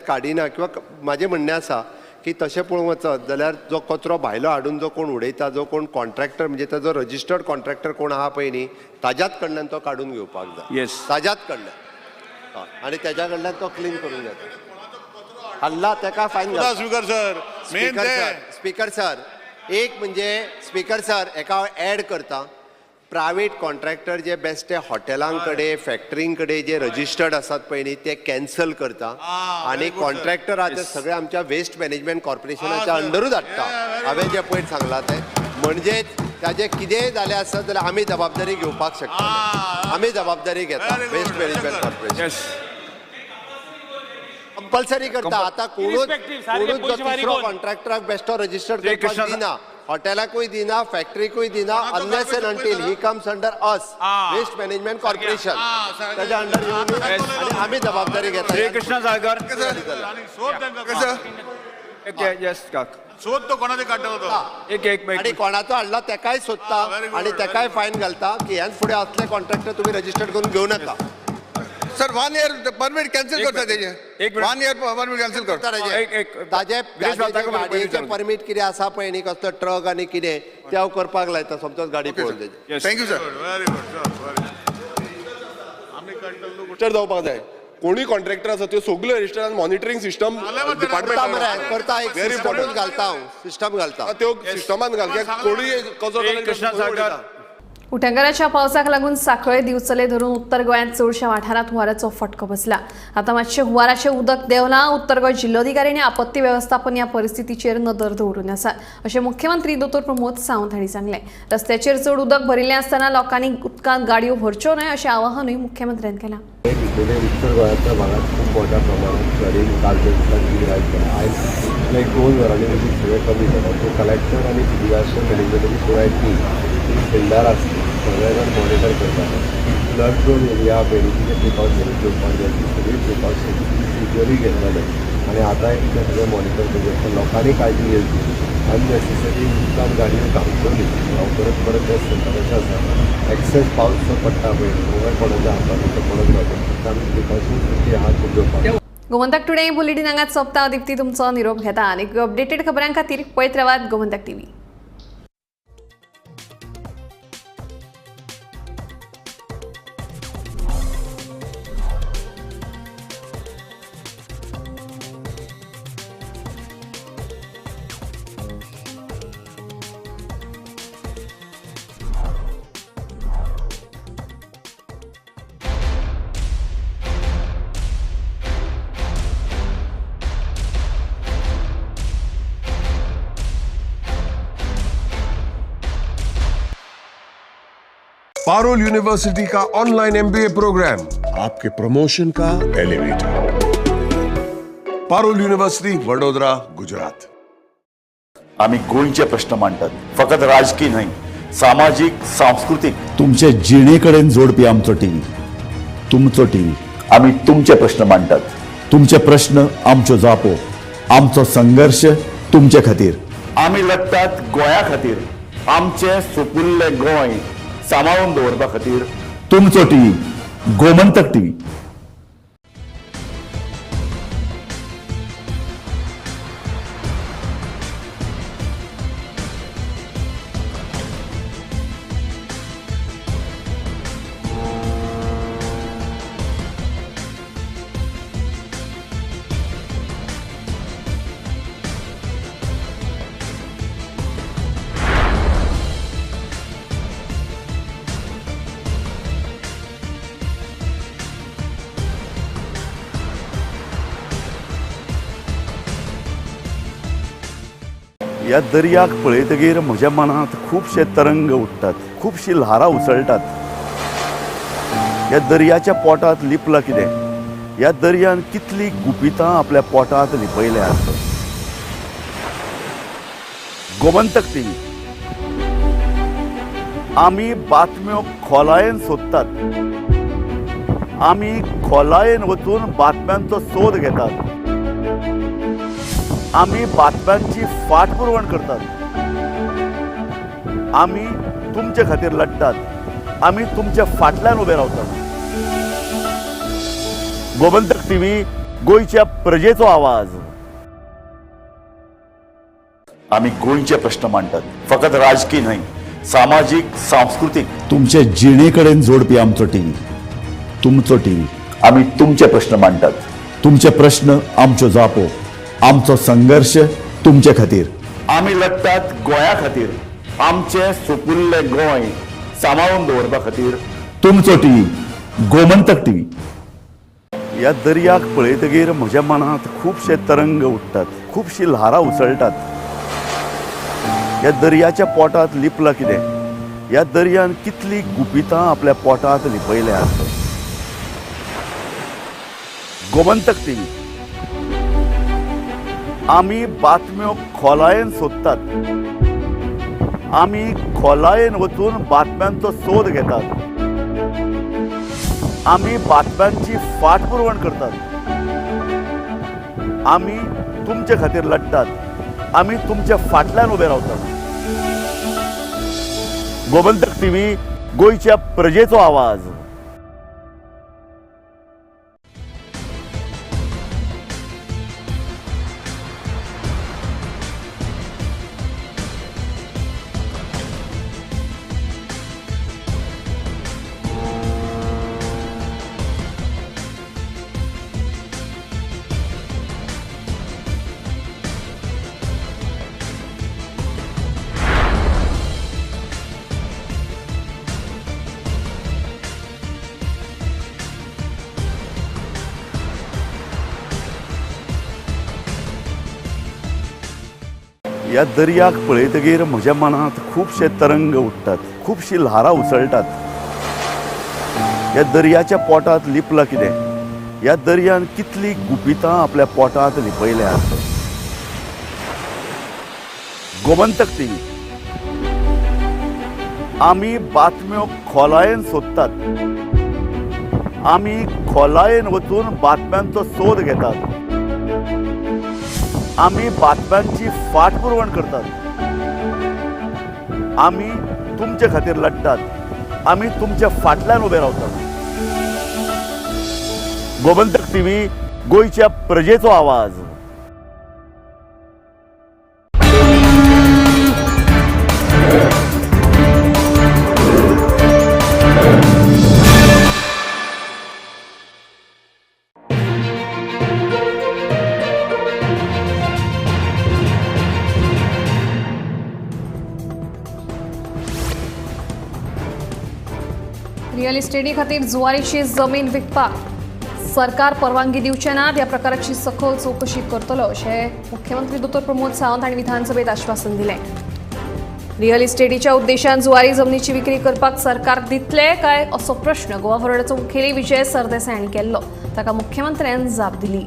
काडिना किंवा म्हाजें म्हणणें आसा की तशें पळोवंक वचत जाल्यार जो कचरो भायलो हाडून जो कोण उडयता, जो कोण कॉन्ट्रॅक्टर, म्हणजे ताजो रजिस्टर्ड कॉन्ट्रॅक्टर कोण आहा पळय न्ही, ताज्याच कडल्यान तो काडून घेवपाक जाय. ताज्याच कडल्यान. हय, आनी तेज्या कडल्यान तो क्लीन करून घेता. हाडला तेका फायन घालता. स्पीकर सर, मेन स्पीकर ते सर, स्पीकर सर, एक म्हणजे स्पीकर सर एका हांव एड करता. प्रायवेट कॉन्ट्रॅक्टर जे बेश्टे हॉटेलां कडेन, फॅक्टरीं कडेन जे रजिस्टर्ड आसात पळय न्ही, ते कॅन्सल करता आनी very good, sir. Contractor आहा ते सगळे आमच्या वेस्ट मॅनेजमेंट कॉर्पोरेशनाच्या अंडरूच हाडटा. हांवें जें पयर सांगलां तें म्हणजेच ताजें कितेंय जालें आसत जाल्यार आमी जबाबदारी घेवपाक शकता. आमी जबाबदारी घेता. Very good, waste management sir. Corporation compulsory करता. आता कोणूच Irrespective, सारखे कोणूच जो पयशे फारीक तिसरो कोण? कॉन्ट्रॅक्टराक बेश्टो रजिस्टर्ड श्री करपाक कृष्ण दिना, हॉटेलाकूय दिना, फॅक्टरीकूय दिना, unless and until he comes under us, waste management corporation, ताच्या अंडर येवन आनी आमी जबाबदारी घेता. श्री कृष्ण साळकर. आनी सोद तांकां. येस काक. सोद तो कोणाचे काडटा तो. एक एक आनी कोणाचो हाडला तेकाय सोदता very good, आनी very तेकाय फायन घालता की ह्यान फुडें असले कॉन्ट्रॅक्टर तुमी रजिस्टर्ड करून घेवं नाका. Sir, one year permit cancel एक करता मिनिट. तेजे. एक minute. One year permit cancel करता. एक एक ताजे गिरीश वालताकर पयलीं गाडयेचें विचारून. परमीट कितें आसा पळय न्ही, कसलो ट्रक आनी कितें ते हांव करपाक लायता, समजोच गाडी पळोवन तेजी. Thank you sir. Very good sir, very. आमी काडटलो. रजिस्टर जावपाक जाय. कोणूय कॉन्ट्रॅक्टर आसा त्यो सगल्यो रजिस्टर आनी मॉनिटरींग सिस्टम करता डिपार्टमेंट मरे, करता. एक Very सिस्टमूच important. घालता हांव, सिस्टम घालता. त्यो सिस्टमान घाल कित्याक कोणूय कसो श्री कृष्ण साळकर. उटंगाराच्या पावसाक लागून सांखळे, दिवचले धरून उत्तर गोंयांत चडशा वाठारांत हुंवाराचो फटको बसला. आतां मातशें हुंवाराचें उदक देंवलां. उत्तर गोंय जिल्लोधिकाऱ्यांनी आपत्ती वेवस्थापन ह्या परिस्थितीचेर नदर दवरून आसात अशें मुख्यमंत्री दोतोर प्रमोद सावंत हांणी सांगलें. रस्त्याचेर चड उदक भरिल्लें आसतना लोकांनी उदकांत गाडयो भरच्यो न्हय अशें आवाहनूय मुख्यमंत्र्यान केलां. भितरले उत्तर गोंयांतल्या भागात खूब मोठ्या प्रमाणात फ्लडींग कालच्या दिसांत कितें आयलें, आयज एक 2 वरांनी उदीक सगळें कमी जालां. सो कलेक्टर आनी डिजास्टर मॅनेजमेंटाची पुराय टीम ती फिल्डार आसली, सगळे जाण मॉनिटर करताले. फ्लड प्रोन एरिया पयलीं कितें प्रिकॉशन घेवपाक जाय ती सगळी प्रिकॉशन युजली घेतलेले आनी आतांय तें सगळें मॉनिटर करचें. लोकांनी काळजी घेवची, अननेसेसरी उदकान गाडयो घालच्यो न्ही. हांव परत परत तें सांगता. कशें आसा, एक्सेस पावस जो पडटा पळय न्हू, कोणाच्या हातान तो पडत रावता. फक्त आमी प्रिकॉशन्स जी आहा त्यो घेवपाक. गोमंतक टुडे बुलेटिन हांगाच सोंपता. दीप्ती तुमचो निरोप घेता आनी अपडेटेड खबरां खातीर पळयत रावात गोमंतक टीव्ही. पारुल यूनिवर्सिटी का ऑनलाइन एमबीए प्रोग्राम आपके प्रमोशन का एलिवेटर. पारुल यूनिवर्सिटी, वडोदरा, गुजरात. आमी गोंयचे प्रश्न मांडटात, फकत राजकी न्हय, सामाजीक, सांस्कृतीक, तुमचे जिणे कडेन जोडपी आमचो टीव्ही, तुमचो टीव्ही. आमी तुमचे प्रश्न मांडटात, तुमचे प्रश्न आमच्यो जापो, आमचो संघर्श तुमचे खातीर. आमी लढटात गोंया खातीर, आमचें सुपुल्लें गोंय सांबाळून दवरपा खातीर. तुमचो टीव्ही, गोमंतक टीव्ही. ह्या दर्याक पळयतगीर म्हज्या मनांत खुबशे तरंग उठ्ठात, खुबशीं ल्हारां उसळटात. ह्या दर्याच्या पोटांत लिपलां कितें? ह्या दर्यान कितलीं गुपितां आपल्या पोटांत लिपयल्यात? गोमंतक टीव्ही, आमी बातम्यो खोलायेन सोदतात, आमी खोलायेन वचून बातम्यांचो सोद घेतात, आमी बातम्यांची फाटपुरवण करतात, आमी तुमचे खातीर लढटात, आमी तुमच्या फाटल्यान उबे रावतात. गोमंतक टीव्ही, गोंयच्या प्रजेचो आवाज. आमी गोंयचे प्रश्न मांडटात, फकत राजकी न्हय, सामाजीक, सांस्कृतीक, तुमचे जिणे कडेन जोडपी आमचो टीव्ही, तुमचो टीव्ही. आमी तुमचे प्रश्न मांडटात, तुमचे प्रश्न आमच्यो जापो, आमचो संघर्श तुमचे खातीर. आमी लढटात गोंया खातीर, आमचें सुपुल्लें गोंय सांबाळून दवरपा खातीर. तुमचो टीव्ही, गोमंतक टीव्ही. ह्या दर्याक पळयतगीर म्हज्या मनांत खुबशे तरंग उठ्ठात, खुबशीं ल्हारां उसळटात. ह्या दर्याच्या पोटांत लिपलां कितें? ह्या दर्यान कितलीं गुपितां आपल्या पोटांत लिपयल्यात. गोमंतक टीव्ही. आमी बातम्यो खोलायेन सोदतात, आमी खोलायेन वचून बातम्यांचो सोद घेतात, आमी बातम्यांची फाटपुरवण करतात, आमी तुमचे खातीर लढटात, आमी तुमच्या फाटल्यान उबे रावतात. गोमंतक टीव्ही, गोंयच्या प्रजेचो आवाज. ह्या दर्याक पळयतगीर म्हज्या मनांत खुबशे तरंग उठ्ठात, खुबशीं ल्हारां उसळटात. ह्या दर्याच्या पोटांत लिपलां कितें? ह्या दर्यान कितलीं गुपितां आपल्या पोटांत लिपयल्यात. गोमंतक टीव्ही. आमी बातम्यो खोलायेन सोदतात, आमी खोलायेन वचून बातम्यांचो सोद घेतात, आमी बातम्यांची फाटपुरवण करतात, आमी तुमचे खातीर लढटात, आमी तुमच्या फाटल्यान उबे रावतात. गोमंतक टीव्ही, गोंयच्या प्रजेचो आवाज. रियल इस्टेटी खातीर जुवारीची जमीन विकपाक सरकार परवानगी दिवचे ना, ह्या प्रकाराची सखोल चवकशी करतलो अशें मुख्यमंत्री दोतोर प्रमोद सावंत हांणी विधानसभेत आश्वासन दिलें. रियल इस्टेटीच्या उद्देशान जुवारी जमनीची विक्री करपाक सरकार दितले काय असो प्रश्न गोवा फॉरवर्डाचो मुखेली विजय सरदेसाय हांणी केल्लो, ताका मुख्यमंत्र्यान जाप दिली.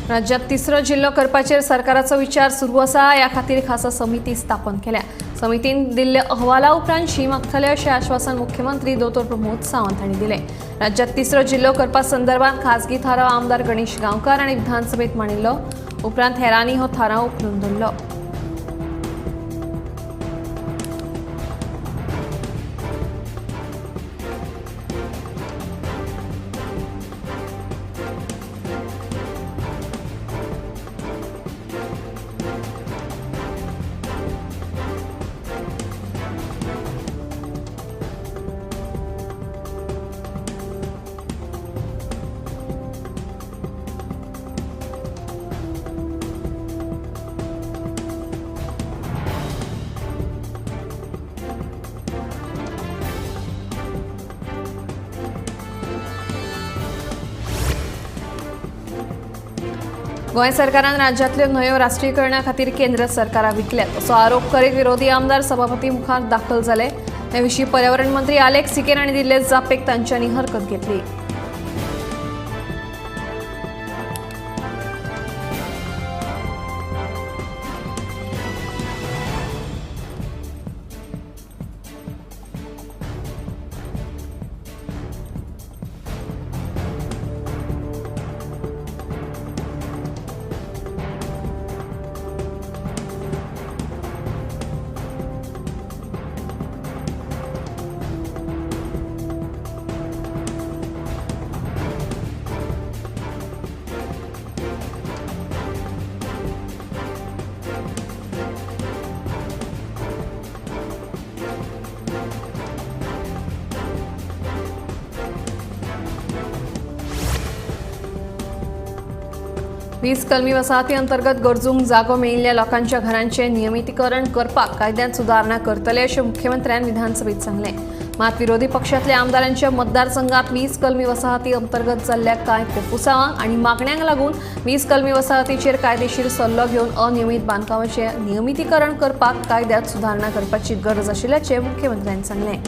राज्यात तिसरो जिल्लो करपाचेर सरकाराचो विचार सुरू आसा. ह्या खातीर खासा समिती स्थापन केल्या. समितीन दिल्ल्या अहवाला उपरांत शी मागतले अशें आश्वासन मुख्यमंत्री दोतोर प्रमोद सावंत हांणी दिलें. राज्यात तिसरो जिल्लो करपा संदर्भात खासगी थाराव आमदार गणेश गांवकार हांणी विधानसभेत मांडिल्लो. उपरांत हेरांनी हो थाराव उखलून धरलो. गोंय सरकारान राज्यांतल्यो न्हंयो राष्ट्रीयकरणा खातीर केंद्र सरकाराक विकल्यात असो आरोप करीत विरोधी आमदार सभापती मुखार दाखल जाले. हे विशीं पर्यावरण मंत्री आलेक्स सिकेर हांणी दिल्ले जापेक तांच्यांनी हरकत घेतली. वीस कलमी वसाहती अंतर्गत गरजूंक जागो मेळिल्ल्या लोकांच्या घरांचें नियमितीकरण करपाक कायद्यांत सुदारणा करतले अशें मुख्यमंत्र्यान विधानसभेत सांगलें. मात विरोधी पक्षांतल्या आमदारांच्या मतदारसंघात 20 कलमी वसाहती अंतर्गत जाल्ल्या कांय कोफुसांवांक आनी मागण्यांक लागून 20 कलमी वसाहतीचेर कायदेशीर सल्लो घेवन अनियमीत बांदकामाचें नियमितीकरण करपाक कायद्यांत सुदारणा करपाची गरज आशिल्ल्याचें मुख्यमंत्र्यान सांगलें.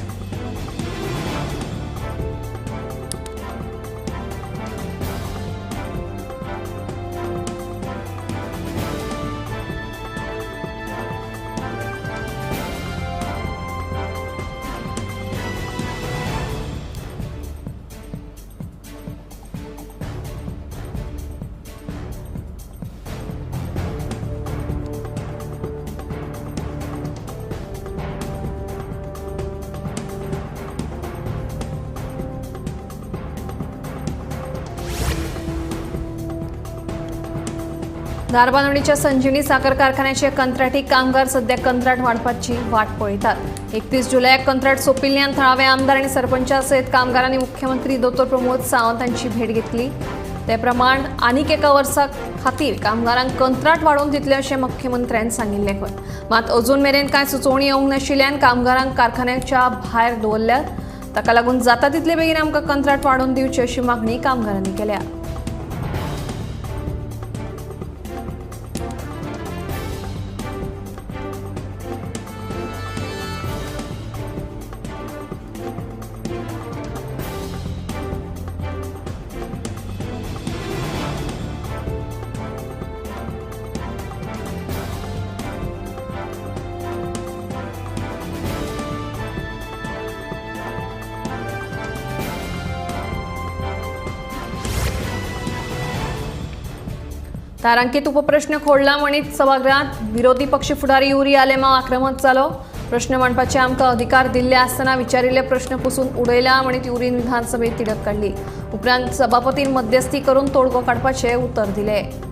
धारबांदोडीच्या संजीवनी साखर कारखान्याचे कंत्राटी कामगार सध्या कंत्राट वाडपाची वाट पळयतात. 31 जुलयाक कंत्राट सोंपिल्ल्यान थळावे आमदार आनी सरपंचा सयत कामगारांनी मुख्यमंत्री दोतोर प्रमोद सावंत हांची भेट घेतली. ते प्रमाण आनीक एका वर्सा खातीर कामगारांक कंत्राट वाडोवन दितले अशें मुख्यमंत्र्यान सांगिल्लें खंय. मात अजून मेरेन कांय सुचोवणी येवंक नाशिल्ल्यान कामगारांक कारखान्याच्या भायर दवरल्यात. ताका लागून जाता तितले बेगीन आमकां कंत्राट वाडोवन दिवचें अशी मागणी कामगारांनी केल्या. तारांकित उपप्रश्न खोडला म्हणीत सभागृहात विरोधी पक्ष फुडारी युरी आलेमाव आक्रमक जालो. प्रश्न मांडपाचे आमकां अधिकार दिल्ले आसतना विचारिल्ले प्रश्न पुसून उडयला म्हणीत युरीन विधानसभेत तिडक काडली. उपरांत सभापतीन मध्यस्थी करून तोडगो काडपाचें उतर दिलें.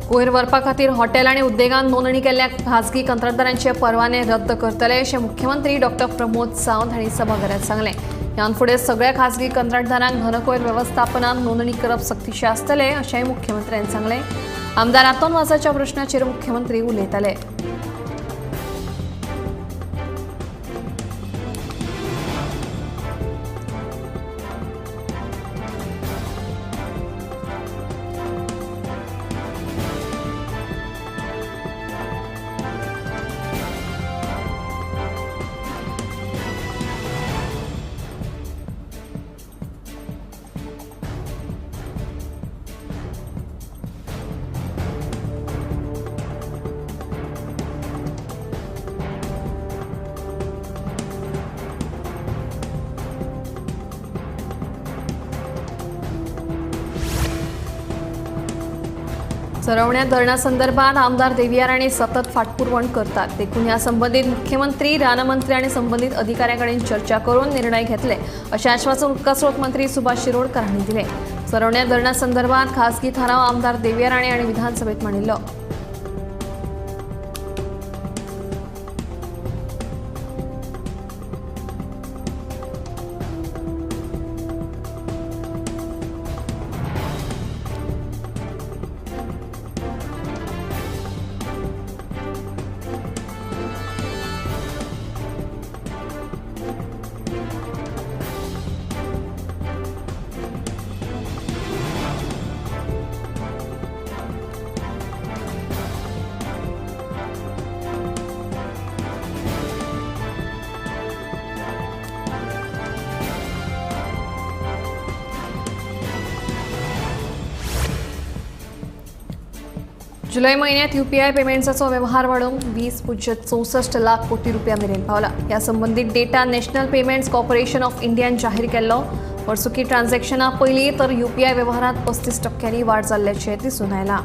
कोयर व्हरपा खातीर हॉटेल आनी उद्देगांत नोंदणी केल्ल्या खाजगी कंत्राटदारांचे परवाने रद्द करतले अशें मुख्यमंत्री डॉक्टर प्रमोद सावंत हांणी सभाघरात सांगलें. ह्यान फुडें सगळ्या खाजगी कंत्राटदारांक घनकोयर वेवस्थापनांत नोंदणी करप सक्तीचें आसतलें अशेंय मुख्यमंत्र्यान सांगलें. आमदार आंतोन वाजाच्या प्रश्नाचेर मुख्यमंत्री उलयताले. सरवण्या धरणासंदर्भात आमदार देविया राणे सतत फाटपुरवण करतात, देखून ह्या संबंधित मुख्यमंत्री, रानमंत्री आणि संबंधित अधिकाऱ्यांकडे चर्चा करून निर्णय घेतले असे आश्वासन उदकास्रोत मंत्री सुभाष शिरोडकर यांनी दिले। सरवण्या धरणासंदर्भात खासगी ठराव आमदार देविया राणे यांनी विधानसभेत मांडलं। जुलै महिन्यात यूपीआय पेमेंट्सचा व्यवहार वाढून 20.64 लाख कोटी रुपया मेरेन पावला। या संबंधित data national payments corporation of इंडियान जाहीर केल्लो। वर्सुकी ट्रान्झॅक्शना पयलीं तर यूपीआय व्यवहारात 35% वाढ जाल्ल्याचें दिसून आयलां।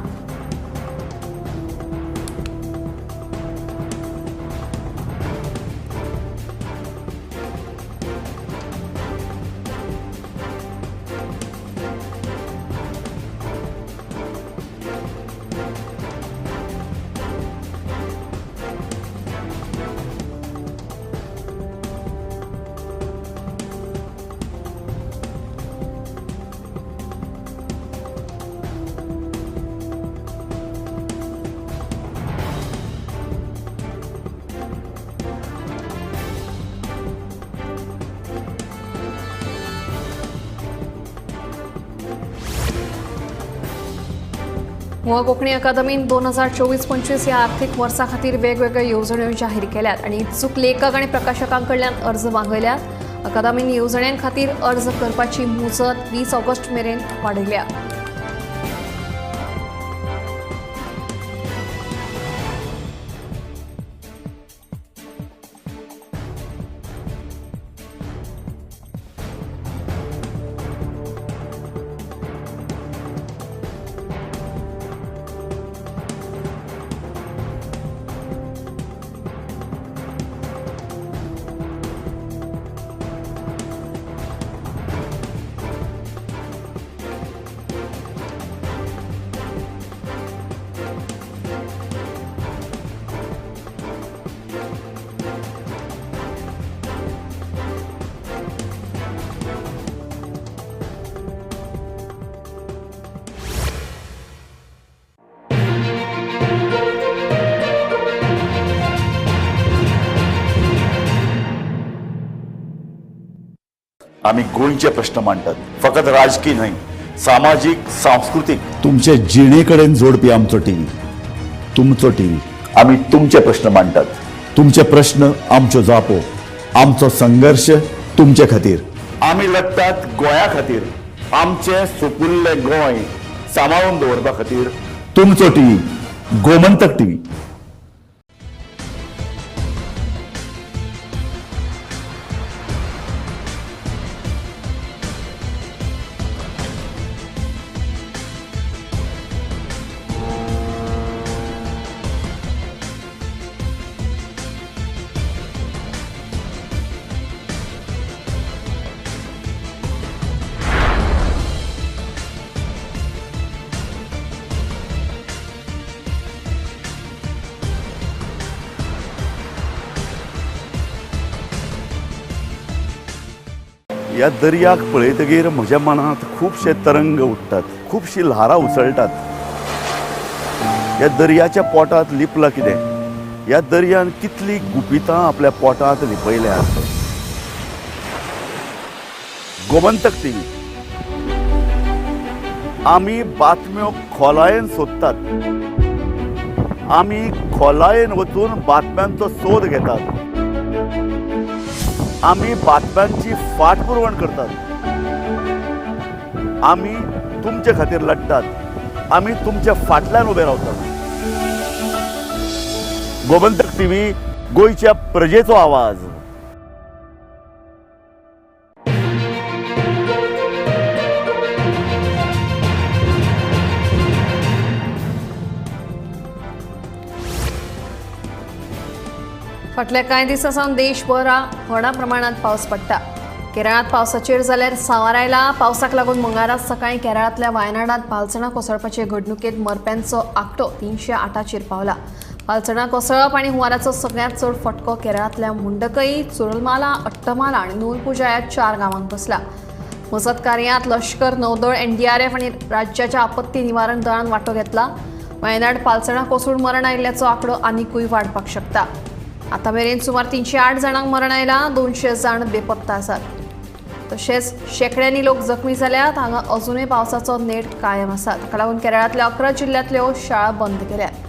गोवा कोंकणी अकादमीन 2024-25 ह्या आर्थिक वर्सा खातीर वेगवेगळ्यो येवजण्यो जाहीर केल्यात आनी इत्सूक लेखक आनी प्रकाशकां कडल्यान अर्ज मागयल्यात। अकादमीन येवजण्यां खातीर अर्ज करपाची मुजत 20 ऑगस्ट मेरेन वाडयल्या। आम्ही गोंयचे प्रश्न मांडटात, फकत राजकीय न्हय, सामाजीक, सांस्कृतीक, तुमचे जिणेकडेन जोडपी आमचो टीव्ही, तुमचो टीव्ही। आम्ही तुमचे प्रश्न मांडटात, तुमचे प्रश्न आमच्यो जापो, आमचो संघर्ष तुमचे खातीर। आमी लढटात गोंया खातीर, आमचें सुपुल्लें गोंय सांबाळून दवरपा खातीर। तुमचो टीव्ही, गोमंतक टीव्ही। ह्या दर्याक पळयतगीर म्हज्या मनांत खुबशे तरंग उठ्ठात, खुबशी ल्हारां उसळटात। ह्या दर्याच्या पोटांत लिपलां कितें, ह्या दर्यान कितली गुपितां आपल्या पोटांत लिपयल्यात। गोमंतक टीव्ही, आमी बातम्यो खोलायेन सोदतात, आमी खोलायेन वचून बातम्यांचो सोद घेतात, आमी बातम्यांची फाटपुरवण करतात, आमी तुमचे खातीर लढटात, आमी तुमच्या फाटल्यान उबे रावतात। गोमंतक टीव्ही, गोंयच्या प्रजेचो आवाज। फाटल्या कांय दिसां सावन देशभरात व्हडा प्रमाणात पावस पडटा. केरळांत पावसाचेर जाल्यार सांवार आयला. पावसाक लागून मंगळारा सकाळीं केरळांतल्या वायनाडांत पालसणां कोसळपाचे घडणुकेंत मरप्यांचो आंकडो 308चेर पावला. पालसणां कोसळप आनी हुंवाराचो सगळ्यांत चड फटको केरळांतल्या मुंडकई, चुरलमाला, अट्टमाला आनी नूलपुजा ह्या 4 गांवांक बसला. मजत कार्यांत लश्कर, नौदळ, एनडीआरएफ आनी राज्याच्या आपत्ती निवारण दळान वांटो घेतला. वायनाड पालसणां कोसळून मरण आयिल्ल्याचो आंकडो आनिकूय वाडपाक शकता. आतां मेरेन सुमार 308 जाणांक मरण आयलां, 200 जाण बेपत्ता आसात. तशेंच शेंकड्यांनी लोक जखमी जाल्यात. हांगा अजूनय पावसाचो नेट कायम आसा. ताका लागून केरळांतल्या 11 जिल्ल्यांतल्यो शाळा बंद केल्यात.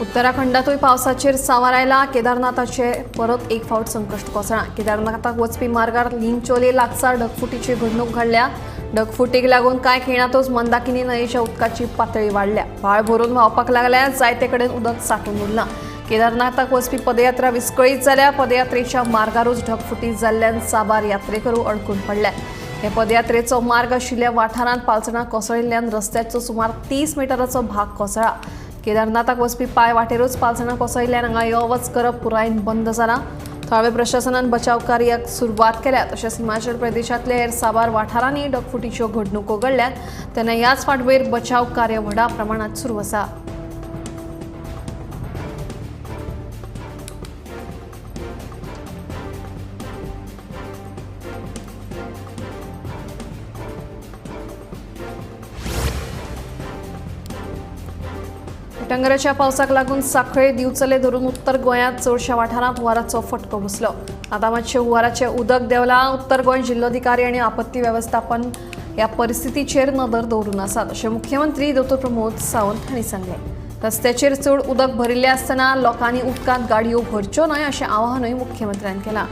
उत्तराखंडातूय पावसाचेर सांवार आयला. केदारनाथाचे परत एक फावट संकश्ट कोसळ्ळां. केदारनाथाक वचपी मार्गार लिंचोले लागसार ढगफुटीची घडणूक घडल्या. ढगफुटीक लागून कांय खिणांतूच मंदाकिनी न्हंयेच्या उदकाची पातळी वाडल्या. व्हाळ भरून व्हांवपाक लागल्या. जायते कडेन उदक सांठून उरलां. केदारनाथाक वचपी पदयात्रा विस्कळीत जाल्या. पदयात्रेच्या मार्गारूच ढगफुटी जाल्ल्यान साबार यात्रेकरू अडकून पडल्यात. हे पदयात्रेचो मार्ग आशिल्ल्या वाठारांत पालसणां कोसळिल्ल्यान रस्त्याचो सुमार 30 मिटराचो भाग कोसळ्ळा. केदारनाथाक वचपी पांय वाटेरूच पालसणां कोसळिल्ल्यान हांगा यो वच करप पुरायेन बंद जालां. थळाव्या प्रशासनान बचाव कार्याक सुरवात केल्या. तशेंच हिमाचल प्रदेशांतल्या हेर साबार वाठारांनी ढगफुटीच्यो घडणुको घडल्यात. तेन्ना ह्याच फाटभुंयेर बचाव कार्य व्हडा प्रमाणांत सुरू आसा. उटंगराच्या पावसाक लागून सांखळे, दिवचले धरून उत्तर गोंयांत चडश्या वाठारांत हुंवाराचो फटको बसलो. आतां मातशें हुंवाराचें उदक देंवलां. उत्तर गोंय जिल्लोधिकारी आनी आपत्ती वेवस्थापन ह्या परिस्थितीचेर नदर दवरून आसात अशें मुख्यमंत्री डॉ. प्रमोद सावंत हांणी सांगलें. रस्त्याचेर चड उदक भरिल्लें आसतना लोकांनी उदकांत गाडयो भरच्यो न्हय अशें आवाहनूय मुख्यमंत्र्यान केलां.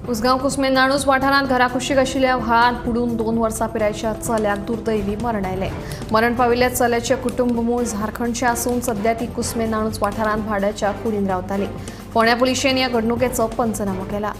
उसगांव कुसमे नाणूस वाठारांत घराकुशीक आशिल्ल्या व्हाळांत बुडून 2 वर्सां पिरायेच्या चल्याक दुर्दैवी मरण आयलें. मरण पाविल्ल्या चल्याचें कुटुंब मूळ झारखंडचें आसून सध्या ती कुसमे नाणूस वाठारांत भाड्याच्या कुडीन रावताली. फोंड्या पुलिशेन ह्या घडणुकेचो पंचनामो केला.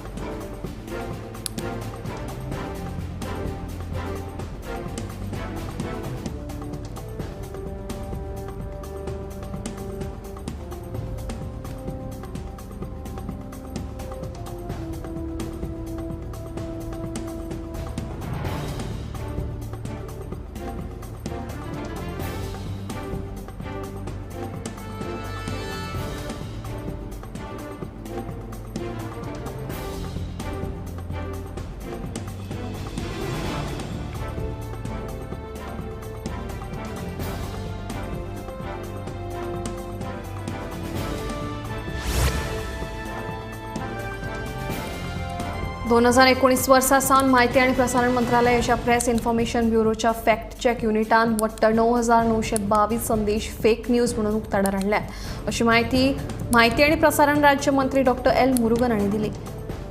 दोन 2019 वर्सा सावन माहिती आनी प्रसारण मंत्रालयाच्या प्रेस इन्फॉर्मेशन ब्युरोच्या फॅक्ट चेक युनिटान वट्ट 9,922 संदेश फेक न्यूज म्हणून उक्ताडार हाडल्यात अशी माहिती आनी प्रसारण राज्य मंत्री डॉ. एल मुरुगन हांणी दिली.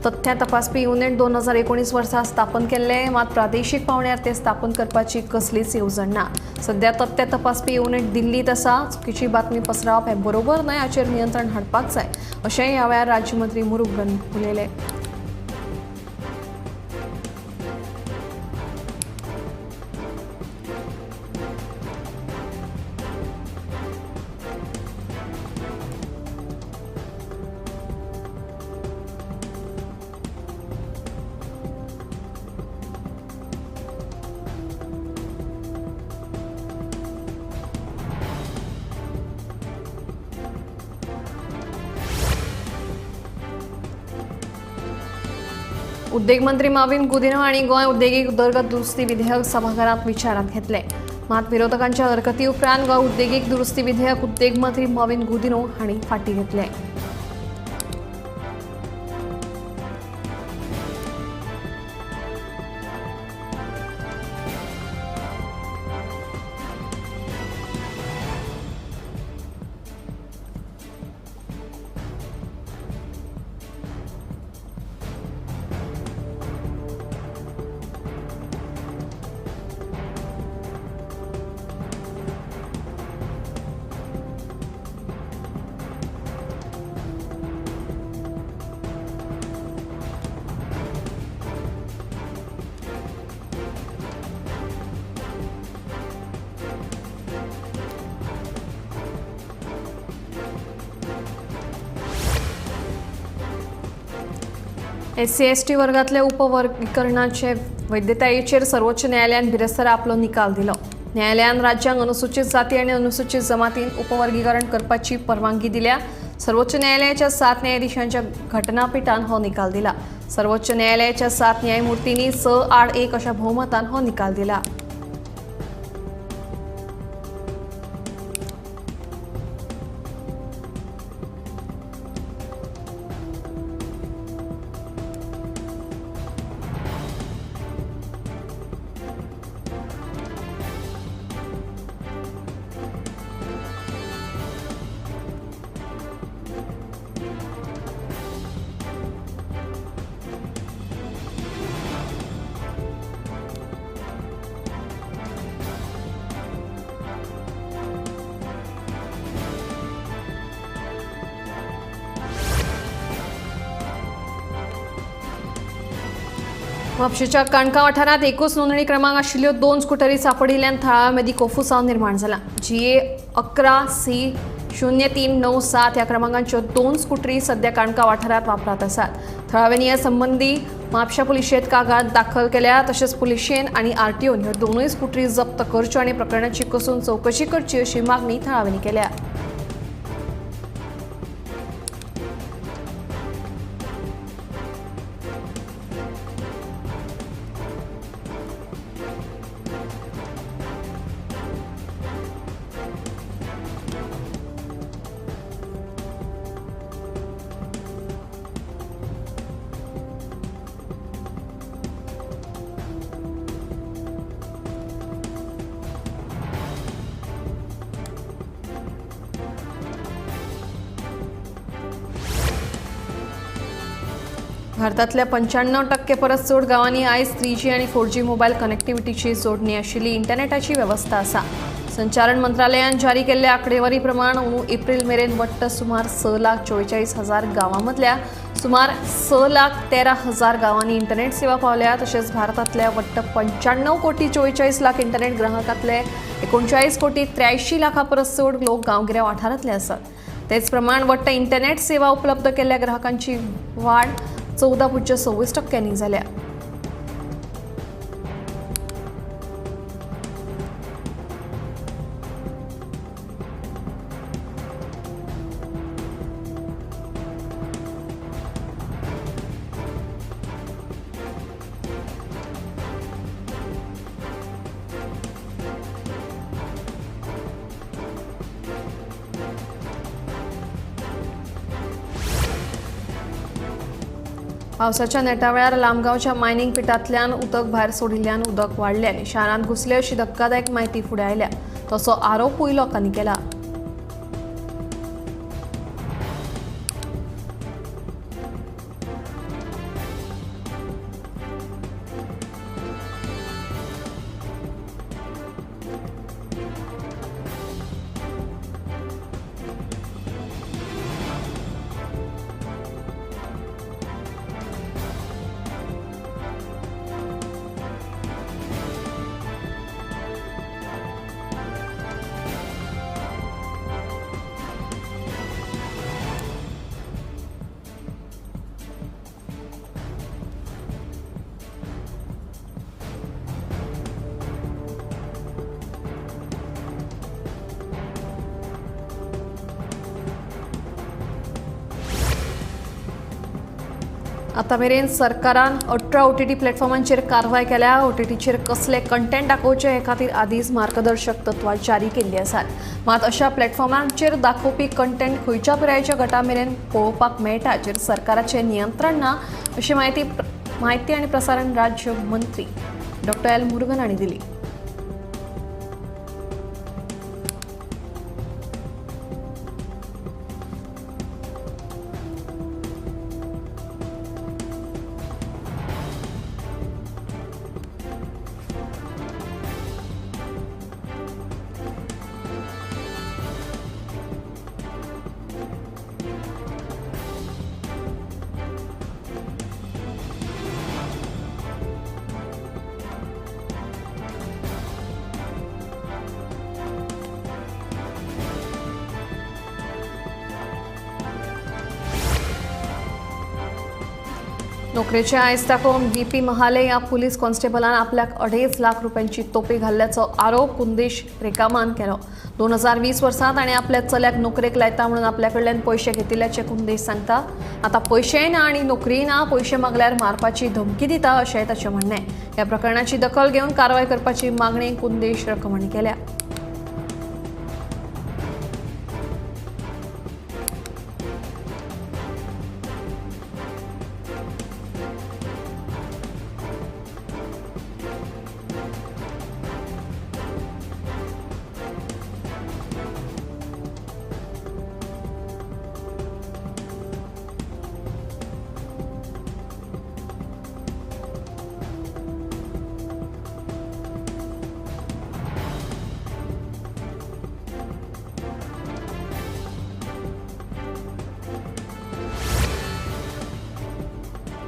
तथ्यां तपासपी युनिट 2019 वर्सा स्थापन केल्लें, मात प्रादेशीक पावंड्यार ते स्थापन करपाची कसलीच येवजण ना. सध्या तथ्यां तपासपी युनिट दिल्लींत आसा. चुकीची बातमी पसरावप हें बरोबर न्हय, हाचेर नियंत्रण हाडपाक जाय अशेंय ह्या वेळार राज्यमंत्री मुरुगन उलयले. उद्देग मंत्री माविन गुदिन्हो हांणी गोंय उद्देगीक उदरगत दुरुस्ती विधेयक सभाघरात विचारात घेतले। मात विरोधकांच्या हरकती उपरांत गोंय उद्देगीक दुरुस्ती विधेयक उद्देग मंत्री माविन गुदिन्हो हांणी फाटी घेतले। एससी एसटी वर्गातल्या उपवर्गीकरणाचे वैधतायेचेर सर्वोच्च न्यायालयान बिरेस्तारा आपलो निकाल दिलो। न्यायालयान राज्यांक अनुसूचित जाती आनी अनुसूचित जमातीन उपवर्गीकरण करपाची परवानगी दिल्या। सर्वोच्च न्यायालयाच्या 7 न्यायाधीशांच्या घटनापीठान हो निकाल दिला। सर्वोच्च न्यायालयाच्या 7 न्यायमूर्तींनी 6-1 अशा बहुमतान हो निकाल दिला। म्हापशेच्या काणका वाठारांत एकूच नोंदणी क्रमांक आशिल्ल्यो 2 स्कुटरी सांपडिल्ल्यान थळाव्या मदीं कोफुसांव निर्माण जाला। GA 11 C 0397 ह्या क्रमांकांच्यो 2 स्कुटरी सध्या काणका वाठारांत वापरांत आसात। थळाव्यांनी ह्या संबंदी म्हापशा पुलिशेंत कागाळ दाखल केल्या। तशेंच पुलिशेन आनी आरटीओन ह्यो दोनूय स्कुटरी जप्त करच्यो आनी प्रकरणाची कसून चवकशी करची अशी मागणी थळाव्यांनी केल्या। भारतातल्या 95% परस चड गांवांनी आयज 3G आनी 4G mobile कनेक्टिव्हिटीची जोडणी आशिल्ली इंटरनेटाची वेवस्था आसा। संचारण मंत्रालयान जारी केल्ल्या आंकडेवारी प्रमाण अंदू एप्रिल मेरेन वट्ट सुमार 6,44,000 गांवांमदल्या सुमार 6,13,000 गांवांनी इंटरनेट सेवा पावल्या। तशेंच भारतांतल्या वट्ट 95,44,00,000 इंटरनेट ग्राहकांतले 39,83,00,000 परस चड लोक गांवगिऱ्या वाठारांतले आसात। तेच प्रमाण वट्ट इंटरनेट सेवा उपलब्ध केल्ल्या ग्राहकांची वाड 14.26% जाल्या। पावसाच्या नेटावेळार लामगांवच्या मायनिंग पिटांतल्यान उदक भायर सोडिल्ल्यान उदक वाडलें आनी शारांत घुसलें अशी धक्कादायक म्हायती फुडें आयल्या। तसो आरोपूय लोकांनी केला। आतां मेरेन सरकारान 18 ओटीटी प्लॅटफॉर्मांचेर कारवाय केल्या. ओटीटीचेर कसले कंटेंट दाखोवचे हे खातीर आदींच मार्गदर्शक तत्वां जारी केल्ली आसात. मात अशा प्लॅटफॉर्मांचेर दाखोवपी कंटेंट खंयच्या पिरायेच्या गटा मेरेन पळोवपाक मेळटा हाचेर सरकाराचें नियंत्रण ना अशी म्हायती आनी प्रसारण राज्य मंत्री डॉ. एल मुरुगन हांणी दिली. नोकरेचे आयज दाखोवन व्ही.पी. महाले ह्या पुलीस कॉन्स्टेबलान आपल्याक 2.5 लाख रुपयांची तोपी घाल्ल्याचो आरोप कुंदेश रेकामान केलो. 2020 वर्सा ताणें आपल्या चल्याक नोकरेक लायता म्हणून आपल्या कडल्यान पयशे घेतिल्ल्याचें कुंदेश सांगता. आतां पयशेय ना आनी नोकरीय ना, पयशे मागल्यार मारपाची धमकी दिता अशें ताचें म्हणणें. ह्या प्रकरणाची दखल घेवन कारवाय करपाची मागणी कुंदेश रकम हांणी केल्या.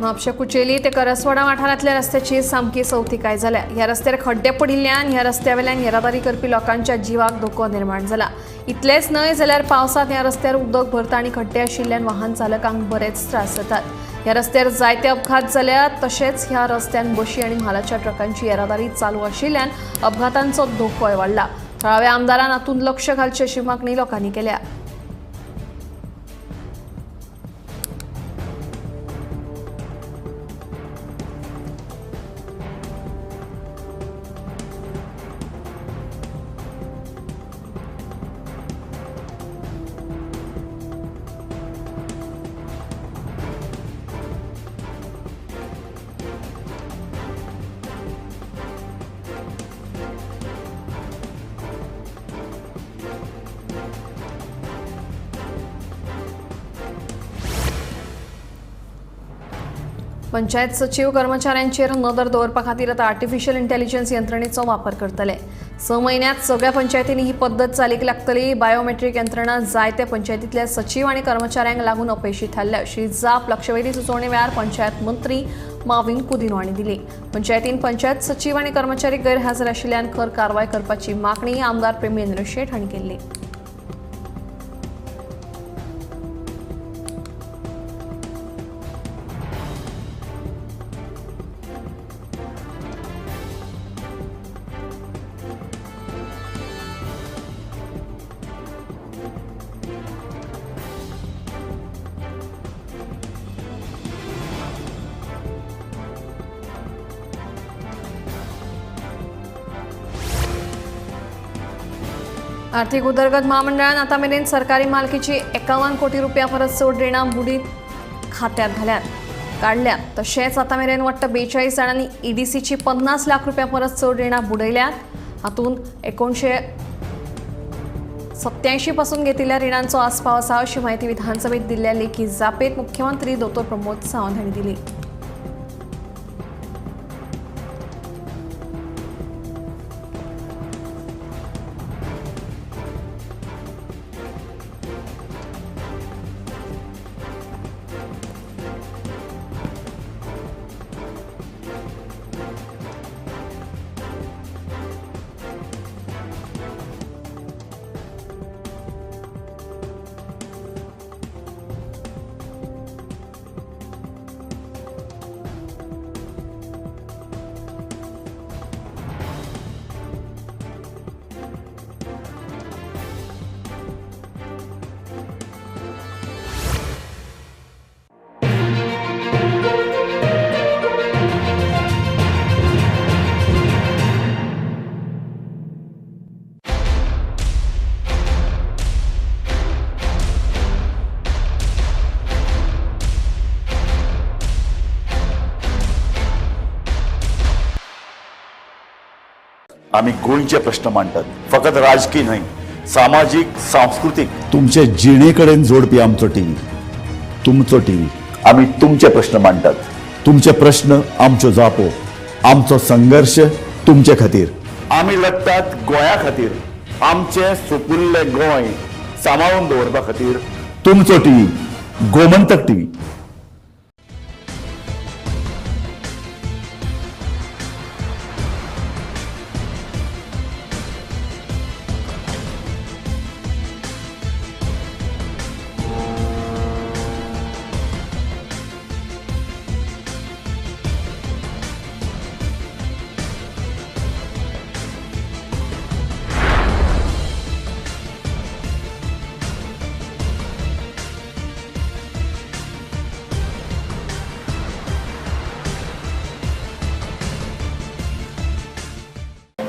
म्हापशें कुचेली ते करसवाडा वाठारांतल्या रस्त्याची सामकी सवतिकाय जाल्या. ह्या रस्त्यार खड्डे पडिल्ल्यान ह्या रस्त्या वेल्यान येरादारी करपी लोकांच्या जिवाक धोको निर्माण जाला. इतलेंच न्हय जाल्यार पावसांत ह्या रस्त्यार उदक भरता आनी खड्डे आशिल्ल्यान वाहन चालकांक बरेच त्रास जातात. ह्या रस्त्यार जायते अपघात जाल्यात. तशेंच ह्या रस्त्यान बशी आनी म्हालाच्या ट्रकांची येरादारी चालू आशिल्ल्यान अपघातांचो धोकोय वाडला. थळाव्या आमदारान हातूंत लक्ष घालचें अशी मागणी लोकांनी केल्या. पंचायत सचिव कर्मचाऱ्यांचेर नदर दवरपा खातीर आतां आर्टिफिशियल इंटेलिजन्स यंत्रणेचो वापर करतले. 6 म्हयन्यांत सगळ्या पंचायतींनी ही पद्दत चालीक लागतली. बायोमेट्रीक यंत्रणा जायत्या पंचायतींतल्या सचिव आनी कर्मचाऱ्यांक लागून अपेशी थारल्या अशी जाप लक्षवेधी सुचोवणे वेळार पंचायत मंत्री माविन कुदिनो हांणी दिली. पंचायतीन पंचायत सचिव आनी कर्मचारी गैरहाजर आशिल्ल्यान खर कारवाय करपाची मागणी आमदार प्रेमेंद्र शेट हांणी केल्ली. आर्थिक उदरगत महामंडळान आतां मेरेन सरकारी मालकीची 51 कोटी रुपया परस चड रिणां बुडीत खात्यात घाल्यात काडल्यात. तशेंच आतां मेरेन वट्ट 42 जाणांनी ईडीसीची 50 लाख रुपया परस चड रिणां बुडयल्यात. हातूंत 1987 पासून घेतिल्ल्या रिणांचो आस्पाव आसा अशी म्हायती विधानसभेत दिल्ल्या लेखी जापेत मुख्यमंत्री दोतोर प्रमोद सावंत हांणी दिली. आमी गोंयचे प्रश्न मांडटात, फकत राजकी न्हय, सामाजीक, सांस्कृतीक, तुमचे जिणे कडेन जोडपी आमचो टीव्ही, तुमचो टीव्ही. आमी तुमचे प्रश्न मांडटात, तुमचे प्रश्न आमच्यो जापो, आमचो संघर्श तुमचे खातीर. आमी लढटात गोंया खातीर, आमचें सुपुल्लें गोंय सांबाळून दवरपा खातीर. तुमचो टीव्ही, गोमंतक टीव्ही.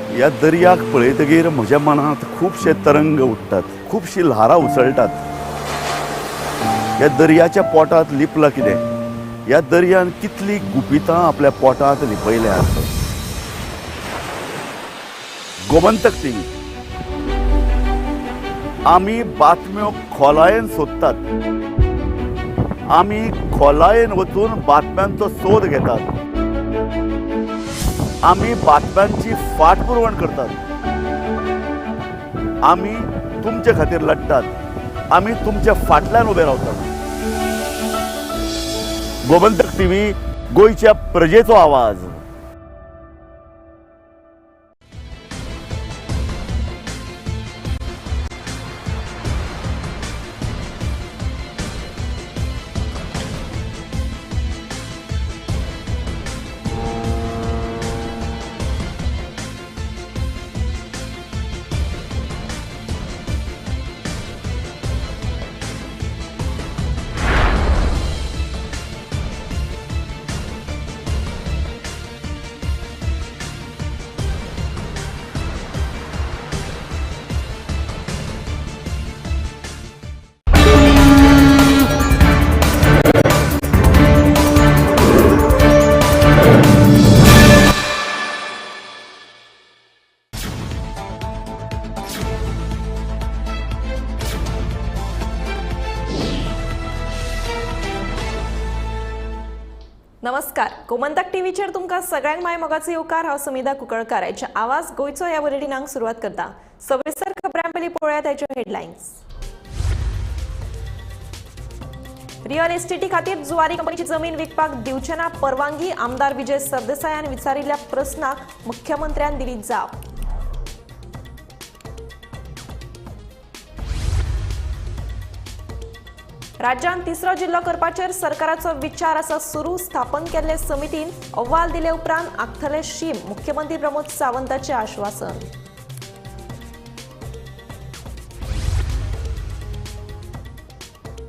ह्या दर्याक पळयतगीर म्हज्या मनांत खुबशे तरंग उठ्ठात, खुबशीं ल्हारां उसळटात. ह्या दर्याच्या पोटांत लिपलां कितें? ह्या दर्यान कितलीं गुपितां आपल्या पोटांत लिपयल्यांत. गोमंतक टीव्ही, आमी बातम्यो खोलायेन सोदतात, आमी खोलायेन वचून बातम्यांचो सोद घेतात, आमी बातम्यांची फाटपुरवण करतात, आमी तुमचे खातीर लढटात, आमी तुमच्या फाटल्यान उबे रावतात. गोमंतक टीव्ही, गोंयच्या प्रजेचो आवाज. नमस्कार, गोमंतक टीव्हीचेर तुमकां सगळ्यांक माय मोगाचो येवकार. हांव समिधा कुंकळकार. आयच्या आवाज गोंयचो ह्या बुलेटिनाक सुरवात करता. सविस्तर खबरां पयलीं पळोवया ताच्यो हेडलायन्स. रियल इस्टेटी खातीर जुवारी कंपनीची जमीन विकपाक दिवचे ना परवानगी, आमदार विजय सरदेसायान विचारिल्ल्या प्रस्नाक मुख्यमंत्र्यान दिली जाप. राज्यांत तिसरो जिल्लो करपाचेर सरकाराचो विचार आसा सुरू, स्थापन केल्ले समितीन अहवाल दिले उपरांत आंखतले शीम, मुख्यमंत्री प्रमोद सावंताचें आश्वासन.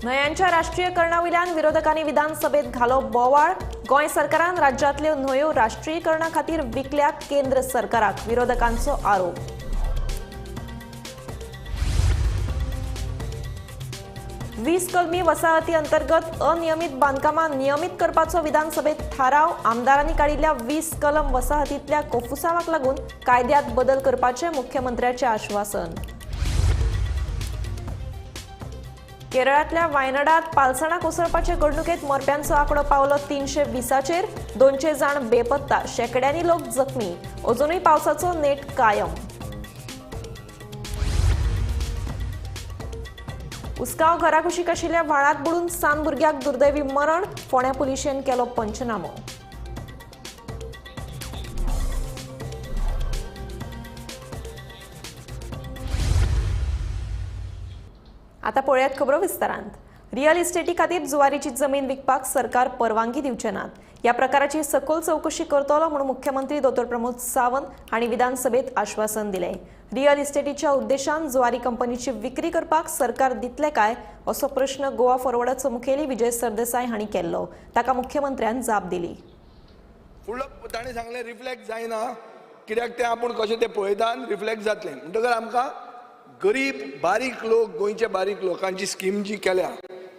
न्हंयांच्या राष्ट्रीयकरणा वयल्यान विरोधकांनी विधानसभेत घालो बोवाळ. गोंय सरकारान राज्यांतल्यो न्हंयो राष्ट्रीयकरणा खातीर विकल्यात केंद्र सरकाराक, विरोधकांचो आरोप. 20 कलमी वसाहती अंतर्गत अनियमित बांदकामां नियमित करपाचो विधानसभेत थाराव. आमदारांनी काडिल्ल्या 20 कलम वसाहतींतल्या कोफुसावाक लागून कायद्यात बदल करपाचें मुख्यमंत्र्याचें आश्वासन. केरळांतल्या वायनाडात पालसणां कोसळपाचे घडणुकेंत मरप्यांचो आंकडो पावलो 320चेर, 200 जाण बेपत्ता, शेंकड्यांनी लोक जखमी. अजुनूय पावसाचो नेट कायम. उसगांव घरा कुशीक आशिल्ल्या व्हाळांत बुडून 7 भुरग्याक दुर्दैवी मरण, फोंड्या पुलिशेन केलो पंचनामो. आता पळयात खबरो विस्तारांत. रियल इस्टेटी खातीर जुवारीची जमीन विकपाक सरकार परवानगी दिवचे नात. ह्या प्रकाराची सखोल चवकशी करतलो म्हणून मुख्यमंत्री दोतोर प्रमोद सावंत हांणी विधानसभेत आश्वासन दिलें. रियल इस्टेटीच्या उद्देशान जुवारी कंपनीची विक्री करपाक सरकार दितले काय असो प्रश्न गोवा फॉरवर्डाचो मुखेली विजय सरदेसाय हांणी केल्लो. ताका मुख्यमंत्र्यान जाप दिली. फुडलो ताणें सांगलें रिफ्लेक्ट जायना कित्याक तें आपूण कशें तें पळयता रिफ्लेक्ट जातलें. म्हणटकर आमकां गरीब बारीक लोक, गोंयचे बारीक लोकांची स्कीम जी केल्या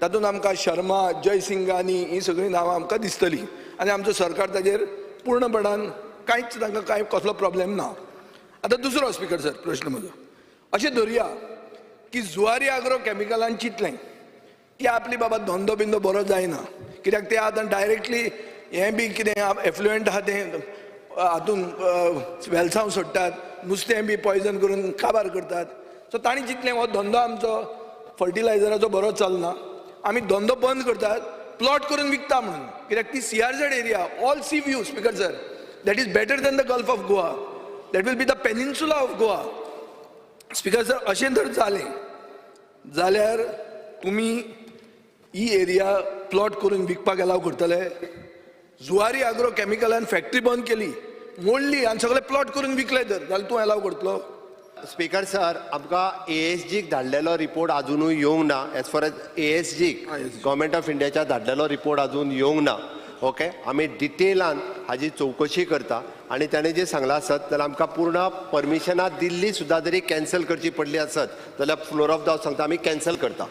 तातूंत आमकां शर्मा, जयसिंगानी ही सगळीं नांवां आमकां दिसतलीं आनी आमचो सरकार ताजेर पूर्णपणान कांयच तांकां कांय कसलो प्रॉब्लेम ना. आतां दुसरो स्पीकर सर प्रश्न म्हजो अशें धरया की जुवारी आग्रो कॅमिकलान चिंतलें की आपली बाबा धंदो बिंदो बरो जायना, कित्याक ते आतां डायरेक्टली हें बी कितें एफ्लुएंट आहा तें हातून वेलसांव सोडटात, नुस्तें बी पॉयजन करून काबार करतात. सो तांणी चिंतलें हो धंदो आमचो फर्टिलायझराचो बरो चलना, आमी धंदो बंद करतात, प्लॉट करून विकता म्हणून. कित्याक ती CRZ area all sea view speaker sir, that is better than the Gulf of Goa, that will be the peninsula of Goa. Speaker sir अशें जर जालें जाल्यार तुमी ही एरिया प्लॉट करून विकपाक एलाव करतले? जुवारी आग्रो कॅमिकलान फॅक्टरी बंद केली, मोडली आनी सगळे प्लॉट करून विकले तर जाल्यार तूं एलाव करतलो? स्पीकर सर, आमकां एएसजीक धाडलेलो रिपोर्ट आजुनूय येवंक ना. एज फार एज एएसजीक गव्हर्मेंट ऑफ इंडियाच्या धाडलेलो रिपोर्ट अजून येवंक ना. ओके, आमी डिटेलान हाजी चवकशी करता आनी ताणें जें सांगलां आसत जाल्यार आमकां पूर्ण परमिशनां दिल्ली सुद्दां जरी कॅन्सल करची पडली आसत जाल्यार फ्लोर ऑफ the house सांगता आमी कॅन्सल करता.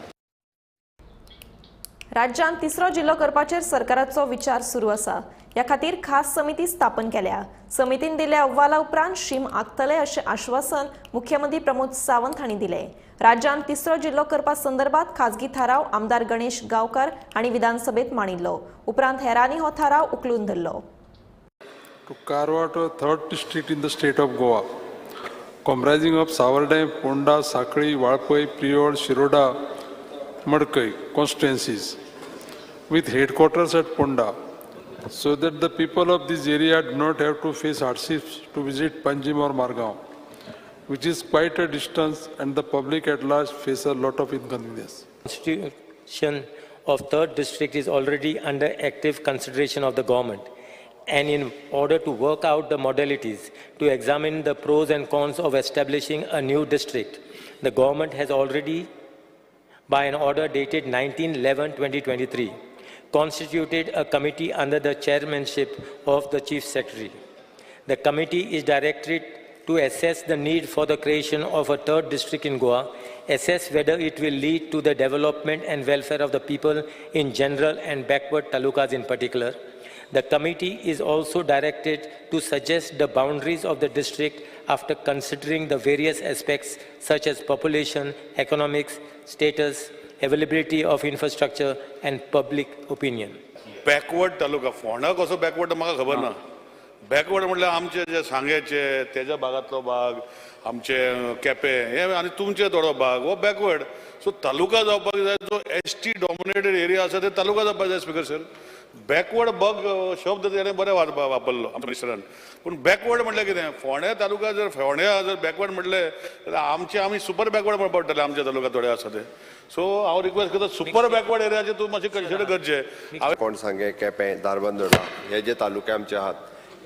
राज्यांत तिसरो जिल्लो करपाचेर सरकाराचो विचार सुरू आसा. ह्या खातीर खास समिती स्थापन केल्या. समितीन दिल्ल्या अहवाला उपरांत शीम आंखतले अशें आश्वासन मुख्यमंत्री प्रमोद सावंत हांणी दिलें. राज्यांत तिसरो जिल्लो करपा संदर्भात खाजगी थाराव आमदार गणेश गांवकार हांणी विधानसभेत मांडिल्लो. उपरांत हेरांनी हो थाराव उखलून धरलो. To carve out a third district in the state of Goa, comprising of Savordem, Ponda, Sakli, Valpoi, Priol, Shiroda, Madkai constituencies, with headquarters at Ponda, so that the people of this area do not have to face hardships to visit Panjim or Margao, which is quite a distance, and the public at large face a lot of inconvenience. Constitution of third district is already under active consideration of the government, and in order to work out the modalities to examine the pros and cons of establishing a new district, the government has already, by an order dated 19/11/2023, constituted a committee under the chairmanship of the Chief Secretary. The committee is directed to assess the need for the creation of a third district in Goa, assess whether it will lead to the development and welfare of the people in general and backward talukas in particular. The committee is also directed to suggest the boundaries of the district after considering the various aspects such as population, economics, status, availability of infrastructure and public opinion. Backward taluka Ponda कसो backward म्हाका खबर ना. Backward म्हटल्यार आमचे जे सांगेचे तेज्या भागांतलो भाग, आमचे केपें हे आनी तुमचे थोडो भाग हो बॅकवर्ड. सो तालुका जावपाक जाय, जो एस टी डॉमिनेटेड एरिया आसा ते तालुका जावपाक जाय. स्पीकर सर, बॅकवर्ड बग शब्द तेणें बरें वापरलो आमच्या मिनिस्टरान, पूण बॅकवर्ड म्हटल्यार कितें? फोंड्या तालुका जर फोंड्या जर बॅकवर्ड म्हटलें जाल्यार आमचे आमी सुपर बॅकवर्ड म्हणपाक पडटले आमच्या तालुका थोडे आसा ते. सो हांव रिक्वेस्ट करता सुपर बॅकवर्ड एरियाचे तूं मातशें कन्सिडर करचें. हांवें कोण सांगें, केपें, धारबांदोडा हे जे तालुके आमचे आहात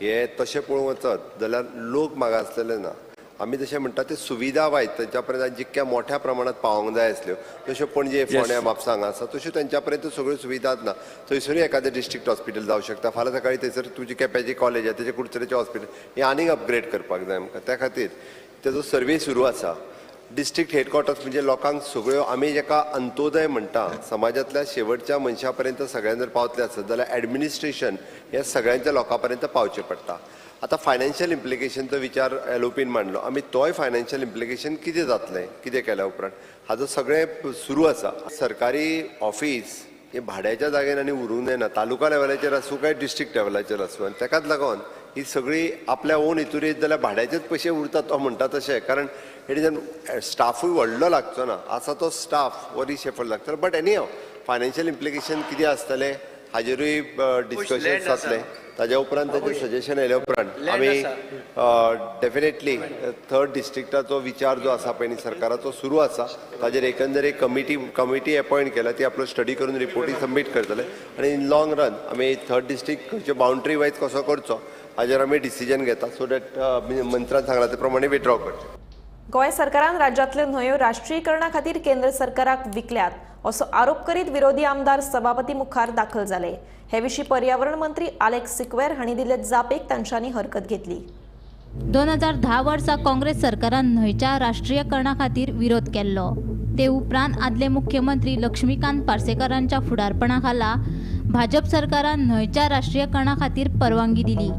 हे तशें पळोवंक वचत जाल्यार लोक मागासलेले ना. आमी जशें म्हणटा ते सुविधा वायट तेंच्या पर्यंत जितक्या मोठ्या प्रमाणात पावोंक जाय आसल्यो तश्यो पणजे, फोंड्या, म्हापसा हांगा आसा तश्यो तेंच्या पर्यंत सगळ्यो सुविधाच ना. थंयसरूय एखादें डिस्ट्रिक्ट हॉस्पिटल जावं शकता. फाल्यां सकाळी थंयसर तुजी केप्याची कॉलेज आसा तेजे कुडचडेचें हॉस्पिटल हें आनीक अपग्रेड करपाक जाय आमकां. त्या खातीर तेजो सर्वे सुरू आसा. डिस्ट्रिक्ट हेडक्वॉर्टर्स म्हणजे लोकांक सगळ्यो आमी जेका अंत्योदय म्हणटा समाजांतल्या शेवटच्या मनशा पर्यंत सगळ्यां जर पावतले आसत जाल्यार एडमिनिस्ट्रेशन हें सगळ्यांच्या लोकां पर्यंत पावचें पडटा. आतां फायनान्शियल इम्प्लिकेशनचो विचार एलओपीन मांडलो आमी, तोय फायनान्शियल इम्प्लिकेशन कितें जातलें कितें केल्या उपरांत हाजो सगळें सुरू आसा. सरकारी ऑफिस हे भाड्याच्या जागेर आनी उरूंक जायना, तालुका लेवलाचेर आसूं काय डिस्ट्रिक्ट लेवलाचेर आसूं. आनी तेकाच लागून ही सगळी आपल्या ओन हितूर येत जाल्यार भाड्याचेच पयशे उरतात तो म्हणटा तशें, कारण it is स्टाफूय व्हडलो लागचो ना, आसा तो स्टाफ हो रिशेफल लागतलो. But anyhow financial implication कितें आसतलें हाजेरूय डिस्कशन जातलें. ताज्या उपरांत ताजें सजेशन आयल्या उपरांत आमी डेफिनेटली थर्ड डिस्ट्रिक्टाचो विचार जो आसा पळय न्ही सरकाराचो सुरू आसा. ताजेर एकंदर एक कमिटी अपॉयंट केल्या, ती आपलो स्टडी करून रिपोर्टी सबमीट करतले आनी इन लॉंग रन आमी थर्ड डिस्ट्रिक्ट बाउंड्री वायज कसो करचो हाजेर आमी डिसिजन घेता, सो that मंत्रान सांगला ते प्रमाणे विड्रॉ करचें. गोंय सरकारान राज्यांतल्यो न्हंयो राष्ट्रीयकरणा खातीर केंद्र सरकाराक विकल्यात असो आरोप करीत विरोधी आमदार सभापती मुखार दाखल जाले. हे विशीं पर्यावरण मंत्री आलेक्स सिक्वेर हांणी दिल्ले जापेक तांच्यांनी हरकत घेतली. 2010 वर्सा काँग्रेस सरकारान न्हंयच्या राष्ट्रीयकरणा खातीर विरोध केल्लो. ते उपरांत आदले मुख्यमंत्री लक्ष्मीकांत पार्सेकारांच्या फुडारपणा खाला भाजप सरकारान न्हंयच्या राष्ट्रीयकरणा खातीर परवानगी दिली.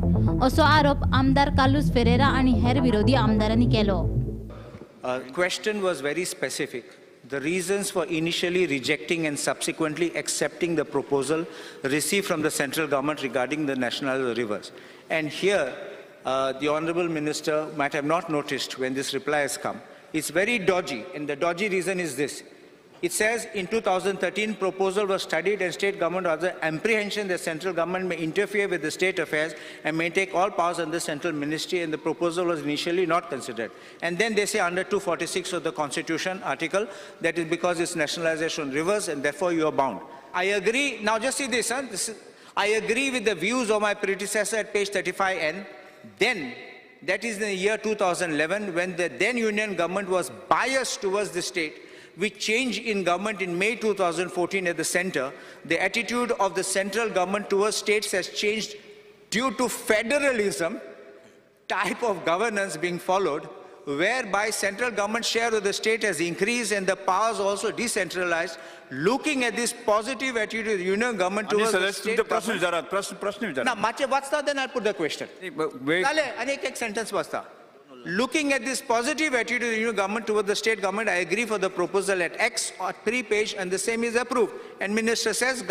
असो आरोप आमदार कार्लुस फेरेरा आनी हेर विरोधी आमदारांनी केलो. Question was very specific. The reasons for initially rejecting and subsequently accepting the proposal received from the central government regarding the national rivers. And here, the Honorable Minister might have not noticed when this reply has come. It's very dodgy, and the dodgy reason is this. It says in 2013, proposal was studied and state government was the apprehension that central government may interfere with the state affairs and may take all powers under central ministry, and the proposal was initially not considered. And then they say under 246 of the Constitution article, that is because it's nationalization rivers and therefore you are bound. I agree, now just see this, huh? I agree with the views of my predecessor at page 35N. Then, that is in the year 2011, when the then union government was biased towards the state, with change in government in May 2014 at the center, the attitude of the central government towards states has changed due to federalism type of governance being followed, whereby central government share of the state has increased and the powers also decentralized. Looking at this positive attitude of the union government towards the state government... प्रश्न ना, मातशें वाचता, then I'll put the question. जालें, आनी एक sentence वाचता. Looking at this positive attitude of the union government towards the state government, I agree for the proposal at X or 3 page and the same is approved. And minister says,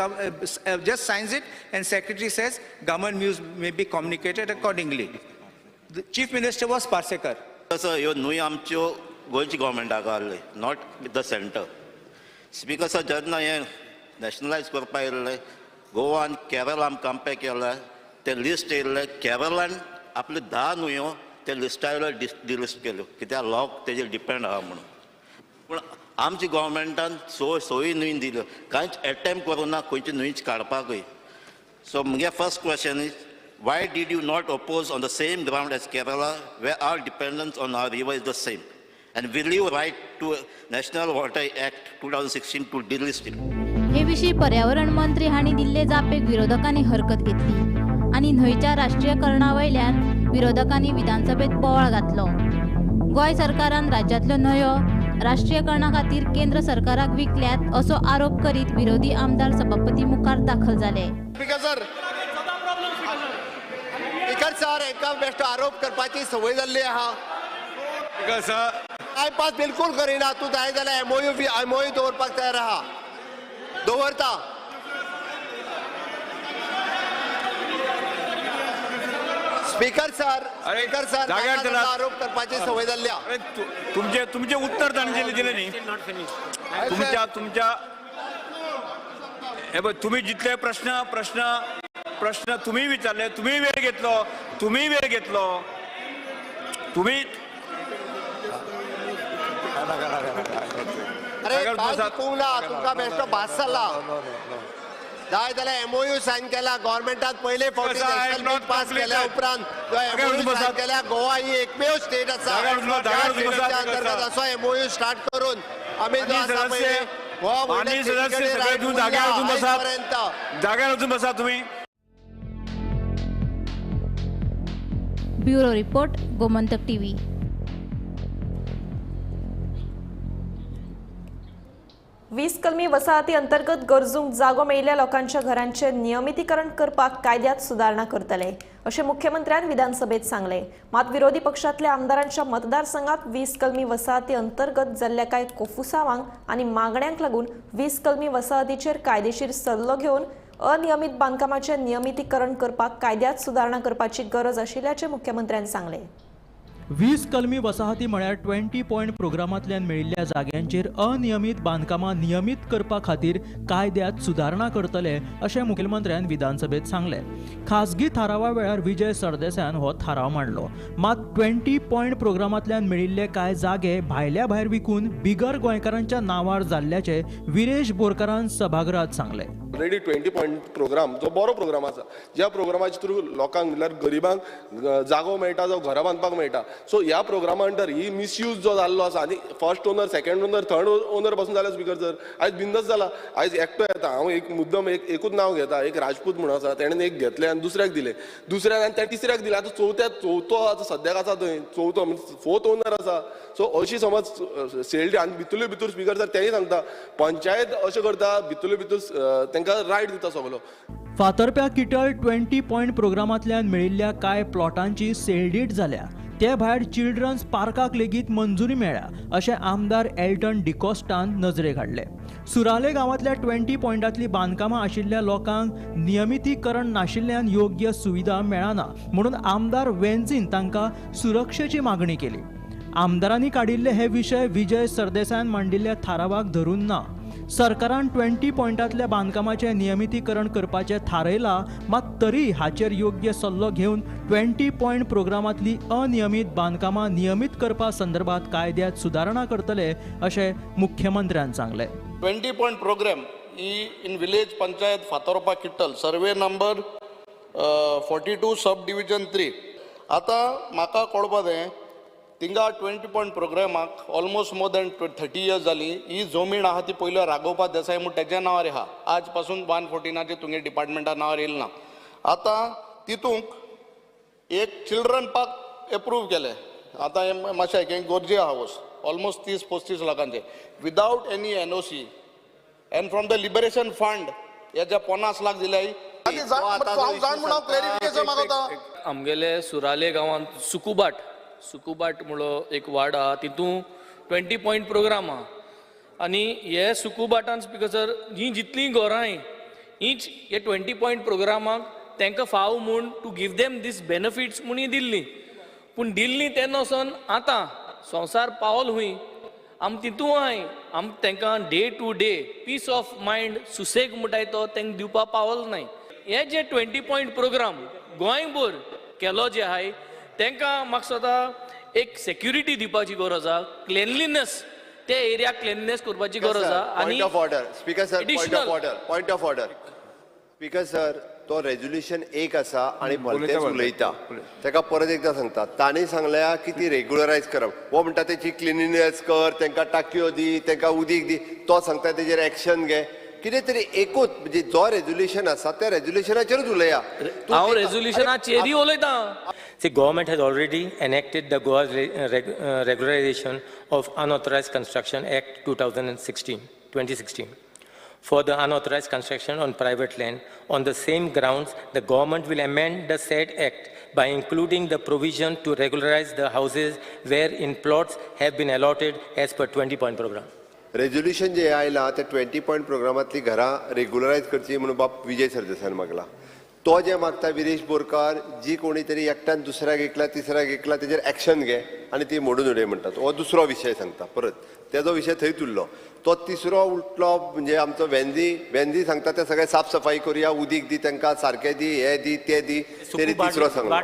just signs it, and secretary says, government views may be communicated accordingly. The chief minister was Parsekar. Sir, ह्यो न्हूय आमच्यो गोंयची गव्हर्मेंटाक आहले, not with the centre. Speaker sir, जेन्ना हें nationalised करपाक येयल्लें, गोवा आनी केरळ आमी कंपेर केलें, तें लिस्ट येयल्लें, केरळान आपल्यो 10 न्हंयो ते लिस्टा वयलो डिलिस्ट केल्यो, कित्याक लोक तेजेर डिपेंड आहा म्हणून. पूण आमच्या गव्हर्मेंटान सोय न्हंय दिल्यो, कांयच एटेम्प्ट करूं ना खंयची न्हंयच काडपाकूय. सो म्हगे first question is, why did you not oppose on the same ground as Kerala, where our dependence on our river is the same? And will you write to National Water Act 2016 to delist it? हे विशीं पर्यावरण मंत्री हांणी दिल्ले जापेक विरोधकांनी हरकत घेतली आनी न्हंयच्या राष्ट्रीयकरणा वयल्यान विरोधकांनी विधानसभेत बोवाळ घातलो. गोंय सरकारान राज्यांतल्यो न्हंयो राष्ट्रीयकरणा खातीर केंद्र सरकाराक विकल्यात असो आरोप करीत विरोधी आमदार सभापती मुखार दाखल जाले. स्पीकर सर, एका बेश्टो आरोप करपाची संवय जाल्ली आहा. टायमपास बिलकुल करिना. तूं जाय जाल्यार एमओयू दवरपाक तयार आहा, दवरता. स्पीकर सर, स्पीकर सर, आरोप करपाची संवय जाल्ली आहा. तुमचे तुमचे उत्तर तांणी दिलें न्ही. तुमच्या तुमच्या हे पळय, तुमी जितले प्रश्न प्रश्न प्रश्न तुम्ही विचारले, तुम्ही वेळ घेतलो, तुम्ही वेळ घेतलो, तुम्ही. अरे तुमकां बेश्टो भास जाला. जाय जाल्यार एमओयू सायन केला गव्हर्मेंटान पयले फावटी नॅशनल बील पास केल्या उपरांत एमओयू सायन केल्या. गोवा ही एकमेव स्टेट आसा त्या अंतर्गत असो एमओयू स्टार्ट करून आमी जो आसा पळय गोवा जाग्यार वचून बसा तुमी. Bureau report, Gomantak TV. 20 कलमी वसाहती अंतर्गत गरजूंक जागो मेळिल्ल्या लोकांच्या घरांचे नियमितीकरण करपाक कायद्यात सुदारणा करतले अशें मुख्यमंत्र्यान विधानसभेत सांगलें. मात विरोधी पक्षांतल्या आमदारांच्या मतदारसंघात 20 कलमी वसाहती अंतर्गत जाल्ल्या कांय कोफुसावांक आनी मागण्यांक लागून 20 कलमी वसाहतीचेर कायदेशीर सल्लो घेवन अनियमित बांदकामाचें नियमितीकरण करपाक कायद्यात सुदारणा करपाची गरज आशिल्ल्याचें मुख्यमंत्र्यान सांगलें. 20 कलमी वसाहती म्हळ्यार 20 पॉयंट प्रोग्रामांतल्यान मेळिल्ल्या जाग्यांचेर अनियमीत बांदकामां नियमीत करपा खातीर कायद्यात सुदारणा करतले अशें मुखेलमंत्र्यान विधानसभेत सांगलें. खासगी थारावा वेळार विजय सरदेसायान हो थाराव मांडलो. मात 20 पॉयंट प्रोग्रामांतल्यान मेळिल्ले कांय जागे भायल्या भायर विकून बिगर गोंयकारांच्या नांवार जाल्ल्याचें विरेश बोरकारान सभागृहात सांगलें. ऑलरेडी 20 पॉयंट प्रोग्राम जो बरो प्रोग्राम आसा, ज्या प्रोग्रामाच्या थ्रू लोकांक म्हणल्यार गरिबांक जागो मेळटा, जावं घरां बांदपाक मेळटा. सो ह्या प्रोग्रामा अंडर ही मिसयूज जो जाल्लो आसा आनी first owner, second owner, third owner पासून जाल्यार स्पीकर सर आयज बिंदस जाला. आयज एकटो येता, हांव एक मुद्दम एकूच नांव घेता, एक राजपूत म्हणून आसा, तेणें एक घेतलें आनी दुसऱ्याक दिलें, दुसऱ्यान आनी त्या तिसऱ्याक दिलें. आतां चवथो आतां सद्याक आसा थंय, चवथो फोर्थ ओनर आसा. सो अशी समज सेल्ड आनी भितरले भितर स्पीकर सर तेंय सांगता, पंचायत अशें करता, भितरले भितर तांकां रायट दिता सगलो. फातर्प्या किटल 20 पॉयंट प्रोग्रामांतल्यान मेळिल्ल्या कांय प्लॉटांची सेलडीट जाल्या. ते भायर चिल्ड्रन्स पार्काक लेगीत मंजुरी मेळ्ळ्या अशें आमदार एल्टन डिकॉस्टान नजरेक हाडलें. सुराले गांवांतल्या 20 पॉयंटांतली बांदकामां आशिल्ल्या लोकांक नियमितीकरण नाशिल्ल्यान योग्य सुविधा मेळना म्हणून आमदार वेन्झीन तांकां सुरक्षेची मागणी केली. आमदारांनी काडिल्ले हे विशय विजय सरदेसायान मांडिल्ल्या थारावाक धरून ना. सरकारान 20 पॉयंटांतल्या बांदकामाचें नियमितीकरण करपाचें थारायलां, मात तरी हाचेर योग्य सल्लो घेवन 20 पॉयंट प्रोग्रामांतली अनियमीत बांदकामां नियमीत करपा संदर्भात कायद्यांत सुदारणा करतले अशें मुख्यमंत्र्यान सांगलें. 20 point programme he in village panchayat Fatorpa Kittel survey number 42 sub division 3. आतां म्हाका कळपा जाय तिंगा 20 पॉयंट प्रोग्रामाक ऑलमोस्ट मोर दॅन 30 इयर्स जाली. ही जमीन आहा ती पयलो राघोबा देसाय म्हूण तेज्या नांवार आहा. आज पासून 114 तुमगे डिपार्टमेंटा नांवार येयल ना. आतां तितूंक एक चिल्ड्रन पार्क एप्रूव केलें. आतां हें मातशें हें गरजे हावस ऑलमोस्ट 30-35 लाखांचे without any NOC and from the liberation fund हेज्या 50 लाख दिले. आमगेले सुराले गांवांत सुकुबाट म्हणलो एक वार्ड आहा, तितून 20 पॉयंट प्रोग्राम आहा आनी हे सुकुबाटान स्पीकर सर ही जितलीं घरां हीच हे 20 पॉयंट प्रोग्रामाक तांकां फाव म्हूण to give them these benefits म्हूण ही दिल्ली. पूण दिल्ली तेन्ना वचोन आतां संवसार पावल हुंय आम तितूं आहाय आम तांकां day to day peace of mind सुसेग म्हणटाय तो तांकां दिवपा पावल नाय. हे जे 20 पॉयंट प्रोग्राम गोंयभर केलो जे आहाय तांकां म्हाका दिसता एक सेक्युरिटी दिवपाची गरज आहा, क्लिनलीनेस ते एरिया क्लिननेस करपाची गरज आहा. आनी point of order speaker sir, point of order speaker sir, तो रेजोल्युशन एक आसा आनी भलतेच उलयता. ताका परत एकदां सांगता, तांणी सांगल्या की ती रेग्युलरायज करप. हो म्हणटा तेची क्लिनिनेस कर, तांकां टाकयो दी, तांकां उदीक दी. तो सांगता तेजेर एक्शन घे. कितें तरी एकूच म्हणजे जो रेजोल्युशन आसा त्या रेजोल्युशनाचेरूच उलया. हांव रेजोल्युशनाचेरूय उलयता. See, government has already enacted the Goa Regularization of Unauthorized Construction Act 2016 for the unauthorized construction on private land. On the same grounds, the government will amend the said act by including the provision to regularize the houses wherein plots have been allotted as per 20 point program. Resolution जे आयला ते 20 point प्रोग्रामांतली घरां रेग्युलरायज करची म्हणून बाब विजय सरदेसायान मागला. तो जे मागता विरेश बोरकार, जी कोणी तरी एकट्यान दुसऱ्याक एकला तिसऱ्याक एकला तेजेर एक्शन घे आनी ती मोडून उडय म्हणटा. हो दुसरो विशय सांगता परत, तेजो विशय थंयच उरलो. तो तिसरो उठलो म्हणजे आमचो वेंदी सांगता ते सगळे साफसफाई करुया, उदीक दी तांकां, सारकें दी, हे दी ते दी, तेणी तिसरो सांगलो.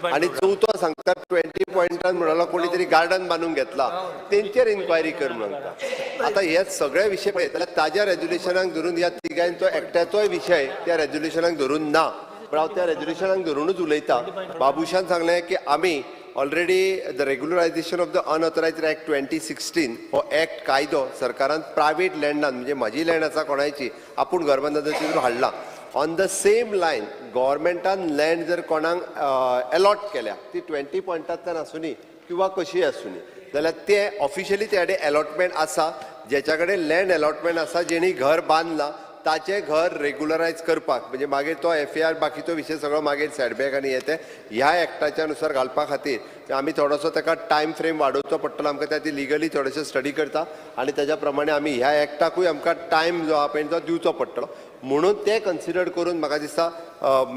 आनी चवथो सांगता 20 पॉयंटान म्हणलो कोणी तरी गार्डन बांदून घेतला तेंचेर इन्क्वायरी कर म्हणून सांगता. आतां हे सगळे विशय पळयत जाल्यार ताज्या रेजोल्युशनाक धरून ह्या तिगांचो एकट्याचोय विशय त्या रेजोल्युशनाक धरून ना, पण हांव त्या रेजोल्युशनाक धरुनूच उलयता. बाबूशान सांगलें की आमी already the regularisation of the unauthorised act 2016 हो एक्ट कायदो सरकारान प्रायवेट लँडान म्हणजे म्हाजी लँड आसा कोणायची आपूण घर बांदता तितून हाडला. ऑन the same line गव्हर्मेंटान लँड जर कोणाक एलॉट केल्या ती 20 पॉयंटांतल्यान आसुनी किंवा कशीय आसुनी जाल्यार ते ऑफिशियली ते कडेन एलॉटमेंट आसा, जेच्या कडेन लँड एलॉटमेंट आसा जेणी घर बांदलां ताचें घर रेग्युलरायज करपाक म्हणजे मागीर तो एफआर बाकीचो विशय सगळो मागीर सेटबॅक आनी हे ते ह्या एक्टाच्या नुसार घालपा खातीर आमी थोडोसो ताका टायम फ्रेम वाडोवचो पडटलो आमकां. त्या लिगली थोडेशें स्टडी करता आनी ताज्या प्रमाणे आमी ह्या एक्टाकूय आमकां टायम जो आहा पळय तो दिवचो पडटलो म्हणून ते कन्सिडर करून म्हाका दिसता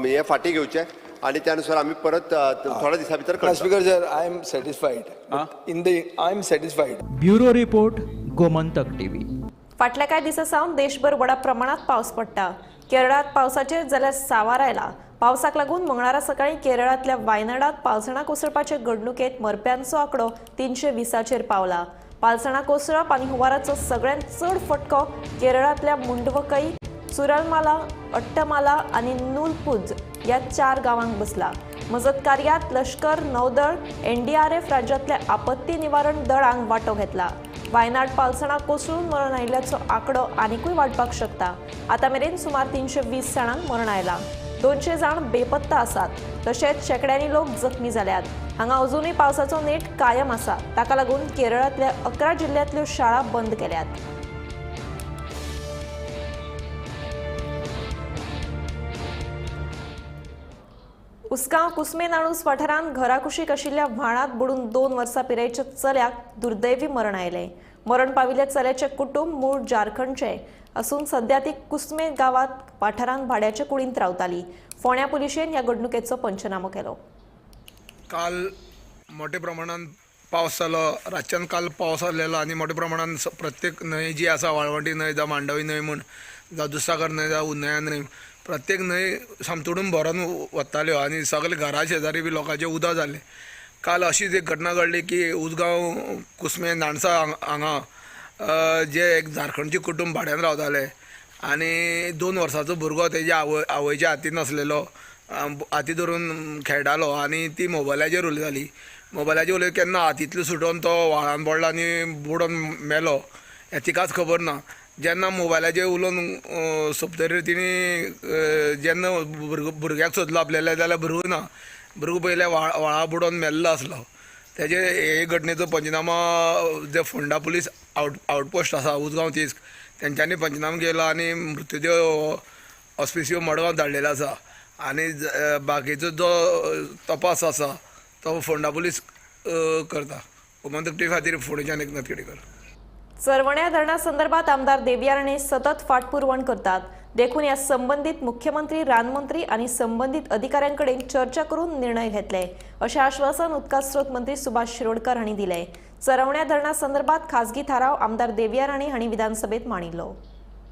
हें फाटीं घेवचें आनी त्या नुसार आमी परत थोड्या दिसां भितर करता. Speaker sir, I am satisfied in the I am satisfied. Bureau report, Gomantak TV. फाटल्या कांय दिसां सावन देशभर व्हडा प्रमाणात पावस पडटा. केरळांत पावसाचेर जाल्यार सावार आयला. पावसाक लागून मंगळारा सकाळीं केरळांतल्या वायनाडांत पालसणां कोसळपाचे घडणुकेंत मरप्यांचो आंकडो 320चेर पावला. पालसणां कोसळप आनी हुंवाराचो सगळ्यांत चड फटको केरळांतल्या मुंडवकई, चुरलमाला, अट्टमाला आनी नूलपुज ह्या 4 गांवांक बसला. मजत कार्यात लश्कर, नौदळ, एनडीआरएफ राज्यांतल्या आपत्ती निवारण दळांक वांटो घेतला. वायनाड पालसणां कोसळून मरण आयिल्ल्याचो आंकडो आनिकूय वाडपाक शकता. आतां मेरेन सुमार 320 जाणांक मरण आयलां. 200 जाण बेपत्ता आसात. तशेंच शेंकड्यांनी लोक जखमी जाल्यात. हांगा अजुनूय पावसाचो नेट कायम आसा. ताका लागून केरळांतल्या 11 जिल्ल्यांतल्यो शाळा बंद केल्यात. उसगांव कुस्मे नाणूस वाठारांत घराकुशीक आशिल्ल्या व्हाणांत बुडून 2 वर्सां पिरायेच्या चल्याक दुर्दैवी मरण आयलें. मरण पाविल्ल्या चल्याचें कुटुंब मूळ झारखंडचें असून सध्या ती कुस्मे गांवांत वाठारांत भाड्याच्या कुडींत रावताली. फोंड्या पुलिशेन ह्या घडणुकेचो पंचनामो केलो. काल मोठ्या प्रमाणात पावस जालो, रातच्यान काल पावस आसलेलो आनी मोठ्या प्रमाणात प्रत्येक न्हंय जी आसा, वाळवंटी न्हंय जावं मांडवी न्हंय म्हूण, जावं दुसागर न्हंय जावं उन्नया न्हंय, प्रत्येक न्हंय सामतोडून भरून वताल्यो आनी सगळे घरा शेजारी बी लोकांचें उदक जालें. काल अशीच एक घटना घडली की उसगांव कुस्मे नाणसा हांगा जे एक झारखंडचे कुटुंब भाड्यान रावताले आनी 2 वर्सांचो भुरगो तेज्या आवयच्या हातीन आसलेलो, हाती धरून खेळटालो आनी ती मोबायलाचेर उलयताली. मोबायलाचेर उलयत केन्ना हातींतलो सुटोन तो व्हाळान पडलो आनी बुडोन मेलो हें तिकाच खबर ना. जेन्ना मोबायलाचेर उलोवन सोंपतरीर तिणी जेन्ना भुरग्याक सोदलो आपल्याले जाल्यार भुरगो ना, भुरगो पयल्या व्हाळा बुडोन मेल्लो आसलो. तेजे हे घटनेचो पंचनामा जे फोंडा पुलीस आउटपोस्ट आसा उसगांव तीस तेंच्यांनी पंचनामा केलो आनी मृत्युदेह ऑस्पिसियो मडगांव धाडलेलो आसा आनी बाकीचो जो तपास आसा तो फोंडा पुलीस करता. गोमंतक टीव्ही खातीर फोंडेच्यान एकनाथ केणेकर. चरवण्या धरणा संदर्भात आमदार देविया राणे सतत फाटपुरवण करतात, देखून ह्या संबंदीत मुख्यमंत्री, रानमंत्री आनी संबंदीत अधिकाऱ्यांकडेन चर्चा करून निर्णय घेतले अशें आश्वासन उदका स्रोत मंत्री सुभाष शिरोडकर हांणी दिलें. चरवण्या धरणा संदर्भात खासगी थाराव आमदार देविया राणे हांणी विधानसभेत मांडिल्लो.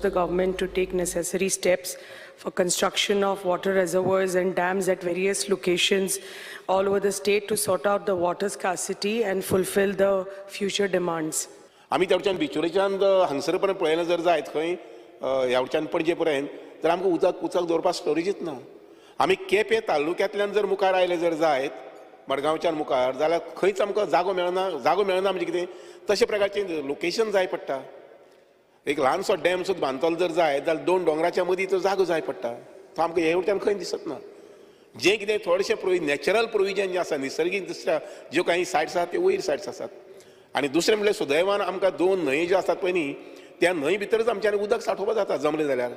The government to take necessary steps for construction of water reservoirs and dams at various locations all over the state to sort out the water scarcity and fulfill the future demands. आमी तेवच्यान बिचोलेच्यान हांगसर पर्यंत पळयलें जर जायत खंय ह्या वटच्यान पणजे पर्यंत तर आमकां उदक दवरपाक स्टोरेजीच ना. आमी केपें तालुक्यांतल्यान जर मुखार आयले जर जायत मडगांवच्यान मुखार जाल्यार खंयच आमकां जागो मेळना. जागो मेळना म्हणजे कितें, तशे प्रकारचें लोकेशन जाय पडटा. एक ल्हानसो डॅम सुद्दां बांदतलो जर जाय जाल्यार 2 दोंगराच्या मदीं तो जागो जाय पडटा. तो आमकां हे वटच्यान खंय दिसत ना. जें कितें थोडेशें नॅचरल प्रोविजन जें आसा निसर्गीक दुसऱ्या ज्यो काही सायट्स आसात त्यो वयर सायट्स आसात. आनी दुसरें म्हणल्यार सुदैवान आमकां 2 न्हंयो ज्यो आसात पळय न्ही त्या न्हंय भितरच आमच्यान उदक सांठोवपाक जाता. जमलें जाल्यार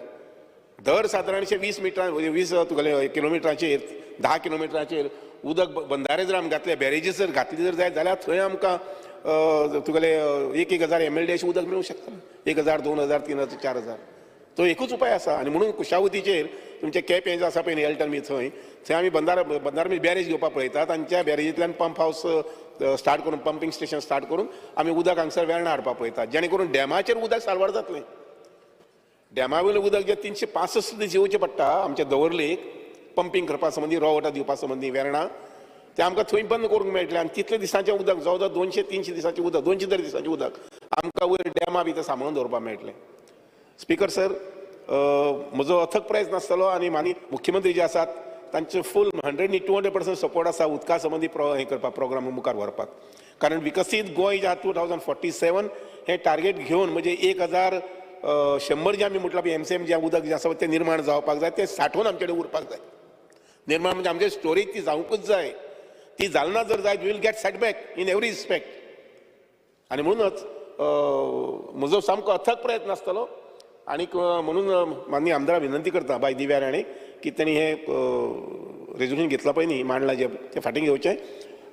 दर सादारणशें 20 मिटरां 20 तुगेले किलोमिटरांचेर 10 किलोमिटरांचेर उदक बंधारे जर आमी घातले, बॅरेजीस जर घातली जर जायत जाल्यार थंय आमकां तुगेले 1-1 हजार MLD अशें उदक मेळूंक शकता. 1000, 2000, 3000, 4000. तो एकूच उपाय आसा. आनी म्हणून कुशावतीचेर तुमचें केपें जें आसा पळय न्ही एल्टन बी थंय थंय आमी बंधारे बॅरेज घेवपाक पळयतात आनी त्या बॅरेजींतल्यान पंप हावस स्टार्ट करून पंपींग स्टेशन स्टार्ट करून आमी उदक हांगसर वेर्णा हाडपाक पळयतात, जेणे करून डॅमाचेर उदक साल्वार जातलें. डॅमा वयलें उदक जें 365 दीस येवचें पडटा आमच्या दवर्लेक पंपींग करपा संबंदी, रॉ वॉटर दिवपा संबंदी वेर्णा, तें आमकां थंय बंद करूंक मेळटलें. आनी तितले दिसांचें उदक जवळ जवळ 200-300 दिसांचें उदक, 200 तरी दिसांचें उदक आमकां वयर डॅमा भितर सांबाळून दवरपाक मेळटलें. स्पीकर सर, म्हजो अथक प्रयत्न आसतलो आनी माननीय मुख्यमंत्री जे आसात तांचे फूल 100 न्ही 200% सपोर्ट आसा उदका संबंदी हें करपाक, प्रोग्राम मुखार व्हरपाक. कारण विकसीत गोंय जे आहा 2047 हें टार्गेट घेवन म्हणजे 1100 जें आमी म्हटलां पळय MCM जें उदक जें आसा तें निर्माण जावपाक जाय, तें सांठोवन आमचे कडेन उरपाक जाय. निर्माण म्हणजे आमचे स्टोरेज ती जावंकूच जाय. ती जालना जर जायत will get setback in every respect. आनी म्हणूनच म्हजो सामको अथक प्रयत्न आसतलो. आनीक म्हणून माननीय आमदारा विनंती करता बाय दिव्या राणे की तेणी हें रेजोल्युशन घेतलां पळय न्ही, मांडलां जें तें फाटीं घेवचें.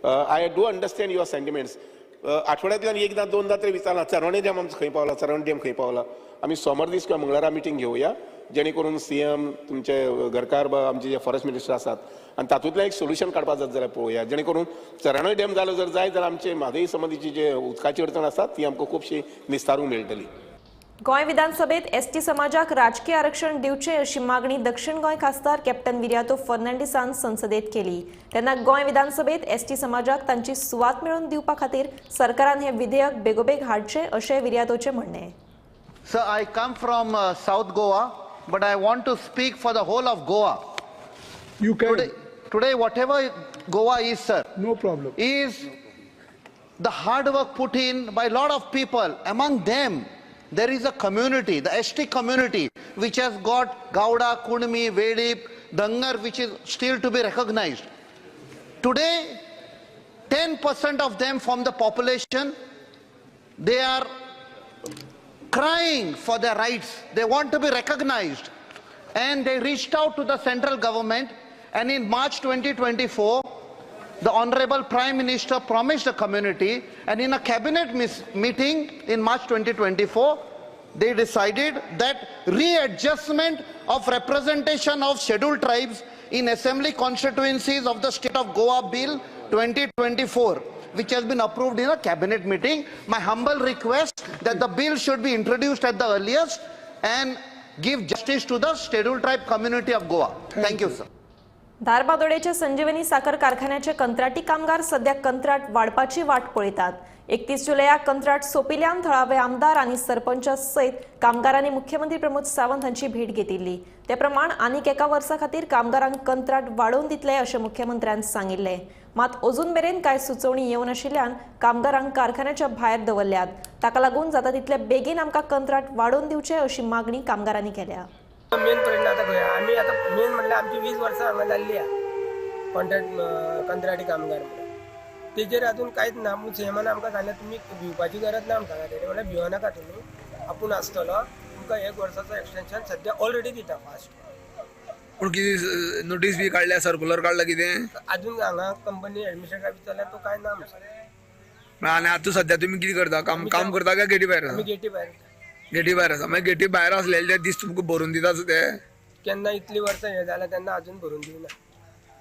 I do understand your sentiments. आठवड्यांतल्यान एकदां दोनदां तरी विचारलां चरवणे डॅम आमचो खंय पावला, चरवणे डॅम खंय पावला. आमी सोमार दीस किंवा मंगळारा मिटींग घेवया जेणे करून CM तुमचे घरकार आमचे जे फॉरेस्ट मिनिस्टर आसात आनी तातूंतल्यान एक सोल्युशन काडपाक जात जाल्यार पळोवया, जेणे करून चरवणे डॅम जालो जर जायत जाल्यार आमचे म्हादई संबंदीची जे उदकाची अडचण आसा ती आमकां खुबशी निस्तारूंक मेळटली. गोंय विधानसभेत एसटी समाजाक राजकीय आरक्षण दिवचें अशी मागणी दक्षिण गोंय खासदार कॅप्टन विरियातो फर्नांडीसान संसदेत केली. तेन्ना गोंय विधानसभेत एसटी समाजाक तांची सुवात मेळोवन दिवपा खातीर सरकारान हें विधेयक बेगोबेग हाडचें अशें विरियातोचें म्हणणें. Sir, I come from South Goa, but I want to speak for the whole of Goa. You can. Today, whatever Goa is, sir, no problem, is the hard work put in by a lot of people. Among them, there is a community, the ST community, which has got Gauda, Kunmi, Vedip, Dangar, which is still to be recognized. Today, 10% of them form the population. They are crying for their rights. They want to be recognized. And they reached out to the central government. And in March 2024, the Honorable Prime Minister promised the community, and in a cabinet meeting in March 2024, they decided that readjustment of representation of scheduled tribes in assembly constituencies of the state of Goa Bill 2024, which has been approved in a cabinet meeting. My humble request that the bill should be introduced at the earliest and give justice to the scheduled tribe community of Goa. Thank you, sir. धारबादोडेच्या संजीवनी साखर कारखान्याचे कंत्राटी कामगार सध्या कंत्राट वाडपाची वाट पळयतात. 31 जुलयाक कंत्राट सोंपिल्ल्यान थळावे आमदार आनी सरपंच सयत कामगारांनी मुख्यमंत्री प्रमोद सावंत हांची भेट घेतिल्ली. ते प्रमाण आनीक एका वर्सा खातीर कामगारांक कंत्राट वाडोवन दितले अशें मुख्यमंत्र्यान सांगिल्लें. मात अजून मेरेन कांय सुचोवणी येवनाशिल्ल्यान कामगारांक कारखान्याच्या भायर दवरल्यात. ताका लागून जाता तितले बेगीन आमकां कंत्राट वाडोवन दिवचें अशी मागणी कामगारांनी केल्या. मेन प्रश्न आतां खंय आमी आतां मेन म्हणल्यार आमची 20 वर्सां हांगा जाल्ली आहा कॉन्ट्रॅक्ट कंत्राटी कामगार म्हणून तेजेर अजून कांयच ना. पूण सीएमान आमकां सांगलें तुमी भिवपाची गरज ना आमकां तेणी म्हणल्यार भिवनाका तुमी, आपूण आसतलो तुमकां 1 वर्साचो एक्सटेन्शन सद्या ऑलरेडी दिता फास्ट. पूण कितें नोटीस बी काडल्या, सर्कुलर काडला कितें? अजून हांगा कंपनी एडमिनिस्ट्रेटर विचारल्यार तो कांय ना आमचो. आनी आतां सद्या तुमी कितें करता, काम करता काय गेटी भायर? आमी गेटी भायर. गेटी भायर आसा. मागीर गेटी भायर आसलेले ते दीस तुमकां भरून दिता ते केन्ना इतली वर्सां हें जालें तेन्ना अजून भरून दिवना.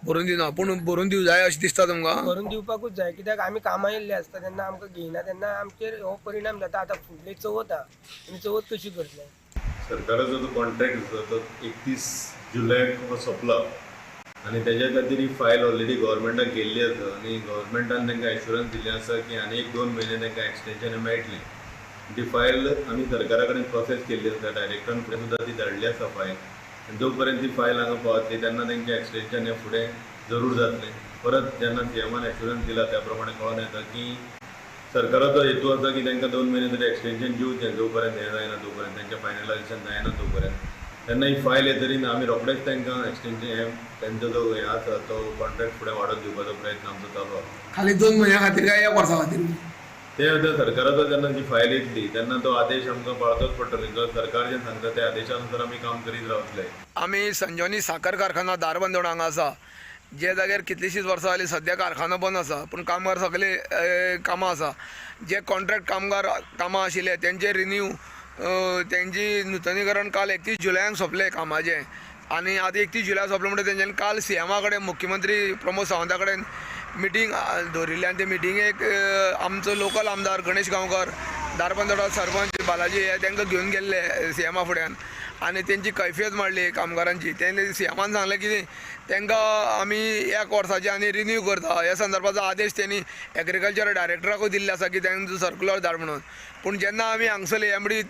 भरून दिवना, पूण भरून दिवं जाय अशें दिसता तुमकां? भरून दिवपाकूच जाय, कित्याक आमी कामां येयल्ले आसता तेन्ना आमकां घेयना तेन्ना आमचेर हो परिणाम जाता. आतां फुडली चवथ आहा, आमी चवथ कशी करतले? सरकाराचो जो कॉन्ट्रॅक्ट आसा तो 31 जुलयाक सोंपला आनी तेज्या खातीर ही फायल ऑलरेडी गव्हर्मेंटाक गेल्ली आसा आनी गव्हर्मेंटान तांकां एश्युरन्स दिल्लें आसा की आनी 1-2 म्हयने तांकां एक्सटेन्शन मेळटलें. ती फायल आमी सरकारा कडेन प्रोसेस केल्ली आसा, डायरेक्टरान फुडें सुद्दां ती धाडली आसा फायल. आनी जो पर्यंत ती फायल हांगा पावतली तेन्ना तेंचें एक्सटेन्शन हें फुडें जरूर जातलें. परत जेन्ना सीएमान एश्युरन्स दिला त्या प्रमाणे कळोन येता की सरकाराचो हेतू आसा की तांकां 2 म्हयने तरी एक्सटेन्शन दिवचें, जो पर्यंत हें जायना तो पर्यंत तेंचें फायनलायजेशन जायना तो पर्यंत. तेन्ना ही फायल येतरी आमी रोखडेच तांकां एक्सटेन्शन हें तेंचो जो हें आसा तो कॉन्ट्रॅक्ट फुडें वाडोवन दिवपाचो प्रयत्न आमचो चालू आसा. खाली 2 म्हयन्या खातीर काय 1 वर्सा खातीर? ते आतां सरकाराचो जेन्ना जी फायल येतली तेन्ना तो आदेश आमकां पाळचोच पडटलो. जो सरकार जें सांगता त्या आदेशानुसार आमी काम करीत रावतले. आमी संजीवनी साखर कारखाना धारबांदोडा हांगा आसा, जे जाग्यार कितलीशींच वर्सां जालीं सद्या कारखानो बंद आसा, पूण कामगार सगळे कामां आसा. जे कॉन्ट्रॅक्ट कामगार कामां आशिल्ले तेंचे रिन्यू तेंची नुतनीकरण काल 31 जुलयाक सोंपलें कामाचें. आनी आतां 31 जुलयाक सोंपलें म्हणटकीर तेंच्यांनी काल सीएमा कडेन, मुख्यमंत्री प्रमोद सावंता कडेन मिटींग दवरिल्ली आनी ते मिटिंगेक आमचो लोकल आमदार गणेश गांवकर, धारबांदोडा सरपंच बालाजी हे तांकां घेवन गेल्ले सीएमा फुड्यान आनी तेंची कैफियत मांडली कामगारांची. तेणी सीएमान सांगलें की तांकां आमी 1 वर्साचे आनी रिन्यू करता. ह्या संदर्भाचो आदेश तेणी एग्रीकल्चर डायरेक्टराकूय दिल्ले आसा की तांकां सर्कुलर धाड म्हणून. पूण जेन्ना आमी हांगसरले एमडी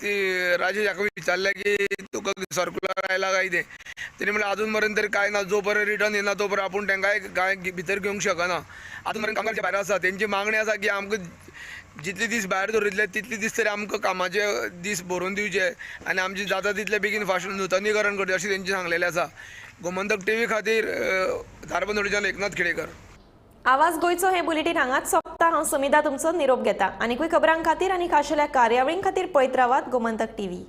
राजेश हाका विचारलें की तुका सर्कुलर आयला काय कितें, तेणी म्हणलें अजून मेरेन तरी कांय ना, जो पर्यंत रिटर्न येना तो पर्यंत आपूण तांकां कांय भितर घेवंक शकना. आजून मेरेन कामगार भायर आसा, तेंची मागणी आसा की आमकां जितले दीस भायर दवरिल्ले तितले दीस तरी आमकां कामाचे दीस भरून दिवचे आनी आमचे जाता तितले बेगीन फास्ट नुतनीकरण करचें अशें तेंचें सांगलेलें आसा. गोमंतक टीव्ही खातीर धारबांदोडेच्यान एकनाथ खेडेकर. आवाज गोंयचो हे बुलेटीन हांगाच सोंपता. हांव समिधा तुमचो निरोप घेता. आनीकूय खबरां खातीर आनी खाशेल्या कार्यावळीं खातीर पळयत रावात गोमंतक टीव्ही.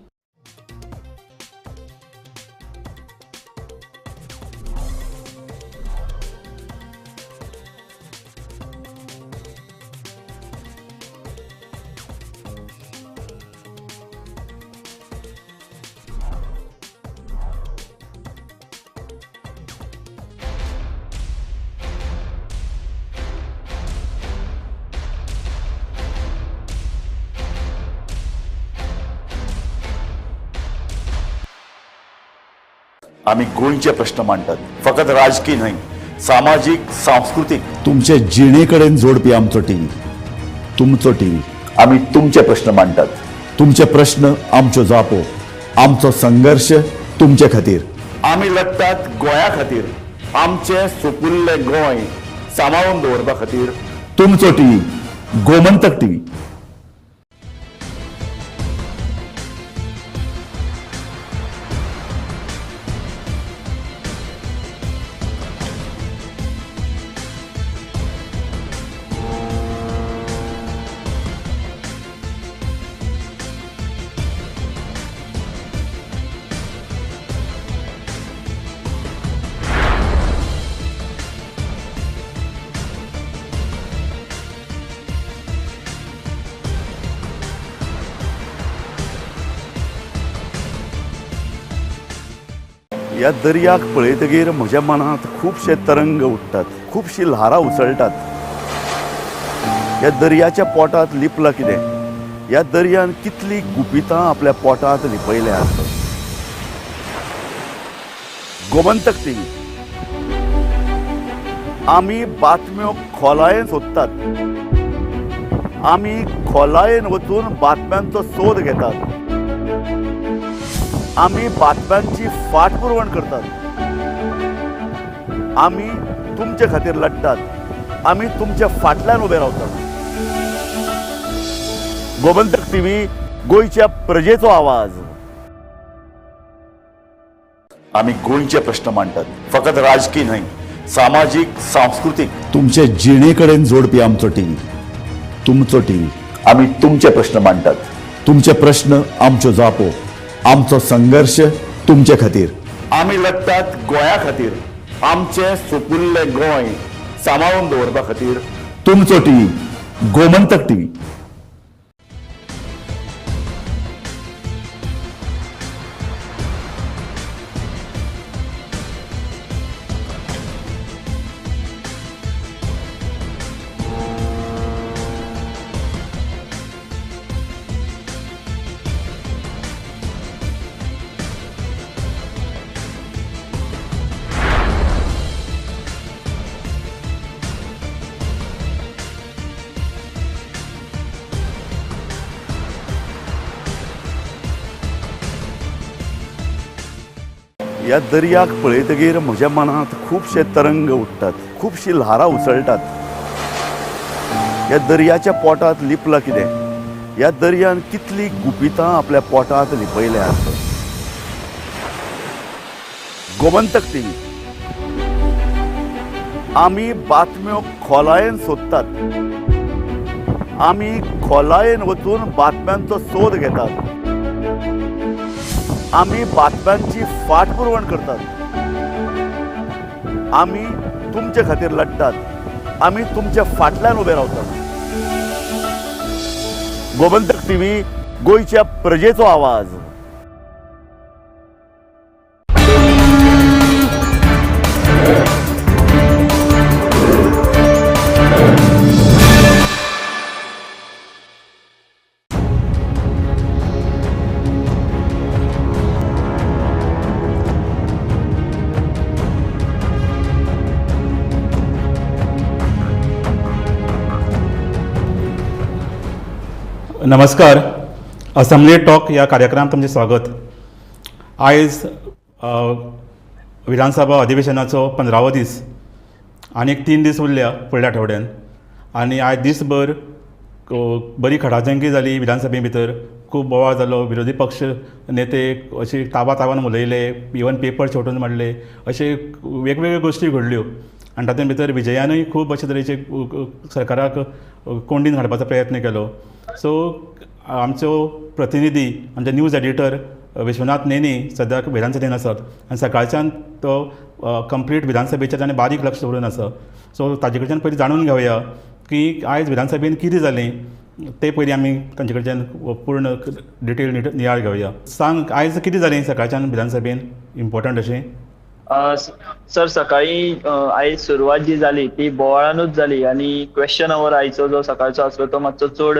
आमी गोंयचे प्रश्न मांडटात, फकत राजकी न्हय, सामाजीक, सांस्कृतीक. तुमचे जिणे कडेन जोडपी आमचो टीव्ही, तुमचो टीव्ही. आमी तुमचे प्रश्न मांडटात, तुमचे प्रश्न आमच्यो जापो, आमचो संघर्श तुमचे खातीर. आमी लढटात गोंया खातीर, आमचें सुपुल्लें गोंय सांबाळून दवरपा खातीर. तुमचो टीव्ही, गोमंतक टीव्ही. ह्या दर्याक पळयतगीर म्हज्या मनांत खुबशे तरंग उठ्ठात, खुबशी ल्हारां उसळटात. ह्या दर्याच्या पोटांत लिपलां कितें? ह्या दर्यान कितली गुपितां आपल्या पोटांत लिपयल्यात. गोमंतक टीव्ही, आमी बातम्यो खोलायेन सोदतात, आमी खोलायेन वचून बातम्यांचो सोद घेतात, आमी बातम्यांची फाटपुरवण करतात, आमी तुमचे खातीर लढटात, आमी तुमच्या फाटल्यान उबे रावतात. गोमंतक टीव्ही, गोंयच्या प्रजेचो आवाज. आमी गोंयचे प्रश्न मांडटात, फकत राजकी न्हय, सामाजीक, सांस्कृतीक, तुमचे जिणे कडेन जोडपी आमचो टीव्ही, तुमचो टीव्ही. आमी तुमचे प्रश्न मांडटात, तुमचे प्रश्न आमच्यो जापो, आमचो संघर्ष तुमचे खातीर. आमी लढटात गोंया खातीर, आमचें सुपुल्लें गोंय सांबाळून दवरपा खातीर. तुमचो टीव्ही, गोमंतक टीव्ही. ह्या दर्याक पळयतगीर म्हज्या मनांत खुबशे तरंग उठ्ठात, खुबशी ल्हारां उसळटात. ह्या दर्याच्या पोटांत लिपलां कितें? ह्या दर्यान कितली गुपितां आपल्या पोटांत लिपयल्यात. गोमंतक टीव्ही, आमी बातम्यो खोलायेन सोदतात, आमी खोलायेन वचून बातम्यांचो सोद घेतात, आमी बातम्यांची फाटपुरवण करतात, आमी तुमचे खातीर लढटात, आमी तुमच्या फाटल्यान उबे रावतात. गोमंतक टीव्ही, गोंयच्या प्रजेचो आवाज. नमस्कार, असेंब्ली टॉक ह्या कार्यक्रमात तुमचें स्वागत. आयज विधानसभा अधिवेशनाचो 15वो दीस, आनीक 3 दीस उरल्या फुडल्या आठवड्यान, आनी आयज दीसभर बरी खडाजंगी जाली विधानसभे भितर. खूब बोवाळ जालो, विरोधी पक्ष नेते अशे ताबा ताबान उलयले, इवन पेपर शेवटून मारले, अशे वेगवेगळ्यो गोश्टी घडल्यो. आनी तातूंत भितर विजयानूय खूब अशे तरेचे सरकाराक कोंडीन हाडपाचो प्रयत्न केलो. सो आमचो प्रतिनिधी, आमचे न्यूज एडिटर विश्वनाथ नेने सद्याक विधानसभेन आसात आनी सकाळच्यान तो कंप्लीट विधानसभेचेर ताणें बारीक लक्ष दवरून आसा. सो ताजे कडच्यान पयलीं जाणून घेवया की आयज विधानसभेन कितें जालें तें पयलीं आमी तांचे कडच्यान पूर्ण डिटेल नियाळ घेवया. सांग, आयज कितें जालें सकाळच्यान विधानसभेन इम्पोर्टंट अशें? सर, सकाळी आयज सुरवात जी जाली ती बोवाळानूच जाली आनी क्वेश्चन our आयचो जो सकाळचो आसलो तो मातसो चड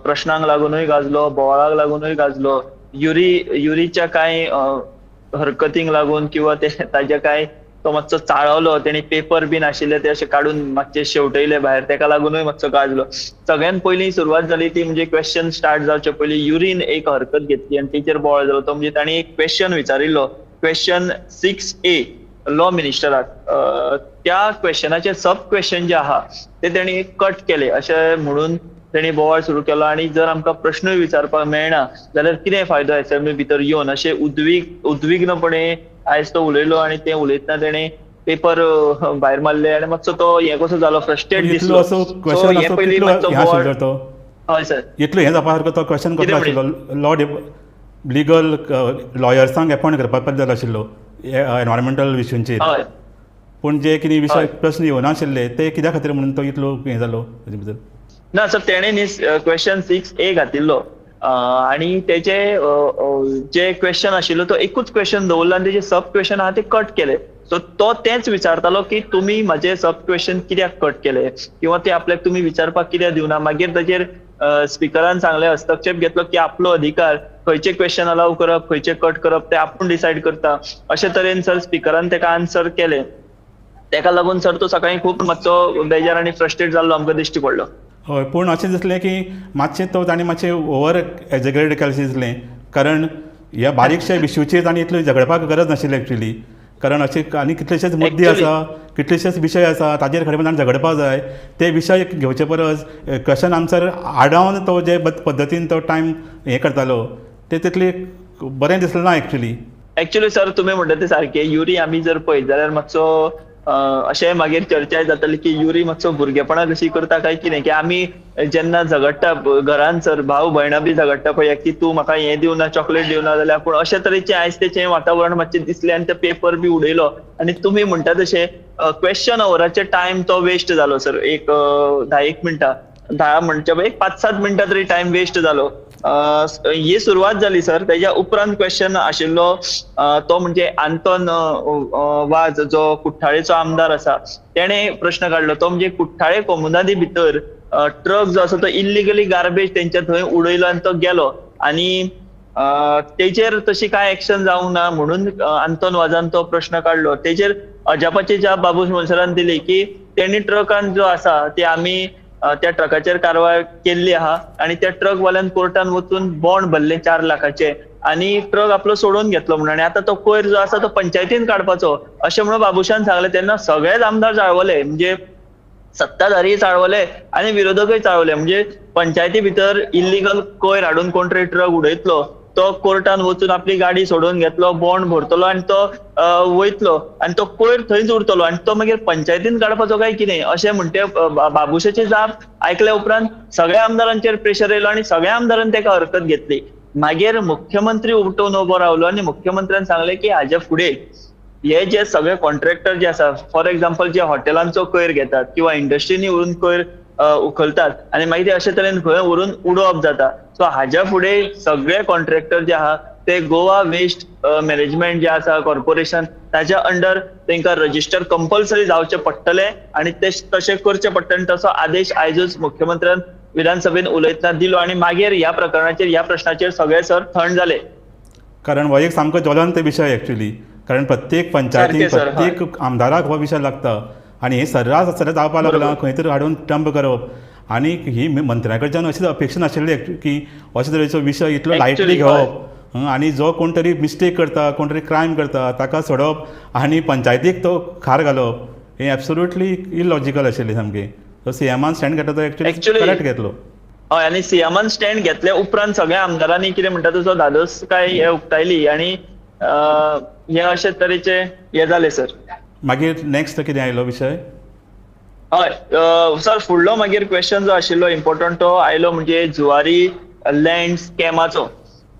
प्रश्नांक लागुनूय गाजलो, बोवाळाक लागुनूय गाजलो. युरीच्या कांय हरकतींक लागून किंवा ते ताज्या कांय तो मातसो चाळवलो, तेणी पेपर बीन आशिल्ले ते अशे काडून मातशे शेवटयले भायर, तेका लागुनूय मातसो गाजलो. सगळ्यान पयलीं सुरवात जाली ती म्हणजे क्वेश्चन स्टार्ट जावचे पयलीं युरीन एक हरकत घेतली आनी तेचेर बोवाळ जालो. तो म्हणजे ताणी एक क्वेश्चन विचारिल्लो, क्वेश्चन 6A law मिनिस्टराक. त्या क्वेश्चनाचे सब क्वेश्चन जे आहा ते तेणी कट केले अशें म्हणून तेणी बोवाळ सुरू केलो. आनी जर आमकां प्रश्नूय विचारपाक मेळना जाल्यार कितें फायदो असेंब्ली भितर येवन अशें उद्विग्नपणे आयज तो उलयलो. आनी तें उलयतना तेणें पेपर भायर मारले आनी मातसो तो हें कसो जालो, फ्रस्ट्रेट दिसलो. सो हें पयलीं मातसो बोवाळ. हय सर, इतलो हें जावपा सारको तो क्वेश्चन कसलो आशिल्लो? लॉ लिगल लॉयर्सांक एपॉयंट करपाक जाय आशिल्लो एनवायरमेंटल इश्यूंचेर, पूण जे कितें विशय प्रश्न येवनाशिल्ले ते कित्या खातीर म्हणून तो इतलो हें जालो ताजे भितर? ना सर, तेणें न्ही क्वेश्चन 6A घातिल्लो आणि तेजे जे क्वेश्चन आशिल्लो तो एकूच क्वेश्चन दवरलो आनी तेजे सब क्वेश्चन आहा ते कट केले. सो तो तेंच विचारतालो की तुमी म्हजे सब क्वेश्चन कित्याक कट केले किंवा ते आपल्याक तुमी विचारपाक कित्याक दिवना. मागीर ताजेर स्पिकरान सांगले, हस्तक्षेप घेतलो की आपलो अधिकार, खंयचे क्वेश्चन अलाव करप खंयचे कट करप ते आपूण डिसायड करता. अशे तरेन सर स्पिकरान तेका आन्सर केले. तेका लागून सर तो सकाळी खूब मातसो बेजार आनी फ्रस्ट्रेट जाल्लो आमकां दिश्टी पडलो. हय, पूण अशें दिसलें की मातशें तो ताणें मातशें ओवर एजेग्रेट केलें अशें दिसलें, कारण ह्या बारीकश्या इशूचेर ताणें इतलें झगडपाक गरज नाशिल्ली एक्चुली. कारण अशे आनी कितलेशेच मुद्दे आसा, कितलेशेच विशय आसा ताजेर खरें म्हणल्यार झगडपाक जाय. ते विशय घेवचे परस क्वेशन आन्सर आडावन तो जे पद्दतीन तो टायम हें करतालो ते तितलें बरें दिसलें ना एक्चुली. एक्चुली सर तुमी म्हणटा ते सारकें. युरी आमी जर पळयत जाल्यार मातसो अशें मागीर चर्चा जाताली की युरी मातसो भुरगेपणा कशी करता काय कितें, की आमी जेन्ना झगडटा घरान सर भाव भयणां बी झगडटा पळय की तूं म्हाका हें दिवना चॉकलेट दिवना जाल्यार, पूण अशे तरेचें आयज तेचें वातावरण मातशें दिसलें आनी ते पेपर बी उडयलो. आनी तुमी म्हणटा तशें क्वेश्चन अवराचे टायम तो वेस्ट जालो सर. एक 10 मिनटां, 10 म्हणचे एक 5-7 मिनटां तरी टायम वेस्ट जालो. ही सुरवात जाली सर. तेज्या उपरांत क्वेश्चन आशिल्लो तो म्हणजे आंतोन वाज जो कुठ्ठाळेचो आमदार आसा तेणे प्रश्न काडलो तो म्हणजे कुठ्ठाळे कोमुनादी भितर ट्रक जो आसा तो इल्लिगली गार्बेज तेंच्या थंय उडयलो आनी तो गेलो आनी तेजेर तशी कांय एक्शन जावंक ना म्हणून आंतोन वाजान तो प्रश्न काडलो. तेजेर अजापाची जाप बाबूश मोन्सेरान दिली की तेणी ट्रकान जो आसा ते आमी त्या ट्रकाचेर कारवाय केल्ली आहा आनी त्या ट्रकवाल्यान कोर्टान वचून बॉन्ड भरले 4 लाखाचे आनी ट्रक आपलो सोडून घेतलो म्हणून, आनी आतां तो कोयर जो आसा तो पंचायतीन काडपाचो अशें म्हणून बाबूशान सांगलें. तेन्ना सगळेच आमदार चाळवले, म्हणजे सत्ताधारी चाळवले आनी विरोधकय चाळवले. म्हणजे पंचायती भितर इल्लिगल कोयर हाडून कोण तरी ट्रक उडयतलो, तो कोर्टान वचून आपली गाडी सोडून घेतलो, बॉन्ड भरतलो आनी तो वयतलो आनी तो कोयर थंयच उरतलो आनी तो मागीर पंचायतीन काडपाचो काय कितें अशें म्हणटे बाबूशाची जाप आयकल्या उपरांत सगळ्या आमदारांचेर प्रेशर येयलो आनी सगळ्या आमदारान तेका हरकत घेतली. मागीर मुख्यमंत्री उठून उबो रावलो आनी मुख्यमंत्र्यान सांगलें की हाज्या फुडें हे जे सगळे कॉन्ट्रॅक्टर जे आसा, फॉर एक्झाम्पल जे हॉटेलांचो कोयर घेतात किंवा इंडस्ट्रीनी व्हरून कोयर उखलतात आनी मागीर ते अशे तरेन खंय व्हरून उडोवप जाता, सो हाज्या फुडें सगळे कॉन्ट्रॅक्टर जे आहा ते गोवा वेस्ट मॅनेजमेंट जे आसा कॉर्पोरेशन ताच्या अंडर तांकां रजिस्टर कंपल्सरी जावचें पडटलें आनी ते तशें करचें पडटलें. आनी तसो आदेश आयजूच मुख्यमंत्र्यान विधानसभेन उलयतना दिलो आनी मागीर ह्या प्रकरणाचेर ह्या प्रश्नाचेर सगळे सर थंड जाले. कारण हो एक सामको ज्वलंत विशय एक्चुली, कारण प्रत्येक पंचायतीन प्रत्येक आमदाराक हो विशय लागता आनी हे सर्रास सर्रास जावपाक लागलां, खंय तरी हाडून डंप करप आनी ही मंत्र्या कडच्यान अशीच अपेक्षा नाशिल्ली की अशे तरेचो विशय इतलो लायटली घेवप आनी जो कोण तरी मिस्टेक करता, कोण तरी क्रायम करता ताका सोडप आनी पंचायतीक तो खार घालप हें एब्सोल्युटली इलॉजिकल आशिल्लें सामकें. सो सीएमान स्टँड घेतलो तो एक्चुअली करेक्ट घेतलो. हय, आनी सीएमान स्टँड घेतल्या उपरांत सगळ्या आमदारांनी कितें म्हणटा तसो धादोस काय हे उक्तायली आनी हे अशे तरेचे हे जाले सर. मागीर नेक्स्ट कितें आयलो विशय? हय सर, फुडलो मागीर क्वेश्चन जो आशिल्लो इम्पोर्टंट तो आयलो म्हणजे जुवारी लँड स्कॅमाचो.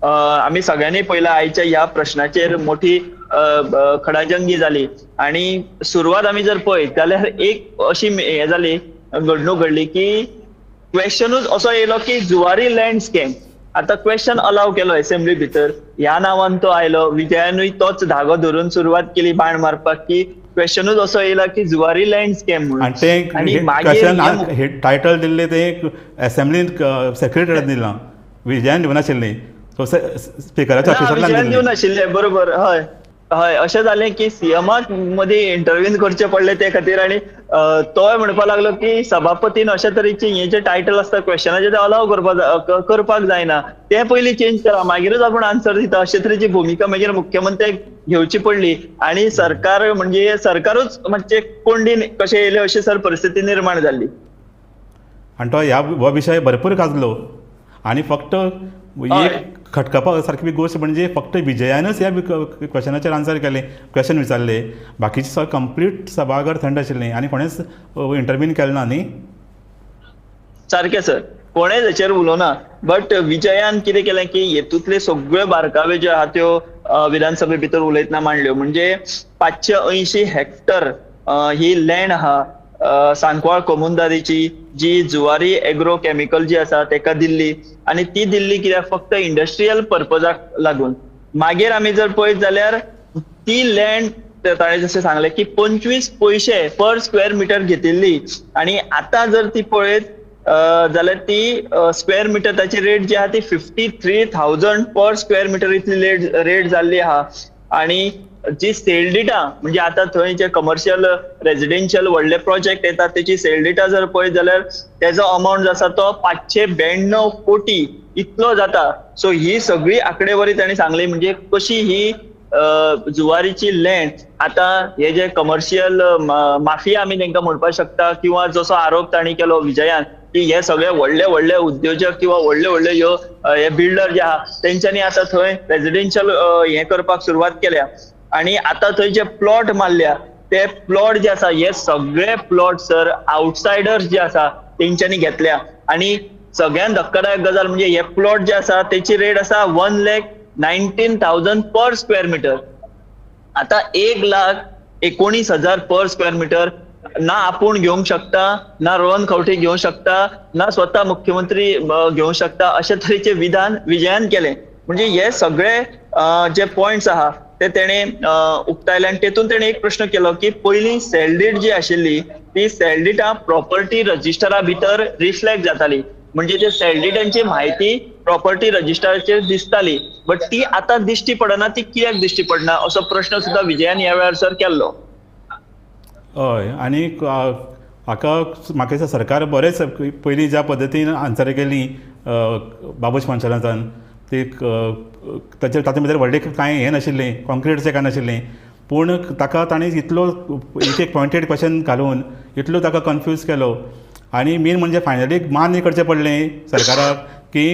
आमी सगळ्यांनी पयला आयच्या ह्या प्रश्नाचेर मोठी खडाजंगी जाली आनी सुरवात आमी जर पळयत जाल्यार एक अशी हे जाली घडणूक घडली की क्वेश्चनूच असो येयलो की जुवारी लँड स्कॅम. आतां क्वेश्चन अलाव केलो एसेंब्ली भितर, ह्या नांवान तो आयलो, विजयानूय तोच धागो धरून सुरवात केली बाण मारपाक की क्वेश्चनूच असो येयला की जुवारी लँड स्कॅम म्हणून. आनी तें टायटल दिल्लें तें एसेंब्लीन सेक्रेटरीन दिलां, विजयान दिवं नाशिल्लें, स्पिकराच्या ऑफिसांतल्यान दिवं नाशिल्लें. बरोबर, हय हय, अशें जालें की सीएमाक मदीं इंटरव्यून करचें पडलें ते खातीर आनी तोय म्हणपाक लागलो की सभापतीन अशे तरेचें हें जें टायटल आसता क्वेश्चनाचें तें अलाव करपाक जायना, तें पयलीं चेंज करा मागीरूच आपूण आन्सर दिता, अशे तरेची भुमिका मागीर मुख्यमंत्र्याक घेवची पडली आनी सरकार म्हणजे सरकारूच मातशें कोंडीन कशें येयलें अशी सर परिस्थिती निर्माण जाल्ली. आनी तो ह्या हो विशय भरपूर गाजलो आनी फक्त एक खटकपा सारकी गोश्ट म्हणजे फक्त विजयानच ह्या क्वेश्चनाचेर आन्सर केलें, क्वेश्चन विचारले, बाकीचे सगळें कंप्लीट सभाघर थंड आशिल्लें आनी कोणेच इंटरवीन केलें ना न्ही. सारकें सर, कोणेच हेचेर उलोवना, बट विजयान कितें केलें की हेतूंतले सगळे बारकावे ज्यो आहा त्यो विधानसभे भितर उलयतना मांडल्यो. म्हणजे 580 हेक्टर ही लँड आहा सांकवाळ कोमुंदारीची जी जुवारी एग्रो केमिकल जी आसा तेका दिल्ली आनी ती दिल्ली कित्याक फक्त इंडस्ट्रियल पर्पजाक लागून. मागीर आमी जर पळयत जाल्यार ती लँड ताणें जशें सांगलें की 25 पयशे पर स्क्वेअर मिटर घेतिल्ली आनी आतां जर ती पळयत जाल्यार ती स्क्वेअर मिटर ताची रेट जी आहा ती 53,000 पर स्क्वेअर मिटर इतली रेट जाल्ली आहा. आनी जी सेल डिटा म्हणजे आतां थंय जे कमर्शियल रेजिडेन्शियल व्हडले प्रोजेक्ट येतात तेची सेल डिटा जर पळयत जाल्यार तेजो अमाउंट जो आसा तो 592 कोटी इतलो जाता. सो ही सगळी आंकडेवारी तांणी सांगली म्हणजे कशी ही जुवारीची लँड आतां हे जे कमर्शियल माफिया आमी तांकां म्हणपाक शकता किंवा जसो आरोप तांणी केलो विजयान की हे सगळे व्हडले व्हडले उद्योजक किंवा व्हडले व्हडले ह्यो हे बिल्डर जे आहा तेंच्यांनी आतां थंय रेजिडेन्शियल हे करपाक सुरवात केल्या आनी आतां थंय जे प्लॉट मारल्या ते प्लॉट जे आसा हे सगळे प्लॉट सर आउटसायडर्स जे आसा तेंच्यांनी घेतल्या. आनी सगळ्यान धक्कादायक गजाल म्हणजे हे प्लॉट जे आसा तेची रेट आसा 1,19,000 पर स्क्वेअर मिटर. आता 1,19,000 पर स्क्वेअर मिटर ना आपूण घेवंक शकता, ना रोहन खंवटे घेवंक शकता, ना स्वता मुख्यमंत्री घेवंक शकता अशे तरेचे विधान विजयान केलें. म्हणजे हे सगळे जे पॉयंट्स आहा ते तेणे उक्तायले आनी तेतून तेणे एक प्रश्न केलो की पयलीं सेल डीड जी आशिल्ली ती सेल डिटा प्रॉपर्टी रजिस्टरा भितर रिफ्लेक्ट जाताली, म्हणजे ते सेल डिटांची म्हायती प्रॉपर्टी रजिस्टराचेर दिसताली, बट ती आतां दिश्टी पडना, ती कित्याक दिश्टी पडना असो प्रश्न सुद्दां विजयान ह्या वेळार सर केल्लो. हय, आनी हाका म्हाका दिसता सरकार बरेंच पयलीं ज्या पद्दतीन आन्सर केली बाबूश मोन्सेरातान ती ताचेर तातूंत भितर व्हडलें कांय हें नाशिल्लें, कॉन्क्रिटचें कांय नाशिल्लें, पूण ताका ताणें इतलो एक एक पॉयंटेड क्वेश्चन घालून इतलो ताका कन्फ्यूज केलो आनी मेन म्हणजे फायनली मान्य करचें पडलें सरकाराक की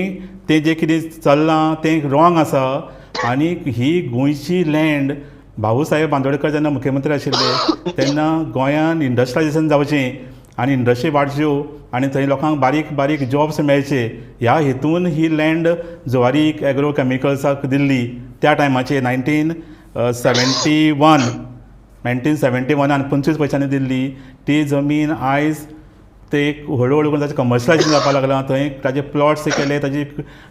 तें जें कितें चल्लां तें रॉंग आसा. आनी ही गोंयची लँड भाऊसाहेब बांदोडकर जेन्ना मुख्यमंत्री आशिल्ले तेन्ना गोंयान इंडस्ट्रियलायजेशन जावचें आनी इंडस्ट्री वाडच्यो आनी थंय लोकांक बारीक बारीक जॉब्स मेळचे ह्या हेतून ही लँड जुवारी एग्रो केमिकल्साक दिल्ली त्या टायमाचेर 1971 25 पयशांनी दिल्ली ती जमीन आयज ते हळू हळू करून ताचें कमर्शलायजेशन जावपाक लागलां. थंय ताजे प्लॉट्स केले,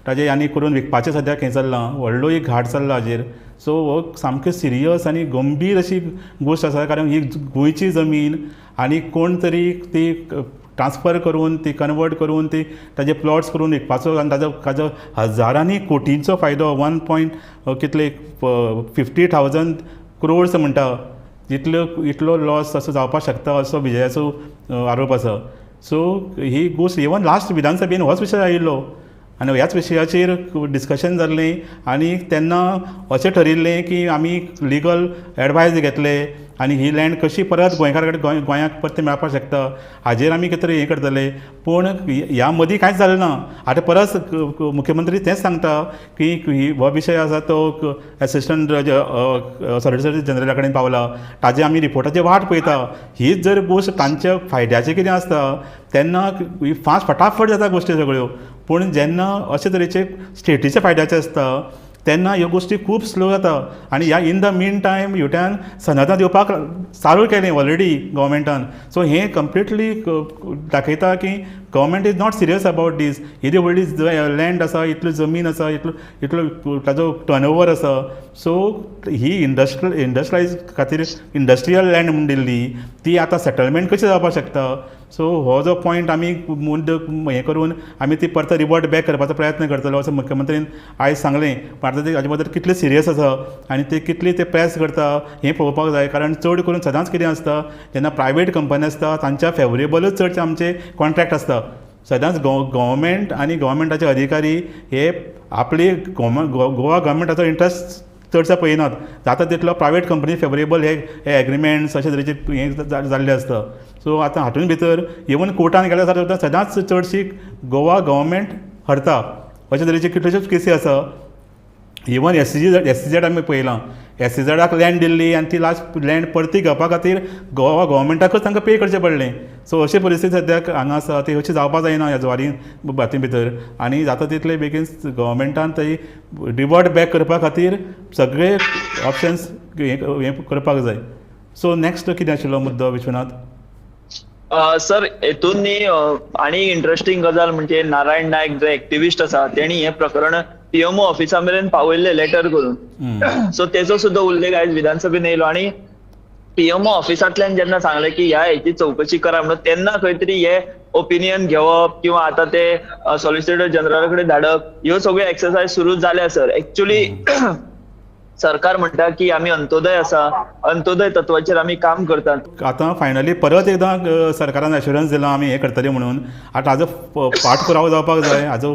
ताजे आनी करून विकपाचें सद्याक हें चल्लां, व्हडलो एक घाट चल्ला हाजेर. सो हो सामकें सिरियस आनी गंभीर अशी गोश्ट आसा, कारण ही गोंयची जमीन आनी कोण तरी ती ट्रान्सफर करून ती कन्वर्ट करून ती ताजे प्लॉट्स करून विकपाचो आनी ताजो हजारांनी कोटींचो फायदो 1 पॉयंट कितले 50,000 क्रोड्स म्हणटा इतलो लॉस असो जावपाक शकता असो विजयाचो आरोप आसा. सो ही गोश्ट इवन लास्ट विधानसभेन होच विशय आयिल्लो आनी ह्याच विशयाचेर डिस्कशन जाल्लें आनी तेन्ना अशें ठरिल्लें की आमी लिगल एडवायज घेतले आनी ही लँड कशी परत गोंयकारा कडेन गोंयाक परतें मेळपाक शकता हाजेर आमी कितें तरी हें करतले, पूण ह्या मदीं कांयच जालें ना. आतां परत मुख्यमंत्री तेंच सांगता की हो विशय आसा तो एसिस्टंट सॉलिसिटर जनरला कडेन पावला, ताजे आमी रिपोर्टाची वाट पळयता. हीच जर गोश्ट तांच्या फायद्याचें कितें आसता तेन्ना फास्ट फटाफट जाता गोश्टी सगळ्यो, पूण जेन्ना अशे तरेचे स्टेटीच्या फायद्याचे आसता तेन्ना ह्यो गोश्टी खूब स्लो जाता. आनी ह्या इन the mean time ह्युट्यान सनदां दिवपाक चालू केलें ऑलरेडी गव्हर्मेंटान. सो हें कंप्लिटली दाखयता की government is not serious about this. येदी व्हडली लँड आसा, इतली जमीन आसा, इतलो ताजो टर्नओवर आसा. सो ही इंडस्ट्रियलायज खातीर इंडस्ट्रियल लँड म्हूण दिल्ली ती आतां सेटलमेंट कशी जावपाक शकता. सो हो जो पॉयंट आमी मुद्दो हें करून आमी ती परत रिवर्ट बॅक करपाचो प्रयत्न करतलो असो मुख्यमंत्रीन आयज सांगलें. पण आतां ते हाजे बद्दल कितले सिरियस आसा आनी ते कितले ते प्रेस करता हें पळोवपाक जाय, कारण चड करून सदांच कितें आसता जेन्ना प्रायवेट कंपनी आसता तांच्या फेवरेबलूच चडशे आमचे कॉन्ट्रॅक्ट आसता. सदांच गव्हर्मेंट आनी गव्हर्मेंटाचे अधिकारी हे आपली गोवा गव्हर्मेंटाचो इंट्रस्ट चडशे पळयनात, जाता तितलो प्रायवेट कंपनी फेवरेबल हे एग्रीमेंट्स अशे तरेचे हें जाल्ले आसता. सो आतां हातूंत भितर इवन कोर्टान गेल्यार सुद्दां सदांच चडशी गोवा गव्हर्मेंट हरता अशे तरेचे कितल्योश्योच केसी आसा. इवन एससीझेड आमी पळयलां, एससीझेडाक लँड दिल्ली आनी ती लास्ट लँड परती घेवपा खातीर गोवा गव्हर्मेंटाकूच तांकां पे करचें पडलें. सो अशी परिस्थिती सद्याक हांगा आसा, ती अशी जावपा जायना ह्या जुवारी भाती भितर आनी जाता तितले बेगीन गव्हर्मेंटान थंय रिवर्ट बॅक करपा खातीर सगळे ऑप्शन्स हें करपाक जाय. सो नॅक्स्ट कितें आशिल्लो मुद्दो विश्वनाथ? सर हेतून न्ही आनी इंट्रस्टिंग गजाल म्हणजे नारायण नायक जे एक्टिविस्ट आसा तेणी हें प्रकरण पीएमओ ऑफिसा मेरेन पावयल्लें लेटर करून. सो तेजो सुद्दां उल्लेख आयज विधानसभेन येयलो आनी पीएमओ ऑफिसांतल्यान जेन्ना सांगलें की ह्या हेची चवकशी करा म्हणून, तेन्ना खंय तरी हे ओपिनियन घेवप किंवा आतां ते सॉलिसिटर जनरला कडेन धाडप ह्यो सगळ्यो एक्सरसायज सुरू जाल्या सर. एक्चुअली सरकार म्हणटा की आमी अंत्योदय आसा, अंत्योदय तत्वाचेर आमी काम करतात. आतां फायनली परत एकदां सरकारान एश्युरन्स दिलां आमी हें करतले म्हणून. आतां हाजो पाठपुरावो जावपाक जाय, हाजो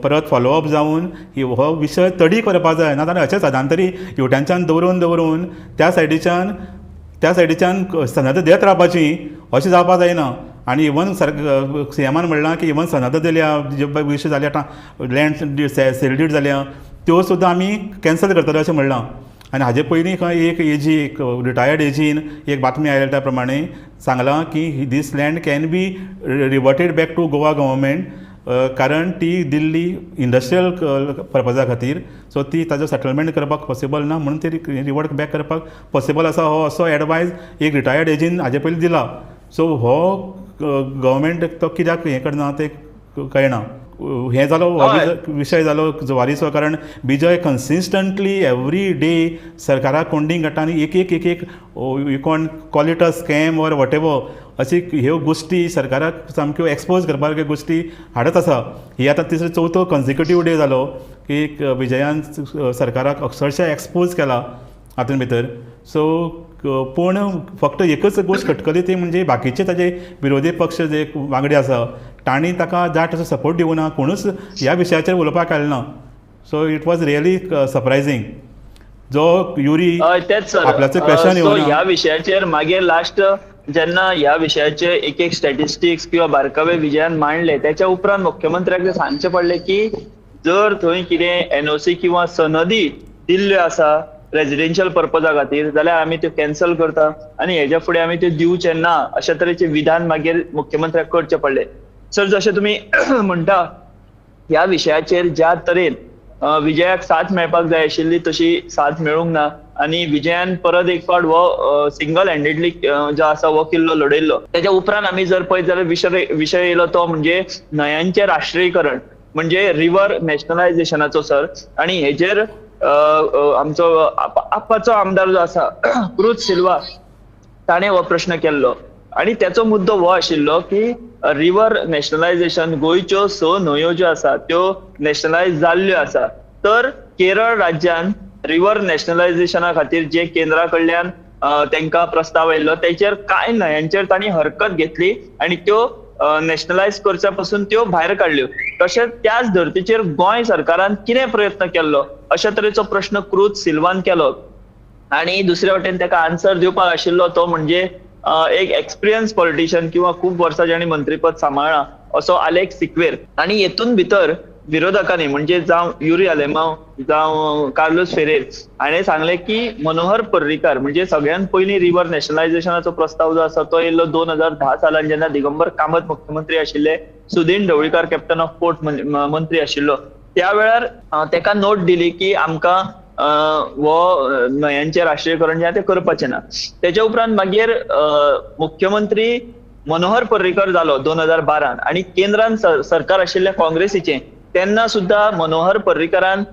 परत फॉलोअप जावन हो विशय तडीक व्हरपाक जाय. ना जाल्यार अशेंच सदांतरी हेवटेनच्यान दवरून दवरून त्या सायडीच्यान सनद दियत रावपाची अशें जावपाक जायना. आनी इवन सीएमान म्हणलां की इवन सनद दिल्या, जे विशय जाल्या लँड सेल did जाल्या त्यो सुद्दां आमी कॅन्सल करतले अशें म्हणलां. आनी हाजे पयलीं खंय एक एजी, एक रिटायर्ड एजीन एक बातमी आयल्या त्या प्रमाणे सांगलां की this land can be reverted back to Goa government, कारण ती दिल्ली इंडस्ट्रियल पर्पजा खातीर, सो ती ताजो सेटलमेंट करपाक पॉसिबल ना म्हणून ती रिवर्ट बॅक करपाक पॉसिबल आसा, हो असो एडवायज एक रिटायर्ड एजीन हाजे पयलीं दिला. सो हो गव्हर्मेंट तो कित्याक हें करना तें कळना. हें जालो विशय जालो जुवारीचो, कारण विजय कन्सिस्टंटली एवरी डे सरकाराक कोंडींग काडटा आनी एक एक एक एक you can call it a scam or whatever अशी ह्यो गोश्टी सरकाराक सामक्यो एक्सपोज करपा सारक्यो गोश्टी हाडत आसा. ही आतां तिसरो चवथो कन्सिक्युटीव डे जालो की विजयान सरकाराक अक्षरशा एक्सपोज केला हातूंत भितर. सो पूण फक्त एकच गोश्ट खटकली ती म्हणजे बाकीचे ताजे विरोधी पक्ष जे वांगडी आसा तांणी ताका जाय तसो सपोर्ट दिवना, कोणूच ह्या विशयाचेर उलोवपाक आयलो ना. So it was really surprising जो युरी आपल्याचो क्वेश्चन येवना ह्या विशयाचेर. मागीर लास्ट जेन्ना ह्या विशयाचे एक एक स्टॅटिस्टिक्स किंवा बारकावे विजयान मांडले त्याच्या उपरांत मुख्यमंत्र्याक सांगचें पडलें की जर थंय कितें एनओसी किंवा सनदी दिल्ल्यो आसा रेजिडेन्शियल पर्पजा खातीर जाल्यार आमी त्यो कॅन्सल करता आनी हेज्या फुडें आमी त्यो दिवचे ना अशा तरेचें विधान मागीर मुख्यमंत्र्याक करचें पडलें. सर जशें तुमी म्हणटा ह्या विशयाचेर ज्या तरेन विजयाक साथ मेळपाक जाय आशिल्ली तशी साथ मेळूंक ना आनी विजयान परत एक फावट हो सिंगल हँडेडली जो आसा हो किल्लो लढयल्लो. तेच्या उपरांत आमी जर पळयत जाल्यार विशय येयलो तो म्हणजे न्हंयांचें राष्ट्रीयकरण म्हणजे रिवर नॅशनलायझेशनाचो सर. आनी हेजेर आमचो आपाचो आमदार जो आसा क्रूज सिल्वा ताणें हो प्रश्न केल्लो आनी त्याचो मुद्दो हो आशिल्लो की रिवर नॅशनलायझेशन गोंयच्यो 6 न्हंयो ज्यो आसा त्यो नॅशनलायज जाल्ल्यो आसा, तर केरळ राज्यान रिवर नॅशनलायझेशना खातीर जे केंद्रा कडल्यान तांकां प्रस्ताव आयिल्लो तेचेर कांय न्हंयांचेर तांणी हरकत घेतली आनी त्यो नॅशनलायज करच्या पासून त्यो भायर काडल्यो. तशेंच त्याच धर्तीचेर गोंय सरकारान कितें प्रयत्न केल्लो अशा तरेचो प्रश्न क्रूज सिल्वान केलो आनी दुसरे वटेन ताका आन्सर दिवपाक आशिल्लो तो म्हणजे एक एक्सपिरियन्स पॉलिटिशियन किंवा खूब वर्सां जांणी मंत्रीपद सांबाळ्ळां असो आलेक्स सिक्वेर. आनी हेतून भितर विरोधकांनी म्हणजे जावं युरी आलेमाव जावं कार्लोस फेरेर हाणें सांगलें की मनोहर पर्रीकार म्हणजे सगळ्यात पयलीं रिवर नॅशनलायझेशनाचो प्रस्ताव जो आसा तो येयल्लो 2010 सालान जेन्ना दिगंबर कामत मुख्यमंत्री आशिल्ले, Sudin Dhavalikar captain of port मंत्री आशिल्लो, त्या वेळार तेका नोट दिली की आमकां हो न्हंयांचें राष्ट्रीयकरण जें आसा तें करपाचें ना. तेच्या उपरांत मागीर मुख्यमंत्री मनोहर पर्रीकर जालो 2012 आनी केंद्रान सरकार आशिल्लें काँग्रेसीचें तेन्ना सुद्दां मनोहर पर्रीकरान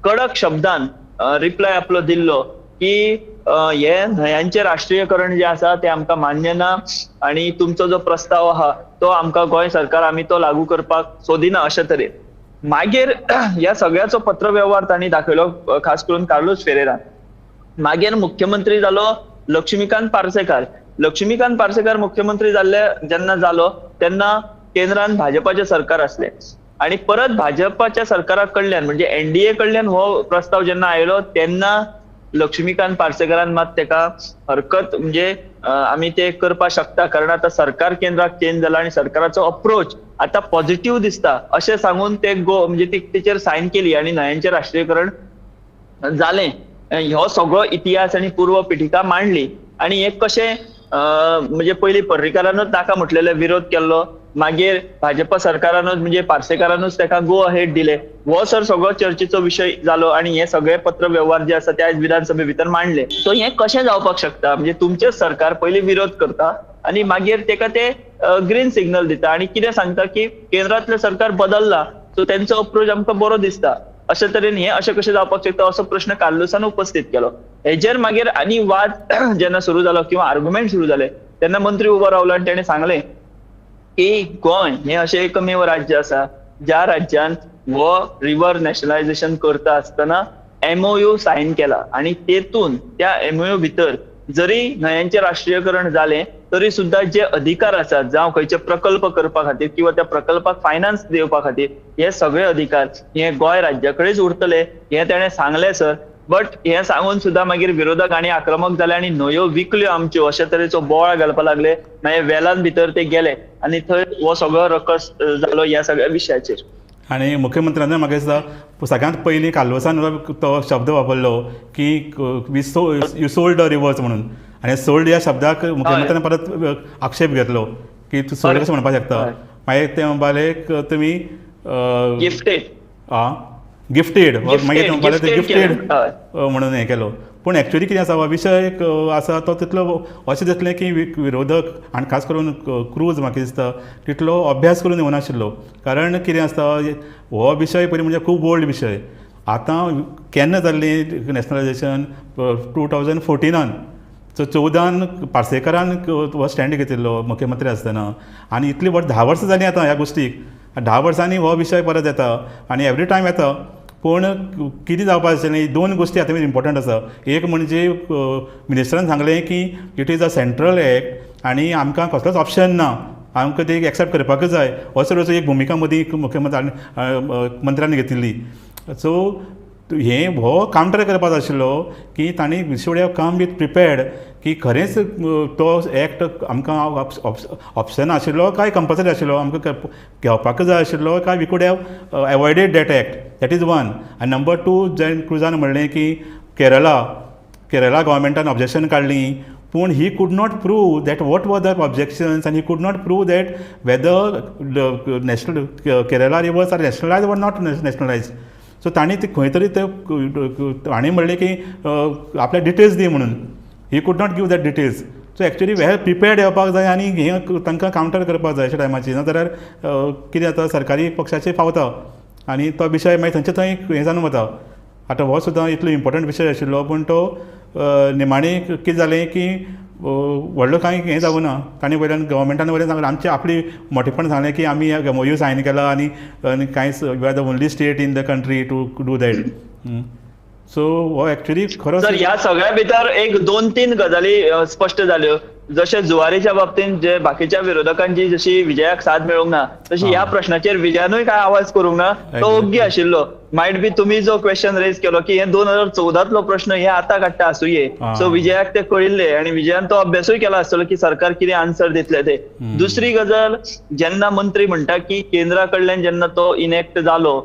कडक शब्दान रिप्लाय आपलो दिल्लो की हे न्हंयांचें राष्ट्रीयकरण जें आसा तें आमकां मान्य ना आनी तुमचो जो प्रस्ताव आहा तो आमकां गोंय सरकार आमी तो लागू करपाक सोदिना अशे तरेन. मागीर ह्या सगळ्याचो पत्रवेव्हार तांणी दाखयलो खास करून कार्लोस फेरेरान. मागीर मुख्यमंत्री जालो लक्ष्मीकांत पार्सेकार. लक्ष्मीकांत पार्सेकार मुख्यमंत्री जाल्ले जेन्ना जालो तेन्ना केंद्रान भाजपाचें सरकार आसलें आनी परत भाजपाच्या सरकारा कडल्यान म्हणजे एनडीए कडल्यान हो प्रस्ताव जेन्ना आयलो तेन्ना लक्ष्मीकांत पार्सेकारान मात तेका हरकत म्हणजे आमी ते करपाक शकता कारण आतां सरकार केंद्राक चेंज जाला आनी सरकाराचो अप्रोच आतां पॉझिटिव्ह दिसता अशें सांगून ते गो म्हणजे तेचेर सायन केली आनी न्हंयांचें राष्ट्रीयकरण जालें. हो सगळो इतिहास आनी पूर्व पिठिका मांडली आनी हे कशें म्हणजे पयलीं पर्रीकारानूच नाका म्हटलेले विरोध केल्लो, मागीर भाजपा सरकारानूच म्हणजे पार्सेकारानूच ताका गो अहेड दिले, हो सर सगळो चर्चेचो विशय जालो आनी हे सगळे पत्र व्यवहार जे आसा ते आयज विधानसभे भितर मांडले. सो हें कशें जावपाक शकता म्हणजे तुमचें सरकार पयलीं विरोध करता आनी मागीर तेका ते ग्रीन सिग्नल दिता आनी कितें सांगता की केंद्रांतलें सरकार बदल्ला, सो तेंचो अप्रोच आमकां बरो दिसता. अशे तरेन हें अशें कशें जावपाक शकता असो प्रश्न कार्लुसान उपस्थित केलो. हेजेर मागीर आनी वाद जेन्ना सुरू जालो किंवा आर्ग्युमेंट सुरू जाले तेन्ना मंत्री उबो रावलो आनी तेणें सांगलें की गोंय हें अशें एकमेव राज्य आसा ज्या राज्यान हो रिवर नॅशनलायझेशन करता आसतना एमओयू सायन केला आनी तेतून त्या एमओयू भितर जरी न्हंयांचें राष्ट्रीयकरण जालें तरी सुद्दां जे अधिकार आसात जावं खंयचे प्रकल्प करपा खातीर किंवा त्या प्रकल्पाक फायनान्स दिवपा खातीर हे सगळे अधिकार हे गोंय राज्या कडेच उरतले हें तेणें सांगलें सर. बट हें सांगून सुद्दां मागीर विरोधक आनी आक्रमक जाले आनी न्हंयो विकल्यो आमच्यो अशे तरेचो बोवाळ घालपाक लागले. मागीर वेलान भितर ते गेले आनी थंय हो सगळो रकस जालो ह्या सगळ्या विशयाचेर. आनी मुख्यमंत्र्यान म्हाका दिसता सगळ्यांत पयलीं कार्लुसान तो शब्द वापरलो की we you sold the rivers म्हणून, आनी सोल्ड ह्या शब्दाक मुख्यमंत्र्यान परत आक्षेप घेतलो की तूं सोल्ड कशें म्हणपाक शकता. मागीर ते म्हणपाले तुमी गिफ्टेड, आं गिफ्टेड, मागीर ते म्हणपाले ते गिफ्टेड म्हणून हें केलो. पूण एक्चुअली कितें आसा, हो विशय आसा तो तितलो अशें दिसलें की विरोधक आनी खास करून क्रूज म्हाका दिसता तितलो अभ्यास करून येवनाशिल्लो. कारण कितें आसता, हो विशय पयलीं म्हणजे खूब ओल्ड विशय. आतां केन्ना जाल्ली नॅशनलायझेशन 2014 सो 14 पार्सेकारान हो स्टँड घेतिल्लो मुख्यमंत्री आसतना, आनी इतली वर्स 10 वर्सां जालीं आतां ह्या गोश्टीक. 10 वर्सांनी हो विशय परत येता आनी एवरी टायम येता. पूण कितें जावपाक आशिल्लें, दोन गोश्टी आतां इम्पोर्टंट आसा. एक म्हणजे मिनिस्टरान सांगलें की it is a central act आनी आमकां कसलोच ऑप्शन ना, आमकां ते एक्सेप्ट करपाकच जाय, असो तरेचो एक भुमिका मदीं मुख्यमंत्री मंत्र्यान घेतिल्ली. सो हें हो कावंटर करपाचो आशिल्लो की तांणी we should have come with prepared की खरेंच तो एक्ट आमकां ऑप्शन आशिल्लो काय कंपल्सरी आशिल्लो, आमकां घेवपाक जाय आशिल्लो काय we could have avoided that act. That is one. आनी नंबर टू, जें क्रुजान म्हणलें की केरला गव्हर्मेंटान ऑब्जेक्शन काडलीं, पूण he could not prove that what were the objections and he could not prove that whether the national Kerala rivers are nationalise or not nationalise. So तांणी ते खंय तरी ते तांणी म्हणलें की आपल्या डिटेल्स दी म्हणून, he could not give that details. So actually well prepared येवपाक जाय आनी हें तांकां कावंटर करपाक जाय अशा टायमाचेर, ना जाल्यार कितें जाता सरकारी पक्षाचेर पावता आनी तो विशय मागीर थंयचे थंय हें जावन वता. आतां हो सुद्दां इतलो इम्पोर्टंट विशय आशिल्लो, पूण तो निमाणें कितें जालें की व्हडलो कांय हें जावं ना. तांणी वयल्यान गव्हर्मेंटान वयल्यान सांगलें आमचें आपली मोटेपण सांगलें की आमी एमओयू सायन केला आनी कांयच we are the only state in the country to do that. So हो एक्चुअली खरो सर ह्या सगळ्या भितर एक 2-3 गजाली स्पश्ट जाल्यो. जशें जुवारीच्या बाबतींत जे बाकीच्या विरोधकांची जशी विजयाक साथ मेळूंक ना तशी ह्या प्रश्नाचेर विजयानूय काय आवाज करूंक ना, तो ओग्गी आशिल्लो. मायट बी तुमी जो क्वेश्चन रेज केलो की हे 2014तलो प्रश्न हे आतां काडटा आसुये, सो विजयाक ते कळिल्ले आनी विजयान तो अभ्यासूय केला आसतलो की सरकार कितें आन्सर दितले ते. दुसरी गजाल, जेन्ना मंत्री म्हणटा की केंद्रा कडल्यान जेन्ना तो इनएक्ट जालो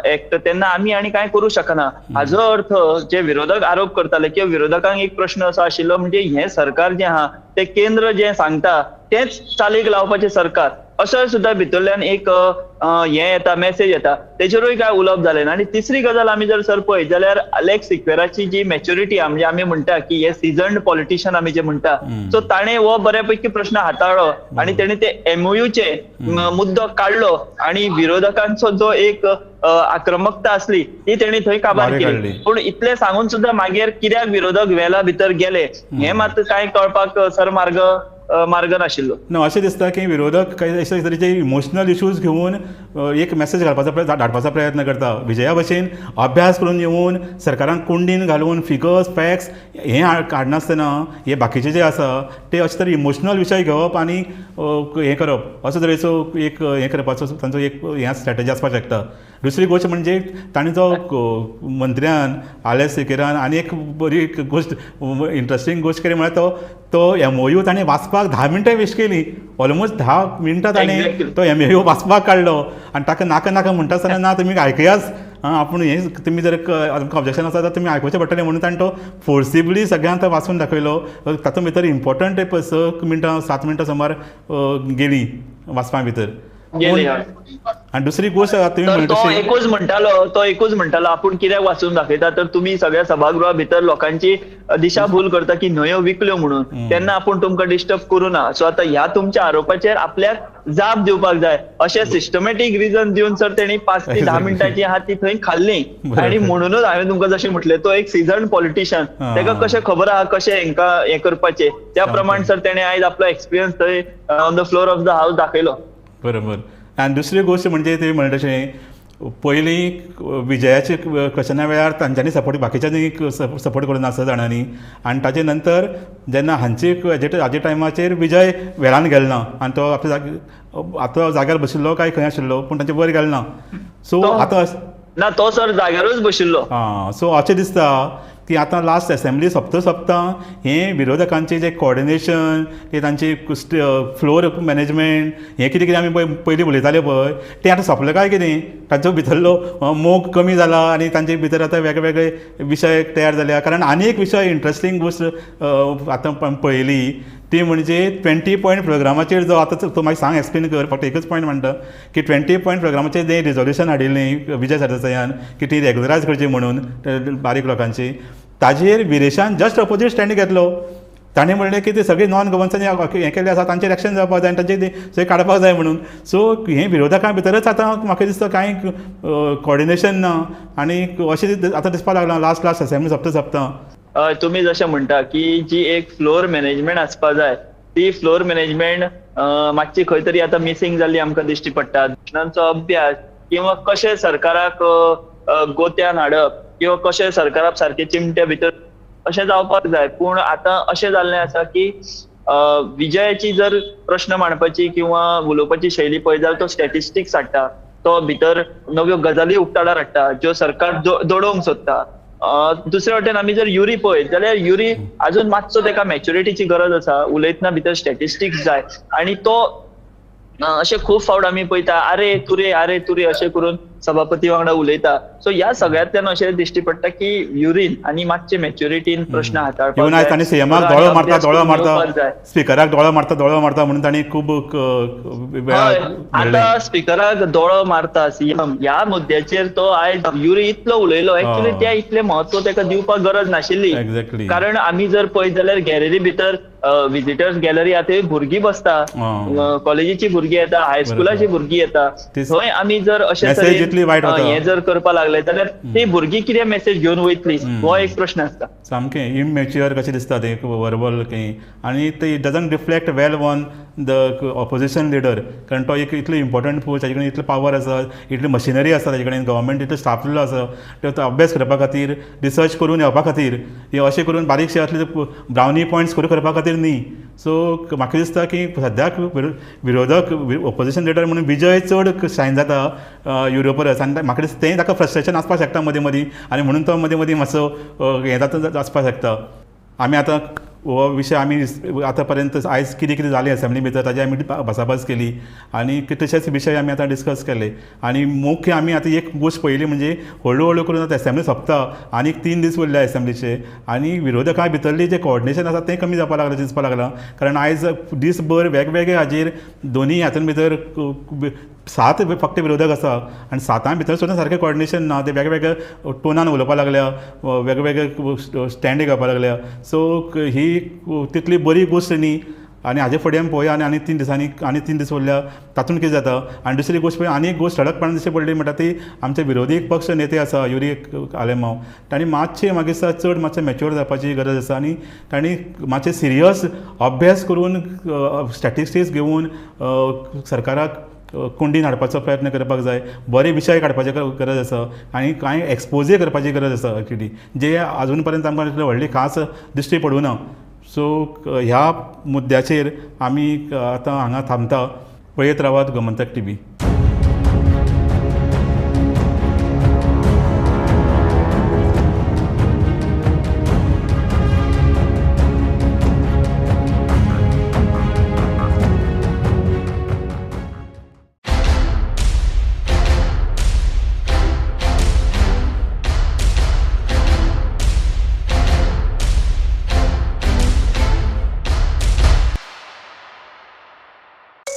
एक्ट तेन्ना आमी आनी कांय करूं शकना, हाजो अर्थ जे विरोधक आरोप करताले किंवा विरोधकांक एक प्रश्न असो आशिल्लो म्हणजे हें सरकार जें आहा तें केंद्र जें सांगता तेंच चालीक लावपाचें सरकार, असो सुद्दां भितरल्यान एक हें येता, मॅसेज येता, तेचेरूय कांय उलोवप जालें ना. आनी तिसरी गजाल आमी जर सर पळयत जाल्यार अलेक्स सिक्वेराची जी मॅच्युरिटी आहा, म्हणजे आमी म्हणटा की हे सिजन्ड पॉलिटिशियन आमी जे म्हणटा, सो ताणें हो बऱ्यापैकी प्रश्न हाताळ्ळो आनी तेणें ते एमओयूचे मुद्दो काडलो आनी विरोधकांचो जो एक आक्रमकता आसली ती तेणी थंय काबार केली. पूण इतलें सांगून सुद्दां मागीर कित्याक विरोधक वेला भितर गेले हें मात कांय कळपाक सर मार्ग नाशिल्लो. ना, अशें दिसता की विरोधक काही अशे तरेचे इमोशनल इशूज घेवन एक मॅसेज घालपाचो धाडपाचो प्रयत्न करता. विजया भशेन अभ्यास करून येवन सरकारान कोंडीन घालून फिगर्स फॅक्ट्स हें काडनासतना हे बाकीचे जे आसा ते अशे तरे इमोशनल विशय घेवप आनी हें करप, असो तरेचो एक हें करपाचो तांचो एक हें स्ट्रॅटजी आसपाक शकता. दुसरी गोश्ट म्हणजे तांणी जो मंत्र्यान आलेक्स सिकेरान आनी एक बरी गोश्ट इंट्रस्टींग गोश्ट केली म्हळ्यार तो एमओयू ताणें वाचपाक 10 मिनटां वेस्ट केली. ऑलमोस्ट 10 मिनटां ताणें तो एमओयू वाचपाक काडलो आनी ताका नाका नाका म्हणटा आसतना ना तुमी आयकयाच, आपूण हें तुमी जर आमकां ऑब्जेक्शन आसा जाल्यार तुमी आयकुचें पडटलें म्हणून ताणें तो फोर्सिबली सगळ्यांक तो वाचून दाखयलो. तातूंत भितर इम्पोर्टंट 6 मिनटां 7 मिनटां सुमार गेलीं वाचपा भितर. गेली, हय. आनी दुसरी गोश्ट तुमी तो एकूच म्हणटालो, आपूण कित्याक वाचून दाखयता तर तुमी सगळ्या सभागृहा भितर लोकांची दिशाभूल करता की न्हंयो विकल्यो म्हणून, तेन्ना आपूण तुमकां डिस्टर्ब करूं ना. सो आतां ह्या तुमच्या आरोपाचेर आपल्याक जाप दिवपाक जाय अशें सिस्टमॅटीक रिजन दिवन सर तेणी 5 ते 10 मिनटांची आहा ती थंय खाल्ली. आनी म्हणूनच हांवें तुमकां जशें म्हटलें तो एक सिजन पॉलिटिशियन, ताका कशें खबर आहा कशें हेंकां हें करपाचें, त्या प्रमाण सर तेणें आयज आपलो एक्सपिरियन्स थंय on the floor of the house दाखयलो. बरोबर. आनी दुसरी गोश्ट म्हणजे तुवें म्हणलें तशें पयलीं विजयाचे क्वेश्चना वेळार तांच्यांनी सपोर्ट बाकीच्यांनी सपोर्ट करूं नासलो जाणांनी, आनी ताजे नंतर जेन्ना हांची हाजे टायमाचेर विजय वेळान गेलो ना आनी तो आपल्या आतां जाग्यार बशिल्लो काय खंय आशिल्लो पूण तांचे वयर गेलो ना. सो आतां ना तो सर जाग्यारूच बशिल्लो. आं, सो अशें दिसता की आतां लास्ट एसेंब्ली सोंपता सोंपता हें विरोधकांचें जें कोऑर्डिनेशन ते तांची फ्लोर मॅनेजमेंट हें कितें कितें आमी पयलीं उलयताले पळय तें आतां सोंपलें काय कितें, तांचो भितरलो मोग कमी जाला आनी तांचे भितर आतां वेगळे विशय तयार जाल्या. कारण आनी एक विशय इंट्रस्टींग गोश्ट आतां पळयली ती म्हणजे 20 पॉयंट प्रोग्रामाचेर जो आतां तूं मागीर सांग एक्सप्लेन कर, फक्त एकच पॉयंट म्हणटा की 20 पॉयंट प्रोग्रामाचेर जें रिजोल्युशन हाडिल्लें विजय सरदेसायान की ती रेगुलरायज करची म्हणून बारीक लोकांची, ताजेर विरेशान जस्ट ऑपोजीट स्टँड घेतलो. ताणें म्हणलें की ते सगळे नॉन गोवन्सांनी हें केल्लें आसा तांचेर एक्शन जावपाक जाय आनी तांचे सगळें काडपाक जाय म्हणून. सो हें विरोधकां भितरच आतां म्हाका दिसता कांय कोऑर्डिनेशन ना आनी अशें आतां दिसपाक लागलां लास्ट लास्ट असेंब्ली सोंपता सोंपता. तुमी जशें म्हणटा की जी एक फ्लोर मॅनेजमेंट आसपा जाय ती फ्लोर मॅनेजमेंट मातशी खंय तरी आतां मिसींग जाल्ली आमकां दिश्टी पडटा. प्रश्नांचो अभ्यास किंवा कशें सरकाराक गोत्यान हाडप किंवा कशें सरकाराक सारकें चिमट्या भितर अशें जावपाक जाय. पूण आतां अशें जाल्लें आसा की विजयाची जर प्रश्न मांडपाची किंवा उलोवपाची शैली पळयत जाल्यार तो स्टॅटिस्टिक्स हाडटा, तो भितर नव्यो गजाली उक्ताडार हाडटा ज्यो सरकार दडोवंक सोदता. दुसरे वटेन आमी जर युरी पळयत जाल्यार युरी अजून मातसो ताका मॅच्युरिटीची गरज आसा, उलयतना भितर स्टॅटिस्टिक्स जाय आनी तो अशें खूब फावट आमी पळयता अरे तुरे अरे तुरे अशें करून सभापती वांगडा उलयता. सो ह्या सगळ्यांतल्यान अशें दिश्टी पडटा की युरीन आनी मातशे मॅच्युरिटीन प्रश्न हाताळपाक जाय. तांणी सीएमाक दोळो मारता दोळो मारता, स्पिकराक दोळो मारता दोळो मारता म्हणून तांणी खूब आतां स्पिकराक दोळो मारता सीएम ह्या मुद्द्याचेर तो आयज युरी इतलो उलयलो. एक्चुअली त्या इतलें म्हत्व ताका दिवपाक गरज नाशिल्ली, कारण आमी जर पळयत जाल्यार गॅलरी भितर विजिटर्स गॅलरी आतां भुरगीं बसता, कॉलेजीची भुरगीं येता, हायस्कुलाची भुरगीं येता, थंय आमी जर अशें तरेन हें जर करपाक लागले जाल्यार ती भुरगीं कितें मेसेज घेवन वयतली हो एक प्रश्न आसता. सामकें इमॅच्युअर कशें दिसता तें वर्बल खंय, आनी ते it doesn't reflect well on the opposition leader, कारण तो एक इतलो इम्पॉर्टंट पोस्ट, ताजे कडेन इतलो पावर आसा, इतली मशिनरी आसा ताजे कडेन, गव्हर्मेंट इतलो स्टाफ दिल्लो आसा तो अभ्यास करपा खातीर, रिसर्च करून येवपा खातीर, हे अशें करून बारीकशे असले ब्रावनी पॉयंट्स करून करपा खातीर न्ही. सो म्हाका दिसता की सद्याक विरोधक ऑपोजिशन लिडर म्हणून विजय चड शायन जाता युरो परस, आनी म्हाका दिसता तें ताका फ्रस्ट्रेशन आसपाक शकता मदीं मदीं, आनी म्हणून तो मदीं मदीं मातसो हें जाता आसपाक शकता. आमी आतां हो विशय आमी आतां पर्यंत आयज कितें कितें जालें असेंब्ली भितर ताजी आमी भासाभास केली आनी कितलेशेच विशय आमी आतां डिस्कस केले. आनी मुख्य आमी आतां एक गोश्ट पळयली म्हणजे हळू हळू करून आतां असेंब्ली सोंपता आनी 3 दीस उरले असेंब्लीचे, आनी विरोधकां भितरली जें कोऑर्डिनेशन आसा तें कमी जावपाक लागलां दिसपाक लागलां. कारण आयज दीसभर वेगवेगळे हाजेर दोनी हातून भितर 7 फक्त विरोधक आसा आनी 7 भितर सुद्दां सारकें कोऑर्डिनेशन ना, ते वेगवेगळे टोनान उलोवपाक लागल्या, वेगवेगळे स्टँड घेवपाक लागल्या. सो ही तितली बरी गोश्ट न्ही, आनी हाजे फुडें आमी पळोवया आनी 3 दिसांनी आनी 3 दीस उरल्या तातूंत कितें जाता. आनी दुसरी गोश्ट पळय आनी एक गोश्ट ठळकपणान दिश्टी पडली म्हणटा ती आमचे विरोधी पक्ष नेते आसा युरी आलेमांव, तांणी मातशें म्हाका दिसता चड मातशें मॅच्युअर जावपाची गरज आसा आनी तांणी मातशें सिरियस अभ्यास करून स्टॅटिस्टिक्स घेवन सरकाराक कुंडीन हाडपाचो प्रयत्न करपाक जाय, बरे विशय काडपाची गरज आसा आनी कांय एक्सपोजय करपाची गरज आसा एक्चुली, जे आजून पर्यंत आमकां इतले व्हडली खास दिश्टी पडूं ना. सो ह्या मुद्द्याचेर आमी आतां हांगा थांबता. पळयत रावात गोमंतक टीव्ही.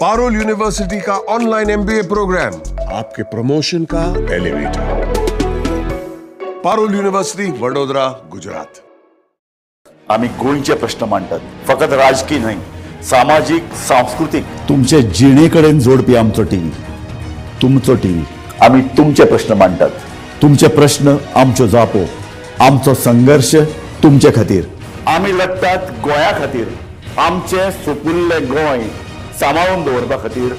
पारुल यूनिवर्सिटी का ऑनलाइन एमबीए प्रोग्राम, आपके प्रमोशन का elevator. Parul university, Vadodara, Gujarat. आमी गोंयचे प्रश्न मांडटात, फकत राजकी न्हय, सामाजीक, सांस्कृतीक. तुमचे जिणे कडेन जोडपी आमचो टीव्ही, तुमचो टीव्ही. आमी तुमचे प्रश्न मांडटात, तुमचे प्रश्न आमच्यो जापो, आमचो संघर्श तुमचे खातीर. आमी लढटात गोंया खातीर, आमचें सुपुल्लें गोंय सांबाळून दवरपा खातीर.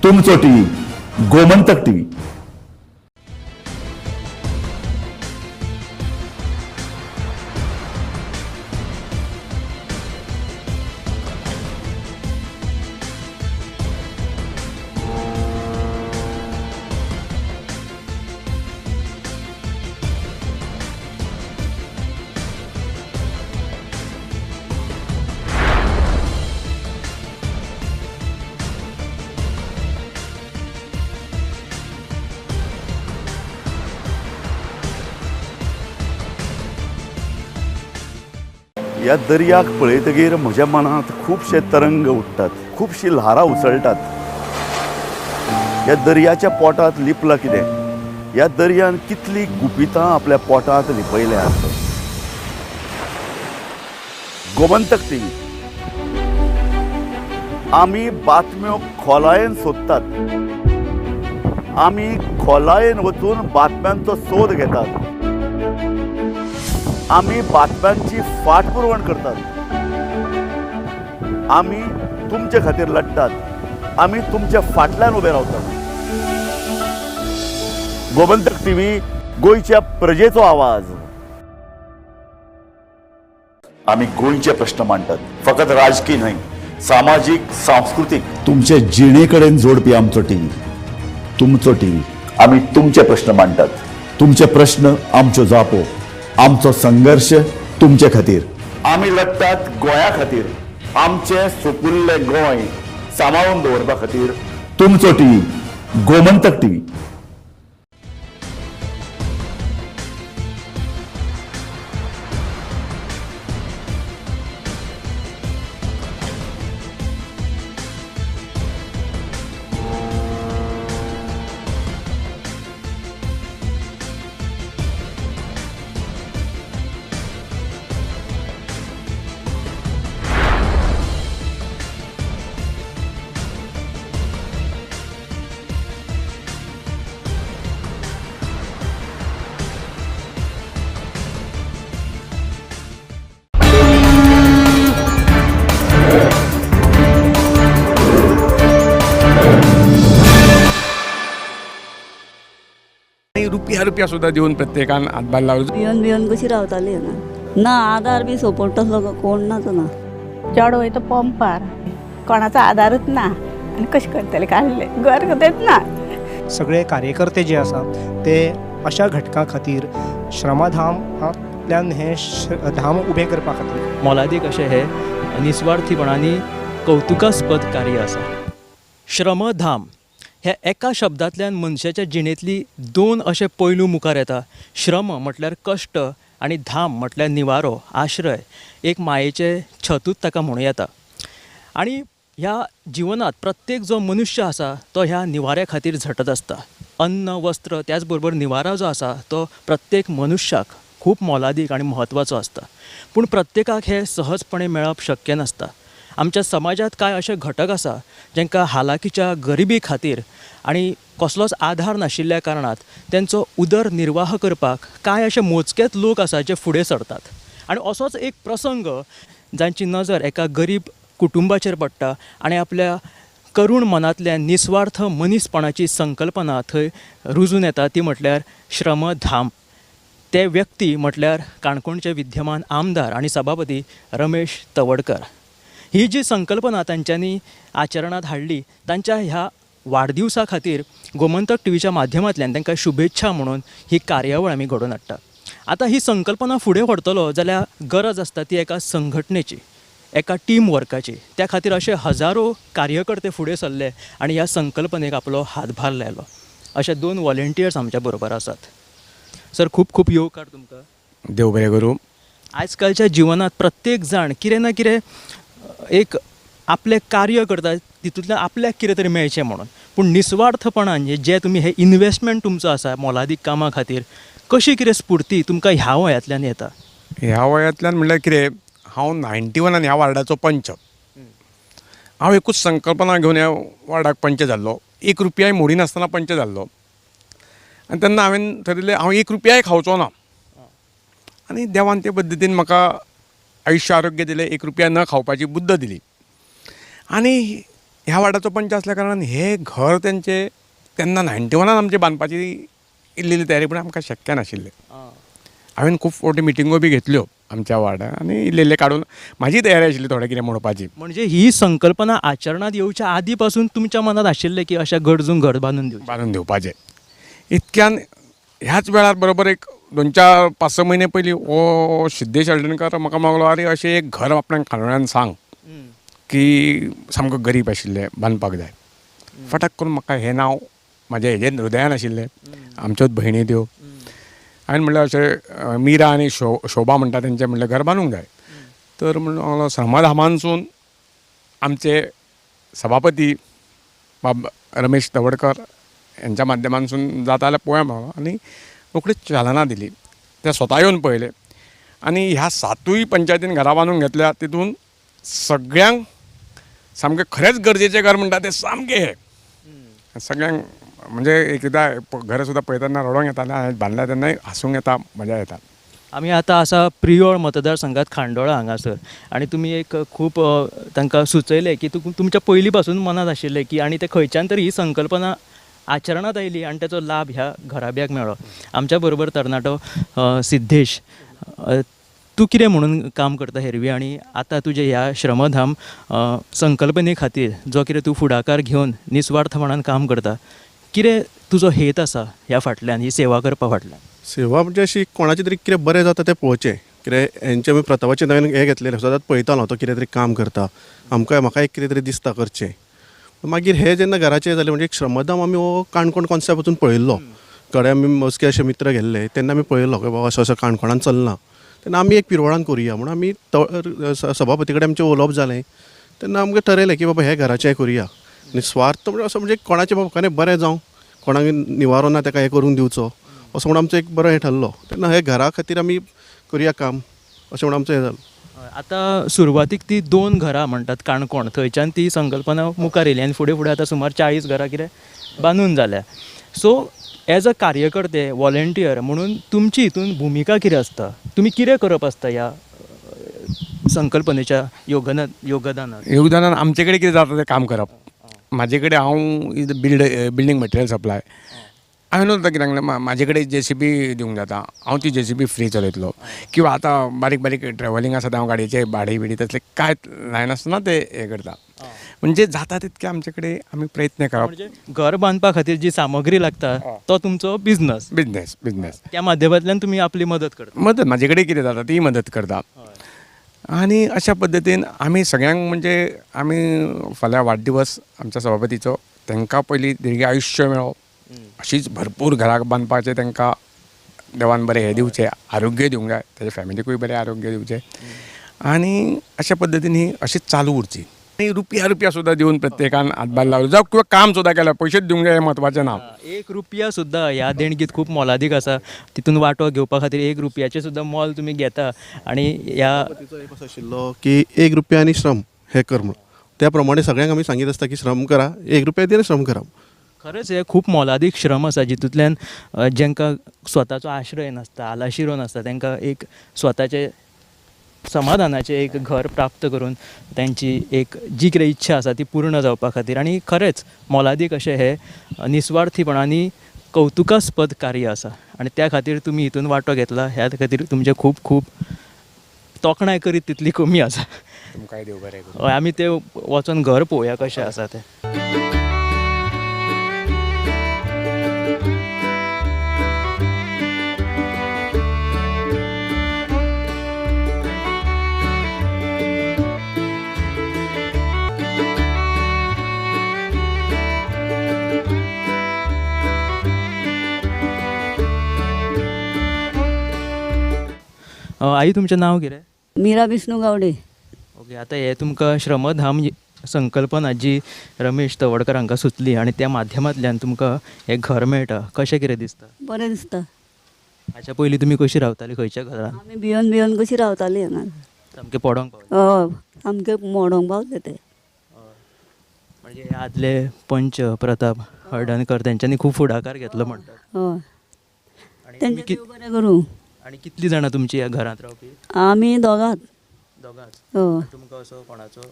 तुमचो टीव्ही, गोमंतक टीव्ही. ह्या दर्याक पळयतगीर म्हज्या मनांत खुबशे तरंग उठ्ठात, खुबशीं ल्हारां उसळटात. ह्या दर्याच्या पोटांत लिपलां कितें? ह्या दर्यान कितलीं गुपितां आपल्या पोटांत लिपयल्यांत. गोमंतक टीव्ही, आमी बातम्यो खोलायेन सोदतात, आमी खोलायेन वचून बातम्यांचो सोद घेतात, आमी बातम्यांची फाटपुरवण करतात, आमी तुमचे खातीर लढटात, आमी तुमच्या फाटल्यान उबे रावतात. गोमंतक टीव्ही, गोंयच्या प्रजेचो आवाज. आमी गोंयचे प्रश्न मांडटात, फकत राजकी न्हय, सामाजीक, सांस्कृतीक. तुमचे जिणे कडेन जोडपी आमचो टीव्ही, तुमचो टीव्ही. आमी तुमचे प्रश्न मांडटात, तुमचे प्रश्न आमच्यो जापो, आमचो संघर्श तुमचे खातीर. आमी लढटात गोंया खातीर, आमचें सुपुल्लें गोंय सांबाळून दवरपा खातीर. तुमचो टीव्ही, गोमंतक टीव्ही. रुपया रुपया सुद्दां दिवन प्रत्येकान हातभार लावलो. भिवन भिवन कशी रावताली ना, आधार बी सपोर्ट तसलो कोण नाच ना. चेडो वयता पंपार, कोणाचो आधारूच ना आनी कशें करतले काडले घर तेच ना. सगळे कार्यकर्ते जे आसा ते अशा घटकां खातीर श्रमधामांतल्यान हें धाम उबें करपा खातीर मोलादीक अशें हें निस्वार्थीपणांनी कौतुकास्पद कार्य आसा. श्रमधाम ह्या एका शब्दांतल्यान मनशाच्या जिणेंतली दोन अशे पैलू मुखार येता. श्रम म्हटल्यार कश्ट आनी धाम म्हटल्यार निवारो, आश्रय, एक मायेचें छतूच ताका म्हणूं येता. आनी ह्या जिवनांत प्रत्येक जो मनुष्य आसा तो ह्या निवाऱ्या खातीर झटत आसता. अन्न, वस्त्र, त्याच बरोबर निवारो जो आसा तो प्रत्येक मनुष्याक खूब मोलादीक आनी म्हत्वाचो आसता. पूण प्रत्येकाक हें सहजपणे मेळप शक्य नासता. आमच्या समाजांत कांय अशे घटक आसा जांकां हालाकीच्या गरिबी खातीर आनी कसलोच आधार नाशिल्ल्या कारणान तेंचो उदरनिर्वाह करपाक कांय अशे मोजकेच लोक आसा जे फुडें सरतात. आनी असोच एक प्रसंग जांची नजर एका गरीब कुटुंबाचेर पडटा आनी आपल्या करूण मनांतल्यान निस्वार्थ मनीसपणाची संकल्पना थंय रुजून येता ती म्हटल्यार श्रमधाम. ते व्यक्ती म्हटल्यार काणकोणचे विद्यमान आमदार आनी सभापती रमेश तवडकर. ही जी संकल्पना तांच्यांनी आचरणांत हाडली, तांच्या ह्या वाडदिवसा खातीर गोमंतक टीव्हीच्या माध्यमांतल्यान तांकां शुभेच्छा म्हणून ही कार्यावळ आमी घडोवन हाडटा. आतां ही संकल्पना फुडें व्हरतलो जाल्यार गरज आसता ती एका संघटनेची, एका टीम वर्काची. त्या खातीर अशे हजारो कार्यकर्ते फुडें सरले आनी ह्या संकल्पनेक आपलो हातभार लायलो. अशे दोन वॉलंटियर्स आमच्या बरोबर आसात. सर, खूब खूब येवकार तुमकां. देव बरें करूं. आजकालच्या जिवनांत प्रत्येक जाण कितें ना कितें एक आपलें कार्य करता, तितूंतल्यान आपल्याक कितें तरी मेळचें म्हणून, पूण निस्वार्थपणान जे तुमी हे इन्वेस्टमेंट तुमचो आसा मोलादीक कामां खातीर, कशी कितें स्फूर्ती तुमकां ह्या वयांतल्यान येता? ह्या वयांतल्यान म्हणल्यार कितें, हांव 91 ह्या वार्डाचो पंच. हांव एकूच संकल्पना घेवन ह्या वार्डाक पंच जाल्लो, 1 रुपयाय मोडिनासतना पंच जाल्लो. आनी तेन्ना हांवें थरयलें हांव 1 रुपयाय खावचो ना, आनी देवान ते पद्दतीन म्हाका आयुश्य आरोग्य दिलें, 1 रुपया न खावपाची बुद्द दिली. आनी ह्या वार्डाचो पंच आसल्या कारणान हें घर तेंचें तेन्ना 91 आमचें बांदपाची इल्ली तयारी, पूण आमकां शक्य नाशिल्लें. हांवें खूब फावटी मिटिंगो बी घेतल्यो आमच्या वार्डान आनी इल्ले इल्ले काडून म्हाजी तयारी आशिल्ली थोडें कितें म्हणपाची. म्हणजे ही संकल्पना आचरणांत येवच्या आदी पासून तुमच्या मनांत आशिल्लें की अशें गरजूंक घर बांदून दिवचें, बांदून दिवपाचें. इतक्यान ह्याच वेळार बरोबर एक 2-4, 5-6 म्हयने पयलीं हो सिद्धेश हळदणकर म्हाका मागलो, आरे अशें एक घर आपणाक खांडोळ्यान सांग की सामको गरीब आशिल्लें, बांदपाक जाय. फटाक करून म्हाका हें नांव म्हाज्या हेजेर हृदयान आशिल्लें, आमच्योच भयणी त्यो. हांवें म्हणलें अशें मिरा आनी शोभा म्हणटा तेंचें म्हणलें घर बांदूंक जाय. तर म्हणलो श्रमधामानसून आमचे सभापती बाब रमेश तवडकर यांच्या माध्यमांतसून जाता जाल्यार पळोवया म्हणलो, आनी रोखडीच चालना दिली. ते स्वता येवन पळयले आनी ह्या 7 पंचायतीन घरां बांदून घेतल्या तितून सगळ्यांक सामकें खरेंच गरजेचें घर म्हणटा तें सामकें हें सगळ्यांक, म्हणजे एकदां घर सुद्दां पळयतना रडोंक येतालें, हांवें बांदल्या तेन्नाय हांसूंक येता, मजा येता. आमी आतां आसा प्रियोळ मतदारसंघात खांडोळा हांगासर, आनी तुमी एक खूब तांकां सुचयलें की तुमच्या पयलीं पासून मनांत आशिल्लें की, आनी ते खंयच्यान तरी ही संकल्पना आचरणांत आयली आनी ताचो लाभ ह्या घराब्याक मेळ्ळो. आमच्या बरोबर तरणाटो सिद्धेश, तूं कितें म्हणून काम करता हेरवी, आनी आतां तुजें ह्या श्रमधाम संकल्पने खातीर जो कितें तूं फुडाकार घेवन निस्वार्थपणान काम करता, कितें तुजो हेत आसा ह्या फाटल्यान, ही सेवा करपा फाटल्यान? सेवा म्हणजे अशी कोणाचें तरी कितें बरें जाता तें पळोवचें. कितें हेंचें आमी प्रतापाचें नवें हें घेतलेलें, सदांच पळयतालो तो कितें तरी काम करता, आमकां म्हाका एक कितें तरी दिसता करचें. मागीर हें जेन्ना घराचें जालें म्हणजे एक श्रमधाम आमी हो काणकोण कॉन्सेप्ट वचून पळयल्लो, कडे आमी मस्के अशे मित्र गेल्ले तेन्ना आमी पळयल्लो की बाबा असो असो काणकोणान चलना, तेन्ना आमी एक पिरवळान करुया म्हणून आमी सभापती कडेन आमचें उलोवप जालें. तेन्ना आमकां ठरयलें की बाबा हें घराचें करुया. आनी स्वार्थ म्हणजे असो म्हणजे कोणाचें बाबा कोणें बरें जावं, कोणाक निवारो ना ताका हें करून दिवचो असो म्हणून आमचो एक बरो हें ठरलो. तेन्ना हे घरा खातीर आमी करुया काम अशें म्हणून आमचें हें जालें. आतां सुरवातीक ती 2 घरां म्हणटात काणकोण, थंयच्यान ती संकल्पना मुखार येयली आनी फुडें फुडें आतां सुमार 40 घरां कितें बांदून जाल्या. सो एज अ कार्यकर्ते, वॉलंटियर म्हणून तुमची हितून भुमिका कितें आसता, तुमी कितें करप आसता ह्या संकल्पनेच्या योगदानान? योगदानान आमचे कडेन कितें जाता तें काम करप. म्हाजे कडेन हांव is building material supply, हांवें आतां कितें सांगलें, म्हाजे कडेन जेसीबी दिवंक जाता, हांव ती जेसीबी फ्री चलयतलो, किंवा आतां बारीक बारीक ट्रेवलिंग आसा हांव गाडयेचे भाडें बिडें तसलें कांय लायनासतना ते हें करता. म्हणजे जाता तितकें आमचे कडेन आमी प्रयत्न करप. म्हणजे घर बांदपा खातीर जी सामग्री लागता तो तुमचो बिजनस, बिजनस बिजनस त्या माध्यमांतल्यान तुमी आपली मदत करता. मदत म्हाजे कडेन कितें जाता ती मदत करता. आनी अशा पद्दतीन आमी सगळ्यांक म्हणजे आमी फाल्यां वाडदिवस आमच्या सभापतीचो, तांकां पयलीं दीर्घ आयुश्य मेळो, अशीच भरपूर घरां बांदपाचें तांकां देवान बरें हें दिवचें, आरोग्य दिवंक जाय, ताच्या फॅमिलीकूय बरें आरोग्य दिवचें, आनी अशा पद्दतीन ही अशीच चालू उरची. आनी रुपया रुपया सुद्दां दिवन प्रत्येकान हातभार लावलो जावं किंवा काम सुद्दां केलें, पयशेच दिवंक जाय हें म्हत्वाचें ना. 1 रुपया सुद्दां ह्या देणगीत खूब मोलादीक आसा, तितून वांटो घेवपा खातीर 1 रुपयाचें सुद्दां मोल तुमी घेता. आनी ह्या कसो आशिल्लो की 1 रुपया आनी श्रम हें कर म्हणून, त्या प्रमाणे सगळ्यांक आमी सांगीत आसता की श्रम करा, 1 रुपया दिवन श्रम करा. खरेंच हें खूब मोलादीक श्रम आसा, जितूंतल्यान जांकां स्वताचो आश्रय नासता, आलाशिरो नासता, तांकां एक स्वताचें समाधानाचें एक घर प्राप्त करून तांची एक जी कितें इच्छा आसा ती पूर्ण जावपा खातीर. आनी खरेंच मोलादीक अशें हें निस्वार्थीपणान आनी कौतुकास्पद कार्य आसा, आनी त्या खातीर तुमी हितून वांटो घेतला, ह्या खातीर तुमचें खूब खूब तोखणाय करीत तितली कमी आसा. तुमकांय देव बरें करूं. हय, आमी तें वचोन घर पळोवया कशें आसा तें. आई, तुमचें नांव कितें? मीरा विष्णू गावडे. ओके, आतां हें तुमकां श्रमधाम संकल्पना जी रमेश तवडकर हांकां सुचली आनी त्या माध्यमांतल्यान तुमकां हें घर मेळटा, कशें कितें दिसता? बरें दिसता. हाच्या पयलीं तुमी कशी रावताली, खंयच्या घरान? आमी भियोन भियोन कशी रावताली हांगा. सामकें पडोंक पावलें? हय, सामकें मोडोंक पावलें तें. म्हणजे हे आदले पंच प्रताप हळदणकर तेंच्यांनी खूब फुडाकार घेतलो म्हणटात. हय, तेंचें देव बरें करूं. आनी कितलीं जाणां तुमची ह्या घरांत रावपी? आमी दोगांच. दोगांच? हय. तुमकां असो कोणाचो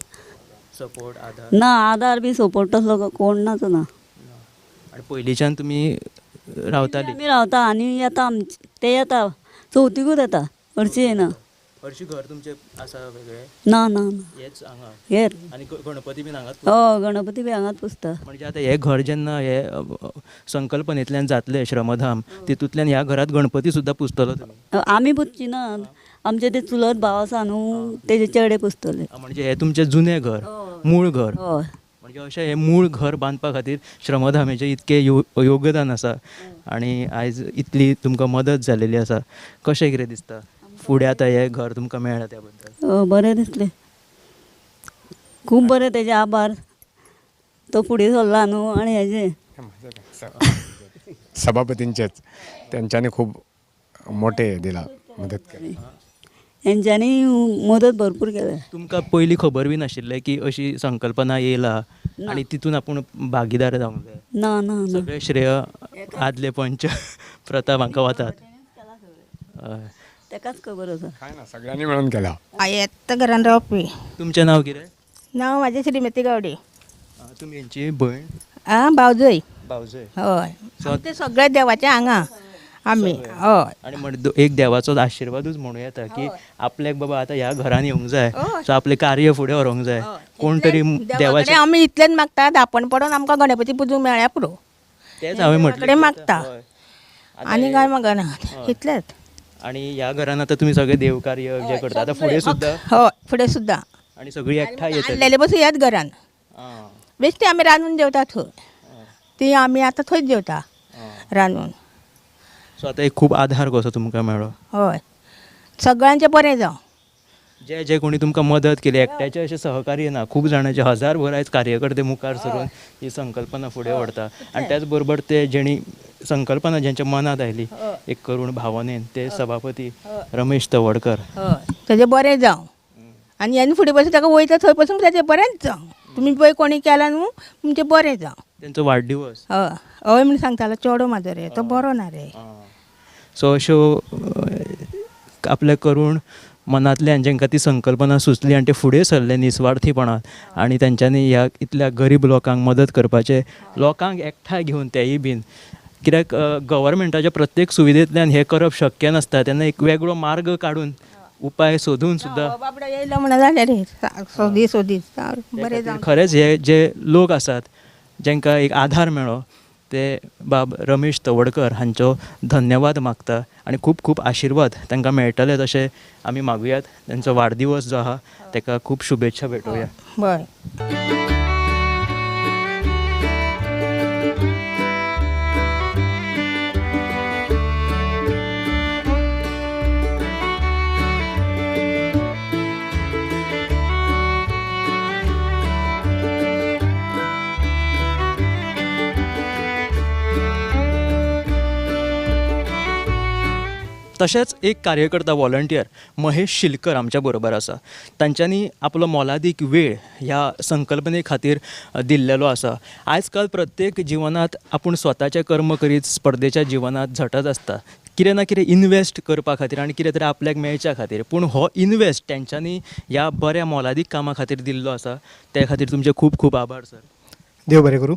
सपोर्ट, आदार? ना, आदार बी सपोर्ट तसलो कोण नाच ना. आनी पयलींच्यान तुमी रावताली? आमी रावता आनी येता, ते येता चवथीकूच येता, हरशीं येना. हरशीं घर तुमचें आसा वेगळें? ना ना, हेच हांगा. हेच. आनी गणपती बीन हांगाच? हय, गणपती बी हांगाच पुजता. म्हणजे आतां हें घर जेन्ना हे संकल्पनेंतल्यान जातलें श्रमधाम, तितूंतल्यान ह्या घरांत गणपती सुद्दां पुजतलो तुमी? आमी पुजची ना, आमचे ते चुलत भाव आसा न्हू, तेजे चेडे पुजतले. म्हणजे हें तुमचें जुनें घर, मूळ घर? हय. म्हणजे अशें हें मूळ घर बांदपा खातीर श्रमधामेचें इतकें योगदान आसा आनी आयज इतली तुमकां मदत जालेली आसा. कशें कितें दिसता फुडें आतां हें घर तुमकां मेळ्ळां त्या बद्दल? बरें दिसलें, खूब बरें. तेजे आभार, तो फुडें सरला न्हू. आनी हेजें सभापतींचेच, तेंच्यांनी खूब मोठें दिलां, मदत केली तेंच्यांनी, मदत भरपूर केल्या. तुमकां पयलीं खबर बी नाशिल्लें की अशी संकल्पना येयला आनी तितून आपूण भागीदार जावंक जाय? ना ना, सगळें श्रेय आदले पंच प्रताप हांकां वतात. तेकाच खबर आसा. कांय ना, सगळ्यांनी मेळून केला. येता घरान रावपी. तुमचें नांव कितें? नांव म्हाजें श्रीमती गावडे. तुमी हेंची भयण? आं, भावजय. भावजय. हय, ते सगळे देवाचे हांगा आमी. हय. आनी म्हण एक देवाचो आशिर्वादूच म्हणूं येता की आपल्याक बाबा आतां ह्या घरान येवंक जाय, सो आपलें कार्य फुडें व्हरूंक जाय, कोण तरी देवाचें. आमी इतलेंच मागता, धापण पडोन आमकां गणपती पुजूंक मेळ्ळ्यार पुरो. तेंच हांवें म्हटलें, मागता आनी कांय मागना, इतलेंच. आनी ह्या घरान आतां तुमी सगळें देवकार्य जें करता आतां फुडें सुद्दां? हय, फुडें सुद्दां. आनी सगळीं एकठांय येतलीं? आसलेले पसून ह्याच घरान बेश्टी आमी रांदून जेवता थंय, ती आमी आतां थंयच जेवता रांदून. सो आतां एक खूब आधार कसो तुमकां मेळ्ळो? हय, सगळ्यांचें बरें जावं. जे जे कोणी तुमकां मदत केली, एकट्याचें अशें सहकार्य ना, खूब जाणांचे हजार भर आयज कार्यकर्ते मुखार सरून ही संकल्पना फुडें व्हरता. आनी त्याच बरोबर ते जेणी संकल्पना ज्यांच्या मनांत आयली एक करूण भावनेन, ते सभापती रमेश तवडकर. हय, तेजें बरें जावं. आनी ह्यान फुडें पसून ताका वयता थंय पसून तेजें बरेंच जावं. तुमी पळय कोणी केलां न्हू, तुमचें बरें जावं. तेंचो वाडदिवस? हय, हय म्हण सांगतालो चेडो म्हाजो रे, तो बरो ना रे. सो अश्यो आपल्या करूण मनांतल्यान जेंकां ती संकल्पना सुचली आनी ते फुडें सरले निस्वार्थीपणान आनी तेंच्यांनी ह्या इतल्या गरीब लोकांक मदत करपाचें, लोकांक एकठांय घेवन तेय बीन, कित्याक गव्हर्मेंटाच्या प्रत्येक सुविधेंतल्यान हें करप शक्य नासता, तेन्ना एक वेगळो मार्ग काडून उपाय सोदून सुद्दां बाबडो येयलो म्हणून जालें रे, सोदी सोदी बरें जावं. खरेंच हे जे लोक आसात जेंकां एक आधार मेळ्ळो ते बाब रमेश तवडकर हांचो धन्यवाद मागता आनी खूब खूब आशिर्वाद तांकां मेळटले तशें आमी मागुयात. तांचो वाडदिवस जो आहा ताका खूब शुभेच्छा भेटोवया. बरें. तशेंच एक कार्यकर्ता वॉलंटियर महेश शिलकर आमच्या बरोबर आसा. तांच्यांनी आपलो मोलादीक वेळ ह्या संकल्पने खातीर दिल्लेलो आसा. आयजकाल प्रत्येक जिवनांत आपूण स्वताचें कर्म करीत स्पर्धेच्या जिवनांत झटत आसता, कितें ना कितें इनवेस्ट करपा खातीर आनी कितें तरी आपल्याक मेळच्या खातीर. पूण हो इनवेस्ट तेंच्यांनी ह्या बऱ्या मोलादीक कामा खातीर दिल्लो आसा, त्या खातीर तुमचे खूब खूब आभार सर. देव बरें करूं.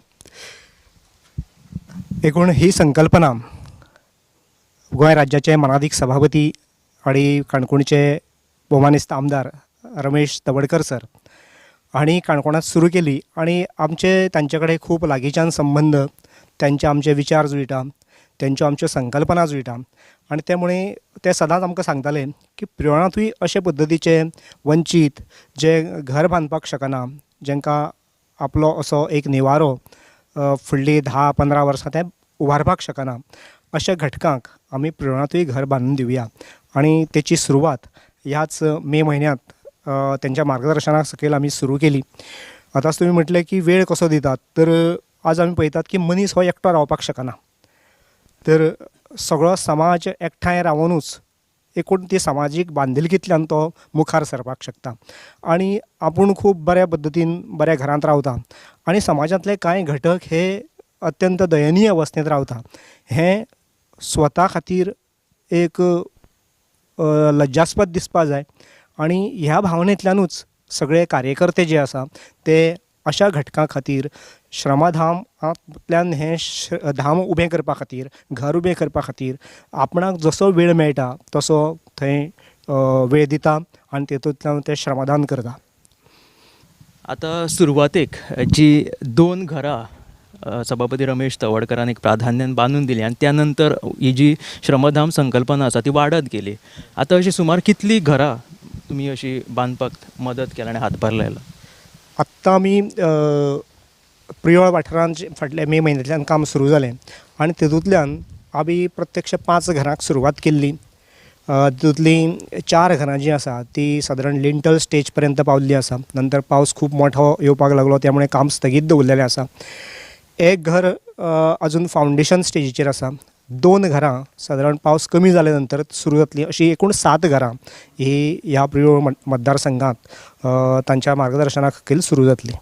एकूण ही संकल्पना गोंय राज्याचे मानादीक सभापती आनी काणकोणचे भोवमानेस्त आमदार रमेश तवडकर सर हांणी काणकोणांत सुरू केली आनी आमचे तांचे कडेन खूब लागींच्यान संबंद, तांचे आमचे विचार जुळटा, तांच्यो आमच्यो संकल्पना जुळटा आनी त्यामुळे ते सदांच आमकां सांगताले की प्रियोळांतूय अशे पद्दतीचे वंचीत जे घर बांदपाक शकना, जांकां आपलो असो एक निवारो फुडलीं 10-15 वर्सां ते उबारपाक शकना, अशा घटकांक आमी प्रियोळांतूय घर बांदून दिवया. आनी तेची सुरवात ह्याच मे म्हयन्यांत तेंच्या मार्गदर्शना सकयल आमी सुरू केली. आतांच तुमी म्हटलें की वेळ कसो दितात, तर आज आमी पळयतात की मनीस हो एकटो रावपाक शकना, तर सगळो समाज एकठांय रावुनूच एकूण ती समाजीक बांदिलकींतल्यान तो मुखार सरपाक शकता आनी आपूण खूब बऱ्या पद्दतीन बऱ्या घरांत रावता आनी समाजांतले कांय घटक हे अत्यंत दयनीय अवस्थेंत रावता, हें स्वता खातीर एक लज्जास्पद दिसपा जाय आनी ह्या भावनेंतल्यानूच सगळे कार्यकर्ते जे आसा ते अशा घटकां खातीर श्रमधामांतल्यान हें धाम उबें करपा खातीर, घर उबें करपा खातीर आपणाक जसो वेळ मेळटा तसो थंय वेळ दिता आनी तेतूंतल्यान ते श्रमदान करता. आतां सुरवातेक जी 2 घरां सभापती रमेश तवडकरान एक प्राधान्यान बांदून दिली आनी त्या नंतर ही जी श्रमधाम संकल्पना आसा ती वाडत गेली. आतां अशी सुमार कितलीं घरां तुमी अशी बांदपाक मदत केला आनी हातभार लायला? आत्तां आमी प्रियोळ वाठारांत फाटल्या मे म्हयन्यांतल्यान काम सुरू जालें आनी तेतूंतल्यान आमी प्रत्यक्ष 5 घरांक सुरवात केल्ली. तितूंतलीं 4 घरां जीं आसा तीं सादारण लिंटल स्टेज पर्यंत पावल्ली आसा. नंतर पावस खूब मोठो येवपाक लागलो, त्यामुळे काम स्थगीत दवरलेलें आसा. एक घर अजून फावंडेशन स्टेजीचेर आसा. 2 घरां सादारण पावस कमी जाले नंतर सुरू जातलीं. अशीं एकूण 7 घरां ही ह्या प्रियोळ मतदारसंघांत तांच्या मार्गदर्शना खातीर सुरू जातलीं.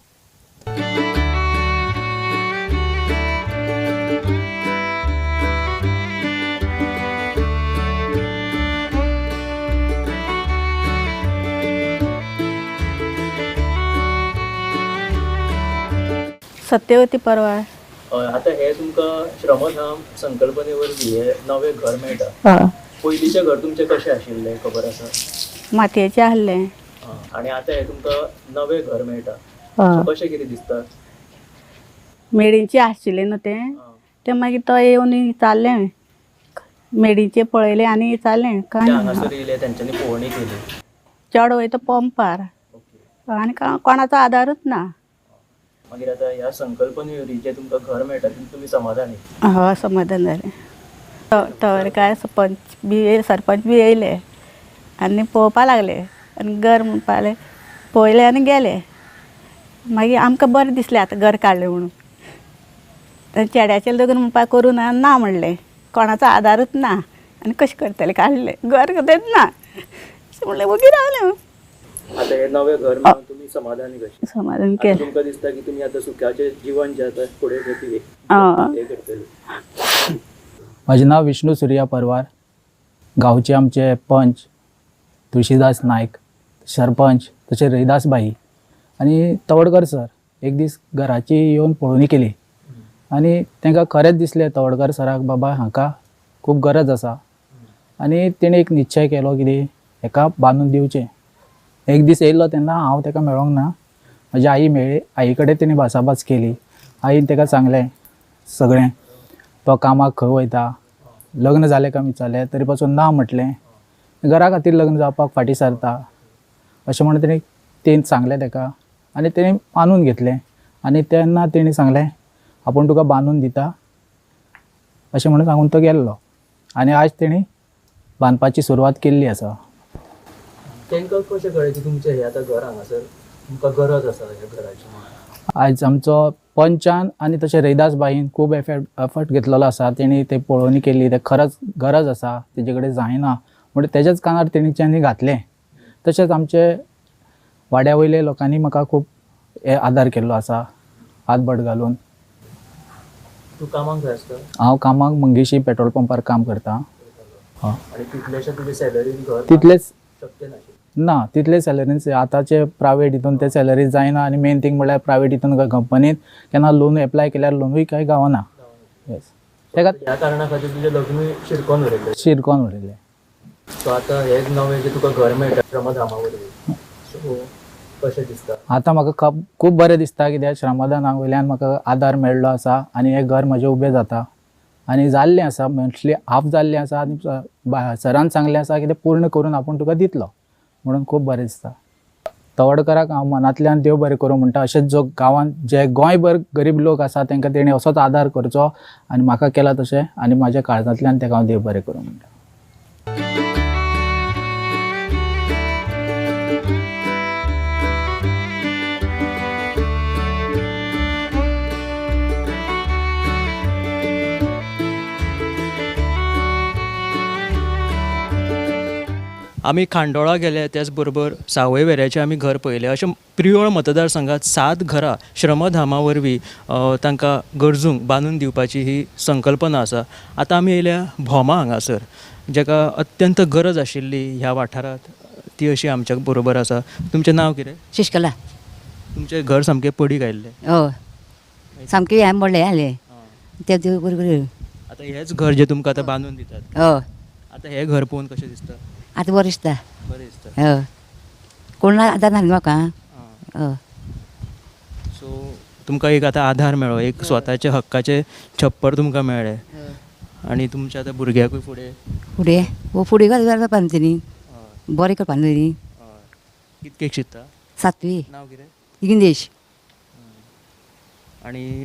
सत्यवती परवार. आतां हे तुमकां श्रमधाम संकल्पने वरवीं हे नवें घर मेळटा. पयलींचें घर तुमचें कशें आशिल्लें खबर आसा? मातयेचें आसलें. आनी आतां हें तुमकां नवें घर मेळटा, कशें कितें दिसता? मेडींचें आशिल्लें न्हू तें, तें मागीर तो येवन विचारलें, मेडीचें पळयलें आनी विचारलें. कांय हांगासर येयले तेंच्यांनी पळोवणी केली. चड वयता पंपार आनी कोणाचो आदारूच ना. मागीर आतां ह्या संकल्पने वरवीं जें तुमकां घर मेळटा तितून तुमी समाधानी? हय, समाधान जालें. तवडकार सरपंच बी सरपंच बी येयले आनी पळोवपा लागले आनी घर म्हणपा लागले, पळयलें आनी गेले. मागीर आमकां बरें दिसलें आतां घर काडलें म्हणून. चेड्याचें लग्न म्हणपा करूं ना ना म्हणलें, कोणाचो आदारूच ना आनी कशें करतलें, काडलें घर तेंच ना अशें म्हणलें, वगी रावलें. आतां हें नवें घर मेळून तुमी समाधानी कशें? समाधान केलें. तुमकां दिसता की तुमी आतां सुखाचें जिवन जें आतां फुडें हें करतले? म्हजें नांव विष्णू सुर्या परवार. गांवचे आमचे पंच तुळशीदास नायक, सरपंच तशें रहिदास भाई आनी तवडकर सर एक दीस घराची येवन पळोवणी केली आनी तांकां खरेंच दिसलें तवडकर सराक बाबा हांकां खूब गरज आसा आनी तेणें एक निश्चय केलो कितें हेका बांदून दिवचें. एक दीस येयल्लो तेन्ना हांव ताका मेळोंक ना, म्हजी आई मेळ्ळी, आई कडेन तेणी भासाभास केली. आईन ताका सांगलें सगळें, तो कामाक खंय वयता, लग्न जालें काय विचारलें तरी पासून ना म्हटलें, घरा खातीर लग्न जावपाक फाटीं सरता अशें म्हणून तेणी तें सांगलें ताका आनी तेणी मानून घेतलें. आनी तेन्ना तेणी सांगलें आपूण तुका बांदून दिता अशें म्हणून सांगून तो गेल्लो आनी आज तेणी बांदपाची सुरवात केल्ली आसा. तांकां कशें कळ्ळें की तुमचें हें आतां घर हांगासर तुमकां गरज आसा ह्या घराची? आयज आमचो पंचान आनी तशें रहिदास भाईन खूब एफर्ट घेतलेलो आसा. तेणी ते पळोवणी केली, ते खरंच गरज आसा, तेजे कडेन जायना म्हणून तेज्याच कानार तेणीच्यांनी घातलें. तशेंच आमचे वाड्या वयले लोकांनी म्हाका खूब आदार केल्लो आसा, हातबट घालून. तूं कामाक खंय आसता? हांव कामाक मंगेशी पेट्रोल पंपार काम करता. आनी तितलेशे तुजे सॅलरीन घर तितलेच शक्य नाशिल्लें? ना, तितले सॅलरीन आतांचे प्रायवेट हितून ते सॅलरी जायना आनी मेन थींग म्हणल्यार प्रायवेट हितून कंपनीत केन्ना लोन एप्लाय केल्यार लोनूय कांय गावना. येस, तेका ह्या कारणा खातीर तुजें लग्नूय शिरकोन उरयलें? शिरकोन उरयलें. सो आतां हें नवें जें तुका घर मेळटा श्रमधामा वरवीं, सो कशें दिसता? आतां म्हाका खूब बरें दिसता कित्याक श्रमदाना वयल्यान म्हाका आदार मेळ्ळो आसा आनी हें घर म्हजें उबें जाता आनी जाल्लें आसा, मोस्टली हाफ जाल्लें आसा आनी सरान सांगलें आसा की तें पूर्ण करून आपूण तुका दितलो म्हणून खूब बरें दिसता. तवडकराक हांव मनांतल्यान देव बरें करूं म्हणटा. अशेंच जो गांवांत जे गोंयभर गरीब लोक आसा तांकां तेणी असोच आदार करचो आनी म्हाका केला तशें आनी म्हाज्या काळजांतल्यान ताका हांव देव बरें करूं म्हणटा. आमी खांडोळा गेले, त्याच बरोबर सावयवेऱ्याचें आमी घर पळयलें. अशें प्रियोळ मतदारसंघात 7 घरां श्रमधामा वरवीं तांकां गरजूंक बांदून दिवपाची ही संकल्पना आसा. आतां आमी येयल्या भोमा हांगासर, जाका अत्यंत गरज आशिल्ली ह्या वाठारांत, ती अशी आमच्या बरोबर आसा. तुमचें नांव कितें? शशिकला. तुमचें घर सामकें पडीक आयिल्लें? हय, सामकें हें मोडलें आसलें तें बरोबर. आतां हेंच घर जें तुमकां आतां बांदून दितात? हय. आतां हें घर पळोवन कशें दिसता? आतां बरें दिसता. बरें दिसता. हय, कोण ना आतां न्हू म्हाका. हय. सो तुमकां एक आतां आधार मेळ्ळो, एक स्वताचे हक्काचें छप्पर तुमकां मेळ्ळें आनी तुमच्या आतां भुरग्याकूय फुडें फुडें हो फुडें करपा न्हू तेणी, बरें करपा न्हू तेणी. कितकेक शिकता? 7वी. नांव कितें? इग्नेश. आनी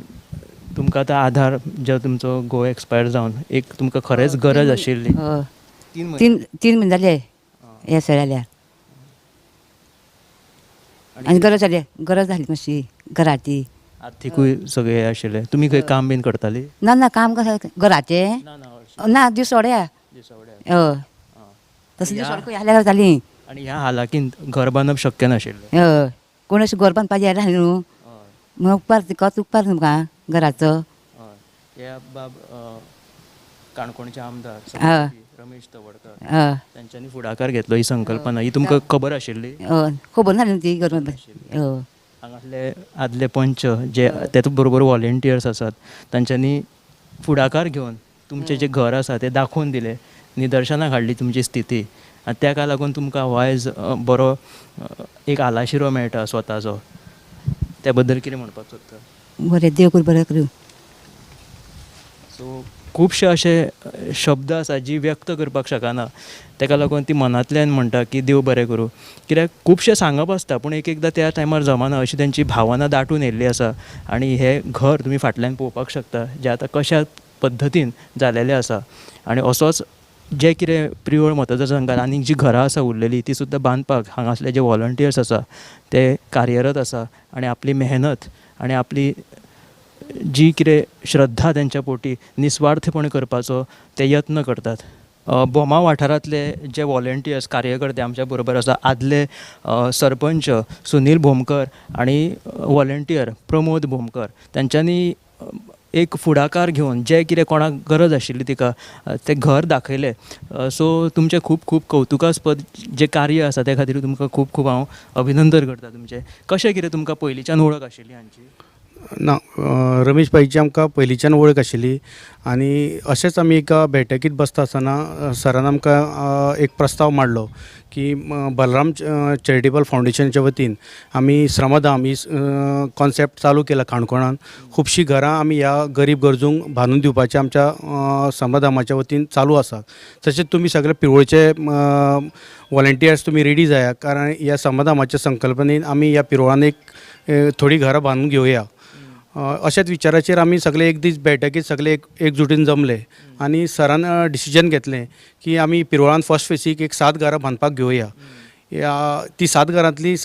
तुमकां आतां आधार जो तुमचो घोव एक्सपायर जावन एक तुमकां खरेंच गरज आशिल्ली. हय. 3 म्हयने? 3 म्हयने जाले हे सर जाल्यार. आनी गरज जाली, गरज जाली मातशी घराची. आर्थिकूय सगळें आशिल्लें. तुमी खंय काम बीन करताली? ना ना, काम कसं घराचें ना, दिसवड्या. हय, तसें दिसवडे खंय आसल्यार जाली. आनी ह्या हालाकीन घर बांदप शक्य नाशिल्लें? हय, कोण अशें घर बांदपाचें येना न्हू, मग उपकार कच उपकार तुमकां घराचो. ह्या बाब काणकोणचे आमदार रमेश तवडकर तांच्यांनी फुडाकार घेतलो ही संकल्पना, ही तुमकां खबर आशिल्ली? हय, खबर नासली ती घर बांदपाची. हय. हांगासले आदले पंच जे तेच बरोबर वॉलेंटियर्स आसात तांच्यांनी फुडाकार घेवन तुमचें जें घर आसा तें दाखोवन दिलें, निदर्शनाक हाडली तुमची स्थिती, आनी ताका लागून तुमकां हो आयज बरो एक आलाशिरो मेळटा स्वताचो. त्या बद्दल कितें म्हणपाक सोदता? बरें, देव करूं बरें करूं. सो खुबशे अशे शब्द आसा जी व्यक्त करपाक शकना, ताका लागून ती मनांतल्यान म्हणटा की देव बरें करूं. कित्याक खुबशें सांगप आसता पूण एक एकदां त्या टायमार जमाना, अशी तेंची भावना दाटून येयल्ली आसा. आनी हें घर तुमी फाटल्यान पळोवपाक शकता जें आतां कश्या पद्दतीन जालेलें आसा. आनी असोच जें कितें प्रियोळ मतदारसंघात आनीक जी घरां आसा उरलेली ती सुद्दां बांदपाक हांगासले जे वॉलंटियर्स आसा ते कार्यरत आसा आनी आपली मेहनत आनी आपली जी कितें श्रद्धा तेंच्या पोटी निस्वार्थपणे करपाचो ते यत्न करतात. भोमा वाठारांतले जे वॉलंटियर्स कार्यकर्ते आमच्या बरोबर आसा, आदले सरपंच सुनील भोमकर आनी वॉलंटियर प्रमोद भोमकर, तांच्यांनी एक फुडाकार घेवन जें कितें कोणाक गरज आशिल्ली तिका तें घर दाखयलें. सो तुमचें खूब खूब कवतुकास्पद जें कार्य आसा त्या खातीर तुमकां खूब खूब हांव अभिनंदन करता तुमचें. कशें कितें तुमकां पयलींच्यान वळख आशिल्ली हांची? ना, रमेश भाईची आमकां पयलींच्यान वळख आशिल्ली आनी अशेंच आमी एका बैठकीत बसता आसतना सरान आमकां एक प्रस्ताव मांडलो की बलराम चॅरिटेबल फावंडेशनाच्या वतीन आमी श्रमधाम ही कॉन्सेप्ट चालू केला काणकोणान. खुबशीं घरां आमी ह्या गरीब गरजूंक बांदून दिवपाचें आमच्या श्रमधामाच्या वतीन चालू आसा. तशेंच तुमी सगळे पिरोळचे वॉलंटियर्स तुमी रेडी जाया, कारण ह्या श्रमधामाच्या संकल्पनेन आमी ह्या पिरोळान एक थोडीं घरां बांदून घेवया. अशाच विचाराचेर आमी सगळे एक दीस बैठकीत सगळे एकजुटीन जमले आनी सरान डिसिजन घेतलें की आमी पिरोळान फर्स्ट फेसीक एक 7 घरां बांदपाक घेवया. ती 7 घरांतली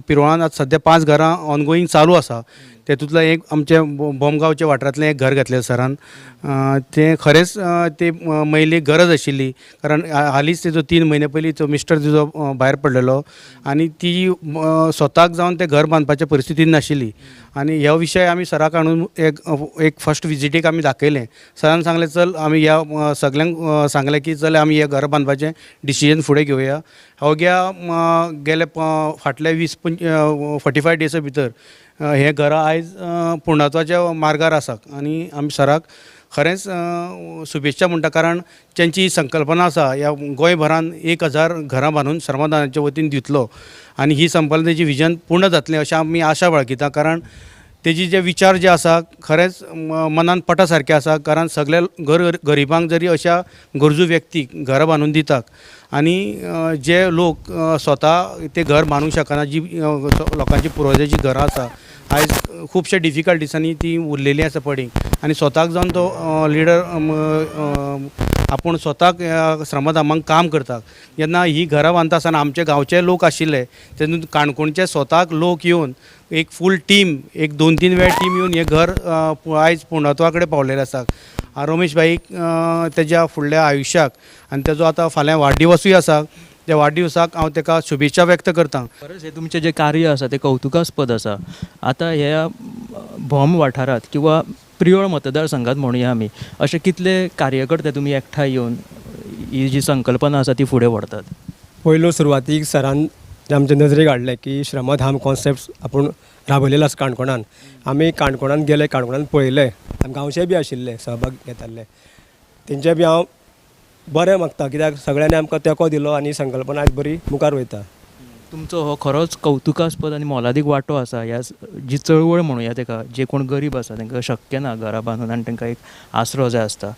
पिरोळान आतां सद्या 5 घरां ऑनगोईंग चालू आसा. तेतूंतलें एक आमचें बोमगांवच्या वाठारांतलें एक घर घेतलें सरान. तें खरेंच ते महिलेक गरज आशिल्ली, कारण हालींच तेजो 3 म्हयने पयलीं तो मिस्टर तिजो भायर पडलेलो आनी ती स्वताक जावन तें घर बांदपाच्या परिस्थितीन नाशिल्ली. आनी हो विशय आमी सराक हाडून एक फर्स्ट विजिटीक आमी दाखयलें. सरान सांगलें चल आमी ह्या सगल्यांक सांगलें की चल आमी हें घर बांदपाचें डिसिजन फुडें घेवया. अवघ्या गेले फाटल्या 45 डेजा भितर हें घरां आयज पूर्णत्वाच्या मार्गार आसा आनी आमी सराक खरेंच शुभेच्छा म्हणटा, कारण तांची संकल्पना आसा ह्या गोंयभरान 1000 घरां बांदून श्रमदानाच्या वतीन दितलो आनी ही संकल्पना तेजी विजन पूर्ण जातलें अशें आमी आशा बाळगिता. कारण तेजी जे विचार जे आसा खरेंच मनान पटा सारके आसा, कारण सगळे गरिबांक जरी अशा गरजू व्यक्तीक घरां बांदून दितात आनी जे लोक स्वता ते घर बांदूंक शकना, जी लोकांची पुर्वजाची घरां आसा आयज खुबशे डिफिकल्टिसांनी ती उरलेली आसा पडींग आनी स्वताक जावन तो लिडर आपूण स्वताक श्रमधामाक काम करता. जेन्ना ही घरां बांदता आसतना आमचे गांवचे लोक आशिल्ले, तेन्ना काणकोणचे स्वताक लोक येवन एक फूल टीम, एक 2-3 वेळ टीम येवन हें घर आयज पूर्णत्वा कडेन पावलेलें आसा. रमेश भाईक तेज्या फुडल्या आयुश्याक आनी तेजो आतां फाल्यां वाडदिवसूय आसा, त्या वाडदिवसाक हांव ताका शुभेच्छा व्यक्त करता. खरेंच हें तुमचें जें कार्य आसा तें कौतुकास्पद आसा. आतां ह्या भोम वाठारांत किंवा प्रियोळ मतदारसंघात म्हणुया आमी, अशे कितले कार्यकर्ते तुमी एकठांय येवन ही जी संकल्पना आसा ती फुडें व्हरतात? पयलो सुरवातीक सरान आमचे नजरेक हाडलें की श्रमधाम कॉन्सेप्ट आपूण राबयलेलो आसा काणकोणान. आमी काणकोणान गेले, काणकोणान पळयलें, आमी गांवचे बी आशिल्ले सहभाग घेताले, तेंचे बी हांव बरें मागता कित्याक सगळ्यांनी आमकां तेंको दिलो आनी संकल्पना आयज बरी मुखार वयता. तुमचो हो खरोच कौतुकास्पद आनी मोलादीक वांटो आसा ह्या जी चळवळ म्हणुया तेका, जे कोण गरीब आसा तांकां शक्य ना घरां बांदून आनी तांकां एक आसरो जाय आसता,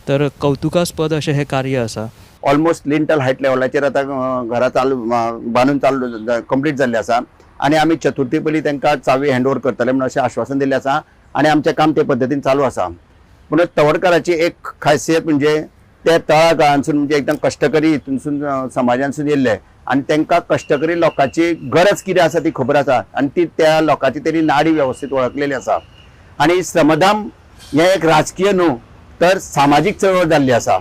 तर कौतुकास्पद अशें हें कार्य आसा. ऑलमोस्ट लिंटल हायट लेवलाचेर आतां घरां चालू बांदून चालू कंप्लीट जाल्ली आसा आनी आमी चतुर्थी पयलीं तांकां चावी हँड ओवर करतले म्हणून अशें आश्वासन दिल्लें आसा आनी आमचें काम ते पद्दतीन चालू आसा. पूण तवडकाराची एक खासियत म्हणजे ते तळागाळांतसून म्हणजे एकदम कश्टकरी हितूनसून समाजांतसून येयल्ले आनी तांकां कश्टकरी लोकांची गरज कितें आसा ती खबर आसा आनी ती त्या लोकांची तेणी नाडी वेवस्थीत वळखलेली आसा. आनी श्रमधाम हें एक राजकीय न्हू तर सामाजीक चळवळ जाल्ली आसा.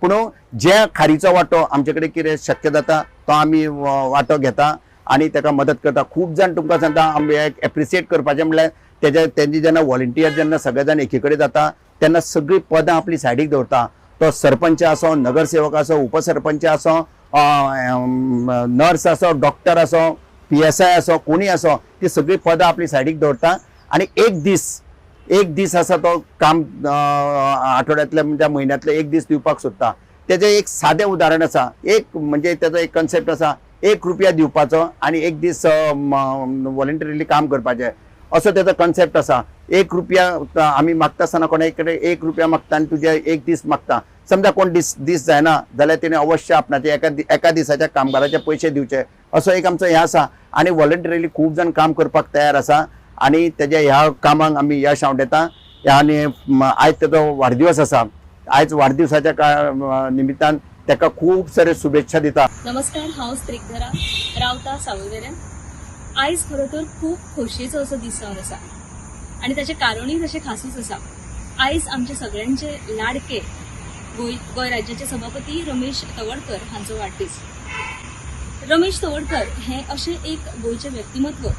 पूण जे खारीचो वांटो आमचे कडेन कितें शक्य जाता तो आमी वांटो घेता आनी ताका मदत करता. खूब जाण तुमकां सांगता आमी एप्रिसिएट करपाचें म्हणल्यार तेजे तेंचे जेन्ना वॉलंटियर जेन्ना सगळे जाण एकी कडेन जाता तेन्ना सगळीं पदां आपली सायडीक दवरता. तो सरपंच आसो, नगरसेवक आसो, उपसरपंच आसो, नर्स आसो, डॉक्टर आसो, PSI आसो, कोणी आसो, ती सगळीं पदां आपली सायडीक दवरता आनी एक दीस आसा तो काम आठवड्यांतले म्हणजे म्हयन्यांतले एक दीस दिवपाक सोदता. तेजें एक सादें उदाहरण आसा, एक म्हणजे तेजो एक कन्सेप्ट आसा, 1 रुपया दिवपाचो आनी एक दीस वॉलंटरीली काम करपाचें असो तेजो कन्सेप्ट आसा. 1 रुपया आमी मागता आसतना कोणा कडेन 1 रुपया मागता आनी तुजे एक दीस मागता, समजा कोण दीस जायना जाल्यार तेणें अवश्य आपणाचे एका दिसाच्या कामगाराचे पयशे दिवचे असो एक आमचो हें आसा. आनी वॉलंटरीली खूब जाण काम करपाक तयार आसा आनी तेज्या ह्या कामाक आमी यश आंवडेता. आनी आयज तेजो वाडदिवस आसा, आयज वाडदिवसाच्या निमित्तान ताका खूब सारे शुभेच्छा दिता. नमस्कार, हांव स्त्रीकधरा रावता सावयवेऱ्यां. आयज खरो तर खूब खोशयेचो असो दीस जावन आसा आनी ताचें कारणूय तशें खासूच आसा. आयज आमचे सगळ्यांचे लाडके गोंय राज्याचे सभापती रमेश तवडकर हांचो वाडदीस. रमेश तवडकर हे अशें एक गोंयचें व्यक्तिमत्व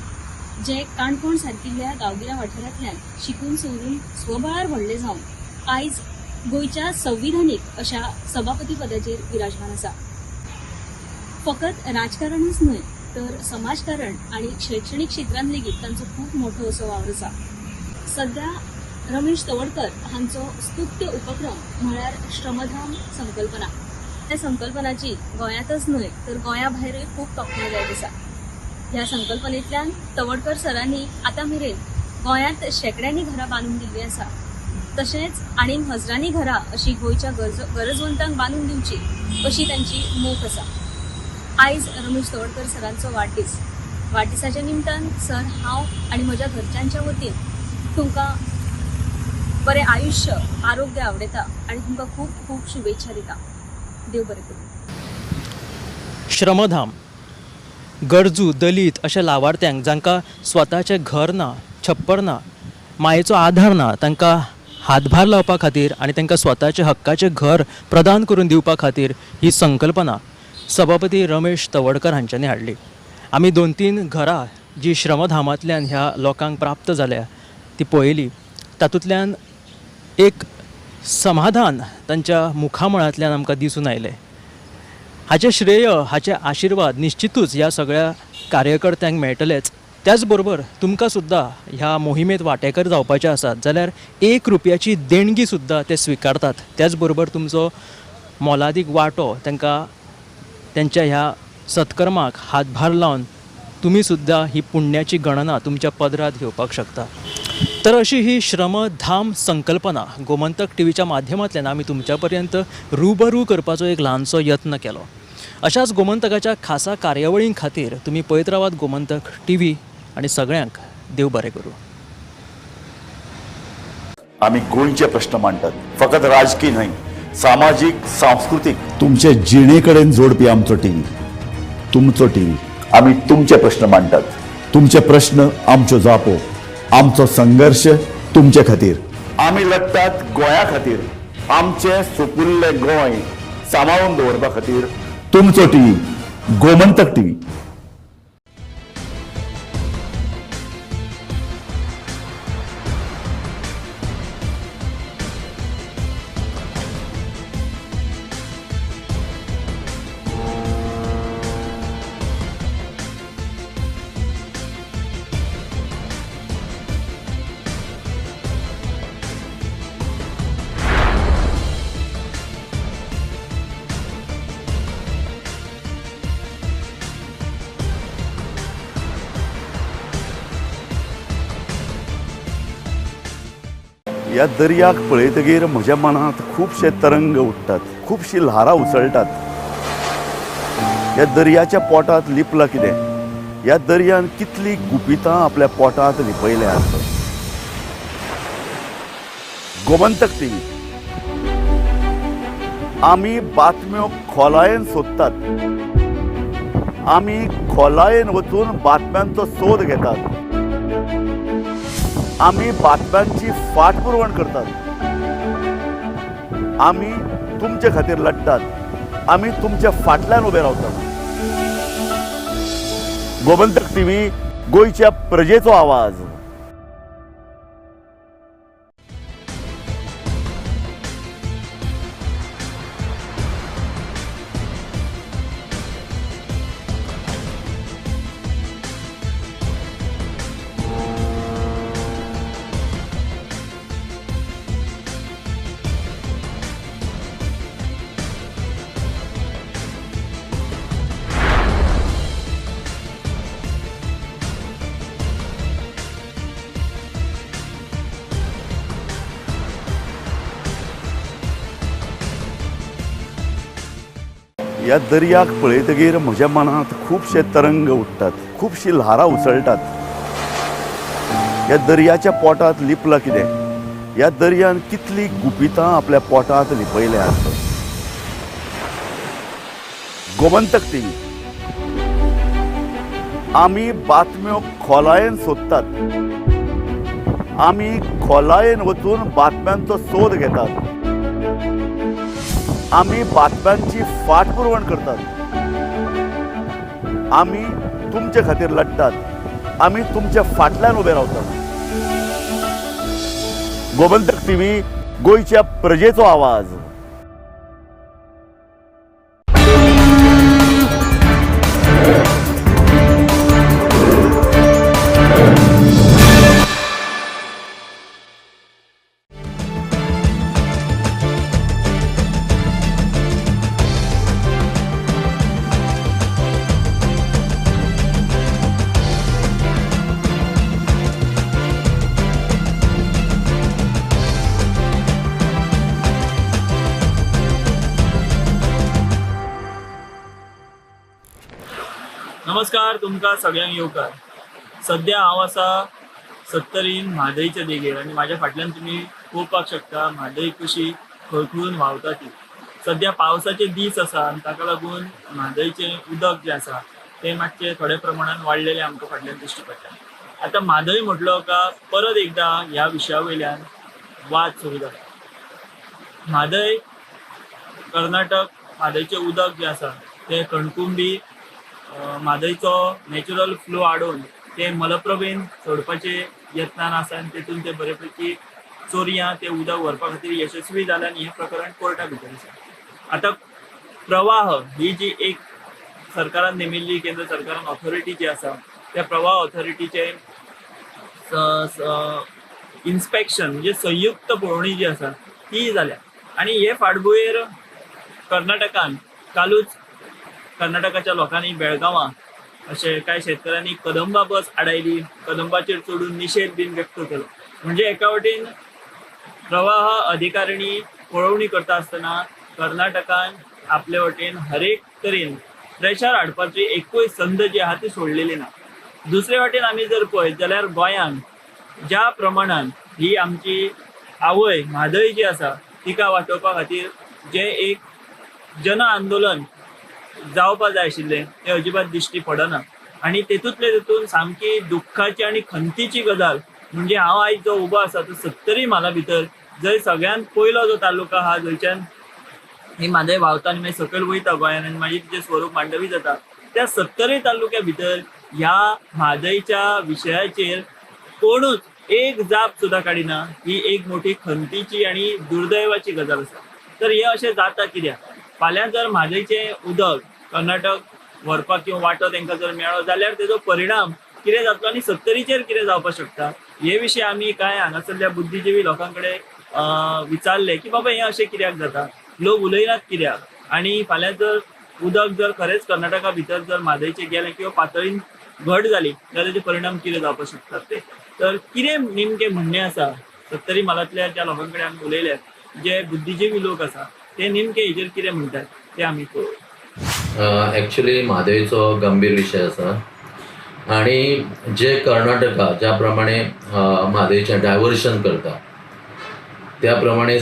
जे काणकोण सारकिल्ल्या गांवगिऱ्या वाठारांतल्यान शिकून सवरून स्वबळार व्हडले जावन आयज गोंयच्या संविधानीक अशा सभापती पदाचेर विराजमान आसा. फकत राजकारणूच न्हय तर समाजकारण आनी शैक्षणीक क्षेत्रांत लेगीत तांचो खूब मोठो असो वावर आसा. सध्या रमेश तवडकर हांचो स्तुत्य उपक्रम म्हळ्यार श्रमधाम संकल्पना. त्या संकल्पनाची गोंयांतच न्हय तर गोंया भायरूय खूब तोखणाय जायत आसा. ह्या संकल्पनेंतल्यान तवडकर सरांनी आतां मेरेन गोंयांत शेंकड्यांनी घरां बांदून दिल्लीं आसा, तशेंच आनीक हजरांनी घरां अशी गोंयच्या गरजवंतांक बांदून दिवची अशी तांची मोख आसा. आयज रमेश तवडकर सरांचो वाडदीस. वाडदिसाच्या निमतान सर, हांव आनी म्हज्या घरच्यांच्या वतीन तुमकां बरें आयुश्य, आरोग्य आवडयता आनी तुमकां खूब खूब शुभेच्छा दिता. देव बरें करूं. श्रमधाम गरजू, दलीत अशा लावार्थ्यांक जांकां स्वताचें घर ना, छप्पर ना, मायेचो आधार ना, तांकां हातभार लावपा खातीर आनी तांकां स्वताचें हक्काचें घर प्रदान करून दिवपा खातीर ही संकल्पना सभापती रमेश तवडकर हांच्यांनी हाडली. आमी 2-3 घरां जी श्रमधामांतल्यान ह्या लोकांक प्राप्त जाल्या ती पळयली. तातूंतल्यान एक समाधान तांच्या मुखामळांतल्यान आमकां दिसून आयलें. हाचें श्रेय, हाचे आशिर्वाद निश्चितूच ह्या सगळ्या कार्यकर्त्यांक मेळटलेच. त्याच बरोबर तुमकां सुद्दां ह्या मोहिमेंत वांटेकर जावपाचें आसात जाल्यार 1 रुपयाची देणगी सुद्दां ते स्विकारतात. त्याच बरोबर तुमचो मोलादीक वांटो तांकां तेंच्या ह्या सत्कर्माक हातभार लावन तुमी सुद्दां ही पुण्याची गणना तुमच्या पदरांत घेवपाक शकता. तर अशी ही श्रमधाम संकल्पना गोमंतक टीव्हीच्या माध्यमांतल्यान आमी तुमच्या पर्यंत रुबरू करपाचो एक ल्हानसो यत्न केलो. अशाच गोमंतकाच्या खासा कार्यावळीं खातीर तुमी पळयत रावात गोमंतक टीव्ही आनी सगळ्यांक देव बरें करूं. आमी गोंयचे प्रश्न मांडटात, फकत राजकीय न्हय, सामाजीक, सांस्कृतीक, तुमचे जिणे कडेन जोडपी आमचो टीव्ही, तुमचो टीव्ही. आमी तुमचे प्रश्न मांडटात, तुमचे प्रश्न आमच्यो जापो, आमचो संघर्ष तुमचे खातीर. आमी लढटात गोंया खातीर, आमचें सुपुल्लें गोंय सांबाळून दवरपा खातीर तुमचो टीव्ही गोमंतक टीव्ही. ह्या दर्याक पळयतगीर म्हज्या मनांत खुबशे तरंग उठ्ठात, खुबशी ल्हारां उसळटात. ह्या दर्याच्या पोटांत लिपलां कितें? ह्या दर्यान कितलीं गुपितां आपल्या पोटांत लिपयल्यांत. गोमंतक टीव्ही आमी बातम्यो खोलायेन सोदतात, आमी खोलायेन वचून बातम्यांचो सोद घेतात, आमी बातम्यांची फाटपुरवण करतात, आमी तुमचे खातीर लढतात, आमी तुमच्या फाटल्यान उबे रावतात. गोमंतक टीव्ही, गोंयच्या प्रजेचो आवाज. ह्या दर्याक पळयतगीर म्हज्या मनांत खुबशे तरंग उठ्ठात, खुबशी ल्हारां उसळटात. ह्या दर्याच्या पोटांत लिपलां कितें? ह्या दर्यान कितलीं गुपितां आपल्या पोटांत लिपयल्यांत. गोमंतक टीव्ही आमी बातम्यो खोलायेन सोदतात, आमी खोलायेन वचून बातम्यांचो सोद घेतात, आमी बातम्यांची फाटपुरवण करतात, आमी तुमचे खातीर लढतात, आमी तुमच्या फाटल्यान उबे रावतात. गोमंतक टीव्ही, गोंयच्या प्रजेचो आवाज. नमस्कार, तुमकां सगळ्यांक येवकार. सद्या हांव आसा सत्तरीन म्हादयच्या देगेर आनी म्हाज्या फाटल्यान तुमी पळोवपाक शकता म्हादय कशी खळखळून व्हांवता ती. सद्या पावसाचे दीस आसा आनी ताका लागून म्हादयचें उदक जें आसा तें मातशें थोड्या प्रमाणान वाडलेलें आमकां फाटल्यान दिश्टी पडटा. आतां म्हादय म्हटलो का परत एकदां ह्या विशया वयल्यान वाद सुरू जाता. म्हादय कर्नाटक, म्हादयचें उदक जें आसा तें कणकुंबी म्हादयचो नॅचरल फ्लो आडोवन ते मलप्रभेन सोडपाचे यत्नान आसा आनी तेतून ते बरे पैकी चोरयां ते उदक व्हरपा खातीर यशस्वी जाले आनी हें प्रकरण कोर्टा भितर आसा. आतां प्रवाह ही जी एक सरकारान नेमिल्ली, केंद्र सरकारान ऑथॉरिटी जी आसा त्या प्रवाह ऑथॉरिटीचे इन्स्पेक्शन म्हणजे संयुक्त पळोवणी जी आसा ती जाल्या आनी हे फाटभुंयेर कर्नाटकान कालूच कर्नाटकाच्या लोकांनी बेळगांवां अशें कांय शेतकऱ्यांनी कदंबा बस आडायली, कदंबाचेर चडून निशेध बीन व्यक्त केलो. म्हणजे एका वटेन प्रवाह अधिकारिणी पळोवणी करता आसतना कर्नाटकान आपले वटेन हरेक तरेन प्रेशर हाडपाची एकूय संद जी आहा ती सोडलेली ना. दुसरे वाटेन आमी जर पळयत जाल्यार गोंयान ज्या प्रमाणान ही आमची आवय म्हादय जी आसा तिका वाटोवपा खातीर जे एक जन आंदोलन जावपा जाय आशिल्लें तें अजिबात दिश्टी पडना. आनी तेतूंतले तेतून सामकी दुख्खाची आनी खंतीची गजाल म्हणजे हांव आयज जो उबो आसा तो सत्तरी म्हाला भितर जंय सगळ्यांत पयलो जो तालुका आहा जंयच्यान ही म्हादय व्हांवता आनी मागीर सकयल वयता गोंयान आनी मागीर तिचें स्वरूप मांडवी जाता, त्या 70 तालुक्या भितर ह्या म्हादयच्या विशयाचेर कोणूच एक जाप सुद्दां काडिना. ही एक मोठी खंतीची आनी दुर्दैवाची गजाल आसा. तर हे अशें जाता कित्याक? फाल्यां जर म्हादयचें उदक कर्नाटक व्हरपाक किंवा वांटो तांकां जर मेळ्ळो जाल्यार तेजो परिणाम कितें जातलो आनी सत्तरीचेर कितें जावपाक शकता हे विशीं आमी कांय हांगासरल्या बुद्धिजिवी लोकां कडेन विचारलें की बाबा हें अशें कित्याक जाता, लोक उलयनात कित्याक, आनी फाल्यां जर उदक जर खरेंच कर्नाटका भितर जर म्हादयचें गेलें किंवा पातळीन घट जाली जाल्यार तेजे परिणाम कितें जावपाक शकतात ते. तर कितें नेमकें म्हणणें आसा सत्तरी म्हालांतल्या ज्या लोकां कडेन आमी उलयले, जे बुद्धिजिवी लोक आसा ते नेमके हेजेर कितें म्हणटात ते आमी पळोवया. एक्चुअली म्हादयचो गंभीर विशय आसा आनी जे कर्नाटका ज्या प्रमाणे म्हादयचें डायवर्शन करता त्या प्रमाणे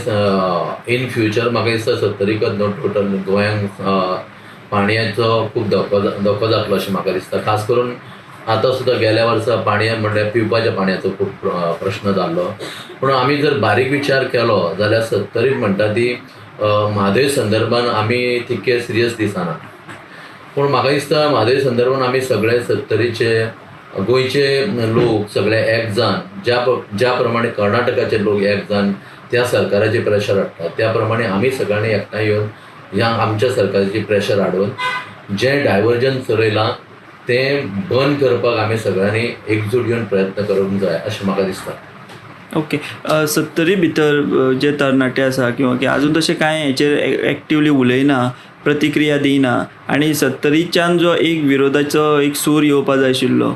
इन फ्युचर म्हाका दिसता सत्तरीकच न्हू टोटल गोंयांक पाणयाचो खूब धोको जातलो अशें म्हाका दिसता. खास करून आतां सुद्दां गेल्या वर्सा पाणया म्हणल्यार पिवपाच्या पाणयाचो खूब प्रश्न जाल्लो. पूण आमी जर बारीक विचार केलो जाल्यार सत्तरी म्हणटा ती म्हादय संदर्भान आमी तितके सिरियस दिसना. पूण म्हाका दिसता म्हादय संदर्भान आमी सगळे सत्तरीचे गोंयचे लोक सगळे एक जावन ज्या प्रमाणे कर्नाटकाचे लोक एक जावन त्या सरकाराचेर प्रेशर हाडटा त्या प्रमाणे आमी सगळ्यांनी एकठांय येवन ह्या आमच्या सरकाराचेर प्रेशर हाडून जें डायवर्जन चलयलां तें बंद करपाक आमी सगळ्यांनी एकजूट येवन प्रयत्न करूंक जाय अशें म्हाका दिसता. ओके, सत्तरी भितर जे तरणाटे आसा किंवा अजून तशें कांय हेचेर एक्टिवली उलयना, प्रतिक्रिया दिना आनी सत्तरीच्यान जो एक विरोधाचो एक सूर येवपा जाय आशिल्लो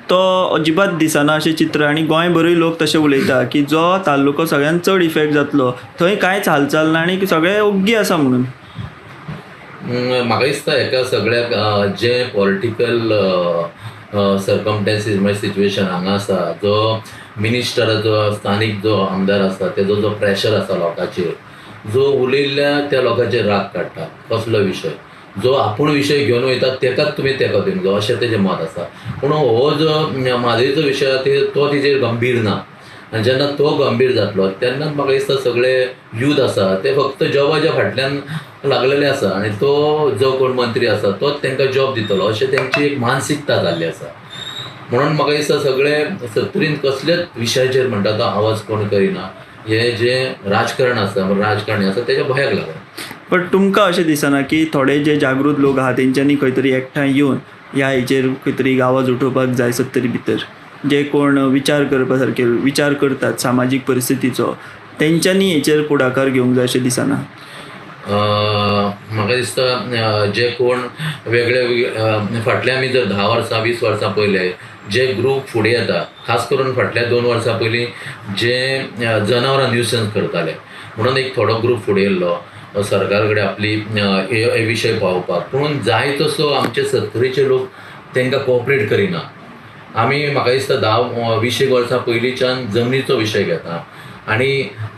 तो अजिबात दिसना अशें चित्र. आनी गोंयभरूय लोक तशें उलयता की जो तालुको सगळ्यांत चड इफेक्ट जातलो थंय कांयच हालचाल ना आनी सगळे ओग्गी आसा म्हणून. म्हाका दिसता हेका सगळ्याक जे पॉलिटिकल सर्कमस्टन्सीस म्हणजे सिच्युएशन हांगा आसा, जो मिनिस्टराचो स्थानीक जो आमदार आसा तेजो जो प्रेशर आसा लोकांचेर, जो उलयल्ल्या त्या लोकांचेर राग काडटा कसलो विशय, जो आपूण विशय घेवन वयता तेकाच तुमी तेंको दिवंक जाय अशें तेजें मत आसा. पूण हो जो म्हादयचो विशय आसा तो तेजेर गंभीर ना आनी जेन्ना तो गंभीर जातलो तेन्नाच म्हाका दिसता सगळे यूथ आसा ते फक्त जॉबाच्या फाटल्यान लागलेले आसा आनी तो जो कोण मंत्री आसा तोच तांकां जॉब दितलो अशें तेंची एक मानसिकता जाल्ली आसा. म्हणून म्हाका दिसता सगळे सत्तरीन कसल्याच विशयाचेर म्हणटा तो आवाज कोण करिना, हे जे राजकारण आसा राजकारणी आसा तेच्या भंयाक लागून. बट तुमकां अशें दिसना की थोडे जे जागृत लोक आहा तेंच्यांनी खंय तरी एकठांय येवन ह्या हेचेर खंय तरी आवाज उठोवपाक जाय सत्तरी भितर, जे कोण विचार करपा सारके विचार करतात सामाजीक परिस्थितीचो तेंच्यांनी हेचेर फुडाकार घेवंक जाय अशें दिसना? म्हाका दिसता जे कोण वेगळे फाटले आमी जर 10 वर्सां 20 वर्सां पयले जे ग्रूप फुडें येता, खास करून फाटल्या 2 वर्सां पयलीं जे जनावरां न्युसन्स करताले म्हणून एक थोडो ग्रूप फुडें येयल्लो सरकार कडेन आपली हे विशय पावोवपाक. पूण जाय तसो आमचे सत्तरीचे लोक तांकां कोऑपरेट करिना. आमी म्हाका दिसता 10-20 वर्सां पयलींच्यान जमनीचो विशय घेता आनी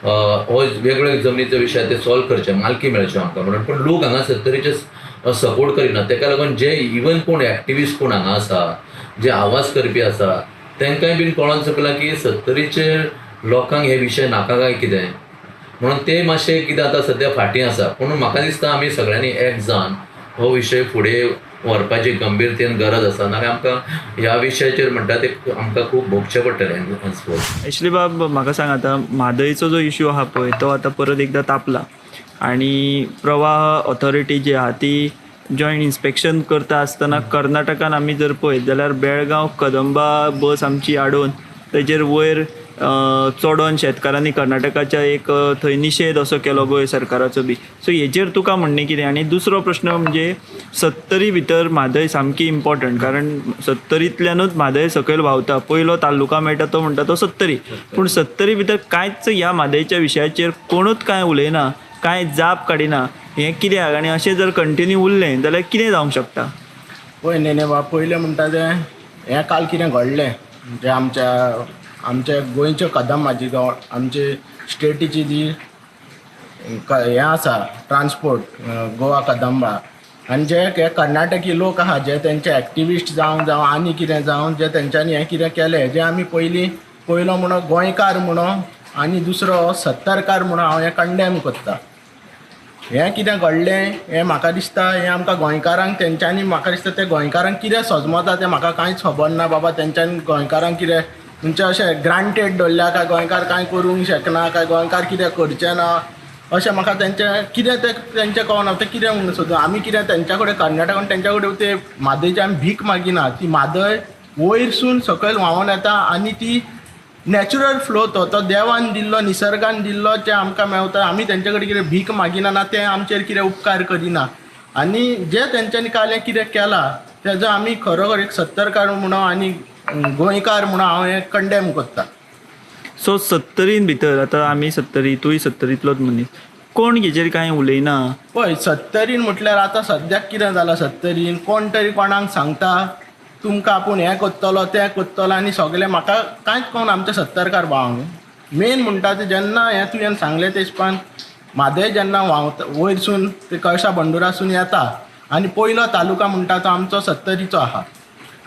हो वेगळे जमनीचो विशय ते सॉल्व करचे, मालकी मेळच्यो आमकां म्हणून. पूण लोक हांगा सत्तरीचे सपोर्ट करिना. तेका लागून जे इवन कोण एक्टिविस्ट कोण हांगा आसा जे आवाज करपी आसा तांकांय बीन कळोन चुकलां की सत्तरीचे लोकांक हे विशय नाका काय कितें म्हणून ते मातशे कितें आतां सद्या फाटीं आसा. पूण म्हाका दिसता आमी सगळ्यांनी एक जावन हो विशय फुडें व्हरपाची गंभीरतेन गरज आसा, नाल्यार आमकां ह्या विशयाचेर म्हणटा ते आमकां खूब भोगचें पडटलें हेन्सफोर्थ. एशली बाब, म्हाका सांग आतां म्हादयचो जो इश्यू आहा पळय तो आतां परत एकदां तापला आनी प्रवाह ऑथॉरिटी जी आहा ती जॉयंट इन्स्पेक्शन करता आसतना कर्नाटकान आमी जर पळयत जाल्यार बेळगांव कदंबा बस आमची आडोवन तेजेर वयर चडोन शेतकारांनी कर्नाटकाच्या एक थंय निशेध असो केलो गोंय सरकाराचो बी. सो हेजेर तुका म्हणणें कितें? आनी दुसरो प्रश्न म्हणजे सत्तरी भितर म्हादय सामकी इम्पॉर्टंट, कारण सत्तरींतल्यानूच म्हादय सकयल व्हांवता, पयलो तालुका मेळटा तो म्हणटा तो सत्तरी. पूण सत्तरी भितर कांयच ह्या म्हादयच्या विशयाचेर कोणूच कांय उलयना, कांय जाप काडिना, हें कित्याक? आनी अशें जर कंटिन्यू उरलें जाल्यार कितें जावंक शकता? पळय न्ही बाब, पयलें म्हणटा तें हें काल कितें घडलें म्हणजे आमच्या आमच्या गोंयच्यो कदंबाची जावं आमचे स्टेटीची जी हें आसा ट्रान्सपोर्ट गोवा कदंबा आनी जे हे कर्नाटकी लोक आहा जे तेंचे एक्टिविस्ट जावं जावं आनी कितें जावं जे तेंच्यांनी हें कितें केलें जें आमी पयलीं पयलो म्हणून गोंयकार म्हणून आनी दुसरो सत्तरकार म्हणून हांव हें कंडेम करता. हें कितें घडलें हें म्हाका दिसता हें आमकां गोंयकारांक तेंच्यांनी म्हाका दिसता ते गोंयकारांक कितें सजमता तें म्हाका कांयच खबर ना बाबा. तेंच्यांनी गोंयकारांक कितें म्हणजे अशें ग्रांटेड दवरल्या काय गोंयकार कांय करूंक शकना काय गोंयकार कितें करचे ना अशें म्हाका तेंचें कितें तें तेंचें कळना. तें कितें म्हणून सोदून आमी कितें तेंच्या कडेन कर्नाटकान तेंच्या कडेन ते म्हादयची आमी भीक मागिना. ती म्हादय वयरसून सकयल व्हांवून येता आनी ती नॅचरल फ्लो तो तो देवान दिल्लो निसर्गान दिल्लो जें आमकां मेवता. आमी तेंचे कडेन कितें भीक मागिना ना ते आमचेर कितें उपकार करिना. आनी जे तेंच्यांनी काल हें कितें केलां तेजो आमी खरोखर एक सत्तरकार म्हणून आनी गोंयकार म्हणून हांव हें कंडेम करता. सो सत्तरीन भितर आतां आमी सत्तरी, तूंय सत्तरींतलोच मनीस, कोण हेजेर कांय उलयना? पळय सत्तरीन म्हटल्यार आतां सद्याक कितें जालां सत्तरीन कोण तरी कोणाक सांगता तुमकां आपूण हें करतलो तें करतलो आनी सगळें म्हाका कांयच कळना. आमच्या सत्तरकार भावांक मेन म्हणटा तें जेन्ना हें तुवें सांगलें ते हिसपान म्हादय जेन्ना व्हांवता वयरसून ते कळसा बंडुरासून येता आनी पयलो तालुका म्हणटा तो आमचो सत्तरीचो आहा.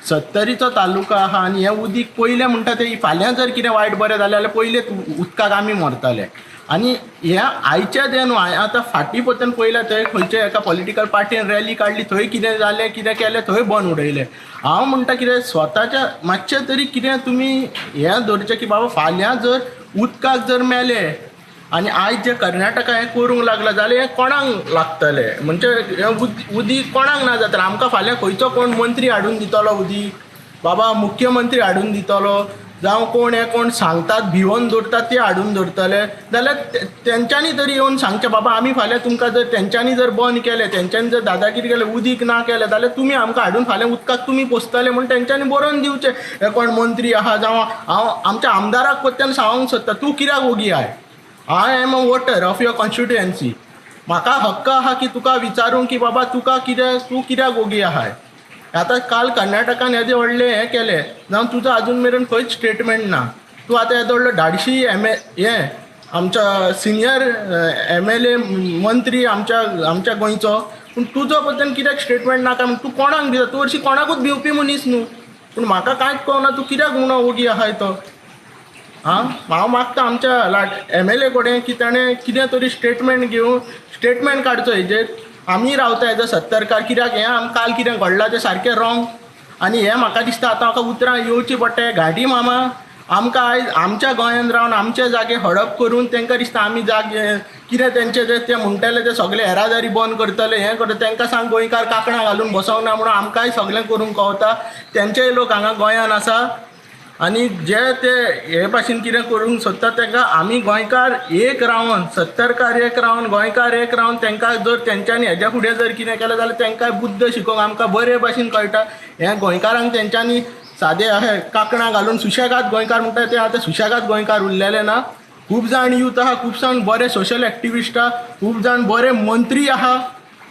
सत्तरीचो तालुका आहा आनी हें उदीक पयलें म्हणटा तें फाल्यां जर कितें वायट बरें जालें जाल्यार पयलें उदकाक आमी मरतले. आनी हें आयचें तें न्हू, हांवें आतां फाटीं परतून पळयलें थंय खंयच्या एका पॉलिटिकल पार्टीन रॅली काडली थंय कितें जालें कितें केलें थंय बंद उडयलें. हांव म्हणटा कितें स्वताच्या मातशें तरी कितें तुमी हें दवरचें की बाबा फाल्यां जर उदकाक जर मेले आनी आयज जे कर्नाटका हें करूंक लागलां जाल्यार हें कोणाक लागतलें? म्हणजे हें उदीक कोणाक ना जातलें? आमकां फाल्यां खंयचो कोण मंत्री हाडून दितलो उदीक? बाबा मुख्यमंत्री हाडून दितलो जावं कोण हें कोण सांगतात भिवोन दवरतात ते हाडून दवरतले जाल्यार तेंच्यांनी तरी येवन सांगचें बाबा आमी फाल्यां तुमकां जर तेंच्यांनी जर बंद केलें तेंच्यांनी जर दादागिरी केलें उदीक ना केलें जाल्यार तुमी आमकां हाडून फाल्यां उदकाक तुमी पोसतले म्हूण तेंच्यांनी बरोवन दिवचें. हे कोण मंत्री आहा जावं हांव आमच्या आमदाराक परत्यान सांगूंक सोदता तूं कित्याक ओगी आहाय? I am a voter of your constituency. म्हाका हक्क आहा की तुका विचारूंक की बाबा तुका कितें तूं कित्याक ओगी आहाय? आतां काल कर्नाटकान येदें व्हडलें हें केलें जावं तुजो आजून मेरेन खंयच स्टेटमेंट ना. तूं आतां येदो व्हडलो धाडशी एम ए हें आमच्या सिनियर MLA मंत्री आमच्या आमच्या गोंयचो, पूण तुजो बद्दल कित्याक स्टेटमेंट ना काय म्हूण तूं कोणाक भिता? तूं हरशीं कोणाकूच भिवपी मनीस न्हू, पूण म्हाका कांयच कळना तूं कित्याक म्हणून ओगी आहाय तो? आं हांव मागता आमच्या MLA कडेन की ताणें कितें तरी स्टेटमेंट घेवन स्टेटमेंट काडचो हेजेर. आमी रावता एज अ सत्तरकार कित्याक हें आमकां काल कितें घडलां तें सारकें रॉंग आनी हें म्हाका दिसता आतां म्हाका उतरां येवचीं पडटा. घाडी मामा आमकां आयज आमच्या गोंयांत रावन आमचे जागे हडप करून तांकां दिसता आमी जागे कितें तेंचे ते म्हणटले ते सगळे येरादारी बंद करतले हें करतले. तांकां सांग गोंयकार कांकणां घालून बसोंक ना म्हणून आमकांय सगळें करूंक कवता. तेंचेय लोक हांगा गोंयांत आसा आनी जे ते हे भाशेन कितें करूंक सोदता तांकां आमी गोंयकार एक रावन सत्तरकार एक रावन गोंयकार एक रावन तांकां जर तेंच्यांनी हेज्या फुडें जर कितें केलें जाल्यार तांकां बुद्द शिकोवंक आमकां बरे भाशेन कळटा. हें गोंयकारांक तेंच्यांनी सादे अशें कांकणां घालून सुशेगाद गोंयकार म्हणटा ते आतां सुशेगाद गोंयकार उरलेले ना. खूब जाण यूथ आहा, खूब जाण बरे सोशल एक्टिविस्ट आहा, खूब जाण बरे मंत्री आहा.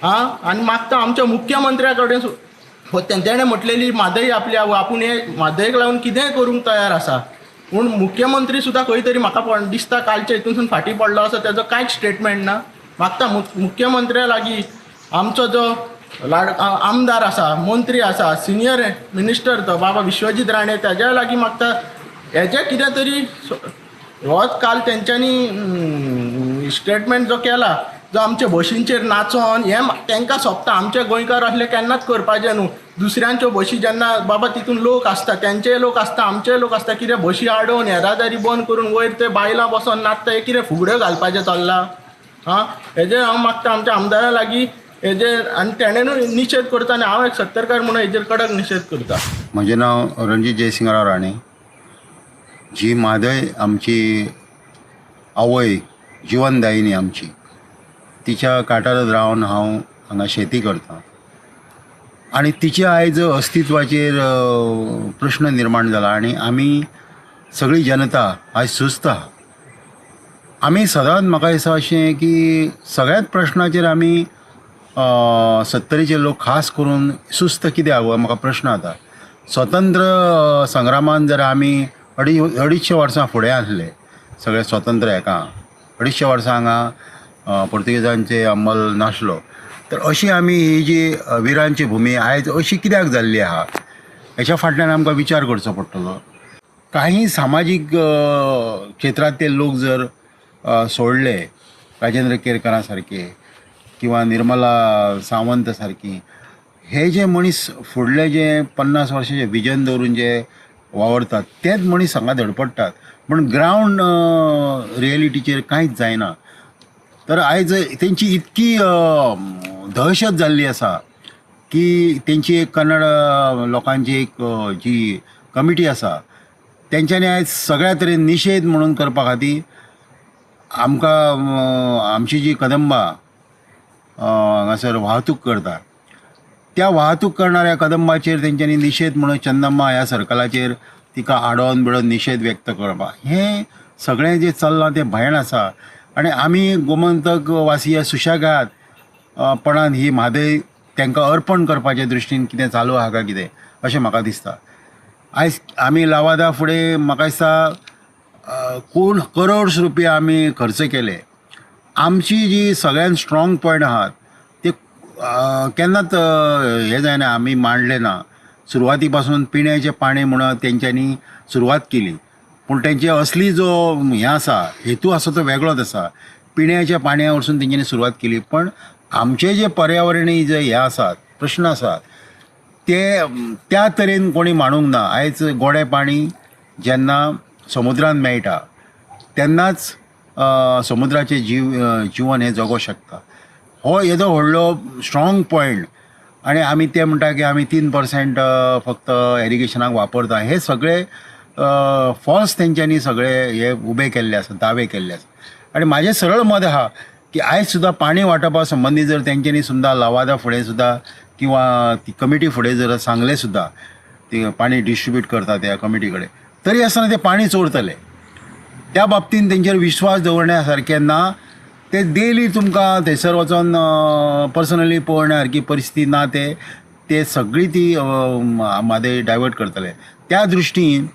आं आनी मागता आमच्या मुख्यमंत्र्या कडेन तेणें म्हटलेली म्हादय आपली आपूण हे म्हादयक लागून कितेंय करूंक तयार आसा, पूण मुख्यमंत्री सुद्दां खंय तरी म्हाका दिसता कालच्या हितूनसून फाटीं पडलो आसा, तेजो कांयच स्टेटमेंट ना. मागता मुख्यमंत्र्या लागीं आमचो जो लाड आमदार आसा, मंत्री आसा, सिनियर मिनिस्टर तो बाबा विश्वजीत राणे, तेज्या लागीं मागता हेजें कितें तरी होच काल तेंच्यांनी स्टेटमेंट जो केला जो आमच्या बशींचेर नाचोन हें तांकां सोंपता. आमचे गोंयकार असले केन्नाच करपाचें न्हू. दुसऱ्यांच्यो बशी जेन्ना बाबा तितून लोक आसता, तेंचेय लोक आसता, आमचेय लोक आसता, कितें बशी आडोवन येरादारी बंद करून वयर ते बायलां बसोन नाचता, हें कितें फुगड्यो घालपाचें चल्लां? आं हेजेर हांव मागता आमच्या आमदारा लागीं हेजेर आनी तेणेनूय निशेध करता आनी हांव एक सत्तरकार म्हणून हेजेर कडक निशेध करता. म्हजें नांव रणजीत जयसिंगराव राणे. जी म्हादय आमची आवय जिवनदायिनी आमची, तिच्या काठारच रावन हांव हांगा शेती करतां आनी तिच्या आयज अस्तित्वाचेर प्रश्न निर्माण जाला आनी आमी सगळी जनता आयज सुस्त आहा. आमी सदांच म्हाका दिसता अशें की सगळ्याच प्रश्नाचेर आमी सत्तरीचे लोक खास करून सुस्त कित्याक हो म्हाका प्रश्न जाता. स्वतंत्र संग्रामान जर आमी 250 वर्सां फुडें आसले, सगळे स्वतंत्र हेका 250 वर्सां हांगा पुर्तुगेजांचे अंमल नासलो, तर अशी आमी ही जी विरांची भुमी आयज अशी कित्याक जाल्ली आहा हेच्या फाटल्यान आमकां विचार करचो पडटलो. काही सामाजीक क्षेत्रांतले लोक जर सोडले, राजेंद्र केरकरा सारके किंवा निर्मला सावंत सारकी हे जे मनीस फुडले जे 50 वर्सांचे विजन दवरून जे वावरतात तेच मनीस हांगा धडपडटात, पूण ग्रावंड रियलिटीचेर कांयच जायना. तर आयज तेंची इतकी दहशत जाल्ली आसा की तेंची एक कन्नड लोकांची एक जी कमिटी आसा तेंच्यांनी आयज सगळ्या तरेन निशेध म्हणून करपा खातीर आमकां आमची जी कदंबा हांगासर वाहतूक करता त्या वाहतूक करणाऱ्या कदंबाचेर तेंच्यांनी निशेध म्हणून चंदम्मा ह्या सर्कलाचेर तिका आडोवन बिडोवन निशेध व्यक्त करपाक हें सगळें जें चल्लां तें भयान आसा. आनी आमी गोमंतक वासीय सुशेगाद पणान ही म्हादय तांकां अर्पण करपाचे दृश्टीन कितें चालू आहा काय कितें अशें म्हाका दिसता. आयज आमी लावादा फुडें म्हाका दिसता कोण करोड्स रुपया आमी खर्च केले. आमची जी सगळ्यान स्ट्रॉंग पॉयंट आहात ते केन्नाच हें जायना, आमी मांडलें ना. सुरवाती पासून पिण्याचें पाणी म्हणून तेंच्यांनी सुरवात केली, पूण तेंचे असली जो हें आसा हेतू आसा तो वेगळोच आसा. पिण्याच्या पाणया वरसून तेंच्यांनी सुरवात केली, पण आमचे जे पर्यावरणीय जे हे आसात प्रश्न आसात ते त्या तरेन कोणी मांडूंक ना. आयज गोडें पाणी जेन्ना समुद्रान मेळटा तेन्नाच समुद्राचें जिवन हें जगोंक शकता. हो येदो व्हडलो स्ट्रॉंग पॉयंट आनी आमी ते म्हणटा की आमी 3% फक्त एरिगेशनाक वापरता, हे सगळे फॉल्स तेंच्यांनी सगळे हे उबे केल्ले आसा, दावे केल्ले आसा. आनी म्हाजें सरळ मत आहा की आयज सुद्दां पाणी वांटपा संबंदी जर तेंच्यांनी सुद्दां लवादा फुडें सुद्दां किंवा ती कमिटी फुडें जर सांगलें सुद्दां ती पाणी डिस्ट्रिब्यूट करता त्या कमिटी कडेन, तरी आसतना ते पाणी चोरतले. त्या बाबतीन तेंचेर विश्वास दवरण्या सारकें ना. ते डेली तुमकां थंयसर वचोन पर्सनली पळोवण्या सारकी परिस्थिती ना, ते ते सगळी ती म्हादय डायवर्ट करतले. त्या दृश्टीन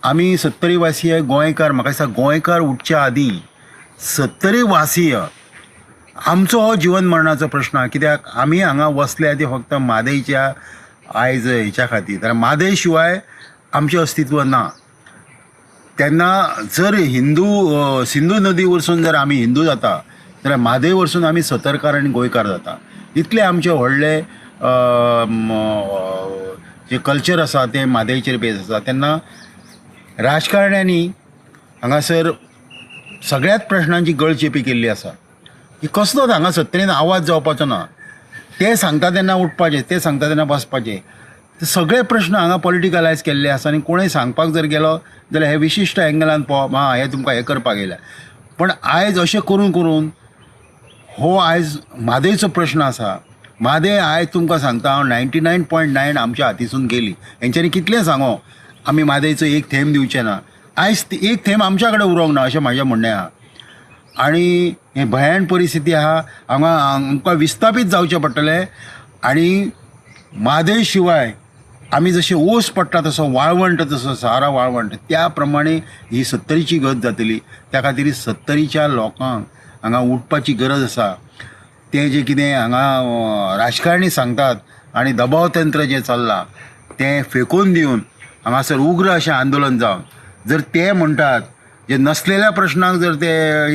आमी सत्तरी वासीय गोंयकार, म्हाका दिसता गोंयकार उठच्या आदीं सत्तरी वासीय आमचो हो जिवन मरणाचो प्रश्न आहा. कित्याक आमी हांगा वसल्या ते फक्त म्हादयच्या आयज हेच्या खातीर, तर म्हादय शिवाय आमचें अस्तित्व ना. तेन्ना जर हिंदू सिंधू नदी वरसून जर आमी हिंदू जाता जाल्यार म्हादय वरसून आमी सतरकार आनी गोंयकार जाता. इतले आमचे व्हडले जे कल्चर आसा तें म्हादयचेर बेज आसा. तेन्ना राजकारण्यांनी हांगासर सगळ्याच प्रश्नांची गळचेपी केल्ली आसा की कसलोच हांगा सत्तरीन आवाज जावपाचो ना. ते सांगता तेन्ना उठपाचें, ते सांगता तेन्ना बसपाचें, ते सगळे प्रश्न हांगा पॉलिटिकलायज केल्ले आसा. आनी कोणूय सांगपाक जर गेलो जाल्यार हे विशिश्ट एंगलान पळोवप, आं हें तुमकां हें करपाक येयल्या. पण आयज अशें करून करून हो आयज म्हादयचो प्रश्न आसा. म्हादय आयज तुमकां सांगता हांव 99.9 आमच्या हातीसून गेली. हेंच्यांनी कितलें सांगो आमी म्हादयचो एक थेंब दिवचें ना, आयज एक थेंब आमच्या कडेन उरोंक ना अशें म्हाजें म्हणणें आहा. आनी हे भयान परिस्थिती आहा, हांगा आमकां विस्थापीत जावचें पडटलें. आनी म्हादय शिवाय आमी जशें ओस पडटा तसो वाळवंट, तसो सहारा वाळवंट, त्या प्रमाणे ही सत्तरीची गत जातली. त्या खातीर सत्तरीच्या लोकांक हांगा उठपाची गरज आसा. तें जें कितें हांगा राजकारणी सांगतात आनी दबाव तंत्र जें चल्लां तें फेकून दिवन हांगासर उग्र अशें आंदोलन जावन जर ते म्हणटात जे नसलेल्या प्रश्नाक जर ते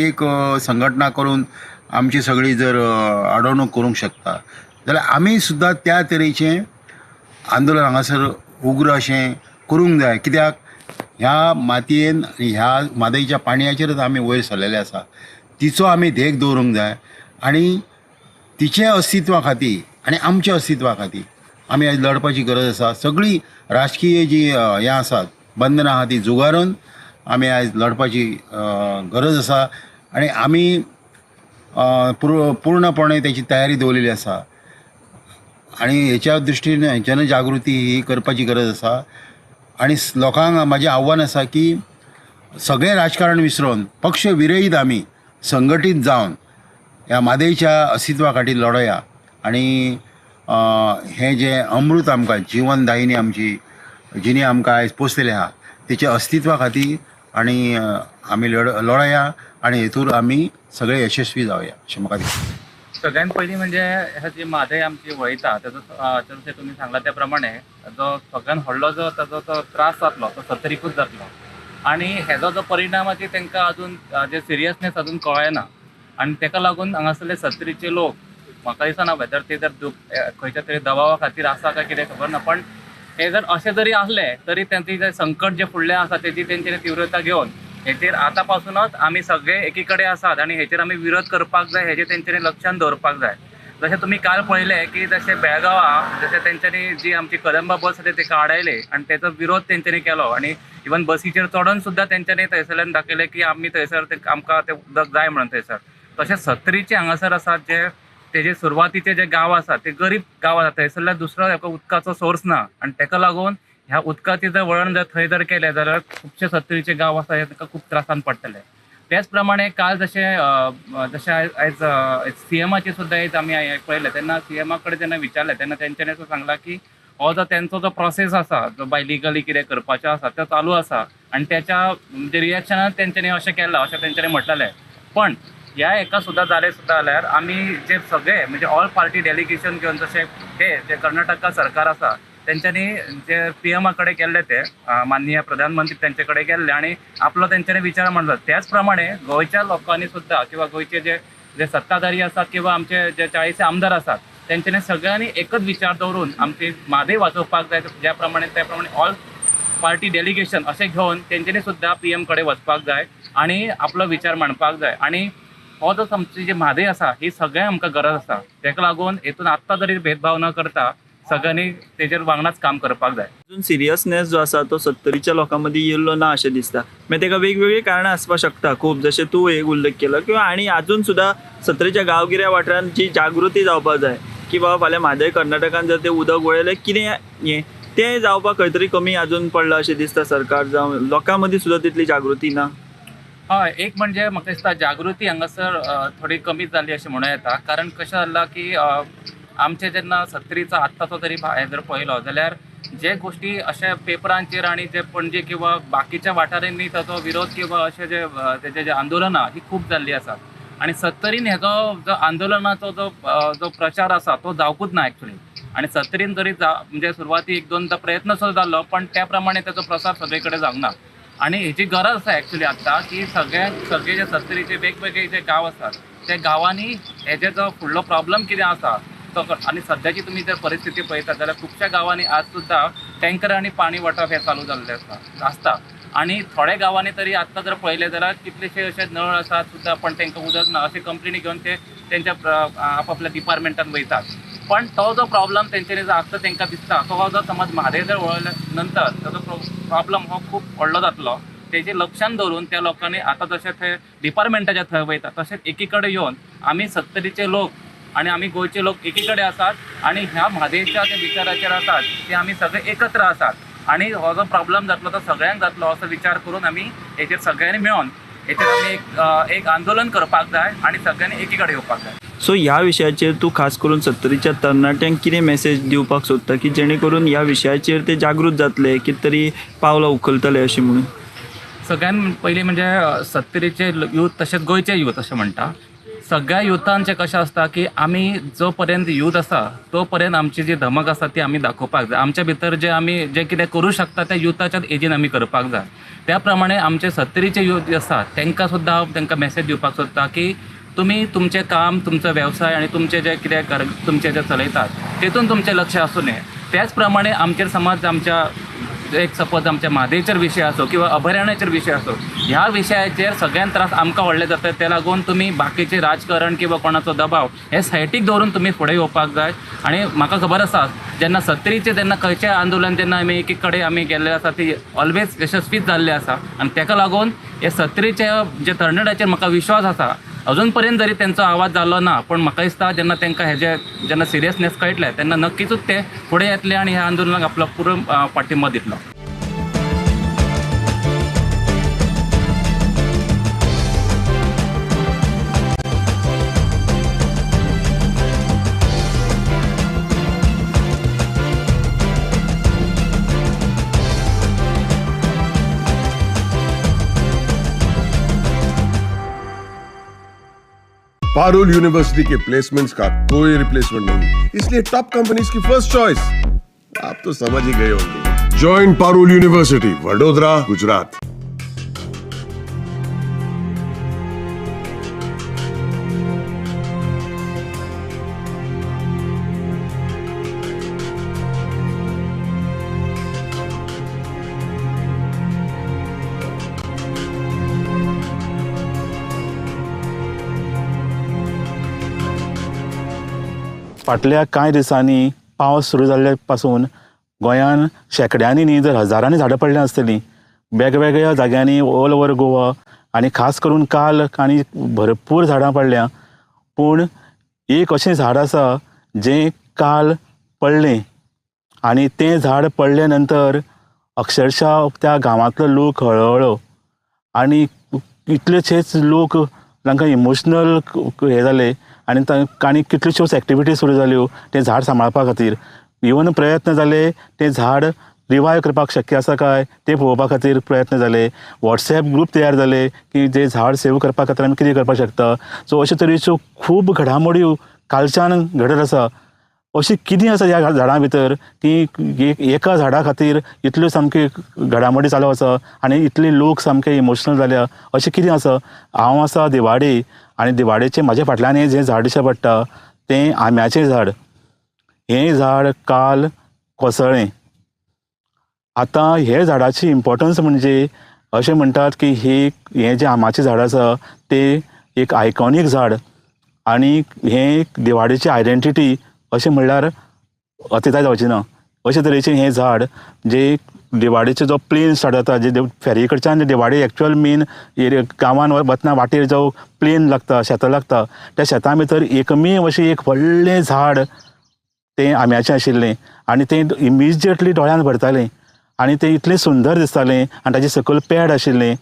एक संघटना करून आमची सगळी जर अडवणूक करूंक शकता जाल्यार आमी सुद्दां त्या तरेचें आंदोलन हांगासर उग्र अशें करूंक जाय. कित्याक ह्या मातयेन ह्या म्हादयच्या पाणयाचेरच आमी वयर सरलेले आसा, तिचो आमी देख दवरूंक जाय आनी तिचे अस्तित्वा खातीर आनी आमच्या अस्तित्वा खातीर आमी आयज लढपाची गरज आसा. सगळी राजकीय जी हें आसात बंधनां आहा ती जुगारून आमी आयज लढपाची गरज आसा. आनी आमी पूर्णपणे तेची तयारी दवरलेली आसा आनी हेच्या दृश्टीन जनजागृती ही करपाची गरज आसा. आनी लोकांक म्हाजें आव्हान आसा की सगळें राजकारण विसरून पक्ष विरयत आमी संघटीत जावन ह्या म्हादयच्या अस्तित्वा खातीर लढोया. आनी हें जें अमृत आमकां जिवनदायिनी आमची जिणी आमकां आयज पोसलेली आहा तेच्या अस्तित्वा खातीर आनी आमी लढोया आनी हेतूर आमी सगळे यशस्वी जावया अशें म्हाका दिसता. सगळ्यात पयलीं म्हणजे जी म्हादय आमची वयता तेजो जशें तुमी सांगला त्या प्रमाणे जो सगळ्यात व्हडलो जो ताजो जो त्रास जातलो तो सत्तरीकूच जातलो आनी हेजो जो परिणामाची तांकां अजून जे सिरियसनेस अजून कळना. आनी तेका लागून हांगासरले सत्तरीचे लोक म्हाका दिसना वेदर ते जर खंयच्या तरी दबावा खातीर आसा काय कितें खबर ना, पण हे जर अशें जरी आसले तरी तेंचे जे संकट जे फुडलें आसा तेजी तेंच्यानी तीव्रता घेवन हेचेर आतां पासुनच आमी सगळे एकी कडेन आसात आनी हेचेर आमी विरोध करपाक जाय, हेजें तेंच्यांनी लक्षान दवरपाक जाय. जशें तुमी काल पळयलें की जशें बेळगांवां जशें तेंच्यांनी जी आमची कदंबा बस आसा तेका आडायले आनी तेचो विरोध तेंच्यांनी केलो आनी इवन बसीचेर चडोन सुद्दां तेंच्यांनी थंयसरल्यान दाखयलें की आमी थंयसर आमकां तें उदक जाय म्हणून थंयसर. तशें सत्तरीचे हांगासर आसात जे तेजे सुरवातीचे जे गांव आसात ते गरीब गांव आसात, थंयसरल्यान दुसरो हेका उदकाचो सोर्स ना आनी तेका लागून ह्या उदकाचें जर वळण जर थंय जर केलें जाल्यार खुबशे सत्तरीचे गांव आसा हे तांकां खूब त्रासान पडटले. त्याच प्रमाणे काल जशें जशें आयज सीएमाचे सुद्दां आयज आमी पळयलें तेन्ना सीएमा कडेन जेन्ना विचारलें तेन्ना तेंच्यांनी असो सांगलां की हो जो तेंचो जो प्रोसेस आसा जो बाय लिगली कितें करपाचें आसा तो चालू आसा आनी तेच्या म्हणजे रिएक्शनान तेंच्यांनी अशें केलां अशें तेंच्यांनी म्हटलेलें. पण ह्या हेका सुद्दां जालें सुद्दां जाल्यार आमी जे सगळे म्हणजे ऑल पार्टी डेलिगेशन घेवन जशें हे जे कर्नाटका सरकार आसा तेंच्यांनी जे पीएमा कडेन गेल्ले ते माननीय प्रधानमंत्री तेंचे कडेन गेल्ले आनी आपलो तेंच्यांनी विचार मांडलो. त्याच प्रमाणे गोंयच्या लोकांनी सुद्दां किंवा गोंयचे जे जे सत्ताधारी आसात किंवा आमचे जे 40 आमदार आसात तेंच्यांनी सगळ्यांनी एकच विचार दवरून आमची म्हादय वाचोवपाक जाय ज्या प्रमाणे त्या प्रमाणे ऑल पार्टी डेलिगेशन अशें घेवन तेंच्यांनी सुद्दां पीएम कडेन वचपाक जाय आनी आपलो विचार मांडपाक जाय. आनी हो जो आमची जी म्हादय आसा ही सगळ्यांक आमकां गरज आसा, तेका लागून हेतून आत्तां जरी भेदभाव न करता सगळ्यांनी तेजेर वांगडाच काम करपाक जाय. अजून सिरियसनेस जो आसा तो सत्तरीच्या लोकां मदीं येयल्लो ना अशें दिसता. मागीर तेका वेगवेगळीं कारणां आसपाक शकता खूब, जशें तूं एक उल्लेख केलो किंवा आनी आजून सुद्दां सत्तरीच्या गांवगिऱ्या वाठारांत जी जागृती जावपाक जाय की बाबा फाल्यां म्हादय कर्नाटकान जर तें उदक वळयलें कितें हें तें जावपाक खंय तरी कमी आजून पडलां अशें दिसता. सरकार जावं लोकां मदीं सुद्दां तितली जागृती ना. हय, एक म्हणजे म्हाका दिसता जागृती हांगासर थोडी कमी जाली अशें म्हणूं येता. कारण कशें जालां की आमचे जेन्ना सत्तरीचो आत्ताचो जरी हें जर पळयलो जाल्यार जे गोश्टी अशे पेपरांचेर आनी जे पणजे किंवा बाकीच्या वाठारांनी ताचो विरोध किंवा अशे जे तेजे जे आंदोलनां ही खूब जाल्ली आसात आनी सत्तरीन हेजो जो आंदोलनाचो जो जो प्रचार आसा तो जावकूच ना एक्चुली. आनी सत्तरीन जरी म्हणजे सुरवाती एक दोनदा प्रयत्न सुद्दां जाल्लो पण त्या प्रमाणे तेचो प्रसार सगळे कडेन जावंक ना. आनी हेजी गरज आसा एक्चुली आत्तां की सगळे जे सत्तरीचे वेगवेगळे जे गांव आसात त्या गांवांनी हेजे जो फुडलो प्रॉब्लम कितें आसा तो. आनी सद्याची तुमी जर परिस्थिती पळयता जाल्यार खुबश्या गांवांनी आज सुद्दां टँकर आनी पाणी वांटप हें चालू जाल्लें आसता आनी थोड्या गांवांनी तरी आत्तां जर पळयलें जाल्यार कितलेशे अशे नळ आसात सुद्दां पण तांकां उदक ना अशे कंप्लेनी घेवन ते तेंच्या आपापल्या डिपार्टमेंटान वयतात. पण तो जो प्रॉब्लम तेंच्यांनी जो आत्तां तांकां दिसता तो जो समज म्हादय जर वळल्या नंतर ताजो प्रॉब्लम हो खूब व्हडलो जातलो. तेजें लक्षान दवरून त्या लोकांनी आतां जशें थंय डिपार्टमेंटाच्या थंय वयता तशेंच एकी कडेन येवन आमी सत्तरीचे लोक आनी आमी गोंयचे लोक एकी कडेन आसात आनी ह्या म्हादयच्या ज्या विचाराचेर आसात ते आमी सगळे एकत्र आसात आनी हो जो प्रॉब्लम जातलो तो सगळ्यांक जातलो असो विचार करून आमी हेचेर सगळ्यांनी मेळोन हेचेर आमी एक आंदोलन करपाक जाय आनी सगळ्यांनी एकी कडेन येवपाक जाय. सो ह्या विशयाचेर तूं खास करून सत्तरीच्या तरणाट्यांक कितें मॅसेज दिवपाक सोदता की जेणे करून ह्या विशयाचेर ते जागृत जातले, कितें तरी पावलां उखलतले अशें म्हणून? सगळ्यान पयलीं म्हणजे सत्तरीचे यूथ तशेंच गोंयचे यूथ अशें म्हणटा, सगळ्या युथांचें कशें आसता की आमी जो पर्यंत यूथ आसा तो पर्यंत आमची जी धमक आसा ती आमी दाखोवपाक जाय. आमच्या भितर जे आमी जें कितें करूं शकता त्या युथाच्याच एजीन आमी करपाक जाय. त्या प्रमाणे आमचे सत्तरीचे यूथ जे आसा तांकां सुद्दां हांव तांकां मॅसेज दिवपाक सोदता की तुमी तुमचें काम, तुमचो वेवसाय आनी तुमचें जें कितें तुमचें जें चलयतात तेतून तुमचें लक्ष आसूं नये. त्याच प्रमाणे आमचेर समाज आमच्या एक सपोज आमच्या म्हादयचेर विशय आसूं किंवा अभयारण्याचेर विशय आसूं, ह्या विशयाचेर सगळ्यांत त्रास आमकां व्हडले जाता. ते लागून तुमी बाकीचें राजकारण किंवा कोणाचो दबाव हे सायटीक दवरून तुमी फुडें येवपाक जाय. आनी म्हाका खबर आसा जेन्ना सत्तरीचें जेन्ना खंयचें आंदोलन जेन्ना आमी एकी कडेन आमी गेल्ले आसा ती ऑलवेज यशस्वीच जाल्लें आसा आनी तेका लागून हे सत्तरीच्या जे तरणाट्याचेर म्हाका विश्वास आसा. अजून पर्यंत जरी तेंचो आवाज जालो ना पण म्हाका दिसता जेन्ना तांकां हेजे जेन्ना सिरियसनेस कळटलें तेन्ना नक्कीच ते फुडें येतले आनी ह्या आंदोलनाक आपलो पुरो पाठिंबो दितलो. पारुल यूनिवर्सिटी के प्लेसमेंट्स का कोई रिप्लेसमेंट नहीं, इसलिए टॉप कंपनीज की फर्स्ट चॉइस आप तो समझ ही गए होंगे। Join Parul university, Vadodara, Gujarat. फाटल्या कांय दिसांनी पावस सुरू जाल्ले पासून गोंयान शेंकड्यांनी न्ही जर हजारांनी झाडां पडल्या आसतलीं वेगवेगळ्या जाग्यांनी ऑल ओवर गोवा आनी खास करून काल आनी भरपूर झाडां पडल्या. पूण एक अशें झाड आसा जें काल पडलें आनी तें झाड पडले नंतर अक्षरशा त्या गांवांतलो लोक हळहळ्ळो आनी कितलेशेच लोक तांकां इमोशनल हें जालें आनी तांकां कितल्योश्योच एक्टिविटीज सुरू जाल्यो तें झाड सांबाळपा खातीर. इवन प्रयत्न जाले तें झाड रिवायव करपाक शक्य आसा काय तें पळोवपा खातीर प्रयत्न जाले. वॉट्सएप ग्रूप तयार जाले की जें झाड सेव करपा खातीर आमी कितें करपाक शकता. सो अशे तरेच्यो खूब घडामोडी कालच्यान घडत आसा. अशी कितें आसा ह्या झाडां भितर की एका झाडा खातीर इतल्यो सामकी घडामोडी चालू आसा आनी इतले लोक सामके इमोशनल जाल्या अशें कितें आसा. हांव आसा दिवाडे आनी दिवाडेचें म्हाज्या फाटल्यान हें जें झाड दिश्टी पडटा तें आंब्याचें झाड. हें झाड काल कोसळ्ळें. आतां हे झाडाची इम्पोर्टन्स म्हणजे अशें म्हणटात की ही हें जें आंब्याचें झाड आसा तें एक आयकॉनीक झाड आनी हें दिवाडेची आयडेंटिटी अशें म्हणल्यार अतिताय जावची ना. अशे तरेचें हें झाड जें दिवाडेचो जो प्लेन स्टार्ट जाता, जे फेरी कडच्यान दिवाडे एक्चुअल मेन एरिया गांवान वतना वाटेर जो प्लेन लागता, शेतां लागता, त्या शेतां भितर एकमेव अशें एक व्हडलें झाड तें आंब्याचें आशिल्लें आनी तें इमिजिएटली दोळ्यान भरतालें आनी तें इतलें सुंदर दिसतालें आनी ताजे सकयल पॅड आशिल्लें.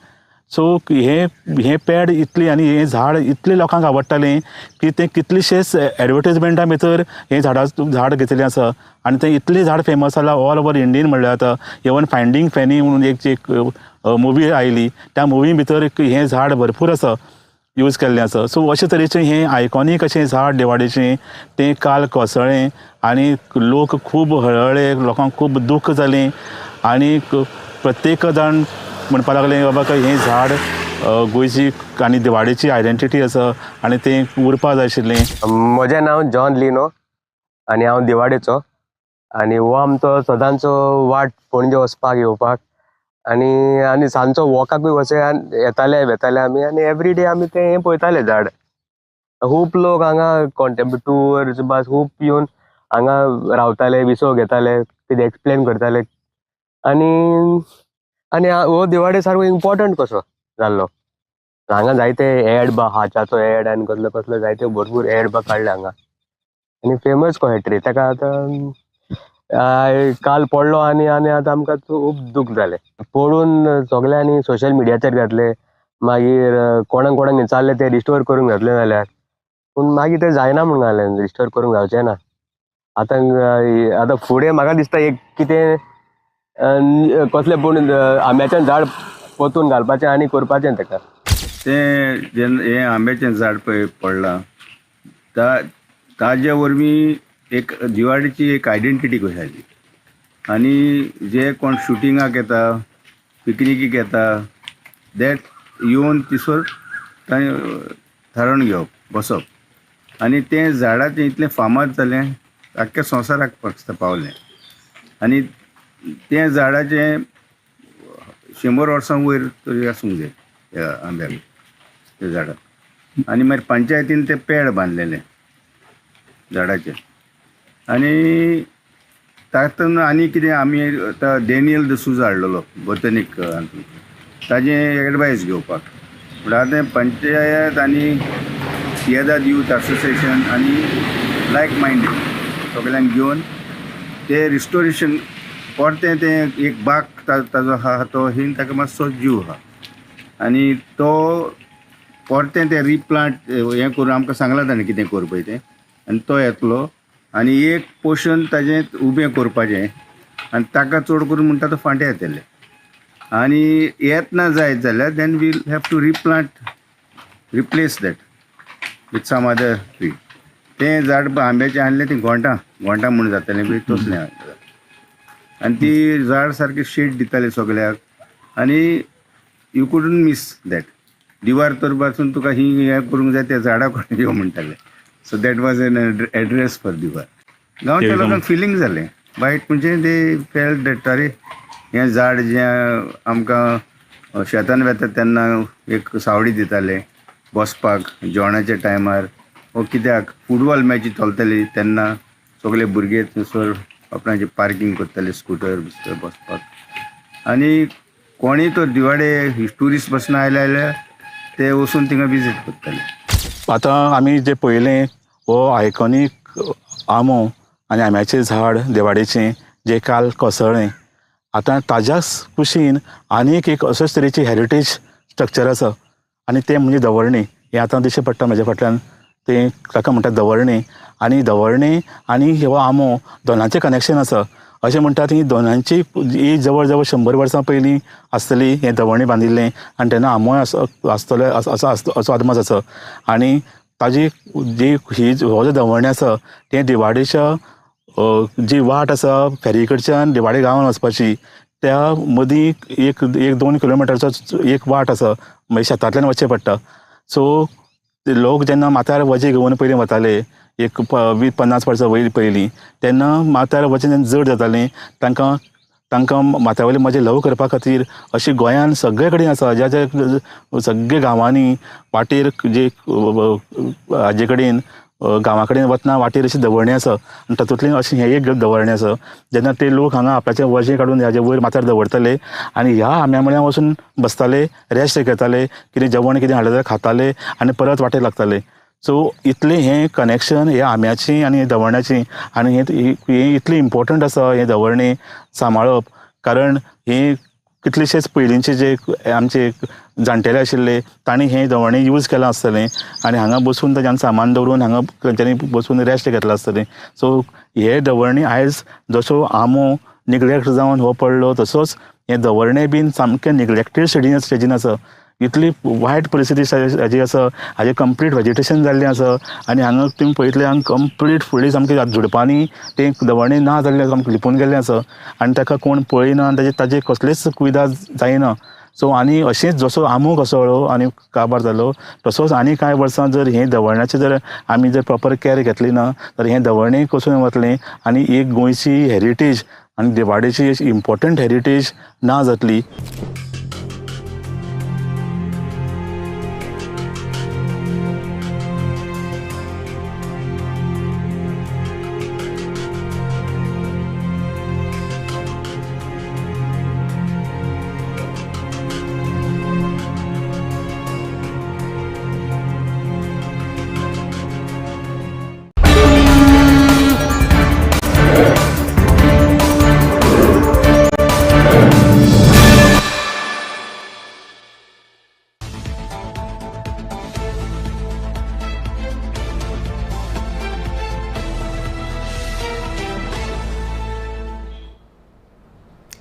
सो हें पॅड इतलें आनी हें झाड इतलें लोकांक आवडटालें की तें कितलेशेच एडवर्टीजमेंटा भितर हें झाड घेतिल्लें आसा आनी तें इतलें झाड फेमस जालां ऑल ओवर इंडियन म्हणल्यार जाता. इवन फायंडींग फॅनी म्हणून एक मुवी आयली त्या मुवी भितर हें झाड भरपूर आसा यूज केल्लें आसा. सो अशे तरेचें हें आयकॉनीक अशें झाड दिवाडेचें तें काल कोसळ्ळें आनी लोक खूब हळहळ्ळे, लोकांक खूब दूख जालें आनी प्रत्येक जाण म्हणपाक लागलें बाबा काय हें झाड गोंयची आनी दिवाडेची आयडेंटिटी आसा आनी तें उरपा जाय आशिल्लें. म्हजें नांव जॉन लिनो आनी हांव दिवाडेचो आनी हो आमचो सदांचो वाट पणजे वचपाक येवपाक आनी आनी सांजचो वॉकाकूय वचे येताले वेताले आमी आनी एवरी डे आमी तें हें पळयताले झाड. खूब लोक हांगा कॉन्ट्रिब्युटर्स बस खूब येवन हांगा रावताले, विसव घेताले, कितें एक्सप्लेन करताले आनी आनी हो दिवाडे सारको इम्पोर्टंट कसो जाल्लो. हांगा जायते एड बा हाच्याचो एड आनी कसलो कसलो जायते भरपूर एड बा काडले हांगा आनी फेमस कशें ट्री ताका आतां काल पडलो आनी आनी आतां आमकां खूब दूख जालें पळोवन सगल्यांनी सोशल मिडियाचेर घातले, मागीर कोणाक कोणाक विचारलें ते रिस्टोर करूंक घातले जाल्यार, पूण मागीर तें जायना म्हूण घालें, रिस्टोर करूंक जावचें ना. आतां आतां फुडें म्हाका दिसता एक कितें कसलें पूण आंब्याचें झाड पोतून घालपाचें आनी करपाचें ताका. तें जेन्ना हें आंब्याचें झाड पळय पडलां ताजे वरवीं एक दिवाडीची एक आयडेंटिटी कशी जाली आनी जे कोण शुटिंगाक येता, पिकनिकीक येता, that येवन तिसर थंय थारावन घेवप, बसप आनी तें झाडाचें इतलें फामाद जालें आख्ख्या संवसाराक पावलें आनी तें झाडाचें 100 वर्सां वयर तरी आसूंक जाय ह्या आंब्याक त्या झाडाक. आनी मागीर पंचायतीन तें पेड बांदलेलें झाडाचें आनी तातूंत आनी कितें आमी आतां डॅनियल डिसूजा हाडलेलो बोटॅनीक हातूंत ताजें एडवायस घेवपाक. म्हणल्यार आतां पंचायत आनी पियेदाद यूथ असोसिएशन आनी लायक मायंडेड सगल्यांक घेवन ते रिस्टोरेशन परतें तें एक बाग ताजो आहा तो हिन ताका मातसो जीव आहा आनी तो परतें तें रिप्लांट हें करून आमकां सांगलां ताणें कितें करपाचें तें आनी तो येतलो आनी एक पोर्शन ताजें उबें करपाचें आनी ताका चड करून म्हणटा तो फांटे येतले आनी येतना जायत जाल्यार then we'll have to replant, replace that with some other tree. तें झाड आंब्याचें आहलें तें घोंटां घोंटां म्हूण जातालें पळय तसलें आनी ती झाड सारकें शेड दितालें सगल्याक आनी you couldn't miss that. दिवार तर पासून तुका ही हें करूंक जाय त्या झाडा कडेन यो म्हणटाले. So that was an address for Divar. गांवच्या लोकांक फिलींग जालें वायट, म्हणजे they felt that अरे हें झाड जें आमकां शेतान वेता तेन्ना एक सावळी दितालें बसपाक जेवणाच्या टायमार, हो कित्याक फुटबॉल मॅची चलताली तेन्ना सगळे भुरगे थंयसर आपणाचे पार्कींग करताले स्कुटर बिस्कुटर बसपाक आनी कोणीय तर दिवाडे ट्युरिस्ट बसून आयले जाल्यार ते वचून थिंगा विजीट करताले. आतां आमी जे पळयलें हो आयकॉनीक आंबो आनी आंब्याचें झाड दिवाडेचें जें काल कोसळ्ळें, आतां ताज्याच कुशीन आनीक एक अशेच तरेची हेरिटेज स्ट्रक्चर आसा आनी तें म्हणजे दवर्णे. हें आतां दिश्टी पडटा म्हज्या फाटल्यान, तें ताका म्हणटात दवर्णे. आनी दवर्णे आनी हो आंबो दोनांचें कनेक्शन आसा. अशें म्हणटात ही दोनांची ही जवळ जवळ 100 वर्सां पयलीं आसतली हें दवर्णे बांदिल्लें आनी तेन्ना आंबोय आसतलो असो अदमास आसा. आनी ताजी जी ही हो जो दवर्णे आसा तें दिवाडेच्या जी वाट आसा फेरी कडच्यान दिवाडे गांवान वचपाची त्या मदीं एक 1-2 किलोमिटरचो एक वाट आसा, मागीर शेतांतल्यान वचचें पडटा. सो लोक जेन्ना माथ्यार वजें घेवन पयलीं वताले एक 20-50 वर्सां वयर पयलीं, तेन्ना माथ्यार वजें जेन्ना जड जातालें तांकां तांकां माथ्या वयलें वजें ल्हव करपा खातीर अशी गोंयान सगळे कडेन आसा, ज्या ज्या सगळे गांवांनी वाटेर जे हाजे कडेन गांवा कडेन वतना वाटेर अशी दवरणी आसा आनी तातूंतलें अशें हें एक दवरणें आसा. जेन्ना ते लोक हांगा आपल्याचें वजें काडून हाजे वयर माथ्यार दवरताले आनी ह्या आंब्या मुळ्यान वचून बसताले, रेस्ट घेताले, कितें जेवण कितें हाडलें जाल्यार खाताले आनी परत वाटेर लागताले. सो इतलें हें कनेक्शन ह्या आंब्याचें आनी दवरण्याचें आनी हें इतलें इम्पोर्टंट आसा हें दवरणें सांबाळप, कारण हें कितलेशेच पयलींचे जे आमचे जाणटेले आशिल्ले तांणी हें दवरणें यूज केलां आसतलें आनी हांगा बसून तांच्यान सामान दवरून हांगा तांच्यांनी बसून रेस्ट घेतलां आसतलें. सो हे दवरणे आयज जसो आंबो निग्लेक्ट जावन हो पडलो तसोच हें दवरणें बीन सामकें निग्लेक्टेड स्टेजीन आसा. इतली वायट परिस्थिती हाजी आसा, हाजें कंप्लीट वेजिटेशन जाल्लें आसा आनी हांगा तुमी पळयतले हांगा कंप्लीट फुडली सामकी झुडपांनी तें दवरणें ना जाल्लें सामकें लिपून गेल्लें आसा आनी ताका कोण पळयना आनी ताजें कसलेच कुयदाद जायना. सो आनी अशेंच जसो आंबो कोसळ्ळो आनी काबार जालो तसोच आनी कांय वर्सां जर हें दवरण्याचें जर आमी जर प्रोपर कॅर घेतली ना तर हें दवरणें कोसळून वतलें आनी एक गोंयची हेरिटेज आनी दिवाडेची इम्पोर्टंट हेरिटेज ना जातली.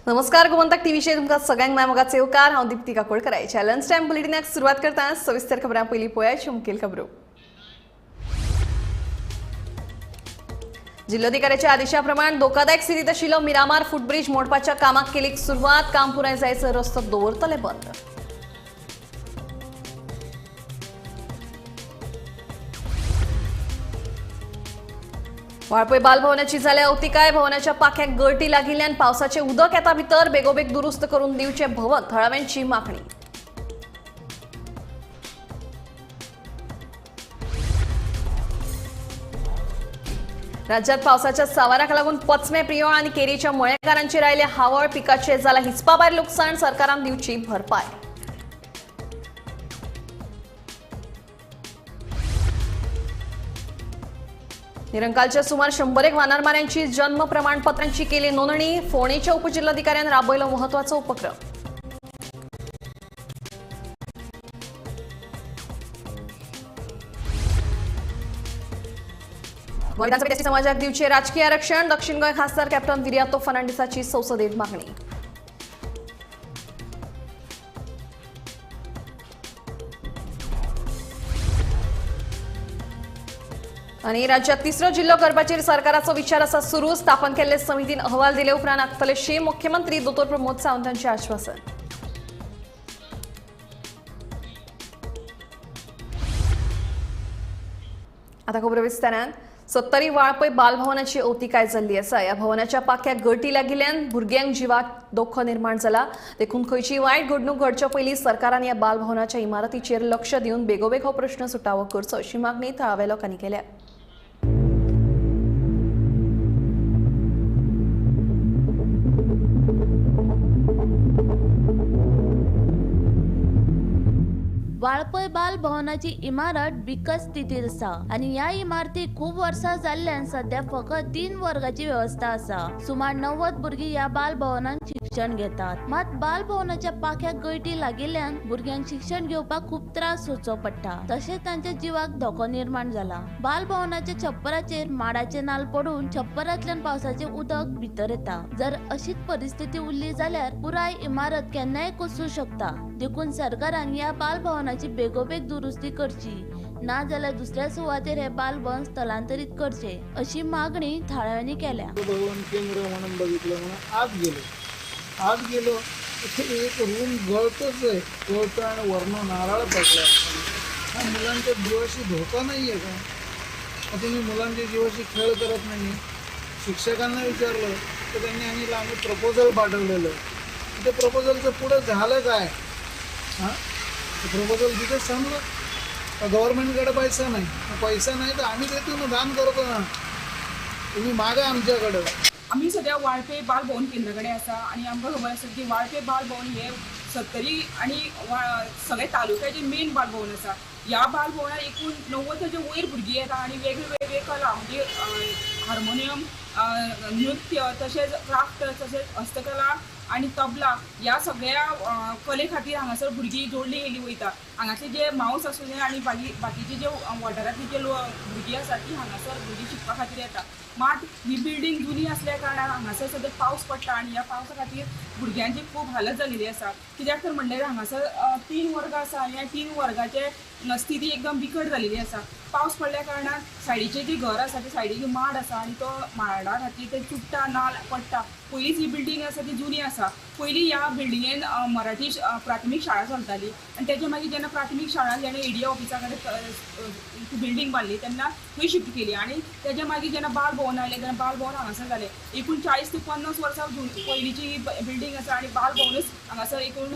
नमस्कार, गोमंतक टीव्हीचेर तुमकां सगळ्यांक माय मोगाचो येवकार. हांव दीप्ती काकोडकर. लंच टायम बुलेटिनाक सुरवात करता. सविस्तर खबरां पयलीं पळोवया मुखेल खबरो. जिल्लोधिकाऱ्याच्या आदेशा प्रमाण धोकादायक स्थितीत आशिल्लो मिरामार फुटब्रिज मोडपाच्या कामाक केली सुरवात. काम पुराय जायसर रस्तो दवरतले बंद. वाळपय बालभवनाची जाल्या अवतिकाय. भवनाच्या पाख्याक गळटी लागिल्ल्यान पावसाचें उदक येता भितर. बेगोबेग दुरुस्त करून दिवचें भवन, थळाव्यांची मागणी. राज्यात पावसाच्या सांवाराक लागून पचमे प्रियोळ आनी केरीच्या मळेकारांचेर आयले हावळ. पिकाचें जाला हिसपाभायर लुकसाण. सरकारान दिवची भरपाय. निरंकालच्या सुमार 101 वानरमाऱ्यांची जन्म प्रमाणपत्रांची केली नोंदणी. फोंडेच्या उपजिल्हाधिकाऱ्यान राबयलो महत्वाचो उपक्रम. गोंय विधानसभेत एसटी समाजाक दिवचे राजकीय आरक्षण. दक्षिण गोंय खासदार कॅप्टन विरियातो फर्नांडिसाची संसदेत मागणी. आनी राज्यात तिसरो जिल्लो करपाचेर सरकाराचो विचार आसा सुरू. स्थापन केल्ले समितीन अहवाल दिले उपरांत आखतले शीम. मुख्यमंत्री दोतोर प्रमोद सावंत हांचें आश्वासन. आतां खबरो विस्तारान. सत्तरी वाळपय बालभवनाची अवतिकाय जाल्ली आसा. ह्या भवनाच्या पाख्याक गळटी लागिल्ल्यान भुरग्यांक जिवाक धोको निर्माण जाला. देखून खंयची वायट घडणूक घडचे पयलीं सरकारान ह्या बालभवनाच्या इमारतीचेर लक्ष दिवन बेगोबेग हो प्रश्न सुटावो करचो अशी मागणी थळाव्या लोकांनी केल्या. वाळपय बाल भवनाची इमारत बिकट स्थितीत आसा आनी ह्या इमारतीक खूब वर्सां जाल्ल्यान सद्या फकत 3 वर्गाची वेवस्था आसा. सुमार 90 भुरगीं ह्या बाल भवनांत शिक्षण घेतात. मात बाल भवनाच्या पाख्याक गळटी लागिल्ल्यान भुरग्यांक शिक्षण घेवपाक खूब त्रास सोंसचो पडटा, तशेंच तांच्या जिवाक धोको निर्माण जाला. बाल भवनाच्या छप्पराचेर माडाचे नाल पडून छप्परांतल्यान पावसाचें उदक भितर येता. जर अशीच परिस्थिती उरली जाल्यार पुराय इमारत केन्नाय कोसळूं शकता. देखून सरकारान ह्या बाल भवनाची बेगोबेग दुरुस्ती करची, ना जाल्यार दुसऱ्या सुवातेर हे बालभवन स्थलांतरीत करचे अशी मागणी थळाव्यांनी केल्या. भवन केंद्र म्हणून बघितलं म्हणून आत गेलो इथे एक रूम गळतच आहे, गळतं आणि वरनं नारळ पडला. हा मुलांच्या जीवाशी धोका नाही आहे का? तुम्ही मुलांच्या जीवाशी खेळ करत नाही. शिक्षकांना विचारलं तर त्यांनी सांगितलं आम्ही प्रपोजल पाठवलेलं. ते प्रपोजलचं पुढं झालं काय? हां, प्रपोजल तिथेच थांबलं. गव्हर्नमेंटकडे पैसा नाही, पैसा नाही तर आम्ही देतो ना, दान करतो ना, तुम्ही मागा आमच्याकडं. आमी सद्या वाळपे बाल भवन केंद्रा कडेन आसा आनी आमकां खबर आसा की वाळपे बाल भवन हे सत्तरी आनी सगळे तालुक्याचे मेन बाल भवन आसा. ह्या बाल भवनात एकूण 90 वयर भुरगीं येता आनी वेगळे वेगळे कला म्हणजे हार्मोनियम, नृत्य, तशेंच क्राफ्ट, तशेंच हस्तकला आनी तबला ह्या सगळ्या कले खातीर हांगासर भुरगीं जोडली गेली वयता. हांगासर जे मावस आसूं आनी बाकीचे जे वाठारांतली जे भुरगीं आसा ती हांगासर भुरगीं शिकपा खातीर येता. मात ही बिल्डींग जुनी आसल्या कारणान हांगासर सद्या पावस पडटा आनी ह्या पावसा खातीर भुरग्यांची खूब हालत जाल्ली आसा. कित्याक तर म्हणल्यार हांगासर 3 वर्ग आसा आनी ह्या 3 वर्गाचे स्थिती एकदम बिकट जाल्ली आसा. पावस पडल्या कारणान सायडीचे जे घर आसा ते सायडीक माड आसा आनी तो माडा खातीर ते चुट्टा नाल पडटा. पयलींच ही बिल्डींग आसा ती जुनी आसा. पयलीं ह्या बिल्डिंगेन मराठी प्राथमीक शाळा चलताली आनी तेच्या मागीर जेन्ना प्राथमीक शाळा जेन्ना एडीए ऑफिसा कडेन बिल्डींग बांदली तेन्ना थंय शिफ्ट केली आनी तेच्या मागीर जेन्ना बाल भवन आयलें तेन्ना बाल भवन हांगासर जालें. एकूण 40 ते 50 वर्सां पयलींची ही बिल्डींग आसा आनी बाल भवनूच हांगासर एकूण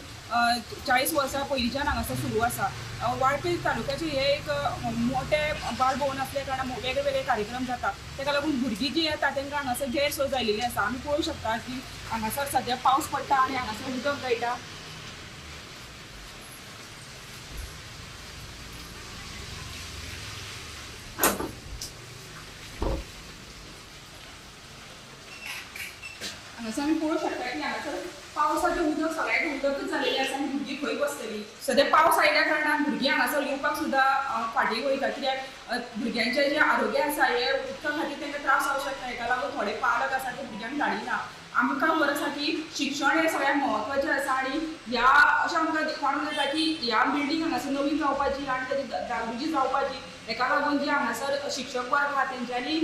40 वर्सां पयलींच्यान हांगासर सुरू आसा. वाळपय तालुक्याचें हें एक मोठें बाल भवन आसल्या कारणान वेगळे वेगळे कार्यक्रम जाता. ताका लागून भुरगीं जीं येता तांकां हांगासर गैरसोय जाल्लेली आसा. आमी पळोवंक शकता की हांगासर सद्या पावस पडटा आनी हांगासर उदक गळटा. हांगासर आमी पळोवंक शकता की हांगासर पावसाचें उदक सगळ्याक उदकच जाल्लेलें आसा आनी भुरगीं खंय बसतलीं? सद्या पावस आयल्या कारणान भुरगीं हांगासर येवपाक सुद्दां फाटीं वयता कित्याक भुरग्यांचें जें आरोग्य आसा हें उदका खातीर तांकां त्रास जावंक शकता. हेका लागून थोडे पालक आसा ते भुरग्यांक धाडिना. आमकां खबर आसा की शिक्षण हें सगळ्यांत म्हत्वाचें आसा आनी ह्या अशें आमकां कळून येता की ह्या बिल्डींग हांगासर नवीन जावपाची आनी ताची डागडुजी जावपाची. हेका लागून जे हांगासर शिक्षक वर्ग आहा तेंच्यांनी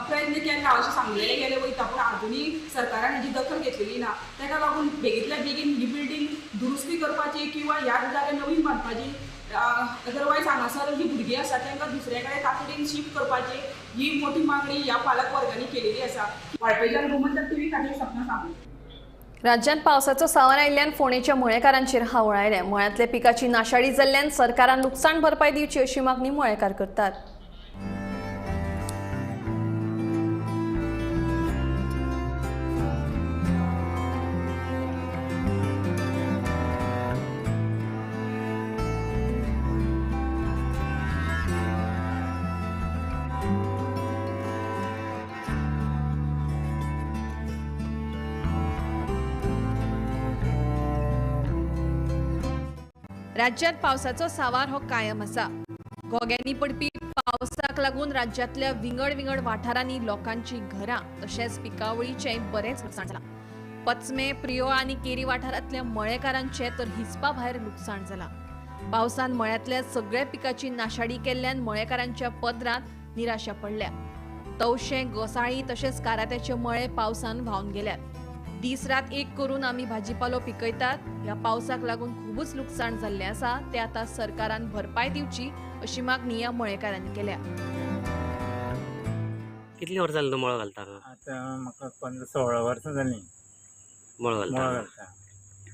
प्रयत्न केला अशें सांगलेलें गेलें वयता, पूण आजुनूय सरकारान हेजी दखल घेतलेली ना. ताका लागून बेगींतल्या बेगीन ही बिल्डींग दुरुस्ती करपाची किंवा ह्या जाग्यार नवीन बांदपाची, अदरवायज हांगासर जी भुरगीं आसा तांकां दुसऱ्या कडेन तातडीन शिफ्ट करपाची ही मोठी मागणी ह्या पालक वर्गांनी केलेली आसा. वाळपयच्यान गोमंतक टीव्ही खातीर सपना सांगू. राज्यांत पावसाचो सावर आयिल्ल्यान फोंडेच्या मळेकारांचेर हावळ आयल्या. मळ्यांतल्या पिकाची नाशाडी जाल्ल्यान सरकारान लुकसाण भरपाय दिवची अशी मागणी मळेकार करतात. राज्यात पावसाचो सावार हो कायम आसा. घोग्यांनी पडपी पावसाक लागून राज्यांतल्या विंगड विंगड वाठारांनी लोकांची घरां तशेंच पिकावळीचें बरेंच लुकसाण जालां. पचमे, प्रियोळ आनी केरी वाठारांतल्या मळेकारांचें तर हिसपा भायर लुकसाण जालां. पावसान मळ्यांतल्या सगळ्या पिकाची नाशाडी केल्ल्यान मळेकारांच्या पदरांत निराशा पडल्या. तवशें, गोसाळी तशेंच कारात्याचे मळे पावसान व्हांवन गेल्यात. दीस रात एक करून आमी भाजीपालो पिकयतात. ह्या पावसाक लागून खूबच लुकसाण जाल्लें आसा, ते आतां सरकारान भरपाय दिवची अशी मागणी ह्या मळेकारांनी केल्या. कितलीं वर्सां जालीं तूं मळो घालता? आतां म्हाका 15-16 वर्सां जालीं मळो मळो घालता. घालता.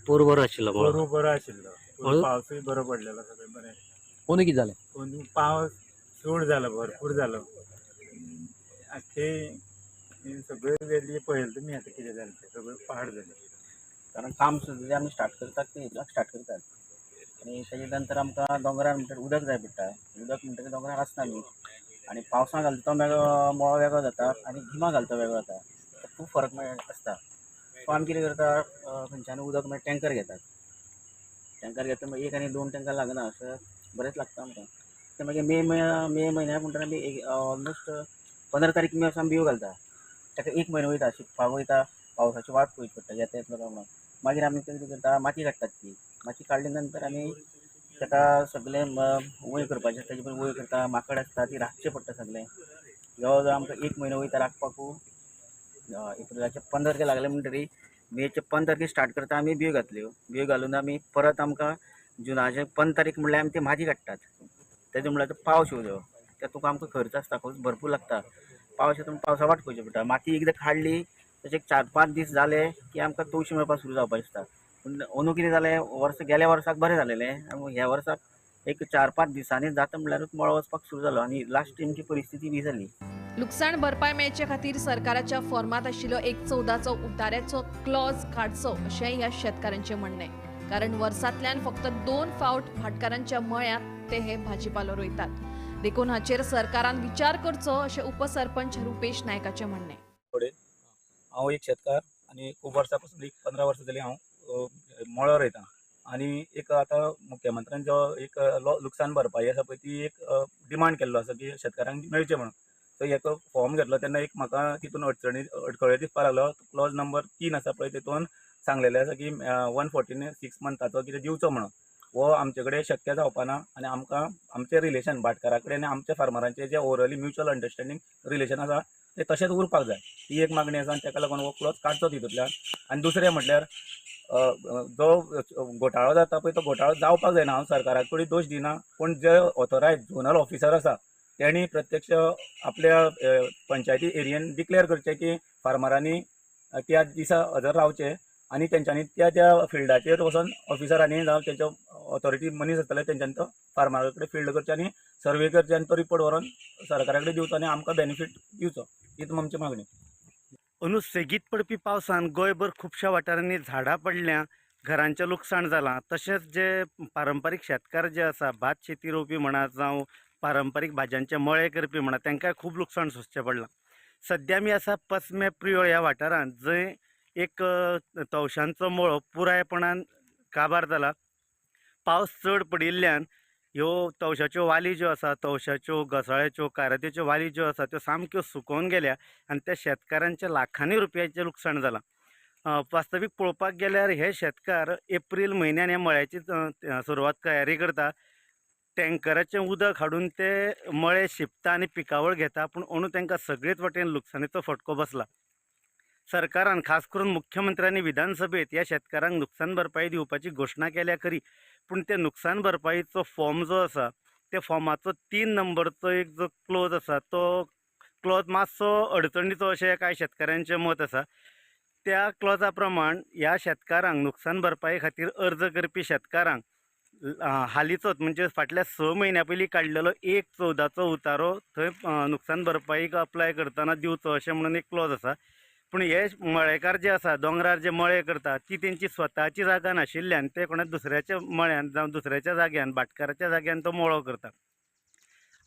पोरू बरो आशिल्लो मळो? पोरू बरो आशिल्लो, मळो? पावसूय बरो पडलेलो, सगळें बरें. अंदू कितें जालें? अंदू पावस चड जालो, भरपूर जालो. आख्खे सगळे वेली पळयलें तुमी आतां कितें जालें तें, सगळें पाड जालें. कारण काम सुद्दां जें आमी स्टार्ट करतात तें एप्रिलाक स्टार्ट करतात आनी तेजे नंतर आमकां दोंगरार म्हणटकीर उदक जाय पडटा. उदक म्हणटकीर दोंगरार आसना न्ही, आनी पावसां घालता तो वेगळो मळो वेगळो जाता आनी गिमा घालता तो वेगळो जाता, खूब फरक आसता. सो आमी कितें करता, खंयच्यान उदक मागीर टँकर घेतात. टँकर घेता मागीर 1 आनी 2 टँकर लागना, अशें बरेंच लागता आमकां. ते मागीर मे म्हयन्याक म्हणटना आमी ऑलमोस्ट 15 तारीख मे आमी बियो घालता. ताका 1 म्हयनो वयता, शिंपपाक वयता, पावसाची वाट पळोवची पडटा, येता येतलो काय म्हणून. मागीर आमी कितें करता, माती काडटात. ती माती काडले नंतर आमी ताका सगळें वयर करपाचें, ताजे पयलीं वयर करता, माकड आसता ती राखचें पडटा सगळें. जवळ जवळ आमकां 1 म्हयनो वयता राखपाकू. एप्रिलाचे 15 तारखे लागले म्हणटरी मेचे 15 तारखे स्टार्ट करता आमी बियो घातल्यो. बियो घालून आमी परत आमकां जुनाचे 15 तारीख म्हणल्यार आमी ती माती काडटात. तेजे म्हणल्यार पावस येवचो, तातूंत आमकां खर्च आसता खूब भरपूर लागता. पावस येता पावसा वाट पळोवची पडटा. माती एकदां काडली तशें 4-5 दीस जाले की आमकां तवशी मेळपाक सुरू जावपाक दिसता. पूण अंदू कितें जालें, वर्स गेल्या वर्साक बरें जालेलें आनी ह्या वर्साक एक 4-5 दिसांनी जाता म्हणल्यारूच मळो वचपाक सुरू जालो आनी लास्ट टायमची परिस्थिती बी जाली. लुकसाण भरपाय मेळचे खातीर सरकाराच्या फॉर्मात आशिल्लो 1/14चो उतार्याचो क्लॉज काडचो अशेंय ह्या शेतकारांचें म्हणणें. कारण वर्सांतल्यान फक्त 2 फावट भाटकारांच्या मळ्यांत ते हे भाजीपालो रोयतात, देखून हाचेर सरकारान विचार करचो अशें उपसरपंच रुपेश नायकाचें म्हणणें. हांव एक शेतकार आनी खूब वर्सां पासून एक 15 वर्सां जालीं हांव मळो रोयतां आनी एक आतां मुख्यमंत्र्यान जो एक लुकसाण भरपाई आसा पळय ती एक डिमांड केल्लो आसा की शेतकारांक मेळचें म्हणून. सो एक फॉर्म घेतलो तेन्ना एक म्हाका तितून अडखळे दिसपाक लागलो. क्लॉज नंबर 3 आसा पळय तितून सांगलेलें आसा की 146 मंथाचो कितें दिवचो म्हणून. हो आमचे कडेन शक्य जावपा ना आनी आमकां आमचें रिलेशन भाटकारा कडेन आनी आमच्या फार्मरांचें जें ओवरऑली म्युच्युअल अंडरस्टँडींग रिलेशन आसा तें तशेंच उरपाक जाय, ही एक मागणी आसा आनी ताका लागून हो क्लॉज काडचो तितूंतल्यान. आनी दुसरें म्हटल्यार जो घोटाळो जाता पळय तो घोटाळो जावपाक जायना. हांव सरकारा कडेन दोश दिना, पूण जे ऑथोरायज झोनल ऑफिसर आसा तेणी प्रत्यक्ष आपल्या पंचायती एरियेन डिक्लेअर करचें की फार्मरांनी त्या दिसा हजर रावचें आनी तेंच्यांनी त्या त्या फिल्डाचेर वचोन ऑफिसरांनी जावं तेंच्या ऑथॉरिटी मनीस आसतले तेंच्यांनी तो फार्मरा कडेन फिल्ड करचें आनी सर्वे करचें आनी तो रिपोर्ट व्हरोन सरकारा कडेन दिवचो आनी आमकां बेनिफीट दिवचो, हीच आमची मागणी. अंदू सेगीत पडपी पावसान गोंयभर खुबश्या वाठारांनी झाडां पडल्या, घरांचें लुकसाण जालां. तशेंच जे पारंपारीक शेतकार जे आसा, भात शेती रोवपी म्हणा जावं पारंपारीक भाजयांचे मळे करपी म्हणा, तांकां खूब लुकसाण सोंसचें पडलां. सद्या आमी आसा पसमे प्रियोळ ह्या वाठारांत, जंय एक तवशांचो मळो पुरायपणान काबार जाला. पावस चड पडिल्ल्यान ह्यो तवशाच्यो वाली ज्यो आसा, तवशाच्यो, घोसाळ्याच्यो, कारात्याच्यो वाली ज्यो आसा त्यो सामक्यो सुकोवन गेल्या आनी त्या शेतकारांचें लाखांनी रुपयाचें लुकसाण जालां. वास्तवीक पळोवपाक गेल्यार हे शेतकार एप्रील म्हयन्यान ह्या मळ्याची सुरवात तयारी करता, टँकराचें उदक हाडून ते मळे शिंपता आनी पिकावळ घेता, पूण अंदू तांकां सगळेच वटेन लुकसाणीचो फटको बसला. सरकारान खास करून मुख्यमंत्र्यांनी विधानसभेत ह्या शेतकारांक नुकसान भरपाई दिवपाची घोशणा केल्या खरी, पूण ते नुकसान भरपाईचो फॉर्म जो आसा त्या फॉर्माचो 3 नंबरचो एक जो क्लॉज आसा तो क्लॉज मातसो अडचणीचो अशें कांय शेतकारांचें मत आसा. त्या क्लॉजा प्रमाण ह्या शेतकारांक नुकसान भरपाई खातीर अर्ज करपी शेतकारांक हालींचोच म्हणजे फाटल्या 6 म्हयन्यां पयलीं काडलेलो 1/14चो उतारो थंय नुकसान भरपाईक अप्लाय करतना दिवचो अशें म्हणून एक क्लॉज आसा. पूण हे मळेकार जे आसा, दोंगरार जे मळे करता ती तेंची स्वताची जागा नाशिल्ल्यान ते कोणा दुसऱ्याच्या मळ्यान जावं दुसऱ्याच्या जाग्यान, भाटकाराच्या जाग्यान तो मळो करता.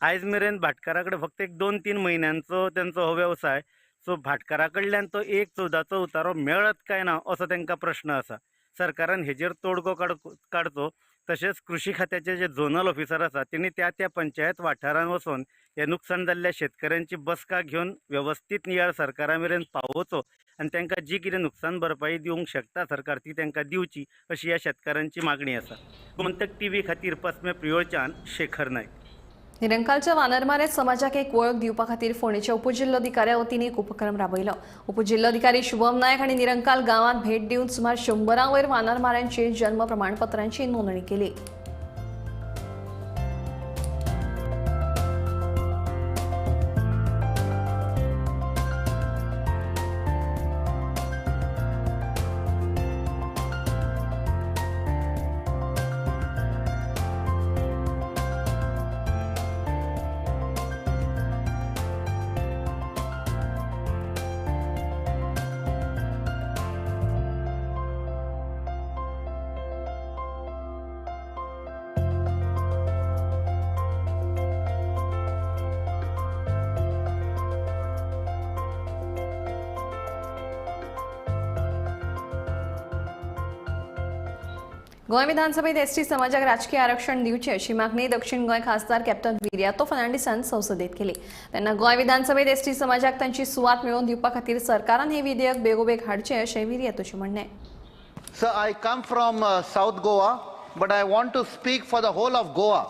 आयज मेरेन भाटकारा कडेन फक्त एक 2-3 म्हयन्यांचो तेंचो हो वेवसाय, सो भाटकारा कडल्यान तो 1/14चो उतारो मेळत काय ना असो तांकां प्रश्न आसा. सरकारान हेजेर तोडगो काडचो. तशेंच कृषी खात्याचे जे झोनल ऑफिसर आसा तेणी त्या त्या पंचायत वाठारांत वचून हे नुकसान जाल्ल्या शेतकऱ्यांची बसका घेवन वेवस्थीत नियाळ सरकारा मेरेन पावोवचो आनी तांकां जी कितें नुकसान भरपाई दिवंक शकता सरकार ती तांकां दिवची अशी ह्या शेतकारांची मागणी आसा. गोमंतक टीव्ही खातीर पसमे प्रियोळच्यान शेखर नायक. निरंकालच्या वानरमारे समाजाक एक वळख दिवपा खातीर फोंडेच्या उपजिल्लोधिकाऱ्या वतीन एक उपक्रम राबयलो. उपजिल्लोधिकारी शुभम नायक हांणी निरंकाल गांवांत भेट दिवन सुमार 100 वयर वानरमाऱ्यांची जन्म प्रमाणपत्रांची नोंदणी केली. गोंय विधानसभेत एसटी समाजाक राजकीय आरक्षण दिवचें अशी मागणी दक्षिण गोंय खासदार कॅप्टन विरियातो फर्नांडीसान संसदेत केली. तेन्ना गोंय विधानसभेत एसटी समाजाक तांची सुवात मेळोवन दिवपा खातीर सरकारान हे विधेयक बेगोबेग हाडचें अशें विरियातोचें म्हणणें. Sir, I come from South Goa, but I want to speak for the whole of Goa.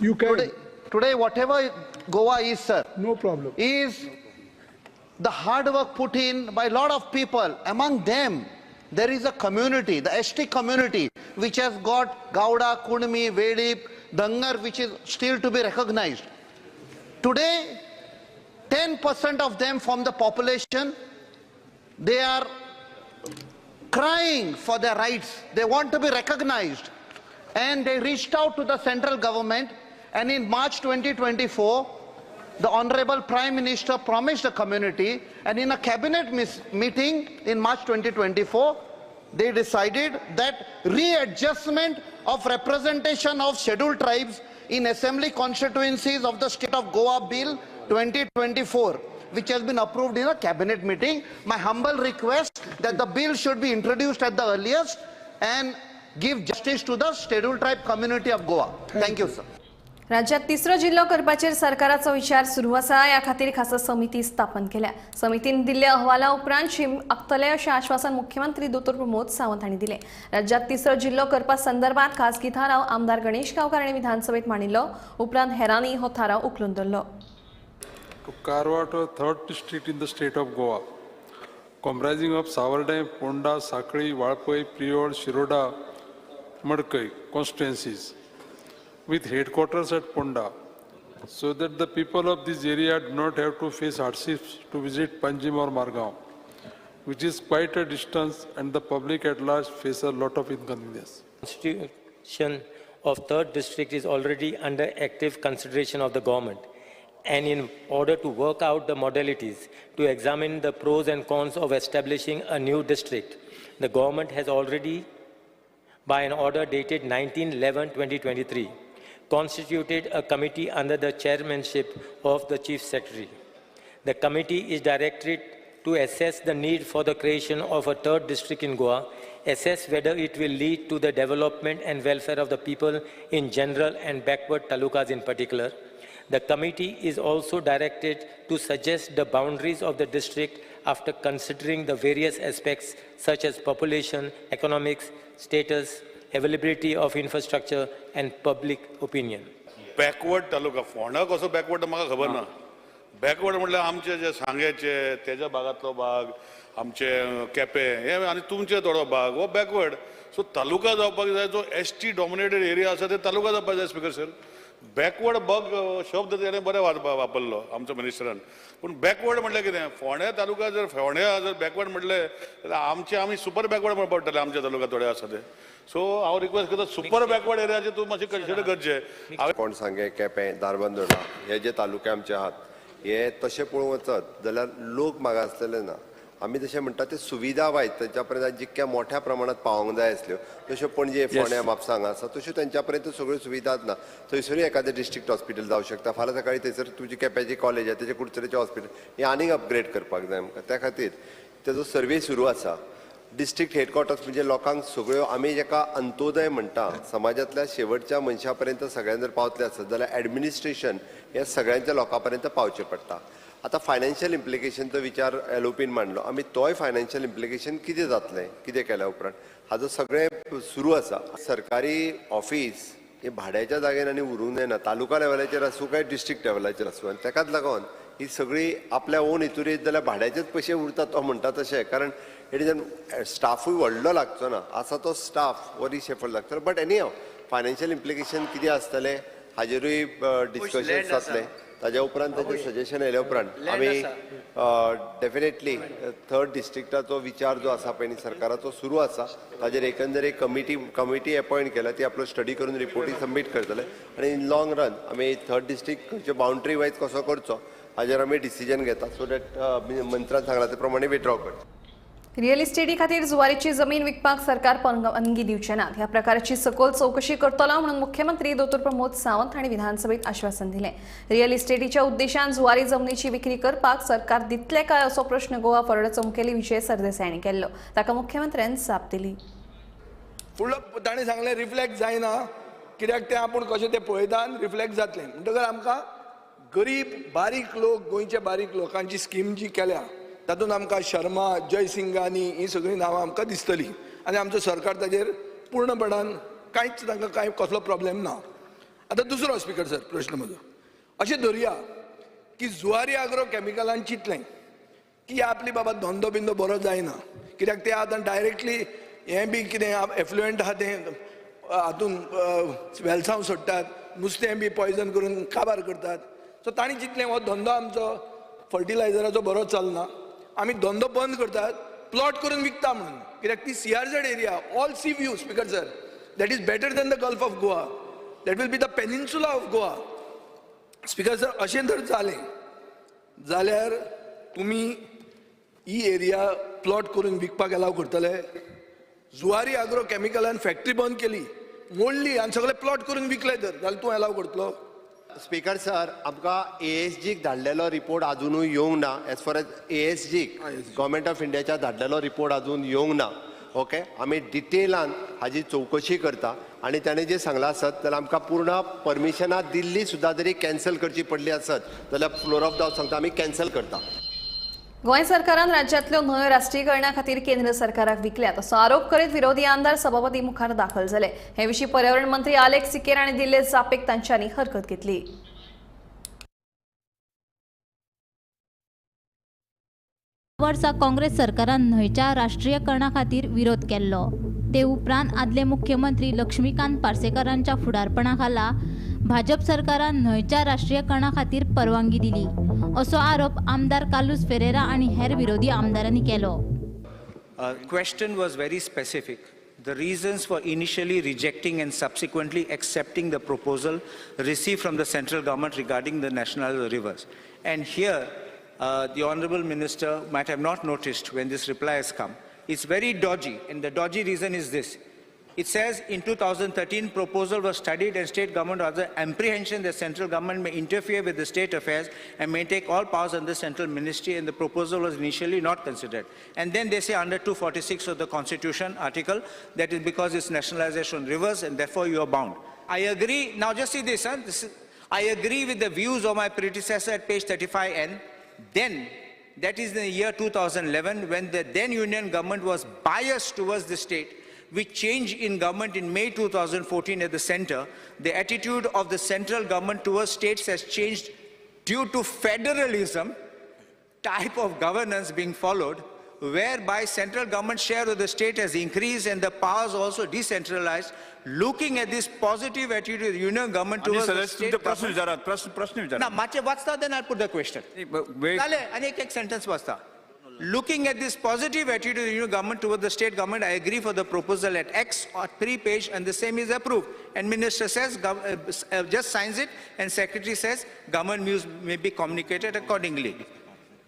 You can. Today, whatever Goa is, sir, no problem, is the hard work put in by a lot of people. Among them, there is a community, the ST community, which has got Gowda, Kunmi, Vedip, Dangar, which is still to be recognized. Today, 10% of them form the population. They are crying for their rights. They want to be recognized. And they reached out to the central government. And in March 2024, the Honorable Prime Minister promised the community, and in a cabinet meeting in March 2024, they decided that readjustment of representation of scheduled tribes in assembly constituencies of the state of Goa Bill 2024, which has been approved in a cabinet meeting. My humble request that the bill should be introduced at the earliest and give justice to the scheduled tribe community of Goa. Thank you, sir. राज्यात तिसरो जिल्लो करपाचेर सरकाराचो विचार सुरू आसा. ह्या खातीर खासा समिती स्थापन केल्या. समितीन दिल्ल्या अहवाला उपरांत शीम आंखतले अशें आश्वासन मुख्यमंत्री दोतोर प्रमोद सावंत हांणी दिलें. राज्यात तिसरो जिल्लो करपा संदर्भात खासगी थाराव आमदार गणेश गांवकार हांणी विधानसभेत मांडिल्लो. उपरांत हेरांनी हो थाराव उखलून धरलो. To carve out a third district in the state of Goa, comprising of Savordem, Ponda, Sakli, Valpoi, Priol, Shiroda, Madkai constituencies, with headquarters at Ponda, so that the people of this area do not have to face hardships to visit Panjim or Margao, which is quite a distance, and the public at large face a lot of inconvenience. Constitution of third district is already under active consideration of the government, and in order to work out the modalities to examine the pros and cons of establishing a new district, the government has already, by an order dated 19/11/2023, constituted a committee under the chairmanship of the Chief Secretary. The committee is directed to assess the need for the creation of a third district in Goa, assess whether it will lead to the development and welfare of the people in general and backward talukas in particular. The committee is also directed to suggest the boundaries of the district after considering the various aspects such as population, economics, status, availability of infrastructure and public opinion. Backward taluka, Ponda कसो backward म्हाका खबर ना. Backward म्हटल्यार आमचे जे सांगेचे तेज्या भागांतलो भाग, आमचे केपें हे आनी तुमचे थोडो भाग हो बॅकवर्ड. सो तालुका जावपाक जाय, जो एस टी डॉमिनेटेड एरिया आसा ते तालुका जावपाक जाय. स्पीकर सर, बॅकवर्ड बग शब्द तेणें बरें वापरलो आमच्या मिनिस्टरान, पूण बॅकवर्ड म्हटल्यार कितें? फोंड्या तालुका जर फोंड्या जर बॅकवर्ड म्हटलें जाल्यार आमचे आमी सुपर बॅकवर्ड म्हणपाक पडटलें आमच्या तालुका थोडे आसा ते. सो हांव रिक्वेस्ट करता सुपर बॅकवर्ड एरियाचेर तूं मातशें कन्सिडर करचें. कोण सांगें, केपें, धारबांदोडा हे जे तालुके आमचे आहात हे तशें पळोवंक वचत जाल्यार लोक मागासलेले ना. आमी जशें म्हणटा ते सुविधा वायट तांच्या पर्यंत जितक्या मोठ्या प्रमाणात पावोंक जाय आसल्यो तश्यो पणजे, फोंड्या, म्हापसा हांगा आसा तश्यो तेंच्या पर्यंत सगळ्यो सुविधाच ना. थंयसरूय एखादें डिस्ट्रिक्ट हॉस्पिटल जावं शकता. फाल्यां सकाळी थंयसर तुजी केप्याची कॉलेज आसा तेजे कुडचडेचें हॉस्पिटल हें आनीक अपग्रेड करपाक जाय आमकां. त्या खातीर तेजो सर्वे सुरू आसा. डिस्ट्रिक्ट हेडक्वॉर्टर्स म्हणजे लोकांक सगळ्यो आमी जेका अंत्योदय म्हणटा समाजांतल्या शेवटच्या मनशा पर्यंत सगळ्यांक जर पावतले आसत जाल्यार एडमिनिस्ट्रेशन हें सगळ्यांच्या लोकां पर्यंत पावचें पडटा. आतां फायनान्शियल इम्प्लिकेशनचो विचार एलओपीन मांडलो, आमी तोय फायनान्शियल इम्प्लिकेशन कितें जातलें कितें केल्या उपरांत हाजो सगळें सुरू आसा. सरकारी ऑफिस हे भाड्याच्या जागेन आनी उरूंक जायना, तालुका लेवलाचेर आसूं काय डिस्ट्रिक्ट लेवलाचेर आसूं, आनी तेकाच लागून ही सगळी आपल्या ओन हितूर येत जाल्यार भाड्याचेच पयशे उरतात तो म्हणटा तशें, कारण it is an स्टाफूय व्हडलो लागचो ना, आसा तो स्टाफ हो रिशेफल लागतलो. But anyhow financial implication कितें आसतलें हाजेरूय डिस्कशन जातलें. ताज्या उपरांत ताजें सजेशन आयल्या उपरांत आमी डेफिनेटली थर्ड डिस्ट्रिक्टाचो विचार जो आसा पळय न्ही सरकाराचो सुरू आसा. ताजेर एकंदर एक कमिटी अपॉयंट केल्या, ती आपलो स्टडी करून रिपोर्टी सबमीट करतले आनी इन लॉंग रन आमी थर्ड डिस्ट्रिक्ट बाउंड्री वायज कसो करचो हाजेर आमी डिसिजन घेता, सो that मंत्रान सांगला ते प्रमाणे विथड्रॉ करचो. रियल इस्टेटी खातीर जुवारीची जमीन विकपाक सरकार परवानगी दिवचे ना. ह्या प्रकाराची सखोल चौकशी करतलो म्हणून मुख्यमंत्री दोतोर प्रमोद सावंत हांणी विधानसभेत आश्वासन दिलें. रियल इस्टेटीच्या उद्देशान जुवारी जमनीची विक्री करपाक सरकार दितले काय असो प्रश्न गोवा फॉरवर्डाचो मुखेली विजय सरदेसाय हांणी केल्लो. ताका मुख्यमंत्र्यान जाप दिली. फुडलो ताणें सांगलें रिफ्लेक्ट जायना कित्याक तें आपूण कशें तें पळयता आनी रिफ्लेक्ट जातलें. म्हणटकर आमकां गरीब बारीक लोक, गोंयचे बारीक लोकांची स्कीम जी केल्या तातूंत आमकां शर्मा, जयसिंगानी ही सगळीं नांवां आमकां दिसतलीं आनी आमचो सरकार ताजेर पूर्णपणान कांयच तांकां कांय कसलो प्रॉब्लेम ना. आतां दुसरो स्पीकर सर प्रश्न म्हजो अशें धरुया की जुवारी आग्रो केमिकलान चिंतलें की आपली बाबा धंदो बिंदो बरो जायना कित्याक ते आतां डायरेक्टली हें बी कितें एफ्लुएंट आहा तें हातून वेलसांव सोडटात, नुस्तें बी पॉयजन करून काबार करतात. सो तांणी चिंतलें हो धंदो आमचो फर्टिलायझराचो बरो चलना, आमी धंदो बंद करतात, प्लॉट करून विकता म्हणून, कित्याक ती CRZ area all sea view speaker sir, that is better than the Gulf of Goa, that will be the peninsula of Goa. Speaker sir अशें जर जालें जाल्यार तुमी ही एरिया प्लॉट करून विकपाक एलाव करतले? जुवारी आग्रो केमिकलान फॅक्टरी बंद केली, मोडली आनी सगळे प्लॉट करून विकले तर जाल्यार तूं एलाव करतलो? स्पीकर सर आमकां एएसजीक धाडलेलो रिपोर्ट आजुनूय येवंक ना. एज फार एज एएसजीक गव्हर्मेंट ऑफ इंडियाच्या धाडलेलो रिपोर्ट आजून येवंक ना. ओके, आमी डिटेलान हाजी चवकशी करता आनी ताणें जें सांगलां आसत जाल्यार आमकां पूर्ण परमिशनां दिल्ली सुद्दां जरी कॅन्सल करची पडली आसत जाल्यार फ्लोर ऑफ the house सांगता आमी कॅन्सल करता. गोंय सरकारान राज्यांतल्यो न्हंयो राष्ट्रीयकरणा खातीर केंद्र सरकाराक विकल्यात असो आरोप करीत विरोधी आमदार सभापती मुखार दाखल जाले. हे विशीं पर्यावरण मंत्री आलेक्स सिकेर हांणी दिल्ले जापेक तांच्यांनी हरकत घेतली. वर्सा काँग्रेस सरकारान न्हंयच्या राष्ट्रीयकरणा खातीर विरोध केल्लो. ते उपरांत आदले मुख्यमंत्री लक्ष्मीकांत पार्सेकारांच्या फुडारपणा खाला भाजप सरकारान न्हंयच्या राष्ट्रीयकरणा खातीर परवानगी दिली असो आरोप आमदार कार्लुस फेरेरा आनी हेर विरोधी आमदारांनी केलो. Question was very specific. The reasons for initially rejecting and subsequently accepting the proposal received from the central government regarding the national rivers. And here, the Honorable Minister might have not noticed when this reply has come. It's very dodgy, and the dodgy reason is this. It says in 2013, proposal was studied and state government was the apprehension that central government may interfere with the state affairs and may take all powers under central ministry, and the proposal was initially not considered. And then they say under 246 of the Constitution article, that is because it's nationalization rivers and therefore you are bound. I agree, now just see this, huh? This is, I agree with the views of my predecessor at page 35N. Then, that is in the year 2011, when the then union government was biased towards the state, with change in government in May 2014 at the center, the attitude of the central government towards states has changed due to federalism type of governance being followed, whereby central government share of the state has increased and the powers also decentralized. Looking at this positive attitude of the union government towards the state government... ना, मातशें वाचता, then I'll put the question. जालें, आनी एक एक sentence वाचता. Looking at this positive attitude of the union government towards the state government, I agree for the proposal at X or 3 page and the same is approved. And minister says, just signs it, and secretary says, government views may be communicated accordingly.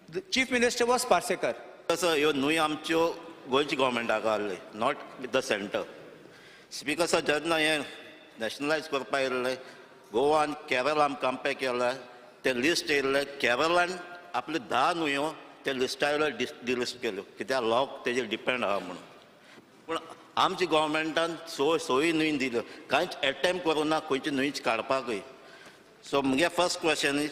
The chief minister was Parsekar. Sir, ह्यो न्हंय आमच्यो गोंयच्या गव्हर्मेंटाक आहले, not with the centre. Speaker sir, जेन्ना हें nationalised करपाक येयल्लें, गोवा आनी केरळ आमी कंपेर केलें, तें लिस्ट येयल्लें, केरळान आपल्यो 10 न्हंयो ते लिस्टा वयलो डिलिस्ट केल्यो, कित्याक लोक तेजेर डिपेंड आहा म्हणून. पूण आमच्या गव्हर्मेंटान सोय न्हंय दिल्यो, कांयच एटेम्प्ट करूं ना खंयची न्हंयच काडपाकूय. सो म्हगे first question is,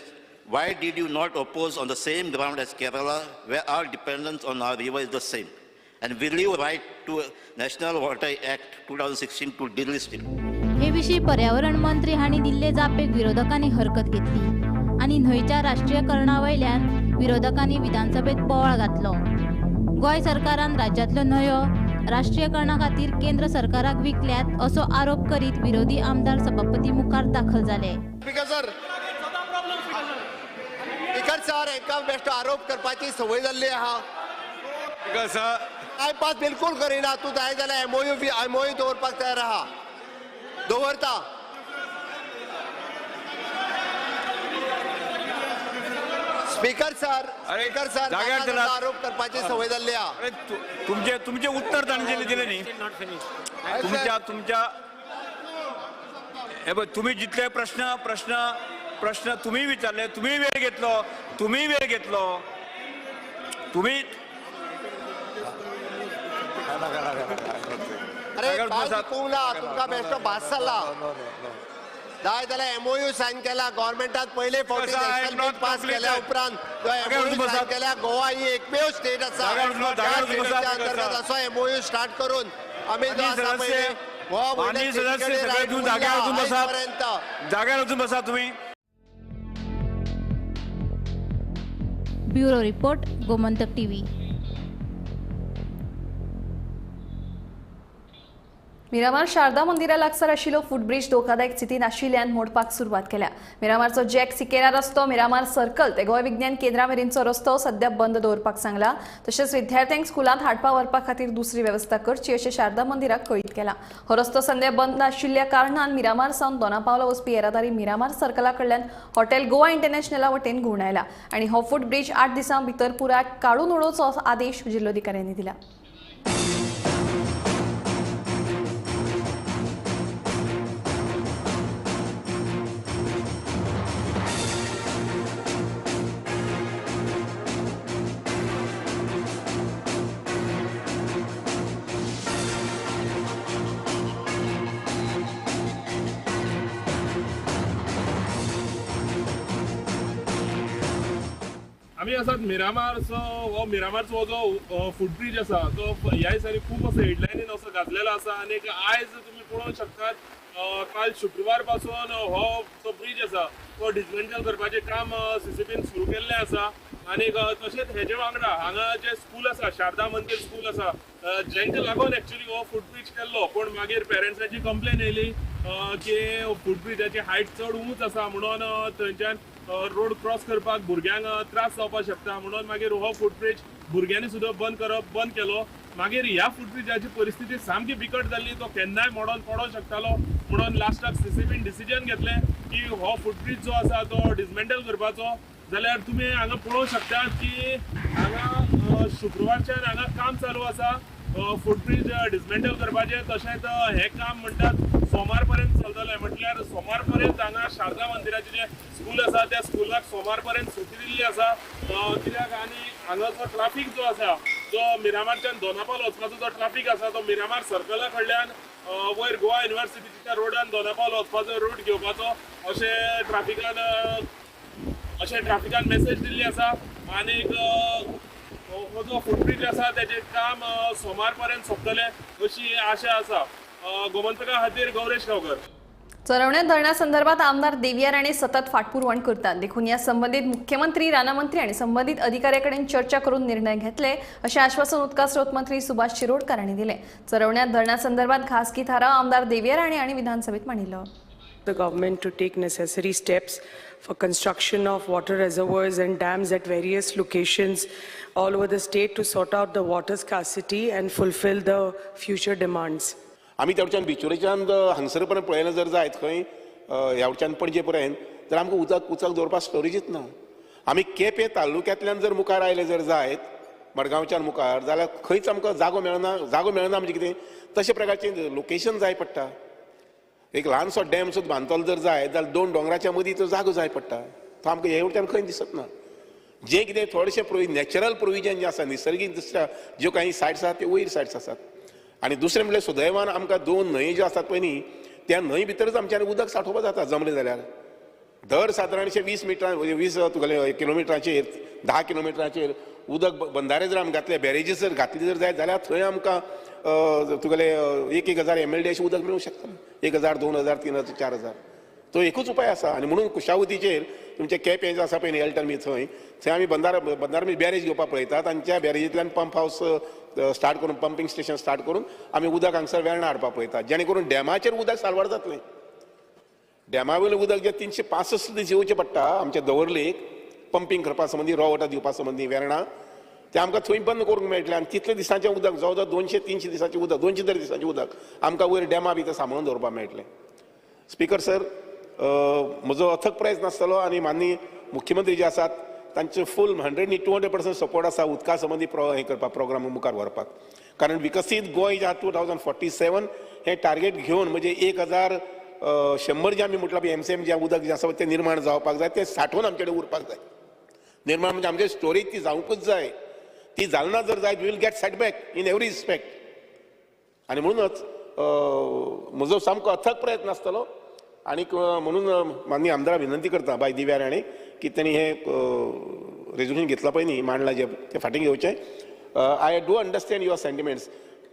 why did you not oppose on the same ground as Kerala, where our dependence on our river is the same? And will you write to National Water Act 2016 to delist it? हे विशीं पर्यावरण मंत्री हांणी दिल्ले जापेक विरोधकांनी हरकत घेतली आनी न्हंयच्या राष्ट्रीयकरणा वयल्यान विरोधकांनी विधानसभेत बोवाळ घातलो. गोंय सरकारान राज्यांतल्यो न्हंयो राष्ट्रीयकरणा खातीर केंद्र सरकाराक विकल्यात असो आरोप करीत विरोधी आमदार सभापती मुखार दाखल जाले. स्पीकर सर, एका बेश्टो आरोप करपाची संवय जाल्ली आहा. टायमपास बिलकुल करिना. तूं जाय जाल्यार एमओयू दवरपाक तयार आहा, दवरता. स्पीकर सर, स्पीकर सर, आरोप करपाची संवय जाल्ली आहा. तुमचे तुमचे उत्तर तांणी दिलें न्ही. तुमच्या तुमच्या हे पळय, तुमी जितले प्रश्न प्रश्न प्रश्न तुम्ही विचारले, तुम्ही वेळ घेतलो, तुम्ही वेळ घेतलो, तुम्ही अरे पावस दिपूंक ना तुमकां बेश्टो भास जाला. जाय जाल्यार एमओयू सायन केला गव्हर्मेंटान पयले फावटी नॅशनल बील पास केल्या उपरांत जो एमओयू सायन केल्या गोवा ही एकमेव स्टेट आसा त्या स्टेटीच्या अंतर्गत असो एमओयू स्टार्ट करून आमी जो आसा पळय जाग्यार वचून बसा तुम्ही. Bureau report, Gomantak TV. Miramar Sharada मंदिरा लागसार आशिल्लो फुटब्रिज धोकादायक स्थितीन आशिल्ल्यान मोडपाक सुरवात केल्या. मिरामारचो जॅक सिकेरा रस्तो, मिरामार सर्कल ते गोंय विज्ञान केंद्रा मेरेनचो रस्तो सध्या बंद दवरपाक सांगला. तशेंच विद्यार्थ्यांक स्कुलांत हाडपा व्हरपा खातीर दुसरी वेवस्था करची अशें शारदा मंदिराक कळीत केलां. हो रस्तो सध्या बंद आशिल्ल्या कारणान मिरामार सावन दोनापावला वचपी येरादारी मिरामार सर्कला कडल्यान हॉटेल गोवा इंटरनॅशनला वटेन घुंवडायला आनी हो फुटब्रिज 8 दिसां भितर पुराय काडून उडोवचो असो आदेश जिल्लोधिकाऱ्यांनी दिला. आमी आसात मिरामारचो हो मिरामारचो जो फुटब्रिज आसा तो ह्या दिसांनी खूब असो हेडलायनीन असो गाजलेलो आसा. आनी आयज तुमी पळोवंक शकतात काल शुक्रवार पासून हो जो ब्रिज आसा तो डिसमेंटल करपाचें काम सीसीपीन सुरू केल्लें आसा. आनी तशेंच हेजे वांगडा हांगा जें स्कूल आसा शारदा मंदीर स्कूल आसा जेंका लागून एक्चुअली हो फुटब्रिज केल्लो, पूण मागीर पेरंट्सांची कंप्लेन येयली की फुटब्रिजाची हायट चड उंच आसा म्हणून थंयच्यान रोड क्रॉस करपाक भुरग्यांक त्रास जावपाक शकता म्हणून मागीर हो फुटब्रिज भुरग्यांनी सुद्दां बंद केलो. मागीर ह्या फुटब्रिजाची परिस्थिती सामकी बिकट जाल्ली, तो केन्नाय मोडोन पडोंक शकतालो म्हणून लास्टाक सीसीपीन डिसिजन घेतलें की हो फुटब्रिज जो आसा तो डिसमेंटल करपाचो. जाल्यार तुमी हांगा पळोवंक शकतात की हांगा शुक्रवारच्यान हांगा काम चालू आसा फुटब्रिज डिसमेंटल करपाचें. तशेंच हें काम म्हणटात सोमार पर्यंत चलतलें, म्हटल्यार सोमार पर्यंत हांगा शारदा मंदिराचें जें स्कूल आसा त्या स्कुलाक सोमार पर्यंत सुटी दिल्ली आसा कित्याक. आनी हांगाचो ट्राफीक जो आसा जो मिरामारच्यान दोनापावल वचपाचो जो ट्राफीक आसा तो मिरामार सर्कला कडल्यान वयर गोवा युनिवर्सिटीच्या रोडान दोनापावल वचपाचो रूट घेवपाचो अशें ट्राफिकान मेसेज दिल्ली आसा. आनीक हो जो फुटब्रिज आसा तेजें काम सोमार पर्यंत सोंपतलें अशी आशा आसा. गोमंतका खातीर गौरेश गांवकर. चरवणे धरणा संदर्भात आमदार देविया राणे सतत फाटपुरवण करतात, देखून या संबंधित मुख्यमंत्री, रानमंत्री आणि संबंधित अधिकाऱ्यांकडे चर्चा करून निर्णय घेतले असे आश्वासन उदका स्रोत मंत्री सुभाष शिरोडकर यांनी दिले. चरवण्या धरणा संदर्भात खासगी ठराव आमदार देविया राणे यांनी विधानसभेत मांडलो. The government to take necessary steps for construction of water reservoirs and dams at various locations all over the state to sort out the water scarcity and fulfill the future demands. आमी तेवच्यान बिचोरेच्यान हांगसर पर्यंत पळयलें जर जायत खंय ह्या वटच्यान पणजे पर्यंत तर आमकां उदक दवरपाक स्टोरेजीच ना. आमी केपें तालुक्यांतल्यान जर मुखार आयले जर जायत मडगांवच्यान मुखार जाल्यार खंयच आमकां जागो मेळना. जागो मेळना म्हणजे कितें तशे प्रकारचें लोकेशन जाय पडटा. एक ल्हानसो डॅम सुद्दां बांदतलो जर जाय जाल्यार दोन दोंगराच्या मदीं तो जागो जाय पडटा, तो आमकां हे वटच्यान खंय दिसत ना. जें कितें थोडेशें नॅचरल प्रोविजन जें आसा निसर्गीक दृश्ट्या ज्यो काही सायट्स आसात त्यो वयर सायट्स आसात. आनी दुसरें म्हणल्यार सुदैवान आमकां दोन न्हंय ज्यो आसात पळय न्ही त्या न्हंय भितरच आमच्यान उदक सांठोवपाक जाता. जमलें जाल्यार दर सादारणशें 20 मिटरां 20 तुगेले किलोमिटरांचेर 10 किलोमिटरांचेर उदक बंधारे जर आमी घातले बॅरेजीस जर घातली जर जायत जाल्यार थंय आमकां तुगेले 1-1000 MLD अशें उदक मेळूंक शकता. 1000, 2000, 3000, 4000 तो एकूच उपाय आसा. आनी म्हणून कुशावतीचेर तुमचें केपें जें आसा पळय न्ही एल्टन बी थंय थंय आमी बंधारे बॅरेज घेवपाक पळयतात आनी त्या बॅरेजींतल्यान पंप हावस स्टार्ट करून पंपिंग स्टेशन स्टार्ट करून आमी उदक हांगसर वेर्णा हाडपाक पळयतात जेणे करून डॅमाचेर उदक साल्वार जातलें. डॅमा वयलें उदक जें 365 दीस येवचें पडटा आमच्या दवर्लेक पंपिंग करपा संबंदी रॉ वॉटर दिवपा संबंदी वेर्णा तें आमकां थंय बंद करूंक मेळटलें. आनी तितले दिसांचें उदक जवळ जवळ 200-300 दिसांचें उदक 200 तरी दिसांचें उदक आमकां वयर डॅमा भितर सांबाळून दवरपाक मेळटलें. स्पीकर सर, म्हजो अथक प्रयत्न आसतलो आनी माननीय मुख्यमंत्री जे आसात तांचे फूल 100 न्ही 200% सपोर्ट आसा उदका संबंदी हें करपाक प्रोग्राम मुखार व्हरपाक. कारण विकसीत गोंय जे 2047 हें टार्गेट घेवन म्हणजे 1100 जे आमी म्हटलां MCM जें उदक जें आसा तें निर्माण जावपाक जाय, तें सांठोवन आमचे कडेन उरपाक जाय. निर्माण म्हणजे आमचे स्टोरेज ती जावंकूच जाय. ती जालना जर जायत we will get setback in every respect. आनी म्हणूनच म्हजो सामको अथक प्रयत्न आसतलो आनीक म्हणून माननीय आमदारा विनंती करता बाय दिव्या राणे की तेणी हें रेजोल्युशन घेतलां पळय न्ही, मांडलां जें तें फाटीं घेवचें. I do understand your sentiments.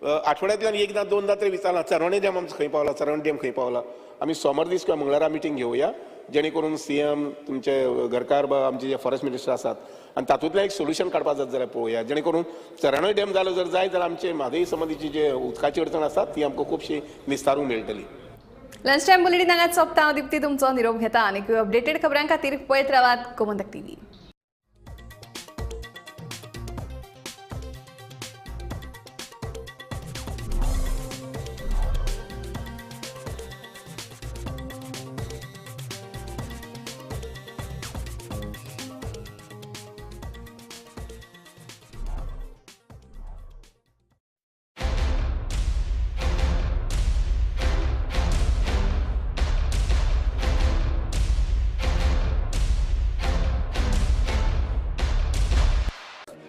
आठवड्यांतल्यान एकदां दोनदां तरी विचारलां चरवणे डॅम आमचो खंय पावला, चरवणे डॅम खंय पावला. आमी सोमार दीस किंवा मंगळारा मिटींग घेवया जेणे करून सी एम, तुमचे घरकार, आमचे जे फॉरेस्ट मिनिस्टर आसात आनी तातूंतल्यान एक सोल्युशन काडपाक जात जाल्यार पळोवया, जेणे करून चरवणे डॅम जालो जर जायत जाल्यार आमचे म्हादई संबंदीची जे उदकाची अडचण आसा ती आमकां खुबशी निस्तारूंक मेळटली. लंच टायम बुलेटीन हांगाच सोंपता. हांव दीप्ती तुमचो निरोप घेता आनी अपडेटेड खबरां खातीर पळयत रावात गोमंतक टीव्ही.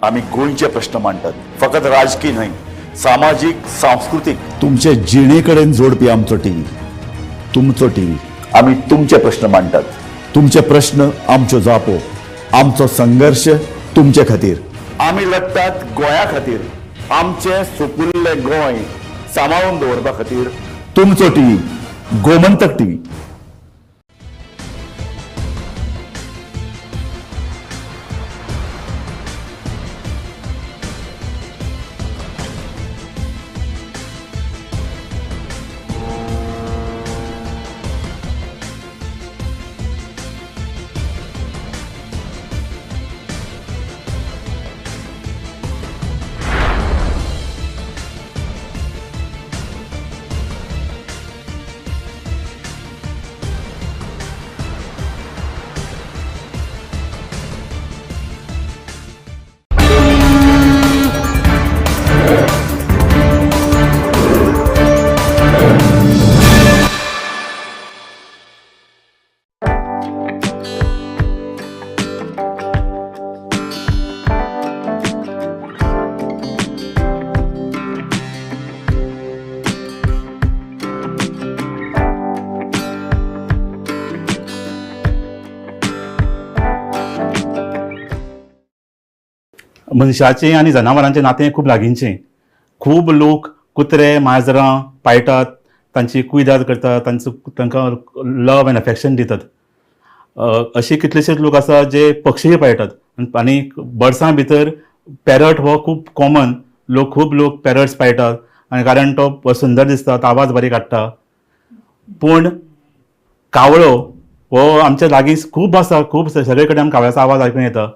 आमी गोंयचे प्रश्न मांडटात, फकत राजकीय न्हय, सामाजीक, सांस्कृतीक, तुमचे जिणे कडेन जोडपी आमचो टीव्ही, तुमचो टीव्ही. आमी तुमचे प्रश्न मांडटात, तुमचे प्रश्न आमच्यो जापो, आमचो संघर्श तुमचे खातीर. आमी लढटात गोंया खातीर, आमचें सुपुल्लें गोंय सांबाळून दवरपा खातीर. तुमचो टीव्ही, गोमंतक टीव्ही. मनशाचें आनी जनावरांचें नातें खूब लागींचें. खूब लोक कुत्रे माजरां पाळटात, तांची कुयदाद करतात, तांचो तांकां लव एंड अफेक्शन दितात. अशे कितलेशेच लोक आसा जे पक्षीय पाळटात आनी बर्ड्सां भितर पॅरट हो खूब कॉमन. लोक खूब लोक पॅरट्स पाळटात आनी कारण तो सुंदर दिसता, आवाज बारीक काडटा. पूण कावळो हो आमच्या लागीं खूब आसा, खूब सगळे कडेन आमकां कावळ्याचो आवाज आयकूंक येता.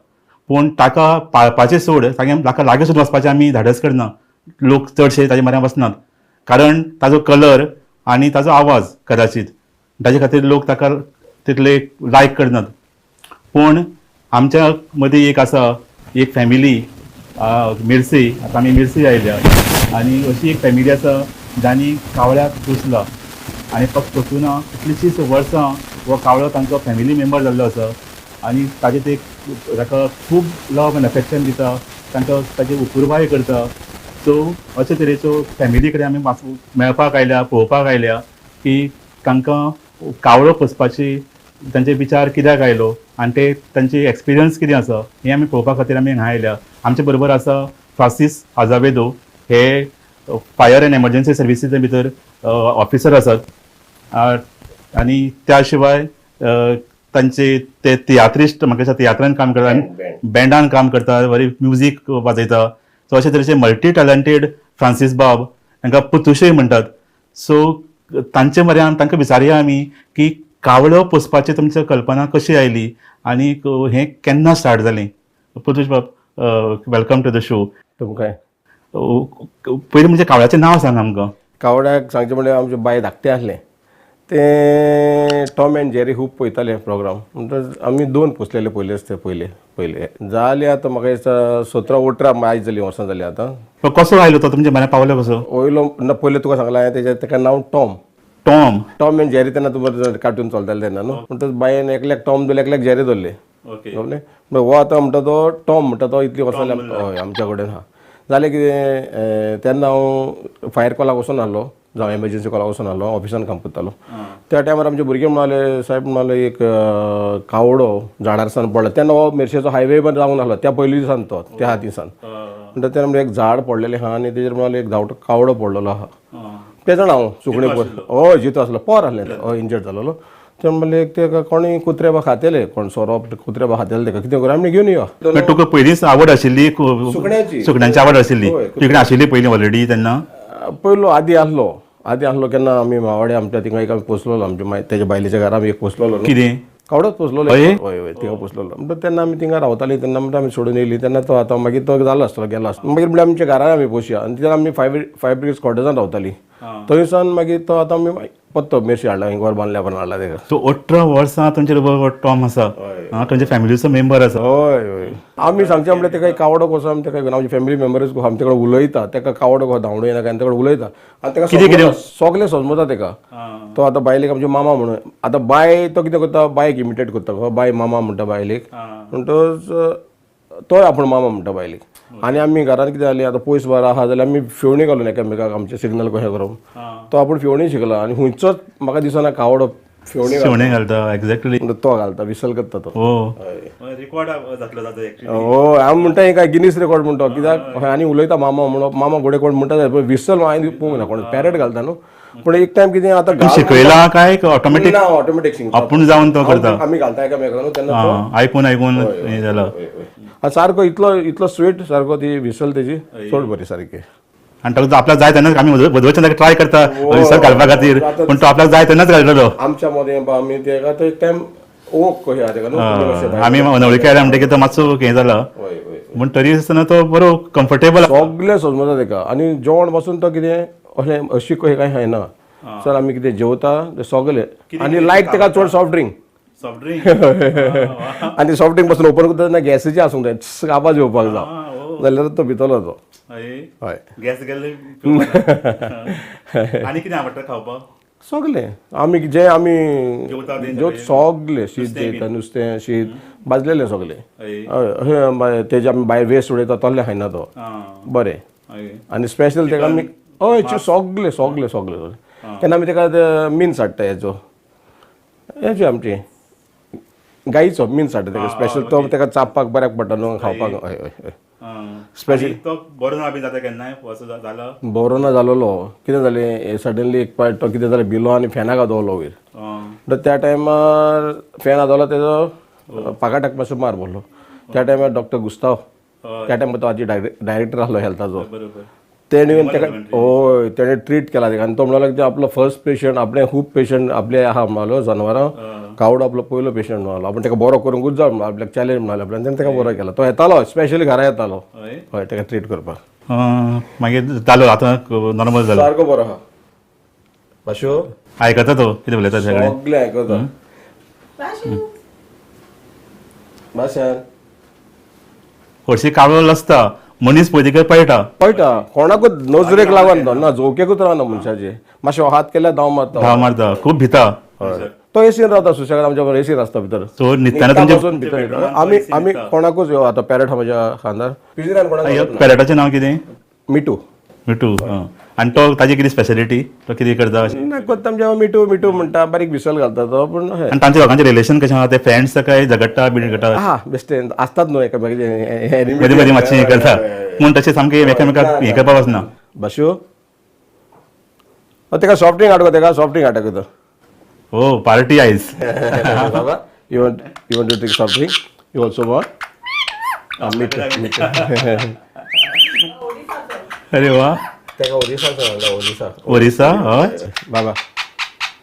पूण ताका पाळपाचें सोड, ताका लागीं सुद्दां वचपाचें आमी धाडस करना. लोक चडशे ताजे म्हऱ्यान वचनात, कारण ताजो कलर आनी ताजो आवाज कदाचीत ताजे खातीर लोक ताका तितले लायक करनात. पूण आमच्या मदीं एक आसा, एक फॅमिली मिर्सी, आतां आमी मिर्सी आयल्या आनी अशी एक फॅमिली आसा जांणी कावळ्याक पोसला आनी फक्त पोसूना कितलींशींच वर्सां हो कावळो तांचो फॅमिली मेंबर जाल्लो आसा आनी ताजे ते ताका खूब लव एंड अफेक्शन दिता, तांकां ताची अपुरबाय करता. सो अशे तरेच्यो फॅमिली कडेन आमी मेळपाक आयल्या, पळोवपाक आयल्या की तांकां कावळो पोसपाची तांचे विचार कित्याक आयलो आनी ते तांचे एक्सपिरियन्स कितें आसा हें आमी पळोवपा खातीर आमी हांगा आयल्या. आमचे बरोबर आसा फ्रांसीस आजावेदो, हे फायर एंड एमर्जन्सी सर्विसीच्या भितर ऑफिसर आसात आनी त्या शिवाय तांचे ते तियात्रिस्ट, म्हाका दिसता तियात्रान काम करता, बँडान काम करता, बरी म्युजीक वाजयता. सो अशे तरेचे मल्टी टॅलंटेड फ्रांसीस बाब, तांकां पुतुशय म्हणटात. सो तांचे म्हऱ्यान तांकां विचारया आमी की कावळो पोसपाची तुमची कल्पना कशी आयली आनी हें केन्ना स्टार्ट जालें. पुतुश बाब, welcome to the show. तुमकां पयलीं म्हणजे कावळ्याचें नांव सांग आमकां. कावळ्याक सांगचें म्हणल्यार आमचें बाय धाकटें आसलें तें टॉम एंड जेरी खूब पळयतालें प्रोग्राम. म्हणटच आमी दोन पोसलेले पयलेच ते पयले पयले जाले आतां म्हाका दिसता 17-18 आयज जालीं वर्सां जालीं आतां. कसो आयलो तो तुमच्या म्हऱ्यान पावलो कसो? वयलो ना पयलें तुका सांगलां हांवें तेजें तेका नांव Tom. Tom Tom and Jerry तेन्ना तुमकां कार्टून चलतालें तेन्ना न्हू. म्हणटच बायन एकल्याक टॉम दवरले, एकल्याक जेरी दवरले. ओके. हो आतां म्हणटा तो टॉम म्हणटा तो इतली वर्सां जाली हय आमच्या कडेन आहा. जालें कितें तेन्ना हांव फायर कॉलाक वचून आसलो. जावं एमर्जन्सी कॉलाक वचून आसलो, ऑफिसान काम करतालो. त्या टायमार आमचे भुरगे म्हणाले, साहेब म्हणाले एक कावडो झाडार सान पडला. तेन्ना हो मेरशेचो हायवे पण जावंक नासलो त्या पयलीं दिसान, तो त्या दिसान. म्हणटा तेन्ना म्हणजे एक झाड पडलेलें आहा आनी तेजेर म्हणाले एक धांवटो कावडो पडलेलो आहा. ते जाणा हांव सुकणें हय जितो आसलो, पोर आसलें, हय इंजर्ड जालोलो. ते म्हणले एक ते कोणी कुत्रे बा खातेले, कोण सोरोप कुत्रे बा खातेले, तेका कितें करूं आमी घेवन यो. तुका पयलींच आवड आशिल्ली सुकण्याची? सुकण्यांची आवड आशिल्ली तुकडे आशिल्ली पयलीं ऑलरेडी तेन्ना? पयलो आदी आसलो, आदी आसलो केन्ना आमी मावाडे आमच्या थिंगा एक आमी पोसलेलो, आमच्या तेज्या बायलेच्या घरा आमी एक पोसलेलो. कितें कावडोच पोसलेलो? हय हय थिंगा पोसलेलो. म्हणटा तेन्ना आमी थिंगा रावताली, तेन्ना म्हणटा आमी सोडून येयली. तेन्ना तो आतां मागीर तो जालो आसतलो, गेलो आसतलो. मागीर म्हणल्यार आमच्या घरान आमी पोसया आनी तेन्ना आमी फायव ब्रिगेड कॉटेजान रावताली. थंयसान मागीर तो आतां आमी पत्तो मेरशे हाडला, घर बांदल्या पण हाडला तेका. सो 18 वर्सां तुमचे बरोबर टॉम आसा, तुमच्या फॅमिलीचो मेंबर आसा. हय हय आमी सांगचे म्हणल्यार तेका कावडो कसो आमी तेका आमचे फॅमिली मेंबर्स आमचे कडेन उलयता, तेका कावडो कसो धांवडो येना काय तेका उलयता आनी तेका कितें सगळें समजता तेका. तो आतां बायलेक आमचे मामा म्हणून, आतां बाय तो कितें करता, बायक इमिटेट करता, बाय मामा म्हणटा बायलेक, म्हणटच तोय आपूण मामा म्हणटा बायलेक. आनी आमी घरान कितें जालें आतां पयस बार आहा जाल्यार आमी फेवणी घालून एकामेकाक आमचें सिग्नल कशें करप, तो आपूण फेवणी शिकला आनी खंयचोच म्हाका दिसना कावडो फेवणी घालता. एक्झॅक्टली तो घालता, विसल करता तो. रिकॉर्ड जातलो जाता. हय आमी म्हणटा हें काय गिनीस रिकॉर्ड म्हणटा, कित्याक आनी उलयता मामा म्हणप, मामा घोडे कोण म्हणटा विसल हांवें पळोवंक ना, कोण पॅरट घालता न्हू. पूण एक टायम कितें आतां शिकयला काय ऑटोमॅटीक? ना, ऑटोमॅटीक आपूण जावन तो करता, आमी घालता एकामेकाक न्हू तेन्ना आयकून आयकून हें जाला. सारको इतलो इतलो स्वीट सारको ती विसल तेजी चड बरी सारकी. आनी ताका आपल्याक जाय तेन्नाच आमी वचून ताका ट्राय करता विसल घालपा खातीर, पूण तो आपल्याक जाय तेन्नाच घालतलो. आमच्या मदें आमी तेका तो एक टायम ओक कशें आहा तेका न्हू, आमी अनवळखी आयले म्हणटकीर तो मातसो हें जाला, पूण तरी आसतना तो बरो कम्फर्टेबल सगळें समजता तेका. आनी जेवण पासून तो कितें अशें अशी कशें कांय खायना सर, आमी कितें जेवता तें सगळें. आनी लायक तेका चड सॉफ्ट ड्रिंक, सॉफ्ट ड्रिंक आनी सॉफ्ट ड्रिंक पासून ओपन करता तेन्ना गॅसीचें आसूंक जाय, आवाज येवपाक जाय जाल्यार तो भितरलो तो. हय गॅस गेल्ले. आनी कितें आवडटा खावपाक? सगळें आमी जे आमी सगळें शीत जेयता, नुस्तें शीत भाजलेलें सगळें. हय तेजे आमी भायर वेस्ट उडयता तसलें खायना तो, बरें. आनी स्पेशल तेका आमी हय सगळें सगळें सगळें केन्ना आमी तेका मिन्स हाडटा, हेचो हेची आमची गाईचो मिन्स हाडटा तेका स्पेशल, तो तेका चापपाक बऱ्याक पडटा न्हू खावपाक. हय हय हय स्पेशल. बरो ना बी जाता केन्नाय बरो ना जालोलो, कितें जालें सडनली एक पावट तो कितें जालें भिलो आनी फॅनाक आदवलो वयर. त्या टायमार फॅन आदवलो तेजो पाकाटाक मातसो मार पडलो. त्या टायमार डॉक्टर गुस्ताव, त्या टायमार तो आजी डायरेक्टर आसलो हेल्थाचो, तेणे येवन तेका हय तेणें ट्रीट केला तेका. आनी तो म्हणलो की आपलो फर्स्ट पेशंट, आपले खूब पेशंट आपले आहा म्हणलो जनावरां, कावडो आपलो पयलो पेशंट म्हणलो, आपूण तेका बरो करूंकूच जाय म्हणलो, आपल्याक चॅलेंज म्हणलो आपल्यान, तेणें तेका बरो केला. तो येतालो स्पेशली घरा येतालो हय तेका ट्रीट करपाक. मागीर जालो आतां नॉर्मल जालो, सारको बरो आहा. भाशो आयकता तो कितें उलयता सगळें सगळें आयकता. भाशान हरशीं कावळो आसता मनीस पळयतकीर पळटा पळटा, कोणाकूच नजरेक लागना तो, ना झोकेकूच रावना मनशाचे, मातशें हात केल्यार धांव मारता, धांव मारता, खूब भिता. तो एसीन रावता सुशेगाद, आमच्या बरोबर एसीन आसता भितर. सो न्हिदतना तुमचे भितर आमी आमी कोणाकूच यो आतां पॅरट म्हज्या खांदार पिंजऱ्यान कोणाक. पॅरटाचें नांव कितें? मिटू. मिटू. आनी तो ताजी कितें स्पेशलिटी, तो कितें करता? ना करता आमच्या मिटू मिटू म्हणटा, बारीक विसल घालता तो. पूण आनी तांचे लोकांचें रिलेशन कशें आहा? ते फ्रेंड्स काय झगडटा बी करता? हा बेश्टे आसतात न्हू एकामेकाचे मदीं मदीं मातशें हें करता, पूण तशें सामकें एकामेकाक हें करपाक वचना. भाशो तेका सॉफ्ट ड्रिंक हाडको, तेका सॉफ्ट ड्रिंक हाडटा तो. हो पार्टी आयज बाबा. You want to drink soft drink? You also want? मिटू मिटू. अरे वा, तेका ओरिसा सांगला, ओरिसा ओरिसा. हय बाबा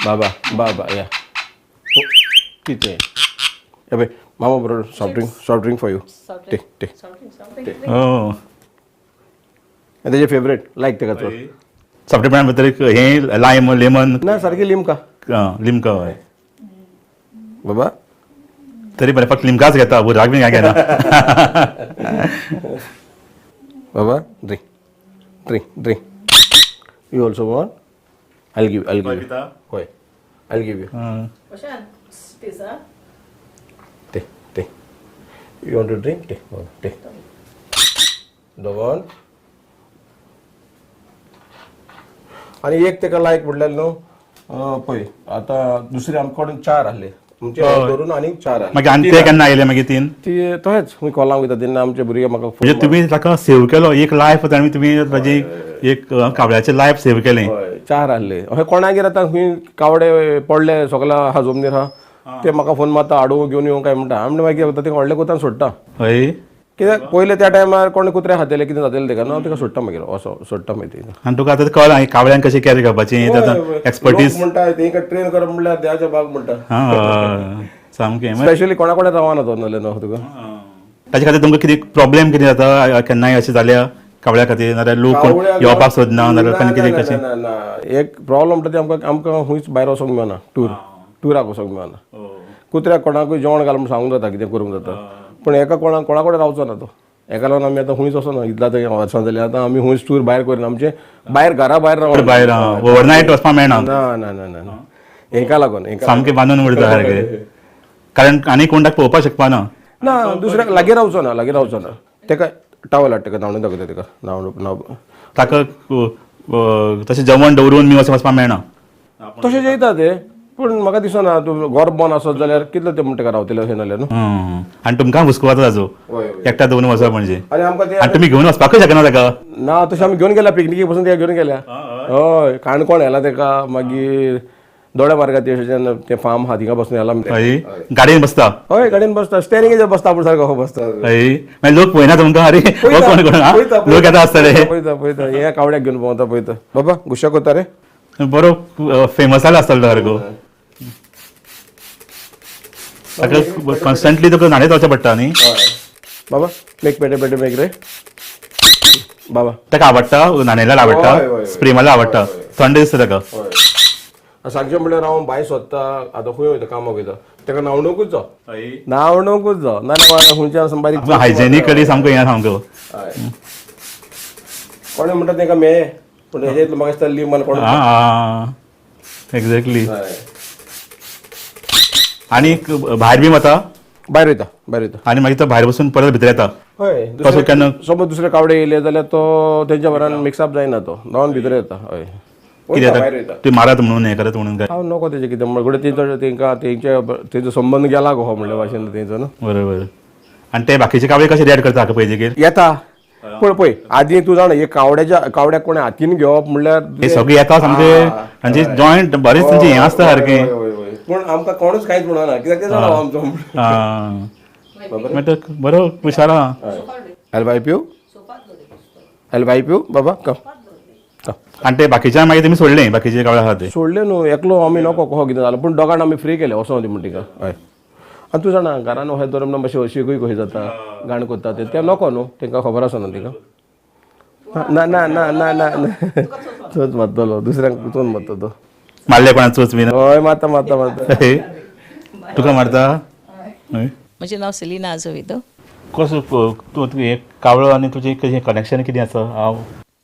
बाबा बाबा या कितें हे पळय मामा बरोबर soft drink, soft drink for you. Take take take. तेजे फेवरेट लायक तेका चड सॉफ्ट ड्रिंक भितर एक हें लायम लेमन ना, सारकी लिमका. लिमका हय बाबा. तरी बरें फक्त लिमकाच घेता, उदक बी काय घेना. बाबा drink drink drink. You also want? I'll give you. Hoy, I'll give you. Take take. You want to drink? Take take. The one. आनी एक तेका लायक म्हणल्यार न्हू पळय आतां दुसरे आमचे कडेन 4 आहले तुमचे धरून आनीक 4 आहले. मागीर आनी ते केन्ना आयले मागीर 3? ती तशेंच खंय कॉलांक वयता तेन्ना आमचे भुरगे म्हाका म्हणजे तुमी ताका सेव केलो एक लायफ आनी तुमी ताजी एक कावळ्याचें लायफ सेव केलें. 4 आहले अशें कोणागेर आतां खंय कावडे पडले सगळ्या आहा जमनीर आहा ते म्हाका फोन मारता हाडूं घेवन येवं काय म्हणटा. आमी मागीर तेका व्हडल्या कोतान सोडटा. हय कित्याक पयलें त्या टायमार कोण कुत्रे खातले कितें जातलें तेका न्हू तेका सोडटा मागीर असो सोडटा मागीर. आनी तुका आतां कळ्ळां कावळ्यांक कशें कॅर करपाचें एक्सपर्टीज म्हणटा तेंकां ट्रेन करप म्हणल्यार देवाच्या भाग म्हणटा. सामकें स्पेशली कोणा कोणा रावना तो नाल्यार न्हू तुका. ताचे खातीर तुमकां कितें प्रॉब्लेम कितें जाता केन्नाय अशें जाल्या कावळ्या खातीर नाल्यार लोक येवपाक सोदना नाल्यार कितें कशें? ना एक प्रॉब्लम म्हणटा ते आमकां आमकां खंयच भायर वचोंक मेळना टुराक वचोंक मेळना. कुत्र्याक कोणाकूय जेवण घाल म्हूण सांगूंक जाता कितें करूंक जाता पूण एका कोणा कोणा कडेन रावचो ना तो. एका लागून आमी आतां खंयच वचना इतल्या आतां वर्सां जालीं आतां आमी खंयच टूर भायर करिना आमचें भायर घरा भायर रावना भायर ओवरनायट वचपाक मेळना. ना ना ना ना हेका लागून सामकें बांदून उरता सारकें कारण आनी कोण ताका पळोवपाक शकपाना. ना दुसऱ्याक लागीं रावचो ना लागीं रावचो ना तेका टावल हाडटा तेका न्हावणून दाखयता तेका न्हावण ताका तशें जेवण दवरून मी वचपाक मेळना. तशें जेयता ते पूण म्हाका दिसना तूं गोरबोन आसत जाल्यार कितले ते म्हण तेका रावतले अशें नाल्यार न्हू. आनी तुमकां हुस्को जाता ताजो एकट्या दवरून वचप म्हणजे आनी आमकां ते आनी तुमी घेवन वचपाकूय शकना ताका. ना तशें आमी घेवन गेल्या पिकनिकी पसून तेका घेवन गेल्या. हय काणकोण व्हेला तेका मागीर दोड्या मार्गार ते फार्म आहा थिंगा बसून व्हेला. गाडयेन बसता? हय गाडयेन बसता स्टेरिंगेचेर बसता आपूण सारको बसता. हय मागीर लोक पळयना तुमकां अरे कोण कोण लोक येता आसतले पळयता पळयता हे कावड्याक घेवन भोंवता पळयता बाबा गुस्सा करता रे. बरो फेमस जाला आसतलो सारको ताका कॉन्स्टंटली तुका न्हाणयत वचचें पडटा न्ही. बाबा मेक पेटे पेटे मेक रे बाबा. ताका आवडटा न्हाणयल्यार आवडटा स्प्रे मारल्यार आवडटा थंड दिसता ताका. सांगचें म्हणल्यार हांव भायर सोदता आतां खंय वयता कामाक वयता ताका न्हावणूकूच जाव न्हावणूकूच जाव नाल्यार खंयच्यान बारीक हायजेनिकली सामको हें सामको. कोणें म्हणटा ताका मेळ्ळें पूण हेजें म्हाका दिसता लिमान कोण. एक्झॅक्टली. आनी भायर बी वता? भायर वयता भायर वयता आनी मागीर तो भायर बसून परत भितर येता. हय तसो केन्ना समज दुसरे कावडे येयले जाल्यार तो तेंच्या बरान मिक्सअप जायना तो धांवन भितर येता. हय कितें ते मारत म्हणून हें करत म्हणून काय हांव नको तेजें कितें म्हणल्यार तेंचो तेंकां तेंचे तेंचो संबंद गेला गो म्हणल्या भाशेन तेंचो न्हू. बरोबर. आनी ते बाकीचे कावळे कशे रिएक्ट करता हाका पळयतकीर? येता पूण पळय आदी तूं जाणा एक कावड्याच्या कावड्याक कोणें हातीन घेवप म्हणल्यार हे सगळे येता सामके तांचे जॉयंट बरेच तांचे हें आसता सारकें. पूण आमकां कोणूच कांयच म्हणना कित्याक ते जाणा आमचो. बरो हुशार आहा. L Y P U L Y P U बाबा कम. आनी ते बाकीच्या मागीर तुमी सोडले बाकीचे कावळे आहा ते सोडले न्हू एकलो आमी नको कहो कितें जालें पूण दोगांक आमी फ्री केले वचों दी म्हण तिका. हय आनी तूं जाणा घरान अशें दवरप ना मातशें हळशिकूय कशी जाता घाण करता ते नको न्हू तांकां खबर आसना तिका. ना ना ना ना ना चोच मारतलो दुसऱ्यांक चोच मारता तो. मारले कोणा चोच बीन? हय मारता मारता मारता. तुका मारता? म्हजें नांव सेलिना आजोविदो. कसो तूं हें कावळो आनी तुजें कशें कनेक्शन कितें आसा? हांव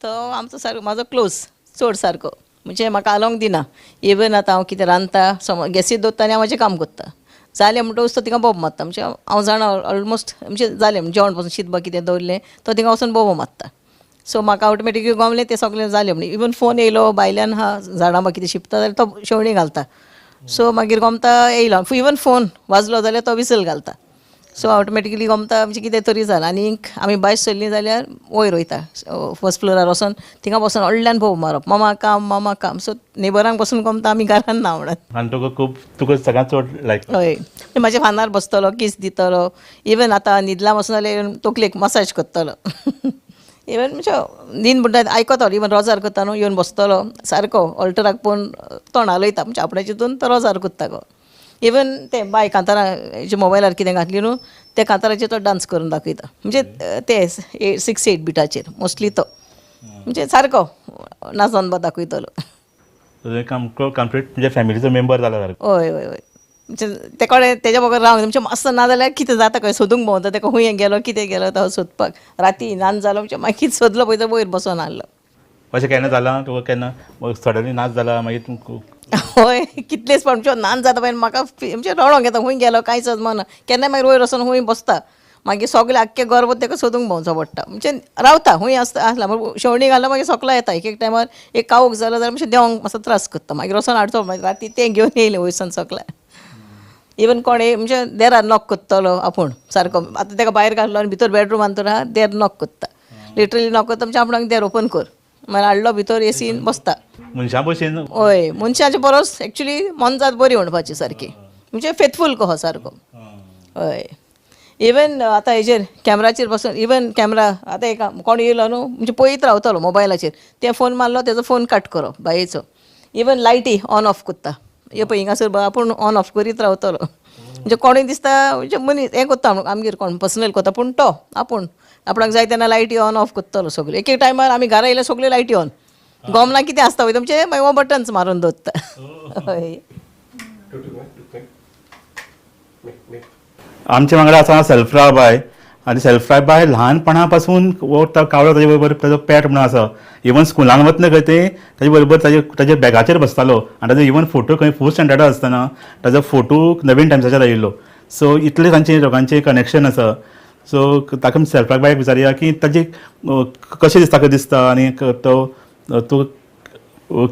तो आमचो सारको म्हाजो क्लोज चड सारको म्हणजे म्हाका आलोंक दिना. इवन आतां हांव कितें रांदता समज गॅसीर दवरता आनी हांव म्हाजें काम करता जालें म्हणटकच तो थिंगा बोब मारता. म्हणजे हांव जाणा ऑलमोस्ट म्हणजे जालें जेवण पसून शीत बा कितें दवरलें तो थिंगा वचून बोबो मारता. सो म्हाका ऑटोमॅटिकली गमलें तें सगळें जालें म्हण. इवन फोन येयलो भायल्यान आहा झाडां बा कितें शिंपता जाल्यार तो शेवणीं घालता. सो मागीर गमता येयलो इवन फोन वाजलो जाल्यार तो विसल घालता. सो ऑटोमॅटिकली गमता म्हणजे कितें तरी जालां. आनीक आमी भायर सरलीं जाल्यार वयर वयता फर्स्ट फ्लोरार वचोन थिंगा बसून व्हडल्यान भोव मारप मामा काम मामा काम. सो नेबरांक बसून गमता आमी घरान ना म्हणत. आनी तुका खूब तुका सगळ्यांत चड लायक? हय म्हाज्या फानार बसतलो कीस दितलो. इवन आतां न्हिदला बसून जाल्यार तकलेक मसाज करतलो. इवन म्हणजे न्हीद म्हणटा आयकतलो इवन रोजार करता न्हू येवन बसतलो सारको ऑल्टराक पळोवन तोंड हालयता म्हणजे आपल्या चिंतून तो रोजार करता गो. इवन ते बाय कांतारां मोबायलार कितें घातली न्हू ते कांताराचेर तो डांस करून दाखयता. म्हणजे ते 6-8 बिटाचेर मोस्टली तो म्हणजे सारको नाचोन बा दाखयतलो. कंप्लीट म्हणजे फॅमिलीचो मेंबर जाला सारको. हय हय हय म्हणजे ते कडेन तेज्या बगर रावंक म्हणजे मातसो ना जाल्यार कितें जाता खंय सोदूंक भोंवता तेका खंय गेलो कितें गेलो तो सोदपाक. राती नाच जालो म्हणजे मागीर सोदलो पळय तो वयर बसोन आहलो. अशें केन्ना जालां तुका केन्ना सडनली नाच जाला मागीर तुमकां? हय कितलेच पण म्हणजे नाच जाता पळय म्हाका म्हणजे रडोंक येता खंय गेलो कांयच अजमाना. केन्ना मागीर वयर वचोन खंय बसता मागीर सगळें आख्खें घरभर ताका सोदूंक भोंवचो पडटा. म्हणजे रावता खूंय आसता आसला शेवणीं घालून मागीर सोकला येता. एक एक टायमार एक कावूक जालो जाल्यार मातशें देंवंक मातसो त्रास करता. मागीर वचोन हाडचो, मागीर राती तें घेवन येयलें वयरसान सोकला. इवन कोण म्हणजे देरार नॉक करतलो आपूण सारको. आतां ताका भायर घातलो आनी भितर बेडरुमान तर आहा, देर नॉक करता, लिटरली नॉक करता. म्हणजे आपणाक देर ओपन कर, मागीर हाडलो भितर एसीन बसता. मनशां भशेन. हय, मनशाचे परस एक्चुली मोनजात बरी म्हणपाची सारकी, म्हणजे फेथफूल कहो सारको. हय, इवन आतां हेजेर कॅमराचेर बसून, इवन कॅमरा आतां एक कोण येयलो न्हू म्हणजे पळयत रावतलो मोबायलाचेर, ते फोन मारलो तेजो फोन कट करप बायेचो. इवन लायटी ऑन ऑफ करता, हे पळय हिंगासर आपूण ऑन ऑफ करीत रावतलो. म्हणजे कोणूय दिसता म्हणजे मनीस हें करता आमगेर कोण पर्सनल करता, पूण तो आपूण आपणाक जाय तेन्ना लायटी ऑन ऑफ करतलो सगळ्यो. एक एक टायमार आमी घरा येयल्यार सगळ्यो लायटी ऑन, गोमना कितें आसता पळय तुमचें, मागीर हो बटन्स मारून दवरता. हय, आमच्या वांगडा आसा सेल्फ्रा बाय. आनी सेल्फ्रा बाय ल्हानपणा पासून हो कावळो ताजे बरोबर ताजो पेट म्हणून आसा. इवन स्कुलान वतना खंय ते ताजे बरोबर ताजे बॅगाचेर बसतालो आनी ताजो इवन फोटो खंय फोर्थ स्टँडर्डार आसतना ताजो फोटो नवीन टायम्साचेर आयिल्लो. सो इतले तांचे दोगांचे कनेक्शन आसा. सो ताका आमी सेल्फ्रा बायक विचारया की ताजे कशें दिसता, ताका दिसता आनी तो तूं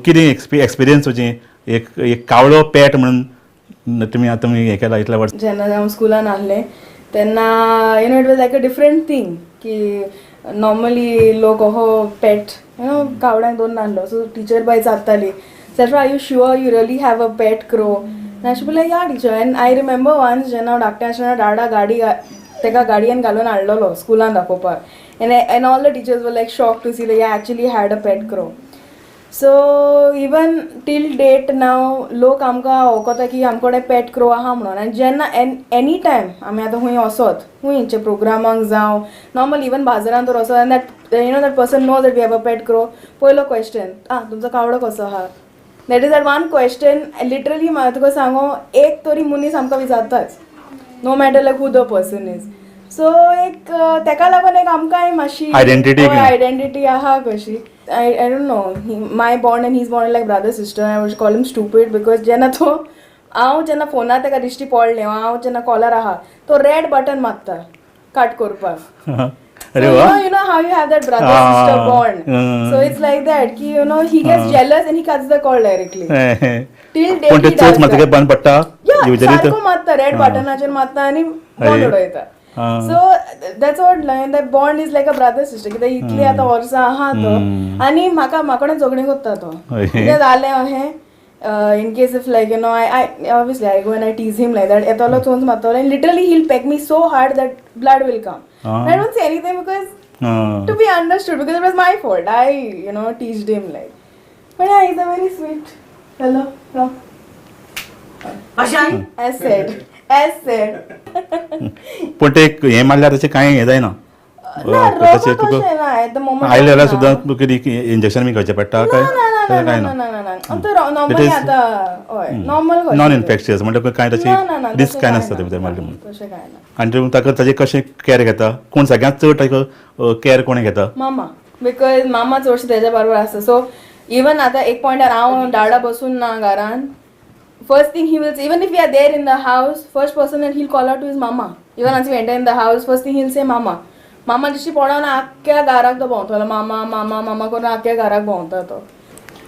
कितें एक्सपिरियन्स तुजी एक एक कावळो पेट म्हणून तुमी आतां हें केला इतल्या वर्स. जेन्ना हांव स्कुलान आहलें तेन्ना you know it was like a different thing की नॉर्मली लोक हो पेट you know कावळ्यांक दोन नासलो. सो टिचर बाय विचारताली, Selfra, are you sure you really have a pet crow? आनी अशें म्हणल्यार yeah teacher. And I remember once जेन्ना हांव धाकटें आसतना डाडा गाडी ताका गाडयेन घालून हाडलेलो स्कुलान दाखोवपाक. And all the teachers were like shock to see like I actually had a pet crow. So even till date now लोक आमकां वळखता की आमचे कडेन पेट क्रो आहा म्हणून. आनी जेन्ना एनी टायम आमी आतां खूंय वचत, खुंयच्या प्रोग्रामाक जावं नॉर्मल इवन बाजारान तर वचत, आनी that you know that person know that we have a pet crow, पयलो क्वेश्चन, आं तुमचो कावळो कसो आहा? That is that one question literally म्हाका तुका सांगो एक तरी मनीस आमकां विचारताच, no matter like who the person is. So एक तेका लागून एक आमकांय मातशी आयडेंटिटी आहा कशी. I don't know, my bond and his bond like brother sister. I would call him stupid because जेन्ना तो हांव जेन्ना फोनार ताका दिश्टी पडलें, हांव जेन्ना कॉलर आहा तो रेड बटन मारता कट करपाक. You know how you have that brother sister bond. So it's like that ki you know he gets jealous and he cuts the call directly. Till date he does that. बंद पडटा. Yeah, सारको मारता red बटनाचेर मारता आनी बंद उडयता. So that's what like that bond is like a brother sister. कित्याक इतली आतां वर्सां आहा तो आनी म्हाका म्हाका झगडीं करता तो. कितें जालें अहें in case if like you know I obviously I go and I tease him like that, येतलो चोंच मारतलो and literally he will peck me so hard that blood will come. I don't say anything because to be understood because it was my fault. I you know teased him like, but yeah, he's a very sweet fellow. As said, as said. पण ते हें मारल्यार तशें कांय हें जायना. आयले जाल्यार सुद्दां तुका इंजेक्शन बी घेवचें पडटा काय? कांय ना. नॉन इन्फेक्शियस म्हणल्यार कांय तशें रिस्क कांय नासता ते भितर मारलें म्हणून. आनी ताका ताजें कशें कॅर घेता कोण? सगळ्यांत चड ताका कॅर कोण घेता? मामा, because मामा चडशें तेज्या बरोबर आसता. सो इवन आतां एक पॉयंटार हांव डाडा बसून ना घरान, first thing he will say, even if we are there in the house, first person that he'll call out to is mama. Even once we enter in the house, first thing he'll say mama. मामा दिश्टी पडोन आख्ख्या घराक तो भोंवतलो, मामा मामा मामा करून आख्ख्या घराक भोंवता तो.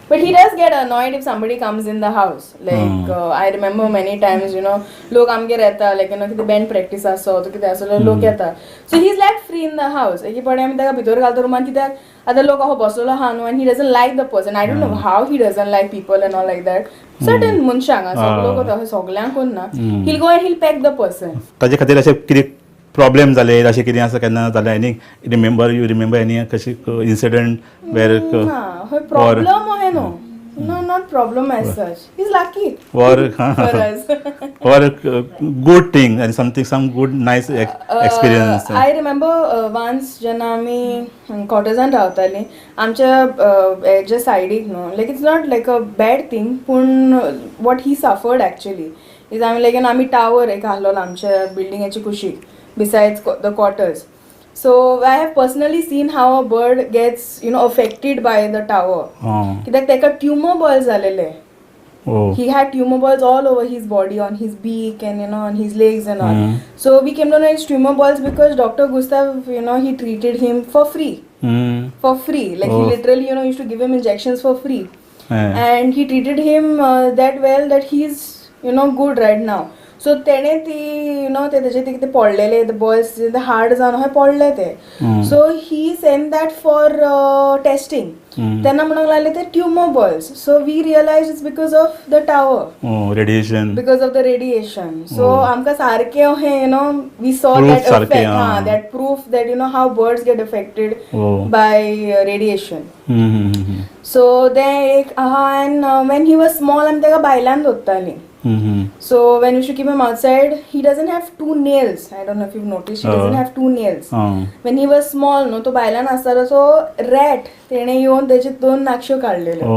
But he does get annoyed if somebody comes in the house. Like I remember many times, you know, लोक आमगेर येता, like you know, कितें बँड प्रॅक्टीस आसो कितें आसो लोक येता. So he is like free in the house. एक फावटी आमी ताका भितर घालता रुमान, कित्याक आतां लोक अहो बसलेलो आहा न्हू, and he doesn't like the person. I don't know how he doesn't like people and all like that. Certain मनशांक सगळो लोक सगळ्यांक ना, he'll go and he'll peck the person. ताजे खातीर अशें कितें प्रॉब्लेम जाले अशें कितें आसा केन्ना जालें? Any remember, you remember any कशी इन्सिडंट वेर प्रॉब्लम अहें न्हू? No, not problem as such. He's lucky. Or or good thing and something, some good nice experience. I remember once जेन्ना आमी कॉटेजान रावतालीं, आमच्या जे सायडीक न्हू, like it's not like a bad thing, पूण what he suffered actually is आमी लायक आमी tower एक आहलोलो आमच्या बिल्डिंगेचे कुशीक, besides the quarters. So I have personally seen how a bird gets, you know, affected by the tower. कित्याक ताका tumour boil जालेले. Oh. He had tumor balls all over his body, on his beak and on his legs and all. So we came to know it's tumor balls because Dr. Gustav, he treated him for free. For free. Like he literally, used to give him injections for free. And he treated him that well that he's, good right now. So तेणे ती ते तेजे ते कितें पडलेले the balls the hard जावन अशें पडले ते. So he send that for testing. तेन्ना म्हणूंक लागले ते tumour balls. So we realise it's because of the tower. Radiation. Because of the radiation. So आमकां सारकें अशें we saw that effect, that proof that how birds get affected by radiation. So तें एक आहा. And when he was small आमी ताका भायल्यान दवरतालीं. So when you should keep him outside, he doesn't have two nails. I don't know if you've noticed, he doesn't have two nails. When he was small, no, तो बायलान आसतालो, so rat तेणे येवन तेचे दोन नाकश्यो काडलेल्यो.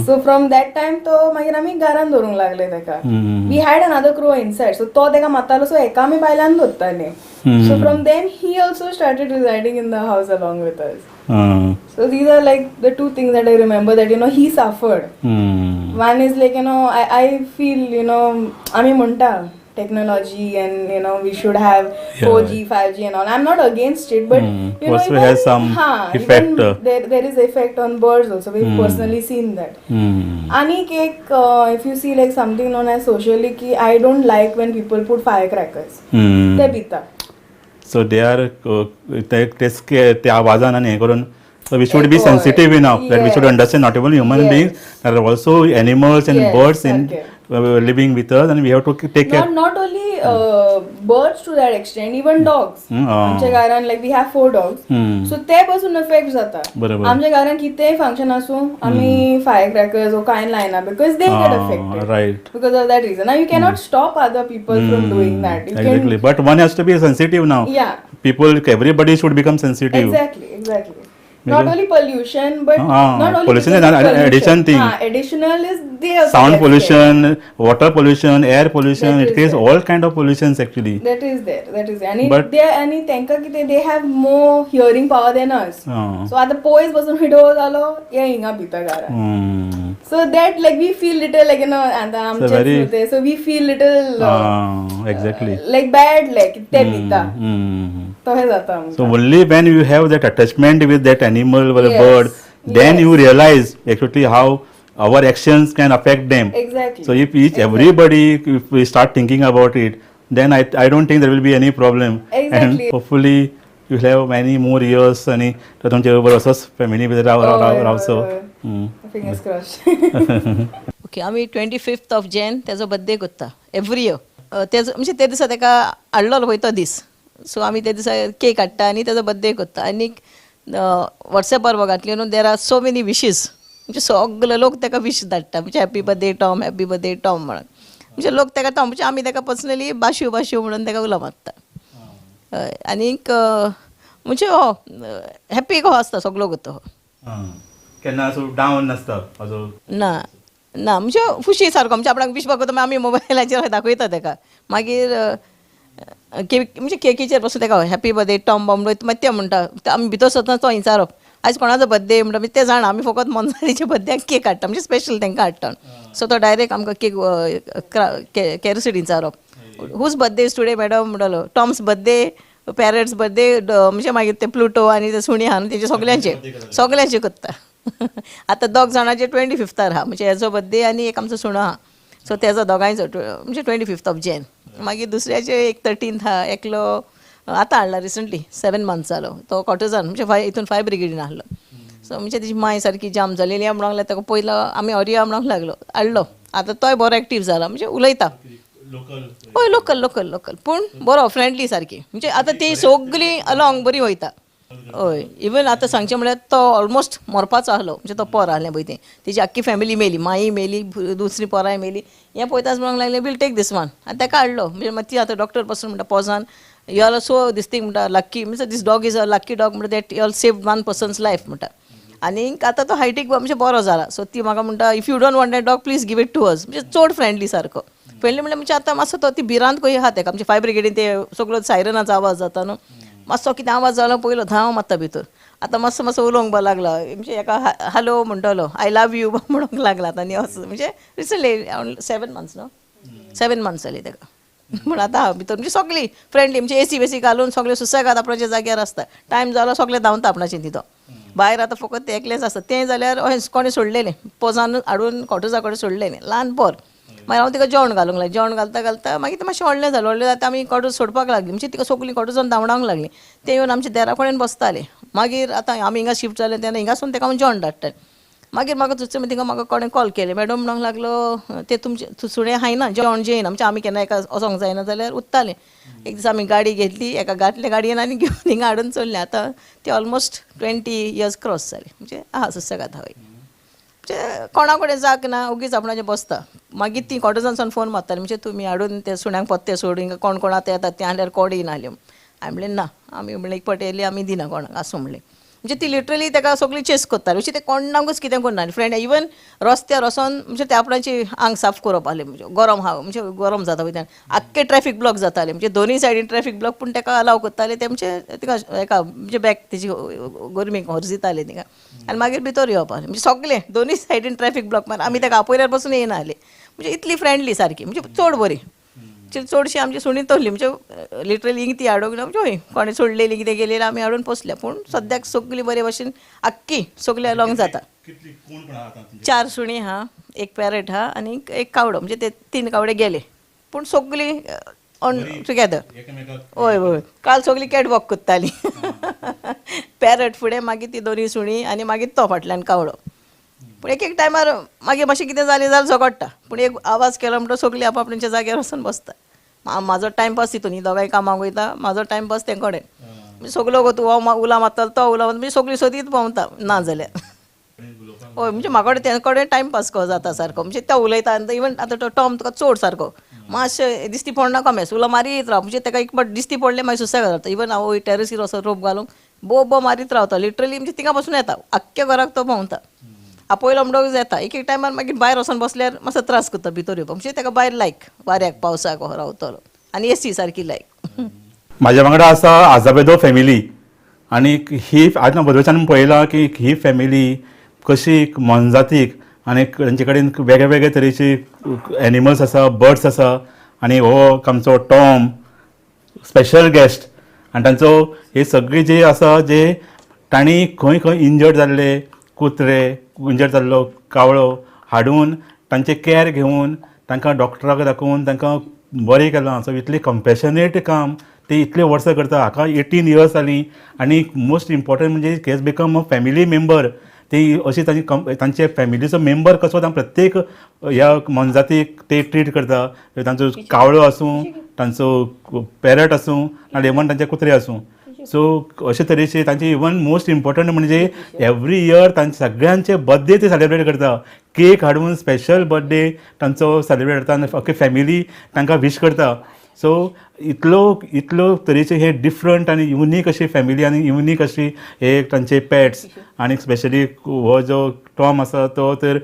So from that time तो मागीर आमी घरान दवरूंक लागले तेका. We had another crow inside, so तो तेका मारतालो, so हेका आमी बायलान दवरताले. So from then he also started residing in the house along with us. So these are like the two things that I remember that he suffered. One is like I feel आमी म्हणटा technology and we should have 4G, 5G and all. I'm not against it, but also has some effect. Even there is effect on birds also. We've personally seen that. Anik ek, if you see like something known as socially, ki I don't like when people put firecrackers. Te bita. So they are ते आवाजान आनी हें करून. So we should be sensitive enough that we should understand not only human beings, there are also animals and birds in living with us, and we have to take care. Not only birds to that extent, even dogs. आमच्या घरान like we have 4 dogs. So ते पासून affect जाता. आमच्या घरान कितेंय function आसूं आमी fire crackers or कांय लायना because they get affected. Right. Because of that reason. Now you cannot stop other people from doing that. You exactly. But one has to be sensitive now. Yeah. People, everybody should become sensitive. Exactly. Exactly. Not only pollution, but not only pollution is an addition thing. Additional is they also sound pollution, water pollution, air pollution. It creates all kind of pollutions actually. That is there. That is there. And they and तेंका कितें they have more hearing power than us. So आतां पयस बसून हिडो जालो हे हिंगा भितर घरा. So that like we feel little like आतां आमचें so we feel little exactly like bad like ते भिता. So only when you have that attachment with that animal or a bird, then you realize actually how our actions can affect them. Exactly. So if each everybody, if we start thinking about it, then I don't think there will be any problem. Exactly. And hopefully you will have many more years and family with also. Fingers crossed. Okay, आमी 25th of Jan तेजो birthday करता every year. तेजो म्हणजे ते दिसा तेका हाडलेलो पळय तो दीस. सो आमी ते दिसा केक हाडटा आनी तेजो बर्थडे करता. आनी वॉट्सॅपार बघातले न्हू there are so many wishes, म्हणजे सगळे लोक ताका विश धाडटा, म्हणजे happy birthday Tom, happy birthday Tom म्हणून. म्हणजे लोक ताका टॉम, म्हणजे आमी ताका पर्सनली बाशिव बाशिव म्हणून ताका उलो मारता. हय, आनीक म्हणजे हो हॅप्पी कसो आसता सगळो करता हो. केन्ना असो डावन नासता ना ना, म्हणजे खुशी सारको म्हणजे आपणाक विश बघता आमी मोबायलाचेर दाखयता ताका. मागीर म्हणजे केकीचेर बसून ताका हॅपी बर्थडे टॉम बॉम मागीर ते म्हणटा. आमी भितर सरतना तो विचारप आयज कोणाचो बर्थडे म्हणटा, मागीर ते जाणा आमी फकत मनशाचे बर्थड्याक केक हाडटा, म्हणजे स्पेशल तांकां हाडटा. सो तो डायरेक्ट आमकां केक कॅरोसिटी विचारप, whose birthday is today madam म्हणटालो, टॉम्स बर्थडे, पॅरट्स बर्थडे, म्हणजे मागीर ते प्लुटो आनी ते सुणी आहा न्हू तेजे सगल्यांचे सगल्यांचे करता. आतां दोग जाणांचे 25th आहा, म्हणजे हेजो बर्थडे आनी एक आमचो सुणो आहा, सो तेजो दोगांयचो म्हणजे 25th of Jan. मागीर दुसऱ्याचे एक 13th आहा, एकलो आतां हाडला रिसंटली 7 months जालो, तो कॉटजान म्हणजे हितून फायर ब्रिगेडीन आहलो. सो म्हणजे तेजी माय सारकी जाम जालेली म्हणूंक लागलो, ताका पयलो आमी ओरिया म्हणूंक लागलो, हाडलो. आतां तोय बरो एक्टीव जाला, म्हणजे उलयता. हय, लोकल लोकल लोकल, पूण बरो फ्रेंडली सारकी, म्हणजे आतां ती सगळीं अलोंग बरी वयता. हय, इवन आतां सांगचें म्हळ्यार तो ऑलमोस्ट मरपाचो आहलो, म्हणजे तो पोर आहलें पळय तें, तेजी आख्खी फॅमिली मेली, माई मेली, दुसरी पोरांय मेली. हें पळयताच म्हणूंक लागलें वील टेक दीस वन, आनी ताका हाडलो. म्हणजे मागीर ती आतां डॉक्टर पासून म्हणटा पोजान you are so this thing म्हणटा lucky, means this dog is a lucky dog म्हणटा that you all save one person's life म्हणटा. आनी आतां तो हायटीक म्हणजे बरो जाला. सो ती म्हाका म्हणटा if you don't want that dog please give it to us, म्हणजे चड फ्रेंडली सारको. फ्रेंडली म्हणल्यार म्हणजे आतां मातसो तो ती भिरांत कशी आहा तेका, म्हणजे फायर ब्रिगेडीन ते सगळो सायरनाचो आवाज जाता न्हू, मातसो कितें आवाज जालो पयलो धांव मारता भितर. आतां मातसो मातसो उलोवंक लागला म्हणजे एका हॅलो म्हणटलो, I love you म्हणूंक लागला आतां. आनी असो म्हणजे रिसंटली 7 मंथ्स न्हू, 7 मंथ्स जाली ताका. पूण आतां भितर म्हणजे सगळीं फ्रेंडली, म्हणजे एसी बेसी घालून सगळे सुसेगाद आपणाच्या जाग्यार आसता. टायम जालो सगळे धांवता आपणाचे तितो भायर. आतां फकत तें एकलेंच आसता, तें जाल्यार अशें कोणें सोडलेलें पोजान हाडून कॉटजा कडेन सोडलेलें ल्हान पोर. मागीर हांव तिका जेवण घालूंक लागलें, जेवण घालता घालता मागीर तें मातशें व्हडलें जालें. व्हडलें जाता आमी कॉटज सोडपाक लागलीं, म्हणजे तिका सगळीं कॉटजान धांवडावंक लागलीं. तें येवन आमच्या देरा कडेन बसतालें. मागीर आतां आमी हिंगा शिफ्ट जालें तेन्ना हिंगासून तेका हांव जेवण धाडटालें. मागीर म्हाका दुसरें तिका म्हाका कोणें कॉल केलें, मॅडम म्हणूंक लागलो तें तुमचें सुणें खायना, जेवण जेयना, म्हणजे आमी केन्ना एका वचोंक जायना जाल्यार उत्तालें. एक दीस आमी गाडी घेतली, एका घातले गाडयेन आनी घेवन हिंगा हाडून चल्लें. आतां ते ऑलमोस्ट 20 इयर्स क्रॉस जाले. म्हणजे आहा सुसेगाद हांव, म्हणजे कोणा कडेन जाग ना, ओगीच आपणाचें बसता. मागीर ती कॉटजानसून फोन मारताली, म्हणजे तुमी हाडून ते सुण्यांक पत्ते सोडून हिंगा कोण कोण आतां येतात तें आहल्यार कोड येयना आसले. हांवें म्हणलें ना, आमी म्हणलें एक पट येयली आमी दिना कोणाक आसूं म्हणलें. म्हणजे ती लिटरली ताका सगळी चेस करताली, अशी ते कोणाकूच कितें करना. फ्रेंड इवन रस्त्यार वचोन म्हणजे ते आपणाची आंग साफ करप आहलें, म्हणजे गरम आहा, म्हणजे गरम जाता वयल्यान आख्खे ट्रॅफीक ब्लॉक जाताले, म्हणजे दोनूय सायडीन ट्रॅफीक ब्लॉक, पूण ताका अलाव करताले ते म्हणजे तिका एका म्हणजे बॅक तेजी गरमीक हरजिताले तिका आनी मागीर भितर येवप आहलें. म्हणजे सगळें दोनूय सायडीन ट्रॅफीक ब्लॉक मार आमी ताका आपयल्यार पसून येयना आहले. म्हणजे इतली फ्रेंडली सारकी, म्हणजे चड बरी. चडशी आमची सुणी तसली, म्हणजे लिटरली हिंग ती हाडूंक ना, म्हणजे हय कोणें सोडलेली कितें गेलेली आमी हाडून पोसल्या. पूण सद्याक सगळी बरे भशेन आख्खी सगळी अलोंग जाता. 4 सुणी आहा, एक पॅरट आहा आनी एक कावडो, म्हणजे ते 3 कावडे गेले, पूण सगळी ऑन टुगेदर. हय हय, काल सगळी कॅट वॉक करताली, पॅरट फुडें, मागीर ती दोनूय सुणी आनी मागीर तो फाटल्यान कावडो. पूण एक एक टायमार मागीर मातशें कितें जालें जाल्यार झगडटा, पूण एक आवाज केलो म्हणटकच सगळीं आप आपणाच्या जाग्यार वचून बसता. म्हाजो टायमपास तितून, ही दोगांय कामाक वयता, म्हाजो टायमपास तें कडेन. म्हणजे सगलो गो तूं हो उला मारतलो तो उला मारतलो, म्हणजे सगळीं सोदीत भोंवता ना जाल्यार. हय, म्हणजे म्हाका कडेन ते कडेन टायमपास कसो जाता सारको, म्हणजे तो उलयता. आनी इवन आतां तो टॉम तुका चड सारको मातशें दिसती पडना कमेस उलो मारीत राव, म्हणजे ताका एक फावट दिसती पडलें मागीर सुसेगाद जाता. इवन हांव टॅरसीर वचोन रोप घालूंक बो बो मारीत रावता लिटरली, म्हणजे थिंगा बसून येता आख्ख्या घराक तो भोंवता. आपयलो म्हणटकच येता. एक एक टायमार मागीर भायर वचोन बसल्यार मातसो त्रास करता भितर येवपाक, म्हणजे ताका भायर लायक वाऱ्याक पावसाक रावतलो आनी एसी सारकी लायक. म्हाज्या वांगडा आसा आजाबेदो फॅमिली आनी ही आज बदलच्यान पळयलां की ही फॅमिली कशी मोनजातीक आनी तांचे कडेन वेगळे वेगळे तरेचे एनिमल्स आसा, बर्ड्स आसा. आनी हो आमचो टॉम स्पेशल गेस्ट आनी तांचो हे सगळे जे आसा जे तांणी खंय खंय इंजर्ड जाल्ले कुत्रे, इंजर्ड जाल्लो कावळो हाडून तांचे कॅर घेवन तांकां डॉक्टराक दाखोवन तांकां बरें केलां. सो इतलें कंपेशनेट काम ते इतले वर्सां करता. हाका 18 इयर्स जालीं आनी मोस्ट इम्पॉर्टंट म्हणजे he has become a family member. ते अशी तांची तांचे फॅमिलीचो मेंबर कसो प्रत्येक ह्या मोनजातीक ते ट्रीट करता. तांचो कावळो आसूं, तांचो पॅरट आसूं, आनी इवन तांचे कुत्रे आसूं. सो अशे तरेचे तांचे इवन मोस्ट इम्पॉर्टंट म्हणजे एवरी इयर तांचे सगळ्यांचे बर्थडे ते सेलिब्रेट करता. केक हाडून स्पेशल बर्थडे तांचो सेलिब्रेट करता आनी अख्खी फॅमिली तांकां विश करता. सो इतलो इतलो तरेचे हे डिफरंट आनी युनीक अशी फॅमिली आनी युनीक अशी हे तांचे पेट्स. आनी स्पेशली हो जो टॉम आसा तो तर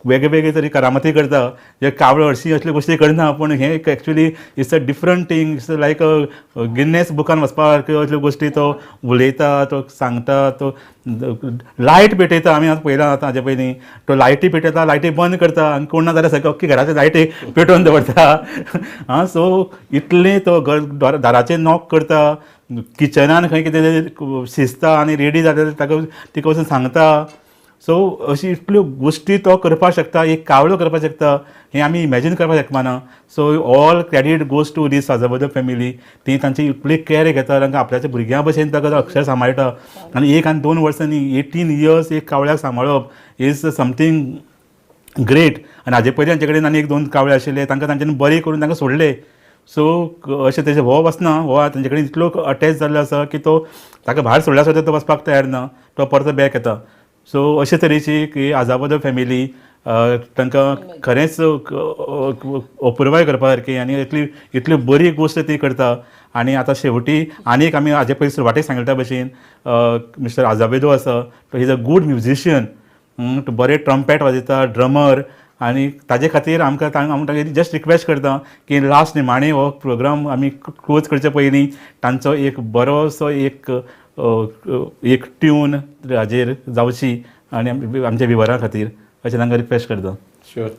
वेगळे वेगळे तरी करामती करता, जे कावळो हरशीं असल्यो गोश्टी करना, पूण हें actually it's a different thing. It's like a Guinness बुकान वचपा सारक्यो असल्यो गोश्टी तो उलयता, तो सांगता, तो लायट पेटयता. आमी आतां पळयला आतां हाजे पयलीं तो लायटी पेटयता, लायटी बंद करता आनी कोण ना जाल्यार सगळ्यो अख्खी घराचे लायटी पेटोवन दवरता. आं, सो इतलें तो घर दाराचेर नॉक करता, किचनान खंय कितें शिजता आनी रेडी जाल्यार ताका तिका वचून सांगता. सो अशी इतल्यो गोश्टी तो करपाक शकता, एक कावळो करपाक शकता, हें आमी इमॅजीन करपाक शकना. So all credit goes to this Azevedo family. ती तांची इतली कॅर घेता, तांकां आपल्याच्या भुरग्यां भशेन ताका अक्षर सांबाळटा. आनी 1 आनी 2 वर्सां न्ही, 18 इयर्स एक कावळ्याक सांबाळप is something great. आनी हाजे पयलीं तांचे कडेन आनी 1-2 कावळे आशिल्ले, तांकां तांच्यांनी बरे करून तांकां सोडले. सो अशें तेजें हो वचना, हो तांचे कडेन इतलो अटॅच जाल्लो आसा की तो ताका भायर सोडल्यार सुद्दां तो वचपाक तयार ना, तो परतो बॅक येता. सो अशे तरेची की आजाबदो फॅमिली तांकां खरेंच अपुरबाय करपा सारकी आनी इतली इतली बरी गोश्ट ती करता. आनी आतां शेवटी आनीक आमी हाजे पयलीं सुरवातेक सांगले त्या भशेन मिस्टर आजाबेदो आसा, तो is a good musician, तो बरे ट्रम्पेट वाजयता, ड्रमर. आनी ताजे खातीर आमकां आमी तांकां जस्ट रिक्वेस्ट करता की लास्ट निमाणें हो प्रोग्राम आमी क्लोज करचे पयलीं तांचो एक बरोसो एक एक ट्यून हाजेर जावची आनी आमच्या विवरा खातीर अशें तांकां रिक्वेस्ट करता. शुअर.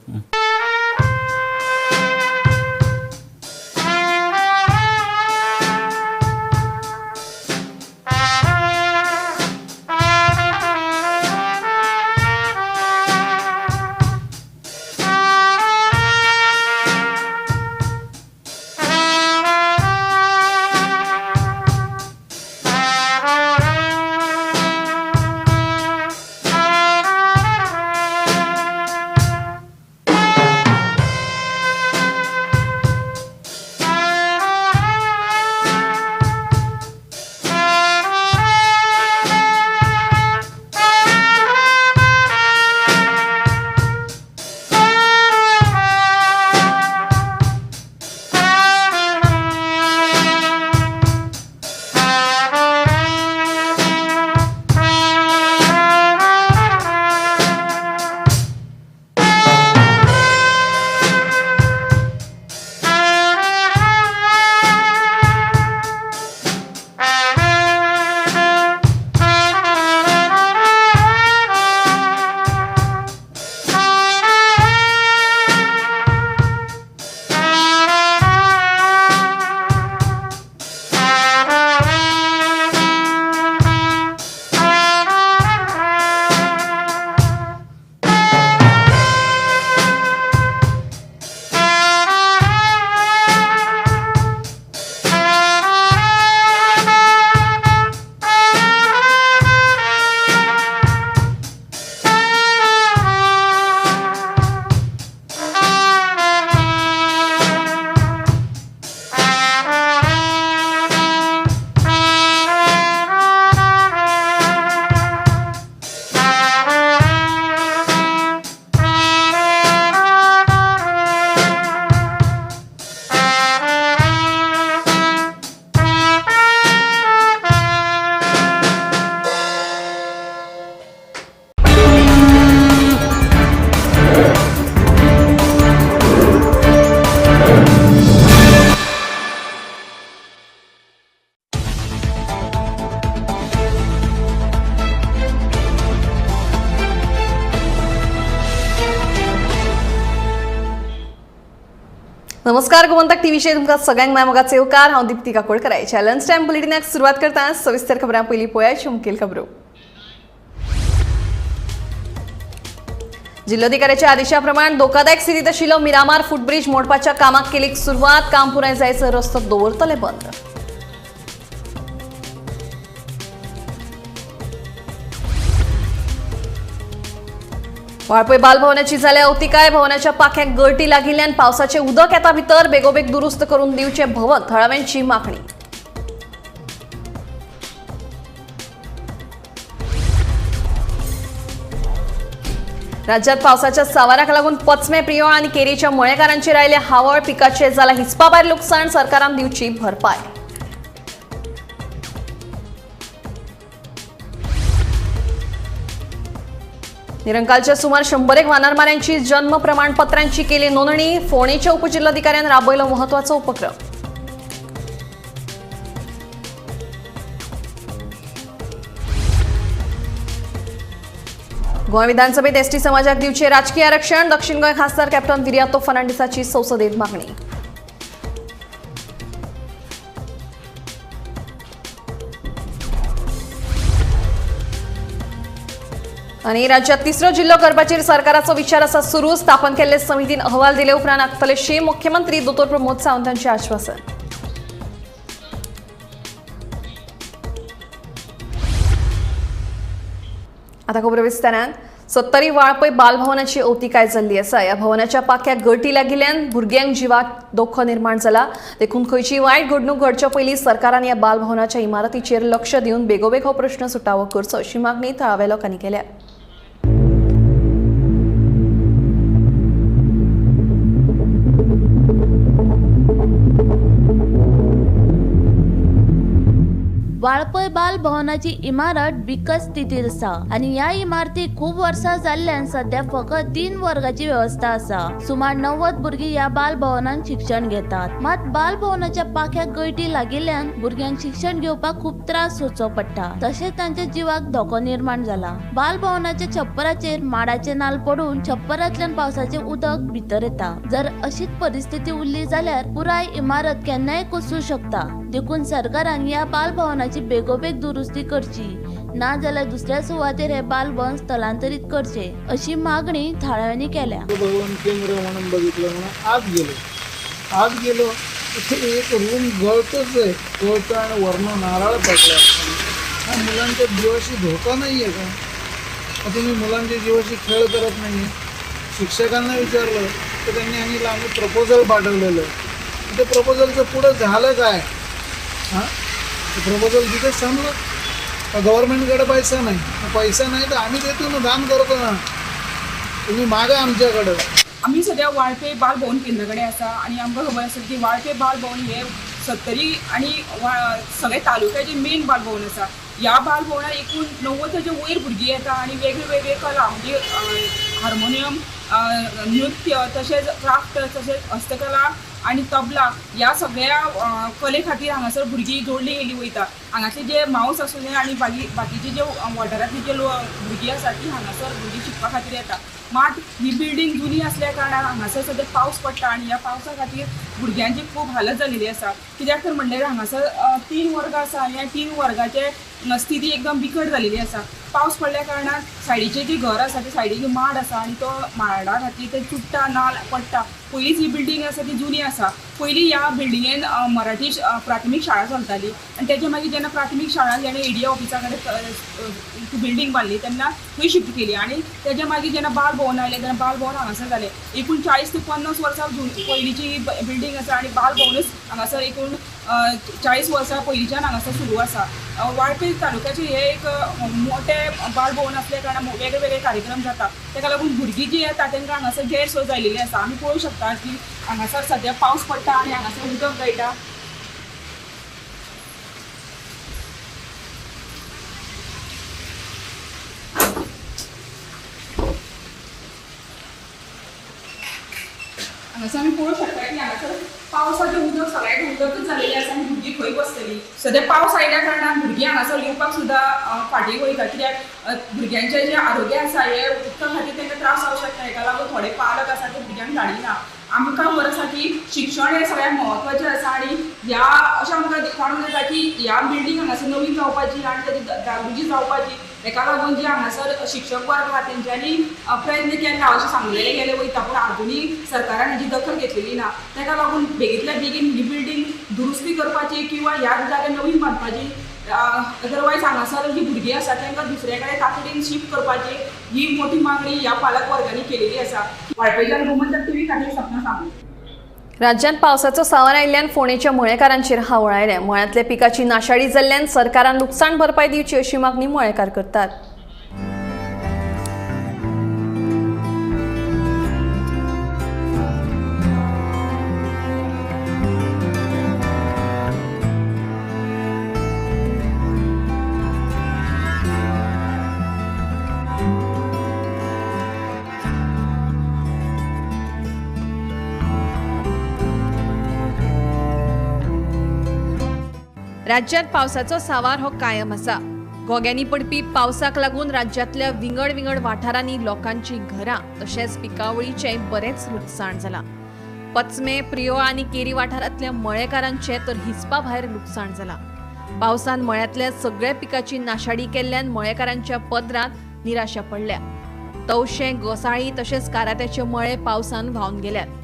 नमस्कार, गोमंतक टीव्हीचेर तुमकां सगळ्यांक माय मोगाचो येवकार. हांव दीप्ती काकोडकर. लंच टायम बुलेटिनाक सुरवात करता. सविस्तर खबरां पयलीं पळोवया मुखेल खबरो. जिल्लोधिकाऱ्याच्या आदेशा प्रमाण धोकादायक स्थितीत आशिल्लो मिरामार फुटब्रिज मोडपाच्या कामाक केली सुरवात. काम पुराय जायसर रस्तो दवरतले बंद. वाळपय बालभवनाची जाल्या अवतिकाय. भवनाच्या पाख्याक गळटी लागिल्ल्यान पावसाचे उदक येता भितर. बेगोबेग दुरुस्त करून दिवचे भवन, थळाव्यांची मागणी. राज्यात पावसाच्या सावाराक लागून पचमे, प्रियोळ आनी केरीच्या मळेकारांचेर आयले हावळ. पिकाचे जाला हिसपाभायर लुकसाण. सरकारान दिवची भरपाय. निरंकालच्या सुमार 100 वानरमाऱ्यांची जन्म प्रमाणपत्रांची केली नोंदणी. फोंडेच्या उपजिल्हाधिकाऱ्यान राबयलो महत्वाचो उपक्रम. गोंय विधानसभेत एसटी समाजाक दिवचे राजकीय आरक्षण. दक्षिण गोंय खासदार कॅप्टन विरियातो फर्नांडिसाची संसदेत मागणी. आनी राज्यात तिसरो जिल्लो करपाचेर सरकाराचो विचार आसा सुरू. स्थापन केल्ले समितीन अहवाल दिले उपरांत आखतले शीम. मुख्यमंत्री दोतोर प्रमोद सावंतांचे आश्वासन. आता खबर विस्तारान. सत्तरी वाळपय बालभवनाची अवतिकाय जाल्ली आसा. ह्या भवनाच्या पाख्याक गळटी लागिल्ल्यान भुरग्यांक जिवाक धोको निर्माण जाला. देखून खंयची वायट घडणूक घडच्या पयलीं सरकारान ह्या बालभवनाच्या इमारतीचेर लक्ष दिवन बेगोबेग हो प्रश्न सुटावो करचो अशी मागणी थळाव्या लोकांनी केल्या. वाळपय बाल भवनाची इमारत बिकट स्थितीर आसा आनी ह्या इमारतीक खूब वर्सां जाल्ल्यान सध्या फकत 3 वर्गाची वेवस्था आसा. सुमार 90 भुरगीं ह्या बाल भवनान शिक्षण घेतात. मात बाल भवनाच्या पाख्याक गळटी लागिल्ल्यान भुरग्यांक शिक्षण घेवपाक खूब त्रास सोंसचो पडटा, तशेंच तांच्या जिवाक धोको निर्माण जाला. बाल भवनाच्या छप्पराचेर माडाचे नाल पडून छप्परांतल्यान पावसाचें उदक भितर येता. जर अशीच परिस्थिती उरली जाल्यार पुराय इमारत केन्नाय कोसळूं शकता. देखून सरकारान ह्या बाल भवनाची बेगोबेग दुरुस्ती करची, ना जाल्यार दुसऱ्या सुवातेर हे बाल भवन स्थलांतरीत करचे अशी मागणी थळाव्यांनी केल्या. भवन केंद्र म्हणून बघितलं म्हणून आज गेलो तिथे एक रूम गळतच आहे, गळतं आणि वरनं नारळ पडला. हा मुलांच्या जीवाशी धोका नाही आहे का? तुम्ही मुलांच्या जीवाशी खेळ करत नाही. शिक्षकांना विचारलं तर त्यांनी सांगितलं आम्ही प्रपोजल पाठवलेलं. ते प्रपोजलचं पुढं झालं काय? हां, प्रपोजल तिथेच थांबलं का? गव्हर्नमेंटकडे पैसा नाही, पैसा नाही तर आम्ही देतो ना, दान करतो ना, तुम्ही मागा आमच्याकडं. आमी सद्या वाळपे बाल भवन केंद्र कडेन आसा आनी आमकां खबर आसा की वाळपे बाल भवन हे सत्तरी आनी सगळे तालुक्याचे मेन बाल भवन आसा. ह्या बाल भवनात एकूण 90 वयर भुरगीं येता आनी वेगळे वेगळे कला म्हणजे हार्मोनियम, नृत्य, तशेंच क्राफ्ट, तशेंच हस्तकला आनी तबला ह्या सगळ्या कले खातीर हांगासर भुरगीं जोडली गेली वयता. हांगासले जे मावस आसूं आनी बाकीचे जे वाठारांतली जे भुरगीं आसा ती हांगासर भुरगीं शिकपा खातीर येता. मात ही बिल्डींग जुनी आसल्या कारणान हांगासर सद्या पावस पडटा आनी ह्या पावसा खातीर भुरग्यांची खूब हालत जाल्ली आसा. कित्याक तर म्हणल्यार हांगासर 3 वर्ग आसा आनी ह्या 3 वर्गाचे स्थिती एकदम बिकट जाल्ली आसा. पावस पडल्या कारणान सायडीचे जे घर आसा ते सायडीक माड आसा आनी तो माडा खातीर ते चुट्टा नाल पडटा. पयलींच ही बिल्डींग आसा ती जुनी आसा. पयलीं ह्या बिल्डिंगेन मराठी प्राथमीक शाळा चलताली आनी तेच्या मागीर जेन्ना प्राथमीक शाळा जेन्ना एडीए ऑफिसा कडेन बिल्डींग बांदली तेन्ना थंय शिफ्ट केली आनी तेच्या मागीर जेन्ना बाल भवन आयलें तेन्ना बाल भवन हांगासर जालें. एकूण 40 ते 50 वर्सां पयलींची ही बिल्डींग आसा आनी बाल भवनूच हांगासर एकूण 40 वर्सां पयलींच्यान हांगासर सुरू आसा. वाळपे तालुक्याचें हें एक मोठें बाल भवन आसल्या कारणान वेगळे वेगळे कार्यक्रम जाता. ताका लागून भुरगीं जीं येता तांकां हांगासर गैरसोय जाल्ली आसा. आमी पळोवंक शकता की हांगासर सद्या पावस पडटा आनी हांगासर उदक गळटा. हांगासर आमी पळोवंक शकता की हांगासर पावसाचें उदक सगळ्याक उदकच जाल्लें आसा आनी भुरगीं खंय बसतलीं? सद्या पावस आयल्या कारणान भुरगीं हांगासर येवपाक सुद्दां फाटीं वयता कित्याक भुरग्यांचें जें आरोग्य आसा हें उदका खातीर तांकां त्रास जावंक शकता. हेका लागून थोडे पालक आसा ते भुरग्यांक धाडिना. आमकां खबर आसा की शिक्षण हें सगळ्यांत म्हत्वाचें आसा आनी ह्या अशें आमकां काडून येता की ह्या बिल्डींग हांगासर नवीन जावपाची आनी ताची डागडुजी जावपाची. हेका लागून जे हांगासर शिक्षक वर्ग आहा तेंच्यांनी प्रयत्न केला अशें सांगलेलें गेलें वयता, पूण आजुनूय सरकारान हेजी दखल घेतलेली ना. ताका लागून बेगींतल्या बेगीन ही बिल्डींग दुरुस्ती करपाची किंवा ह्या जाग्यार नवीन बांदपाची, अदरवायज हांगासर जी भुरगीं आसा तांकां दुसरे कडेन तातडीन शिफ्ट करपाची ही मोठी मागणी ह्या पालक वर्गांनी केलेली आसा. वाळपयच्यान गोमंतक टीव्ही खातीर सपना सामंत. राज्यांत पावसाचो सांवार आयिल्ल्यान फोंडेच्या मळेकारांचेर हावळ आयल्या. मळ्यांतल्या पिकाची नाशाडी जाल्ल्यान सरकारान लुकसाण भरपाय दिवची अशी मागणी मळेकार करतात. राज्यांत पावसाचो सांवार हो कायम आसा. घोग्यांनी पडपी पावसाक लागून राज्यांतल्या विंगड विंगड वाठारांनी लोकांची घरां तशेंच पिकावळीचें बरेंच लुकसाण जालां. पचमे, प्रियोळ आनी केरी वाठारांतल्या मळेकारांचें तर हिसपा भायर लुकसाण जालां. पावसान मळ्यांतल्या सगळ्या पिकाची नाशाडी केल्ल्यान मळेकारांच्या पदरांत निराशा पडल्या. तवशें, गोसाळी तशेंच कारात्याचे मळे पावसान व्हांवन गेल्यात.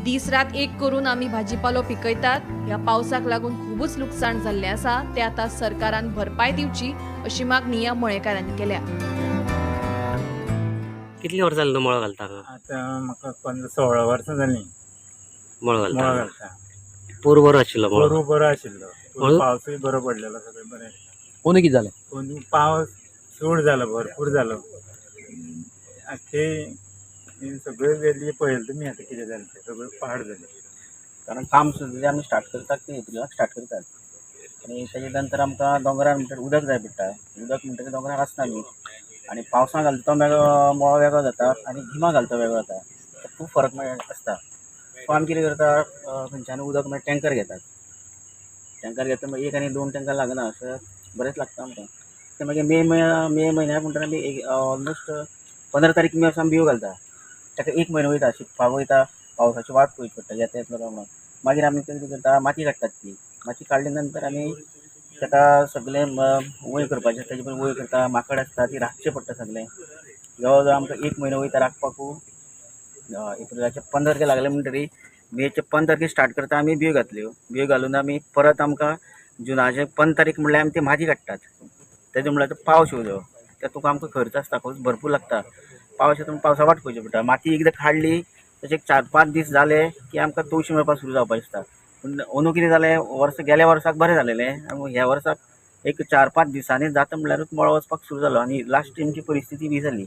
दीस रात एक करून आमी भाजीपालो पिकयतात. ह्या पावसाक लागून खूबच लुकसाण जाल्लें आसा, ते आतां सरकारान भरपाय दिवची अशी मागणी ह्या मळेकारांनी केल्या. कितली वर्सां जालीं मळो घालता? आतां म्हाका 15-16 वर्सां जालीं मळो घालता. पोरू बरो आशिल्लो? पोरू बरो आशिल्लो, पावसूय बरो पडलेलो, सगळें बरें. पोंदू कितें जालें? पोंदू पावस चड जालो, भरपूर जालो. आख्खे सगळे वेली पळयलें तुमी आतां कितें जालें तें, सगळें पाड जालें. कारण काम सुद्दां आमी स्टार्ट करतात ते एप्रिलाक स्टार्ट करतात. आनी तेजे नंतर आमकां दोंगरार म्हणटा उदक जाय पडटा. उदक म्हणटा तें दोंगरार आसना न्ही, आनी पावसां घालता तो वेगळो मळो वेगळो जाता आनी गिमा घालता वेगळो जाता, खूब फरक आसता. सो आमी कितें करता, खंयच्यान उदक मागीर टँकर घेतात. टँकर घेता मागीर 1 आनी 2 टँकर लागना, अशें बरेंच लागता आमकां. ते मागीर मे म्हयन्याक म्हणटा आमी ऑलमोस्ट 15 तारीख मे आमी बियो घालता. ताका 1 म्हयनो वयता, शिकपाक वयता, पावसाची वाट पळोवची पडटा, येता येतलो काय म्हणून. मागीर आमी कितें करता, माती काडटात. ती माती काडले नंतर आमी ताका सगळें वयर करपाचें, ताजे पयलीं वयर करता, माकड आसता ती राखचें पडटा सगळें. जवळ जवळ आमकां 1 म्हयनो वयता राखपाकू. एप्रिलाचे 15 तारखे लागले म्हणटरी मेचे 15 तारखे स्टार्ट करता आमी बियो घातल्यो. बियो घालून आमी परत आमकां जुनाचे 15 तारीख म्हणल्यार आमी ती माती काडटात. तेजे म्हणल्यार पावस येवचो, तातूंत आमकां खर्च आसता खूब भरपूर लागता. पावस येता पावसा वाट पळोवची पडटा. माती एकदां काडली तशें 4-5 दीस जाले की आमकां तवशी मेळपाक सुरू जावपाचें आसता. पूण अंदू कितें जालें, वर्स गेल्या वर्साक बरें जालेलें, ह्या वर्साक एक 4-5 दिसांनी जाता म्हणल्यारूच मळो वचपाक सुरू जालो आनी लास्ट आमची परिस्थिती बी जाली.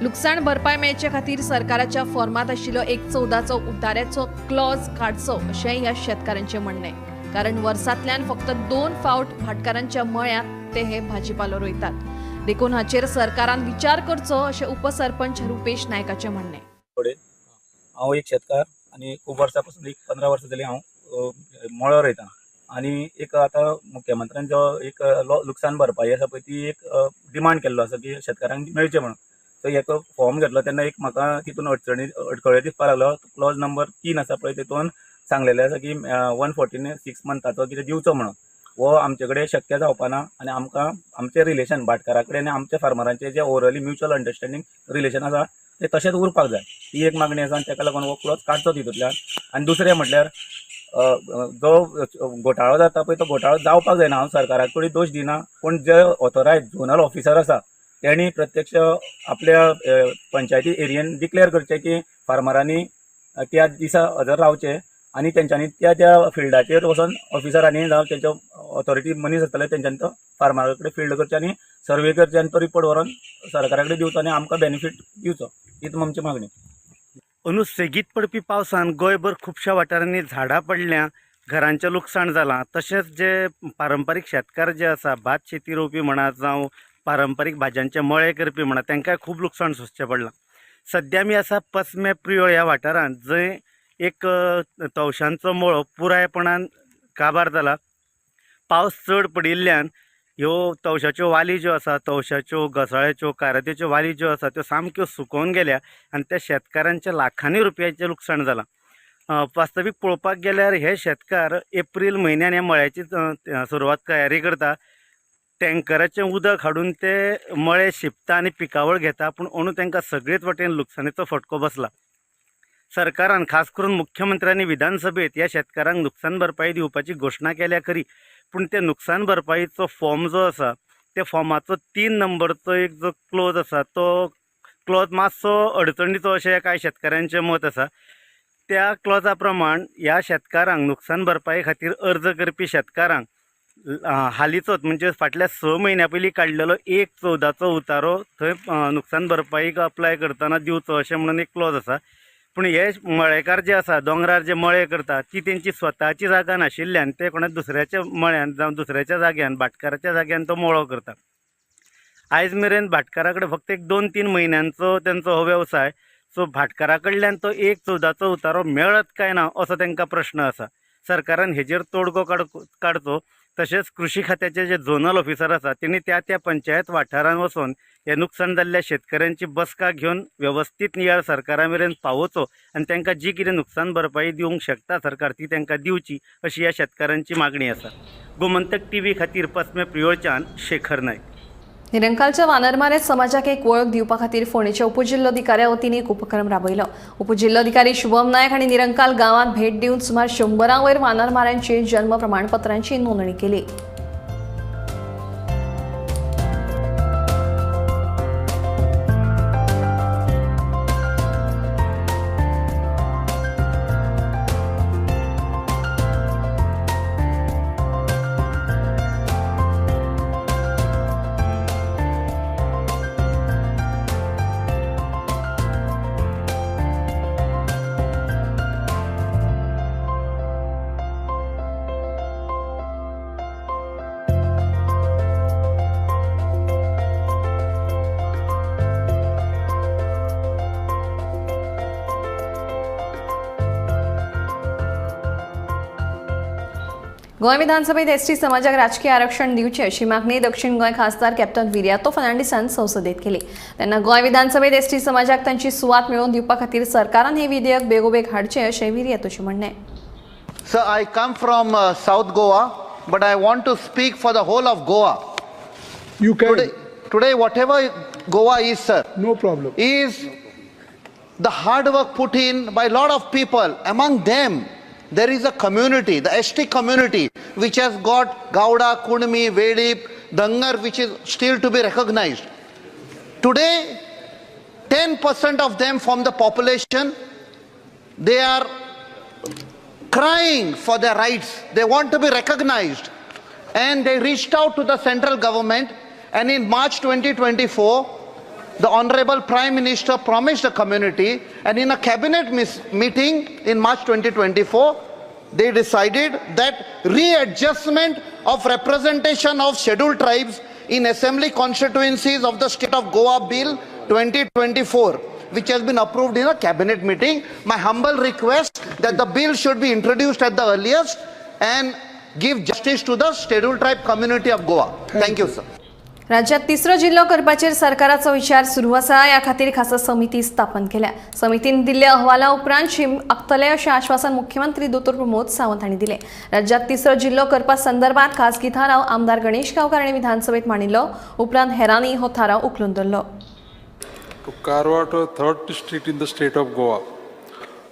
लुकसाण भरपाय मेळचे खातीर सरकाराच्या फॉर्मांत आशिल्लो 1/14चो उतार्याचो क्लॉज काडचो अशेंय ह्या शेतकारांचें म्हणणें. कारण वर्सांतल्यान फक्त 2 फावट भाटकारांच्या मळ्यांत ते हे भाजीपालो रोयतात, देखून हाचेर सरकारान विचार करचो अशें उपसरपंच रुपेश नायकाचें म्हणणें. हांव एक शेतकार आनी खूब वर्सां पासून, एक 15 वर्सां जालीं हांव मळो रोयतां. आनी एक आतां मुख्यमंत्र्यान जो एक लुकसाण भरपाई आसा पळय ती एक डिमांड केल्लो आसा की शेतकारांक मेळचें म्हणून. सो एक फॉर्म घेतलो तेन्ना एक म्हाका तितून अडखळे दिसपाक लागलो. क्लॉज नंबर 3 आसा पळय, तितून सांगलेलें आसा की 146 मंथाचो कितें दिवचो म्हणून. हो आमचे कडेन शक्य जावपा ना आनी आमकां आमचें रिलेशन भाटकारा कडेन आनी आमच्या फार्मरांचें जें ओवरऑली म्युच्युअल अंडरस्टँडींग रिलेशन आसा तें तशेंच उरपाक जाय, ही एक मागणी आसा आनी ताका लागून हो क्लॉज काडचो तितूंतल्यान. आनी दुसरें म्हटल्यार जो घोटाळो जाता पळय तो घोटाळो जावपाक जायना. हांव सरकारा कडेन दोश दिना, पूण जे ऑथोरायज झोनल ऑफिसर आसा तेणी प्रत्यक्ष आपल्या पंचायती एरियेन डिक्लेअर करचें की फार्मरांनी त्या दिसा हजर रावचें आनी तेंच्यांनी त्या त्या फिल्डाचेर वचोन ऑफिसरांनी जावं तेंच्या ऑथॉरिटी मनीस आसतले तेंच्यांनी तो फार्मरा कडेन फिल्ड करचें आनी सर्वे करचें आनी तो रिपोर्ट व्हरोन सरकारा कडेन दिवचो आनी आमकां बेनिफीट दिवचो, हीच आमची मागणी. अंदू सेगीत पडपी पावसान गोंयभर खुबश्या वाठारांनी झाडां पडल्या, घरांचें लुकसाण जालां. तशेंच जे पारंपारीक शेतकार जे आसा, भात शेती रोवपी म्हणा जावं पारंपारीक भाजयांचे मळे करपी म्हणा, तांकां खूब लुकसाण सोंसचें पडलां. सद्या आमी आसा पसमे प्रियोळ ह्या वाठारांत, जंय एक तवशांचो मळो पुरायपणान काबार जाला. पावस चड पडिल्ल्यान ह्यो तवशाच्यो वाली ज्यो आसा, तवशाच्यो, घोसाळ्याच्यो, कारात्याच्यो वाली ज्यो आसा त्यो सामक्यो सुकोवन गेल्या आनी त्या शेतकारांच्या लाखांनी रुपयाचें लुकसाण जालां. वास्तवीक पळोवपाक गेल्यार हे शेतकार एप्रील म्हयन्यान ह्या मळ्याची सुरवात तयारी करता, टँकराचें उदक हाडून ते मळे शिंपता आनी पिकावळ घेता, पूण अंदू तांकां सगळेच वटेन लुकसाणेचो फटको बसला. सरकारान खास करून मुख्यमंत्र्यांनी विधानसभेत ह्या शेतकारांक नुकसान भरपाई दिवपाची घोशणा केल्या खरी, पूण ते नुकसान भरपाईचो फॉर्म जो आसा त्या फॉर्माचो 3 नंबरचो एक जो क्लॉज आसा तो क्लॉज मातसो अडचणीचो अशें कांय शेतकारांचें मत आसा. त्या क्लॉजा प्रमाण ह्या शेतकारांक नुकसान भरपाई खातीर अर्ज करपी शेतकारांक हालींचोच म्हणजे फाटल्या 6 म्हयन्यां पयलीं काडलेलो 1/14चो उतारो थंय नुकसान भरपाईक अप्लाय करतना दिवचो अशें म्हणून एक क्लॉज आसा. पूण हे मळेकार जे आसा, दोंगरार जे मळे करता ती तेंची स्वताची जागा नाशिल्ल्यान ते कोणा दुसऱ्याच्या मळ्यान जावं दुसऱ्याच्या जाग्यान, भाटकाराच्या जाग्यान तो मळो करता. आयज मेरेन भाटकारा कडेन फक्त एक 2-3 म्हयन्यांचो तेंचो हो वेवसाय, सो भाटकारा कडल्यान तो 1/14चो उतारो मेळत काय ना असो तांकां प्रश्न आसा. सरकारान हेजेर तोडगो काडचो. तशेंच कृषी खात्याचे जे झोनल ऑफिसर आसा तेणी त्या त्या पंचायत वाठारांत वचून हे नुकसान जाल्ल्या शेतकऱ्यांची बसका घेवन वेवस्थीत नियाळ सरकारा मेरेन पावोवचो आनी तांकां जी कितें नुकसान भरपाई दिवंक शकता सरकार ती तांकां दिवची अशी ह्या शेतकारांची मागणी आसा. गोमंतक टीव्ही खातीर पसमे प्रियोळच्यान शेखर नायक. निरंकालच्या वानरमारे समाजाक एक वळख दिवपा खातीर फोंडेच्या उपजिल्लोधिकाऱ्या वतीन एक उपक्रम राबयलो. उपजिल्लोधिकारी शुभम नायक हांणी निरंकाल गांवांत भेट दिवन सुमार 100 वयर वानरमाऱ्यांची जन्म प्रमाणपत्रांची नोंदणी केली. गोंय विधानसभेत एसटी समाजाक राजकीय आरक्षण दिवचें अशी मागणी दक्षिण गोंय खासदार कॅप्टन विरियातो फर्नांडीसान संसदेत केली. तेन्ना गोंय विधानसभेत एसटी समाजाक तांची सुवात मेळोवन दिवपा खातीर सरकारान हे विधेयक बेगोबेग हाडचें अशें विरियातोचें म्हणणें. Sir, I come from South Goa, but I want to speak for the whole of Goa. You can. Today, whatever Goa is, sir, no problem, is the hard work put in by a lot of people. Among them, there is a community, the ST community, which has got Gowda, Kunmi, Vedip, Dangar, which is still to be recognized. Today, 10% of them form the population. They are crying for their rights. They want to be recognized. And they reached out to the central government. And in March 2024, the Honorable Prime Minister promised the community, and in a cabinet meeting in March 2024, they decided that readjustment of representation of scheduled tribes in assembly constituencies of the state of Goa Bill 2024, which has been approved in a cabinet meeting. My humble request that the bill should be introduced at the earliest and give justice to the scheduled tribe community of Goa. Thank you, sir. राज्यात तिसरो जिल्लो करपाचेर सरकाराचो विचार सुरू आसा. ह्या खातीर खासा समिती स्थापन केल्या. समितीन दिल्ल्या अहवाला उपरांत शीम आंखतले अशें आश्वासन मुख्यमंत्री दोतोर प्रमोद सावंत हांणी दिलें. राज्यात तिसरो जिल्लो करपा संदर्भात खासगी थाराव आमदार गणेश गांवकार हांणी विधानसभेत मांडिल्लो. उपरांत हेरांनी हो थाराव उखलून धरलो. To carve out a third district in the state of Goa,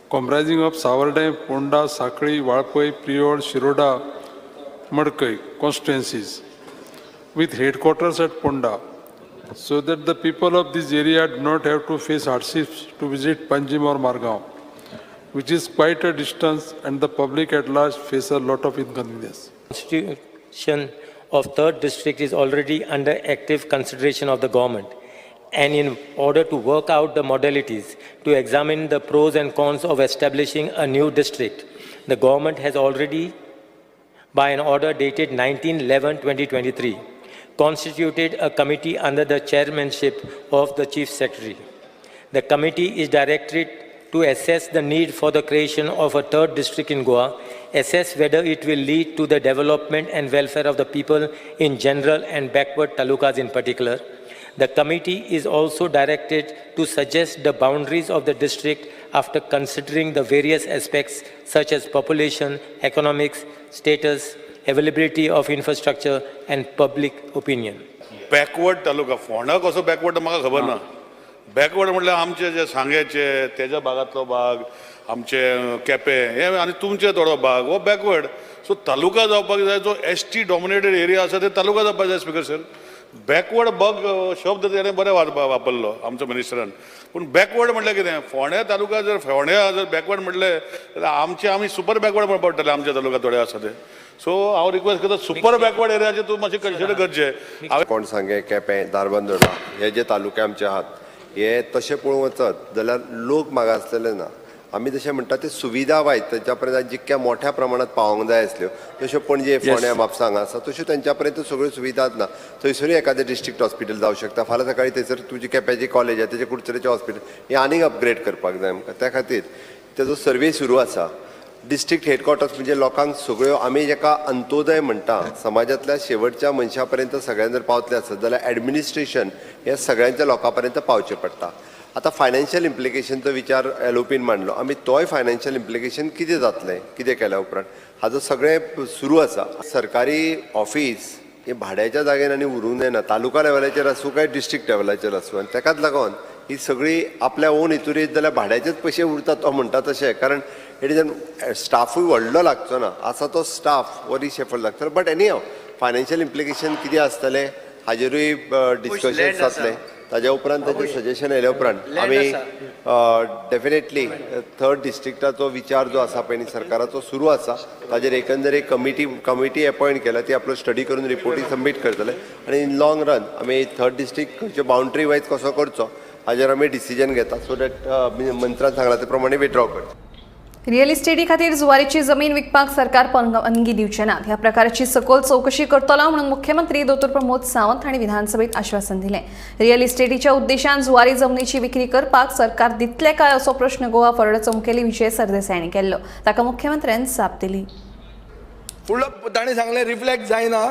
comprising of Savordem, Ponda, Sakli, Valpoi, Priol, Shiroda, Madkai constituencies, with headquarters at Ponda, so that the people of this area do not have to face hardships to visit Panjim or Margao, which is quite a distance, and the public at large face a lot of inconvenience. Constitution of third district is already under active consideration of the government, and in order to work out the modalities to examine the pros and cons of establishing a new district, the government has already, by an order dated 19/11/2023, constituted a committee under the chairmanship of the Chief Secretary. The committee is directed to assess the need for the creation of a third district in Goa, assess whether it will lead to the development and welfare of the people in general and backward talukas in particular. The committee is also directed to suggest the boundaries of the district after considering the various aspects such as population, economics, status, availability of infrastructure and public opinion. Backward taluka, Ponda कसो backward म्हाका खबर ना. Backward म्हटल्यार आमचे जे सांगेचे तेज्या भागांतलो भाग, आमचे केपें हे आनी तुमचे थोडो भाग हो बॅकवर्ड. सो तालुका जावपाक जाय, जो एस टी डॉमिनेटेड एरिया आसा ते तालुका जावपाक जाय. स्पीकर सर, बॅकवर्ड बग शब्द तेणें बरें वापरलो आमचो मिनिस्टरान, पूण बॅकवर्ड म्हटल्यार कितें? फोंड्या तालुका जर फोंड्या जर बॅकवर्ड म्हटलें जाल्यार आमचे आमी सुपर बॅकवर्ड म्हणपाक पडटलें आमच्या तालुका थोडे आसा ते. सो हांव रिक्वेस्ट करता सुपर बॅकवर्ड एरियाचे तूं मातशें कन्सिडर करचें. कोण सांगें, केपें, धारबांदोडा हे जे तालुके आमचे आहात हे तशें पळोवंक वचत जाल्यार लोक मागासलेले ना. आमी जशें म्हणटा ते सुविधा वायट तेंच्या पर्यंत जितक्या मोठ्या प्रमाणात पावोंक जाय आसल्यो तश्यो पणजे, फोंड्या, म्हापसा हांगा आसा तश्यो तेंच्या पर्यंत सगळ्यो सुविधा ना. थंयसरूय एखादें डिस्ट्रिक्ट हॉस्पिटल जावं शकता. फाल्यां सकाळीं थंयसर तुजी केप्याची कॉलेज आसा तेजे कुडचडेचें हॉस्पिटल हें आनीक अपग्रेड करपाक जाय आमकां. त्या खातीर तेजो सर्वे सुरू आसा. डिस्ट्रिक्ट हेडक्वॉर्टर्स म्हणजे लोकांक सगळ्यो आमी जेका अंत्योदय म्हणटा समाजांतल्या शेवटच्या मनशा पर्यंत सगळ्यां जर पावतले आसत जाल्यार एडमिनिस्ट्रेशन हें सगळ्यांच्या लोकां पर्यंत पावचें पडटा. आतां फायनान्शियल इम्प्लिकेशनचो विचार एलओपीन मांडलो, आमी तोय फायनान्शियल इम्प्लिकेशन कितें जातलें कितें केल्या उपरांत हाजो सगळें सुरू आसा. सरकारी ऑफिस हे भाड्याच्या जागेर आनी उरूंक जायना, तालुका लेवलाचेर आसूं काय डिस्ट्रिक्ट लेवलाचेर आसूं, आनी तेकाच लागून ही सगळी आपल्या ओन हितूर येत जाल्यार भाड्याचेच पयशे उरतात तो म्हणटा तशें, कारण it is स्टाफूय व्हडलो लागचो ना, आसा तो स्टाफ हो रिशेफल लागतलो. But anyhow financial implication कितें आसतलें हाजेरूय डिस्कशन जातलें. ताज्या उपरांत ताजें सजेशन आयल्या उपरांत आमी डेफिनेटली थर्ड डिस्ट्रिक्टाचो विचार जो आसा पळय न्ही सरकाराचो सुरू आसा. ताजेर एकंदर एक कमिटी अपॉयंट केल्या, ती आपलो स्टडी करून रिपोर्टी सबमीट करतले आनी इन लॉंग रन आमी थर्ड डिस्ट्रिक्ट खंयचे बाउंड्री वायज कसो करचो हाजेर आमी डिसिजन घेता, सो that मंत्रान सांगला ते प्रमाणे विथड्रॉ करता. रियल इस्टेटी खातीर जुवारीची जमीन विकपाक सरकार परवानगी दिवचे ना. ह्या प्रकाराची सखोल चौकशी करतलो म्हणून मुख्यमंत्री दोतोर प्रमोद सावंत हांणी विधानसभेत आश्वासन दिलें. रियल इस्टेटीच्या उद्देशान जुवारी जमनीची विक्री करपाक सरकार दितले काय असो प्रश्न गोवा फॉरवर्डाचो मुखेली विजय सरदेसाय हांणी केल्लो. ताका मुख्यमंत्र्यान जाप दिली. फुडलो ताणें सांगलें रिफ्लेक्ट जायना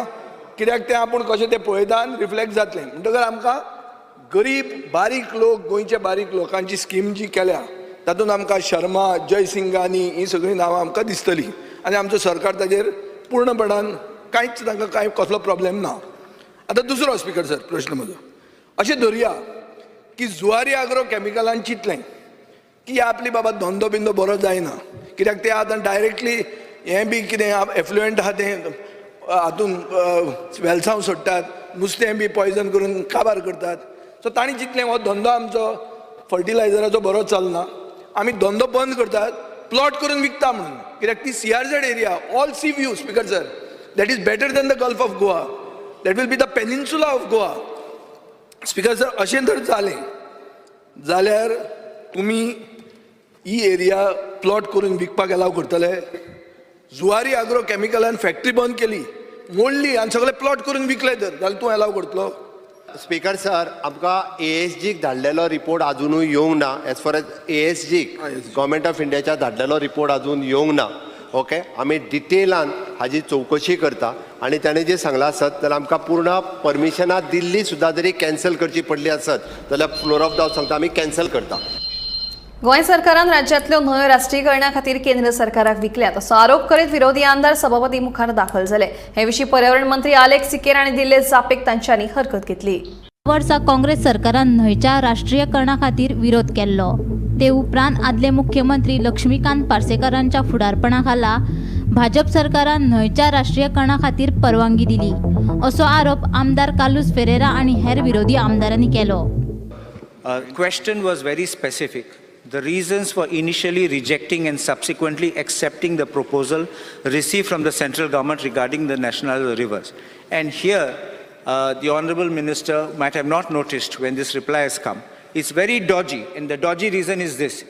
कित्याक तें आपूण कशें तें पळयता आनी रिफ्लेक्ट जातलें. म्हणटकर आमकां गरीब बारीक लोक, गोंयचे बारीक लोकांची स्कीम जी केल्या तातूंत आमकां शर्मा, जयसिंगानी ही सगळीं नांवां आमकां दिसतलीं आनी आमचो सरकार ताजेर पूर्णपणान कांयच तांकां कांय कसलो प्रॉब्लेम ना. आतां दुसरो स्पीकर सर प्रश्न म्हजो अशें धरया की जुवारी आग्रो कॅमिकलान चिंतलें की आपली बाबा धंदो बिंदो बरो जायना कित्याक ते आतां डायरेक्टली हें बी कितें एफ्लुएंट आहा तें हातून वेलसांव सोडटात, नुस्तें बी पॉयजन करून काबार करतात. सो तांणी चिंतलें हो धंदो आमचो फर्टिलायझराचो बरो चलना, आमी धंदो बंद करतात, प्लॉट करून विकता म्हणून, कित्याक ती CRZ area all sea view speaker sir, that is better than the Gulf of Goa, that will be the peninsula of Goa. Speaker sir अशें जर जालें जाल्यार तुमी ही एरिया प्लॉट करून विकपाक एलाव करतले? जुवारी आग्रो कॅमिकलान फॅक्टरी बंद केली, मोडली आनी सगळे प्लॉट करून विकले तर जाल्यार तूं एलाव करतलो? स्पीकर सर, आमकां एएसजीक धाडलेलो रिपोर्ट आजुनूय येवंक ना. एज फार एज एएसजीक गव्हर्मेंट ऑफ इंडियाच्या धाडलेलो रिपोर्ट आजून येवंक ना. ओके, आमी डिटेलान हाजी चवकशी करता आनी ताणें जें सांगलां आसत जाल्यार आमकां पूर्ण परमिशनां दिल्ली सुद्दां जरी कॅन्सल करची पडली आसत जाल्यार फ्लोर ऑफ the house सांगता आमी कॅन्सल करता. गोंय सरकारान राज्यांतल्यो न्हंयो राष्ट्रीयकरणा खातीर केंद्र सरकाराक विकल्यात असो आरोप करीत विरोधी आमदार सभापती मुखार दाखल जाले. हे विशीं पर्यावरण मंत्री आलेक्स सिकेर हांणी दिल्ले जापेक तांच्यांनी हरकत घेतली. वर्सा काँग्रेस सरकारान न्हंयच्या राष्ट्रीयकरणा खातीर विरोध केल्लो. ते उपरांत आदले मुख्यमंत्री लक्ष्मीकांत पार्सेकारांच्या फुडारपणा खाला भाजप सरकारान न्हंयच्या राष्ट्रीयकरणा खातीर परवानगी दिली असो आरोप आमदार कार्लुस फेरेरा आनी हेर विरोधी आमदारांनी केलो. Question was very specific. The reasons for initially rejecting and subsequently accepting the proposal received from the central government regarding the national rivers. And here, the Honorable Minister might have not noticed when this reply has come. It's very dodgy, and the dodgy reason is this.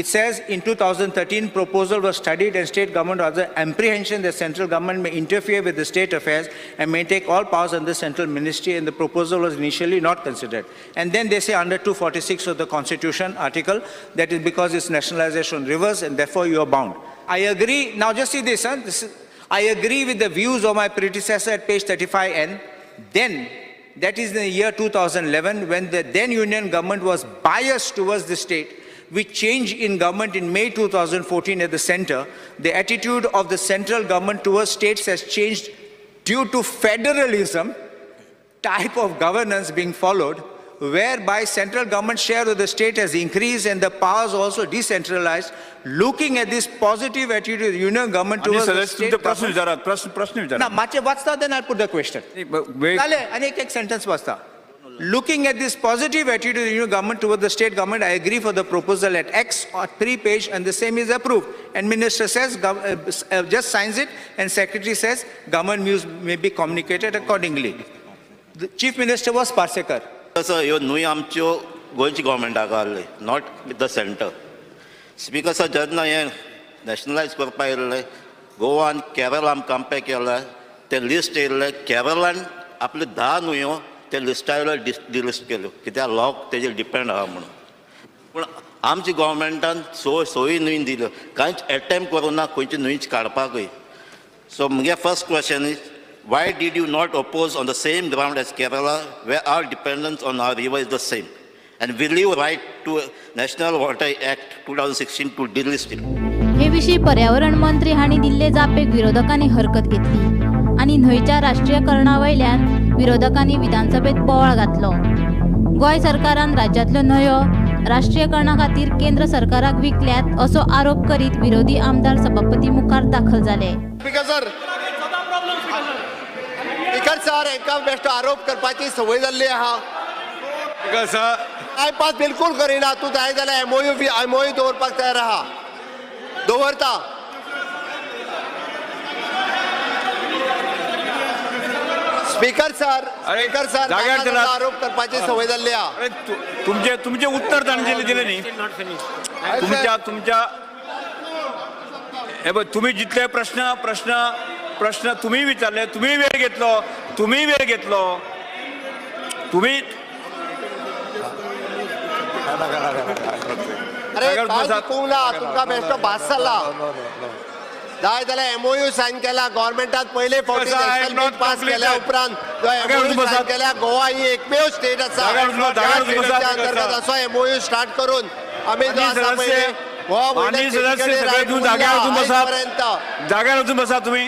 It says in 2013, proposal was studied and state government was the apprehension that central government may interfere with the state affairs and may take all powers under central ministry, and the proposal was initially not considered. And then they say under 246 of the Constitution article, that is because it's nationalization rivers and therefore you are bound. I agree, now just see this, huh? This is, I agree with the views of my predecessor at page 35N. Then, that is in the year 2011, when the then union government was biased towards the state, with change in government in May 2014 at the center, the attitude of the central government towards states has changed due to federalism type of governance being followed, whereby central government share of the state has increased and the powers also decentralized. Looking at this positive attitude of the union government towards the state government... प्रश्न विचारात. ना, मातशें वाचता, then I'll put the question. जालें, आनी एक एक sentence वाचता. Looking at this positive attitude of the union government towards the state government, I agree for the proposal at X or 3 page and the same is approved. And minister says, just signs it, and secretary says, government views may be communicated accordingly. The chief minister was Parsekar. Sir, ह्यो न्हूय आमच्यो गोंयची गव्हर्मेंटाक आहले, not with the centre. Speaker sir, जेन्ना हें nationalised करपाक येयल्लें, गोवा आनी केरळ आमी कंपेर केलें, तें लिस्ट येयल्लें, केरळान आपल्यो 10 न्हंयो ते लिस्टा वयलो डिलिस्ट केल्यो, कित्याक लोक तेजेर डिपेंड आहा म्हणून. पूण आमच्या गव्हर्मेंटान सोयी न्हंय दिल्यो, कांयच एटेम्प्ट करूं ना खंयची न्हंयच काडपाकूय. सो म्हगे first question is, why did you not oppose on the same ground as Kerala, where our dependence on our river is the same? And will you write to National Water Act 2016 to delist it? हे विशीं पर्यावरण मंत्री हांणी दिल्ले जापेक विरोधकांनी हरकत घेतली आनी न्हंयच्या राष्ट्रीयकरणा वयल्यान विरोधकांनी विधानसभेत बोवाळ घातलो. गोंय सरकारान राज्यांतल्यो न्हंयो राष्ट्रीयकरणा खातीर केंद्र सरकाराक विकल्यात असो आरोप करीत विरोधी आमदार सभापती मुखार दाखल जाले. स्पीकर सर, एका बेश्टो आरोप करपाची संवय जाल्ली आहा. टायमपास बिलकुल करिना. तूं जाय जाल्यार एमओयू दवरपाक तयार आहा, दवरता. स्पीकर सर, स्पीकर सर, आरोप करपाची संवय जाल्ली आहा. तुमचे तुमचे उत्तर तांणी दिलें न्ही. तुमच्या तुमच्या हे पळय, तुमी जितले प्रश्न प्रश्न प्रश्न तुम्ही विचारले, तुम्ही वेळ घेतलो, तुम्ही वेळ घेतलो, तुम्ही अरे काय दिकूंक ना तुमकां बेश्टो भास जाला. जाय जाल्यार एमओयू सायन केला गव्हर्मेंटान पयले फावटी नॅशनल बील पास केल्या उपरांत जो एमओयू सायन केल्या, गोवा ही एकमेव स्टेट आसा त्या स्टेटीच्या अंतर्गत असो एमओयू स्टार्ट करून आमी जो आसा पयले हो जाग्यार वचून बसा तुमी.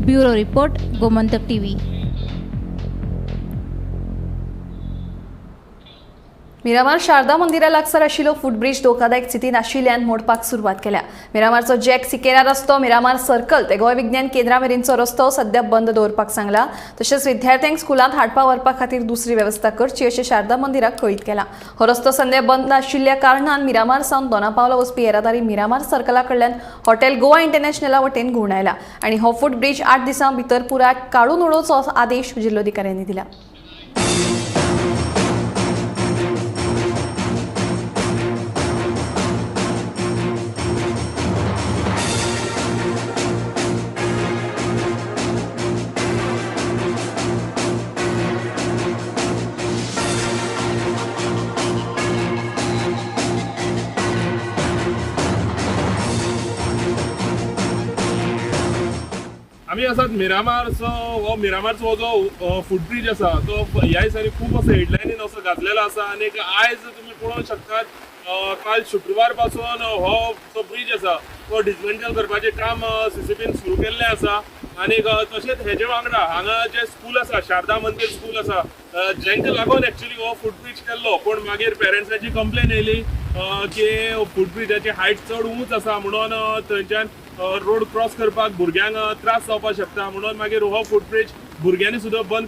Bureau report, Gomantak TV. Miramar Sharada मंदिरा लागसार आशिल्लो फुटब्रिज धोकादायक स्थितीन आशिल्ल्यान मोडपाक सुरवात केल्या. मिरामारचो जॅक सिकेरा रस्तो, मिरामार सर्कल ते गोंय विज्ञान केंद्रा मेरेनचो रस्तो सध्या बंद दवरपाक सांगला. तशेंच विद्यार्थ्यांक स्कुलांत हाडपा व्हरपा खातीर दुसरी वेवस्था करची अशें शारदा मंदिराक कळीत केलां. हो रस्तो सध्या बंद आशिल्ल्या कारणान मिरामार सावन दोनापावला वचपी येरादारी मिरामार सर्कला कडल्यान हॉटेल गोवा इंटरनॅशनला वटेन घुंवडायला आनी हो फुटब्रिज 8 दिसां भितर पुराय काडून उडोवचो असो आदेश जिल्लोधिकाऱ्यांनी दिला. आमी आसात मिरामारचो हो मिरामारचो जो फुटब्रिज आसा तो ह्या दिसांनी खूब असो हेडलायनीन असो घातलेलो आसा आनी आयज तुमी पळोवंक शकतात काल शुक्रवार पासून हो जो ब्रिज आसा तो डिसमेंटल करपाचें काम सीसीपीन सुरू केल्लें आसा. आनी तशेंच हेजे वांगडा हांगा जें स्कूल आसा शारदा मंदीर स्कूल आसा जेंका लागून एक्चुअली हो फुटब्रिज केल्लो, पूण मागीर पेरंट्साची कंप्लेन येयली की फुटब्रिजाची हायट चड उंच आसा म्हणून थंयच्यान रोड क्रॉस करपाक भुरग्यांक त्रास जावपाक शकता म्हणून मागीर हो फुटब्रिज भुरग्यांनी सुद्दां बंद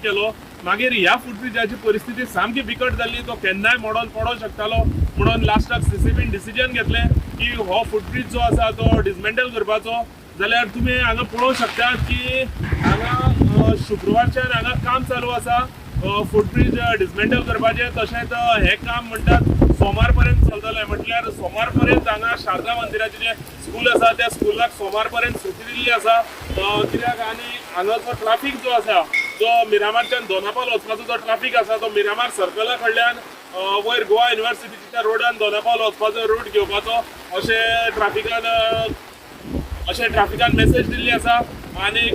केलो. मागीर ह्या फुटब्रिजाची परिस्थिती सामकी बिकट जाल्ली, तो केन्नाय मोडोन पडोंक शकतालो म्हणून लास्टाक सीसीपीन डिसिजन घेतलें की हो फुटब्रिज जो आसा तो डिसमेंटल करपाचो. जाल्यार तुमी हांगा पळोवंक शकतात की हांगा शुक्रवारच्यान हांगा काम चालू आसा फुटब्रिज डिसमेंटल करपाचें. तशेंच हें काम म्हणटात सोमार पर्यंत चलतलें, म्हटल्यार सोमार पर्यंत हांगा शारदा मंदिराचें जें स्कूल आसा त्या स्कुलाक सोमार पर्यंत सुटी दिल्ली आसा कित्याक. आनी हांगाचो ट्राफीक जो आसा जो मिरामारच्यान दोनापावल वचपाचो जो ट्राफीक आसा तो मिरामार सर्कला कडल्यान वयर गोवा युनिवर्सिटीच्या रोडान दोनापावल वचपाचो रूट घेवपाचो अशें ट्राफिकान मेसेज दिल्ली आसा. आनीक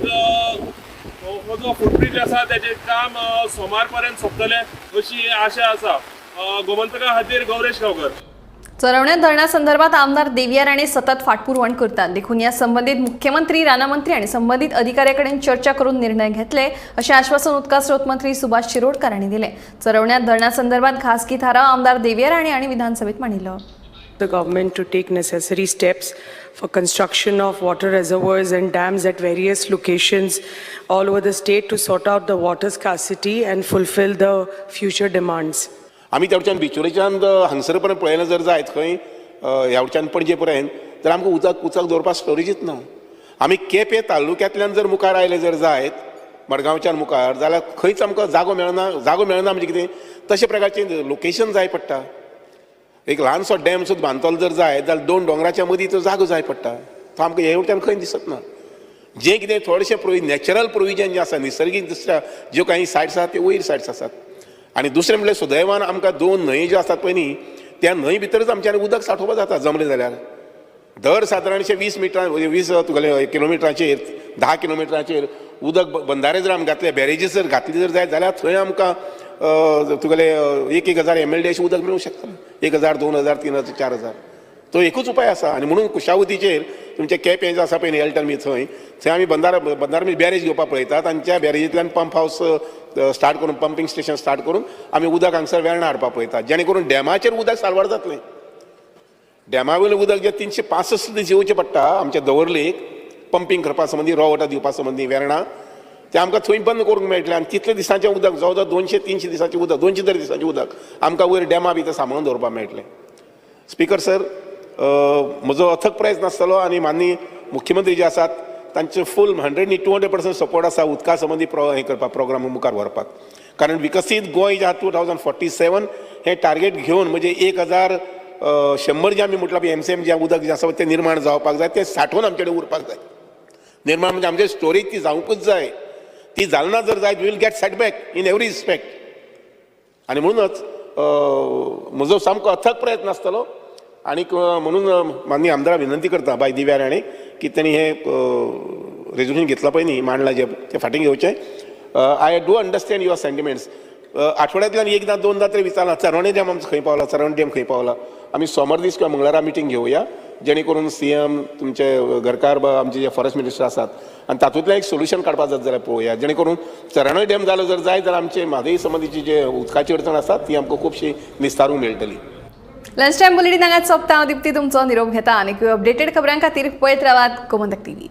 हो जो फुटब्रिज आसा तेजें काम सोमार पर्यंत सोंपतलें अशी आशा आसा. गोमंतका खातीर गौरेश गांवकर. चरवण्या धरणा संदर्भात आमदार देविया राणे सतत फाटपुरवण करतात, देखून या संबंधित मुख्यमंत्री, रानमंत्री आणि संबंधित अधिकाऱ्यांकडे चर्चा करून निर्णय घेतले असे आश्वासन उदका स्रोत मंत्री सुभाष शिरोडकर यांनी दिले. चरवण्या धरणा संदर्भात खासगी थाराव आमदार देविया राणे यांनी विधानसभेत मांडलो. The government to take necessary steps for construction of water reservoirs and dams at various locations all over the state to sort out the water scarcity and fulfill the future demands. आमी तेवच्यान बिचोलेच्यान हांगसर पर्यंत पळयलें जर जायत खंय ह्या वटच्यान पणजे पर्यंत तर आमकां उदक दवरपाक स्टोरेजीच ना. आमी केपें तालुक्यांतल्यान जर मुखार आयले जर जायत मडगांवच्यान मुखार जाल्यार खंयच आमकां जागो मेळना. जागो मेळना म्हणजे कितें तशे प्रकारचें लोकेशन जाय पडटा. एक ल्हानसो डॅम सुद्दां बांदतलो जर जाय जाल्यार दोन दोंगराच्या मदीं तो जागो जाय पडटा, तो आमकां हे वटच्यान खंय दिसत ना. जें कितें थोडेशें नॅचरल प्रोविजन जें आसा निसर्गीक दुसऱ्या ज्यो काही सायड्स आसात त्यो वयर सायड्स आसात. आनी दुसरें म्हणल्यार सुदैवान आमकां दोन न्हंय ज्यो आसात पळय न्ही त्या न्हंय भितरच आमच्यान उदक सांठोवपाक जाता जमलें जाल्यार. दर सादारणशें 20 मिटरां 20 तुगेले किलोमिटरांचेर 10 किलोमिटरांचेर उदक बंधारे जर आमी घातले बॅरेजीस जर घातली जर जायत जाल्यार थंय आमकां तुगेले 1-1 हजार MLD अशें उदक मेळूंक शकता. 1000, 2000, 3000, 4000 तो एकूच उपाय आसा. आनी म्हणून कुशावतीचेर तुमचें केपें जें आसा पळय न्ही एल्टन बी थंय थंय आमी बंधारा बॅरेज घेवपाक पळयतात आनी त्या बॅरेजींतल्यान पंप हावस स्टार्ट करून पंपींग स्टेशन स्टार्ट करून आमी उदक हांगसर वेर्णा हाडपाक पळयतात जेणे करून डॅमाचेर उदक साल्वार जातलें. डॅमा वयलें उदक जें 365 दीस येवचें पडटा आमच्या दवर्लेक पंपींग करपा संबंदी रॉ वॉटर दिवपा संबंदी वेर्णा तें आमकां थंय बंद करूंक मेळटलें. आनी तितले दिसांचें उदक जवळ जवळ 200-300 दिसांचें उदक 200 तरी दिसांचें उदक आमकां वयर डॅमा भितर सांबाळून दवरपाक मेळटलें. स्पीकर सर, म्हजो अथक प्रयत्न आसतलो आनी माननीय मुख्यमंत्री जे आसात तांचे फूल 100 न्ही 200% सपोर्ट आसा उदका संबंदी हें करपाक प्रोग्राम मुखार व्हरपाक. कारण विकसीत गोंय जे आसा 2047 हें टार्गेट घेवन म्हणजे 1100 जें आमी म्हटलां पळय MCM जें उदक जें आसा तें निर्माण जावपाक जाय, तें सांठोवन आमचे कडेन उरपाक जाय. निर्माण म्हणजे आमचे स्टोरेज ती जावंकूच जाय. ती जालना जर जायत will get setback in every respect. आनी म्हणूनच म्हजो सामको अथक प्रयत्न आसतलो आनीक म्हणून माननीय आमदारा विनंती करता बाय दिव्या राणे की तेणी हें रेजोल्युशन घेतलां पळय न्ही, मांडलां जें, तें फाटीं घेवचें. I do understand your sentiments. आठवड्यांतल्यान एकदां दोनदां तरी विचारलां चरवणे डॅम आमचो खंय पावला, चरवणे डॅम खंय पावला. आमी सोमार दीस किंवा मंगळारा मिटींग घेवया जेणे करून सीएम, तुमचे घरकार, आमचे जे फॉरेस्ट मिनिस्टर आसात आनी तातूंतल्यान एक सोल्युशन काडपाक जात जाल्यार पळोवया, जेणे करून चरवणे डॅम जालो जर जायत जाल्यार आमचे म्हादई संबंदीची जे उदकाची अडचण आसा ती आमकां खुबशी निस्तारूंक मेळटली. लंच टायम बुलेटीन हांगाच सोंपता. हांव दिप्ती तुमचो निरोप घेता आनी अपडेटेड खबरां खातीर पळयत रावात गोमंतक टीव्ही.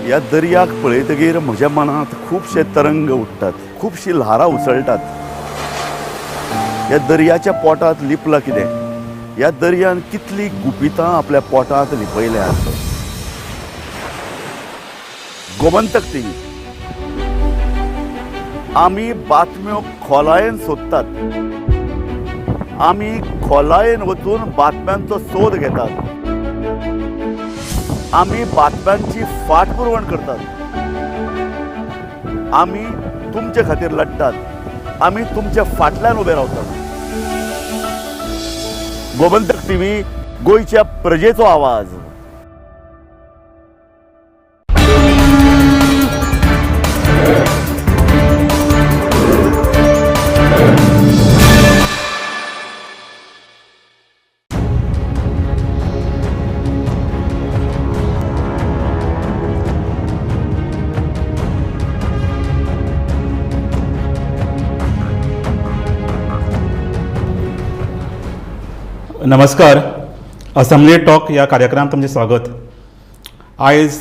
ह्या दर्याक पळयतगीर म्हज्या मनांत खुबशे तरंग उठ्ठात, खुबशीं ल्हारां उसळटात. ह्या दर्याच्या पोटांत लिपलां कितें, ह्या दर्यान कितलीं गुपितां आपल्या पोटांत लिपयल्यांत. गोमंतक टीव्ही आमी बातम्यो खोलायेन सोदतात, आमी खोलायेन वचून बातम्यांचो सोद घेतात, आमी बातम्यांची फाटपुरवण करतात, आमी तुमचे खातीर लढतात, आमी तुमच्या फाटल्यान उबे रावतात. गोमंतक टीव्ही, गोंयच्या प्रजेचो आवाज. नमस्कार, असेंब्ली टॉक ह्या कार्यक्रमात तुमचें स्वागत. आयज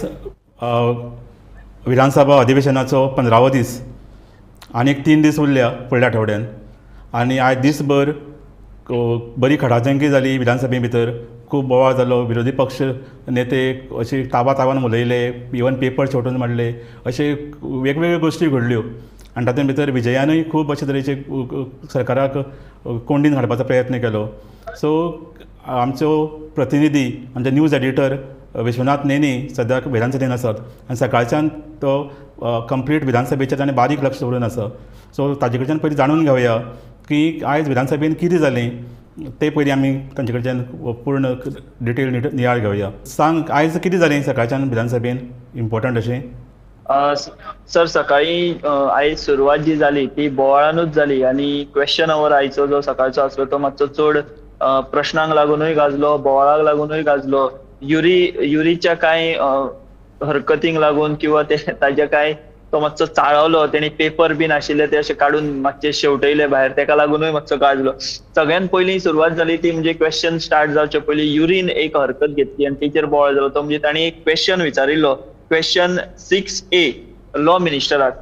विधानसभा अधिवेशनाचो 15वो दीस, आनीक 3 दीस उरल्या फुडल्या आठवड्यान. आनी आयज दीसभर बरी खडाजंगी जाली विधानसभे भितर, खूब बोवाळ जालो, विरोधी पक्ष नेते अशे ताबा ताबान उलयले, इवन पेपर शेवटून मारले, अशे वेगवेगळ्यो गोश्टी घडल्यो. आनी तातूंत भितर विजयानूय खूब अशे तरेचे सरकाराक कोंडीन हाडपाचो प्रयत्न केलो. सो आमचो प्रतिनिधी, आमचे न्यूज एडिटर विश्वनाथ नेने सद्याक विधानसभेन आसात आनी सकाळच्यान तो कंप्लीट विधानसभेचेर ताणें बारीक लक्ष दवरून आसा. सो ताजे कडच्यान पयलीं जाणून घेवया की आयज विधानसभेन कितें जालें ते पयलीं आमी तांचे कडच्यान पूर्ण डिटेल नियाळ घेवया. सांग, आयज कितें जालें सकाळच्यान विधानसभेन इम्पोर्टंट अशें? सर, सकाळी आयज सुरवात जी जाली ती बोवाळानूच जाली आनी क्वेश्चन our आयचो जो सकाळचो आसलो तो मातसो चड प्रश्नांक लागुनूय गाजलो, बोवाळाक लागुनूय गाजलो. युरीच्या कांय हरकतींक लागून किंवा ते ताज्या कांय तो मातसो चाळवलो, तेणी पेपर बीन आशिल्ले ते अशे काडून मातशे शेवटयले भायर, तेका लागुनूय मातसो गाजलो. सगळ्यात पयलीं सुरवात जाली ती म्हणजे क्वेश्चन स्टार्ट जावचे पयलीं युरीन एक हरकत घेतली आनी तेचेर बोवाळ जालो. तो म्हणजे ताणी एक क्वेश्चन विचारिल्लो, क्वेश्चन 6A law मिनिस्टराक.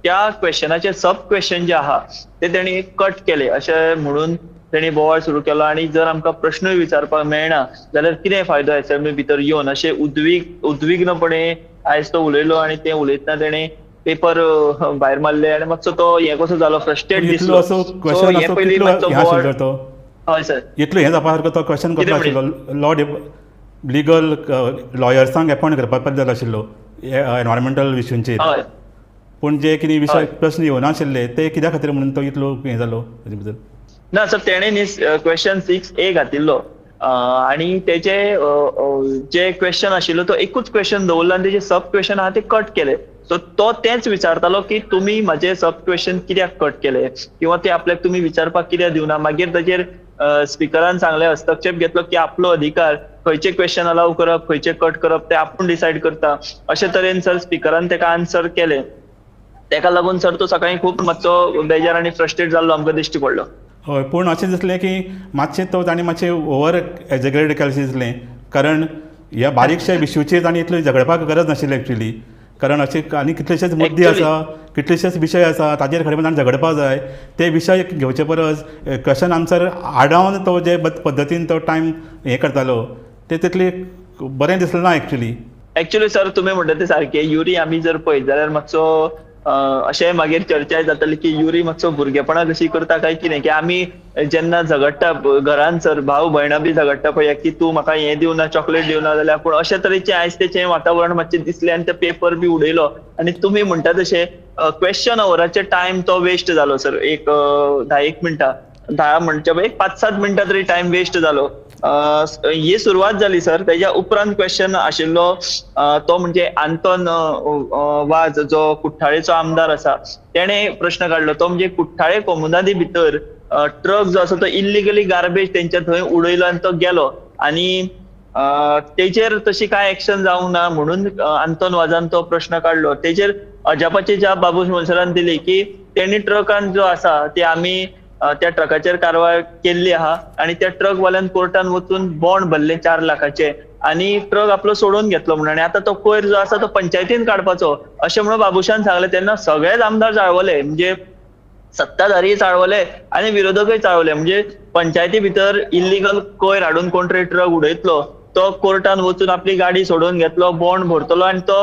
त्या क्वेश्चनाचे सब क्वेश्चन जे आहा ते तेणी कट केले अशें म्हणून तेणी बोवाळ सुरू केलो. आनी जर आमकां प्रश्नूय विचारपाक मेळना जाल्यार कितें फायदो असेंब्ली भितर येवन अशें उद्विग्नपणे आयज तो उलयलो. आनी ते उलयतना तेणे पेपर भायर मारले आनी मातसो तो हें कसो जालो, फ्रस्ट्रेट दिसलो. सो हे पयलीं मातसो बोवाळ. हय सर, इतलो हें जावपा सारको तो क्वेश्चन कसलो आशिल्लो? लॉ लिगल लॉयर्सांक एपॉयंट करपाक जाय आशिल्लो एनवायरमेंटल इश्यूंचेर, पूण जे कितें विशय प्रश्न येवनाशिल्ले ते कित्या खातीर म्हणून तो इतलो हें जालो ताजे भितर? ना सर, तेणे न्ही क्वेश्चन 6A घातिल्लो आनी तेजे जे क्वेश्चन आशिल्लो तो एकूच क्वेश्चन दवरलो आनी तेजे सब क्वेश्चन आहा ते कट केले. सो तो तेंच विचारतालो की तुमी म्हजे सब क्वेश्चन कित्याक कट केले किंवा ते आपल्याक तुमी विचारपाक कित्याक दिवना. मागीर ताजेर स्पिकरान सांगले, हस्तक्षेप घेतलो की आपलो अधिकार, खंयचे क्वेश्चन अलाव करप खंयचे कट करप ते आपूण डिसायड करता. अशे तरेन सर स्पिकरान तेका आन्सर केले. तेका लागून सर तो सकाळी खूब मातसो बेजार आनी फ्रस्ट्रेट जाल्लो आमकां दिश्टी पडलो. हय, पूण अशें दिसलें की मातशें तो ताणें मातशें ओवर एजेग्रेट केलें अशें दिसलें, कारण ह्या बारीकश्या इश्यूचेर ताणें इतलें झगडपाक गरज नाशिल्ली एक्चुली. कारण अशे आनी कितलेशेच मुद्दे आसा, कितलेशेच विशय आसा ताजेर खरें म्हणल्यार झगडपाक जाय. ते विशय घेवचे परस क्वेश्चन आन्सर आडावन तो जे पद्दतीन तो टायम हें करतालो ते तितलें बरें दिसलें ना एक्चुली. एक्चुली सर तुमी म्हणटा ते सारकें. युरी आमी जर पळयत जाल्यार मातसो अशें मागीर चर्चा जाताली की युरी मातसो भुरगेपणा कशी करता काय कितें, की आमी जेन्ना झगडटा घरान सर भाव भयणां बी झगडटा पळय की तूं म्हाका हें दिवना चॉकलेट दिवना जाल्यार, पूण अशे तरेचें आयज तेचें वातावरण मातशें दिसलें आनी ते पेपर बी उडयलो. आनी तुमी म्हणटा तशें क्वेश्चन अवराचे टायम तो वेस्ट जालो सर. एक 10 मिनटां, 10 म्हणचे एक 5-7 मिनटां तरी टायम वेस्ट जालो. ही सुरवात जाली सर. तेज्या उपरांत क्वेश्चन आशिल्लो तो म्हणजे आंतोन वाज जो कुठ्ठाळेचो आमदार आसा तेणे प्रश्न काडलो तो म्हणजे कुठ्ठाळे कोमुनादी भितर ट्रक जो आसा तो इल्लिगली गार्बेज तेंच्या थंय उडयलो आनी तो गेलो आनी तेजेर तशी कांय एक्शन जावंक ना म्हणून आंतोन वाजान तो प्रश्न काडलो. तेजेर अजापाची जाप बाबूश मोन्सेरान दिली की तेणी ट्रकान जो आसा ते आमी त्या ट्रकाचेर कारवाय केल्ली आहा आनी त्या ट्रक वाल्यान कोर्टान वचून बॉन्ड भरले 4 लाखाचे आनी ट्रक आपलो सोडून घेतलो म्हणून, आनी आतां तो कोयर जो आसा तो पंचायतीन काडपाचो अशें म्हणून बाबूशान सांगलें. तेन्ना सगळेच आमदार चाळवले, म्हणजे सत्ताधारी चाळवले आनी विरोधकय चाळवले. म्हणजे पंचायती भितर इल्लिगल कोयर हाडून कोण तरी ट्रक उडयतलो, तो कोर्टान वचून आपली गाडी सोडून घेतलो, बॉन्ड भरतलो आनी तो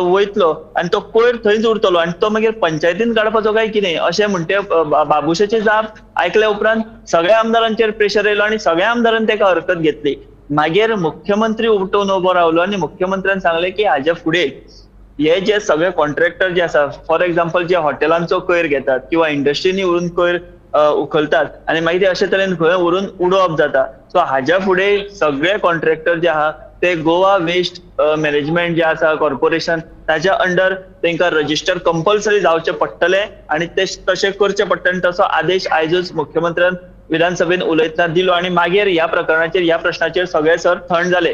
वयतलो आनी तो कोयर थंयच उरतलो आनी तो मागीर पंचायतीन काडपाचो काय कितें अशें म्हणटे बाबूशाची जाप आयकल्या उपरांत सगळ्या आमदारांचेर प्रेशर येयलो आनी सगळ्या आमदारान तेका हरकत घेतली. मागीर मुख्यमंत्री उठून उबो रावलो आनी मुख्यमंत्र्यान सांगलें की हाज्या फुडें हे जे सगळे कॉन्ट्रॅक्टर जे आसा, फॉर एग्जाम्पल जे हॉटेलांचो कोयर घेतात किंवा इंडस्ट्रीनी व्हरून कोयर उखलतात आनी मागीर ते अशे तरेन खंय व्हरून उडोवप जाता, सो हाज्या फुडें सगळे कॉन्ट्रॅक्टर जे आहा ते गोवा वेस्ट मॅनेजमेंट जे आसा कॉर्पोरेशन ताच्या अंडर तांकां रजिस्टर कंपल्सरी जावचें पडटलें आनी ते तशें करचें पडटलें. तसो आदेश आयजूच मुख्यमंत्र्यान विधानसभेन उलयतना दिलो आनी मागीर ह्या प्रकरणाचेर ह्या प्रश्नाचेर सगळे सर थंड जाले.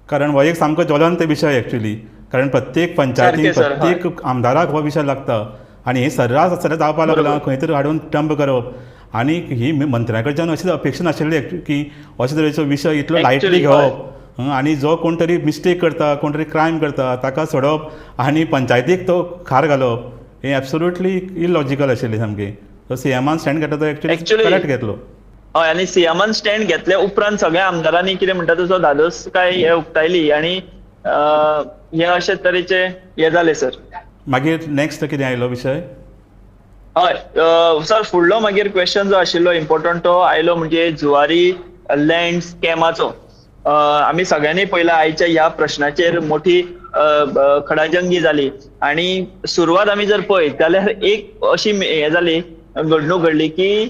कारण हो एक सामको ज्वलंत विशय एक्चुली, कारण प्रत्येक पंचायतीन प्रत्येक आमदाराक हो विशय लागता आनी हे सर्रास सर्रास जावपाक लागलां, खंय तरी हाडून टंप करप आनी ही मंत्र्या कडच्यान अशी अपेक्षा नाशिल्ली की अशे तरेचो विशय इतलो लायटली घेवप आनी जो कोण तरी मिस्टेक करता, कोण तरी क्रायम करता ताका सोडप आनी पंचायतीक तो खार घालप हें एब्सोल्युटली इलॉजिकल आशिल्लें सामकें. सो सीएमान स्टँड घेतलो तो एक्चुअली करेक्ट घेतलो. हय, आनी सीएमान स्टँड घेतल्या उपरांत सगळ्या आमदारांनी कितें म्हणटा तसो धादोस काय हे उक्तायली आनी हे अशे तरेचे हे जाले सर. मागीर नेक्स्ट कितें आयलो विशय? हय सर, फुडलो मागीर क्वेश्चन जो आशिल्लो इम्पोर्टंट तो आयलो म्हणजे जुवारी लँड स्कॅमाचो. आमी सगळ्यांनी पयला आयच्या ह्या प्रश्नाचेर मोठी खडाजंगी जाली आनी सुरवात आमी जर पळयत जाल्यार एक अशी हें जाली घडणूक घडली की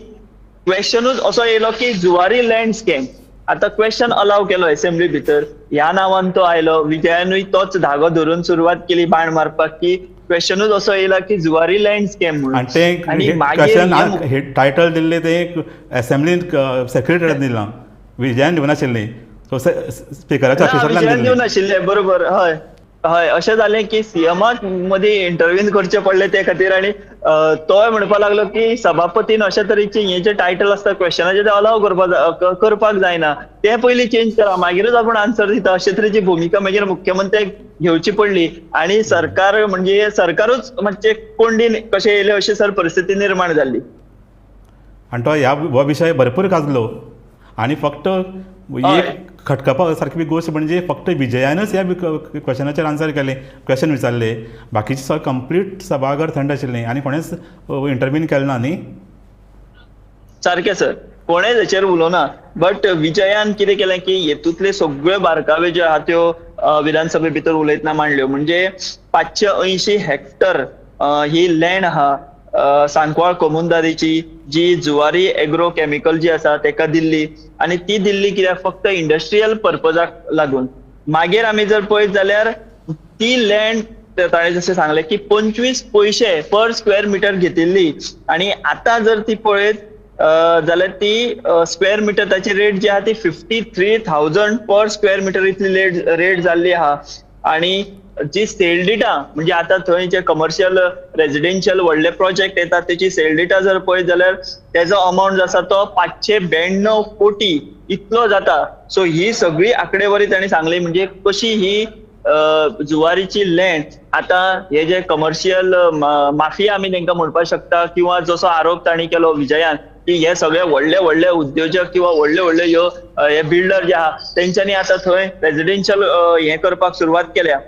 क्वेश्चनूच असो येयलो की जुवारी लँड स्कॅम. आतां क्वेश्चन अलाव केलो एसेंब्ली भितर, ह्या नांवान तो आयलो, विजयानूय तोच धागो धरून सुरवात केली बाण मारपाक की क्वेश्चनूच असो येयला की जुवारी लँड स्कॅम म्हणून. आनी मागीर टायटल दिल्लें तें एसेंब्लीन सेक्रेटरीन दिलां, विजयान दिवनाशिल्लें, स्पिकराच्या ऑफिसांतल्यान दिवनाशिल्लें. बरोबर, हय हय, अशें जालें की सीएमाक मदीं इंटरव्हीन करचें पडलें ते खातीर आनी तोय म्हणपाक लागलो की सभापतीन अशे तरेचें हें जें टायटल आसता क्वेश्चनाचें तें अलाव करपाक जायना, तें पयलीं चेंज करा मागीरच आपूण आन्सर दिता, अशे तरेची भुमिका मागीर मुख्यमंत्र्याक घेवची पडली आनी सरकार म्हणजे सरकारूच मातशें कोंडीन कशें येयलें अशी सर परिस्थिती निर्माण जाल्ली. आनी तो ह्या हो विशय भरपूर गाजलो आनी फक्त एक खटकपा सारकी गोश्ट म्हणजे फक्त विजयानच ह्या क्वेश्चनाचेर आन्सर केलें, क्वेश्चन विचारले, बाकीचे सगळें कंप्लीट सभाघर थंड आशिल्लें आनी कोणेच इंटरवीन केलें ना न्ही. सारकें सर, कोणेच हेचेर उलोवना, बट विजयान कितें केलें की हेतूंतले सगळे बारकावे ज्यो आहा त्यो विधानसभे भितर उलयतना मांडल्यो. म्हणजे 580 हेक्टर ही लँड आहा सांकवाळ कोमुंदारीची जी जुवारी एग्रो केमिकल जी आसा तेका दिल्ली आनी ती दिल्ली कित्याक फक्त इंडस्ट्रियल पर्पजाक लागून. मागीर आमी जर पळयत जाल्यार ती लँड ताणें जशें सांगलें की 25 पयशे पर स्क्वेअर मिटर घेतिल्ली आनी आतां जर ती पळयत जाल्यार ती स्क्वेअर मिटर ताची रेट जी आहा ती 53,000 पर स्क्वेअर मिटर इतली रेट जाल्ली आहा. आनी जी सेल डेटा म्हणजे आतां थंय जे कमर्शियल रेजिडेन्शियल व्हडले प्रोजेक्ट येतात तेची सेल डेटा जर पळयत जाल्यार तेजो अमाउंट जो आसा तो 592 कोटी इतलो जाता. सो ही सगळी आंकडेवारी ताणें सांगली म्हणजे कशी ही जुवारीची लँड आतां हे जे कमर्शियल माफिया आमी तांकां म्हणपाक शकता किंवा जसो आरोप तांणी केलो विजयान की हे सगळे व्हडले व्हडले उद्योजक किंवा व्हडले व्हडले ह्यो हे बिल्डर जे आहा तेंच्यांनी आतां थंय रेजिडेन्शियल हे करपाक सुरवात केल्या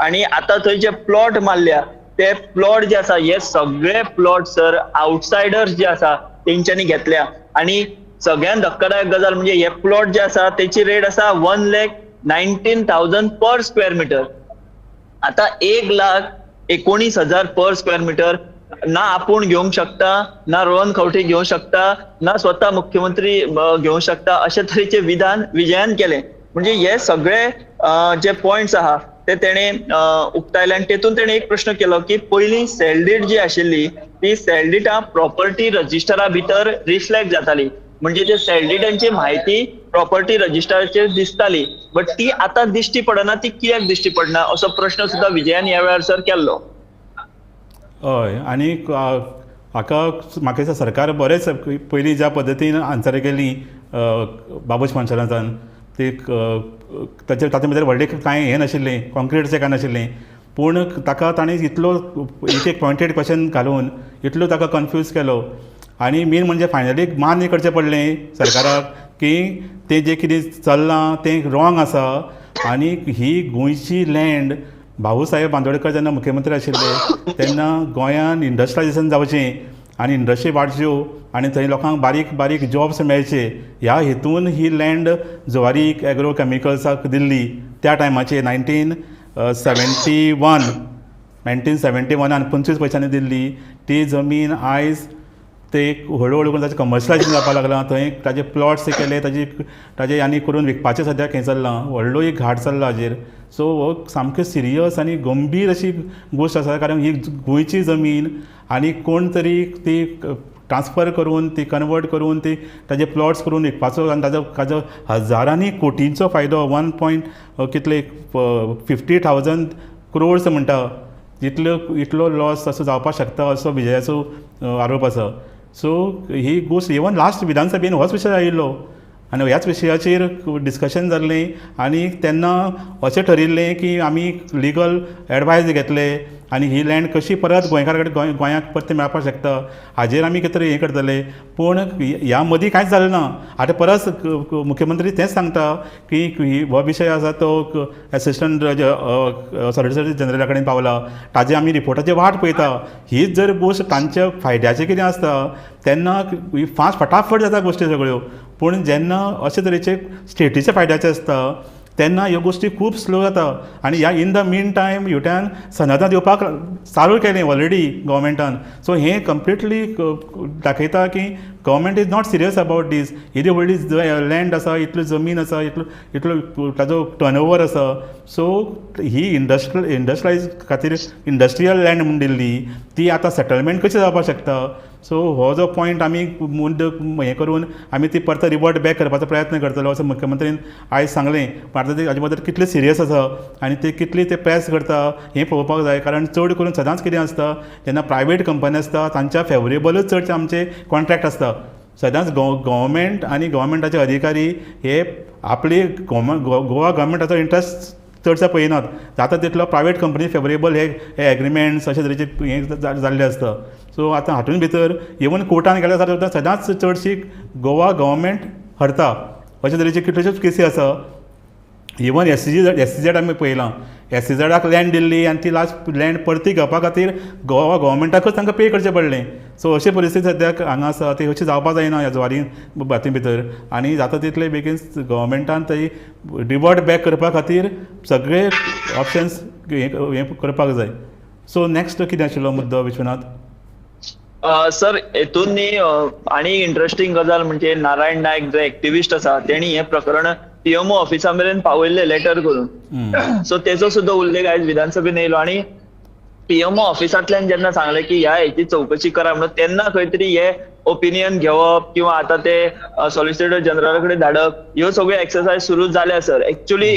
आनी आतां थंय जे प्लॉट मारल्या ते प्लॉट जे आसा हे सगळे प्लॉट सर आउटसायडर्स जे आसा तेंच्यांनी घेतल्या. आनी सगळ्यान धक्कादायक गजाल म्हणजे हे प्लॉट जे आसा तेची रेट आसा 1,19,000 पर स्क्वेअर मिटर. आता 1,19,000 पर स्क्वेअर मिटर ना आपूण घेवंक शकता, ना रोहन खंवटे घेवंक शकता, ना स्वता मुख्यमंत्री घेवंक शकता अशे तरेचे विधान विजयान केलें. म्हणजे हे सगळे जे पॉयंट्स आहा ते तेणे उक्तायले आनी तेतून तेणे एक प्रश्न केलो की पयलीं सेल डीड जी आशिल्ली ती सेल डिटा प्रॉपर्टी रजिस्टरा भितर रिफ्लेक्ट जाताली, म्हणजे ते सेल डिटांची म्हायती प्रॉपर्टी रजिस्टराचेर दिसताली, बट ती आतां दिश्टी पडना, ती कित्याक दिश्टी पडना असो प्रश्न सुद्दां विजयान ह्या वेळार सर केल्लो. हय, आनी हाका म्हाका दिसता सरकार बरेंच पयलीं ज्या पद्दतीन आन्सर केली बाबूश मोन्सेरातान ती ताचेर तातूंत भितर व्हडलें कांय हें नाशिल्लें, कॉन्क्रिटचें कांय नाशिल्लें, पूण ताका ताणें इतलो एक एक पॉयंटेड क्वेश्चन घालून इतलो ताका कन्फ्यूज केलो आनी मेन म्हणजे फायनली मान्य करचें पडलें सरकाराक की तें जें कितें चल्लां तें रॉंग आसा. आनी ही गोंयची लँड भाऊसाहेब बांदोडकर जेन्ना मुख्यमंत्री आशिल्ले तेन्ना गोंयान इंडस्ट्रियलायजेशन जावचें आनी इंडस्ट्री वाडच्यो आनी थंय लोकांक बारीक बारीक जॉब्स मेळचे ह्या हेतून ही लँड जुवारी एग्रो केमिकल्साक दिल्ली त्या टायमाचेर 1971 25 पयशांनी दिल्ली ती जमीन आयज ते हळू हळू करून ताचें कमर्शलायजेशन जावपाक लागलां. थंय ताजे प्लॉट्स केले ताजे ताजे आनी करून विकपाचें सद्याक हें चल्लां, व्हडलो एक घाट चल्ला हाजेर. सो हो सामकें सिरियस आनी गंभीर अशी गोश्ट आसा, कारण ही गोंयची जमीन आनी कोण तरी ती ट्रान्सफर करून ती कन्वर्ट करून ती ताजे प्लॉट्स करून विकपाचो आनी ताजो ताजो हजारांनी कोटींचो फायदो 1 पॉयंट कितले 50,000 क्रोड्स म्हणटा इतलो इतलो लॉस असो जावपाक शकता असो विजयाचो आरोप आसा. सो ही गोश्ट इवन लास्ट विधानसभेन होच विशय आयिल्लो आनी ह्याच विशयाचेर डिस्कशन जाल्लें आनी तेन्ना अशें ठरिल्लें की आमी लिगल एडवायज घेतले आनी ही लँड कशी परत गोंयकारा कडेन गोंयाक परती मेळपाक शकता हाजेर आमी कितें तरी हें करतले, पूण ह्या मदीं कांयच जालें ना. आतां परत मुख्यमंत्री तेंच सांगता की हो विशय आसा तो एसिस्टंट सॉलिसिटर जनरला कडेन पावला, ताजे आमी रिपोर्टाची वाट पळयता. हीच जर गोश्ट तांच्या फायद्याचें कितें आसता तेन्ना फास्ट फटाफट जाता गोश्टी सगळ्यो, पूण जेन्ना अशे तरेचे स्टेटीच्या फायद्याचें आसता तेन्ना ह्यो गोश्टी खूब स्लो जाता. आनी ह्या इन the mean time ह्युट्यान सनदां दिवपाक चालू केलें ऑलरेडी गव्हर्मेंटान. सो हें कंप्लिटली दाखयता की government is not serious about this. येदी व्हडली लँड आसा, इतली जमीन आसा, इतलो इतलो ताजो टर्नओवर आसा. सो ही इंडस्ट्रियलायज खातीर इंडस्ट्रियल लँड म्हूण दिल्ली ती आतां सेटलमेंट कशी जावपाक शकता. सो हो जो पॉयंट आमी मुद्दो हें करून आमी ती परत रिवर्ट बॅक करपाचो प्रयत्न करतलो असो मुख्यमंत्रीन आयज सांगलें. पूण आतां ते हाजे बद्दल कितले सिरियस आसा आनी ते कितले ते प्रेस करता हें पळोवपाक जाय, कारण चड करून सदांच कितें आसता जेन्ना प्रायवेट कंपनी आसता तांच्या फेवरेबलूच चडशे आमचे कॉन्ट्रॅक्ट आसता. सदांच गव्हर्मेंट आनी गव्हर्मेंटाचे अधिकारी हे आपली गोवा गव्हर्मेंटाचो इंट्रस्ट चडशे पळयनात, जाता तितलो प्रायवेट कंपनी फेवरेबल हे एग्रीमेंट्स अशे तरेचे हें जाल्ले आसता. सो आतां हातूंत भितर इवन कोर्टान गेल्यार जाल्यार सदांच चडशी गोवा गव्हर्मेंट हरता अशे तरेचे कितल्योश्योच केसी आसा. इवन एसईझेड आमी पळयलां, एसईझेडाक लँड दिल्ली आनी ती लास्ट लँड परती घेवपा खातीर गोवा गव्हर्मेंटाकूच तांकां पे करचें पडलें. सो अशी परिस्थिती सद्याक हांगा आसा, ती अशी जावपाक जायना ह्या जुवारी भाती भितर. आनी जाता तितले बेगीन गव्हर्मेंटान थंय रिवर्ट बॅक करपा खातीर सगळे ऑप्शन्स हें करपाक जाय. सो नॅक्स्ट कितें आशिल्लो मुद्दो विश्वनाथ? सर हेतून न्ही आनी इंट्रस्टिंग गजाल म्हणजे नारायण नायक जे एक्टिविस्ट आसा तेणी हें प्रकरण पीएमओ ऑफिसा मेरेन पावयल्लें लेटर करून. सो तेचो सुद्दां उल्लेख आयज विधानसभेन येयलो आनी पीएमओ ऑफिसांतल्यान जेन्ना सांगलें की ह्या हेची चवकशी करा म्हणून, तेन्ना खंय तरी हे ओपिनियन घेवप किंवा आतां ते सॉलिसिटर जनरला कडेन धाडप ह्यो सगळ्यो एक्सरसायज सुरू जाल्या सर. एक्चुअली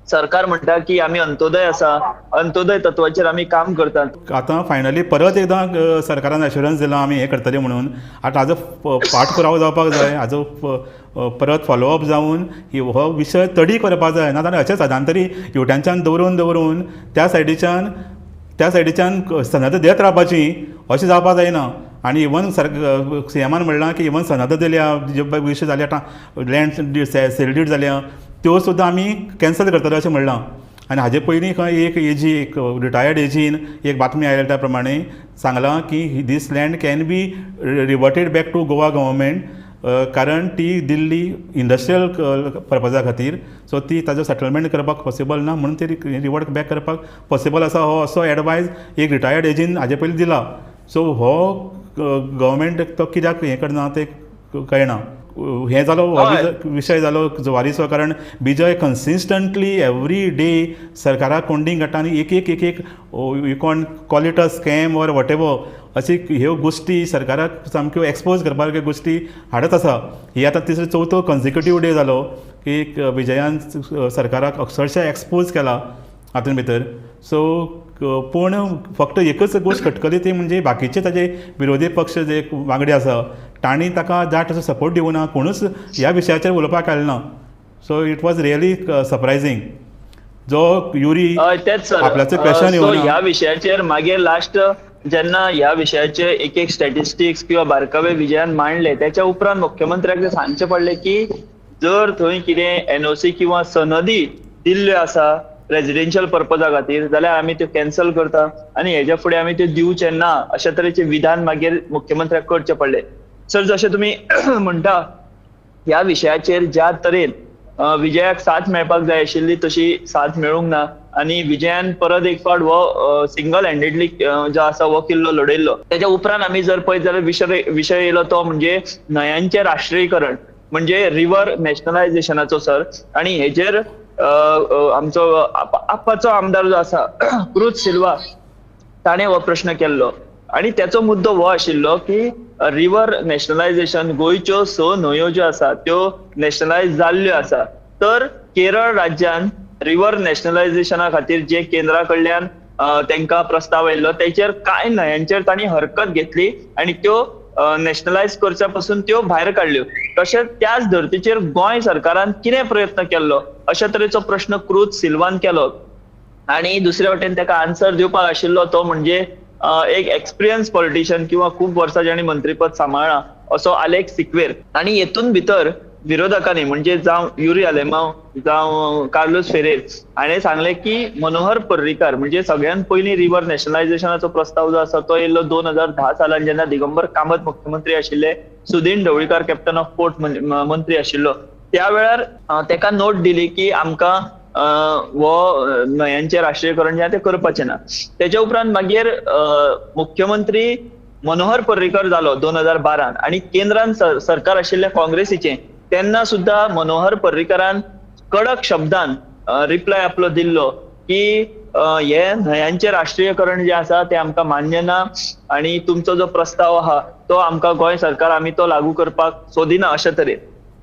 सरकार म्हणटा की आमी अंत्योदय आसा, अंत्योदय तत्वाचेर आमी काम करतात. आतां फायनली परत एकदां सरकारान एश्योरन्स दिलां आमी हें करतले म्हणून. आतां हाजो पाठपुरावो जावपाक जाय, हाजो परत फॉलोअप जावन हो विशय तडीक व्हरपाक जाय. ना जाल्यार अशेंच सदांतरी युट्यांच्यान दवरून दवरून त्या सायडीच्यान सनद दित रावपाची अशें जावपाक जायना. आनी इवन सीएमान म्हणलां की इवन सनद दिल्या, जे विशय जाल्या लँड सेल did जाल्या त्यो सुद्दां आमी कॅन्सल करतले अशें म्हणलां. आनी हाजे पयलीं खंय एक एजी, एक रिटायर्ड एजीन एक बातमी आयल्या त्या प्रमाणे सांगलां की this land can be reverted back to Goa government, कारण ती दिल्ली इंडस्ट्रियल पर्पजा खातीर, सो ती ताजो सेटलमेंट करपाक पॉसिबल ना म्हणून ती रिवर्ट बॅक करपाक पॉसिबल आसा, हो असो एडवायज एक रिटायर्ड एजीन हाजे पयलीं दिला. सो हो गव्हर्मेंट तो कित्याक हें करना तें कळना. हें जालो विशय जालो जुवारीचो, कारण विजय कन्सिस्टंटली एवरी डे सरकाराक कोंडींग काडटा आनी एक एक एक एक you can call it a scam or whatever अशी ह्यो गोश्टी सरकाराक सामक्यो एक्सपोज करपा सारक्यो गोश्टी हाडत आसा. ही आतां तिसरो चवथो कन्सिक्युटीव डे जालो की विजयान सरकाराक अक्षरशा एक्सपोज केला हातूंत भितर. सो पूण फक्त एकच गोश्ट खटकली ती म्हणजे बाकीचे ताजे विरोधी पक्ष जे वांगडी आसा तांणी ताका जाय तसो सपोर्ट दिवना, कोणूच ह्या विशयाचेर उलोवपाक आयलो ना. So it was really surprising जो युरी आपल्याचो क्वेश्चन येवना ह्या विशयाचेर. मागीर लास्ट जेन्ना ह्या विशयाचे एक एक स्टॅटिस्टिक्स किंवा बारकावे विजयान मांडले त्याच्या उपरांत मुख्यमंत्र्याक सांगचें पडलें की जर थंय कितें एनओसी किंवा सनदी दिल्ल्यो आसा रेजिडेन्शियल पर्पजा खातीर जाल्यार आमी त्यो कॅन्सल करता आनी हेज्या फुडें आमी त्यो दिवचे ना अशा तरेचें विधान मागीर मुख्यमंत्र्याक करचें पडलें. सर जशें तुमी म्हणटा ह्या विशयाचेर ज्या तरेन विजयाक साथ मेळपाक जाय आशिल्ली तशी साथ मेळूंक ना आनी विजयान परत एक फावट हो सिंगल हँडेडली जो आसा हो किल्लो लडयल्लो. तेच्या उपरांत आमी जर पळयत जाल्यार विशय येयलो तो म्हणजे न्हंयांचें राष्ट्रीयकरण म्हणजे रिवर नॅशनलायझेशनाचो सर. आनी हेजेर आमचो आप्पाचो आमदार जो आसा क्रूज सिल्वा ताणें हो प्रश्न केल्लो आनी त्याचो मुद्दो हो आशिल्लो की रिवर नॅशनलायझेशन गोंयच्यो 6 न्हंयो ज्यो आसा त्यो नॅशनलायज जाल्ल्यो आसा, तर केरळ राज्यान रिवर नॅशनलायझेशना खातीर जे केंद्रा कडल्यान तांकां प्रस्ताव आयिल्लो तेचेर कांय न्हंयांचेर तांणी हरकत घेतली आनी त्यो नॅशनलायज करच्या पासून त्यो भायर काडल्यो. तशेंच त्याच धर्तीचेर गोंय सरकारान कितें प्रयत्न केल्लो अशा तरेचो प्रश्न क्रूज सिल्वान केलो आनी दुसरे वटेन ताका आन्सर दिवपाक आशिल्लो तो म्हणजे एक एक्सपिरियन्स पॉलिटिशियन किंवा खूब वर्सां जाणी मंत्रीपद सांबाळ्ळां असो आलेक्स सिक्वेर. आनी हेतून भितर विरोधकांनी म्हणजे जावं युरी आलेमाव जावं कार्लोस फेरेर हाणें सांगलें की मनोहर पर्रीकार म्हणजे सगळ्यात पयलीं रिवर नॅशनलायझेशनाचो प्रस्ताव जो आसा तो येयल्लो 2010 सालान जेन्ना दिगंबर कामत मुख्यमंत्री आशिल्ले, Sudin Dhavalikar captain of port मंत्री आशिल्लो, त्या वेळार तेका नोट दिली की आमकां हो न्हंयांचें राष्ट्रीयकरण जें आसा तें करपाचें ना. तेच्या उपरांत मागीर मुख्यमंत्री मनोहर पर्रीकर जालो 2012 आनी केंद्रान सरकार आशिल्लें काँग्रेसीचें, तेन्ना सुद्दां मनोहर पर्रीकरान कडक शब्दान रिप्लाय आपलो दिल्लो की हे न्हंयांचें राष्ट्रीयकरण जें आसा तें आमकां मान्य ना आनी तुमचो जो प्रस्ताव आहा तो आमकां गोंय सरकार आमी तो लागू करपाक सोदिना अशे तरेन.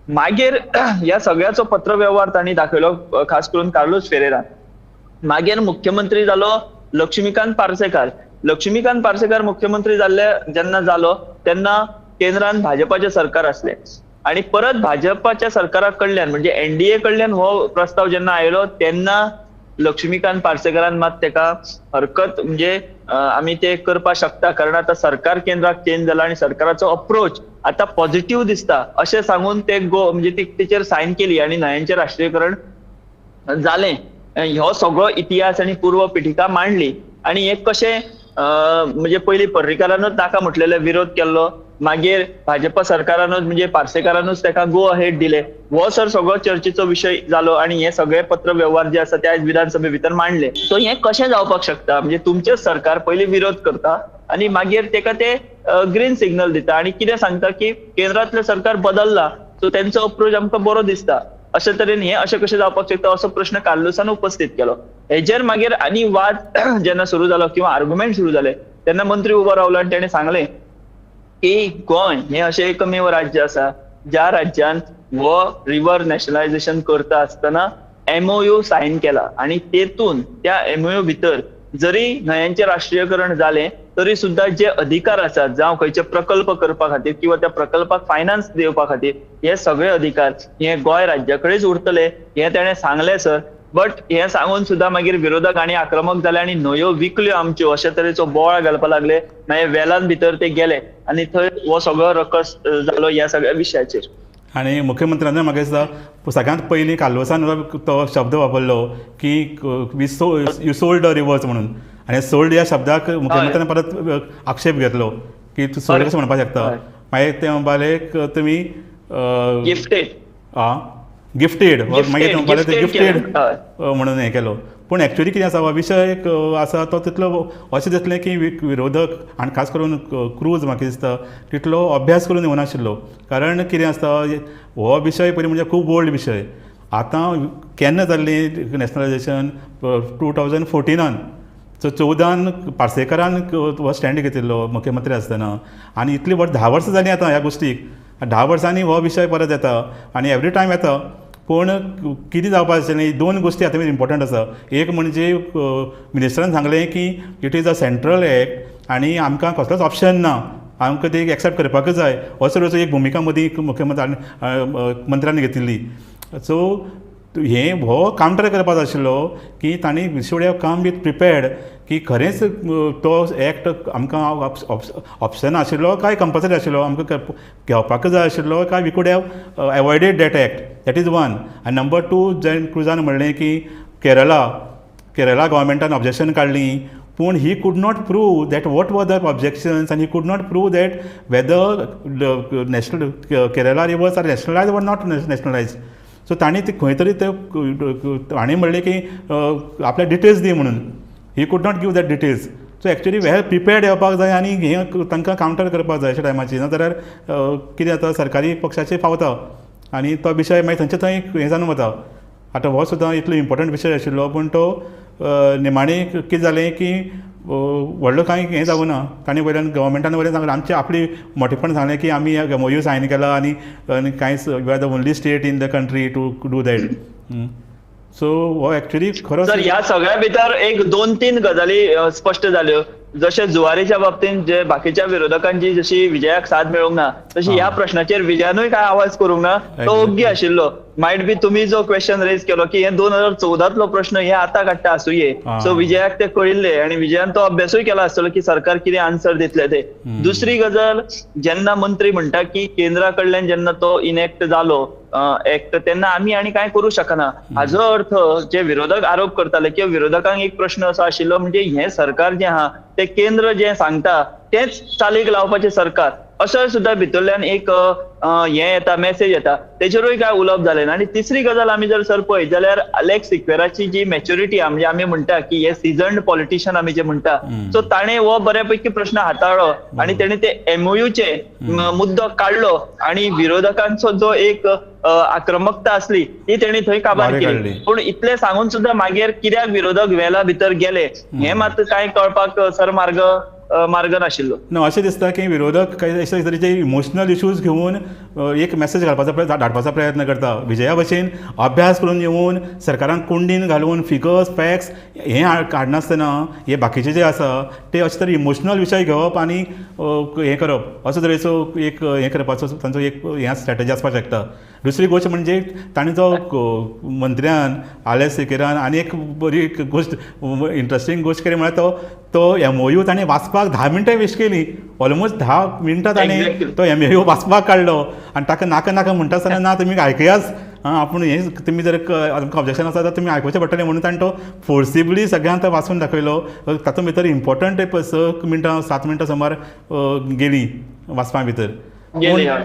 मागीर ह्या सगळ्याचो पत्रवेव्हार तांणी दाखयलो खास करून कार्लोस फेरेरान. मागीर मुख्यमंत्री जालो लक्ष्मीकांत पार्सेकार. लक्ष्मीकांत पार्सेकार मुख्यमंत्री जाल्ले जेन्ना जालो तेन्ना केंद्रान भाजपाचें सरकार आसलें आनी परत भाजपाच्या सरकारा कडल्यान म्हणजे एनडीए कडल्यान हो प्रस्ताव जेन्ना आयलो तेन्ना लक्ष्मीकांत पार्सेकारान मात तेका हरकत म्हणजे आमी ते करपाक शकता कारण आतां सरकार केंद्राक चेंज जाला आनी सरकाराचो अप्रोच आतां पॉझिटिव्ह दिसता अशें सांगून ते गो म्हणजे तेचेर सायन केली आनी न्हंयांचें राष्ट्रीयकरण जालें. हो सगळो इतिहास आनी पूर्व पिठिका मांडली आनी हे कशें म्हणजे पयलीं पर्रीकारानूच नाका म्हटलेले विरोध केल्लो, मागीर भाजपा सरकारानूच म्हणजे पार्सेकारानूच ताका गो अहेड दिले, हो सर सगळो चर्चेचो विशय जालो आनी हे सगळे पत्र व्यवहार जे आसा ते आयज विधानसभे भितर मांडले. सो हें कशें जावपाक शकता म्हणजे तुमचें सरकार पयलीं विरोध करता आनी मागीर तेका ते ग्रीन सिग्नल दिता आनी कितें सांगता की केंद्रांतलें सरकार बदल्ला, सो तेंचो अप्रोच आमकां बरो दिसता. अशे तरेन हे अशें कशें जावपाक शकता असो प्रश्न कार्लुसान उपस्थित केलो. हेजेर मागीर आनी वाद जेन्ना सुरू जालो किंवा आर्ग्युमेंट सुरू जाले तेन्ना मंत्री उबो रावलो आनी तेणें सांगलें की गोंय हें अशें एकमेव राज्य आसा ज्या राज्यान हो रिवर नॅशनलायझेशन करता आसतना एमओयू सायन केला आनी तेतून त्या एमओयू भितर जरी न्हंयांचें राष्ट्रीयकरण जालें तरी सुद्दां जे अधिकार आसात जावं खंयचे प्रकल्प करपा खातीर किंवा त्या प्रकल्पाक फायनान्स दिवपा खातीर हे सगळे अधिकार हे गोंय राज्या कडेच उरतले हें तेणें सांगलें सर. बट हे सांगून सुद्दां मागीर विरोधक आनी आक्रमक जाले आनी न्हंयो विकल्यो आमच्यो अशे तरेचो बोवाळ घालपाक लागले. मागीर वेलान भितर ते गेले आनी थंय हो सगळो रकस जालो ह्या सगळ्या विशयाचेर. आनी मुख्यमंत्र्यान म्हाका दिसता सगळ्यांत पयलीं कार्लुसान तो शब्द वापरलो की we you sold the rivers म्हणून, आनी सोल्ड ह्या शब्दाक मुख्यमंत्र्यान परत आक्षेप घेतलो की तूं सोल्ड कशें म्हणपाक शकता. मागीर ते म्हणपाले तुमी गिफ्टेड, आं गिफ्टेड, मागीर ते म्हणपाले गिफ्टेड म्हणून हें केलो. पूण एक्चुअली कितें आसा, हो विशय आसा तो तितलो अशें दिसलें की विरोधक आनी खास करून क्रूज म्हाका दिसता तितलो अभ्यास करून येवनाशिल्लो. कारण कितें आसता, हो विशय पयलीं म्हणजे खूब ओल्ड विशय. आतां केन्ना जाल्ली नॅशनलायझेशन 2014 सो 14 पार्सेकारान हो स्टँड घेतिल्लो मुख्यमंत्री आसतना, आनी इतली वर्स 10 वर्सां जालीं आतां ह्या गोश्टीक. 10 वर्सांनी हो विशय परत येता आनी एवरी टायम येता. पूण कितें जावपाक आशिल्लें, दोन गोश्टी आतां इम्पोर्टंट आसा. एक म्हणजे मिनिस्टरान सांगलें की it is a central act आनी आमकां कसलोच ऑप्शन ना, आमकां ते एक्सेप्ट करपाकच जाय, असो तरेचो एक भुमिका मदीं मुख्यमंत्री मंत्र्यान घेतिल्ली. सो हें हो कावंटर करपाक जाय आशिल्लो की तांणी we should have come with prepared की खरेंच तो एक्ट आमकां ऑप्शन आशिल्लो काय कंपल्सरी आशिल्लो, आमकां घेवपाकच जाय आशिल्लो काय we could have avoided that act, that is one. आनी नंबर टू, जें क्रुजान म्हणलें की केरला गव्हर्मेंटान ऑब्जेक्शन काडलीं, पूण he could not prove that what were the objections and he could not prove that whether national Kerala rivers are nationalise or not nationalise. So तांणी ते खंय तरी ते तांणी म्हणलें की आपल्या डिटेल्स दी म्हणून, he could not give that details. So actually well prepared येवपाक जाय आनी हें तांकां कावंटर करपाक जाय अशा टायमाचेर, नाजाल्यार कितें जाता सरकारी पक्षाचेर पावता आनी तो विशय मागीर थंयचे थंय हें जावन वता. आतां हो सुद्दां इतलो इम्पोर्टंट विशय आशिल्लो, पूण तो निमाणें कितें जालें की व्हडलो कांय हें जावं ना. तांणी वयल्यान गव्हर्मेंटान वयल्यान सांगलें आमचें आपली मोटेपण सांगलें की आमी एमओयू सायन केला आनी आनी कांयच we are the only state in the country to do that. So हो एक्चुअली खरो सर ह्या सगळ्या भितर एक 2-3 गजाली स्पश्ट जाल्यो. जशें जुवारीच्या बाबतींत जे बाकीच्या विरोधकांची जशी विजयाक साथ मेळूंक ना तशी ह्या प्रश्नाचेर विजयानूय काय आवाज करूंक ना, तो ओग्गी आशिल्लो. मायट बी तुमी जो क्वेश्चन रेज केलो की हे 2014तलो प्रश्न हे आतां काडटा आसुये, सो विजयाक ते कळिल्ले आनी विजयान तो अभ्यासूय केला आसतलो की सरकार कितें आन्सर दितले ते. दुसरी गजाल, जेन्ना मंत्री म्हणटा की केंद्रा कडल्यान जेन्ना तो इनएक्ट जालो एक्ट तेन्ना आमी आनी कांय करूं शकना, हाजो अर्थ जे विरोधक आरोप करताले किंवा विरोधकांक एक प्रश्न असो आशिल्लो म्हणजे हें सरकार जें आहा तें केंद्र जें सांगता तेंच चालीक लावपाचें सरकार, असो सुद्दां भितरल्यान एक हें येता, मेसेज येता, तेचेरूय कांय उलोवप जालें ना. आनी तिसरी गजाल आमी जर सर पळयत जाल्यार अलेक्स सिक्वेराची जी मॅच्युरिटी, म्हणजे आमी म्हणटा की हे सिजन्ड पॉलिटिशियन आमी जे म्हणटा, सो ताणें हो बऱ्यापैकी प्रश्न हाताळ्ळो आनी तेणें ते एमओयूचे मुद्दो काडलो आनी विरोधकांचो जो एक आक्रमकता आसली ती तेणी थंय काबार केली. पूण इतलें सांगून सुद्दां मागीर कित्याक विरोधक वेला भितर गेले हें मात कांय कळपाक सर मार्ग नाशिल्लो. ना, अशें दिसता की विरोधक काही अशे तरेचे इमोशनल इश्यूज घेवन एक मॅसेज घालपाचो धाडपाचो प्रयत्न करता. विजया भशेन अभ्यास करून येवन सरकारान कोंडीन घालून फिगर्स फॅक्ट्स हें काडनासतना हे बाकीचे जे आसा ते अशे तरेन इमोशनल विशय घेवप आनी हें करप, असो तरेचो एक हें करपाचो तांचो एक हें स्ट्रॅटजी आसपाक शकता. दुसरी गोश्ट म्हणजे तांणी जो मंत्र्यान आलेक्स सिकेरान आनी एक बरी गोश्ट इंट्रस्टींग गोश्ट केली म्हळ्यार तो एमओयू ताणें वाचपाक 10 मिनटां वेस्ट केली, ऑलमोस्ट 10 मिनटां ताणें तो एमओयू वाचपाक काडलो आनी ताका नाका नाका म्हणटा आसतना ना तुमी आयकयाच, आपूण हें तुमी जर आमकां ऑब्जेक्शन आसा जाल्यार तुमी आयकुचें पडटलें म्हणून ताणें तो फोर्सिबली सगळ्यांक तो वाचून दाखयलो. तातूंत भितर इम्पोर्टंट 6 मिनटां 7 मिनटां सुमार गेलीं वाचपा भितर. गेली हय.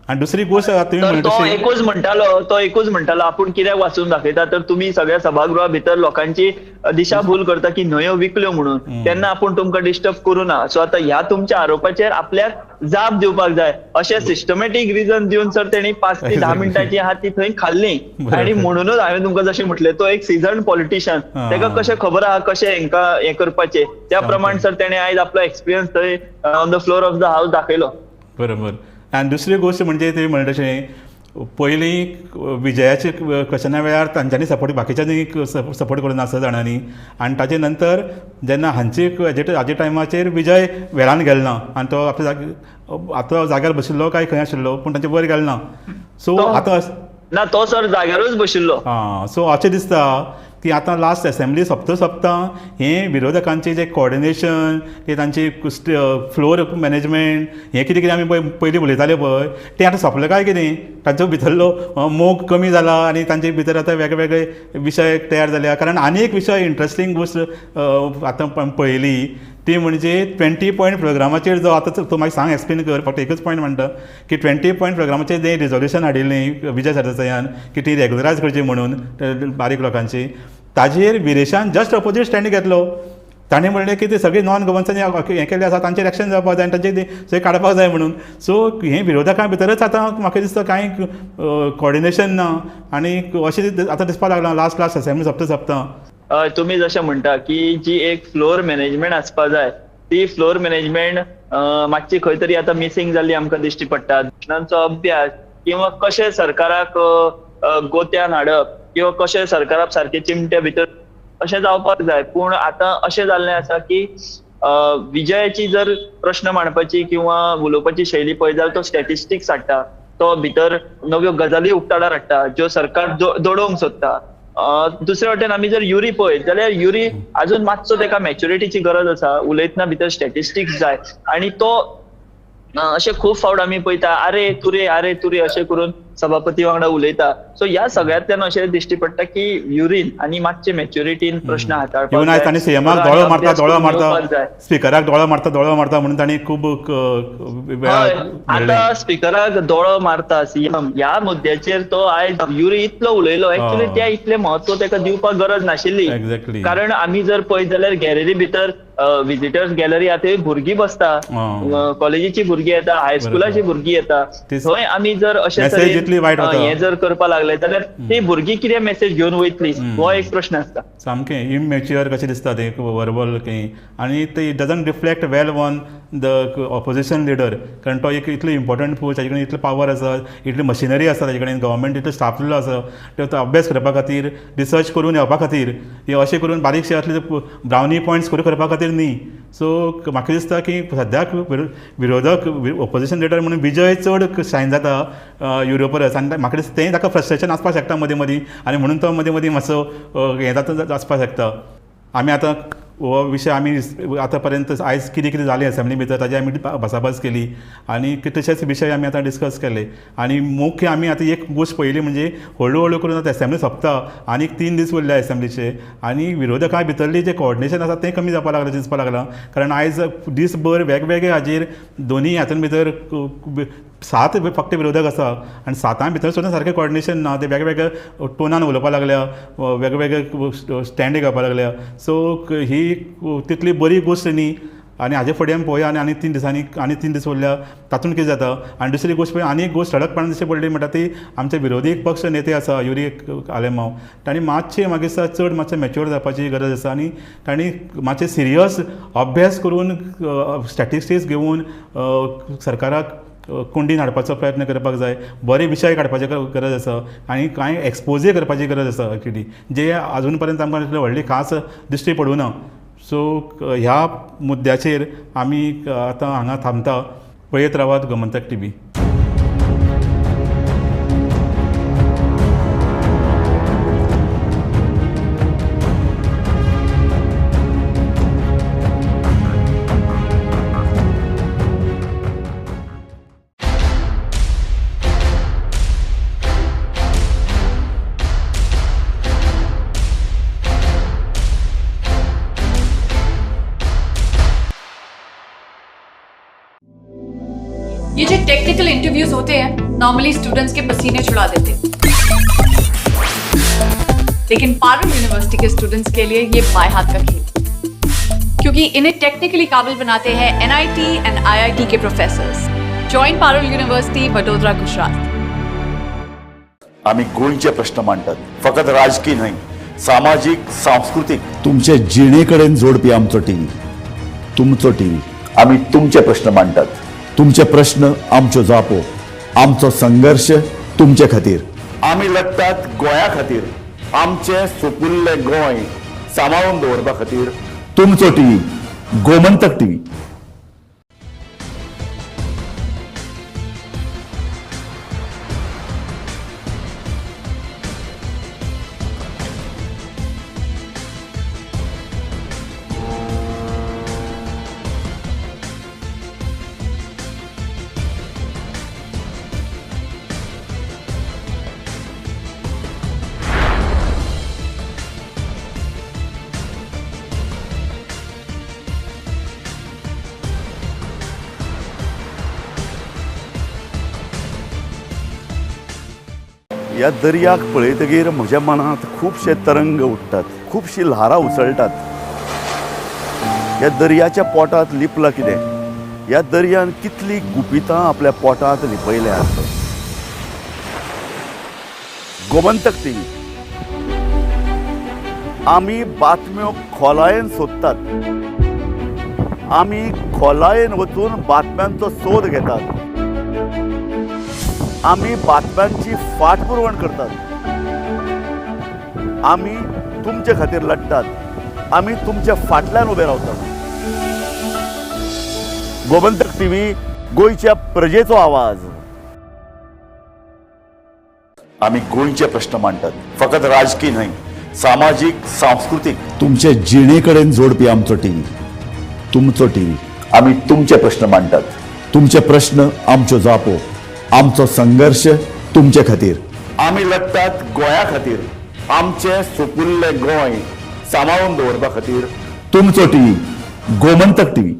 आनी दुसरी गोश्ट तुमी तर म्हणटा तो तशी एकूच म्हणटालो आपूण कित्याक वाचून दाखयता, तर तुमी सगळ्या सभागृहा भितर लोकांची दिशाभूल करता की न्हंयो विकल्यो म्हणून, तेन्ना आपूण तुमकां डिस्टर्ब करूं ना. सो आतां ह्या तुमच्या आरोपाचेर आपल्याक जाप दिवपाक जाय अशें सिस्टमॅटीक रिजन दिवन सर तेणी 5 ते 10 मिनटांची आहा ती थंय खाल्ली. आनी म्हणूनच हांवें तुमकां जशें म्हटलें तो एक सिजन पॉलिटिशियन, ताका कशें खबर आहा कशें हेंकां हें करपाचें, त्या प्रमाण सर तेणें आयज आपलो एक्सपिरियन्स थंय on the floor of the house दाखयलो. बरोबर. आनी दुसरी गोश्ट म्हणजे तुमी म्हणटा तशें पयलीं विजयाचे क्वेशना वेळार तांच्यांनी सपोर्ट बाकीच्यांनी सपोर्ट करूं नासलो जाणांनी, आनी ताजे नंतर जेन्ना हांची हाजे टायमाचेर विजय वेळान गेलो ना आनी तो आपल्या आतां जाग्यार बशिल्लो काय खंय आशिल्लो पूण तांचे वयर गेलो ना. सो आतां ना तो सर जाग्यारूच बशिल्लो. आं, सो अशें दिसता की आतां लास्ट एसेंब्ली सोंपता सोंपता हें विरोधकांचें जें कोऑर्डिनेशन ते तांची फ्लोर मॅनेजमेंट हें कितें कितें आमी पळय पयलीं उलयताले पळय तें आतां सोंपलें काय कितें, तांचो भितरलो मोग कमी जाला आनी तांचे भितर आतां वेगळे वेगळे विशय तयार जाल्या. कारण आनी एक विशय इंट्रस्टींग गोश्ट आतां पळयली ती म्हणजे 20 पॉयंट प्रोग्रामाचेर जो आतां तूं मागीर सांग एक्सप्लेन कर, फक्त एकूच पॉयंट म्हणटा की 20 पॉयंट प्रोग्रामाचेर जें रिजोल्युशन हाडिल्लें विजय सरदेसायान की ती रेगुलरायज करची म्हणून बारीक लोकांची, ताजेर विरेशान जस्ट अपोजीट स्टँड घेतलो. ताणें म्हणलें की ते सगळे नॉन गोवन्सांनी हें केल्लें आसा तांचेर एक्शन जावपाक जाय आनी तांचे सगळें काडपाक जाय म्हणून. सो हें विरोधकां भितरच आतां म्हाका दिसता कांय कोऑर्डिनेशन ना आनी अशें आतां दिसपाक लागलां लास्ट लास्ट असेंब्ली सोंपता सोंपता. तुमी जशें म्हणटा की जी एक फ्लोर मॅनेजमेंट आसपा जाय ती फ्लोर मॅनेजमेंट मातशी खंय तरी आतां मिसींग जाल्ली आमकां दिश्टी पडटा. प्रश्नांचो अभ्यास किंवा कशें सरकाराक गोत्यान हाडप किंवा कशें सरकाराक सारकें चिमट्या भितर अशें जावपाक जाय. पूण आतां अशें जाल्लें आसा की विजयाची जर प्रश्न मांडपाची किंवा उलोवपाची शैली पळयत जाल्यार तो स्टॅटिस्टिक्स हाडटा, तो भितर नव्यो गजाली उक्ताडार हाडटा ज्यो सरकार दडोवंक सोदता. दुसरे वटेन आमी जर युरी पळयत जाल्यार युरी अजून मातसो ताका मॅच्युरिटीची गरज आसा, उलयतना भितर स्टॅटिस्टिक्स जाय आनी तो अशें खूब फावट आमी पळयता अरे तुरे अरे तुरे अशें करून सभापती वांगडा उलयता. सो ह्या सगळ्यांतल्यान अशें दिश्टी पडटा की युरीन आनी मातशे मॅच्युरिटीन प्रश्न हाताळपाक जाय. तांणी सीएमाक दोळो मारता दोळो मारता स्पिकराक दोळो मारता दोळो मारता म्हणून तांणी खूब आतां स्पिकराक दोळो मारता सीएम ह्या मुद्द्याचेर तो आयज युरी इतलो उलयलो. एक्चुअली त्या इतलें म्हत्व ताका दिवपाक गरज नाशिल्ली, कारण आमी जर पळयत जाल्यार गॅलरी भितर विजिटर्स गॅलरी आतां भुरगीं बसता, कॉलेजीची भुरगीं येता, हायस्कुलाची भुरगीं येता, थंय आमी जर अशें हें जर करपाक लागले जाल्यार ती भुरगीं कितें मेसेज घेवन वयतली हो एक प्रश्न आसता. सामकें इमॅच्युअर कशें दिसता तें वर्बल खंय आनी ते doesn't reflect well on the opposition leader, कारण तो एक इतलो इम्पॉर्टंट पोस्ट, ताजे कडेन इतलो पावर आसा, इतली मशिनरी आसा ताजे कडेन, गव्हर्मेंट इतलो स्टाफ आसा तो अभ्यास करपा खातीर रिसर्च करून येवपा खातीर हे अशें करून बारीकशे असले ब्रावनी पॉयंट्स स्कोर करपा खातीर न्ही. सो म्हाका दिसता की सद्याक विरोधक ऑपोजिशन लिडर म्हणून विजय चड शायन जाता युरो परस आनी म्हाका दिसता तें ताका फ्रस्ट्रेशन आसपाक शकता मदीं मदीं आनी म्हणून तो मदीं मदीं मातसो हें जाता आसपाक शकता. आमी आतां हो विशय आमी आतां पर्यंत आयज कितें कितें जालें असेंब्ली भितर ताजी आमी भासाभास केली आनी कितलेशेच विशय आमी आतां डिस्कस केले आनी मुख्य आमी आतां एक गोश्ट पळयली म्हणजे हळू हळू करून आतां असेंब्ली सोंपता आनी 3 दीस उरले असेंब्लीचे आनी विरोधकां भितरली जें कोऑर्डिनेशन आसा तें कमी जावपाक लागलां दिसपाक लागलां, कारण आयज दीसभर वेगवेगळे हाजेर दोनी हातून भितर 7 फक्त विरोधक आसा आनी 7 भितर सुद्दां सारकें कोऑर्डिनेशन ना, ते वेगवेगळे टोनान उलोवपाक लागल्या, वेगवेगळे स्टँड घेवपाक लागल्या. सो ही तितली बरी गोश्ट न्ही आनी हाजे फुडें आमी पळोवया आनी आनी 3 दिसांनी आनी 3 दीस उरल्या तातूंत कितें जाता. आनी दुसरी गोश्ट पळय आनी एक गोश्ट ठळकपणान दिश्टी पडली म्हणटा ती आमचे विरोधी पक्ष नेते आसा युरी आलेमांव, तांणी मातशें म्हाका दिसता चड मातशें मॅच्युअर जावपाची गरज आसा आनी तांणी मातशें सिरियस अभ्यास करून स्टॅटिस्टिक्स घेवन सरकाराक कोंडीन हाडपाचो प्रयत्न करपाक जाय, बरे विशय काडपाची गरज आसा आनी कांय एक्सपोजय करपाची गरज आसा एक्चुली जे आजून पर्यंत आमकां तितली व्हडली खास दिश्टी पडूं ना. सो ह्या मुद्द्याचेर आमी आतां हांगा थांबता. पळयत रावात गोमंतक टीव्ही. ये जो टेक्निकल इंटरव्यूज होते हैं नॉर्मली स्टूडेंट्स के पसीने छुड़ा देते, लेकिन Parul university K students K लिए ये बाएं हाथ का खेल, क्योंकि इन्हें टेक्निकली काबिल बनाते हैं NIT and IIT K professors. Join Parul university, Vadodara, Gujarat. आमी गोंयचे प्रश्न मांडटात, फकत राजकीय न्हय, सामाजीक, सांस्कृतीक. तुमचे जिणे कडेन जोडपी आमचो टीव्ही, तुमचो टीव्ही. आमी तुमचे प्रश्न मांडटात, तुमचे प्रश्न आमच्यो जापो, आमचो संघर्श तुमचे खातीर. आमी लढटात गोंया खातीर, आमचें सुपुल्लें गोंय सांबाळून दवरपा खातीर. तुमचो टीव्ही, गोमंतक टीव्ही. ह्या दर्याक पळयतगीर म्हज्या मनांत खुबशे तरंग उठ्ठात, खुबशी ल्हारां उसळटात. ह्या दर्याच्या पोटांत लिपलां कितें? ह्या दर्यान कितलीं गुपितां आपल्या पोटांत लिपयल्यांत. गोमंतक टीव्ही. आमी बातम्यो खोलायेन सोदतात, आमी खोलायेन वचून बातम्यांचो सोद घेतात, आमी बातम्यांची फाटपुरवण करतात, आमी तुमचे खातीर लढटात, आमी तुमच्या फाटल्यान उबे रावतात. गोमंतक टीव्ही, गोंयच्या प्रजेचो आवाज. आमी गोंयचे प्रश्न मांडटात, फकत राजकीय न्हय, सामाजीक, सांस्कृतीक. तुमचे जिणे कडेन जोडपी आमचो टीव्ही, तुमचो टीव्ही. आमी तुमचे प्रश्न मांडटात, तुमचे प्रश्न आमच्यो जापो, आमचो संघर्श तुमचे खातीर. आमी लढटात गोंया खातीर, आमचें सुपुल्लें गोंय सांबाळून दवरपा खातीर. तुमचो टीव्ही, गोमंतक टीव्ही.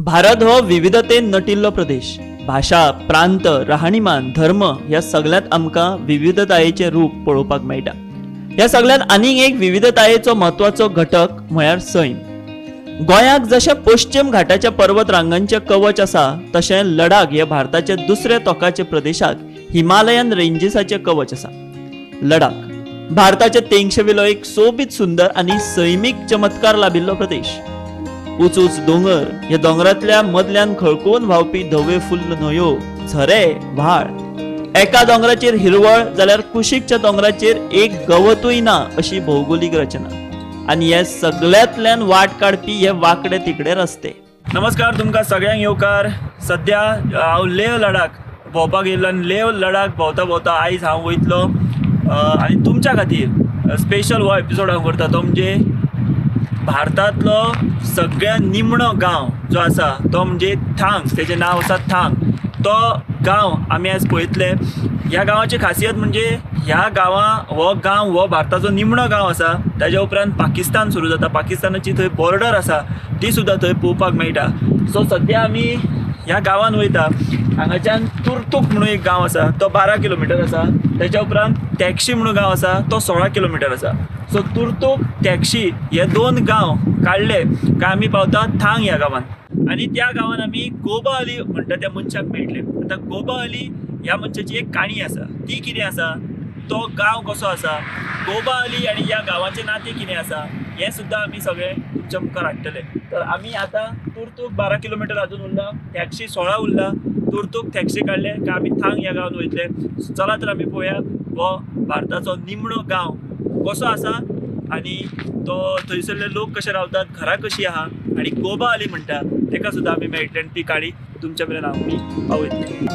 भारत हो विविधतेन नटिल्लो प्रदेश. भाशा, प्रांत, राहणीमान, धर्म ह्या सगळ्यांत आमकां विविधतायेचें रूप पळोवपाक मेळटा. ह्या सगळ्यांत आनीक एक विविधतायेचो म्हत्वाचो घटक म्हळ्यार सैम. गोंयाक जशें पश्चिम घाटाच्या पर्वत रांगांचें कवच आसा तशें लडाख हे भारताच्या दुसऱ्या तोकाच्या प्रदेशाक हिमालयन रेंजीसाचें कवच आसा. लडाख भारताच्या तेंगशेवेलो एक सोबीत सुंदर आनी सैमीक चमत्कार लाभिल्लो प्रदेश. उंच उंच दोंगर, ह्या दोंगरांतल्या मदल्यान खळकून व्हांवपी धवे फुल्ल न्हंयो, झरे, व्हाळ. एका दोंगराचेर हिरवळ जाल्यार कुशीकच्या दोंगराचेर एक गवतूय ना अशी भौगोलीक रचना. आनी हे सगळ्यांतल्यान वाट काडपी हे वांकडे तिकडे रस्ते. नमस्कार, तुमकां सगळ्यांक येवकार. सद्या हांव लेह लडाख भोंवपाक येयल्लो आनी लेह लडाख भोंवता भोंवता आयज हांव वयतलो आनी तुमच्या खातीर स्पेशल हो एपिसोड हांव करता तो म्हणजे भारतांतलो सगळ्यांत निमणो गांव जो आसा तो म्हणजे थांग. तेजें नांव आसा थांग. तो गांव आमी आयज पळयतले. ह्या गांवाची खासियत म्हणजे ह्या गांवां हो गांव हो भारताचो निमणो गांव आसा. ताज्या उपरांत पाकिस्तान सुरू जाता. पाकिस्तानाची थंय बॉर्डर आसा ती सुद्दां थंय पळोवपाक मेळटा. सो सद्या आमी ह्या गांवान वयता. हांगाच्यान तुर्तूक म्हणून एक गांव आसा तो 12 किलोमिटर आसा. ताच्या उपरांत टॅक्शी म्हणून गांव आसा तो 16 किलोमिटर आसा. सो तुर्तूक टॅक्शी हे दोन गांव काडले काय आमी पावता थांग ह्या गांवान. आनी त्या गांवान आमी गोबा अली म्हणटा त्या मनशाक मेळटले. आतां गोबा अली ह्या मनशाची एक काणी आसा. ती कितें आसा, तो गांव कसो आसा, गोबा अली आनी ह्या गांवाचें नातें कितें आसा हें सुद्दां आमी सगळें तुमच्या मुखार हाडटले. तर आमी आतां तुर्तूक 12 किलोमिटर अजून उरला, टॅक्सी 16 उरला. तुर्तूक टॅक्सी काडले काय आमी थांग ह्या गांवान वयतले. चला तर आमी पळोवया हो भारताचो निमणो गांव कसो आसा आनी तो थंयसरले लोक कशे रावतात, घरां कशीं आहा आनी गोबा अली म्हणटा तेका सुद्दां आमी मेळटले आनी ती काणी तुमच्या मेरेन आमी पावयतले.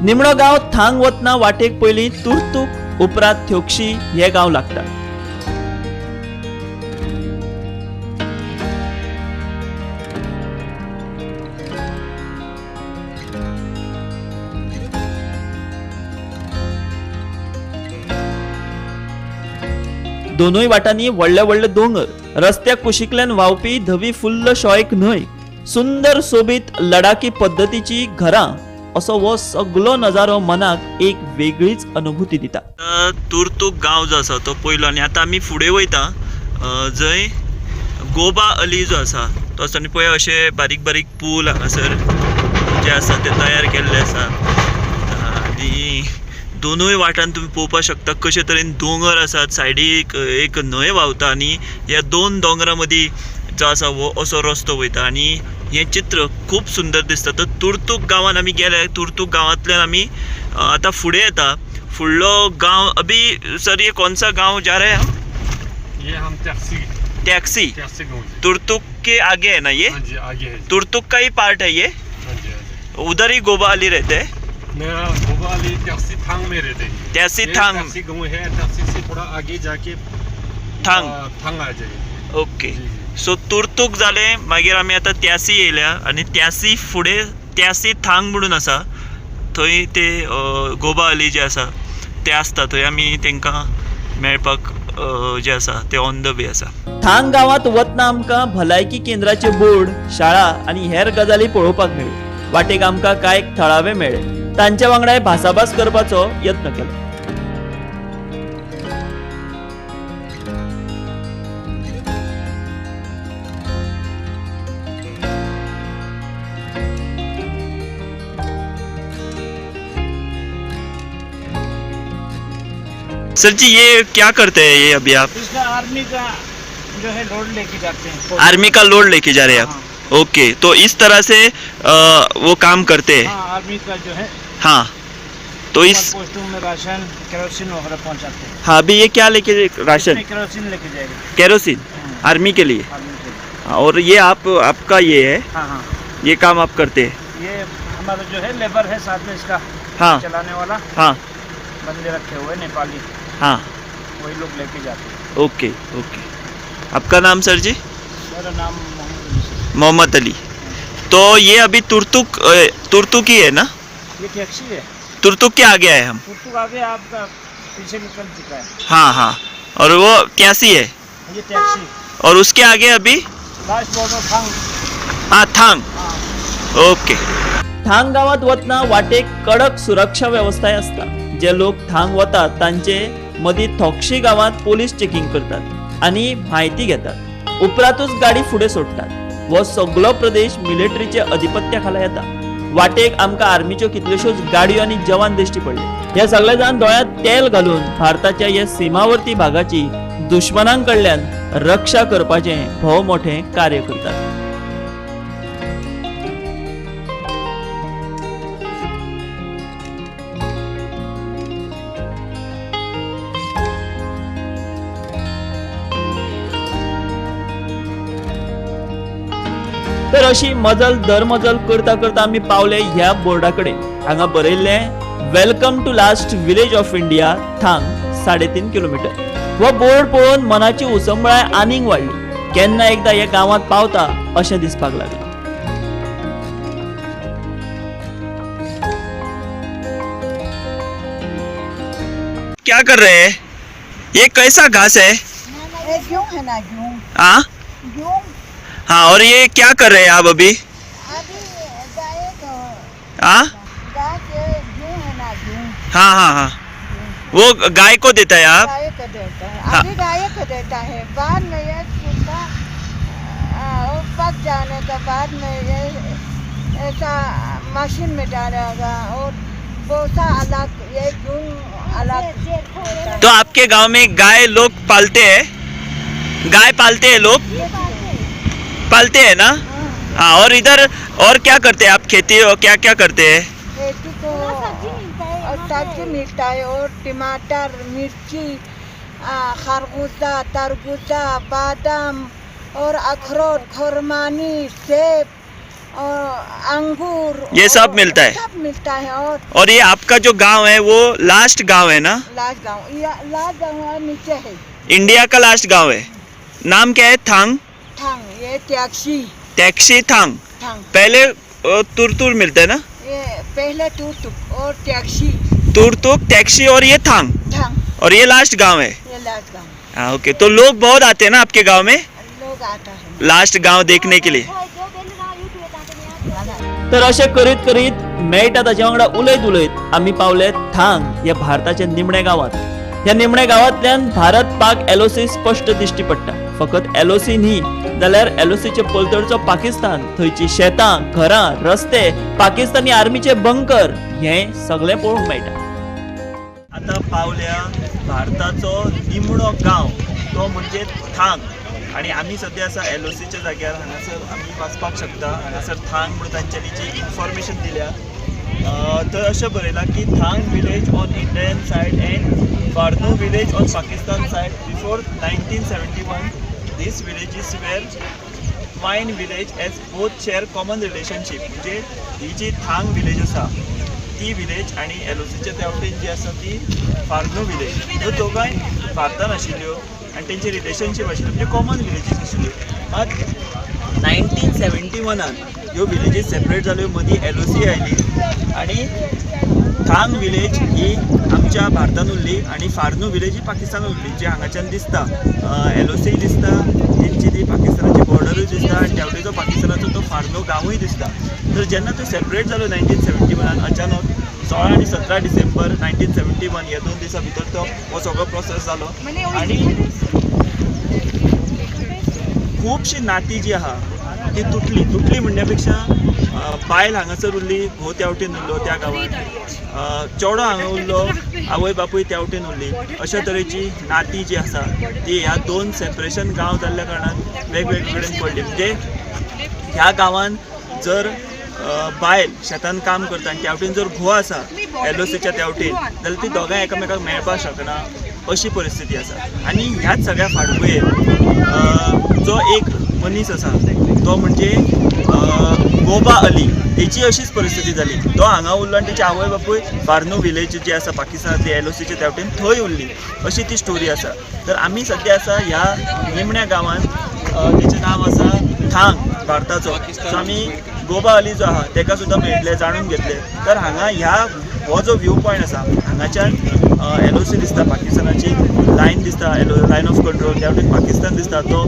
निमणो गांव थांग वतना वाटेक पयलीं तुर्तूक, उपरांत थ्योक्षी हे गांव लागतात. दोनूय वाटांनी व्हडले व्हडले दोंगर, रस्त्या कुशींतल्यान व्हांवपी धवी फुल्ल शॉयक न्हंय, सुंदर सोबीत लडाखी पद्दतीची घरां असो हो सगलो नजारो मनाक एक वेगळीच अनुभूती दिता. तुर्तूक गांव जो आसा तो पयलो आनी आतां आमी फुडें वयता जंय गोबा अली जो आसा तो आसा. आनी पळय अशे बारीक बारीक पूल हांगासर जे आसा ते तयार केल्ले आसा आनी दोनूय वाटान तुमी पळोवपाक शकता कशे तरेन दोंगर आसात, सायडीक एक न्हंय व्हांवता आनी ह्या दोन दोंगरा मदीं जो आसा हो असो रस्तो वयता आनी हें चित्र खूब सुंदर दिसता. तर तुर्तूक गांवान आमी गेले. तुर्तूक गांवांतल्यान आमी आतां फुडें येता. फुडलो गांव अभी सर ये कौन सा गांव जा रहे हैं हम? ये हम टैक्सी. टैक्सी गाँव तुर्तुक के आगे है ना ये? हाँ जी, आगे है. तुर्तुक का ही पार्ट है ये? हाँ जी, हाँ जी. उधर ही गोबा अली रहते हैं? मेरा गोबा अली टैक्सी थांग में रहते हैं. टैक्सी थांग टैक्सी गाँव है. टैक्सी से थोड़ा आगे जाके थांग थांग आ जाए. ओके. सो तुर्तूक जालें, मागीर आमी आतां त्यासी येयल्या आनी त्यासी फुडें त्यासी थांग म्हणून आसा थंय ते गोबा अली जे आसा ते आसता. थंय आमी तांकां मेळपाक जे आसा ते ऑन the way आसा. थांग गांवांत वतना आमकां भलायकी केंद्राचे बोर्ड, शाळा आनी हेर गजाली पळोवपाक मेळ्ळ्यो. वाटेक आमकां कांय थळावे मेळ्ळे. तांच्या वांगडाय भासाभास करपाचो यत्न केलो. सर जी ये क्या करते हैं ये अभी आप? इसका आर्मी का जो है लोड लेके जाते हैं. आर्मी का लोड लेके जा रहे हैं आप? हाँ। ओके, तो इस तरह से वो काम करते हैं. हाँ, आर्मी का जो है. हाँ, तो इस पोस्टों में राशन केरोसिन वगैरह पहुंचाते हैं. हाँ, अभी ये क्या लेके राशन केरोसिन लेके जाएगा. केरोसिन आर्मी के लिए. और ये आप आपका ये है? हाँ हाँ, ये काम आप करते हैं? ये हमारा जो है लेबर है साथ में इसका. हाँ, चलाने वाला. हाँ, बंदे रखे हुए नेपाली. हाँ, वही लोग लेके जाते हैं. Okay okay. आपका नाम सर जी? मेरा नाम मोहम्मद अली. मोहम्मद अली. तो ये अभी तुर्तुक तुर्तुक ही है ना? ये टैक्सी है. तुर्तुक के आगे आए हम? तुर्तुक आगे आपका पीछे निकल चुका है. हाँ हाँ, और वो टैक्सी है ये टैक्सी. और उसके आगे अभी लास्ट बॉर्डर थांग. हाँ, थांग. ओके. थांग गांवात वतना वाटेक कडक सुरक्षा व्यवस्था आसता. जे लोक थांग वतात तांचे मदीं थोक्षी गांवांत पोलीस चेकिंग करतात आनी म्हायती घेतात. उपरांतूच गाडी फुडें सोडटात. हो सगळो प्रदेश मिलिटरीच्या अधिपत्या खाला येता. वाटेक आमकां आर्मीच्यो कितल्योश्योच गाडयो आनी जवान दिश्टी पडले. हे सगळे जाण दोळ्यांत तेल घालून भारताच्या ह्या सीमावर्ती भागाची दुश्मनां कडल्यान रक्षा करपाचें भोव मोठें कार्य करतात. तर अशी मजल दरमजल करता करता आमी पावले ह्या बोर्डा कडेन. हांगा बरयल्लें welcome to last village of India Thang 3.5 kilometre. हो बोर्ड पळोवन मनाची उसंबळाय आनीक वाडली. केन्ना एकदा ह्या गांवांत पावता अशें दिसपाक लागलें. क्या कर रहे हैं? ये कैसा घास है? गेहूं है ना, गेहूं। हाँ गेहूं। हाँ, और ये क्या कर रहे हैं आप अभी? अभी गाय को, हाँ गाय के गेहूं है ना, गेहूं। हाँ हाँ हाँ, वो गाय को देता है आप? गाय को देता है। हाँ। अभी गाय को देता है, बाद में ये सूखा पक जाने के बाद में ये ऐसा मशीन में डालेगा और भूसा अलग, ये गेहूं अलग। तो आपके गांव में गाय लोग पालते हैं? गाय पालते हैं लोग? पालते हैं ना? हाँ। और इधर और क्या करते हैं आप? खेती और क्या क्या करते हैं? खेती को और सब्जी मिलता है और टमाटर, मिर्ची, खरबूजा, तरबूजा, बादाम और अखरोट, खुरमानी, सेब और अंगूर, ये सब मिलता है। सब मिलता है। और ये आपका जो गांव है वो लास्ट गांव है ना? लास्ट गांव, लास्ट गांव नीचे है। इंडिया का लास्ट गांव है। नाम क्या है? थांग। थांग, ये टैक्सी। टैक्सी थांग। थांग। पहले तुरतुर मिलता है ना? ये पहले तुरतुक और टैक्सी। तुरतुक, टैक्सी और ये थांग। थांग। और ये लास्ट गांव है। ये लास्ट गांव। हाँ, ओके। तो लोग बहुत आते हैं ना आपके गांव में? लोग आता है लास्ट गांव देखने के लिए। तर अशें करीत करीत मेळटा ताचे वांगडा उलयत उलयत आमी पावले थांग ह्या भारताच्या निमण्या गांवांत. ह्या निमण्या गांवांतल्यान भारत पाक एलओसी स्पश्ट दिश्टी पडटा. फकत एलओसी न्ही जाल्यार एलओसीचे पलतडचो पाकिस्तान, थंयची शेतां, घरां, रस्ते, पाकिस्तानी आर्मीचे बंकर हें सगळें पळोवंक मेळटा. आतां पावल्या भारताचो निमणो गांव, तो म्हणजे थांग. आणि आमी सद्या आसा एलओसीच्या जाग्यार. हांगासर आमी वाचपाक शकता, हांगासर थांग म्हणून तांच्यांनी जी इन्फॉर्मेशन दिल्या थंय अशें बरयलां की Thang village on Indian side and Farnu village on Pakistan side before 1971 these villages were twin village as both share common relationship. म्हणजे ही जी थांग विलेज आसा ती विलेज आनी एलओसीच्या त्या वटेन जी आसा ती फार्नू विलेज, ह्यो दोगांय भारतान आशिल्ल्यो आनी तेंचे रिलेशनशीप आशिल्लें, म्हणजे कॉमन विलेजीस आशिल्ल्यो. मात 1971 ह्यो विलेजीस सेपरेट जाल्यो, मदीं एलओसी आयली आनी थांग विलेज ही आमच्या भारतान उरली आनी फार्नू विलेज ही पाकिस्तान उरली, जी हांगाच्यान दिसता एलओसी दिसता, तेंची ती पाकिस्तानाची बॉर्डरूय दिसता आनी त्या वटेचो पाकिस्तानाचो तो फार्नू गांवूय दिसता. तर जेन्ना त्यो सेपरेट जाल्यो 1971 अचानक 16 आनी 17 डिसेंबर 1971 ह्या 2 दिसां भितर तो हो सगळो प्रोसेस जालो आनी खुबशीं नातीं जी आहा ती तुटली. तुटली म्हणण्या पेक्षा बायल हांगासर उरली, घोव त्या वटेन उरलो त्या गांवांत, चेडो हांगा उरलो, आवय बापूय त्या वटेन उरली. अशा तरेची नातीं जी आसा ती ह्या 2 सेपरेशन गांव जाल्ल्या कारणान वेगवेगळे कडेन पडली. म्हणजे ह्या गांवांत जर बायल शेतान काम करता आनी त्या वटेन जर घोव आसा एलओसीच्या त्या वटेन जाल्यार ती दोगांय एकामेकाक मेळपाक शकना अशी परिस्थिती आसा. आनी ह्याच सगळ्या फाटभुंयेर जो एक मनीस आसा तो म्हणजे गोबा अली, तेची अशीच परिस्थिती जाली. तो हांगा उरलो आनी तेची आवय बापूय फार्नू विलेज जी आसा पाकिस्तानांतली एलओसीच्या त्या वटेन थंय उरली, अशी ती स्टोरी आसा. तर आमी सद्या आसा ह्या निमण्या गांवांत, तेचें नांव आसा थांग भारताचो. सो आमी गोबा अली जो आहा तेका सुद्दां मेळटले, जाणून घेतले. तर हांगा ह्या हो जो व्यू पॉयंट आसा हांगाच्यान एलओसी दिसता, पाकिस्तानाची लायन दिसता, लायन ऑफ कंट्रोल, त्या वटेन पाकिस्तान दिसता, तो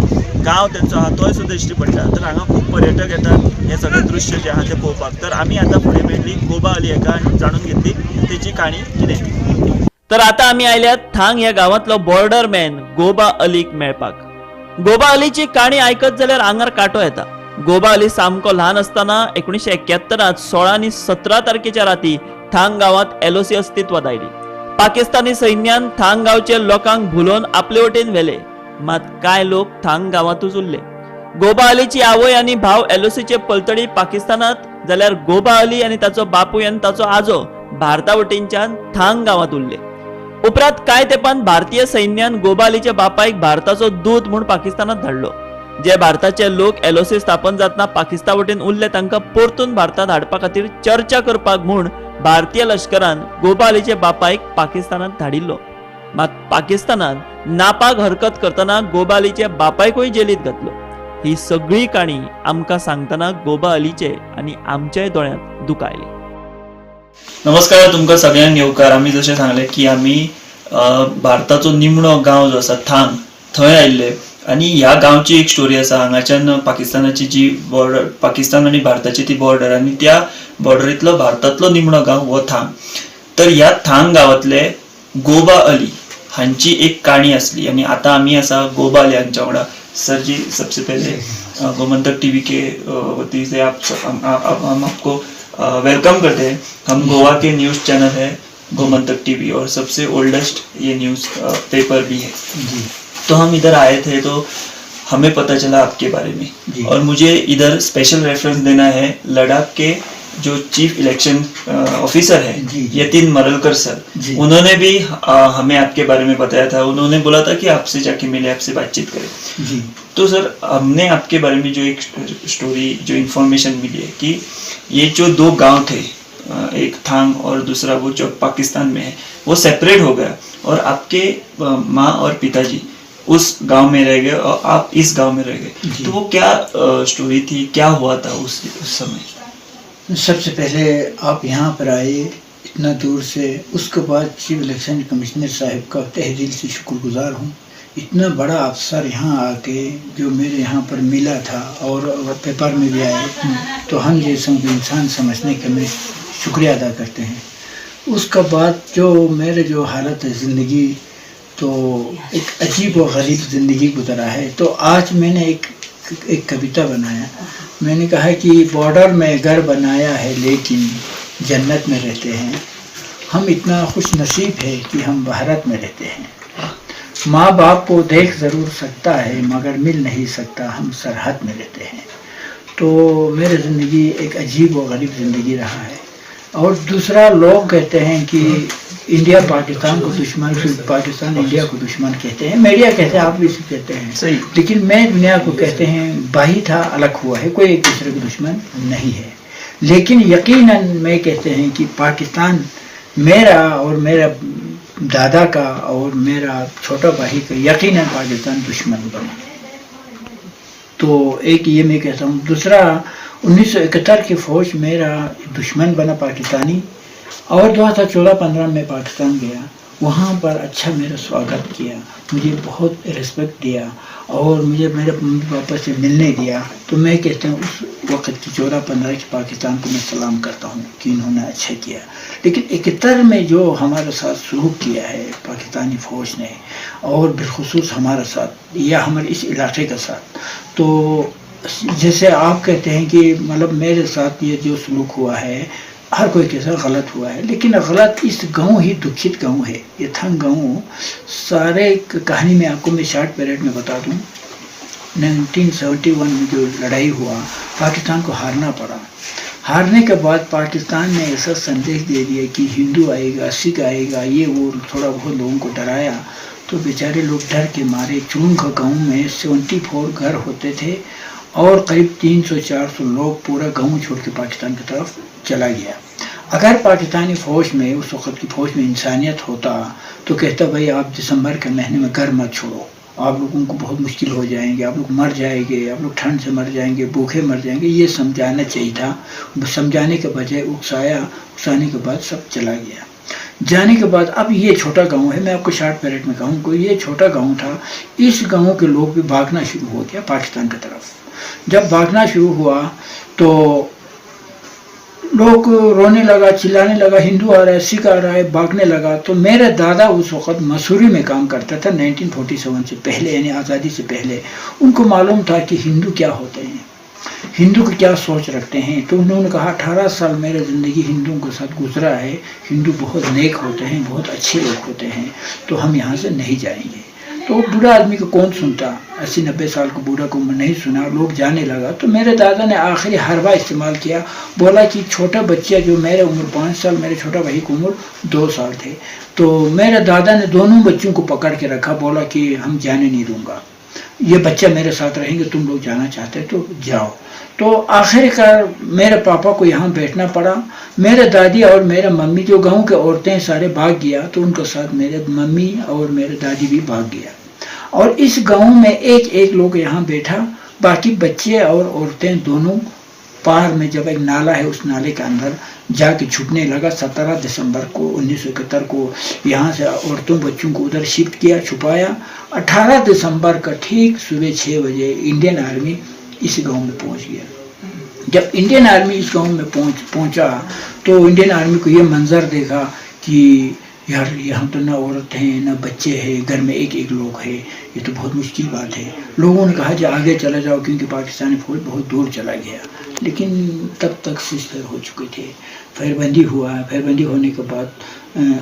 गांव तेंचो आहा तोय सुद्दां दिश्टी पडटा. तर हांगा खूब पर्यटक येतात हें सगळें दृश्य जें आहा तें पळोवपाक. तर आमी आतां फुडें मेळटली गोबा अली हेका आनी जाणून घेतली तेची काणी कितें. तर आतां आमी आयल्यात थांग ह्या गांवांतलो बॉर्डर मॅन गोबा अलीक मेळपाक. गोबा अलीची काणी आयकत जाल्यार आंगार कांटो येता. गोबा अली सामको ल्हान आसतना 1971 16 आनी 17 तारखेच्या राती थांग गांवांत एलओसी अस्तित्वात आयली. पाकिस्तानी सैन्यान थांग गांवचे लोकांक भुलोवन आपले वटेन व्हेले, मात कांय लोक थांग गांवांतूच उरले. गोबा अलीची आवय आनी भाव एलओसीचे पलतडी पाकिस्तानात, जाल्यार गोबा अली आनी ताचो बापूय आनी ताचो आजो भारता वटेनच्यान थांग गांवांत उरले. उपरांत कांय तेंपान भारतीय सैन्यान गोबा अलीच्या बापायक भारताचो दूत म्हूण पाकिस्तानात धाडलो. जे भारताचे लोक एलओसी स्थापन जातना पाकिस्तान वटेन उरले तांकां परतून भारतांत हाडपा खातीर चर्चा करपाक म्हूण भारतीय लश्करान गोबा अलीच्या बापायक पाकिस्तानात धाडिल्लो. मात पाकिस्तानान नापाक हरकत करतना गोबा अलीच्या बापायकूय जेलीत घातलो. ही सगळी काणी आमकां सांगतना गोबा अलीचे आनी आमच्याय दोळ्यांत दुकां आयली. नमस्कार, तुमकां सगळ्यांक येवकार. आमी जशें सांगलें की आमी भारताचो निमणो गांव जो आसा थांग थंय आयिल्ले आनी ह्या गांवची एक स्टोरी आसा. हांगाच्यान पाकिस्तानाची जी बॉर्डर, पाकिस्तान आनी भारताची ती बॉर्डर आनी त्या बॉर्डरींतलो भारतांतलो निमणो गांव हो थांग. तर ह्या थांग गांवांतले गोबा अली हांची एक काणी आसली आनी आतां आमी आसा गोबा अली हांच्या वांगडा. सर जी, सबसे पहले गोमंतक टीवी के वती से हम आपको welcome करते हैं. हम गोवा के न्यूज़ चैनल है गोमंतक टीवी और सबसे ओल्डेस्ट ये न्यूज़ पेपर भी है जी. तो हम इधर आए थे तो हमें पता चला आपके बारे में और मुझे इधर स्पेशल रेफरेंस देना है लद्दाख के जो चीफ इलेक्शन ऑफिसर है यतिन मरलकर सर, उन्होंने भी हमें आपके बारे में बताया था. उन्होंने बोला था कि आपसे जाके मिले, आपसे बातचीत करें जी. तो सर, हमने आपके बारे में जो एक स्टोरी, जो इन्फॉर्मेशन मिली है कि ये जो दो गांव थे, एक थांग और दूसरा वो जो पाकिस्तान में है, वो सेपरेट हो गया और आपके माँ और पिताजी उस गांव में रह गए और आप इस गांव में रह गए. तो वो क्या स्टोरी थी, क्या हुआ था उस समय? सबसे पहले आप यहाँ पर आए इतना दूर से, उसके बाद चीफ इलेक्शन कमिश्नर साहब का तहे दिल से शुक्रगुजार हूँ. इतना बड़ा अफसर यहाँ आके जो मेरे यहाँ पर मिला था और पेपर में भी आए, तो हम जैसों को इंसान समझने के मैं शुक्रिया अदा करते हैं. उसका बाद जो मेरे जो हालत है ज़िंदगी, तो एक अजीब व गरीब ज़िंदगी गुजरा है. तो आज मैंने एक एक कविता बनाया. मैंने कहा कि बॉर्डर में घर बनाया है लेकिन जन्नत में रहते हैं हम, इतना खुश नसीब है कि हम भारत में रहते हैं. माँ बाप को देख ज़रूर सकता है मगर मिल नहीं सकता, हम सरहद में रहते हैं. तो मेरी ज़िंदगी एक अजीब व गरीब ज़िंदगी रहा है. और दूसरा, लोग कहते हैं कि इंडिया पाकिस्तान को दुश्मन, फिर पाकिस्तान इंडिया को दुश्मन कहते हैं, मीडिया कहते हैं, आप भी इसे कहते हैं सही, लेकिन मैं दुनिया को कहते हैं भाई था अलग हुआ है, कोई एक दूसरे को दुश्मन नहीं है. लेकिन यकीनन मैं कहते हैं कि पाकिस्तान मेरा और मेरा दादा का और मेरा छोटा भाई का यकीनन पाकिस्तान दुश्मन बना. तो एक ये मैं कहता हूँ. दूसरा, 1971 की फ़ौज मेरा दुश्मन बना पाकिस्तानी, और 2014-15 में पाकिस्तान गया, वहाँ पर अच्छा मेरा स्वागत किया, मुझे बहुत रिस्पेक्ट दिया और मुझे मेरे मम्मी पापा से मिलने दिया. तो मैं कहता हूँ उस वक्त की 14-15 के पाकिस्तान को मैं सलाम करता हूँ कि इन्होंने अच्छा किया. लेकिन 71 में जो हमारे साथ सलूक किया है पाकिस्तानी फ़ौज ने, और बिलखुसूस हमारे साथ या हमारे इस इलाके के साथ, तो जैसे आप कहते हैं कि मतलब मेरे साथ ये जो सलूक हुआ है हर कोई के साथ गलत हुआ है, लेकिन गलत इस गांव ही दुखित गांव है ये थंग गांव. सारे कहानी में आपको मैं शॉर्ट पीरियड में बता दूं, 1971 में जो लड़ाई हुआ पाकिस्तान को हारना पड़ा. हारने के बाद पाकिस्तान ने ऐसा संदेश दे दिया कि हिंदू आएगा, सिख आएगा, ये वो थोड़ा बहुत लोगों को डराया. तो बेचारे लोग डर के मारे, चुंग गाँव में 74 घर होते थे और करीब 300-400 लोग पूरा गांव छोड़ के पाकिस्तान की तरफ चला गया. अगर पाकिस्तानी फ़ौज में, उस वक्त की फ़ौज में इंसानियत होता तो कहता भाई आप दिसंबर के महीने में घर मत छोड़ो, आप लोगों को बहुत मुश्किल हो जाएंगे, आप लोग मर जाएंगे, आप लोग ठंड से मर जाएंगे, भूखे मर जाएंगे, ये समझाना चाहिए था. समझाने के बजाय उकसाया, उकसाने के बाद सब चला गया. जाने के बाद अब ये छोटा गांव है, मैं आपको शॉर्ट पीरियड में कहूँ को ये छोटा गांव था, इस गांव के लोग भी भागना शुरू हो गया पाकिस्तान की तरफ. जब भागना शुरू हुआ तो लोग रोने लगा, चिल्लाने लगा, हिंदू आ रहा है, सिख आ रहा है, भागने लगा। तो मेरे दादा उस वक्त मसूरी में काम करता था 1947 से पहले, यानी आज़ादी से पहले। उनको मालूम था कि हिंदू क्या होते हैं। हिंदू की क्या सोच रखते हैं। तो उन्होंने कहा 18 साल मेरे ज़िंदगी हिंदुओं के साथ गुजरा है, हिंदू बहुत नेक होते हैं, बहुत अच्छे लोग होते हैं, तो हम यहाँ से नहीं जाएंगे। तो बूढ़ा आदमी को कौन सुनता, 80-90 साल को बूढ़ा को नहीं सुना, लोग जाने लगा। तो मेरे दादा ने आखिरी हरबा इस्तेमाल किया, बोला कि छोटा बच्चा जो मेरे उम्र 5 साल, मेरे छोटा भाई की उम्र 2 साल थे, तो मेरे दादा ने दोनों बच्चों को पकड़ के रखा, बोला कि हम जाने नहीं दूंगा, ये बच्चा मेरे साथ रहेंगे, तुम लोग जाना चाहते तो जाओ। तो आखिरकार मेरे पापा को यहाँ बैठना पड़ा। मेरे दादी और मेरे मम्मी जो गांव के औरतें सारे भाग गया, तो उनके साथ मेरे मम्मी और मेरे दादी भी भाग गया। और इस गांव में एक एक लोग यहाँ बैठा, बाकी बच्चे और औरतें दोनों पार में जब एक नाला है उस नाले के अंदर जाके छुपने लगा। 17 दिसंबर को 1971 को यहाँ से औरतों बच्चों को उधर शिफ्ट किया, छुपाया। 18 दिसंबर का ठीक सुबह 6 बजे इंडियन आर्मी इस गांव में पहुंच गया। जब इंडियन आर्मी इस गांव में पहुंचा तो इंडियन आर्मी को ये मंजर देखा कि यार यहाँ तो ना औरत हैं ना बच्चे हैं, घर में एक एक लोग है, ये तो बहुत मुश्किल बात है। लोगों ने कहा कि आगे चला जाओ क्योंकि पाकिस्तानी फौज बहुत दूर चला गया, लेकिन तब तक सीजफायर हो चुके थे, फायरबंदी हुआ। फायरबंदी होने के बाद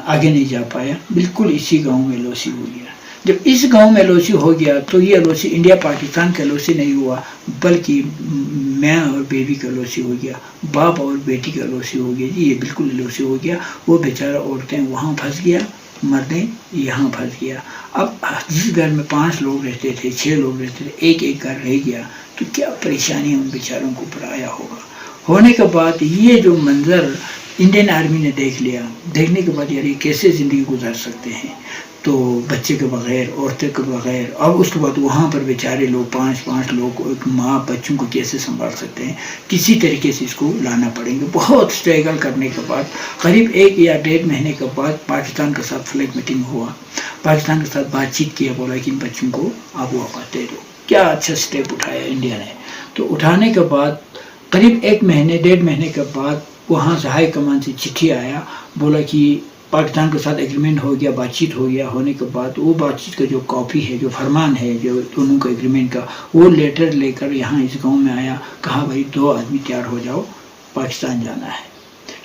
आगे नहीं जा पाया, बिल्कुल इसी गांव में एलओसी हो गया। जब इस गांव में एलओसी हो गया तो ये एलओसी इंडिया पाकिस्तान का एलओसी नहीं हुआ, बल्कि मैं और बेबी का एलओसी हो गया, बाप और बेटी का एलओसी हो गया जी, ये बिल्कुल एलओसी हो गया। वो बेचारा औरतें वहाँ फंस गया, मर्दें यहाँ फंस गया। अब जिस घर में 5 लोग रहते थे, 6 लोग रहते थे, एक एक घर रह गया, तो क्या परेशानी उन बेचारों को ऊपर आया होगा। होने के बाद ये जो मंज़र इंडियन आर्मी ने देख लिया, देखने के बाद यार ये कैसे ज़िंदगी गुजार सकते हैं, तो बच्चे के बगैर, औरतें के बगैर, और उसके बाद वहाँ पर बेचारे लोग 5-5 लोग, एक माँ बच्चों को कैसे संभाल सकते हैं। किसी तरीके से इसको लाना पड़ेगा। बहुत स्ट्रगल करने के बाद करीब 1 या 1.5 महीने के बाद पाकिस्तान के साथ फ्लैग मीटिंग हुआ, पाकिस्तान के साथ बातचीत किया, बोला कि इन बच्चों को आप वापस दे दो। क्या अच्छा स्टेप उठाया इंडिया ने। तो उठाने के बाद करीब 1 महीने 1.5 महीने के बाद वहाँ से हाई कमान से चिट्ठी आया, बोला कि पाकिस्तान के साथ एग्रीमेंट हो गया, बातचीत हो गया। होने के बाद वो बातचीत का जो कॉपी है, जो फरमान है, जो दोनों का एग्रीमेंट का, वो लेटर लेकर यहाँ इस गांव में आया। कहा भाई 2 आदमी तैयार हो जाओ, पाकिस्तान जाना है,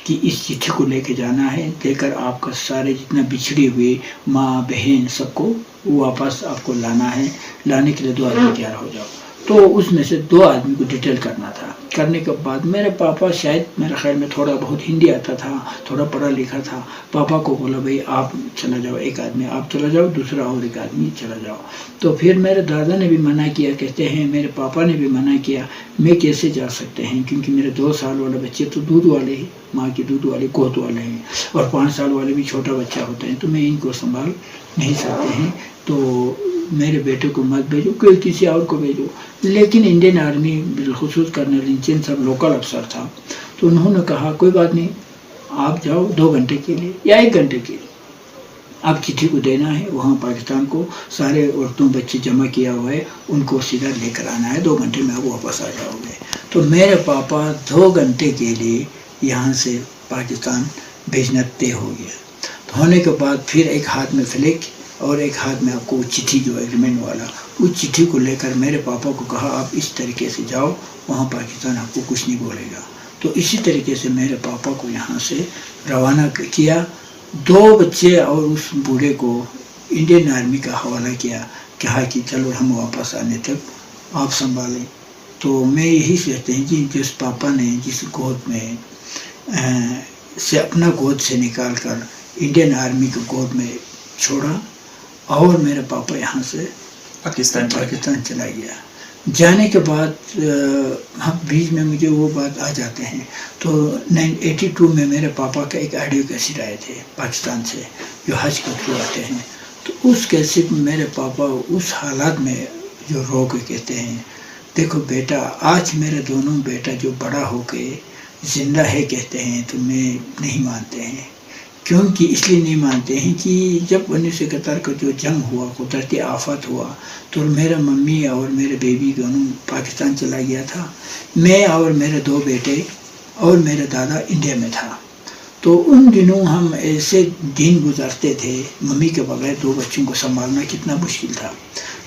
कि इस चिट्ठी को लेके जाना है, लेकर आपका सारे जितना बिछड़े हुए माँ बहन सबको वापस आपको लाना है, लाने के लिए 2 आदमी तैयार हो जाओ। तो उसमें से 2 आदमी को डिटेल करना था। करने के बाद मेरे पापा, शायद मेरे ख्याल में थोड़ा बहुत हिंदी आता था, थोड़ा पढ़ा लिखा था, पापा को बोला भाई आप चला जाओ, एक आदमी आप चला जाओ, दूसरा और एक आदमी चला जाओ। तो फिर मेरे दादा ने भी मना किया, कहते हैं मेरे पापा ने भी मना किया, मैं कैसे जा सकते हैं, क्योंकि मेरे 2 साल वाले बच्चे तो दूध वाले ही, माँ के दूध वाले, गोद वाले हैं, और 5 साल वाले भी छोटा बच्चा होता है, तो मैं इनको संभाल नहीं सकते हैं, तो मेरे बेटे को मत भेजो, कोई किसी और को भेजो। लेकिन इंडियन आर्मी बिलखुसूस कर्नल रिंचेन साहब लोकल अफसर था, तो उन्होंने कहा कोई बात नहीं, आप जाओ 2 घंटे के लिए या 1 घंटे के लिए, आप चिट्ठी को देना है, वहाँ पाकिस्तान को सारे औरतों बच्चे जमा किया हुआ है, उनको सीधा लेकर आना है, 2 घंटे में आप वापस आ जाओगे। तो मेरे पापा 2 घंटे के लिए यहाँ से पाकिस्तान भेजना तय हो गया। तो होने के बाद फिर एक हाथ में फ्लैग और एक हाथ में आपको वो चिट्ठी जो एग्रीमेंट वाला, उस चिट्ठी को लेकर मेरे पापा को कहा आप इस तरीके से जाओ, वहाँ पाकिस्तान आपको कुछ नहीं बोलेगा। तो इसी तरीके से मेरे पापा को यहाँ से रवाना किया, 2 बच्चे और उस बूढ़े को इंडियन आर्मी का हवाला किया, कहा कि चलो हम वापस आने तक आप संभालें। तो मैं यही कहते हैं कि जिस पापा ने जिस गोद में से अपना गोद से निकाल कर इंडियन आर्मी को गोद में छोड़ा, और मेरे पापा यहाँ से पाकिस्तान चला गया। जाने के बाद हम बीच में मुझे वो बात आ जाते हैं, तो 1982 में मेरे पापा का एक ऑडियो कैसेट आए थे पाकिस्तान से, जो हज के थ्रू आते हैं। तो उस कैसेट में मेरे पापा उस हालात में जो रो के कहते हैं, देखो बेटा आज मेरे दोनों बेटा जो बड़ा होके ज़िंदा है कहते हैं, तो मैं नहीं मानते हैं। क्योंकि इसलिए नहीं मानते हैं कि जब 1971 का जो जंग हुआ, कुदरती आफत हुआ, तो मेरा मम्मी और मेरे बेबी दोनों पाकिस्तान चला गया था, मैं और मेरे 2 बेटे और मेरे दादा इंडिया में था। तो उन दिनों हम ऐसे दिन गुजारते थे, मम्मी के बगैर 2 बच्चों को संभालना कितना मुश्किल था।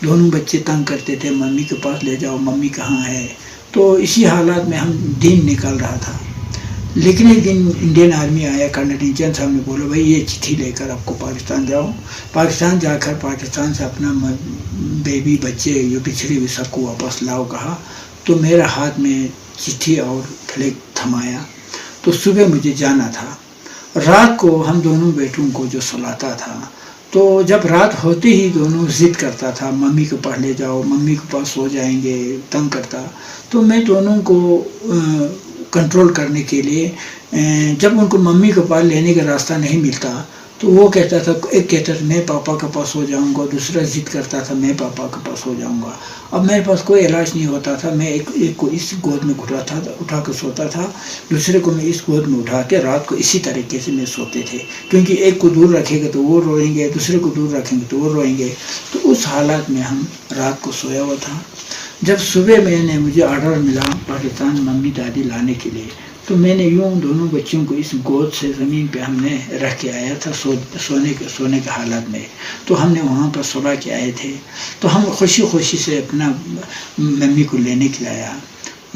दोनों बच्चे तंग करते थे, मम्मी के पास ले जाओ, मम्मी कहाँ है। तो इसी हालात में हम दिन निकाल रहा था। लेकिन एक दिन इंडियन आर्मी आया, कर्नल रिंचन साहब ने बोला भाई ये चिट्ठी लेकर आपको पाकिस्तान जाओ, पाकिस्तान जाकर पाकिस्तान से अपना बेबी बच्चे जो बिछड़े हुए सबको वापस लाओ कहा। तो मेरा हाथ में चिट्ठी और फ्लैग थमाया। तो सुबह मुझे जाना था। रात को हम दोनों बेटों को जो सुलाता था, तो जब रात होते ही दोनों ज़िद करता था मम्मी के पास ले जाओ, मम्मी के पास सो जाएंगे, तंग करता। तो मैं दोनों को कंट्रोल करने के लिए जब उनको मम्मी के पास लेने का रास्ता नहीं मिलता तो वो कहता था, एक कहता था मैं पापा के पास हो जाऊंगा, दूसरा ज़िद करता था मैं पापा के पास हो जाऊंगा। अब मेरे पास कोई इलाज नहीं होता था। मैं एक को इस गोद में उठा कर सोता था, दूसरे को मैं इस गोद में उठा के रात को इसी तरीके से मैं सोते थे, क्योंकि एक को दूर रखेंगे तो वो रोएंगे, दूसरे को दूर रखेंगे तो वो रोएंगे। तो उस हालात में हम रात को सोया हुआ था। जब सुबह मैंने मुझे ऑर्डर मिला पाकिस्तान मम्मी दादी लाने के लिए, तो मैंने यूँ दोनों बच्चों को इस गोद से ज़मीन पे हमने रख के आया था सोने के हालत में। तो हमने वहाँ पर सुला के आए थे। तो हम खुशी खुशी से अपना मम्मी को लेने के लाया।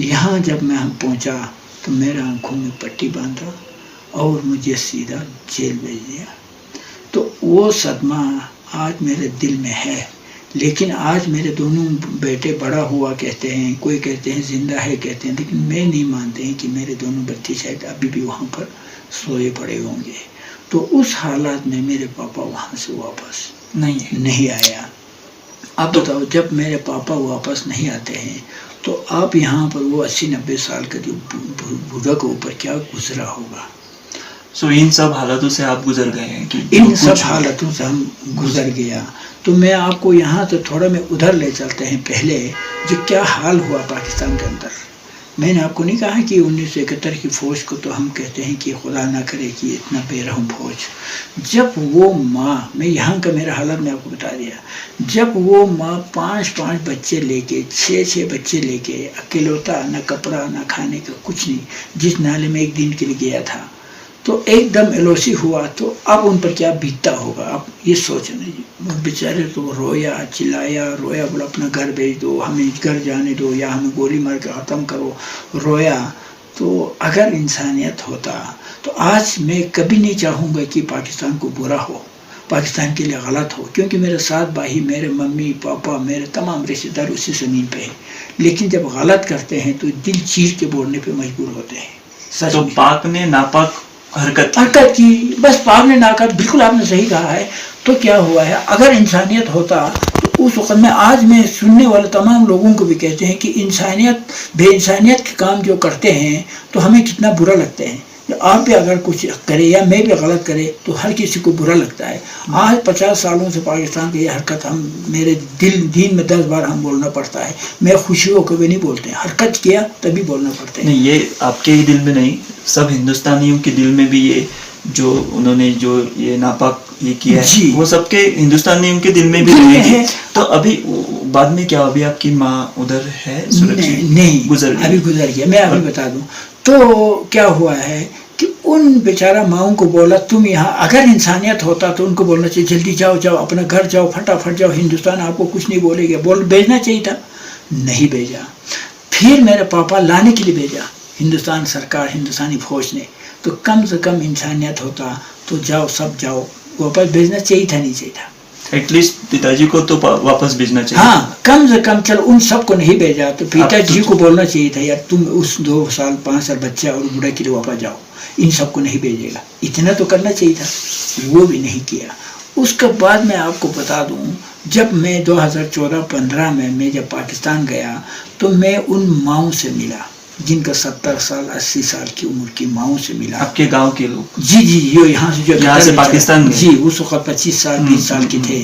यहाँ जब मैं हम पहुँचा तो मेरा आँखों में पट्टी बांधा और मुझे सीधा जेल भेज दिया। तो वो सदमा आज मेरे दिल में है। लेकिन आज मेरे दोनों बेटे बड़ा हुआ कहते हैं, कोई कहते हैं ज़िंदा है कहते हैं, लेकिन मैं नहीं मानते हैं कि मेरे दोनों बच्चे शायद अभी भी वहाँ पर सोए पड़े होंगे। तो उस हालात में मेरे पापा वहाँ से वापस नहीं आया। आप बताओ, जब मेरे पापा वापस नहीं आते हैं तो आप यहाँ पर वो 80-90 साल का जो बूढ़ा के ऊपर क्या गुजरा होगा। सो इन सब हालातों से आप गुजर गए हैं कि इन सब हालातों से हम गुजर गया। तो मैं आपको यहाँ तो थोड़ा मैं उधर ले चलते हैं। पहले जो क्या हाल हुआ पाकिस्तान के अंदर, मैंने आपको नहीं कहा कि 1971 की फ़ौज को तो हम कहते हैं कि खुदा ना करे कि इतना बेरहम फ़ौज। जब वो माँ, मैं यहाँ का मेरा हालत मैं आपको बता दिया, जब वो माँ 5-5 बच्चे लेके, 6-6 बच्चे लेके, अकेलोता, ना कपड़ा ना खाने का कुछ नहीं, जिस नाले में एक दिन के लिए गया था, तो एकदम एलओसी हुआ। तो अब उन पर क्या बीतता होगा, आप ये सोचना। बेचारे तो रोया चिल्लाया, रोया, बोला अपना घर भेज दो, हमें घर जाने दो, या हमें गोली मार के ख़त्म करो, रोया। तो अगर इंसानियत होता तो आज मैं कभी नहीं चाहूँगा कि पाकिस्तान को बुरा हो, पाकिस्तान के लिए गलत हो, क्योंकि मेरे साथ भाई, मेरे मम्मी पापा, मेरे तमाम रिश्तेदार उसी ज़मीन पे हैं। लेकिन जब गलत करते हैं तो दिल चीर के बोलने पर मजबूर होते हैं। सच तो पाक ने नापाक हरकत की, बस पाक ने नापाक, बिल्कुल आपने सही कहा है। तो क्या हुआ है, अगर इंसानियत होता तो उस वक्त में, आज मैं सुनने वाले तमाम लोगों को भी कहते हैं कि इंसानियत बेइंसानियत के काम जो करते हैं तो हमें कितना बुरा लगता है। आप भी अगर कुछ करे या मैं भी गलत करे तो हर किसी को बुरा लगता है। आज 50 सालों से पाकिस्तान की ये हरकत हम, मेरे दिल दिन में 10 बार हम बोलना पड़ता है। मैं खुशी होकर भी नहीं बोलते, हरकत किया तभी बोलना पड़ता है। नहीं, ये आपके ही दिल में नहीं, सब हिंदुस्तानियों के दिल में भी ये जो उन्होंने जो ये नापाक ये किया है वो सबके हिंदुस्तानियों के दिल में भी रहेगी। तो अभी बाद में क्या, अभी आपकी माँ उधर है सुरक्षित? नहीं, गुजर गई, अभी गुजर गया। मैं अभी बता दूं तो क्या हुआ है कि उन बेचारा माओं को बोला तुम यहाँ, अगर इंसानियत होता तो उनको बोलना चाहिए जल्दी जाओ जाओ अपना घर जाओ, फटाफट जाओ, हिंदुस्तान आपको कुछ नहीं बोलेगा, बोल भेजना चाहिए था, नहीं भेजा। फिर मेरे पापा लाने के लिए भेजा हिंदुस्तान सरकार, हिंदुस्तानी फौज ने। तो कम से कम इंसानियत होता तो जाओ सब जाओ, वापस भेजना चाहिए था, नहीं चाहिए था। एटलीस्ट पिताजी को तो वापस भेजना चाहिए। हाँ, कम से कम चलो उन सबको नहीं भेजा तो पिताजी को बोलना चाहिए था यार तुम उस 2 साल 5 साल बच्चा और बूढ़ा के लिए वापस जाओ, इन सबको नहीं भेजेगा, इतना तो करना चाहिए था, वो भी नहीं किया। उसके बाद मैं आपको बता दूं, जब मैं 2014-15 में मैं जब पाकिस्तान गया तो मैं उन माओं से मिला जिनका 70 साल 80 साल की उम्र की माओं से मिला। आपके गांव के लोग? जी जी, ये यहाँ से जो यहाँ से पाकिस्तान जी, उस वक्त 25 साल 20 साल के थे।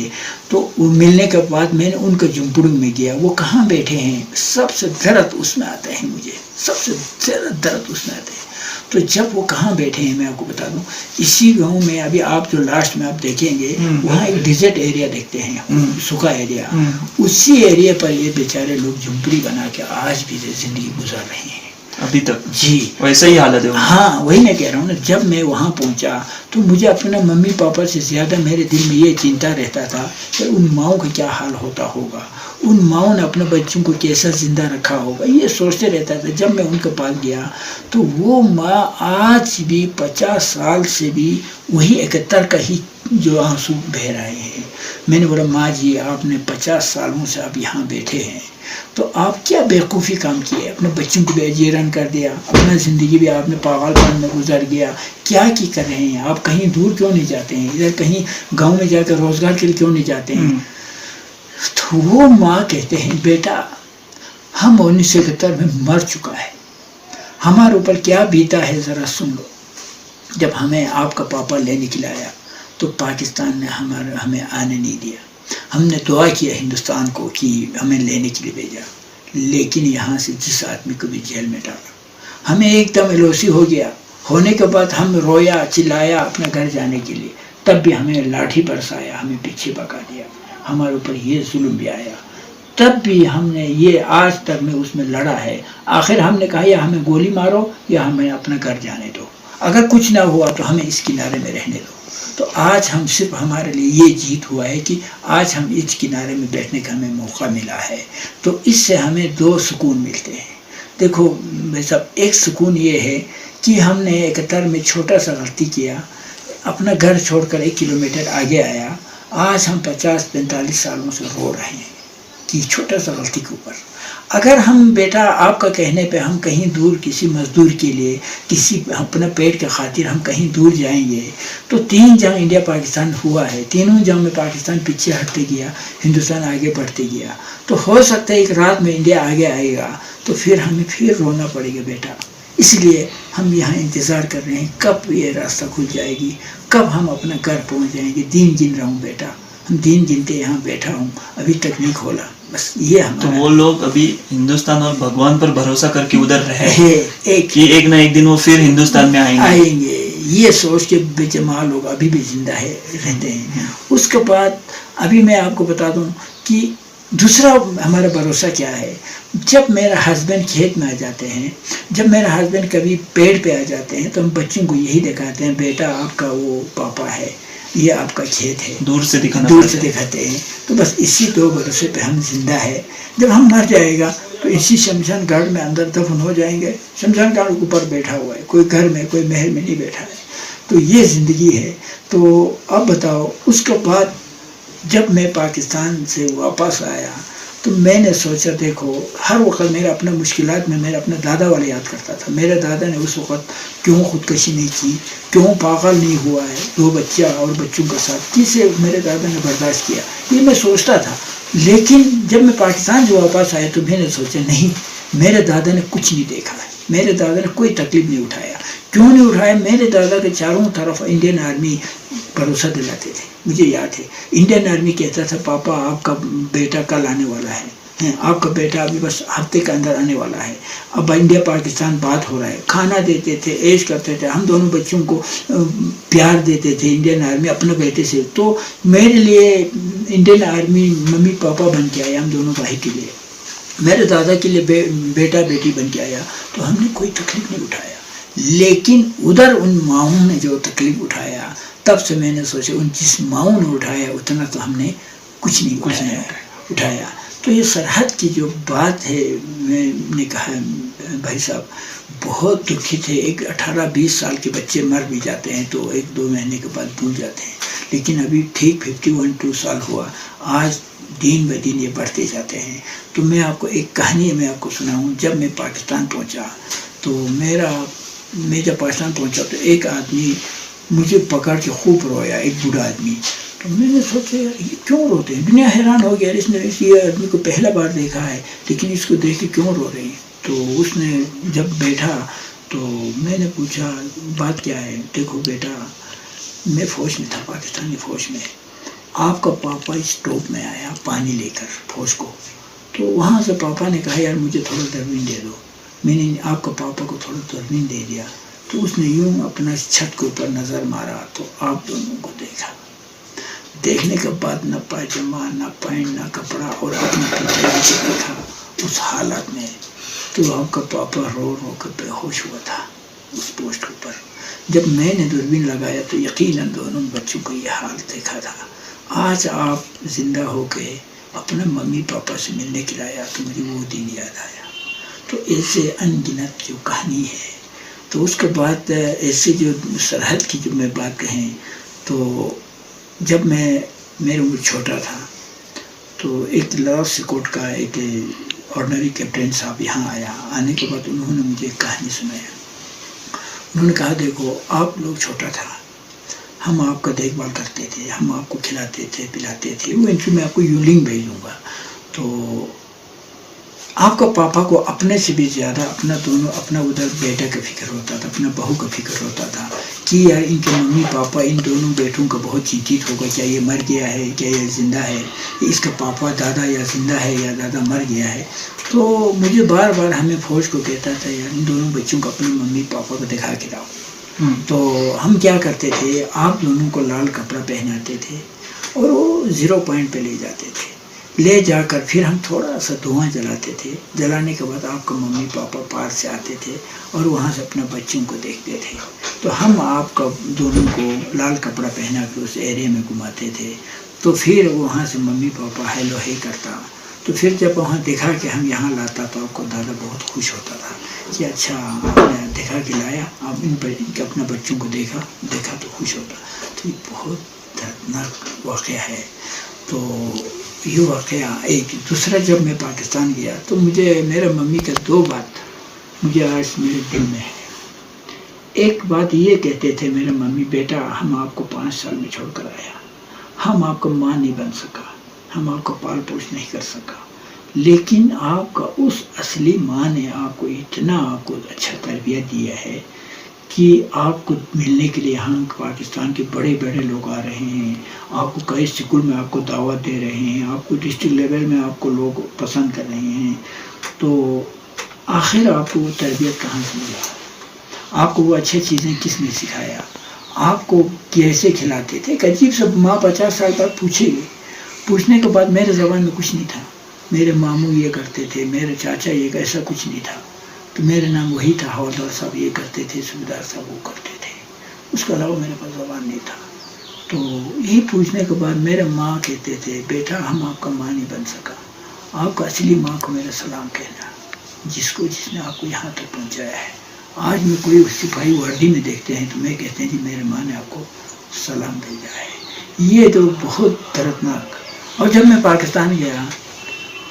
तो वो मिलने के बाद मैंने उनके झुंपड़ी में गया, वो कहाँ बैठे हैं, सबसे दर्द उसमें आता है मुझे, सबसे ज़्यादा दर्द उसमें आता है। तो जब वो कहाँ बैठे हैं मैं आपको बता दूँ, इसी गांव में अभी आप जो लास्ट में आप देखेंगे वहाँ एक डिजर्ट एरिया देखते हैं, सूखा एरिया, उसी एरिया पर ये बेचारे लोग झुंपड़ी बना के आज भी ज़िंदगी गुजार रहे हैं अभी तक। जी, वैसा ही हालत है। हाँ, वही मैं कह रहा हूँ ना, जब मैं वहाँ पहुँचा तो मुझे अपने मम्मी पापा से ज़्यादा मेरे दिल में ये चिंता रहता था कि उन माओं का क्या हाल होता होगा। उन माओं ने अपने बच्चों को कैसा ज़िंदा रखा होगा, ये सोचते रहता था। जब मैं उनके पास गया तो वो माँ आज भी 50 साल से भी वही 71 का ही जो आंसू बह रहे हैं। मैंने बोला माँ जी आपने 50 सालों से आप यहाँ बैठे हैं, तो आप क्या बेवकूफ़ी काम किए, अपने बच्चों को भी अजीरन कर दिया, अपना ज़िंदगी भी आपने पागलपन में गुजर गया, क्या की कर रहे हैं आप, कहीं दूर क्यों नहीं जाते हैं, इधर कहीं गांव में जाकर रोज़गार के लिए क्यों नहीं जाते हैं। तो वो माँ कहते हैं बेटा हम 1971 में मर चुका है, हमारे ऊपर क्या बीता है ज़रा सुन लो। जब हमें आपका पापा लेने के लिए आया तो पाकिस्तान ने हमें आने नहीं दिया। हमने दुआ किया हिंदुस्तान को कि हमें लेने के लिए भेजा, लेकिन यहाँ से जिस आदमी को भी जेल में डाला, हमें एकदम एलओसी हो गया। होने के बाद हम रोया चिल्लाया अपने घर जाने के लिए, तब भी हमें लाठी बरसाया, हमें पीछे भगा दिया, हमारे ऊपर ये जुल्म भी आया, तब भी हमने ये आज तक में उसमें लड़ा है। आखिर हमने कहा या हमें गोली मारो या हमें अपना घर जाने दो, अगर कुछ ना हुआ तो हमें इस किनारे में रहने दो। तो आज हम सिर्फ हमारे लिए ये जीत हुआ है कि आज हम इस किनारे में बैठने का हमें मौका मिला है। तो इससे हमें दो सुकून मिलते हैं। देखो भाई साहब, एक सुकून ये है कि हमने 71 में छोटा सा गलती किया, अपना घर छोड़कर 1 किलोमीटर आगे आया। आज हम 50-45 सालों से रो रहे हैं कि छोटा सा गलती के ऊपर। अगर हम बेटा आपका कहने पे हम कहीं दूर किसी मज़दूर के लिए, किसी अपना पेट के खातिर हम कहीं दूर जाएंगे तो 3 जंग इंडिया पाकिस्तान हुआ है, तीनों जंग में पाकिस्तान पीछे हटते गया, हिंदुस्तान आगे बढ़ते गया। तो हो सकता है एक रात में इंडिया आगे आएगा तो फिर हमें फिर रोना पड़ेगा बेटा। इसलिए हम यहाँ इंतज़ार कर रहे हैं कब ये रास्ता खुल जाएगी, कब हम अपना घर पहुँच जाएंगे। दिन गिन रहा हूँ बेटा, हम दिन गिनते यहाँ बैठा हूँ, अभी तक नहीं खोला, बस ये हमारा। तो वो लोग अभी हिंदुस्तान और भगवान पर भरोसा करके उधर रहे एक कि एक ना एक दिन वो फिर हिंदुस्तान में आएंगे, ये सोच के बेजमा लोग अभी भी जिंदा है रहते हैं। उसके बाद अभी मैं आपको बता दूं कि दूसरा हमारा भरोसा क्या है। जब मेरा हस्बैंड खेत में आ जाते हैं, जब मेरा हस्बैंड कभी पेड़ पे आ जाते हैं, तो हम बच्चों को यही दिखाते हैं बेटा आपका वो पापा है, ये आपका खेत है, दूर से दिखाना, दूर से दिखाते हैं। तो बस इसी दो भरोसे पे हम जिंदा है। जब हम मर जाएगा तो इसी शमशान घाट में अंदर दफन हो जाएंगे। शमशान घाट के ऊपर बैठा हुआ है, कोई घर में कोई महल में नहीं बैठा है। तो ये ज़िंदगी है। तो अब बताओ, उसके बाद जब मैं पाकिस्तान से वापस आया तो मैंने सोचा देखो हर वक्त मेरा अपना मुश्किलात में मेरा अपना दादा वाले याद करता था। मेरे दादा ने उस वक्त क्यों ख़ुदकशी नहीं की, क्यों पागल नहीं हुआ है, 2 बच्चा और बच्चों के साथ किसे मेरे दादा ने बर्दाश्त किया, ये मैं सोचता था। लेकिन जब मैं पाकिस्तान से वापस आया तो मैंने सोचा नहीं, मेरे दादा ने कुछ नहीं देखा है, मेरे दादा ने कोई तकलीफ़ नहीं उठाया। क्यों नहीं उठाया? मेरे दादा के चारों तरफ इंडियन आर्मी भरोसा दिलाते थे। मुझे याद है इंडियन आर्मी कहता था पापा आपका बेटा कल आने वाला है, आपका बेटा अभी बस हफ्ते के अंदर आने वाला है, अब इंडिया पाकिस्तान बात हो रहा है। खाना देते थे, ऐश करते थे, हम दोनों बच्चों को प्यार देते थे इंडियन आर्मी अपने बेटे से। तो मेरे लिए इंडियन आर्मी मम्मी पापा बन के आया, हम दोनों भाई के लिए, मेरे दादा के लिए बेटा बेटी बन के आया। तो हमने कोई तकलीफ नहीं उठाया। लेकिन उधर उन माओं ने जो तकलीफ उठाया, तब से मैंने सोचा उन जिस माओं ने उठाया उतना तो हमने कुछ नहीं उठाया। तो ये सरहद की जो बात है, मैंने कहा भाई साहब बहुत दुखी थे। एक 18-20 साल के बच्चे मर भी जाते हैं तो 1-2 महीने के बाद भूल जाते हैं, लेकिन अभी ठीक 51-2 साल हुआ, आज दिन ब दिन ये बढ़ते जाते हैं। तो मैं आपको एक कहानी मैं आपको सुनाऊँ। जब मैं पाकिस्तान पहुँचा तो मैं जब पाकिस्तान पहुँचा तो एक आदमी मुझे पकड़ के खूब रोया, एक बूढ़ा आदमी। तो मैंने सोचा यार ये क्यों रोते हैं, दुनिया हैरान हो गया, इसने इस ये आदमी को पहला बार देखा है लेकिन इसको देख के क्यों रो रहे हैं। तो उसने जब बैठा तो मैंने पूछा बात क्या है। देखो बेटा मैं फ़ौज में था, पाकिस्तानी फ़ौज में, आपका पापा इस टोप में आया पानी लेकर फ़ौज को, तो वहाँ से पापा ने कहा यार मुझे थोड़ा दूरबीन दे दो। मैंने आपका पापा को थोड़ा दूरबीन दे दिया तो उसने यूँ अपना छत के ऊपर नज़र मारा तो आप दोनों को देखा। देखने के बाद न पायजामा न पैंट न कपड़ा और अपना पिताजी को देखा उस हालत में, तो आपका पापा रो रो कर बेहोश हुआ था उस पोस्ट के ऊपर। जब मैंने दूरबीन लगाया तो यकीनन दोनों बच्चों को ये हाल देखा था। आज आप ज़िंदा हो गए अपने मम्मी पापा से मिलने के लिए आया, तो मुझे वो दिन याद आया। तो ऐसे अनगिनत जो कहानी है। तो उसके बाद ऐसे जो सरहद की जो मैं बात कहें, तो जब मैं मेरे उम्र छोटा था तो एक लाल कोट का एक ऑर्डनरी कैप्टन साहब यहाँ आया। आने के बाद उन्होंने मुझे एक कहानी सुनाया। उन्होंने कहा, देखो आप लोग छोटा था, हम आपका देखभाल करते थे, हम आपको खिलाते थे पिलाते थे, वो इंटरव्यू में आपको यूलिंग भेजूँगा। तो आपका पापा को अपने से भी ज़्यादा अपना दोनों अपना उधर बेटा का फिक्र होता था, अपना बहू का फिक्र होता था कि यार इनके मम्मी पापा इन दोनों बेटों का बहुत चिंतित होगा, क्या ये मर गया है, क्या ये ज़िंदा है, इसका पापा दादा या ज़िंदा है या दादा मर गया है। तो मुझे बार बार हमें फ़ौज को कहता था, यार इन दोनों बच्चों को अपने मम्मी पापा को दिखा के लाओ। तो हम क्या करते थे, आप दोनों को लाल कपड़ा पहनाते थे और वो 0 पॉइंट पे ले जाते थे। ले जाकर फिर हम थोड़ा सा धुआं जलाते थे। जलाने के बाद आपका मम्मी पापा पार से आते थे और वहाँ से अपने बच्चों को देखते थे। तो हम आपका दोनों को लाल कपड़ा पहना के उस एरिया में घुमाते थे। तो फिर वहाँ से मम्मी पापा हेलो हे करता। तो फिर जब वहाँ देखा कि हम यहाँ लाता तो आपको दादा बहुत खुश होता था कि अच्छा आपने देखा कि लाया, आप इन पर इनके अपने बच्चों को देखा देखा तो खुश होता। तो ये बहुत दर्दनाक वाक़या है। तो ये वाक़या एक दूसरा, जब मैं पाकिस्तान गया तो मुझे मेरे मम्मी का दो बात मुझे आज मेरे दिल में है। एक बात ये कहते थे मेरे मम्मी, बेटा हम आपको 5 साल में छोड़ कर आया, हम आपका माँ नहीं बन सका, हम आपका पाल पोष नहीं कर सका, लेकिन आपका उस असली माँ ने आपको इतना आपको अच्छा तरबियत दिया है कि आपको मिलने के लिए यहाँ पाकिस्तान के बड़े बड़े लोग आ रहे हैं, आपको कई स्कूल में आपको दावत दे रहे हैं, आपको डिस्ट्रिक्ट लेवल में आपको लोग पसंद कर रहे हैं। तो आखिर आपको वो तरबियत कहाँ से मिला, आपको वो अच्छी चीज़ें किसने सिखाया, आपको कैसे खिलाते थे। एक अजीब सा माँ 50 साल बाद पूछेगी, पूछने के बाद मेरे ज़बान में कुछ नहीं था। मेरे मामू ये करते थे, मेरे चाचा ये, ऐसा कुछ नहीं था। तो मेरे नाम वही था, हवलदार साहब ये करते थे, सूबेदार साहब वो करते थे, उसके अलावा मेरे पास ज़बान नहीं था। तो यही पूछने के बाद मेरे माँ कहते थे, बेटा हम आपका माँ नहीं बन सका, आपका असली माँ को मेरा सलाम कहना, जिसको जिसने आपको यहाँ तक पहुँचाया है। आज मैं कोई सिपाही वर्दी में देखते हैं तो मैं कहते हैं जी मेरे माँ ने आपको सलाम भेजा है। ये तो बहुत दर्दनाक। और जब मैं पाकिस्तान गया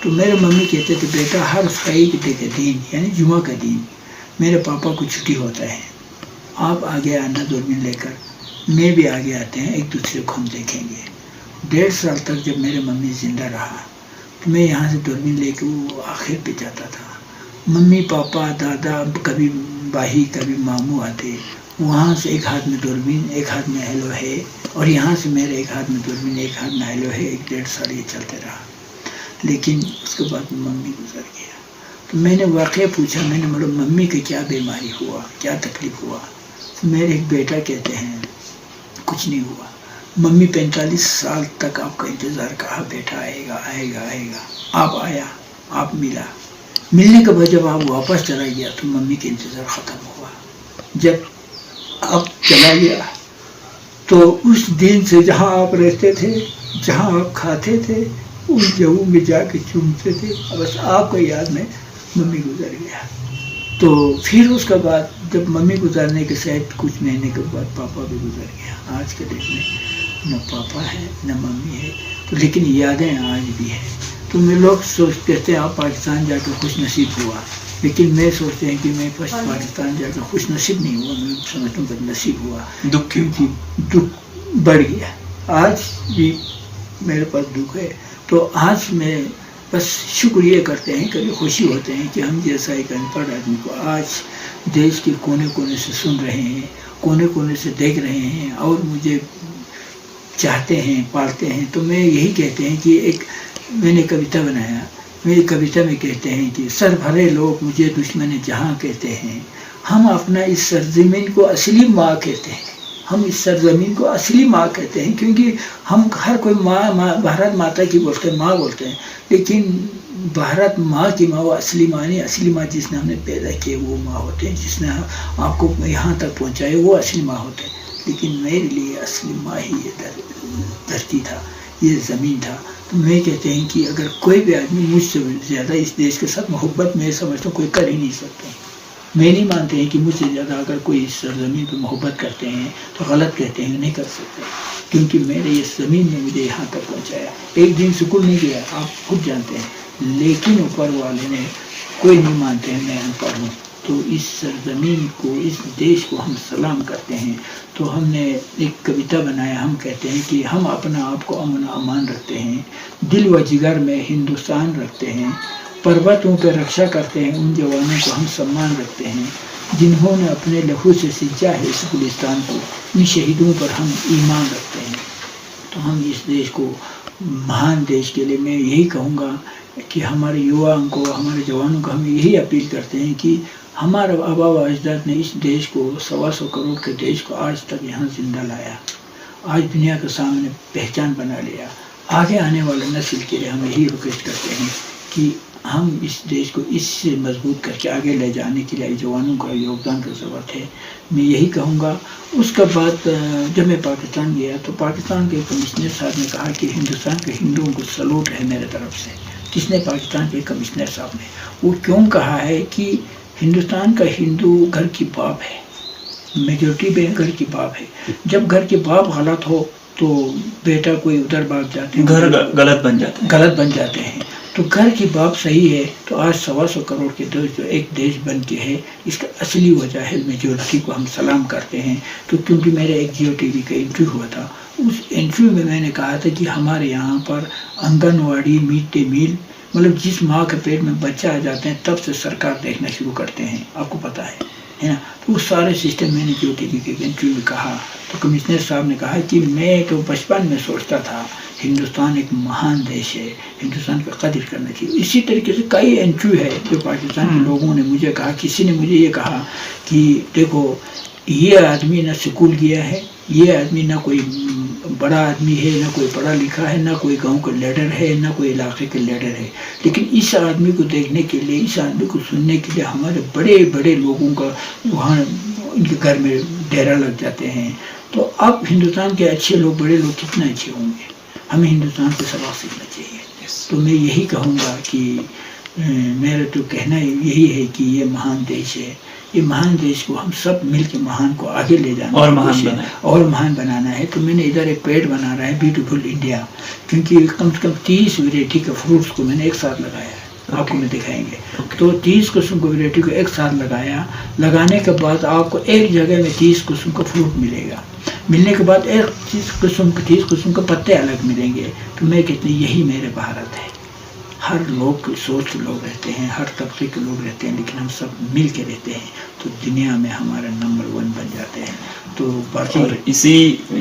तो मेरे मम्मी कहते थे, बेटा हर फ्राइडे के दिन यानी जुमा का दिन मेरे पापा को छुट्टी होता है, आप आगे आना दूरबीन लेकर, मैं भी आगे आते हैं, एक दूसरे को हम देखेंगे। 1.5 साल तक जब मेरे मम्मी ज़िंदा रहा तो मैं यहाँ से दूरबीन लेके वो आखिर पे जाता था। मम्मी पापा दादा कभी भाई कभी मामू आते, वहाँ से एक हाथ में दूरबीन एक हाथ में हेलो है, और यहाँ से मेरे एक हाथ में दूरबीन एक हाथ में हेलो है। 1.5 साल ये चलते रहा, लेकिन उसके बाद मम्मी गुजर गया। तो मैंने वाक़या पूछा, मैंने बोला मम्मी के क्या बीमारी हुआ, क्या तकलीफ़ हुआ। तो मेरे एक बेटा कहते हैं कुछ नहीं हुआ, मम्मी 45 साल तक आपका इंतज़ार, कहा बेटा आएगा आएगा आएगा, आप आया, आप मिला। मिलने के बाद जब आप वापस चला गया तो मम्मी के इंतज़ार ख़त्म हुआ। जब आप चला गया तो उस दिन से जहाँ आप रहते थे, जहाँ आप खाते थे, उस जगहों में जाके चूमते थे, बस आपका याद में मम्मी गुजर गया। तो फिर उसके बाद जब मम्मी गुजरने के शायद कुछ महीने के बाद पापा भी गुजर गया। आज के डेट में न पापा है न मम्मी है, तो लेकिन यादें आज भी है। तो मैं लोग सोच कहते हैं आप पाकिस्तान जाकर खुश नसीब हुआ, लेकिन मैं सोचते हैं कि मैं फर्स्ट पाकिस्तान जाकर खुश नसीब नहीं हुआ, मैं समझता हूँ बदनसीब हुआ। दुख क्योंकि दुख बढ़ गया, आज भी मेरे पास दुख है। तो आज मैं बस शुक्र ये करते हैं, कभी खुशी होते हैं कि हम जैसा एक अनपढ़ आदमी को आज देश के कोने कोने से सुन रहे हैं, कोने कोने से देख रहे हैं और मुझे चाहते हैं, पालते हैं। तो मैं यही कहते हैं कि एक मैंने कविता बनाया, मेरी कविता में कहते हैं कि सर भरे लोग मुझे दुश्मन जहाँ कहते हैं, हम अपना इस सरजमीन को असली माँ कहते हैं, हम इस सरजमीन को असली माँ कहते हैं। क्योंकि हम हर कोई माँ माँ भारत माता की बोलते हैं, माँ बोलते हैं, लेकिन भारत माँ की माँ वो असली माँ नहीं। असली माँ जिसने हमने पैदा किए वो माँ होते हैं, जिसने आपको यहाँ तक पहुँचाए वो असली माँ होते हैं। लेकिन मेरे लिए असली माँ ही ये धरती था, ये ज़मीन था। तो मैं कहते हैं कि अगर कोई भी आदमी मुझसे ज़्यादा इस देश के साथ मोहब्बत, मैं समझता हूँ कोई कर ही नहीं सकता। मैं नहीं मानते हैं कि मुझसे ज़्यादा अगर कोई इस ज़मीन पर मोहब्बत करते हैं तो गलत कहते हैं, नहीं कर सकते, क्योंकि मेरे ये ज़मीन ने मुझे यहाँ तक पहुँचाया। एक दिन स्कूल नहीं गया, आप खुद जानते हैं, लेकिन ऊपर वाले ने, कोई नहीं मानते हैं मैं अनपढ़ हूँ। तो इस सरजमीन को, इस देश को हम सलाम करते हैं। तो हमने एक कविता बनाया, हम कहते हैं कि हम अपना आप को अमन अमान रखते हैं, दिल व जिगर में हिंदुस्तान रखते हैं, पर्वतों पर रक्षा करते हैं, उन जवानों को हम सम्मान रखते हैं, जिन्होंने अपने लहू से सिंचा है इस गुलिस्तान को, उन शहीदों पर हम ईमान रखते हैं। तो हम इस देश को, महान देश के लिए मैं यही कहूँगा कि हमारे युवाओं को, हमारे जवानों को हम यही अपील करते हैं कि हमारे आबा व अजदाद ने इस देश को, 125 करोड़ के देश को आज तक यहाँ ज़िंदा लाया, आज दुनिया के सामने पहचान बना लिया। आगे आने वाले नस्ल के लिए हम यही रिक्वेस्ट करते हैं कि हम इस देश को इससे मजबूत करके आगे ले जाने के लिए जवानों का योगदान की ज़रूरत है। मैं यही कहूँगा। उसके बाद जब मैं पाकिस्तान गया तो पाकिस्तान के कमिश्नर साहब ने कहा कि हिंदुस्तान के हिंदुओं को सलूट है मेरे तरफ से। किसने? पाकिस्तान के कमिश्नर साहब ने। वो क्यों कहा है कि हिंदुस्तान का हिंदू घर की बाप है, मेजोरिटी में घर की बाप है। जब घर के बाप गलत हो तो बेटा कोई उधर भाग जाते हैं, घर गलत बन जाते हैं, गलत बन जाते हैं। तो घर की बाप सही है तो आज 125 करोड़ के देश जो एक देश बन के है, इसका असली वजह है मेजोरिटी को हम सलाम करते हैं। तो क्योंकि मेरे एक जियो टीवी का इंटरव्यू हुआ था, उस इंटरव्यू में मैंने कहा था कि हमारे यहाँ पर आंगनवाड़ी मिड डे मील, मतलब जिस माँ के पेट में बच्चा आ जाते हैं तब से सरकार देखना शुरू करते हैं, आपको पता है ना। तो वो सारे सिस्टम मैंने जियो टीवी के इंटरव्यू में कहा। तो कमिश्नर साहब ने कहा कि मैं तो बचपन में सोचता था हिंदुस्तान एक महान देश है, हिंदुस्तान का कदर करना चाहिए। इसी तरीके से कई इंटरव्यू है जो पाकिस्तान के लोगों ने मुझे कहा। किसी ने मुझे ये कहा कि देखो ये आदमी ना स्कूल गया है, ये आदमी ना कोई बड़ा आदमी है, ना कोई पढ़ा लिखा है, ना कोई गांव का लीडर है, ना कोई इलाके के लीडर है, लेकिन इस आदमी को देखने के लिए, इस आदमी को सुनने के लिए हमारे बड़े बड़े लोगों का वहाँ इनके घर में डेरा लग जाते हैं। तो अब हिंदुस्तान के अच्छे लोग, बड़े लोग कितने अच्छे होंगे, हमें हिंदुस्तान से सबक सीखना चाहिए। तो मैं यही कहूँगा कि मेरा तो कहना यही है कि ये महान देश है, ये महान देश को हम सब मिल के महान को आगे ले जाना और महान बनाए, और महान बनाना है। तो मैंने इधर एक पेड़ बना रहा है ब्यूटीफुल इंडिया, क्योंकि कम से कम 30 वेराइटी के फ्रूट्स को मैंने एक साथ लगाया है। आपको मैं दिखाएंगे। तो 30 किस्म को वेराइटी को एक साथ लगाया, लगाने के बाद आपको एक जगह में 30 किस्म का फ्रूट मिलेगा। मिलने के बाद एक 30 किस्म के 30 किस्म के पत्ते अलग मिलेंगे। तो मैं कहती हूँ यही मेरे भारत है। हर लोग सोच लोग रहते हैं, हर तबके के लोग रहते हैं, लेकिन हम सब मिल के रहते हैं तो दुनिया में हमारा नंबर 1 बन जाते हैं। तो बाकी और इसी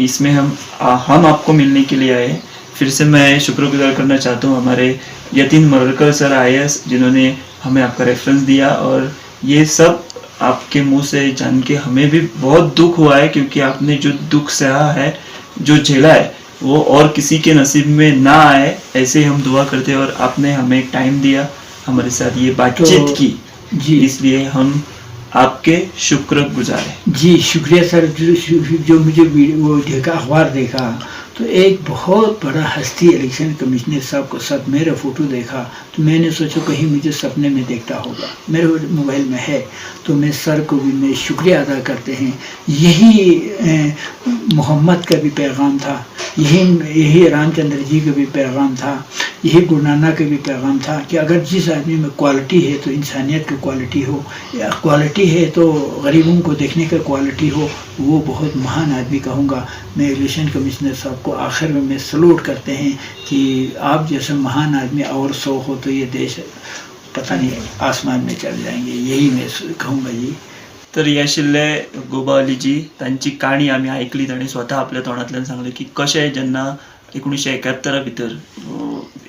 इसमें हम आपको मिलने के लिए आए। फिर से मैं शुक्रगुजार करना चाहता हूँ हमारे यतिन मरलकर सर IAS, जिन्होंने हमें आपका रेफरेंस दिया। और ये सब आपके मुंह से जान के हमें भी बहुत दुख हुआ है, क्योंकि आपने जो दुख सहा है, जो झेला है, वो और किसी के नसीब में ना आए, ऐसे ही हम दुआ करते हैं। और आपने हमें टाइम दिया, हमारे साथ ये बातचीत तो की जी, इसलिए हम आपके शुक्रगुजार हैं। जी शुक्रिया सर। जो मुझे वो देखा, अखबार देखा, तो एक बहुत बड़ा हस्ती इलेक्शन कमिश्नर साहब को साथ मेरा फ़ोटो देखा तो मैंने सोचा कहीं मुझे सपने में देखता होगा, मेरे मोबाइल में है। तो मैं सर को भी मैं शुक्रिया अदा करते हैं। यही मोहम्मद का भी पैगाम था, यही रामचंद्र जी का भी पैगाम था, यही गुरु नानक का भी पैगाम था कि अगर जिस आदमी में क्वालिटी है तो इंसानियत की क्वालिटी हो, या क्वालिटी है तो गरीबों को देखने का क्वालिटी हो, वो बहुत महान आदमी कहूँगा। मैं इलेक्शन कमिश्नर साहब को आखिर में मैं सलूट करते हैं कि आप जैसे महान आदमी और 100 हो तो ये देश पता नहीं आसमान में चल जाएंगे, यही मैं कहूँगा जी। तर हे आशिल्ले गोबा अलीजी, तांची काणी आमी आयकली, तांणी स्वता आपल्या तोंडांतल्यान सांगलें की कशें जेन्ना 1971 भितर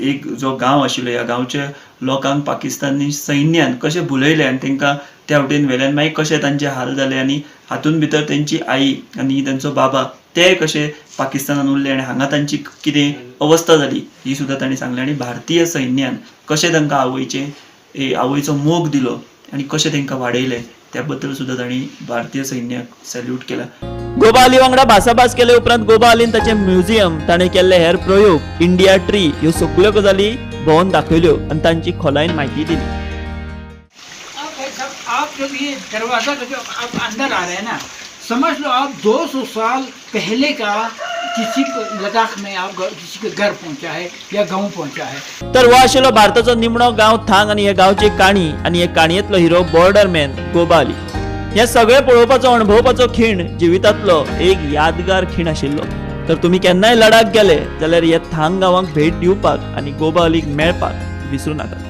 एक जो गांव आशिल्लो, ह्या गांवच्या लोकांक पाकिस्तानी सैन्यान कशें भुलयलें आनी तांकां त्या वटेन व्हेलें आनी मागीर कशें तांचे हाल जाले आनी हातूंत भितर तेंची आई आनी तेंचो बाबा ते कशे पाकिस्तानान उरले आनी हांगा तांची कितें अवस्था जाली ही सुद्दां तांणी सांगलें. आनी भारतीय सैन्यान कशें तांकां आवयचो मोग दिलो आनी कशें तांकां वाडयलें त्या बद्दल सुद्दां तांणी भारतीय सैन्याक सॅल्यूट केला. गोबा अली वांगडा भासाभास केले उपरांत गोबा अलीन ताचें म्युझियम, ताणें केल्ले हेर प्रयोग, इंडिया ट्री ह्यो सगल्यो गजाली भोंवन दाखयल्यो आनी तांची खोलायेन म्हायती दिली. आप जब ये दरवाज़ा का जो आप अंदर आ रहे हैं ना, समझ लो आप 200 साल पहले का किसी लद्दाख में आप किसी के घर पहुंचा है या गांव पहुंचा है. तर हो आशिल्लो भारताचो निमणो गांव थांग आनी हे गांवची काणी आनी हे काणयेंतलो हिरो बॉर्डर मॅन गोबा अली. हे सगळे पळोवपाचो अणभवपाचो खीण जिवितांतलो एक यादगार खीण आशिल्लो. तर तुमी केन्नाय लडाख गेले जाल्यार हे थांग गांवाक भेट दिवपाक आनी गोबा अलीक मेळपाक विसरूं नाकात.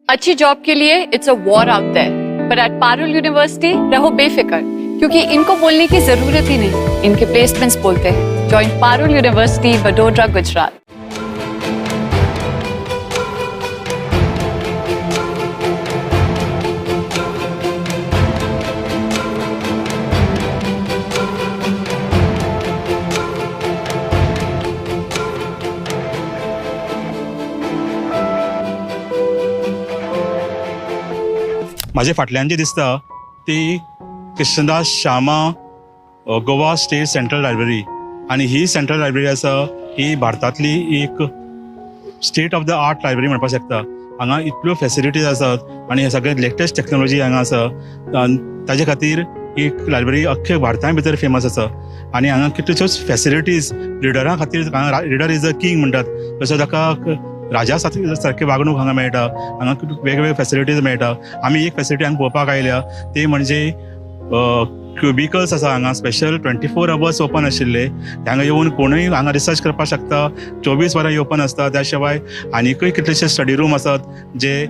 अच्छी जॉब के लिए it's a war out there, पर एट पारुल यूनिवर्सिटी रहो बेफिक्र, क्योंकि इनको बोलने की जरूरत ही नहीं, इनके प्लेसमेंट्स बोलते हैं। Join Parul university, Vadodara, Gujarat. म्हाजे फाटल्यान जी दिसता ती Krishnadas Sharma Goa state central library आनी ही सेंट्रल लायब्ररी आसा ही भारतांतली एक state of the art library म्हणपाक शकता. हांगा इतल्यो फॅसिलिटीज आसात आनी हे सगळे लेटेस्ट टॅक्नोलॉजी हांगा आसा, ताजे खातीर एक लायब्ररी अख्खे भारता भितर फेमस आसा. आनी हांगा कितल्योश्योच फॅसिलिटीज रिडरा खातीर, हांगा रिडर is a king म्हणटात तसो ताका राजा सारकी वागणूक हांगा मेळटा. हांगा वेगवेगळे फॅसिलिटीज मेळटा. आमी एक फॅसिलिटी हांगा पळोवपाक आयल्या ती म्हणजे क्युबिकल्स आसा हांगा स्पेशल 24 आवर्स ओपन आशिल्ले. हांगा येवन कोणूय हांगा रिसर्च करपाक शकता, 24 वरां ओपन आसता. त्या शिवाय आनीकूय कितलेशे स्टडी रूम आसात जे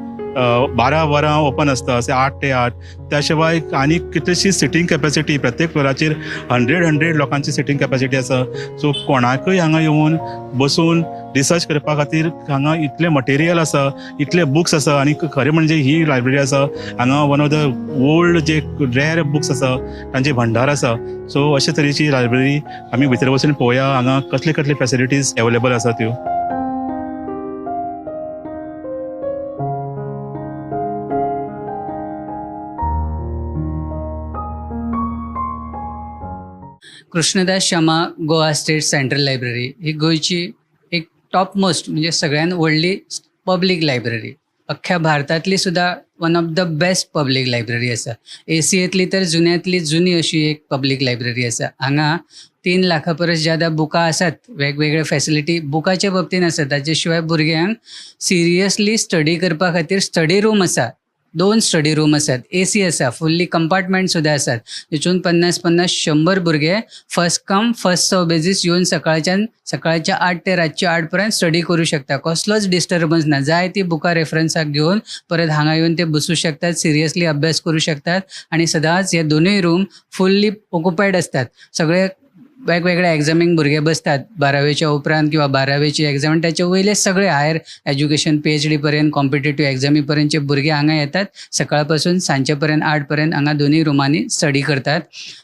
12 वरां ओपन आसता, अशें 8 ते 8. त्या शिवाय आनी कितलीशी सिटींग कॅपेसिटी, प्रत्येक फ्लोराचेर 100 लोकांची सिटींग कॅपेसिटी आसा. सो कोणाकूय हांगा येवन बसून रिसर्च करपा खातीर हांगा इतलें मटेरियल आसा, इतले बुक्स आसा. आनी खरें म्हणजे ही लायब्ररी आसा हांगा one of the old J rare books आसा तांचे भंडार आसा. सो अशे तरेची लायब्ररी आमी भितर वचून पळोवया हांगा कसले कसले फॅसिलिटीज अवेलेबल आसा त्यो. Krishnadas Shama Goa state central library ही गोंयची एक टॉप मोस्ट म्हणजे सगळ्यात व्हडली पब्लीक लायब्ररी, अख्ख्या भारतांतली सुद्दां one of the best public library आसा. एशियेंतली तर जुन्यांतली जुनी अशी एक पब्लीक लायब्ररी आसा. हांगा 3 लाखां परस ज्यादा बुकां आसात, वेगवेगळे फॅसिलिटी बुकाच्या बाबतीन आसा. ताचे शिवाय भुरग्यांक सिरियसली स्टडी करपा खातीर स्टडी रूम आसा, 2 स्टडी रूम आसात, एसी आसा, फुल्ली कंपार्टमेंट सुद्दां आसात. तेतून 50, 50, 100 भुरगे first come first serve basis येवन सकाळच्या 8 ते रातच्या 8 पर्यंत स्टडी करूं शकता. कसलोच डिस्टर्बन्स ना, जाय ती बुकां रेफरन्साक घेवन परत हांगा येवन ते बसूं शकतात, सिरियसली अभ्यास करूं शकतात. आनी सदांच हे दोनूय रूम फुल्ली ऑक्युपायड आसतात. सगळे वेगवेगळ्या एग्जामींक भुरगे बसतात, 12वेच्या उपरांत किंवा 12वेची एग्जाम, ताचे वयले सगळे हायर एज्युकेशन PhD पर्यंत कॉम्पिटेटिव्ह एग्जामी पर्यंतचे भुरगे हांगा येतात. सकाळ पासून सांजचे पर्यंत 8 पर्यंत हांगा दोनूय रुमांनी स्टडी करतात.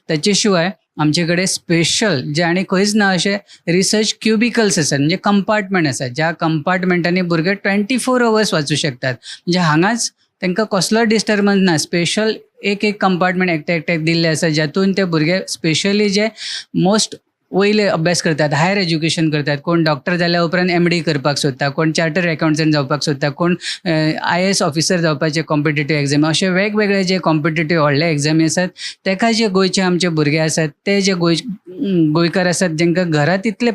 ताचे शिवाय आमचे कडेन स्पेशल जे आनी खंयच ना अशे रिसर्च क्युबिकल्स आसात, म्हणजे कंपार्टमेंट आसात, ज्या कंपार्टमेंटांनी भुरगे 24 आवर्स वाचूं शकतात. म्हणजे हांगाच तांकां कसलोच डिस्टर्बन्स ना. स्पेशल एक एक कंपार्टमेंट एकट्या एकट्याक दिल्लें आसा, ज्यातून ते भुरगे स्पेशली जे मोस्ट वयले अभ्यास करतात, हायर एज्युकेशन करतात. कोण डॉक्टर जाल्या उपरांत एमडी करपाक सोदता, कोण चार्टर अकाउंटंट जावपाक सोदता, कोण IAS officer जावपाचे कॉम्पिटेटीव एग्जामी, अशे वेगवेगळे जे कॉम्पिटेटीव व्हडले एग्जामी आसात तेका जे गोंयचे आमचे भुरगे आसात ते जे गोंयकार आसात जेंकां घरांत तितले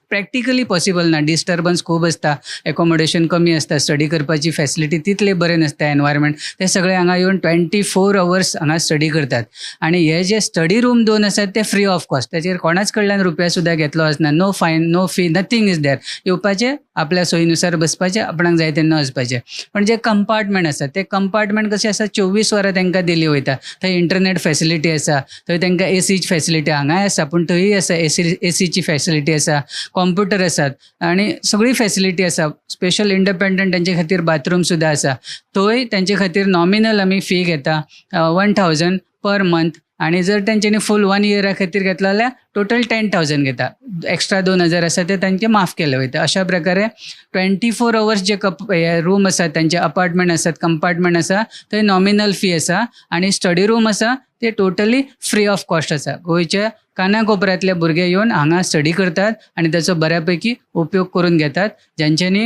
प्रॅक्टिकली पॉसिबल ना, डिस्टर्बन्स खूब आसता, एकोमोडेशन कमी आसता, स्टडी करपाची फॅसिलिटी तितले बरें नासता, एनवायरमेंट, ते सगळे हांगा येवन 24 अवर्स हांगा स्टडी करतात. आनी हे जे स्टडी रूम 2 आसात ते फ्री ऑफ कॉस्ट, ताचेर कोणाच कडल्यान रुपया सुद्दां घेतलो आसना, no fine, no fee, nothing is there. येवपाचें आपल्या सोयीनुसार बसपाचें, आपणाक जाय तेन्ना वचपाचें. पण जे कंपार्टमेंट आसा ते कंपार्टमेंट कशें आसा, 24 वरां तांकां दिली वयता. थंय इंटरनेट फॅसिलिटी आसा, थंय तांकां एसीची फॅसिलिटी हांगाय आसा पूण थंय आसा, एसीची फॅसिलिटी आसा, कॉम्प्युटर आसात आनी सगळी फॅसिलिटी आसा. स्पेशल इंडिपेंडंट तांचे खातीर बाथरूम सुद्दां आसा. थंय तांचे खातीर नॉमिनल आमी फी घेता 1000 पर मंथ, आनी जर तांच्यांनी फूल 1 इयरा खातीर घेतला जाल्यार टोटल 10,000 घेता, एक्स्ट्रा 2,000 आसा ते तांचे माफ केले वयता. अशा प्रकारे 24 अवर्स जे हे रूम आसात तांचे अपार्टमेंट आसात, कंपार्टमेंट आसा, थंय नॉमिनल फी आसा, आनी स्टडी रूम आसा ते टोटली फ्री ऑफ कॉस्ट आसा. गोंयच्या कानाकोपऱ्यांतले भुरगे येवन हांगा स्टडी करतात आनी ताचो बऱ्या पैकी उपयोग करून घेतात. ज्यांच्यांनी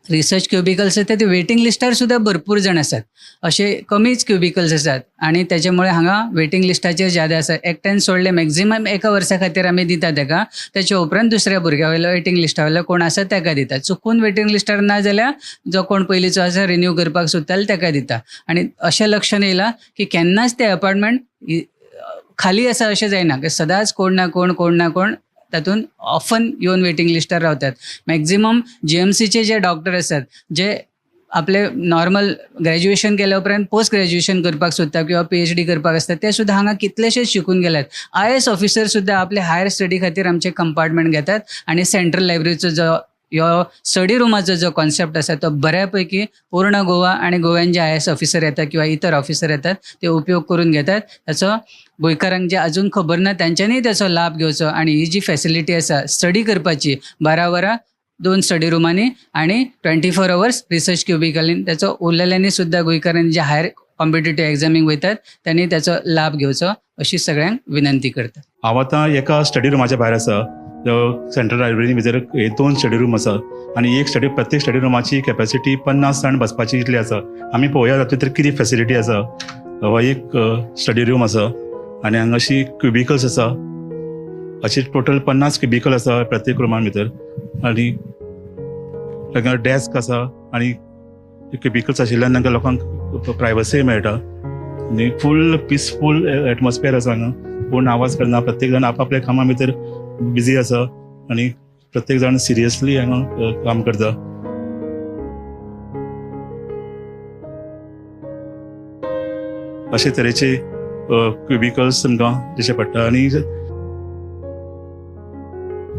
रिसर्च क्युबिकल्स आसात ते वेटिंग लिस्टार सुद्दां भरपूर जाण आसात, अशे कमीच क्युबिकल्स आसात आनी तेच्या मुळे हांगा वेटिंग लिस्टाचेर ज्यादा आसा. एकट्यान सोडले मॅक्झिमम एका वर्सा खातीर आमी दिता तेका, तेच्या उपरांत दुसऱ्या भुरग्या वयलो वेटिंग लिस्टा वयलो कोण आसा तेका दिता. चुकून वेटिंग लिस्टार ना जाल्यार जो कोण पयलींचो आसा रिन्यू करपाक सोदता तेका दिता. आनी अशें लक्षांत येयलां की केन्नाच ते अपार्टमेंट खाली आसा अशें जायना, सदांच कोण ना कोण कोण ना कोण तातूंत ऑफन येवन वेटिंग लिस्टार रावतात. मॅक्झिमम GMCचे जे डॉक्टर आसात जे आपले नॉर्मल ग्रॅज्युएशन केल्या उपरांत पोस्ट ग्रॅज्युएशन करपाक सोदता किंवा PhD करपाक आसता ते सुद्दां हांगा कितलेशेच शिकून गेल्यात. IAS officer सुद्दां आपले हायर स्टडी खातीर आमचे कंपार्टमेंट घेतात आनी सेंट्रल लायब्ररीचो जो ह्यो स्टडी रुमाचो जो कॉन्सेप्ट आसा तो बऱ्या पैकी पूर्ण गोवा आनी गोव्यान जे IAS officer येतात किंवा इतर ऑफिसर येतात ते उपयोग करून घेतात. ताचो गोंयकारांक जे अजून खबर ना तांच्यांनी ताचो लाभ घेवचो आनी ही जी फॅसिलिटी आसा स्टडी करपाची 12 वरां 2 स्टडी रुमांनी आनी 24 अवर्स रिसर्च क्युबिकलीन, ताचो उरलेल्यांनी सुद्दां गोंयकारांनी जे हायर कॉम्पिटेटीव एग्जामीक वयतात तांणी ताचो लाभ घेवचो अशी सगळ्यांक विनंती करता. हांव आतां एका स्टडी रुमाच्या भायर आसा. सेंट्रल लायब्ररी भितर 2 स्टडी रूम आसा आनी एक स्टडी, प्रत्येक स्टडी रुमाची कॅपेसिटी 50 जाण बसपाची इतली आसा. आमी पळोवया तातूंत भितर कितें फॅसिलिटी आसा. हो एक स्टडी रूम आसा आनी हांगा अशी क्युबिकल्स आसा, अशी टोटल 50 क्युबिकल आसा प्रत्येक रुमान भितर, आनी तांकां डेस्क आसा आनी क्युबिकल्स आशिल्ल्यान तांकां लोकांक प्रायवसी मेळटा आनी फूल पिसफूल एटमॉस्फियर आसा हांगा. कोण आवाज करना, प्रत्येक जाण आपआपल्या कामां भितर बिजी आसा आनी प्रत्येक जाण सिरियसली हांगा काम करता. अशे तरेचे क्युबिकल्स तुमकां दिशे पडटा आनी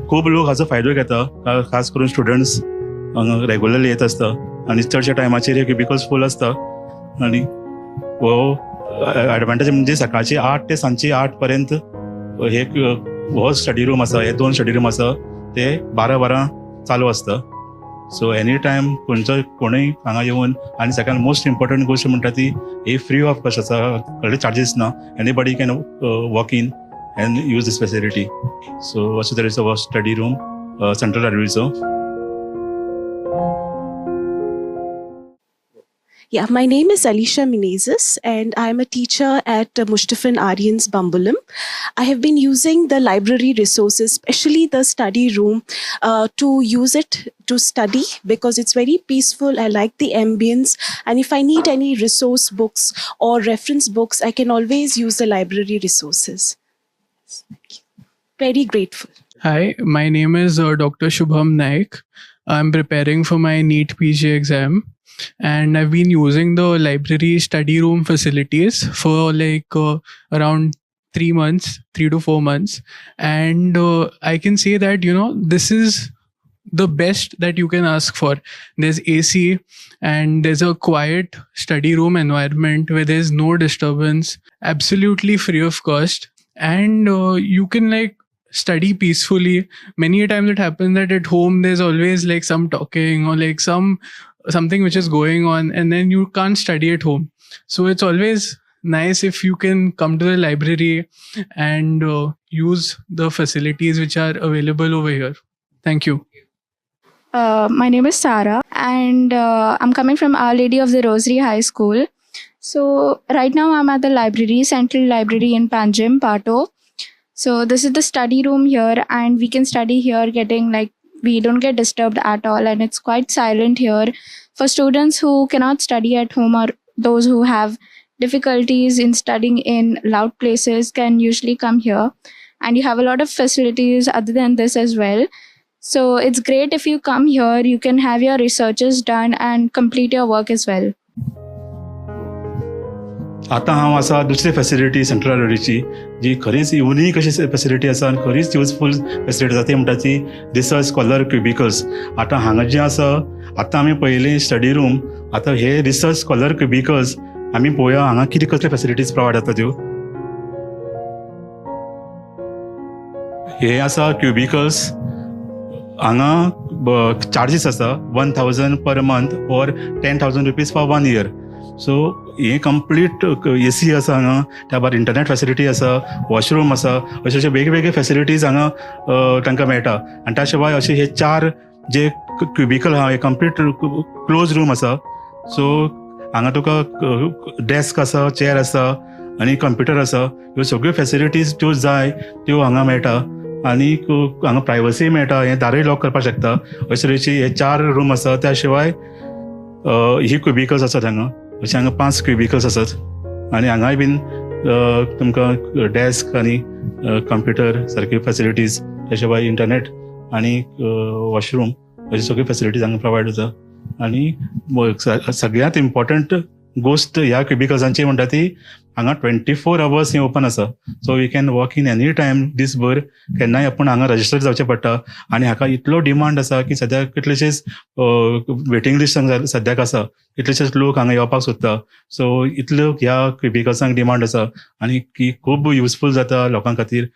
खूब लोक हाचो फायदो घेता, खास करून स्टुडंट्स हांगा रेगुलरली येत आसता आनी चडश्या टायमाचेर हे क्युबिकल्स फूल आसता. आनी हो एडवांटेज म्हणजे सकाळची 8 ते सांजची 8 पर्यंत हे हो स्टडी रूम आसा, हे 2 स्टडी रूम आसा ते 12 वरां चालू आसता. सो एनी टायम खंयचो कोणूय हांगा येवन, आनी सगळ्यात मोस्ट इम्पॉर्टंट गोश्ट म्हणटा ती ही फ्री ऑफ कॉस्ट आसा, कसले चार्जीस ना, anybody can walk in and use this facility. So अशे तरेचो हो स्टडी रूम सेंट्रल लायब्ररीचो. Yeah, my name is Alisha Menezes and I'm a teacher at Mustafin Aryans Bambolim. I have been using the library resources, especially the study room, to use it to study because it's very peaceful. I like the ambience, and if I need any resource books or reference books, I can always use the library resources. Thank you. Very grateful. Hi, my name is Dr. Shubham Naik. I'm preparing for my NEET PG exam. And I've been using the library study room facilities for like around 3 months, 3 to 4 months. And I can say that, you know, this is the best that you can ask for. There's AC and there's a quiet study room environment where there's no disturbance, absolutely free of cost. And you can like study peacefully. Many a times it happens that at home there's always like some talking or like something which is going on, and then you can't study at home. So it's always nice if you can come to the library and use the facilities which are available over here. Thank you. My name is Sarah, and I'm coming from Our Lady of the Rosary High School. So right now I'm at the library, Central Library in Panjim, Patto. So this is the study room here, and we can study here, getting like we don't get disturbed at all, and it's quite silent here. For students who cannot study at home or those who have difficulties in studying in loud places can usually come here, and you have a lot of facilities other than this as well. So it's great if you come here, you can have your researches done and complete your work as well. आतां हांव आसा दुसरी facility central लायब्ररीची जी खरीच unique अशी facility आसा आनी खरीच युजफूल फॅसिलिटी आसा ती म्हणटा ती रिसर्च स्कॉलर क्युबिकल्स. आतां हांगा जें आसा आतां आमी पळयलें स्टडी रूम, आतां हे रिसर्च स्कॉलर क्युबिकल्स आमी पळोवया हांगा कितें कसले फॅसिलिटीज प्रोवायड जाता त्यो. हे आसा क्युबिकल्स, हांगा चार्जीस आसा 1000 per month or 10,000 rupees for 1 year. So हे कंप्लीट एसी आसा हांगा, त्या भायर इंटरनेट फॅसिलिटी आसा, वॉशरूम आसा, अशे अशे वेगवेगळे फॅसिलिटीज हांगा तांकां मेळटा. आनी त्या शिवाय अशे हे 4 जे क्युबिकल आहा हे कंप्लीट क्लोज रूम आसा. सो हांगा तुका डेस्क आसा, चेअर आसा आनी कंप्युटर आसा. ह्यो सगळ्यो फॅसिलिटीज ज्यो जाय त्यो हांगा मेळटा आनी हांगा प्रायवसी मेळटा, हें दारय लॉक करपाक शकता. अशे तरेची हे 4 रूम आसा. त्या शिवाय ही क्युबिकल्स आसात हांगा, अशे हांगा 5 क्युबिकल्स आसात आनी हांगाय बीन तुमकां डेस्क आनी कंप्युटर सारक्यो फॅसिलिटीज, त्या शिवाय इंटरनेट आनी वॉशरूम अशी सगळ्यो फॅसिलिटीज हांगा प्रोवायड जाता. आनी सगळ्यांत इम्पॉर्टंट गोश्ट ह्या क्युबिकल्सांची म्हणटा ती हांगा 24 आवर्स हें ओपन आसा. So you can walk in any time दीसभर, केन्नाय आपूण हांगा रजिस्टर जावचें पडटा. आनी हाका इतलो डिमांड आसा की सद्याक कितलेशेच वेटींग लिस्ट सद्याक आसा, कितलेशेच लोक हांगा येवपाक सोदता. सो इतलो ह्या क्युबिकल्सांक डिमांड आसा आनी की खूब युजफूल जाता लोकां खातीर.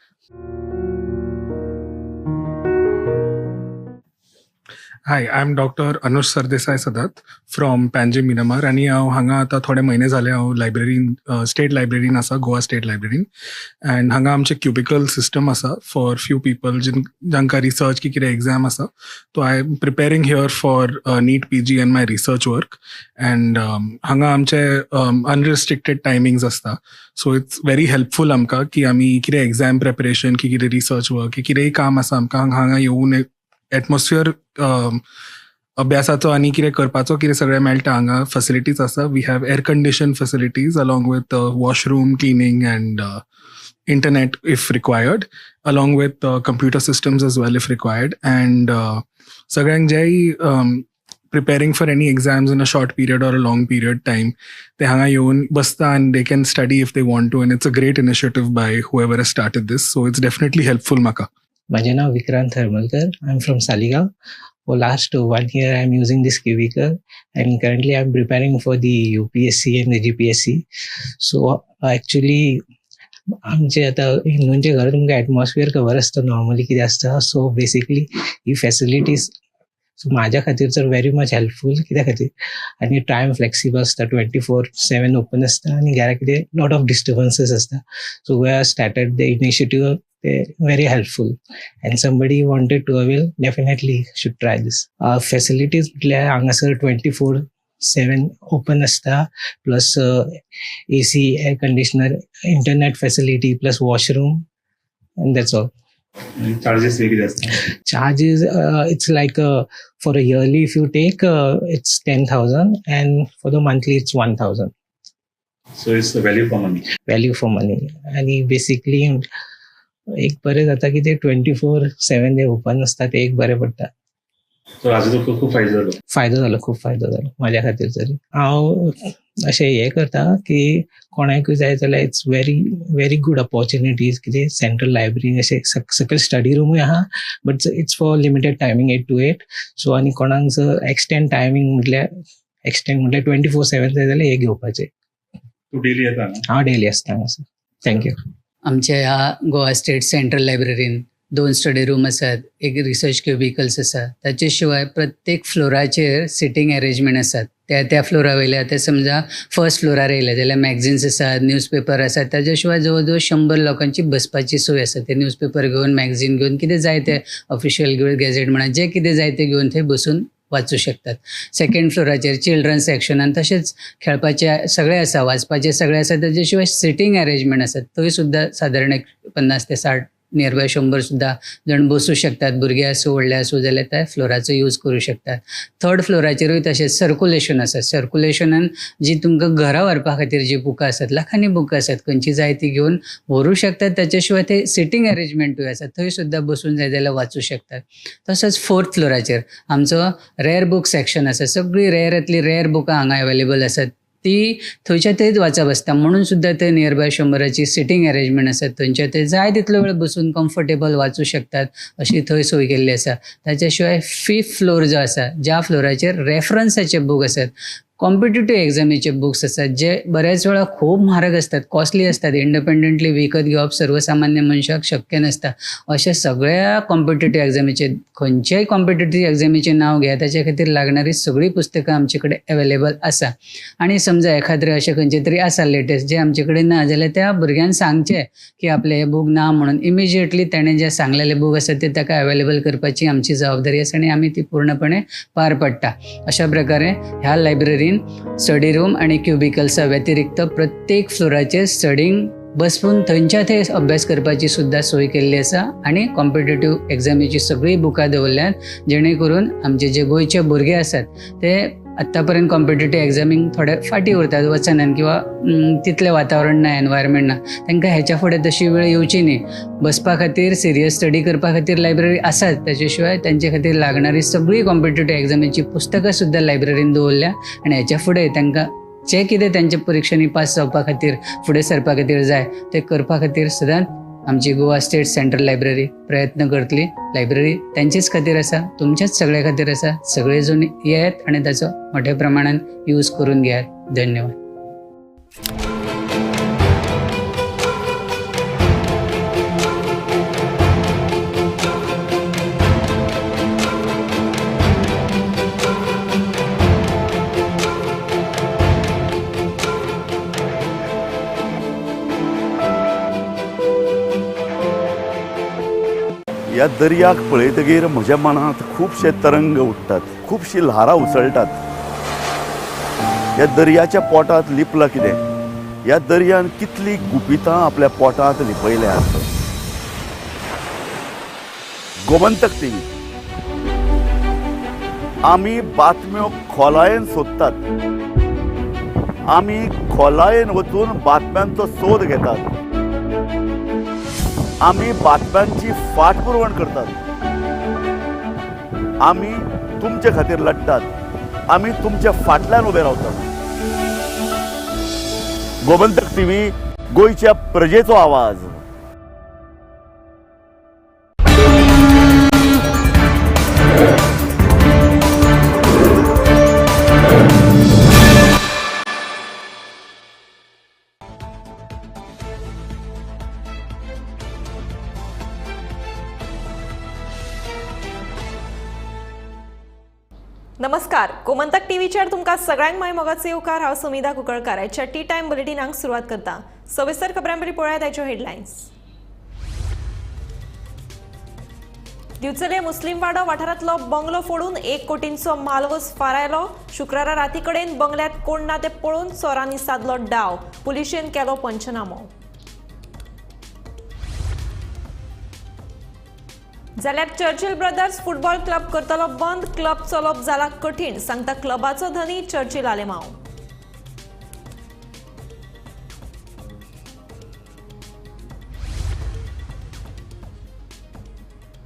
Hi, I am doctor Anush Sardesai Sadat from Panjim Miramar आनी हांव हांगा आतां थोडे म्हयने जाले हांव लायब्ररीन, स्टेट लायब्ररीन आसा, गोवा स्टेट लायब्ररीन. अँड हांगा आमचें क्युबिकल सिस्टम आसा फॉर फ्यू पीपल जांकां रिसर्च की कितें एग्जाम आसा. So I am preparing here for NEET PG and my research work. And हांगा आमचे अनरिस्ट्रिक्टेड टायमिंग्स आसता. सो it's very helpful आमकां की आमी कितें एग्जाम प्रिपरेशन की कितें रिसर्च वर्क की कितेंय काम आसा आमकां हांगा येवन एटमॉस्फियर अभ्यासाचो आनी कितें करपाचो कितें सगळें मेळटा हांगा फॅसिलिटीज आसा. We have air condition facilities along with washroom cleaning and internet if required, along with computer systems as well if required. And सगळ्यांक जेय preparing for any exams in a short period or a long period time ते हांगा येवन बसता and they can study if they want to. And it's a great initiative by whoever has started this. So it's definitely helpful म्हाका. माझे नाव Vikrant Harmalkar. I am from Saligao. For last 1 year I am using this cubicle and currently I am preparing for the UPSC and the GPSC. So actually आमचे आतां हिंदूंचे घर तुमकां atmosphere खबर आसता normally कितें आसता. सो बेसिकली ही facilities so म्हाज्या खातीर तर व्हेरी मच हेल्पफूल कित्या खातीर आनी टायम फ्लेक्सिबल आसता, 24/7 ओपन आसता आनी घरा कितें लॉट ऑफ डिस्टर्बन्सीस आसता. So we are started the initiative, very helpful, and somebody wanted to avail definitely should try this. Facilities म्हटल्यार हांगासर 24/7 open आसता, plus AC, air conditioner, internet facility, plus washroom, and that's all. Charges कितें आसता? Charges it's like for a yearly if you take it's 10,000 and for the monthly it's 1,000. So it's value for money. Value for money. आनी basically एक बरें जाता की ते 24/7 ते open आसता, ते एक बरें पडटा. सो हाजो तुका खूब फायदो जालो? फायदो जालो, खूब फायदो जालो म्हाज्या खातीर तरी. हांव अशें हें करता की कोणाकूय जाय जाल्यार it's very very good opportunities. कितें सेंट्रल लायब्ररी अशें सकयल स्टडी रुमूय आहा, but it's for limited timing 8 to 8. So आनी कोणाक जर एक्सटेंड टायमींग म्हटल्यार एक्सटेंड म्हटल्यार 24/7 जाय जाल्यार हें घेवपाचें. तूं डेली येता? हांव डेली आसता हांगासर. Thank you. आमच्या ह्या गोवा स्टेट सेंट्रल लायब्ररीन 2 स्टडी रूम आसात, एक रिसर्च क्युबिकल्स आसा. ताचे शिवाय प्रत्येक फ्लोराचेर सिटींग अरेंजमेंट आसात. त्या त्या फ्लोरा वयले आतां समजा फर्स्ट फ्लोरार येयले जाल्यार मॅगझिन्स आसात, न्यूजपेपर आसात, ताज्या शिवाय जवळ जवळ 100 लोकांची बसपाची सोय आसा. ते न्यूजपेपर घेवन, मॅगझीन घेवन, कितें जाय तें ऑफिशियल गॅझेट म्हणा, जें कितें जाय तें घेवन थंय बसून वाचूं शकतात. सेकंड फ्लोराचेर चिल्ड्रन सेक्शनान तशेंच खेळपाचें सगळें आसा, वाचपाचें सगळें आसा. ताजे शिवाय सिटींग अरेंजमेंट आसा, थंय सुद्दां सादारण एक 50 ते 60 नियर बाय 100 सुद्दां जाण बसूं शकतात. भुरगे आसूं व्हडले आसूं जाल्यार त्या फ्लोराचो यूज करूं शकतात. थर्ड फ्लोराचेरूय तशेंच सर्कुलेशन आसा. सर्कुलेशनान जी तुमकां घरा व्हरपा खातीर जी बुकां आसात, लाखांनी बुकां आसात, खंयची जाय ती घेवन व्हरूं शकतात. ताच्या शिवाय ते सिटींग अरेंजमेंटूय आसा, थंय सुद्दां बसून जाय जाल्यार वाचूं शकतात. तसोच फोर्थ फ्लोराचेर आमचो रेर बूक सेक्शन आसा. सगळीं रेरांतली रेर बुकां हांगा अवेलेबल आसात, ती थंयच्या थंयच वाचप आसता, म्हणून सुद्दां थंय नियर बाय 100ची सिटींग अरेंजमेंट आसा. थंयच्या थंय जाय तितलो वेळ बसून कम्फर्टेबल वाचूं शकतात अशी थंय सोय केल्ली आसा. ताच्या शिवाय फिफ्थ फ्लोर जो आसा, ज्या फ्लोराचेर रेफरन्साचे बूक आसात, कॉम्पिटेटीव एग्जामीचे बुक्स आसात, जे बऱ्याच वेळा खूब म्हारग असतात, कॉस्टली असतात, इंडिपेंडंटली विकत घेवप सर्वसामान्य मनशाक शक्य नासता. अशे सगळ्या कॉम्पिटेटीव एग्जामीचे, खंयच्याय कॉम्पिटेटीव एग्जामीचें नांव घेया, ताच्या खातीर लागणारी सगळीं पुस्तकां आमचे कडेन अवेलेबल आसा. आनी समजा एखाद्रें अशें खंयचें तरी आसा लेटेस्ट जें आमचे कडेन ना जाल्यार त्या भुरग्यान सांगचें की आपलें हें बूक ना म्हणून, इमिजिएटली ताणें जें सांगलेलें बूक आसा तें ताका अवेलेबल करपाची आमची जबाबदारी आसा आनी आमी ती पूर्णपणे पार पडटा. अशा प्रकारे ह्या लायब्ररी स्टडी रूम आणि क्युबिकल्सा व्यतिरिक्त प्रत्येक फ्लोराचेर स्टडींग बसून थंयच्या थंय अभ्यास करपाची सुद्दां सोय केल्ली आसा आनी कॉम्पिटेटीव एग्जामीची सगळीं बुकां दवरल्यात, जेणे करून आमचे जे गोंयचे भुरगे आसात ते आतां पर्यंत कॉम्पिटेटीव एग्जामींक थोडे फाटीं उरतात, वचनात किंवा तितलें वातावरण ना, एनवायरमेंट ना, तांकां हेच्या फुडें तशी वेळ येवची न्ही. बसपा खातीर, सिरियस स्टडी करपा खातीर लायब्ररी आसात, ताचे शिवाय तांचे खातीर लागणारी सगळीं कॉम्पिटेटीव एग्जामीची पुस्तकां सुद्दां लायब्ररीन दवरल्या आनी हेच्या फुडें तांकां जे कितें तांच्या परिक्षांनी पास जावपा खातीर, फुडें सरपा खातीर जाय तें करपा खातीर सदांच आमची गोवा स्टेट सेंट्रल लायब्ररी प्रयत्न करतली. लायब्ररी तांचेच खातीर आसा, तुमच्याच सगळ्या खातीर आसा. सगळे जण येयात आनी ताचो मोठ्या प्रमाणान यूज करून घेयात. धन्यवाद. ह्या दर्याक पळयतगीर म्हज्या मनांत खुबशे तरंग उठ्ठात, खुबशीं ल्हारां उसळटात. ह्या दर्याच्या पोटांत लिपलां कितें? ह्या दर्यान कितलीं गुपितां आपल्या पोटांत लिपयल्यांत. गोमंतक टीव्ही, आमी बातम्यो खोलायेन सोदतात, आमी खोलायेन वचून बातम्यांचो सोद घेतात, आमी बातम्यांची फाटपुरवण करतात, आमी तुमचे खातीर लढतात, आमी तुमच्या फाटल्यान उबे रावतात. गोमंतक टीव्ही, गोंयच्या प्रजेचो आवाज. नमस्कार, गोमंतक टीव्हीचेर तुमकां सगळ्यांक माय मोगाचो येवकार. हांव सुमिधा कुंकळकार. आयच्या टी टायम बुलेटिनाक सुरवात करता. सविस्तर खबरां पयलीं पळयात आयच्यो हेडलायन्स. दिवचले मुस्लीम वाडो वाठारांतलो बंगलो फोडून 1 कोटींचो मालवस फारायलो. शुक्रारा राती कडेन बंगल्यांत कोण ना ते पळोवन चोरांनी सादलो डाव. पुलिशेन केलो पंचनामो. जाल्यार चर्चिल ब्रदर्स फुटबॉल क्लब करतलो बंद. क्लब चलोवप जाला कठीण, सांगता क्लबाचो धनी चर्चिल आलेमाव.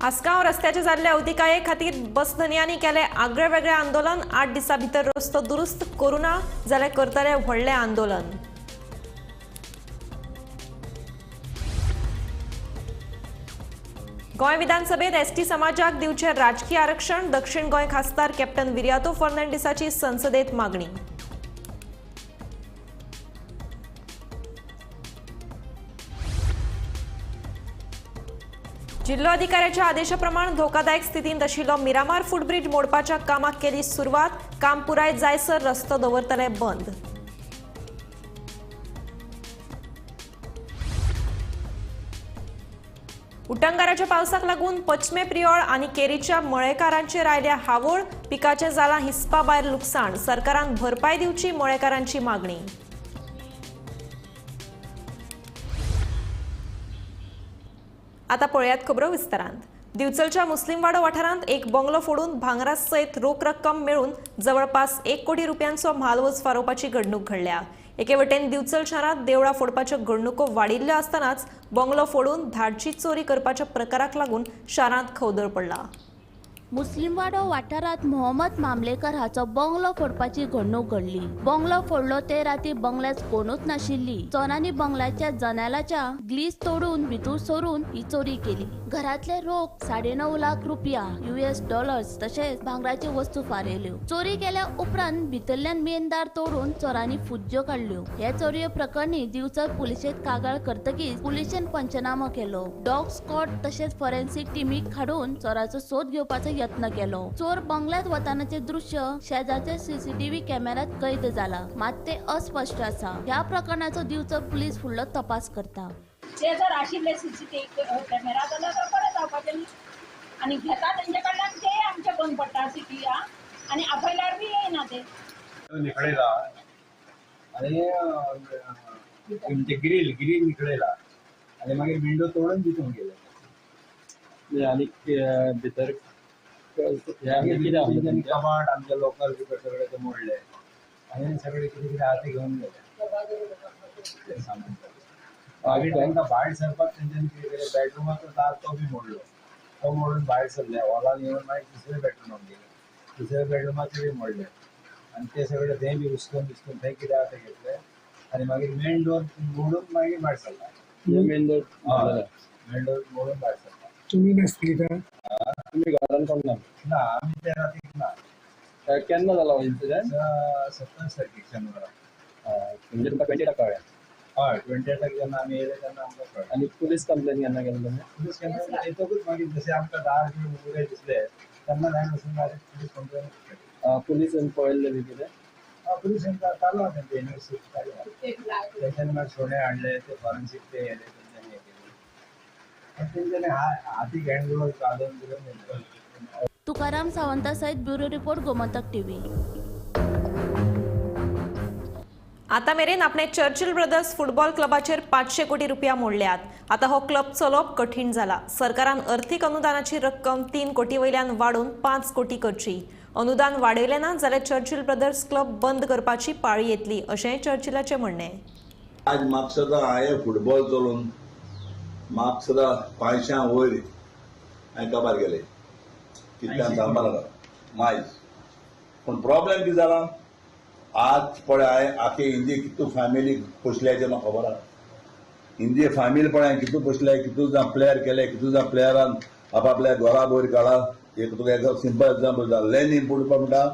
आसगांव रस्त्याचे जाल्ले अवतिकाये खातीर बस धनयांनी केलें आगळे वेगळे आंदोलन. 8 दिसां भितर रस्तो दुरुस्त करूं ना जाल्यार करतले व्हडलें आंदोलन. गोंय विधानसभेत एसटी समाजाक दिवचें राजकी आरक्षण. दक्षिण गोंय खासदार कॅप्टन विरियातो फर्नांडीसाची संसदेत मागणी. जिल्लोधिकाऱ्याच्या आदेशाप्रमाण धोकादायक स्थितींत आशिल्लो मिरामार फुटब्रिज मोडपाच्या कामाक केली सुरवात. काम पुराय जायसर रस्तो दवरतले बंद. उटंगाराच्या पावसाक लागून पश्चिमे प्रियोळ आनी केरीच्या मळेकारांचेर आयल्या हावळ. पिकाचें जालां हिसपा भायर लुकसाण. सरकारान भरपाय दिवची मळेकारांची मागणी. आता पळयात खबरो विस्तारांत. दिवचलच्या मुस्लिमवाडो वाठारांत एक बंगलो फोडून भांगरा सयत रोख रक्कम मेळून जवळपास 1 कोटी रुपयांचो म्हालवज फारोवपाची घडणूक घडल्या. एके वटेन दिवचल शारांत देवळां फोडपाच्यो घडणुको वाडिल्ल्यो आसतनाच बंगलो फोडून धाडची चोरी करपाच्या प्रकाराक लागून शारांत खवदळ पडला. मुस्लिमवाडो वाठारांत मोहम्मद मामलेकर हाचो बंगलो फोडपाची घडणूक घडली. बंगलो फोडलो ते राती बंगल्यात कोणूच नाशिल्ली. चोरांनी बंगल्याच्या जनेलाच्या ग्लीस तोडून भितर सरून ही चोरी केली. घरातले रोख 9.5 लाख रुपया, US dollars तशेंच भांगराच्यो वस्तू फारयल्यो. चोरी केल्या उपरांत भितरल्यान मेन दार तोडून चोरांनी फुज्ज्यो काडल्यो. हे चोरये प्रकरणी दिवचल पुलिशेंत कागाळ करतकीच पुलिशेन पंचनामो केलो. डॉग स्क्वॉड तशेंच फॉरेन्सिक टिमीक हाडून चोराचो सोद घेवपाचो यत्न केलो. चोर बंगल्यात वतानाचे दृश्य शेजारच्या सीसीटीव्ही कॅमेऱ्यात कैद जाला, मात ते अस्पष्ट आसा. ह्या प्रकरणाचो दिवचल पुलीस फुडलो तपास करता. ते जर आशिल्ले सीसीटीव्ही कॅमेरा जाल्यार बरें जावपाचें न्ही. आनी घेता तेंचे कडल्यान ते आमचे बंद पडटा सिटी आनी आपयल्यार बी येयना ते. निखळयला आनी ग्रील ग्रील निखळयला आनी मागीर विंडो तोडून भितर गेले आनी भितर कबाड आमचे लोकल बिकर सगळे ते मोडले आनी सगळे कितें कितें आहा ते घेवन गेले सामान. मागीर तांकां भायर सरपाक तेंच्यांनी कितें केलें, बेडरुमाचो दार तो बी मोडलो. तो मोडून भायर सरले, हॉलान येवन मागीर दुसऱ्या बेडरुमाक गेले. दुसऱ्या बेडरुमाचे बी मोडले आनी ते सगळे थंय बी उस्कून बिस्कून थंय कितें आहा तें घेतलें आनी मागीर मेन डोर मोडून मागीर भायर सरला. मेन डोर मेन डोर मोडून भायर सरला. तुमी नासली काय? तुमी घरान कोण ना? ना, आमी त्या रातीक ना. केन्ना जाला हो इन्सिडंट? 27 तारखेक शेनवारा. म्हणजे तुमकां 28 कळ्ळें? हय, 28 जेन्ना आमी येयले तेन्ना आमकां कळ्ळें. आनी पुलीस कंप्लेन केन्ना केली तुमी? पुलीस कंप्लेन येतकूच मागीर जशें आमकां दार बी उगडे दिसले तेन्ना हांवें वचून डायरेक्ट पुलीस कंप्लेन केली. पुलिसान पळयल्लें बी कितें? हय, पुलिसान चालू आसा तेंचें इन्वेस्टिगेशन चालू आसा. तेंच्यांनी मागीर सोणे हाडले, ते फॉरेन्सीक ते येयले, तेंच्यांनी हें केलें. तेंच्यांनी हातीक हँड ग्लोव्ज घालून बिलून. तुकाराम सावंता सहित ब्युरो रिपोर्ट, गोमंतक टीव्ही. आता मेरेन आपणे चर्चिल ब्रदर्स फुटबॉल क्लबाचेर 500 कोटी रुपया मोडल्यात. आता हो क्लब चलोवप कठीण जाला. सरकारान अर्थीक अनुदानाची रक्कम 3 कोटी वयल्यान वाडोवन 5 कोटी करची. अनुदान वाडयलें ना जाल्यार चर्चिल ब्रदर्स क्लब बंद करपाची पाळी येतली अशें चर्चिलाचें म्हणणें. आज म्हापसा हांवें फुटबॉल चलोवन म्हापसा 500 वयर हांवें काबार केले. कितल्यान सांगपाक लागला मायज. पूण प्रॉब्लेम कितें जाला, आज पळय हांवें आखे हिंदी कितू फॅमिली पोसल्या तें म्हाका खबर आसा. हिंदी फॅमिली पळय हांवें कितू पोसल्या, कितू जाण प्लेयर केले, कितू जाण प्लेयरान आपापल्या घरा वयर काडला. एक तुका एक सिंपल एग्जाम्पल दिता, लॅनी पुडपा म्हणटा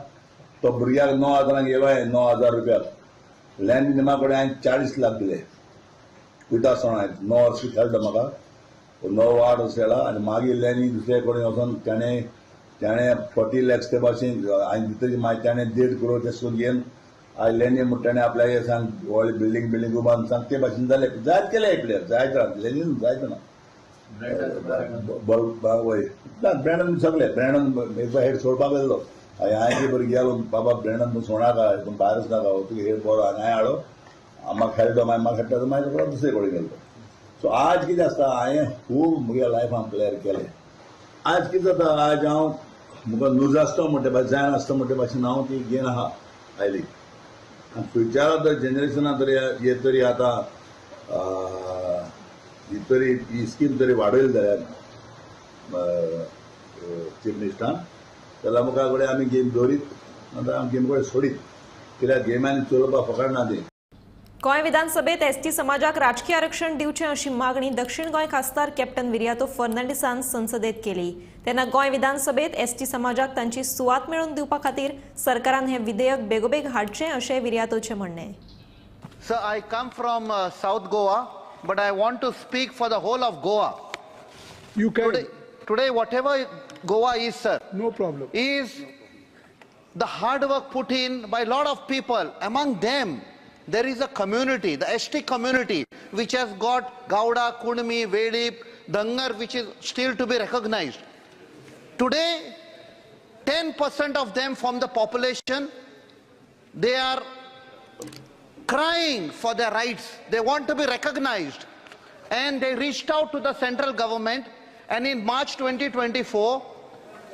तो भुरग्याक 9,000 येयलो हांवें 9,000 रुपया. लॅनी निमा कडेन हांवें 40 लाख दिले. वयता आसतना हांवें 9 वर्सां खेळटा म्हाका 9 8 वर्सां खेळा. आनी मागीर लॅनी दुसरे कडेन वचोन ताणें 40 लॅक्स ते भाशेन हांवें दितली मागीर ताणें 1.5 करोड ते सुद्दां घेवन आयज लॅनी म्हणटा ताणें आपल्याक सांग व्हडली बिल्डींग बिल्डींग उबारून सांग ते भाशेन जाले. जायत केले प्लेयर, जायत राव लॅनीन जायत ना वय ना. ब्रँडन सगळे ब्रँडन एकदा हेड सोडपाक गेल्लो. हांवें बरें गेलो, बाबा ब्रँडन तूं सोडनाका, तूं भायर वचनाका, तुका हेड बरो आनी हांवें हाडो म्हाका खेळटा, मागीर म्हाका खेळटा मागीर परत दुसरे कडेन गेलो. सो आज कितें आसता, हांवें खूब म्हज्या लायफान प्लेयर केले. आज कितें जाता, आज हांव म्हाका लूज आसता म्हणटे भाशेन, जायना आसता म्हणटे भाशेन हांव ती गेन आहा आयली. आनी फ्युचरा तर जनरेशना तरी हे तरी आतां ही तरी ही स्कीम तरी वाडयली जाल्यार चीफ मिनिस्टरान जाल्यार मुखार कडेन आमी गेम दवरीत, नंतर आमी गेम कडेन सोडीत, कित्याक गेमांनी चलोवपाक फकत ना ती. गोंय विधानसभेत एसटी समाजाक राजकीय आरक्षण दिवचें अशी मागणी दक्षिण गोंय खासदार कॅप्टन विरियातो फर्नांडीसान संसदेत केली. तेन्ना गोंय विधानसभेत एसटी समाजाक तांची सुवात मेळोवन दिवपा खातीर सरकारान हें विधेयक बेगोबेग हाडचें अशें विरियातोचें म्हणणें. Sir, I come from South Goa, but I want to speak for the whole of Goa. You can. Today, whatever Goa is, sir, no problem, is the hard work put in by a lot of people. Among them, there is a community, the ST community, which has got Gauda, Kunmi, Velip, Dangar, which is still to be recognized. Today, 10% of them form the population. They are crying for their rights. They want to be recognized. And they reached out to the central government, and in March 2024,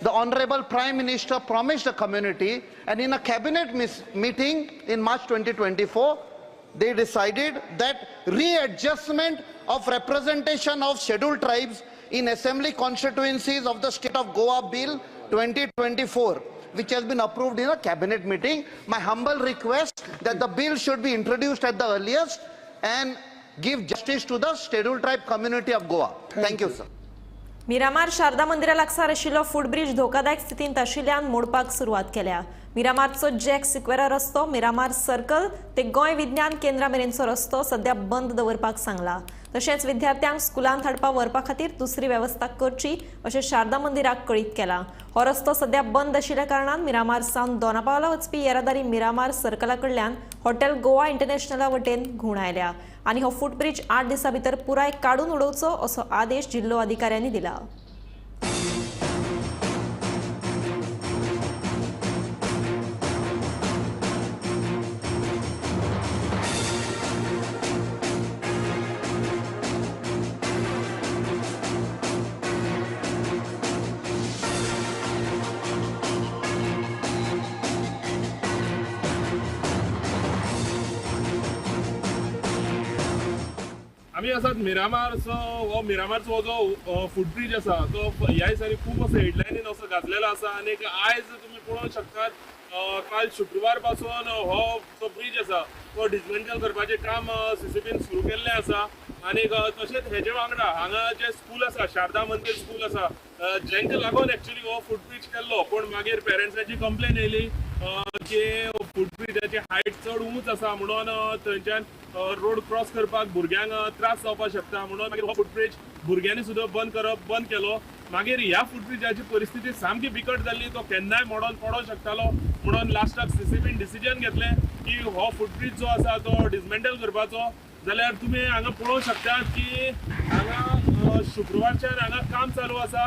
the Honorable Prime Minister promised the community, and in a cabinet meeting in March 2024, they decided that readjustment of representation of scheduled tribes in assembly constituencies of the state of Goa Bill 2024, which has been approved in a cabinet meeting. My humble request that the bill should be introduced at the earliest and give justice to the scheduled tribe community of Goa. Thank you, sir. Miramar Sharada मंदिरा लागसार आशिल्लो footbridge धोकादायक स्थितींत आशिल्ल्यान मोडपाक सुरवात केल्या. मिरामारचो jack Sequeira रस्तो, Miramar circle ते गोंय विज्ञान केंद्रा मेरेनचो रस्तो सध्या बंद दवरपाक सांगला. तशेंच विद्यार्थ्यांक स्कुलांत हाडपा व्हरपा खातीर दुसरी वेवस्था करची अशें शारदा मंदिराक कळीत केलां. हो रस्तो सध्या बंद आशिल्ल्या कारणान मिरामार सावन दोनापावला वचपी येरादारी मिरामार सर्कला कडल्यान हॉटेल गोवा इंटरनॅशनला वटेन घुंवडायल्या आनी हो फुटब्रिज 8 दिसां भितर पुराय काडून उडोवचो असो आदेश जिल्लो अधिकाऱ्यांनी दिला. आमी आसात मिरामारचो हो मिरामारचो जो फुटब्रिज आसा तो ह्या दिसांनी खूब असो हेडलायनीन असो गाजलेलो आसा. आनी आयज तुमी पळोवंक शकतात काल शुक्रवार पासून हो जो ब्रिज आसा तो डिसमेंटल करपाचें काम सीसीपीन सुरू केल्लें आसा. आनी तशेंच हेजे वांगडा हांगा जें स्कूल आसा शारदा मंदीर स्कूल आसा जेंका लागून एक्चुअली हो फुटब्रिज केल्लो, पूण मागीर पेरंट्सांची कंप्लेन येयली की फुटब्रिजाची हायट चड उंच आसा म्हणून थंयच्यान रोड क्रॉस करपाक भुरग्यांक त्रास जावपाक शकता म्हणून मागीर हो फुटब्रिज भुरग्यांनी सुद्दां बंद केलो. मागीर ह्या फुटब्रिजाची परिस्थिती सामकी बिकट जाल्ली, तो केन्नाय मोडोन पडोंक शकतालो म्हणून लास्टाक सीसीपीन डिसिजन घेतलें की हो फुटब्रिज जो आसा तो डिसमेंटल करपाचो. जाल्यार तुमी हांगा पळोवंक शकतात की हांगा शुक्रवारच्यान हांगा काम चालू आसा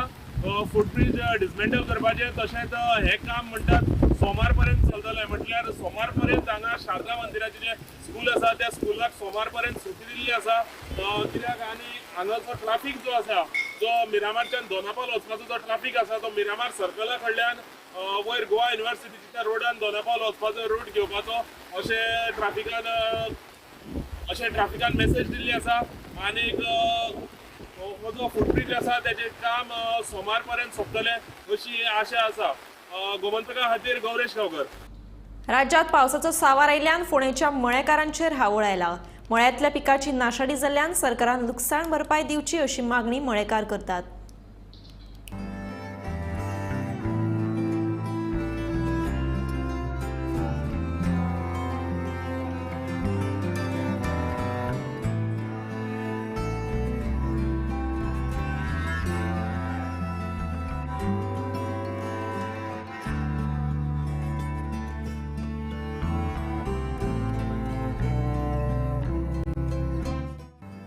फुटब्रिज डिसमेंटल करपाचें. तशेंच हें काम म्हणटात सोमार पर्यंत चलतलें, म्हटल्यार सोमार पर्यंत हांगा शारदा मंदिराचें जें स्कूल आसा त्या स्कुलाक सोमार पर्यंत सुटी दिल्ली आसा कित्याक. आनी हांगाचो ट्राफीक जो आसा जो मिरामारच्यान दोनापावल वचपाचो जो ट्राफीक आसा तो मिरामार सर्कला कडल्यान वयर गोवा युनिवर्सिटीच्या रोडान दोनापावल वचपाचो रूट घेवपाचो अशें ट्राफिकान मेसेज दिल्ली आसा. आनीक हो जो फुटब्रिज आसा तेजें काम सोमार पर्यंत सोंपतलें अशी आशा आसा. गोमंतका खातीर गौरेश गांवकर. राज्यात पावसाचो सावार आयिल्ल्यान फोंडेच्या मळेकारांचेर हावळ आयला. मळ्यांतल्या पिकाची नाशाडी जाल्ल्यान सरकारान लुकसाण भरपाय दिवची अशी मागणी मळेकार करतात.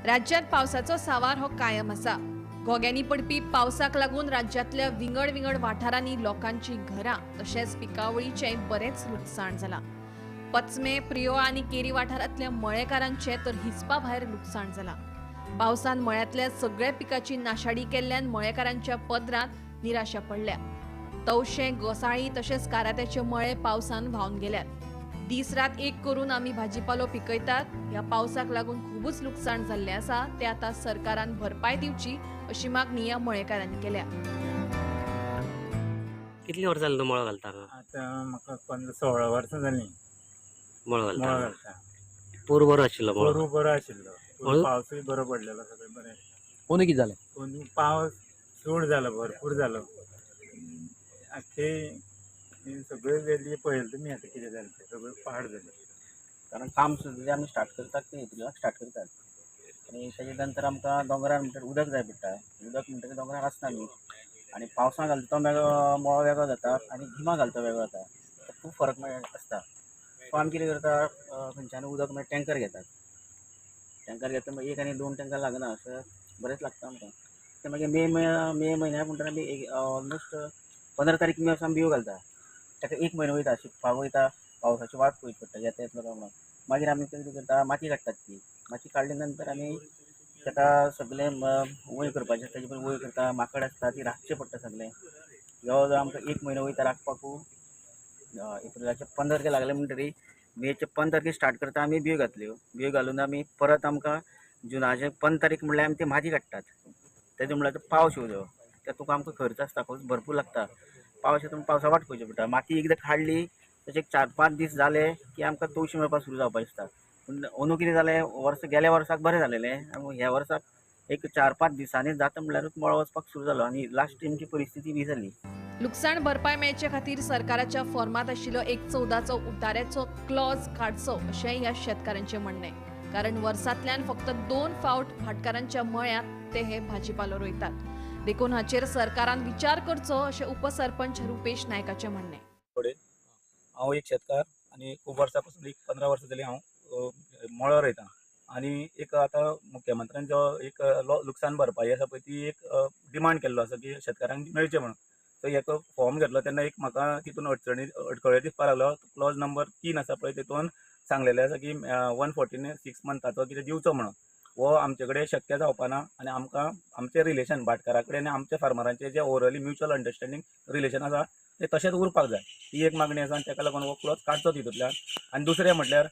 राज्यात पावसाचो सावार हो कायम आसा. घोग्यांनी पडपी पावसाक लागून राज्यांतल्या विंगड विंगड वाठारांनी लोकांची घरां तशेंच पिकावळीचें बरेंच लुकसाण जालां. पचमे, प्रियोळ आनी केरी वाठारांतल्या मळेकारांचें तर हिसपा भायर लुकसाण जालां. पावसान मळ्यांतल्या सगळ्या पिकाची नाशाडी केल्ल्यान मळेकारांच्या पदरांत निराशा पडल्या. तवशें, गोसाळी तशेंच कारात्याचे मळे पावसान व्हांवन गेल्यात. दीस रात एक करून आमी भाजीपालो पिकयतात. ह्या पावसाक लागून खूबच लुकसाण जाल्लें आसा, ते आतां सरकारान भरपाय दिवची अशी मागणी ह्या मळेकारांनी केल्या. कितली वर्सां जालीं तूं मळो घालता? आतां म्हाका 15-16 वर्सां जालीं मळो घालता. पोरू बरो आशिल्लो? पोरू बरो आशिल्लो, पावसूय बरो पडलेलो, सगळें बरें. पोंदू कितें जालें? पोंदू पावस चड जालो, भरपूर जालो. आख्खे सगळे वेली पळयलें तुमी आतां कितें जालें तें, सगळें पाड जालें. कारण काम सुद्दां जें आमी स्टार्ट करतात तें एप्रिलाक स्टार्ट करतात आनी तेजे नंतर आमकां दोंगरार म्हणटकीर उदक जाय पडटा. उदक म्हणटकीर दोंगरार आसना न्ही, आनी पावसां घालता तो वेगळो मळो वेगळो जाता आनी गिमा घालता वेगळो जाता. खूब फरक आसता. सो आमी कितें करता, खंयच्यान उदक मागीर टँकर घेतात. टँकर घेता मागीर 1 आनी 2 टँकर लागना, अशें बरेंच लागता आमकां. ते मागीर मे म्हयन्या म्हणटा आमी ऑलमोस्ट 15 तारीख मे आमी बियो घालता. ताका 1 म्हयनो वयता, शिंपपाक वयता, पावसाची वाट पळोवची पडटा, येता येतलो काय म्हणून. मागीर आमी कितें करता, माती काडटात. ती माती काडले नंतर आमी ताका सगळें वयर करपाचें, ताजे पयलीं वयर करता, माकड आसता ती राखचें पडटा सगळें. जवळ जवळ आमकां 1 म्हयनो वयता राखपाकू. एप्रिलाचे 15 तारखे लागले म्हणटरी मेचे 15 तारखे स्टार्ट करता आमी बियो घातल्यो. बियो घालून आमी परत आमकां जुनाचे 15 तारीख म्हणल्यार आमी ती माती काडटात. तेजे म्हणल्यार पावस येवचो, तातूंत आमकां खर्च आसता खूब भरपूर लागता. पावस येता पावसा वाट पळोवची पडटा. माती एकदां काडली तशें 4-5 दीस जाले की आमकां तवशी मेळपाक सुरू जावपाक दिसता. पूण अंदू कितें जालें, वर्स गेल्या वर्साक बरें जालेलें, ह्या वर्साक एक 4-5 दिसांनी जाता म्हणल्यारूच मळो वचपाक सुरू जालो आनी लास्ट आमची परिस्थिती बी जाली. लुकसाण भरपाय मेळचे खातीर सरकाराच्या फॉर्मांत आशिल्लो 1/14चो उतार्याचो क्लॉज काडचो अशें ह्या शेतकारांचें म्हणणें. कारण वर्सांतल्यान फक्त 2 फावट भाटकारांच्या मळ्यांत ते हे भाजीपालो रोयतात. देखून हाचेर सरकारान विचार करचो अशें उपसरपंच रुपेश नायकाचें म्हणणें. हांव एक शेतकार आनी खूब वर्सां पासून एक 15 वर्सां जालीं हांव मळो रोयतां आनी एक आतां मुख्यमंत्र्यान जो एक लुकसाण भरपाई आसा पळय ती एक डिमांड केल्लो आसा की शेतकारांक मेळचें म्हणून. सो एक फॉर्म घेतलो तेन्ना एक म्हाका तितून अडखळे दिसपाक लागलो. क्लॉज नंबर 3 आसा पळय तितून सांगलेलें आसा की 114 6 मंथाचो कितें दिवचो म्हणून. हो आमचे कडेन शक्य जावपा ना आनी आमकां आमचें रिलेशन भाटकारा कडेन आनी आमच्या फार्मरांचें जें ओवरऑली म्युच्युअल अंडरस्टँडींग रिलेशन आसा तें तशेंच उरपाक जाय, ही एक मागणी आसा आनी ताका लागून हो क्लॉज काडचो तितूंतल्यान. आनी दुसरें म्हटल्यार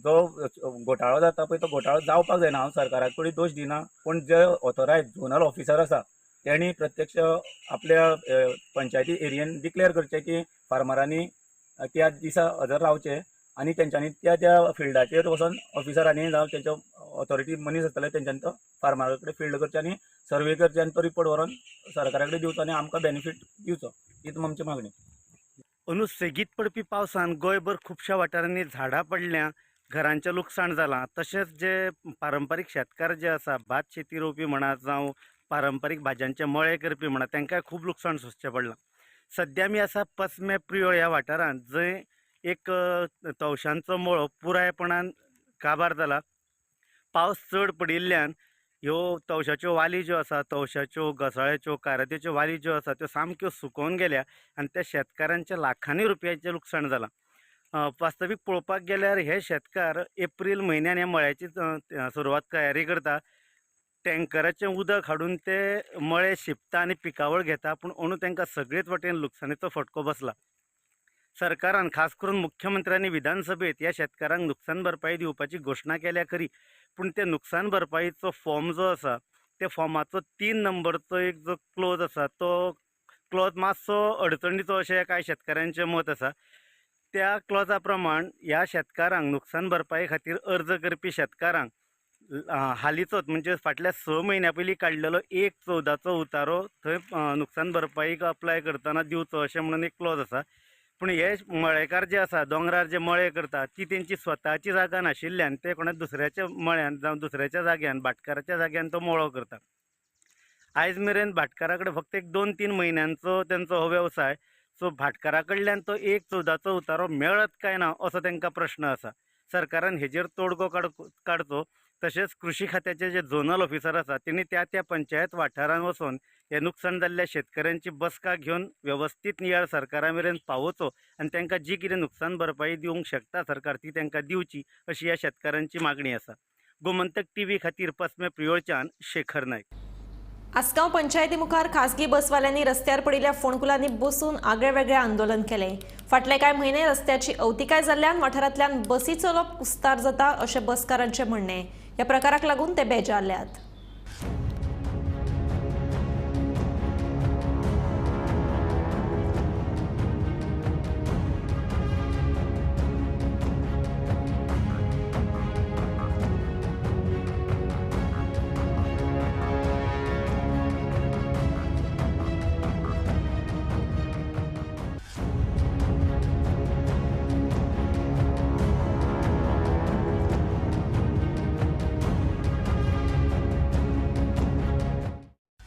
जो घोटाळो जाता पळय तो घोटाळो जावपाक जायना. हांव सरकारा कडेन दोश दिना, पूण जे ऑथोरायज झोनल ऑफिसर आसा तेणी प्रत्यक्ष आपल्या पंचायती एरियेन डिक्लेअर करचें की फार्मरांनी त्या दिसा हजर रावचें आनी तेंच्यांनी त्या त्या फिल्डाचेर वचोन ऑफिसरांनी जावं तेंच्या ऑथॉरिटी मनीस आसतले तेंच्यांनी तो फार्मरा कडेन फिल्ड करचें आनी सर्वे करचें आनी तो रिपोर्ट व्हरोन सरकारा कडेन दिवचो आनी आमकां बेनिफीट दिवचो, हीच आमची मागणी. अंदू सेगीत पडपी पावसान गोंयभर खुबश्या वाठारांनी झाडां पडल्या, घरांचें लुकसाण जालां. तशेंच जे पारंपारीक शेतकार जे आसा, भात शेती रोवपी म्हणा जावं पारंपारीक भाजयांचे मळे करपी म्हणा, तांकां खूब लुकसाण सोंसचें पडलां. सद्या आमी आसा पसमे प्रियोळ ह्या वाठारांत, जंय एक तवशांचो मळो पुरायपणान काबार जाला. पावस चड पडिल्ल्यान ह्यो तवशाच्यो वाली ज्यो आसा, तवशाच्यो, घोसाळ्याच्यो, कारात्याच्यो वाली ज्यो आसा त्यो सामक्यो सुकोवन गेल्या आनी त्या शेतकारांच्या लाखांनी रुपयांचें लुकसाण जालां. वास्तवीक पळोवपाक गेल्यार हे शेतकार एप्रील म्हयन्यान ह्या मळ्याची सुरवात तयारी करता. टँकराचें उदक हाडून ते मळे शिंपता आनी पिकावळ घेता, पूण अंदू तांकां सगळेच वटेन लुकसाणीचो फटको बसला. सरकारान खास करून मुख्यमंत्र्यांनी विधानसभेत ह्या शेतकारांक नुकसान भरपाई दिवपाची घोशणा केल्या खरी, पूण ते नुकसान भरपाईचो फॉर्म जो आसा त्या फॉर्माचो 3 नंबरचो एक जो क्लॉज आसा तो क्लॉज मातसो अडचणीचो अशें कांय शेतकारांचें मत आसा. त्या क्लॉजा प्रमाण ह्या शेतकारांक नुकसान भरपाई खातीर अर्ज करपी शेतकारांक हालींचोच म्हणजे फाटल्या 6 म्हयन्यां पयलीं काडलेलो 1/14चो उतारो थंय नुकसान भरपाईक अप्लाय करतना दिवचो अशें म्हणून एक क्लॉज आसा. पूण हे मळेकार जे आसा, दोंगरार जे मळे करता ती तेंची स्वताची जागा नाशिल्ल्यान ते कोणा दुसऱ्याच्या मळ्यान जावं दुसऱ्याच्या जाग्यान, भाटकाराच्या जाग्यान तो मळो करता. आयज मेरेन भाटकारा कडेन फक्त एक 2-3 म्हयन्यांचो तेंचो हो वेवसाय. सो भाटकारा कडल्यान तो 1/14चो उतारो मेळत काय ना असो तांकां प्रश्न आसा. सरकारान हेजेर तोडगो काडचो. तशेंच कृषी खात्याचे जे झोनल ऑफिसर आसा तेणी त्या त्या पंचायत वाठारांत वचून हे नुकसान जाल्ल्या शेतकऱ्यांची बसका घेवन वेवस्थीत नियाळ सरकारा मेरेन पावोवचो आनी तांकां जी कितें नुकसान भरपाई दिवंक शकता सरकार ती तांकां दिवची अशी ह्या शेतकारांची मागणी आसा. गोमंतक टीव्ही खातीर पसमे प्रियोळच्यान शेखर नायक. आसगांव पंचायती मुखार खासगी बसवाल्यांनी रस्त्यार पडिल्ल्या फोंडकुलांनी बसून आगळे वेगळे आंदोलन केलें. फाटले कांय म्हयने रस्त्याची अवतिकाय जाल्ल्यान वाठारांतल्यान बसी चलोवप कुस्तार जाता अशें बसकारांचें म्हणणें. ह्या प्रकाराक लागून ते बेजारल्यात.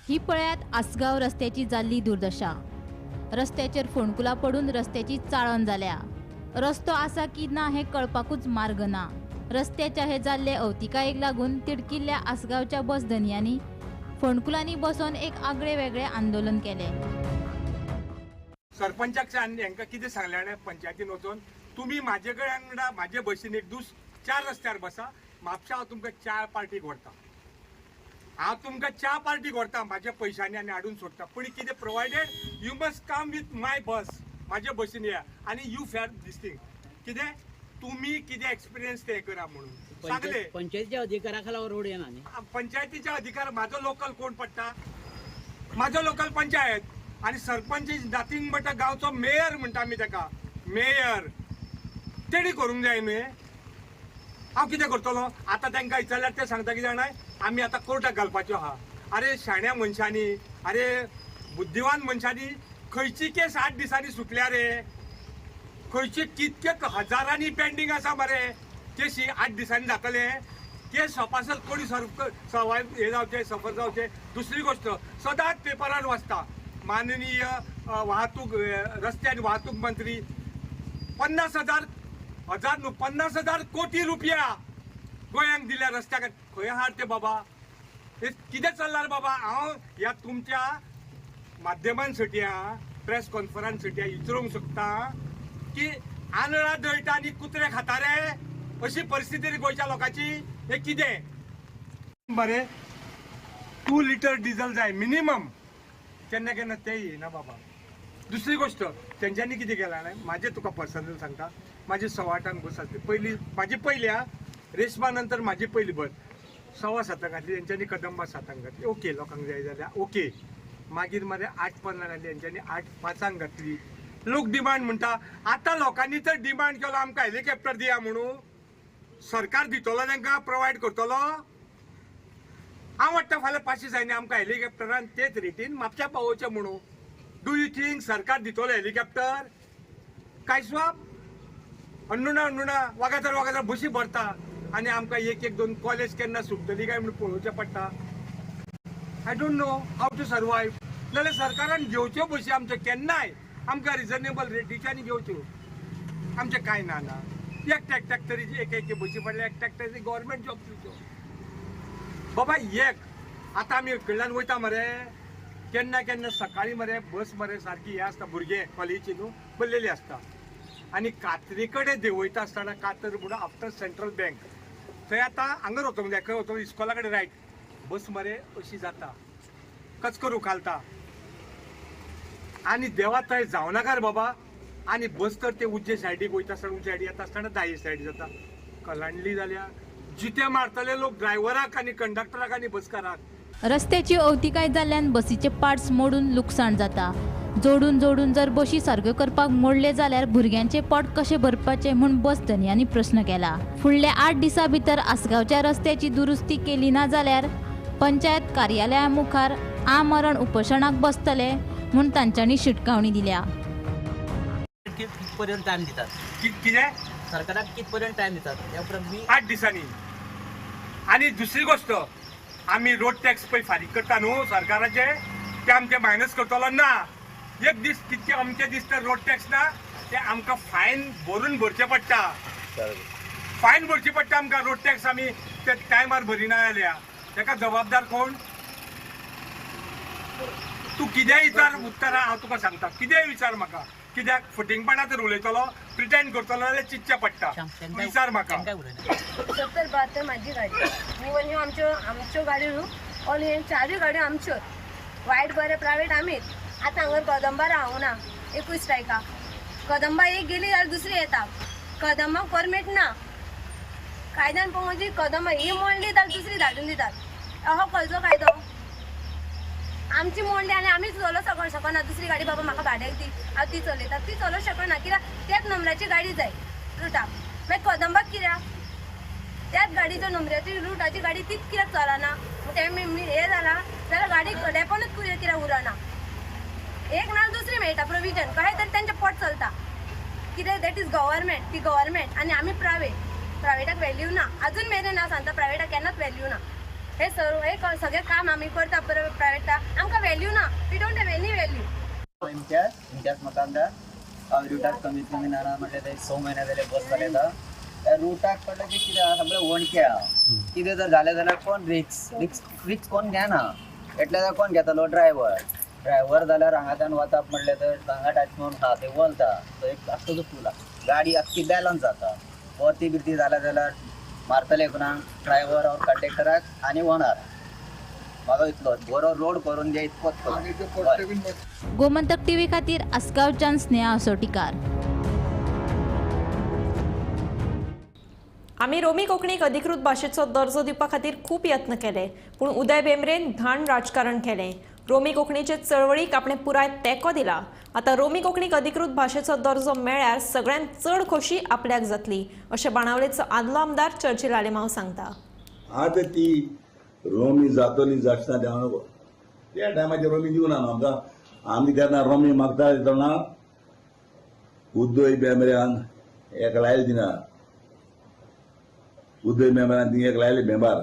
ही पळयात आसगांव रस्त्याची जाल्ली दुर्दशा. रस्त्याचेर फोंडकुलां पडून रस्त्याची चाळण जाल्या. रस्तो आसा की ना हें कळपाकूच मार्ग ना. रस्त्याच्या हे जाल्ले अवतिकायेक लागून तिडकिल्ल्या आसगांवच्या बस धनयांनी फोंडकुलांनी बसोन एक आगळे वेगळे आंदोलन केलें. सरपंचाक हांकां कितें सांगलें जाणा, पंचायतीन वचोन तुमी म्हाजे कडेन वांगडा म्हाजे बशीन एक दीस 4 रस्त्यार बसा, म्हापशा हांव तुमकां 4 पार्टीक व्हरता, हांव तुमकां 4 पार्टीक व्हरता म्हाज्या पयशांनी आनी हाडून सोडटा, पूण कितें provided you must come with my bus, म्हाजे बशीन या आनी you fair these thing. कितें तुमी कितें एक्सपिरियन्स ते करा म्हणून सांगले. पंचायतीच्या अधिकारा खाला रोड येना न्ही, पंचायतीच्या अधिकार म्हाजो लोकल कोण पडटा, म्हाजो लोकल पंचायत आनी सरपंच is nothing but गांवचो मेयर म्हणटा आमी ताका, मेयर तेणी करूंक जाय न्ही. हांव कितें करतलो आतां तांकां विचारल्यार ते सांगता कितें जाणा, आमी आतां कोर्टाक घालपाच्यो आहा. अरे शाण्या मनशांनी, अरे बुद्धिवान मनशांनी खंयची केस 8 दिसांनी सुटल्या रे, खंयची कितके हजारांनी पेंडींग आसा मरे केशी 8 दिसांनी जातले, केस सोपासत कोणी सवाय हे जावचे सफर जावचे. दुसरी गोष्ट सदांच पेपरार वाचता माननीय वाहतूक रस्ते आनी वाहतूक मंत्री 50,000 न्हू 50,000 कोटी रुपया गोंयांक दिल्या रस्त्याक, खंय आहात ते बाबा, हे कितें चल्लां रे बाबा. हांव ह्या तुमच्या माध्यमान सटया प्रेस कॉन्फरन्स सटया विचारूंक शकता की आंदळा दळटा आनी कुत्रे खाता रे, अशी परिस्थिती रे गोंयच्या लोकांची. हे कितें बरें 2 लिटर डिझल जाय मिनिमम, केन्ना केन्ना तें येना बाबा. दुसरी गोष्ट तेंच्यांनी कितें केलां जाणा, म्हाजें तुका पर्सनल सांगता, म्हाजी 8:15 बस आसली पयली, म्हाजी पयली आ रेशमा नंतर म्हाजी पयली बस 7:15 घातली तेंच्यांनी, कदंबा 7 घातली, ओके लोकांक जाय जाल्यार ओके. मागीर मरे 8:15 घातली तेंच्यांनी, 8:05 घातली. लोक डिमांड म्हणटा, आतां लोकांनी तर डिमांड केलो आमकां हेलिकॉप्टर दिया म्हणून, सरकार दितलो तांकां प्रोवायड करतलो. हांव वाडटा फाल्यां 5 जायनी आमकां हेलिकॉप्टरान तेच रेटीन म्हापशा पावोवचें म्हणून. Do you think सरकार दितलो हेलिकॉप्टर? काय स्वाप अन्नुणा अन्नुणा वागातर वागातर बशी भरता आनी आमकां 1 1 2 कॉलेज केन्ना सुट्टली काय म्हणून पळोवचें पडटा. I don't know how to survive. नाल्यार सरकारान घेवच्यो बशी आमच्यो केन्नाय आमकां रिजनेबल रेटीच्यानी घेवच्यो, आमचें कांय ना ना. एकट्या एकट्याक तरी एक एक बशी पडल्या, एकट्या एकट्याक गव्हर्मेंट जॉब दिवच्यो बाबा. एक आतां आमी कडल्यान वयता मरे केन्ना केन्ना सकाळीं मरे बस मरे सारकी हें आसता, भुरगे कॉलेजी न्हू भरलेली आसता आनी कातरी कडेन देंवयता आसतना, कातर म्हणून आफ्टर सेंट्रल बँक थंय आतां हांगर वचोंक जाय, खंय वचोंक इस्कॉला कडेन रायट बस मरे अशी जाता, कचकर उखालता आनी देवा थंय जावनाका रे बाबा. आनी बस तर ते उज्जे सायडीक वयता आसतना, उज्जे सायडी येता आसतना दाये सायडी जाता, कलांडली जाल्या जिते मारतले लोक ड्रायव्हराक आनी कंडक्टराक आनी बसकाराक. रस्त्याची अवतिकाय जाल्ल्यान बसीचे पार्ट्स मोडून लुकसाण जाता. जोडून जोडून जर बशी सारक्यो करपाक मोडले जाल्यार भुरग्यांचे पोट कशें भरपाचें म्हूण बस धनयांनी प्रस्न केला. फुडल्या 8 दिसां भितर आसगांवच्या रस्त्याची दुरुस्ती केली ना जाल्यार पंचायत कार्यालया मुखार आमरण उपोशणाक बसतले म्हूण तांच्यांनी शिटकावणी दिल्या. कितपर्यंत टायम दितात कितें सरकाराक कितपर्यंत टायम दितात त्या उपरांत 8 दिसांनी. आनी दुसरी गोष्ट आमी रोड टॅक्स पळय फारीक करता न्हू सरकाराचे, ते आमचे मायनस करतलो ना. एक दीस कितके अमके दीस तर रोड टॅक्स ना, ते आमकां फायन भरून भरचें पडटा, फायन भरची पडटा आमकां. रोड टॅक्स आमी ते टायमार भरिना जाल्यार ताका जबाबदार कोण? तूं कितेंय विचार उत्तरां हांव तुका सांगता, कितेंय विचार म्हाका, कित्याक फटींगपणा तर उलयतलो, प्रिटेंड करतलो जाल्यार चिंतचें पडटा. विचार म्हाका. 70-72 म्हाजी गाडी, इवन ह्यो आमच्यो आमच्यो गाडयो न्हू, ऑल हे 4 गाडयो आमच्योच, वायट बरें प्रायवेट आमीच. आतां हांगर कदंबा रावना, एकूय स्ट्रायका कदंबा एक गेली जाल्यार दुसरी येता. कदंबाक परमीट ना, कायद्यान पळोवंक म्हणजे कदंबा ही मोडली जाल्यार दुसरी धाडून दितात. अहो खंयचो कायदो? आमची मोडली आनी आमीच चलोवंक शकना दुसरी गाडी, बाबा म्हाका भाड्याक दी, हांव ती चलयता, ती चलोवंक शकना कित्याक त्याच नंबराची गाडी जाय रुटाक. मागीर कदंबाक कित्याक त्याच गाडीचो नंबराची रुटाची गाडी तीच कित्याक चलना? तें हें जालां जाल्यार गाडी डेपोनूच कित्याक उरना? एक ना दुसरी मेळटा प्रोविजन, कशें तरी तेंचें पोट चलता. कितें that is government, ती गव्हर्मेंट आनी आमी प्रायवेट. प्रायवेटाक व्हॅल्यू ना अजून मेरेन, हांव सांगता प्रायवेटाक केन्नाच व्हॅल्यू ना. हे सर्व हे सगळें काम आमी करता प्रायवेटाक, आमकां व्हॅल्यू ना. We don't have any value. Imtiaz Imtiaz Makandar. हांव रुटाक कमीत कमी ना म्हटल्यार ते 6 म्हयने जाले बस चलयता. त्या रुटाक पडलें की कितें आहा सगळें वणके आहा. कितें जर जालें जाल्यार कोण रिक्स रिक्स रिक्स कोण घेना. एटले जाल्यार कोण घेतलो ड्रायवर. ड्रायवर जाल्यार हांगाच्यान वचप म्हणलें तर हांगा टच करून आहा ते वलता तो एक आख्खो जो पूल आहा गाडी आख्खी बॅलन्स जाता. परती बिरती जाल्या जाल्यार मारतले कोणाक ड्रायवर और कंडक्टराक आनी ओनर. म्हाजो इतलो बरो रोड करून दे इतकोच. गोमंतक टीव्ही खातीर आसगांवच्यान स्नेहा असोटीकार. आमी रोमी कोंकणीक अधिकृत भाशेचो दर्जो दिवपा खातीर खूब यत्न केले, पूण उदय भेंब्रेन घाण राजकारण केलें. रोमी कोंकणीचे चळवळीक आपणें पुराय तेंको दिला. आतां रोमी कोंकणीक अधिकृत भाशेचो दर्जो मेळ्ळ्यार सगळ्यांत चड खोशी आपल्याक जातली, अशें बाणावलेचो आदलो आमदार चर्चिल आलेमांव सांगता. आतां ती रोमी जातली जातना देंव नको. त्या टायमाचेर रोमी दिवना न्हू आमकां. आमी तेन्ना रोमी मागता तेन्ना उदय भेंब्र्यान एक लायले दिना. उदय भेंब्र्यान थिंग एक लायले भेंबार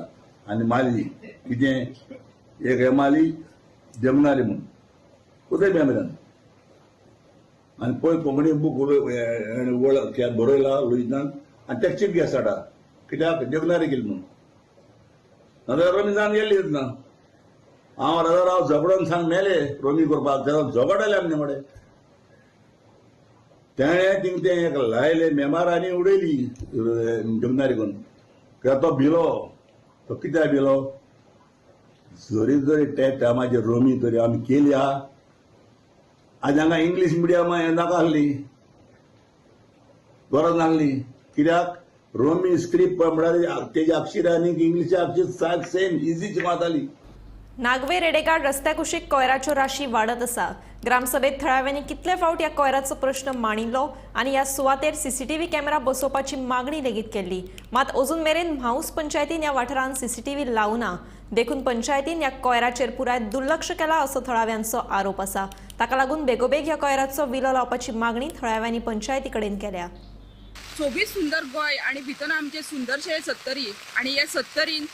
आनी माली कितें एक हे माली जमनारी म्हूण उदय भेंब्र्यान. आनी पळय कोंकणी बूक वळख बरयला लुईजान आनी तेका चीफ गेस्ट हाडा कित्याक देवनारी केली म्हूण. नाजाल्यार रोमी जावन गेल्ली ना. हांव राजा राव झगडोन सांग मेले रोमी करपाक तेन्ना झगडले आमी मडे. तेणें थिंग तें एक लायलें मेमार आनी उडयली जमनारी करून. कित्याक तो भिलो. तो कित्याक भिलो जरी जरी त्या टायमाचेर रोमी तरी आमी केली आहा. आज हांगा इंग्लीश मिडियम हें नाका आसली, गरज नासली. कित्याक रोमी स्क्रिप्ट म्हळ्यार तेजी अक्षरां आनी इंग्लिशे अक्षर सारकें सेम इजी शिकवताली. नागवे रेडेगाड रस्त्या कुशीक कोयराच्यो राशी वाडत आसा. ग्रामसभेत थळाव्यांनी कितले फावट ह्या कोयराचो प्रश्न मांडिल्लो आनी ह्या सुवातेर सीसीटीव्ही कॅमेरा बसोवपाची मागणी लेगीत केल्ली. मात अजून मेरेन म्हाऊस पंचायतीन ह्या वाठारांत सीसीटीव्ही लावना, देखून पंचायतीन ह्या कोयराचेर पुराय दुर्लक्ष केला असो थळाव्यांचो आरोप आसा. ताका लागून बेगोबेग ह्या कोयराचो विलो लावपाची मागणी थळाव्यांनी पंचायती कडेन केल्या. सोबीत सुंदर गोंय आनी भितर आमचें सुंदरशें सत्तरी आनी ह्या सत्तरीन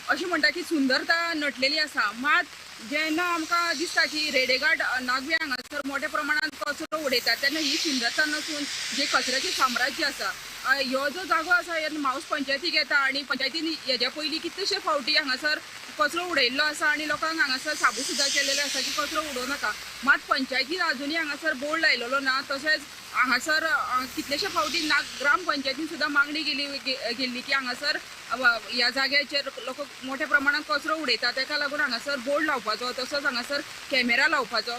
अशें म्हणटा की सुंदरता नटलेली आसा. मात जेन्ना आमकां दिसता की रेडेघाट नागवे हांगासर मोठ्या प्रमाणांत कचरो उडयतात तेन्ना ही सुंदरता नसून जे कचऱ्याचें साम्राज्य आसा ह्यो जो जागो आसा हे म्हाऊस पंचायतीक येता आनी पंचायतीन हेज्या पयलीं कितलेशे फावटी हांगासर कचरो उडयल्लो आसा आनी लोकांक हांगासर साबू सुद्दां केलेले आसा की कचरो उडोवं नाका. मात पंचायतीन आजुनूय हांगासर बोर्ड लायलेलो ना. तशेंच हांगासर कितलेशे फावटी ग्राम पंचायतीन सुद्दां मागणी केल्ली की हांगासर ह्या जाग्याचेर लोक मोठ्या प्रमाणात कचरो उडयता ताका लागून हांगासर बोर्ड लावपाचो, तसोच हांगासर कॅमेरा लावपाचो,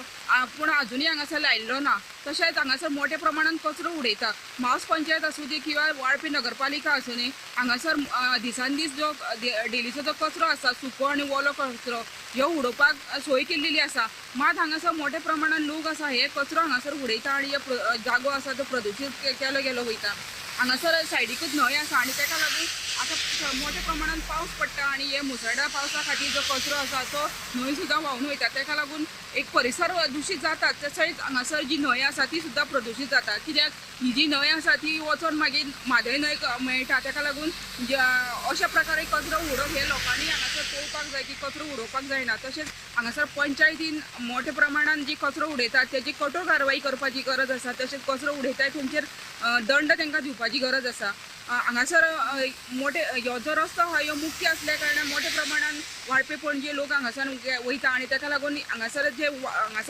पूण आजुनूय हांगासर लायिल्लो ना. तशेंच हांगासर मोठ्या प्रमाणात कचरो उडयता. म्हाऊस पंचायत आसूं दी किंवा वाळपी नगरपालिका आसूं न्ही, हांगासर दिसान दीस जो डेलीचो जो कचरो आसा सुको आनी ओलो कचरो ह्यो उडोवपाक सोय केल्लेली आसा. मात हांगासर मोठ्या प्रमाणात लोक आसा हे कचरो हांगासर उडयता आनी हे जागो आसा तो प्रदुशीत केलो गेलो वयता. हांगासर सायडीकूच न्हंय आसा आनी ताका लागून आतां मोठ्या प्रमाणात पावस पडटा आनी हे मुसळधार पावसा खातीर जो कचरो आसा तो न्हंय सुद्दां व्हांवन वयता. ताका लागून एक परिसर दुशीत जाता. तशेंच हांगासर जी न्हंय आसा ती सुद्दां प्रदुशीत जाता. कित्याक ही जी न्हंय आसा ती वचोन मागीर म्हादय न्हंय मेळटा. ताका लागून अशा प्रकारे कचरो उडोवप हे लोकांनी हांगासर पळोवपाक जाय की कचरो उडोवपाक जायना. तशेंच हांगासर पंचायतीन मोठ्या प्रमाणात जी कचरो उडयतात तेजी कठोर कारवाई करपाची गरज आसा. तशेंच कचरो उडयतात तेंचेर दंड तांकां दिवपाची गरज आसा. हांगासर मोठे ह्यो जो रस्तो आहा ह्यो मुख्य आसल्या कारणान मोठ्या प्रमाणान वाळपे पणजे लोक हांगासर वयता आनी ताका लागून हांगासर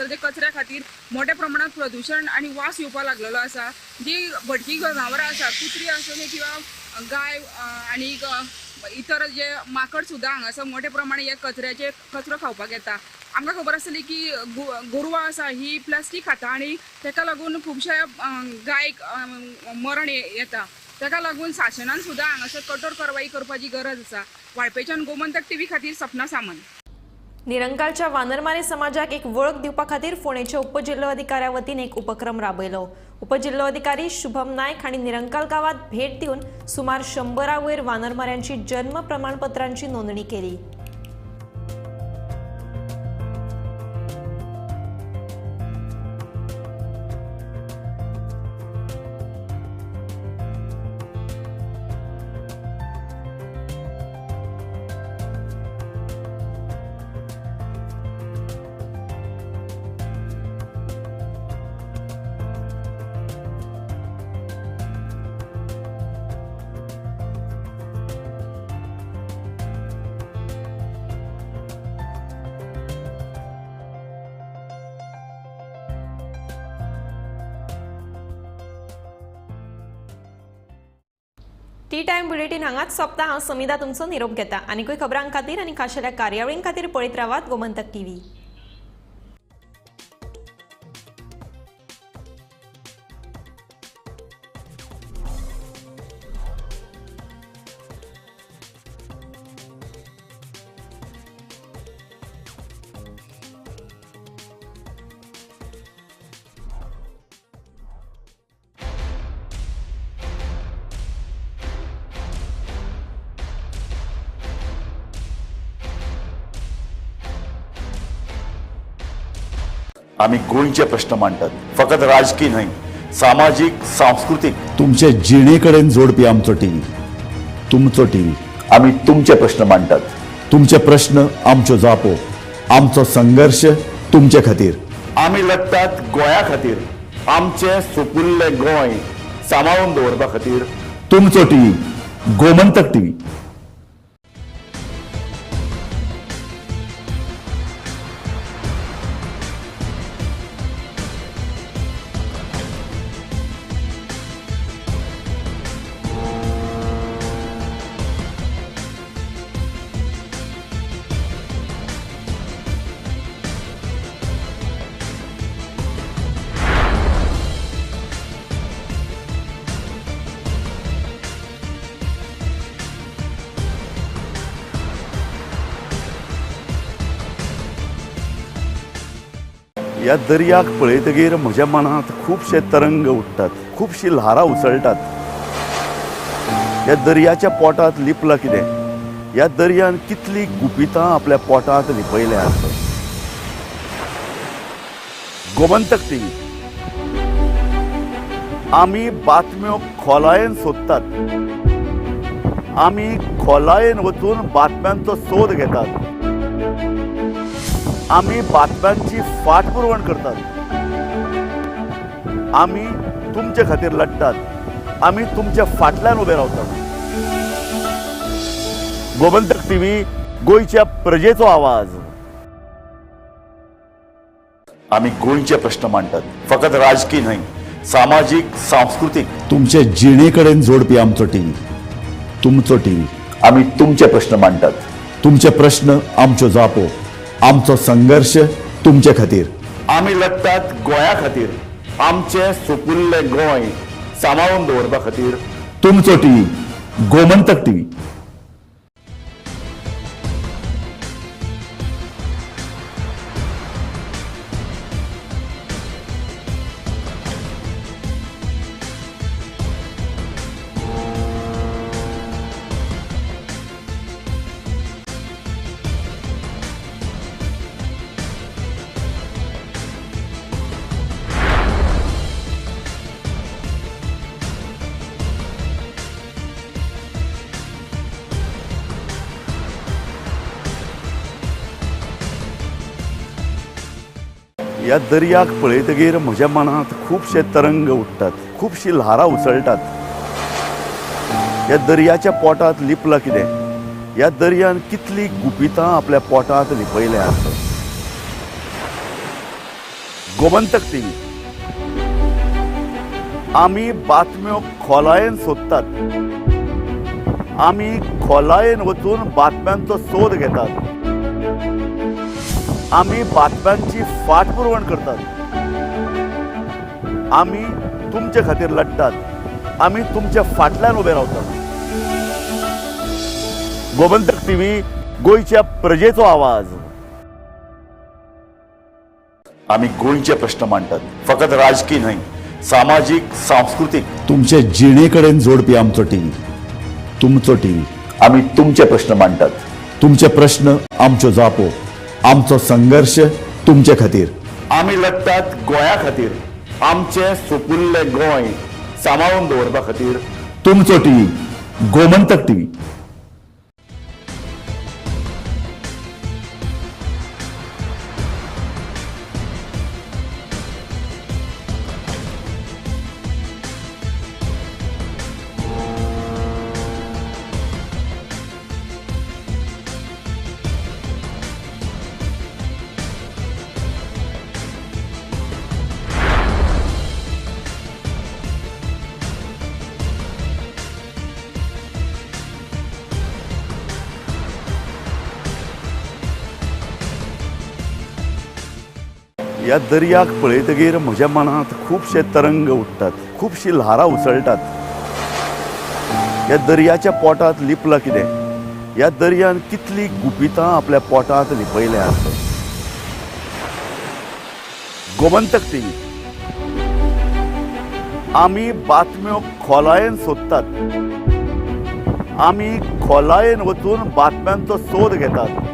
जे कचऱ्या खातीर मोठ्या प्रमाणात प्रदुशण आनी वास येवपाक लागलेलो आसा. जी भटकी जनावरां आसा, कुत्री आसूं किंवा गाय आनी इतर जे माकड सुद्दां हांगासर मोठ्या प्रमाणात ह्या कचऱ्याचे कचरो खावपाक येता. आमकां खबर आसतली की गोरवां आसा ही प्लास्टीक खाता आनी ताका लागून खुबश्या गायक मरण येता. ताका लागून शासनान सुद्दां हांगासर कठोर कारवाई करपाची गरज आसा. वाळपेच्यान गोमंतक टीव्ही खातीर सपना सामंत. निरंकालच्या वानरमारे समाजाक एक वळख दिवपा खातीर फोंडेच्या उपजिल्होधिकाऱ्या वतीन एक उपक्रम राबयलो. उपजिल्होधिकारी शुभम नायक हांणी निरंकाल गांवात भेट दिवन सुमार 100 वयर वानरमाऱ्यांची जन्म प्रमाणपत्रांची नोंदणी केली. टी टायम बुलेटीन हांगाच सोंपता. हांव समिधा तुमचो निरोप घेता. आनीकूय खबरां खातीर आनी खाशेल्या कार्यावळीं खातीर पळयत रावात गोमंतक टीव्ही. आमी गोंयचे प्रश्न मांडटात, फकत राजकीय न्हय, सामाजीक, सांस्कृतीक. तुमचे जिणे कडेन जोडपी आमचो टीव्ही, तुमचो टीव्ही. आमी तुमचे प्रश्न मांडटात, तुमचे प्रश्न आमच्यो जापो, आमचो संघर्श तुमचे खातीर. आमी लढटात गोंया खातीर, आमचें सुपुल्लें गोंय सांबाळून दवरपा खातीर. तुमचो टीव्ही, गोमंतक टीव्ही. ह्या दर्याक पळयतगीर म्हज्या मनांत खुबशे तरंग उठ्ठात, खुबशी ल्हारां उसळटात. ह्या दर्याच्या पोटांत लिपलां कितें? ह्या दर्यान कितलीं गुपितां आपल्या पोटांत लिपयल्यांत. गोमंतक टीव्ही. आमी बातम्यो खोलायेन सोदतात, आमी खोलायेन वचून बातम्यांचो सोद घेतात, आमी बातम्यांची फाटपुरवण करतात, आमी तुमचे खातीर लढटात, आमी तुमच्या फाटल्यान उबे रावतात. गोमंतक टीव्ही, गोंयच्या प्रजेचो आवाज. आमी गोंयचे प्रश्न मांडटात, फकत राजकीय न्हय, सामाजीक, सांस्कृतीक. तुमचे जिणे कडेन जोडपी आमचो टीव्ही, तुमचो टीव्ही. आमी तुमचे प्रश्न मांडटात, तुमचे प्रश्न आमच्यो जापो, आमचो संघर्श तुमचे खातीर. आमी लढटात गोंया खातीर, आमचें सुपुल्लें गोंय सांबाळून दवरपा खातीर. तुमचो टीव्ही, गोमंतक टीव्ही. ह्या दर्याक पळयतगीर म्हज्या मनांत खुबशे तरंग उठ्ठात, खुबशी ल्हारां उसळटात. ह्या दर्याच्या पोटांत लिपलां कितें? ह्या दर्यान कितलीं गुपितां आपल्या पोटांत लिपयल्यांत. गोमंतक टीव्ही. आमी बातम्यो खोलायेन सोदतात, आमी खोलायेन वचून बातम्यांचो सोद घेतात, आमी बातम्यांची फाटपुरवण करतात, आमी तुमचे खातीर लढटात, आमी तुमच्या फाटल्यान उबे रावतात. गोमंतक टीव्ही, गोंयच्या प्रजेचो आवाज. आमी गोंयचे प्रश्न मांडटात, फकत राजकीय न्हय, सामाजीक, सांस्कृतीक. तुमचे जिणे कडेन जोडपी आमचो टीव्ही, तुमचो टीव्ही. आमी तुमचे प्रश्न मांडटात, तुमचे प्रश्न आमच्यो जापो, आमचो संघर्श तुमचे खातीर. आमी लढटात गोंया खातीर, आमचें सुपुल्लें गोंय सांबाळून दवरपा खातीर. तुमचो टीव्ही, गोमंतक टीव्ही. ह्या दर्याक पळयतगीर म्हज्या मनांत खुबशे तरंग उठ्ठात, खुबशीं ल्हारां उसळटात. ह्या दर्याच्या पोटांत लिपलां कितें? ह्या दर्यान कितलीं गुपितां आपल्या पोटांत लिपयल्यांत. गोमंतक टीव्ही आमी बातम्यो खोलायेन सोदतात, आमी खोलायेन वचून बातम्यांचो सोद घेतात,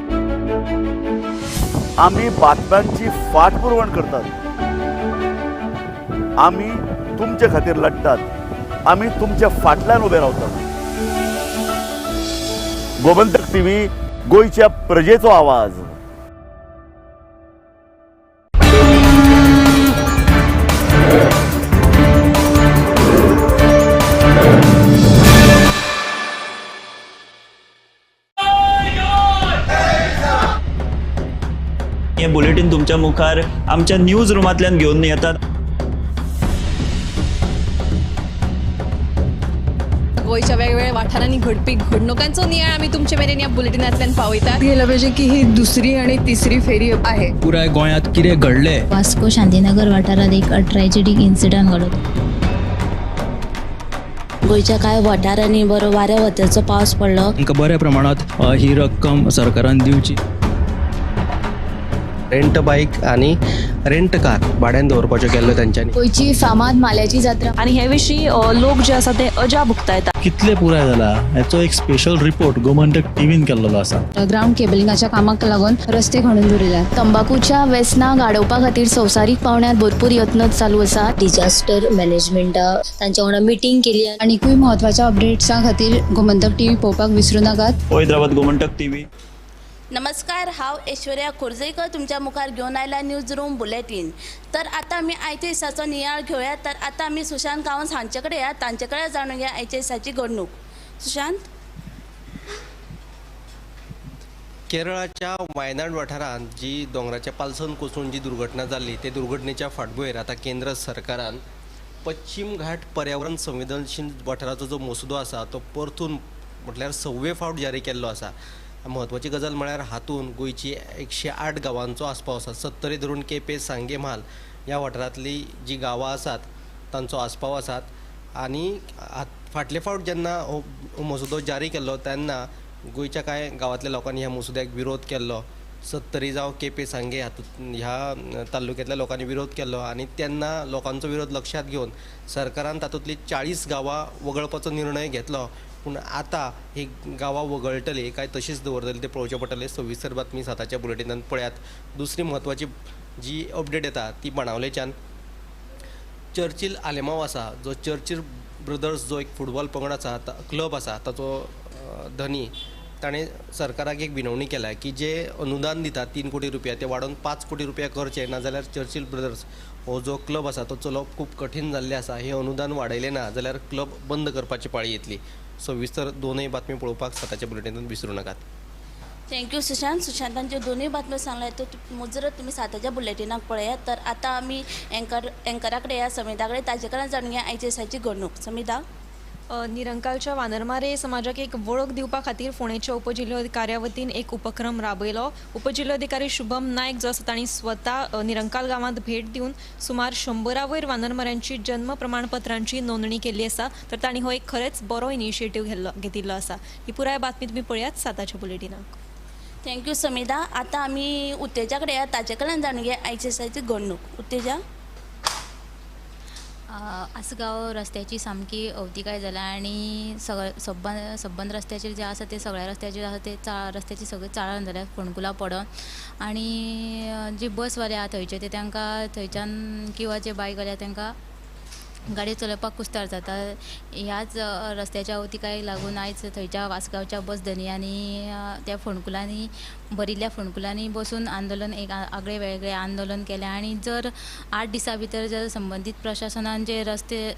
आमी बातम्यांची फाटपुरवण करतात, आमी तुमचे खातीर लढतात, आमी तुमच्या फाटल्यान उबे रावतात. गोमंतक टीव्ही, गोंयच्या प्रजेचो आवाज. हें बुलेटीन तुमच्या मुखार आमच्या न्यूज रुमांतल्यान घेवन येतात. गोंयच्या वेगवेगळ्या वाठारांनी घडपी घडणुकांचो नियाळ आमी तुमचे मेरेन ह्या बुलेटिनांतल्यान पावयतात. गेलं पाहिजे की ही दुसरी आणि तिसरी फेरी आहे. पुराय गोंयांत कितें घडलें. वास्को शांतीनगर वाठारांत एक ट्रॅजेडीक इन्सिडंट घडलो. गोंयच्या कांय वाठारांनी बरो वाऱ्या वताचो पावस पडलो. तांकां बऱ्या प्रमाणांत ही रक्कम सरकारान दिवची. रेंट बाईक आणि रेंट कार भाड्यान दवरपाच्यो केल्ल्यो तेंच्यांनी. गोंयची फामाद माल्याची जात्रा आनी हे विशीं लोक जे आसा ते अजाप उक्तायता. कितले पुराय जाला हेचो एक स्पेशल रिपोर्ट गोमंतक टीव्हीन केल्लो आसा. ग्राउंड केबलिंगाच्या कामाक लागून रस्ते खणून दवरिल्यात. तंबाकूच्या वेसनाक आडोवपा खातीर संवसारीक पावंड्यार भरपूर यत्न चालू आसा. डिजास्टर मॅनेजमेंटा तांच्या वांगडा मिटींग केली. आनीकूय म्हत्वाच्या अपडेट्सां खातीर गोमंतक टीव्ही पळोवपाक विसरूं नाकात. पळयत रावात गोमंतक टीव्ही. नमस्कार, हांव ऐश्वर्या खोर्जेकर तुमच्या मुखार घेवन आयला न्यूज रूम बुलेटीन. तर आतां आमी आयच्या दिसाचो नियाळ घेवया. तर आतां आमी सुशांत गांवस हांचे कडेन या, तांचे कडेन जाणून घेया आयच्या दिसाची घडणूक. सुशांत, केरळाच्या वायनाड वाठारांत जी दोंगराच्या पालसन कोसळून जी दुर्घटना जाल्ली ते दुर्घटनेच्या फाटभुंयेर आतां केंद्र सरकारान पश्चिम घाट पर्यावरण संवेदनशील वाठाराचो जो मसुदो आसा तो परतून म्हटल्यार 6वे फावट जारी केल्लो आसा. म्हत्वाची गजाल म्हळ्यार हातूंत गोंयची 108 गांवांचो आस्पाव आसा. 70 धरून केपें, सांगें म्हाल ह्या वाठारांतली जी गांवां आसात तांचो आस्पाव आसात. आनी फाटले फावट जेन्ना हो मसुदो जारी केल्लो तेन्ना गोंयच्या कांय गांवांतल्या लोकांनी ह्या मसुद्याक विरोध केल्लो. 70 जावं केपें, सांगें हातूंत ह्या तालुक्यांतल्या लोकांनी विरोध केल्लो आनी तेन्ना लोकांचो विरोध लक्षांत घेवन सरकारान तातूंतली 40 गांवां वगळपाचो निर्णय घेतलो. पूण आतां ही गांवां वगळटली काय तशीच दवरतली तें पळोवचें पडटलें. सविस्तर बातमी 7च्या बुलेटिनांत पळयात. दुसरी म्हत्वाची जी अपडेट येता ती बाणावलेच्यान. चर्चील आलेमाव आसा, जो चर्चील ब्रदर्स जो एक फुटबॉल पंगड आसा, क्लब आसा, ताचो धनी, ताणें सरकाराक एक विनवणी केल्या की जे अनुदान दिता 3 कोटी रुपया ते वाडोवन 5 कोटी रुपया करचे, नाजाल्यार चर्चील ब्रदर्स हो जो क्लब आसा तो चलोवप खूब कठीण जाल्लें आसा. हें अनुदान वाडयलें ना जाल्यार क्लब बंद करपाची पाळी येतली. सविस्तर दोनूय बातमी पळोवपाक 7च्या बुलेटिनांत विसरूं नाकात. Thank you Sushant. सुशांतांच्यो दोनूय बातम्यो सांगल्या त्यो मुजरत तुमी 7च्या बुलेटिनाक पळयात. तर आतां आमी एंकरा कडेन या, समिता कडेन, ताचे कडेन जाणून घेया आयच्या दिसाची घडणूक. समिता, निरंकालच्या वानरमारे समाजाक एक वळख दिवपा खातीर फोंडेच्या उपजिल्होधिकाऱ्या वतीन एक उपक्रम राबयलो. उपजिल्होधिकारी शुभम नायक जो आसा तांणी स्वता निरंकाल गांवांत भेट दिवन सुमार 100 वयर वानरमाऱ्यांची जन्म प्रमाणपत्रांची नोंदणी केल्ली आसा. तर तांणी हो एक खरेंच बरो इनिशिएटीव घेतिल्लो आसा. ही पुराय बातमी तुमी पळयात 7च्या बुलेटिनाक. Thank you Samita. आतां आमी उत्तेजा कडेन या, ताचे कडेन जाणून घेया आयच्या दिसाची घडणूक. उत्तेजा, आसगांव रस्त्याची सामकी अवतिकाय जाल्या आनी सबंद रस्त्याचेर जे आसा ते सगळ्या रस्त्याचेर आसा ते रस्त्याची सगळी चाळण जाल्या, फोंडकुलां पडोन. आनी जी बसवाले आहा थंयचे ते तांकां थंयच्यान किंवा जे बायकवाले आहा तांकां गाडी चलोवपाक कुस्तार जाता. ह्याच रस्त्याच्या अवतिकायेक लागून आयज थंयच्या वासगांवच्या बस धनयांनी त्या फोंडकुलांनी भरिल्ल्या फोंडकुलांनी बसून आंदोलन एक आगळे वेगळे आंदोलन केलें. आनी जर 8 दिसां भितर जर संबंदीत प्रशासनान जे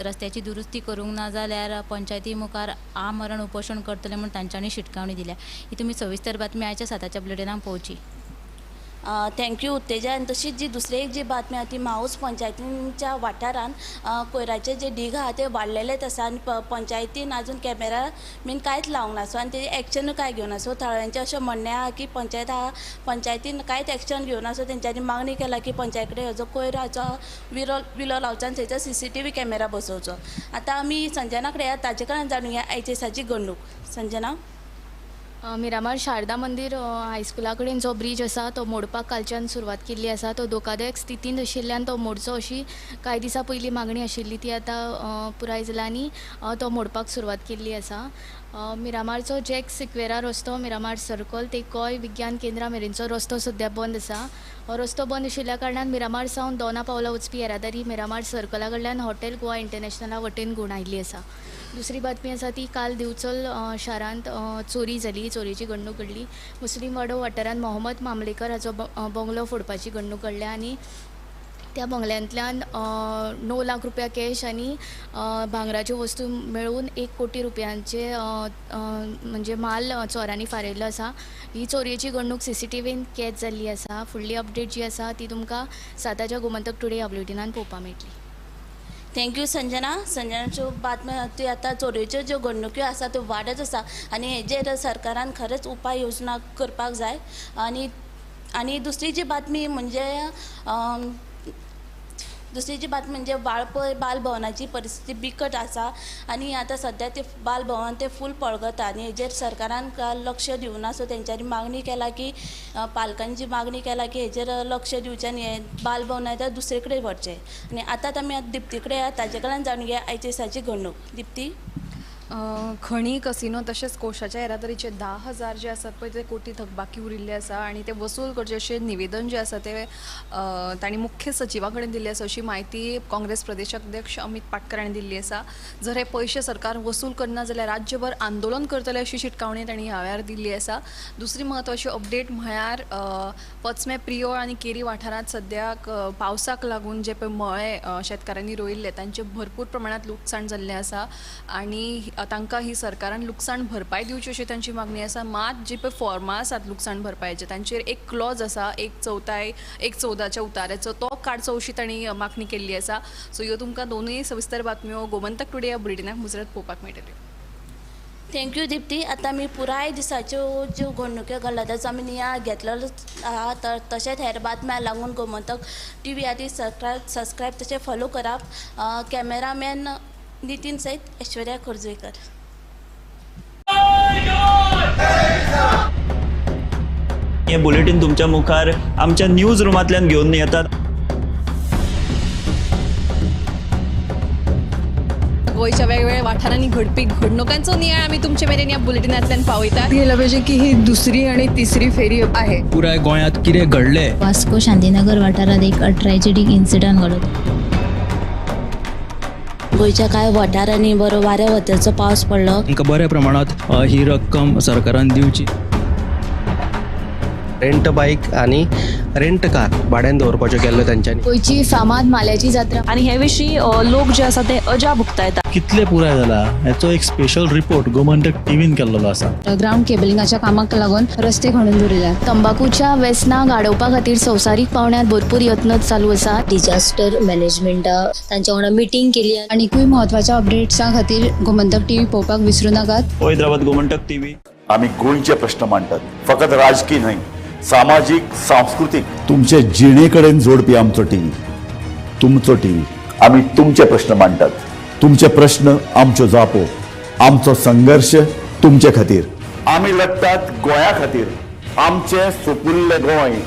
रस्त्याची दुरुस्ती करूंक ना जाल्यार पंचायती मुखार आमरण उपोशण करतले म्हूण तांच्यांनी शिटकावणी दिल्या. ही तुमी सविस्तर बातमी आयच्या 7च्या बुलेटिनाक पळोवची. Thank you Utteja. आनी तशीच जी दुसरी एक जी बातमी आहा ती माऊस पंचायतीच्या वाठारान कोयराचे जे ढीग आहा ते वाडलेलेच आसा आनी पंचायतीन आजून कॅमेरा बीन कांयच लावंक ना. सो आनी तेजें एक्शनूय कांय घेवना. सो थळाव्यांचें अशें म्हणणें आहा की पंचायत आहा पंचायतीन कांयच एक्शन घेवना. सो तेंच्यांनी मागणी केला की पंचायत कडेन हेजो कोयर हाचो विलो लावचो आनी थंयसर CCTV camera बसोवचो. आतां आमी संजना कडेन या, ताजे कडेन जाणुया आयचे दिसाची घडणूक. संजना, मिरामार शारदा मंदीर हायस्कुला कडेन जो ब्रीज आसा तो मोडपाक कालच्यान सुरवात केल्ली आसा. तो धोकादायक स्थितींत आशिल्ल्यान तो मोडचो अशी कांय दिसां पयलीं मागणी आशिल्ली, ती आतां पुराय जाल्या आनी तो मोडपाक सुरवात केल्ली आसा. मिरामारचो जॅक सिक्वेरा रस्तो, मिरामार सर्कल ते गोंय विज्ञान केंद्रा मेरेनचो रस्तो सद्या बंद आसा. हो रस्तो बंद आशिल्ल्या कारणान मिरामार सावन दोना पावला वचपी येरादारी मिरामार सर्कला कडल्यान हॉटेल गोवा इंटरनॅशनला वटेन घुंवडायल्ली आसा. दुसरी बातमी आसा ती काल दिवचल शारांत चोरी जाली, चोरयेची घडणूक घडली. मुस्लीम वाडो वाठारांत मोहम्मद मामलेकर हाचो बंगलो फोडपाची घडणूक घडल्या आनी त्या बंगल्यांतल्यान 9 लाख रुपया कॅश आनी भांगराच्यो वस्तू मेळून 1 कोटी रुपयांचे म्हणजे माल चोरांनी फारयल्लो आसा. ही चोरयेची घडणूक CCTVन कॅच जाल्ली आसा. फुडली अपडेट जी आसा ती तुमकां 7च्या गोमंतक टुडे ह्या बुलेटिनान पळोवपाक मेळटली. Thank you Sanjana. संजनाच्यो बातम्यो त्यो आतां चोरयेच्यो ज्यो घडणुक्यो आसा त्यो वाडत आसा आनी हेजेर सरकारान खरेंच उपाय योजना करपाक जाय. आनी आनी दुसरी जी बातमी म्हणजे वाळपय बाल भवनाची परिस्थिती बिकट आसा आनी आतां सद्या ते बाल भवन ते फूल पळगता आनी हेजेर सरकारान लक्ष दिवना. सो तेंच्यांनी मागणी केला की पालकांची मागणी केला की हेजेर लक्ष दिवचें आनी हें बाल भवन आतां दुसरे कडेन व्हरचें. आनी आतां आमी दिप्ती कडेन ताजे कडल्यान जाणून आयचे दिसाची घडणूक. दिप्ती, खणी कसिनो तशेंच कोशाच्या येरादारीचे 10,000 जे आसात पळय ते कोटी थकबाकी उरिल्ले आसा आनी ते वसूल करचे अशें निवेदन जें आसा तें तांणी मुख्य सचिवा कडेन दिल्लें आसा अशी म्हायती काँग्रेस प्रदेशाध्यक्ष अमित पाटकर हांणी दिल्ली आसा. जर हे पयशे सरकार वसूल करना जाल्यार राज्यभर आंदोलन करतले अशी शिटकावणी तांणी ह्या वेळार दिल्ली आसा. दुसरी म्हत्वाची अपडेट म्हळ्यार पचमे प्रियोळ आनी केरी वाठारांत सद्याक पावसाक लागून जे पळय मळे शेतकारांनी रोयिल्ले तांचें भरपूर प्रमाणांत लुकसाण जाल्लें आसा आनी तांकां ही सरकारान लुकसाण भरपाय दिवची अशी तांची मागणी आसा. मात जी पळय फॉर्मां आसात लुकसाण भरपायेचे तांचेर एक क्लॉज आसा 1/14 उतार्याचो तो काडचो अशी तांणी मागणी केल्ली आसा. सो ह्यो तुमकां दोनूय सविस्तर बातम्यो गोमंतक टुडे ह्या बुलेटिनाक मुजरत पळोवपाक मेळटल्यो. Thank you Dipti. आतां आमी पुराय दिसाच्यो ज्यो घडणुक्यो घडल्या ताचो आमी नियाळ घेतलेलो आहा. तर तशेंच हेर बातम्या लागून गोमंतक टीव्ही आदी सबस्क्रायब तशें फॉलो कराप. कॅमेरामॅन नितीन सयत ऐश्वर्या खोर्जुवेकर. हे बुलेटिन तुमच्या मुखार आमच्या न्यूज रुमांतल्यान घेवन येतात. गोंयच्या वेगवेगळ्या वाठारांनी घडपी घडणुकांचो नियाळ आमी तुमचे मेरेन ह्या बुलेटिनांतल्यान पावयतात. गेलं पाहिजे की ही दुसरी आणि तिसरी फेरी आहे. पुराय गोंयांत कितें घडलें, वास्को शांतीनगर वाठारांत एक ट्रॅजेडीक इन्सिडंट घडलो. गोंयच्या कांय वाठारांनी बरो वाऱ्या वताचो पावस पडलो. तांकां बऱ्या प्रमाणांत ही रक्कम सरकारान दिवची. रेंट बायक आनी रेंट कार भाड्यान दवरपाच्यो केल्ल्यो तांच्यांनी. गोंयची फामाद माल्याची जात्रा आनी हे विशीं लोक जे आसा ते अजाप उक्तायतात. कितले पुराय जाला हेचो एक स्पेशल रिपोर्ट गोमंतक टीव्हीन केल्लो आसा. ग्रावंड केबलिंगाच्या कामाक लागून रस्ते खणून दवरिल्यात. तंबाकूच्या वेसनाक आडोवपा खातीर संवसारीक पावंड्यार भरपूर यत्न चालू आसा. डिजास्टर मॅनेजमेंटा तांच्या वांगडा मिटींग केली. आनीकूय म्हत्वाच्या अपडेट्सां खातीर गोमंतक टीव्ही पळोवपाक विसरूं नाकात. हैदराबाद गोमंतक टीव्ही. आमी गोंयचे प्रश्न मांडटात, फकत राजकीय न्हय, सामाजीक, सांस्कृतीक, तुमचे जिणे कडेन जोडपी आमचो टीव्ही, तुमचो टीव्ही. आमी तुमचे प्रश्न मांडटात, तुमचे प्रश्न आमच्यो जापो, आमचो संघर्श तुमचे खातीर. आमी लढटात गोंया खातीर, आमचें सुपुल्लें गोंय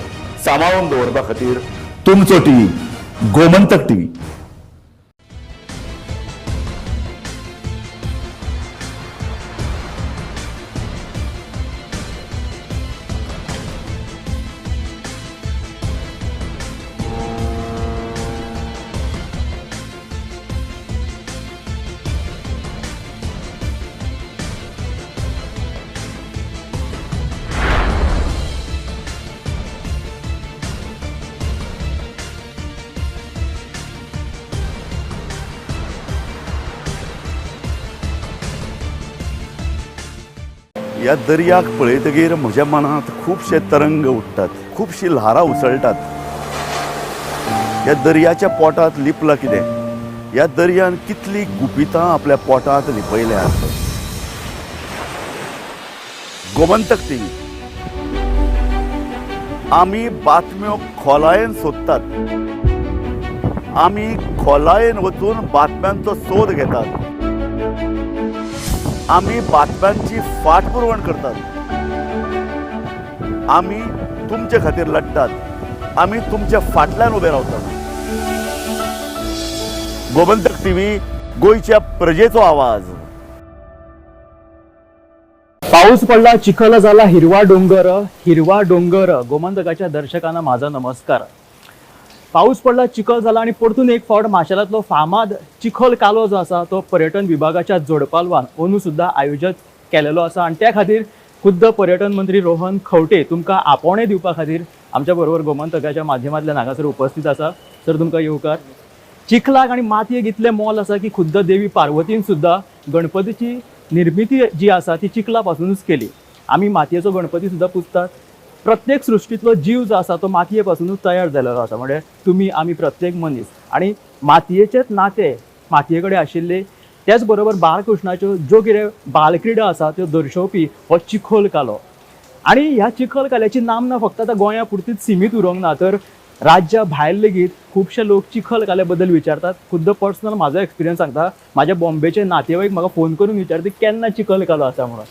सांबाळून दवरपा खातीर. तुमचो टीव्ही, गोमंतक टीव्ही. ह्या दर्याक पळयतगीर म्हज्या मनांत खुबशे तरंग उठ्ठात, खुबशीं ल्हारां उसळटात. ह्या दर्याच्या पोटांत लिपलां कितें? ह्या दर्यान कितलीं गुपितां आपल्या पोटांत लिपयल्यांत. गोमंतक टीव्ही, आमी बातम्यो खोलायेन सोदतात, आमी खोलायेन वचून बातम्यांचो सोद घेतात, आमी बातम्यांची फाटपुरवण करतात, आमी तुमचे खातीर लढटात, आमी तुमच्या फाटल्यान उबे रावतात. गोमंतक टीव्ही, गोंयच्या प्रजेचो आवाज. पाऊस पडला, चिखल झाला, हिरवा डोंगर, हिरवा डोंगर. गोमंतकाच्या दर्शकांना माझा नमस्कार. पाऊस पडला, चिखल झाला आणि परतून एक फावट माशेलांतलो फामाद चिखल कालो जो आसा तो पर्यटन विभागाच्या जोडपालवान अंदू सुद्दां आयोजीत केलेलो आसा आनी त्या खातीर खुद्द पर्यटन मंत्री रोहन खंवटे तुमकां आपोवणें दिवपा खातीर आमच्या बरोबर गोमंतकाच्या माध्यमांतल्यान हांगासर उपस्थित आसा. सर, तुमकां येवकार. चिखलाक आनी मातयेक इतलें मोल आसा की खुद्द देवी पार्वतीन सुद्दां गणपतीची निर्मिती जी आसा ती चिखला पासुनूच केली. आमी मातयेचो गणपती सुद्दां पुजतात. प्रत्येक सृश्टींतलो जीव जो आसा तो मातये पासुनूच तयार जालेलो आसा. म्हणजे तुमी आमी प्रत्येक मनीस आनी मातयेचेच नातें मातये कडेन आशिल्ले. त्याच बरोबर बाळकृष्णाच्यो ज्यो कितें बालक्रिडा आसा त्यो दर्शोवपी हो चिखल कालो. आनी ह्या चिखल काल्याची नामना फक्त आतां गोंया पुरतीच सिमीत उरूंक ना, तर राज्या भायर लेगीत खुबशे लोक चिखल काल्या बद्दल विचारतात. खुद्द पर्सनल म्हाजो एक्सपिरियन्स सांगता, म्हाज्या बॉम्बेचे नातेवाईक म्हाका फोन करून विचारता केन्ना चिखल कालो आसा म्हणून.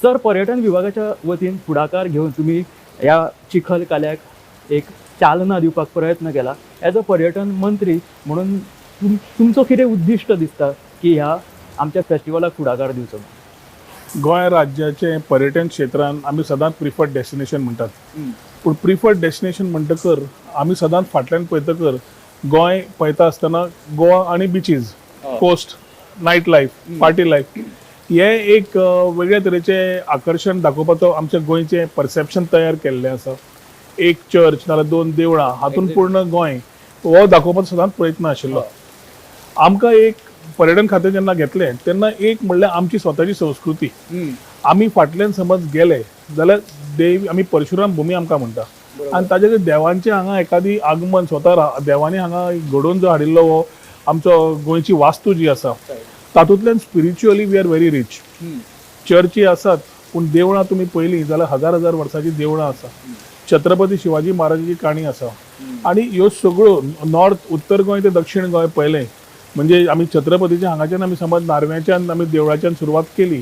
सर, पर्यटन विभागाच्या वतीन फुडाकार घेवन तुमी ह्या चिखल काल्याक एक चालना दिवपाक प्रयत्न केला. एज अ पर्यटन मंत्री म्हणून तुमचो कितें उद्दिश्ट दिसता की ह्या आमच्या फेस्टिवलाक फुडाकार दिवचो? गोंय राज्याचें पर्यटन क्षेत्रान आमी सदांच प्रिफर्ड डेस्टिनेशन म्हणटात. पूण प्रिफर्ड डेस्टिनेशन म्हणटकर आमी सदांच फाटल्यान पळयतकर गोंय पळयता आसतना गोवा आनी beaches, coast, night life, party life हे एक वेगळे तरेचें आकर्शण दाखोवपाचो आमच्या गोंयचें परसेप्शन तयार केल्लें आसा. एक चर्च नाजाल्यार दोन देवळां हातूंत पूर्ण गोंय हो दाखोवपाचो सदांच प्रयत्न आशिल्लो. आमकां एक पर्यटन खातें जेन्ना घेतलें तेन्ना एक म्हणल्यार आमची स्वताची संस्कृती आमी फाटल्यान समज गेले जाल्यार देव आमी परशुराम भूमी आमकां म्हणटा आनी ताजे खातीर देवांचें हांगा एखादी आगमन स्वता देवांनी हांगा घडोवन जो हाडिल्लो हो आमचो गोंयची वास्तू जी आसा तातूंतल्यान spiritually we are very rich. चर्ची आसात पूण देवळां तुमी पळयलीं जाल्यार हजार हजार वर्सांची देवळां आसा. छत्रपती शिवाजी महाराजाची काणी आसा आनी ह्यो सगळ्यो नॉर्थ उत्तर गोंय ते दक्षिण गोंय पळयलें म्हणजे आमी छत्रपतीच्या हांगाच्यान आमी समज नार्व्याच्यान आमी देवळाच्यान सुरवात केली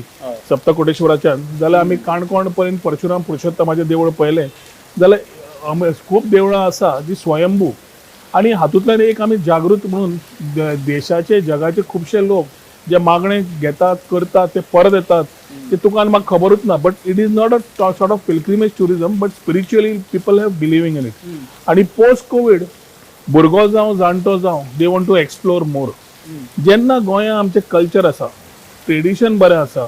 सप्तकोटेश्वराच्यान जाल्यार आमी काणकोण पर्यंत परशुराम पुरुषोत्तमाचें देवूळ पळयलें जाल्यार खूब देवळां आसा जी स्वयंभू. आनी हातूंतल्यान एक आमी जागृत म्हणून देशाचे जगाचे खुबशे लोक जे मागणे घेतात करतात ते परत येतात ते तुका आनी म्हाका खबरूच ना. But it is not a sort of pilgrimage tourism but spiritually people have believing in it. आनी पोस्ट कोवीड भुरगो जावं जाणटो जावं they want to explore more. जेन्ना गोंया आमचें कल्चर आसा, ट्रेडिशन बरें आसा,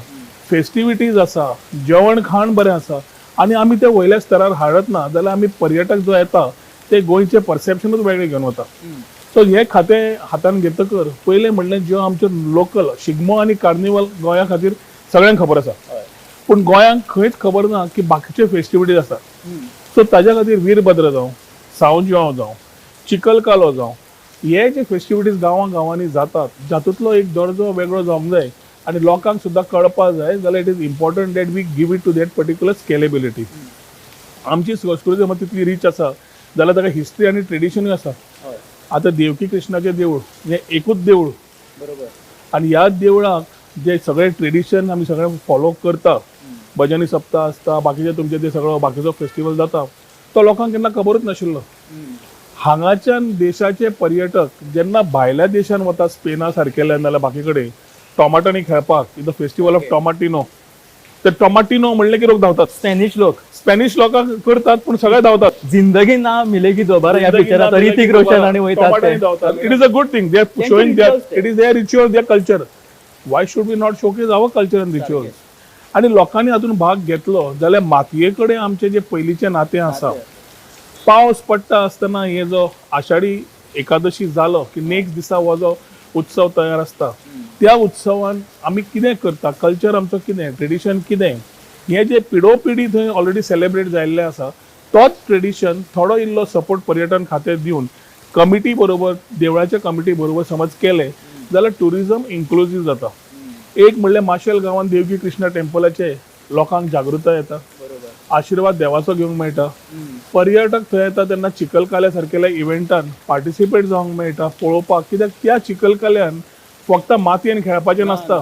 फेस्टिविटीज आसा, जेवण खाण बरें आसा आनी आमी ते वयल्या स्तरार हाडत ना जाल्यार आमी पर्यटक जो येता ते गोंयचें परसेप्शनूच वेगळें घेवन वता. सो हें खातें हातान घेतकर पयलें म्हणल्यार ज्यो आमच्यो लोकल शिगमो आनी कार्निवल गोंया खातीर सगळ्यांक खबर आसा पूण गोंयांक खंयच खबर ना की बाकीच्यो फेस्टिविटीज आसा. सो ताज्या खातीर वीरभद्र जावं, सावंत जुआंव जावं, चिखल कालो जावं, हे जे फेस्टिविटीज गांवां गांवांनी जातात जातूंतलो एक दर्जो वेगळो जावंक जाय आनी लोकांक सुद्दां कळपाक जाय जाल्यार it is important that we give it to that particular scalability. आमची संस्कृती मात तितली रीच आसा जाल्यार ताका हिस्ट्री आनी ट्रेडिशनूय आसा. आतां देवकी कृष्णाचें देवूळ हें एकूच देवूळ बरोबर आनी ह्या देवळाक जे सगळे ट्रेडिशन आमी सगळे फॉलो करता, भजनी सप्ताह आसता, बाकीचे तुमचे ते सगळो बाकीचो फेस्टिवल जाता तो लोकांक केन्ना खबरूच नाशिल्लो. हांगाच्यान देशाचे पर्यटक जेन्ना भायल्या देशान वता स्पेना सारकेल्या नाजाल्यार बाकी कडेन टोमाटांनी खेळपाक, the festival of Tomatino, ते टोमाटिनो म्हणले की लोक धांवतात. स्पॅनिश लोक, स्पॅनिश लोकांक करतात पूण सगळे धांवतात. जिंदगी ना मिलेगी दोबारा ह्या पिक्चरात ऋतिक रोशन आनी वयतात. It is a good thing, they are showing their, it is their ritual, their culture. Why should we not showcase our culture and rituals? आनी लोकांनी हातूंत भाग घेतलो जाल्यार मातये कडेन आमचें जें पयलींचें नातें आसा, पावस पडटा आसतना हे जो आषाढी एकादशी जालो की नेक्स्ट दिसा हो जो उत्सव तयार आसता त्या उत्सवान आमी कितें करता, कल्चर आमचो कितें, ट्रेडिशन कितें, हें जें पिढो पिढी थंय ऑलरेडी सेलेब्रेट जाल्लें आसा, तोच ट्रेडिशन थोडो इल्लो सपोर्ट पर्यटन खातें दिवन कमिटी बरोबर, देवळाच्या कमिटी बरोबर समज केलें जाल्यार ट्युरिजम इन्क्लुजीव जाता. एक म्हणल्यार माशेल गांवांत देवकी कृष्णा टेम्पलाचे लोकांक जागृताय येता, आशिर्वाद देवाचो घेवंक मेळटा. पर्यटक थंय येता तेन्ना चिखलकाल्या सारकेल्या इव्हेंटान पार्टिसिपेट जावंक मेळटा पळोवपाक, कित्याक त्या चिखलकाल्यान फक्त मातयेन खेळपाचें नासता.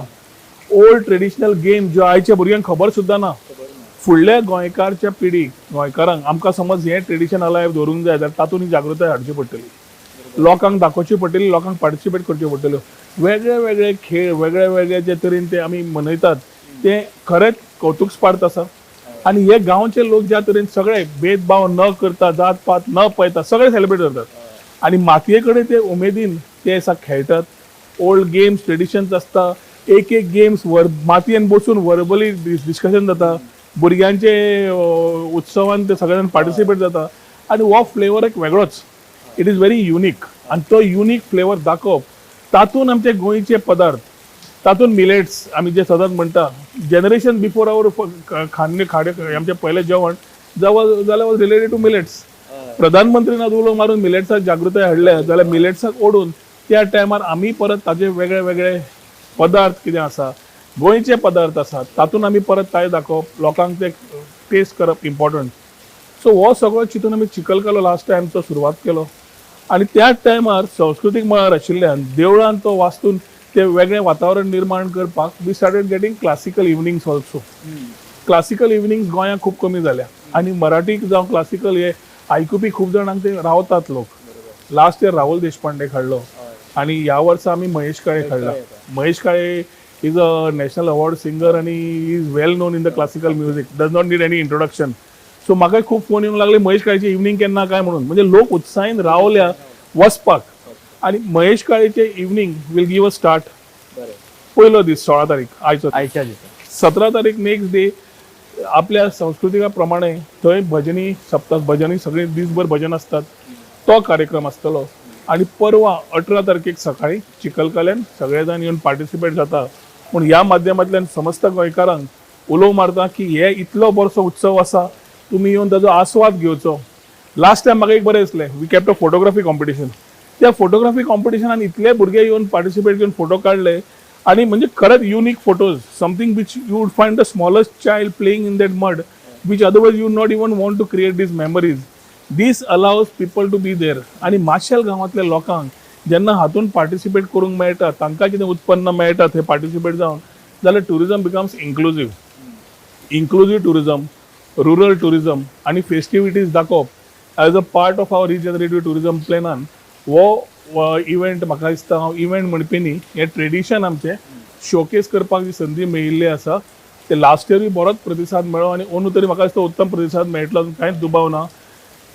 ओल्ड ट्रेडिशनल गेम ज्यो आयच्या भुरग्यांक खबर सुद्दां ना, फुडल्या गोंयकारच्या पिढीक, गोंयकारांक आमकां समज हें ट्रेडिशन अलायव दवरूंक जाय जाल्यार तातूंत ही जागृताय हाडची पडटली, लोकांक दाखोवची पडटली, लोकांक पार्टिसिपेट करच्यो पडटल्यो. वेगळे वेगळे खेळ वेगळे वेगळे जे तरेन ते आमी मनयतात ते खरेंच कौतुकस्पार्थ आसा. आनी हे गांवचे लोक ज्या तरेन सगळे भेदभाव न करता, जात पात न पळयता सगळे सेलिब्रेट करतात आनी मातये कडेन ते उमेदीन ते दिसा खेळटात. ओल्ड गेम्स ट्रेडिशन्स आसता, एक एक गेम्स वर मातयेन बसून वर्बली डिस्कशन जाता, भुरग्यांचे उत्सवान ते सगळे जाण पार्टिसिपेट जाता आनी हो फ्लेवर एक वेगळोच, it is very unique. आनी तो युनीक फ्लेवर दाखोवप, तातूंत आमचे गोंयचे पदार्थ, तातूंत मिलेट्स आमी जे सदांच म्हणटा, जनरेशन बिफोर our खान्ने खाडे आमचें पयलें जेवण जाल्यार वॉज रिलेटेड टू मिलेट्स. प्रधानमंत्रीन आज उलो मारून मिलेट्साक जागृताय हाडल्या जाल्यार मिलेट्साक ओडून त्या टायमार आमी परत ताजे वेगळे वेगळे पदार्थ कितें आसा, गोंयचे पदार्थ आसात, तातूंत आमी परत ताय दाखोवप, लोकांक ते टेस्ट करप इम्पॉर्टंट. सो हो सगळो चिंतून आमी चिखलकालो लास्ट टायमचो सुरवात केलो आनी त्याच टायमार संस्कृतीक मळार आशिल्ल्यान देवळान तो वास्तून ते वेगळें वातावरण निर्माण करपाक we started getting classical evenings also. Classical evenings गोंयांत खूब कमी जाल्या आनी मराठी जावं क्लासिकल हे आयकुपी खूब जाणांक ते रावतात लोक. लास्ट इयर राहुल देशपांडे हाडलो आनी ह्या वर्सा आमी महेश काळे हाडला. Mahesh Kale is a national award singer आनी is well known in the classical music, does not need any introduction. So म्हाका खूब फोन येवंक लागले महेश काळेची इवनींग केन्ना काय म्हणून, म्हणजे लोक उत्साहीन रावल्या वचपाक. आनी Mahesh काळेचे evening will give a start पयलो दीस 16 तारीख आयचो, आयच्या दिसा 17 तारीख नेक्स्ट डे आपल्या संस्कृतिका प्रमाणे थंय भजनी सप्तक, भजनी सगळी दीसभर भजन आसतात, तो कार्यक्रम आसतलो. आनी परवा 18 तारखेक सकाळी चिखलकाल्यान सगळे जाण येवन पार्टिसिपेट जाता. पूण ह्या माध्यमांतल्यान समस्त गोंयकारांक उलोव मारता की हे इतलो बरो उत्सव आसा, तुमी येवन ताजो आस्वाद घेवचो. लास्ट टायम म्हाका एक बरें दिसलें, we kept a photography competition. त्या फोटोग्राफी कॉम्पिटिशनान इतले भुरगे येवन पार्टिसिपेट घेवन फोटो काडले आनी म्हणजे खरेंच unique photos, something which you would find the smallest child playing in that mud, which otherwise you not even want to create these memories. This allows people to be there. आनी माशेल गांवांतल्या लोकांक जेन्ना हातून participate करूंक मेळटा, तांकां कितें उत्पन्न मेळटा थंय पार्टिसिपेट जावन, जाल्यार tourism becomes inclusive. Inclusive tourism, rural tourism आनी फेस्टिविटीज दाखोवप as a part of our regenerative tourism प्लॅनान हो इव्हेंट म्हाका दिसता हांव इव्हेंट म्हणपी न्ही, हें ट्रेडिशन आमचें शोकेस करपाक जी संदी मेळिल्ली आसा ते लास्ट इयरूय बरोच प्रतिसाद मेळ्ळो आनी अंदू तरी म्हाका दिसता उत्तम प्रतिसाद मेळटलो, कांयच दुबाव ना.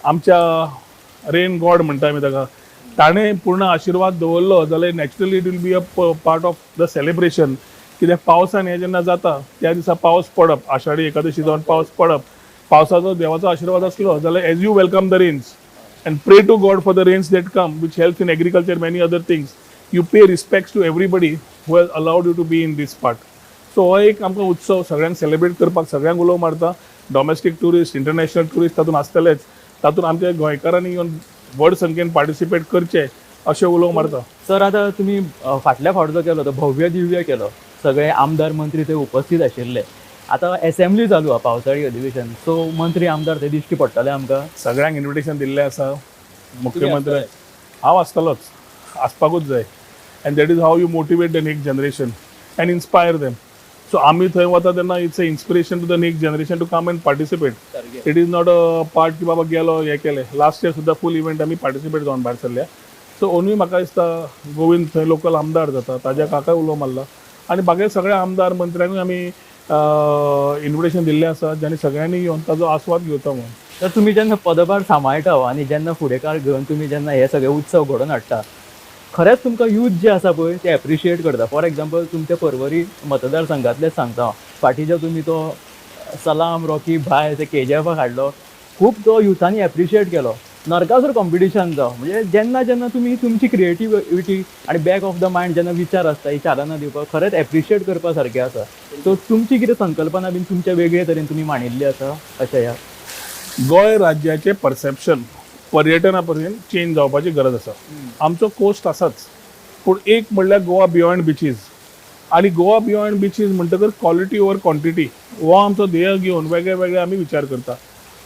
आमच्या रेन गॉड म्हणटा आमी ताका, ताणें पूर्ण आशिर्वाद दवरलो जाल्यार naturally it will be a part of the celebration. कित्याक पावसान हें जेन्ना जाता त्या दिसा पावस पडप, आषाढी एकादशी जावन पावस पडप, पावसाचो देवाचो आशिर्वाद आसलो जाल्यार as you welcome the rains and pray to God for the rains that come, which helps in agriculture, many other things, you pay respects to everybody who has allowed you to be in this part. So हो एक आमकां उत्सव सगळ्यांक celebrate करपाक सगळ्यांक उलो मारता. Domestic tourist, international tourist तातूंत आसतलेच, तातूंत आमच्या गोंयकारांनी येवन व्हड संख्येन पार्टिसिपेट करचे अशें उलो मारता. सर, आतां तुमी फाटल्या फावट जो केलो तो भव्य दिव्य केलो, सगळे आमदार मंत्री थंय उपस्थित आशिल्ले. आतां एसेंब्ली चालू आहा, पावसाळी अधिवेशन, सो मंत्री आमदार थंय दिश्टी पडटले आमकां? सगळ्यांक इन्विटेशन दिल्लें आसा. मुख्यमंत्री हांव आसतलोच, आसपाकूच जाय. And that is how you motivate the next generation and inspire them. So आमी थंय वता तेन्ना it's a inspiration to the next generation to come and participate. It is not a part की बाबा गेलो हें केलें. लास्ट इयर सुद्दां फूल इव्हेंट आमी पार्टिसिपेट जावन भायर सरल्या. सो अंदूय म्हाका दिसता गोविंद थंय लोकल आमदार जाता, ताज्या काकाय उलो मारला आनी बाकी सगळ्या आमदार मंत्र्यांकूय आमी इन्विटेशन दिल्लें आसा, ज्यांनी सगळ्यांनी येवन ताजो आस्वाद घेवचो म्हणून. तर तुमी जेन्ना पदभार सांबाळटा आनी जेन्ना फुडेकार घेवन तुमी जेन्ना हे सगळे उत्सव घडोवन हाडटा, खरेंच तुमकां यूथ जे आसा पळय ते एप्रिशिएट करता. फॉर एग्जाम्पल, तुमच्या पर्वरी मतदारसंघातलेच सांगता हांव, फाटीं जो तुमी तो सलाम रॉकी भाय ते केजीएफाक हाडलो, खूब तो युथांनी एप्रिशिएट केलो. नरकासूर कॉम्पिटिशन जावं, म्हणजे जेन्ना जेन्ना तुमी तुमची क्रिएटिविटी आनी बॅक ऑफ the mind जेन्ना विचार आसता ही चालना दिवपाक खरेंच एप्रिशिएट करपा सारकें आसा. सो तुमची कितें संकल्पना बीन तुमच्या वेगळे तरेन तुमी मांडिल्ली आसा अशें ह्या गोंय राज्याचें परसेप्शन पर्यटना पर्यंत चेंज जावपाची गरज आसा. आमचो कोस्ट आसाच, पूण एक म्हणल्यार गोवा बियॉन्ड बिचीज, आनी गोवा बियॉन्ड बिचीज म्हणटकर क्वॉलिटी ओवर क्वॉन्टिटी हो आमचो ध्येय घेवन वेगळे वेगळे आमी विचार करता.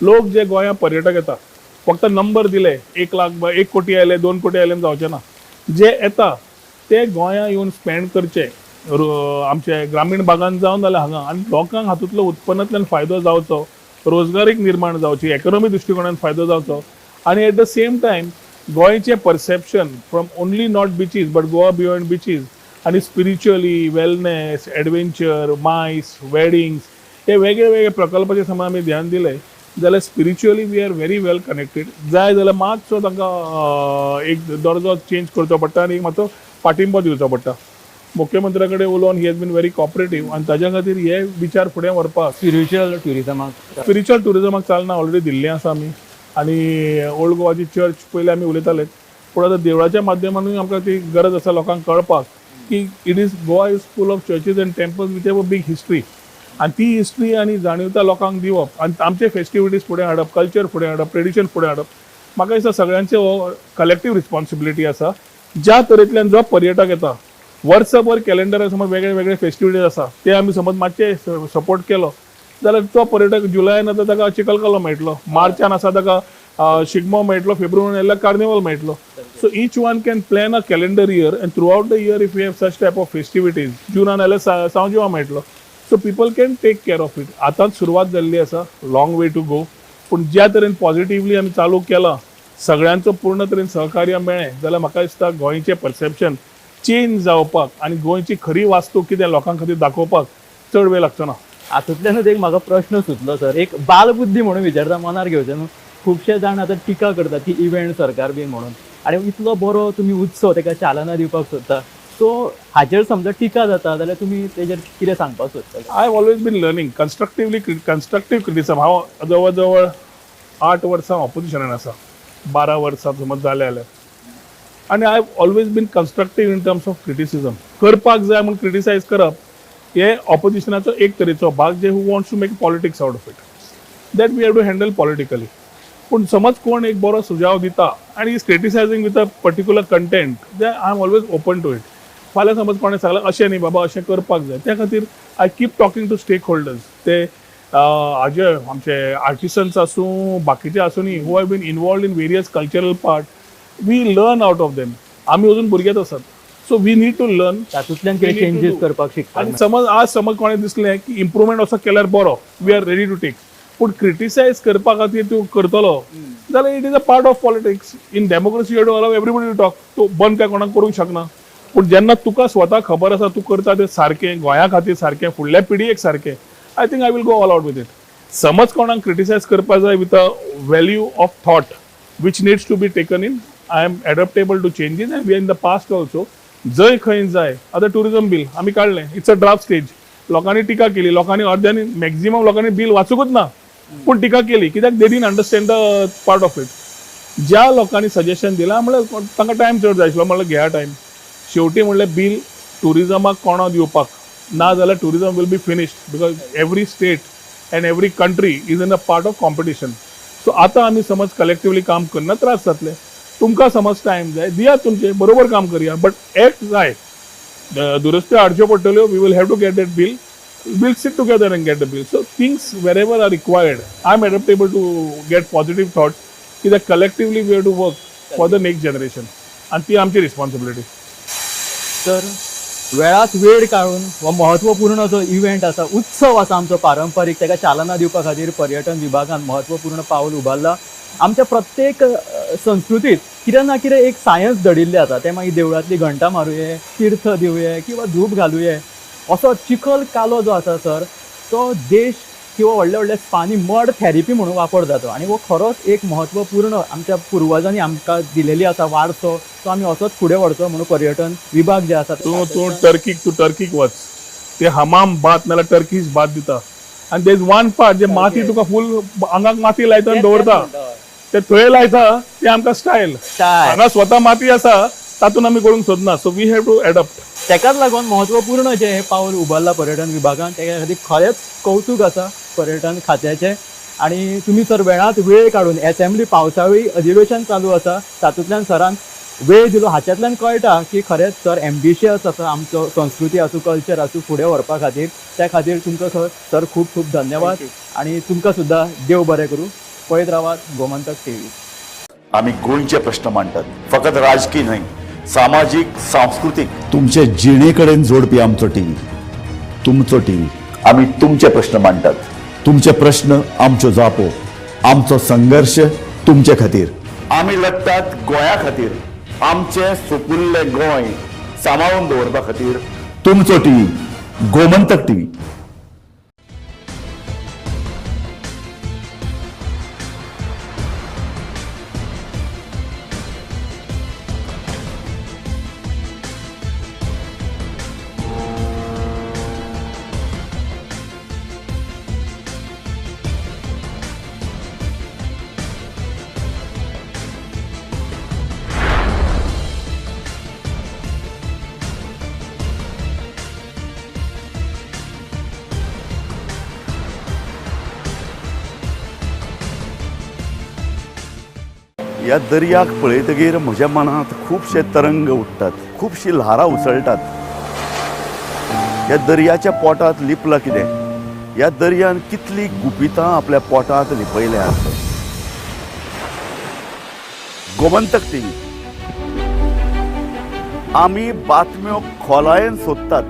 लोक जे गोंया पर्यटक येता, फक्त नंबर दिले 1 लाख, 1 कोटी आयले, 2 कोटी आयले जावचे ना. जे येता ते गोंया येवन स्पेंड करचे, आमचे ग्रामीण भागान जावन जाल्यार हांगा, आनी लोकांक हातूंतलो उत्पन्नांतल्यान फायदो जावचो, रोजगारीक निर्माण जावची, इकॉनॉमी दृश्टिकोणान फायदो जावचो, आनी एट the same time गोंयचें perception from only not beaches but Goa beyond beaches आनी spiritually wellness, adventure, MICE, weddings हे वेगळे वेगळे प्रकल्पाचे समज आमी ध्यान दिलें जाल्यार spiritually we are very well connected. जाय जाल्यार मातसो तांकां एक दर्जो चेंज करचो पडटा आनी एक मातसो पाठिंबो दिवचो पडटा. मुख्यमंत्र्या कडेन उलोवन he has been very cooperative आनी ताज्या खातीर हे विचार फुडें व्हरपाक स्पिरिच्युअल ट्युरिजमाक स्पिरिच्युअल ट्युरिजमाक चालना ऑलरेडी दिल्ली आसा आमी, आनी ओल्ड गोवाची चर्च पयलीं आमी उलयताले, पूण आतां देवळाच्या माध्यमानूय आमकां ती गरज आसा लोकांक कळपाक की it is Goa is full of churches and temples with have a big history, आनी ती हिस्ट्री आनी जाणिवता लोकांक दिवप आनी आमचे फेस्टिविटीज फुडें हाडप, कल्चर फुडें हाडप, ट्रेडिशन फुडें हाडप, म्हाका दिसता सगळ्यांचे हो कलेक्टीव रिस्पॉन्सिबिलिटी आसा. ज्या तरेंतल्यान जो पर्यटक येता, वर्सभर कॅलेंडरार समज वेगळे वेगळे फेस्टिविटीज आसा, ते आमी समज मातशे सपोर्ट केलो जाल्यार तो पर्यटक जुलयान आतां ताका चिखलकालो मेळटलो, मार्चान आसा ताका शिगमो मेळटलो, फेब्रुवारीन आयल्यार कार्निवल मेळटलो. So each one can plan a calendar year, and throughout the year if you have such type of festivities, जुनान आयल्यार सांवजुआ मेळटलो, so people can take care of it. आतांच सुरवात जाल्ली आसा, लाँग वे टू गो, पूण ज्या तरेन पॉझिटिवली आमी चालू केलां, सगळ्यांचो पूर्ण तरेन सहकार्य मेळ्ळें जाल्यार म्हाका दिसता गोंयचें परसेप्शन चेंज जावपाक आनी गोंयची खरी वास्तू कितें लोकां खातीर दाखोवपाक चड वेळ लागचो ना. हातूंतल्यानूच एक म्हाका प्रश्न सुचलो सर, एक बालबुद्धी म्हणून विचारता, मनार घेवचें न्हू. खुबशे जाण आतां टिका करतात की इव्हेंट सरकार बी म्हणून, आनी इतलो बरो तुमी उत्सव ताका चालना दिवपाक सोदता, सो हाचेर समजा टिका जाता जाल्यार तुमी तेजेर कितें सांगपाक सोदता? I have always been learning constructively, constructive criticism. हांव जवळ जवळ 8 वर्सां ऑपोजिशनान आसा, 12 वर्सां समज जालें जाल्यार, आनी I have always been constructive in terms of criticism. करपाक जाय म्हूण क्रिटिसायज करप हे ऑपोजिशनाचो एक तरेचो भाग, जे who wants to make politics out of it, that we have to handle politically. पूण समज कोण एक बरो सुझाव दिता आनी is criticizing with a particular content, then I am always open to it. फाल्यां समज कोणें सांगलें अशें न्ही बाबा, अशें करपाक जाय, त्या खातीर I keep talking to stakeholders, ते हाजे आमचे आर्टिसन्स आसूं, बाकीचे आसूं न्ही, who have been involved in various cultural part, we learn out of them. आमी अजून भुरगेच आसात, so we need to learn. तातूंतल्यान कितें चेंजीस करपाक शिकता. आनी समज आज समज कोणें दिसलें की इम्प्रुवमेंट असो केल्यार बरो, we are ready to take. पूण क्रिटिसायज करपा खातीर तूं करतलो जाल्यार it is a part of politics. In democracy you to allow everybody to talk. तूं बंद काय कोणाक करूंक शकना. पूण जेन्ना तुका स्वता खबर आसा तूं करता तें सारकें, गोंया खातीर सारकें, फुडल्या पिढयेक सारकें, I think I will go all out with it. समज कोणाक क्रिटिसायज करपा जाय with a value of thought which needs to be taken in, I am adaptable to changes, and we in the past also जंय खंय जाय. आतां tourism bill आमी काडलें, it's a draft stage. लोकांनी टिका केली, लोकांनी अर्द्यांनी, मॅक्झिमम लोकांनी बील वाचूंकच ना, पूण टिका केली कित्याक they didn't understand the part of it. ज्या लोकांनी सजेशन दिलां, म्हणल्यार तांकां टायम चड जाय आशिल्लो, म्हणल्यार घेया टायम. शेवटी म्हणल्यार बील टुरिझमाक कोणो दिवपाक ना जाल्यार tourism will be finished, because every state and every country is in a part of competition. So आतां आमी समज कलेक्टिवली काम करना त्रास जातले. तुमकां समज टायम जाय, दियात, तुमचे बरोबर काम करया, बट एक्ट जाय, दुरुस्त्यो हाडच्यो पडटल्यो. We will have to get that bill, we'll sit together and get the bill. So things wherever are required, I'm adaptable to get positive thoughts. कित्याक collectively we have to work for the next generation. आणि ती आमची responsibility. तर वेळात वेळ काडून हो महत्वपूर्ण जो इव्हेंट आसा, उत्सव आसा आमचो पारंपारीक, ताका चालना दिवपा खातीर पर्यटन विभागान महत्वपूर्ण पावल उबारला. आमच्या प्रत्येक संस्कृतीत कितें ना कितें एक सायन्स दडिल्लें आसा. तें मागीर देवळांतली घंटा मारुये, तीर्थ दिवये किंवा धूप घालुये. असो चिखल कालो जो आसा सर, तो देश किंवा व्हडल्या व्हडल्या स्पानी मड थेरपी म्हणून वापर जाता आनी हो खरोच एक महत्वपूर्ण आमच्या पुर्वजांनी आमकां दिलेली आसा वारसो. तो आमी असोच फुडें व्हरचो म्हणून पर्यटन विभाग जे आसा तूं तूं टर्कीक वच, ते हमाम बाथ नाल्यार टर्कीश बाथ दिता आनी there is one part जे माती तुका फूल आंगाक माती लायता आनी दवरता. ते थंय लायता ते आमकां स्टायल. हांगा स्वता माती आसा तातूंत आमी करूंक सोदना. So we have to adopt. तेकाच लागून महत्वपूर्ण जें हें पावल उबारलां पर्यटन विभागान, तेच्या खातीर खरेंच कौतूक आसा पर्यटन खात्याचें. आनी तुमी सर वेळांत वेळ काडून एसेंब्ली पावसाळी अधिवेशन चालू आसा तातूंतल्यान सरान वेळ दिलो, हाच्यातल्यान कळटा की खरेंच सर एम्बिशियस आसा आमचो संस्कृती आसूं कल्चर आसूं फुडें व्हरपा खातीर. त्या खातीर तुमकां सर खूब खूब धन्यवाद आनी तुमकां सुद्दां देव बरें करूं. पळयत रावात गोमंतक टीव्ही. आमी गोंयचे प्रश्न मांडटात, फकत राजकीय न्हय, सामाजीक सांस्कृतीक, तुमचे जिणे कडेन जोडपी आमचो टीव्ही, तुमचो टीव्ही. आमी तुमचे प्रश्न मांडटात, तुमचे प्रश्न आमच्यो जापो, आमचो संघर्श तुमचे खातीर. आमी लढटात गोंया खातीर, आमचें सुपुल्लें गोंय सांबाळून दवरपा खातीर. तुमचो टीव्ही, गोमंतक टीव्ही. ह्या दर्याक पळयतगीर म्हज्या मनांत खुबशे तरंग उठ्ठात, खुबशी ल्हारां उसळटात. ह्या दर्याच्या पोटांत लिपलां कितें? ह्या दर्यान कितली गुपितां आपल्या पोटांत लिपयल्यात. गोमंतक टीव्ही. आमी बातम्यो खोलायेन सोदतात,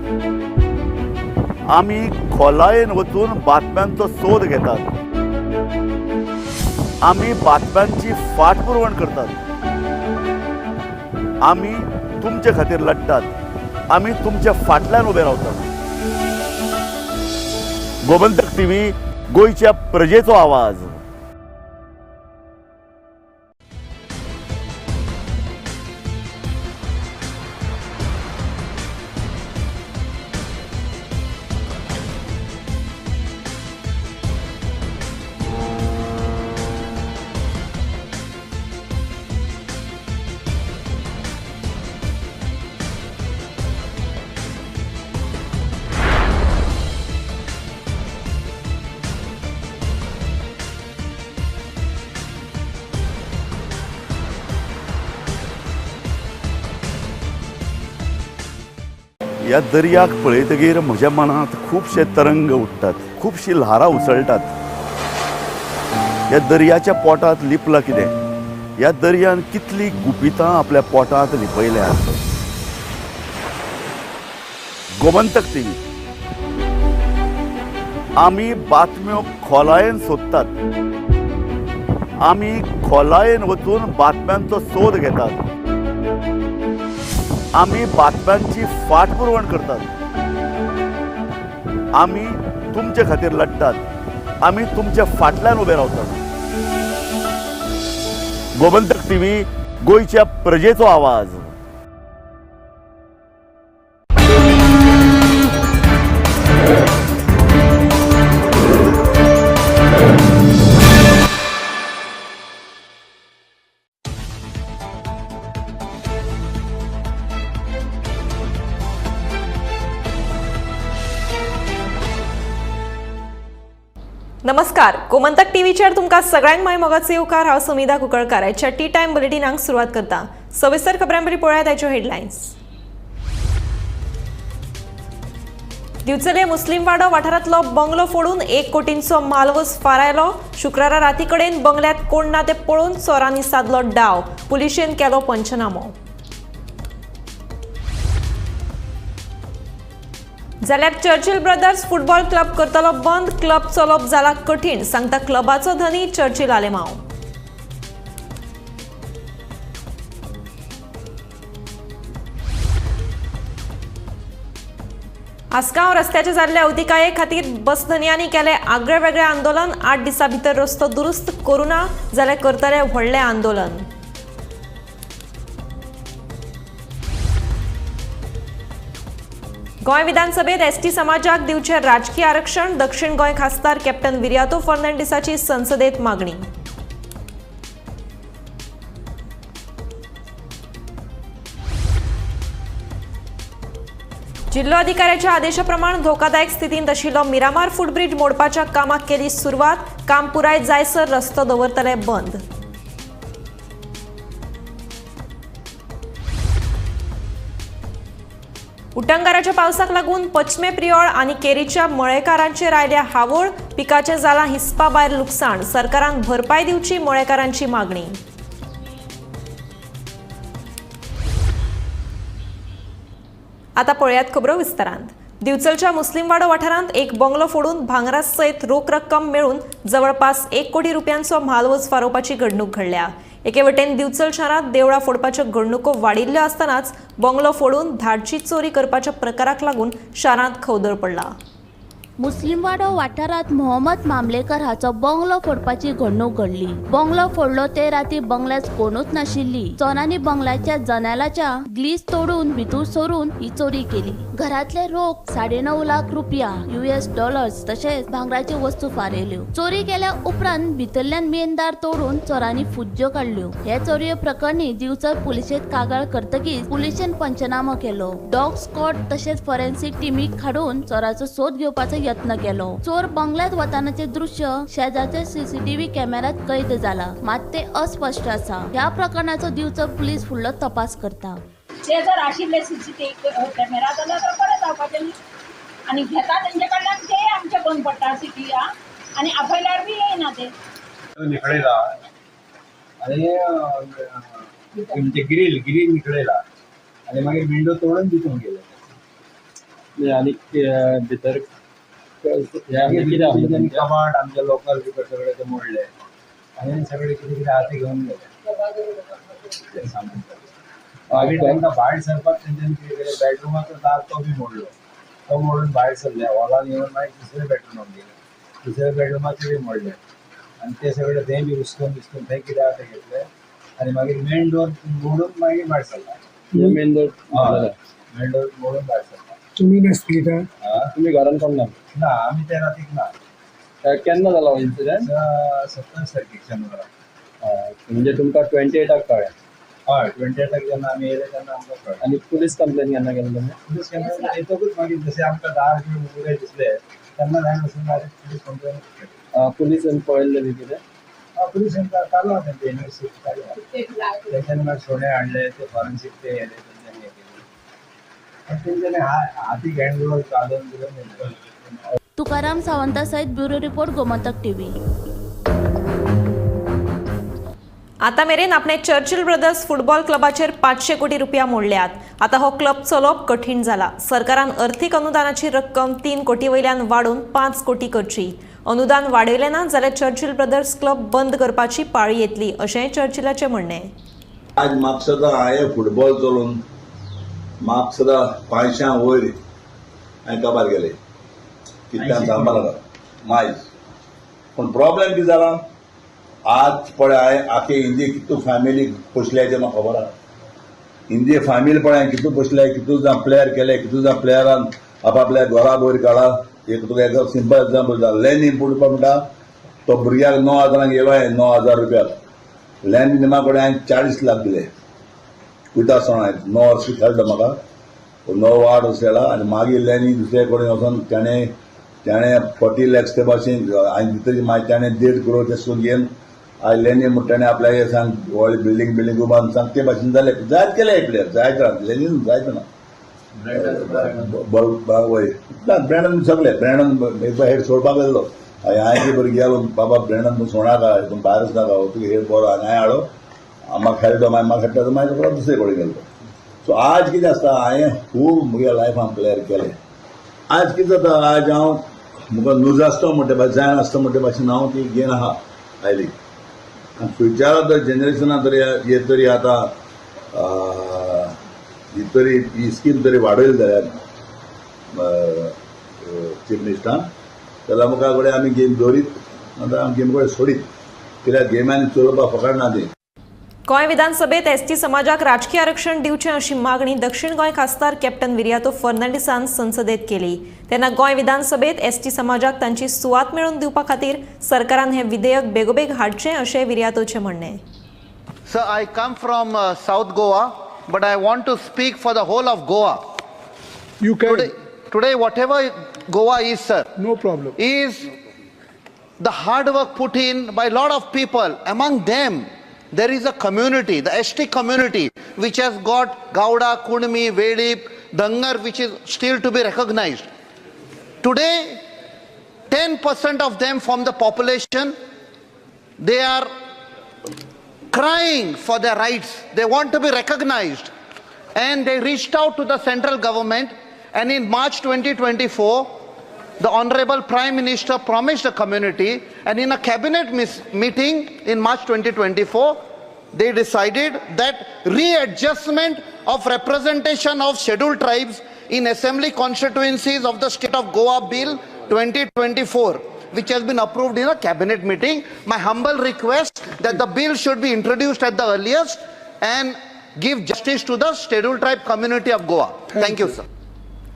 आमी खोलायेन वचून बातम्यांचो सोद घेतात, आमी बातम्यांची फाटपुरवण करतात, आमी तुमचे खातीर लढटात, आमी तुमच्या फाटल्यान उबे रावतात. गोमंतक टीव्ही, गोंयच्या प्रजेचो आवाज. ह्या दर्याक पळयतगीर म्हज्या मनांत खुबशे तरंग उठ्ठात, खुबशी ल्हारां उसळटात. ह्या दर्याच्या पोटांत लिपलां कितें? ह्या दर्यान कितली गुपितां आपल्या पोटांत लिपयल्यात. गोमंतक टीव्ही. आमी बातम्यो खोलायेन सोदतात, आमी खोलायेन वचून बातम्यांचो सोद घेतात, आमी बातम्यांची फाटपुरवण करतात, आमी तुमचे खातीर लढटात, आमी तुमच्या फाटल्यान उबे रावतात. गोमंतक टीव्ही, गोंयच्या प्रजेचो आवाज. नमस्कार, गोमंतक टीव्हीचेर तुमकां सगळ्यांक माय मोगाचो येवकार. हांव सुमिधा कुंकळकार. आयच्या टी टायम बुलेटिनाक सुरवात करता. सविस्तर खबरां पळयात आयच्यो हेडलायन्स. दिवचले मुस्लिमवाडो वाठारांतलो बंगलो फोडून 1 कोटींचो मालवस फारायलो. शुक्रारा राती कडेन बंगल्यात कोण ना ते पळोवन चोरांनी सादलो डाव. पुलिशेन केलो पंचनामो. जाल्यार चर्चिल ब्रदर्स फुटबॉल क्लब करतलो बंद. क्लब चलोवप जाला कठीण, सांगता क्लबाचो धनी चर्चिल आलेमाव. आसगांव रस्त्याचे जाल्ले अवतिकाये खातीर बस धनयांनी केलें आगळे वेगळे आंदोलन. 8 दिसां भितर रस्तो दुरुस्त करूना जाल्यार करतले व्हडलें आंदोलन. गोंय विधानसभेत एसटी समाजाक दिवचें राजकीय आरक्षण. दक्षिण गोंय खासदार कॅप्टन विरियातो फर्नांडीसाची संसदेत मागणी. जिल्लोधिकाऱ्याच्या आदेशाप्रमाण धोकादायक स्थितींत आशिल्लो मिरामार फुटब्रिज मोडपाच्या कामाक केली सुरवात. काम पुराय जायसर रस्तो दवरतले बंद. उटंगाराच्या पावसाक लागून पश्चिमे प्रियोळ आनी केरीच्या मळेकारांचेर आयल्या हावळ. पिकाचें जालां हिसपा भायर लुकसाण. सरकारान भरपाय दिवची मळेकारांची मागणी. आता पळयात खबरो विस्तारांत. दिवचलच्या मुस्लिमवाडो वाठारांत एक बंगलो फोडून भांगरा सयत रोख रक्कम मेळून जवळपास 1 कोटी रुपयांचो म्हालवज फारोवपाची घडणूक घडल्या. एके वटेन दिवचल शारांत देवळां फोडपाच्यो घडणुको वाडिल्ल्यो आसतनाच बंगलो फोडून धाडची चोरी करपाच्या प्रकाराक लागून शारांत खवदळ पडला. मुस्लिमवाडो वाठारांत मोहम्मद मामलेकर हाचो बंगलो फोडपाची घडणूक घडली. बंगलो फोडलो ते राती बंगल्यात कोणूच नाशिल्ली. चोरांनी बंगल्याच्या जनेलाच्या ग्लीस तोडून भितर सरून ही चोरी केली. घरातले रोख 9.5 लाख रुपया, US dollars तशेंच भांगराच्यो वस्तू फारयल्यो. चोरी केल्या उपरांत भितरल्यान मेन दार तोडून चोरांनी फुज्ज्यो काडल्यो. हे चोरये प्रकरणी दिवचल पुलिशेंत कागाळ करतकीच पुलिशेन पंचनामो केलो. डॉग स्क्वॉड तशेंच फॉरेन्सिक टिमीक हाडून चोराचो सोद घेवपाचो यत्न केलो. चोर बंगल्यात वतानाचे दृश्य शेजारच्या सीसीटीव्ही कॅमेऱ्यात कैद जाला, मात ते अस्पष्ट आसा. ह्या प्रकरणाचो दिवचल पुलीस फुडलो तपास करता. ते जर आशिल्ले सीसीटीव्ही कॅमेरा जाल्यार तर बरें जावपाचें न्ही. आनी घेता तेंचे कडल्यान ते आमचे बंद पडटा सिटी आनी आपयल्यार बी येयना ते. निखळयला आनी ग्रील ग्रील निखळयला आनी मागीर विंडो तोडून भितर गेले. आनी भितर कबाड आमचे लोकल बिकर सगळे ते मोडले आनी सगळे कितें कितें आहा ते घेवन गेले सामान. मागीर तांकां भायर सरपाक तेंच्यांनी कितें केलें, बेडरुमाचो दार तो बी मोडलो. तो मोडून भायर सरले हॉलान येवन मागीर दुसऱ्या बेडरुमाक गेले. दुसऱ्या बेडरुमाचे बी मोडले आनी ते सगळे थंय बी उस्कून बिस्कून थंय कितें आहा तें घेतलें आनी मागीर मेन डोर मोडून मागीर भायर सरला. मेन डोर, मेन डोर मोडून भायर सरला. तुमी नासली का? तुमी घरान कोण ना? ना, आमी त्या रातीक ना. केन्ना जाला हो इन्सिडंट? 27 तारखेक शेनवारा. म्हणजे तुमकां 28 कळ्ळें? हय, 28 जेन्ना आमी येयले तेन्ना आमकां कळ्ळें. आनी पुलीस कंप्लेन केन्ना केली तुमी? पुलीस कंप्लेन येतकूच मागीर जशें आमकां दार बी उगडे दिसले तेन्ना हांवें वचून डायरेक्ट पुलीस कंप्लेन केली. पुलिसान पळयल्लें बी कितें? हय, पुलिसान चालू आहा तेंचें इन्वेस्टिगेशन चालू आहा. तेंच्यांनी मागीर सोणे हाडले, ते फॉरेन्सीक ते येयले, तेंच्यांनी हें केलें. तेंच्यांनी हातीक हँड ग्लोव्ज घालून बिलून. तुकाराम सावंता सयत ब्युरो रिपोर्ट, गोमंतक टीव्ही. आता मेरेन आपणे चर्चिल ब्रदर्स फुटबॉल क्लबाचेर 500 कोटी रुपया मोडल्यात. आता हो क्लब चलोवप कठीण जाला. सरकारान अर्थीक अनुदानाची रक्कम 3 कोटी वयल्यान वाडोवन 5 कोटी करची. अनुदान वाडयलें ना जाल्यार चर्चिल ब्रदर्स क्लब बंद करपाची पाळी येतली अशेंय चर्चिलाचें म्हणणें. आज म्हापसा हांवें फुटबॉल चलोवन म्हापसा 500 वयर हांवें काबार केले. कितल्यान सांगपाक लागला मायज. पूण प्रॉब्लेम कितें जाला, आज पळय हांवें आखे हिंदी कितू फॅमिली पोसल्या तें म्हाका खबर आहा. हिंदी फॅमिली पळय हांवें कितू पोसल्या, कितू जाण प्लेयर केले, कितू जाण प्लेयरान आपापल्या घरा वयर काडा. एक तुका एक सिंपल एग्जाम्पल दिता, लॅनी पुणपा म्हणटा तो भुरग्याक 9,000 येयलो हांवें 9,000 रुपया. लॅनी निमा कडेन हांवें 40 लाख दिले. वयता आसतना हांवें 9 वर्सां खेळटा म्हाका 9 8 वर्सां खेळा. आनी मागीर लॅनी दुसरे कडेन वचोन ताणें ताणें 40 लॅक्स ते भाशेन हांवें दितली मागीर ताणें 1.5 करोड ते सुद्दां घेवन आयज लॅनी म्हणटा ताणें आपल्याक सांग व्हडली बिल्डींग बिल्डींग उबारून सांग ते भाशेन जालें. जायत केले प्लेयर, जायत जाणां लॅनीन जायत जाणां वय ना ब्रँडन सगळे ब्रँडन एकदा हेड सोडपाक गेल्लो. हांवें की बरें गेलो बाबा ब्रँडन तूं सोडाका, तूं भायर वचनाका, तुका हेड बरो आनी हांवें हाडो म्हाका खेळटो, मागीर म्हाका खेळटा मागीर तो दुसरे कडेन गेल्लो. सो आज कितें आसता, हांवें खूब म्हगे लायफान प्लेयर केले. आज कितें जाता, आज हांव म्हाका लूज आसता म्हणटे भाशेन जायना आसता म्हणटे भाशेन हांव ती गेन आहा आयली. आनी फ्युचरा तर जनरेशना तरी हे तरी आतां ही तरी ही स्कीम तरी वाडयली जाल्यार चीफ मिनिस्टरान जाल्यार मुखार कडेन आमी गेम दवरीत, आतां गेम कडेन सोडीत, कित्याक गेमांनी चलोवपाक फकाड ना ती. गोंय विधानसभेत एसटी समाजाक राजकीय आरक्षण दिवचें अशी मागणी दक्षिण गोंय खासदार कॅप्टन विरियातो फर्नांडीसान संसदेत केली. तेन्ना गोंय विधानसभेत एसटी समाजाक तांची सुवात मेळोवन दिवपा खातीर सरकारान हें विधेयक बेगोबेग हाडचें अशें विरियातोचें म्हणणें. Sir, I come from South Goa, but I want to speak for the whole of Goa. You can. Today, whatever Goa is, sir. No problem. Is the hard work put in by a lot of people. Among them, there is a community, the ST community, which has got Gowda, Kunmi, Velip, Dangar, which is still to be recognized. Today, 10% of them form the population. They are crying for their rights. They want to be recognized. And they reached out to the central government. And in March 2024, the Honorable Prime Minister promised the community, and in a cabinet meeting in March 2024, they decided that readjustment of representation of scheduled tribes in assembly constituencies of the state of Goa Bill 2024, which has been approved in a cabinet meeting. My humble request that the bill should be introduced at the earliest and give justice to the scheduled tribe community of Goa. Thank you, sir.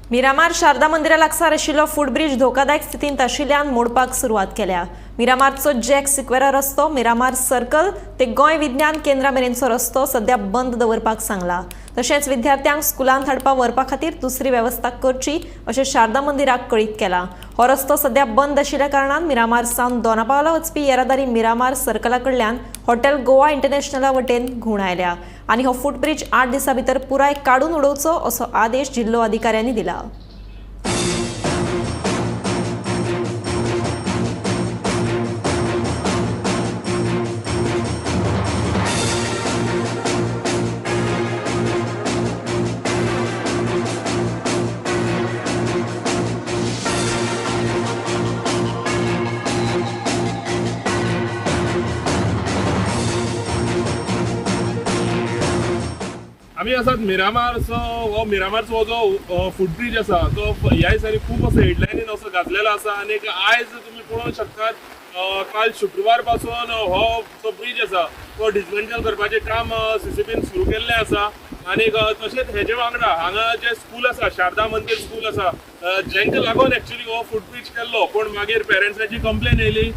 Miramar Sharada मंदिरा लागसार आशिल्लो footbridge धोकादायक स्थितींत आशिल्ल्यान मोडपाक सुरवात केल्या. मिरामारचो jack Sequeira रस्तो, Miramar circle ते गोंय विज्ञान केंद्रा मेरेनचो रस्तो सध्या बंद दवरपाक सांगला. तशेंच विद्यार्थ्यांक स्कुलांत हाडपा व्हरपा खातीर दुसरी वेवस्था करची अशें शारदा मंदिराक कळीत केला. हो रस्तो सध्या बंद आशिल्ल्या कारणान मिरामार सावन दोनापावला वचपी येरादारी मिरामार सर्कला कडल्यान हॉटेल गोवा इंटरनॅशनला वटेन घुंवडायल्या आनी हो फुटब्रिज 8 दिसां भितर पुराय काडून उडोवचो असो आदेश जिल्लो अधिकाऱ्यांनी दिला. आमी आसात मिरामारचो हो मिरामारचो जो फुटब्रिज आसा तो ह्या दिसांनी खूब असो हेडलायनीन असो गाजलेलो आसा. आनी आयज तुमी पळोवंक शकतात काल शुक्रवार पासून हो जो ब्रिज आसा तो डिसमेंटल करपाचें काम सीसीपीन सुरू केल्लें आसा. आनी तशेंच हेजे वांगडा हांगा जें स्कूल आसा, शारदा मंदीर स्कूल आसा, जेंका लागून एक्चुअली हो फुटब्रिज केल्लो, पूण मागीर पेरंट्सांची कंप्लेन येयली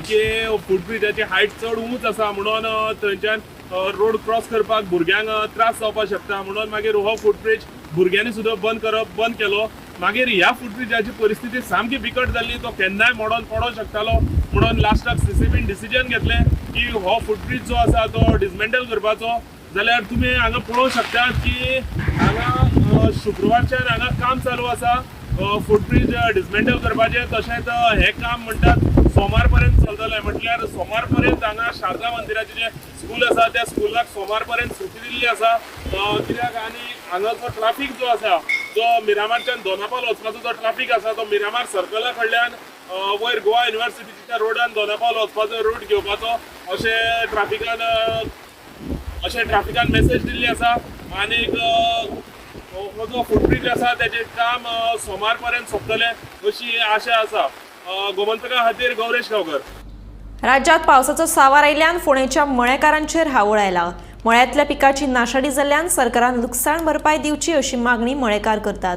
की फुटब्रिजाची हायट चड उंच आसा म्हणून थंयच्यान रोड क्रॉस करपाक भुरग्यांक त्रास जावपाक शकता म्हणून मागीर हो फुटब्रिज भुरग्यांनी सुद्दां बंद केलो. मागीर ह्या फुटब्रिजाची परिस्थिती सामकी बिकट जाल्ली, तो केन्नाय मोडोन पडोंक शकतालो म्हणून लास्टाक सीसीपीन डिसिजन घेतलें की हो फुटब्रिज जो आसा तो डिसमेंटल करपाचो. जाल्यार तुमी हांगा पळोवंक शकतात की हांगा शुक्रवारच्यान हांगा काम चालू आसा फुटब्रिज डिसमेंटल करपाचें. तशेंच हें काम म्हणटात सोमार पर्यंत चलतलें, म्हटल्यार सोमार पर्यंत हांगा शारदा मंदिराचें जें स्कूल आसा त्या स्कुलाक सोमार पर्यंत सुटी दिल्ली आसा. कित्याक आनी हांगा जो ट्राफीक जो आसा जो मिरामारच्यान दोनापावल वचपाचो जो ट्राफीक आसा तो मिरामार सर्कला कडल्यान वयर गोवा युनिवर्सिटीच्या रोडान दोनापावल वचपाचो रूट घेवपाचो अशें ट्राफिकान मेसेज दिल्ली आसा. आनीक हो जो फुटब्रिज आसा तेजें काम सोमार पर्यंत सोंपतलें अशी आशा आसा. गोमंतका खातीर गौरेश गांवकर. राज्यात पावसाचो सावार आयिल्ल्यान फोंडेच्या मळेकारांचेर हावळ आयला. मळ्यांतल्या पिकाची नाशाडी जाल्ल्यान सरकारान लुकसाण भरपाय दिवची अशी मागणी मळेकार करतात.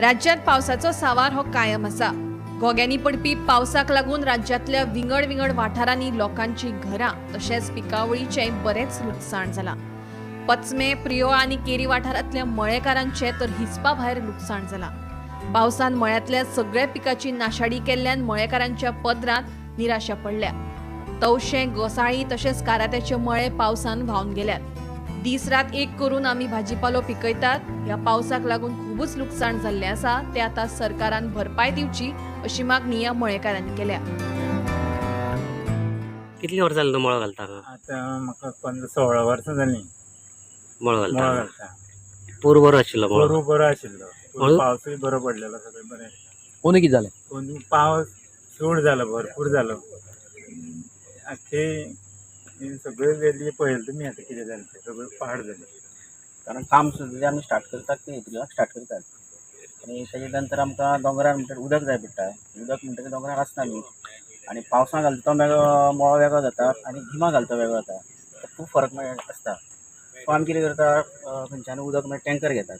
राज्यात पावसाचो सावार हो कायम आसा. घोग्यांनी पडपी पावसाक लागून राज्यांतल्या विंगड विंगड वाठारांनी लोकांची घरां तशेंच पिकावळीचें बरेंच लुकसाण जालां. पचमे, प्रियोळा आनी केरी वाठारांतल्या मळेकारांचें तर हिसपा भायर लुकसाण जालां. पावसान मळ्यांतल्या सगळ्या पिकाची नाशाडी केल्ल्यान मळेकारांच्या पदरांत निराशा पडल्या. तवशें, गोसाळी तशेंच कारात्याचे मळे पावसान व्हांवन गेल्यात. दीस रात एक करून आमी भाजीपालो पिकयतात. ह्या पावसाक लागून खूबच लुकसाण जाल्लें आसा, ते आतां सरकारान भरपाय दिवची अशी मागणी ह्या मळेकारांनी केल्या. कितली वर्सां जालीं तूं मळो घालता? आतां म्हाका 15-16 वर्सां जालीं मळो घालता. पूर बरो आशिल्लो? पूर बरो आशिल्लो, पावसूय बरो पडलेलो, सगळें बरें. अंदू कितें जालें? अंदू पावस चड जालो, भरपूर जालो. आख्खे सगळे वेली पळयलें तुमी आतां कितें जालें तें, सगळें पाड जालें. कारण काम सुद्दां आमी स्टार्ट करतात ते एप्रिलाक स्टार्ट करतात, आनी तेजे नंतर आमकां दोंगरार म्हणटकीर उदक जाय पडटा. उदक म्हणटकीर दोंगरार आसना न्ही, आनी पावसां घालता तो वेगळो मळो वेगळो जाता आनी गिमा घालता वेगळो जाता, खूब फरक आसता. सो आमी कितें करता, खंयच्यान उदक मागीर टँकर घेतात.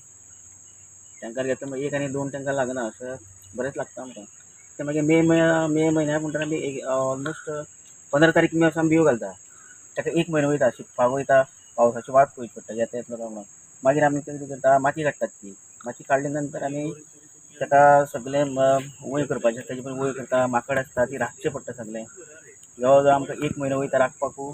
टँकर घेता मागीर 1 आनी 2 टँकर लागना, अशें बरेंच लागता आमकां. ते मागीर मे म्हयन्या म्हणटना आमी एक ऑलमोस्ट 15 तारीख मे आमी बियो घालता. ताका 1 म्हयनो वयता, शिंपपाक वयता, पावसाची वाट पळोवची पडटा, येता येतलो काय म्हणून. मागीर आमी कितें करता, माती काडटात. ती माती काडले नंतर आमी ताका सगळें वयर करपाचें, ताजे पयलीं वयर करता, माकड आसता ती राखचें पडटा सगळें. जवळ जवळ आमकां 1 म्हयनो वयता राखपाकू.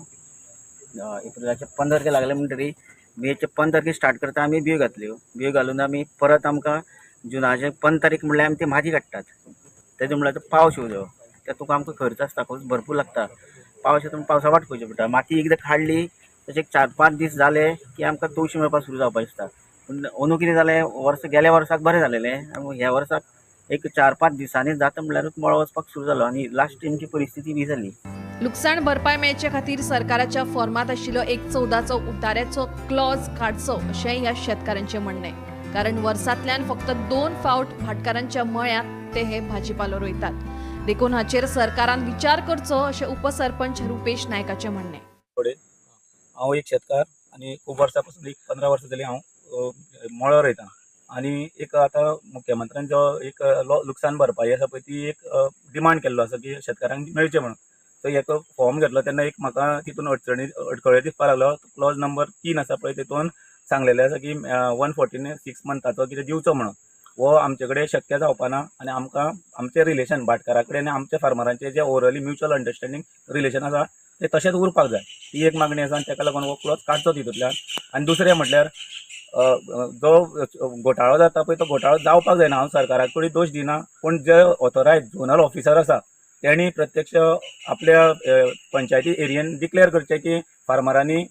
एप्रिलाचे 15 तारखे लागले म्हणटरी मेचे 15 तारखे स्टार्ट करता आमी बियो घातल्यो. बियो घालून आमी परत आमकां जुनाचे 15 तारीख म्हणल्यार आमी ती माती काडटात. तेजे म्हणल्यार पावस येवचो, त्या तुका आमकां खर्च आसता खर्च भरपूर लागता. पावस येता पावसा वाट पळोवची पडटा. माती एकदां काडली तशें 4-5 दीस जाले की आमकां तवशी मेळपाक सुरू जावपाक दिसता. पूण अंदू कितें जालें, वर्स गेल्या वर्साक बरें जालेलें, आनी ह्या वर्साक एक 4-5 दिसांनी जाता म्हणल्यारूच मळो वचपाक सुरू जालो आनी लास्ट आमची परिस्थिती बी जाली. लुकसाण भरपाय मेळचे खातीर सरकाराच्या फॉर्मांत आशिल्लो 1/14चो उतार्याचो क्लॉज काडचो अशें ह्या शेतकारांचें म्हणणें. कारण वर्सांतल्यान फक्त 2 फावट भाटकारांच्या मळ्यांत ते हे भाजीपालो रोयतात, देखून हाचेर सरकारान विचार करचो अशें उपसरपंच रुपेश नायकाचें म्हणणें. हांव एक शेतकार आनी खूब वर्सां पासून एक 15 वर्सां जालीं हांव मळो रोयता आनी एक आतां मुख्यमंत्र्यान जो एक लुकसाण भरपाई आसा पळय ती एक डिमांड केल्लो आसा की शेतकारांक मेळचें म्हणून. सो एक फॉर्म घेतलो तेन्ना एक म्हाका तितून अडखळे दिसपाक लागलो. क्लॉज नंबर 3 आसा पळय तितून सांगलेलें आसा की 146 मंथाचो कितें दिवचो म्हणून. हो आमचे कडेन शक्य जावपा ना आनी आमकां आमचें रिलेशन भाटकारा कडेन आनी आमच्या फार्मरांचें जें ओवरऑली म्युच्युअल अंडरस्टँडींग रिलेशन आसा तें तशेंच उरपाक जाय, ही एक मागणी आसा आनी ताका लागून हो क्लॉज काडचो तितूंतल्यान. आनी दुसरें म्हटल्यार जो घोटाळो जाता पळय तो घोटाळो जावपाक जायना. हांव सरकारा कडेन दोश दिना, पूण जे ऑथोरायज झोनल ऑफिसर आसा तेणी प्रत्यक्ष आपल्या पंचायती एरियेन डिक्लेअर करचें की फार्मरांनी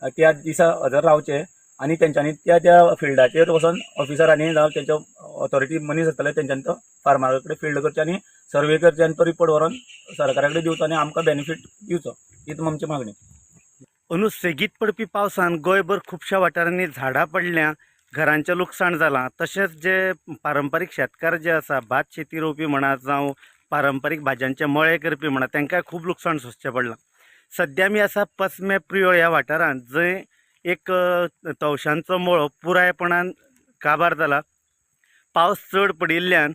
त्या दिसा हजर रावचें आनी तेंच्यांनी त्या त्या फिल्डाचेर वचोन ऑफिसरांनी जावं तेंच्या ऑथॉरिटी मनीस आसतले तेंच्यांनी तो फार्मरा कडेन फिल्ड करचें आनी सर्वे करचें आनी तो रिपोर्ट व्हरोन सरकारा कडेन दिवचो आनी आमकां बेनिफीट दिवचो, हीच आमची मागणी. अंदू सेगीत पडपी पावसान गोंयभर खुबश्या वाठारांनी झाडां पडल्या, घरांचें लुकसाण जालां. तशेंच जे पारंपारीक शेतकार जे आसा, भात शेती रोवपी म्हणा जावं पारंपारीक भाजयांचे मळे करपी म्हणा, तांकां खूब लुकसाण सोंसचें पडलां. सद्या आमी आसा पसमे प्रियोळ ह्या वाठारांत, जंय एक तवशांचो मळो पुरायपणान काबार जाला. पावस चड पडिल्ल्यान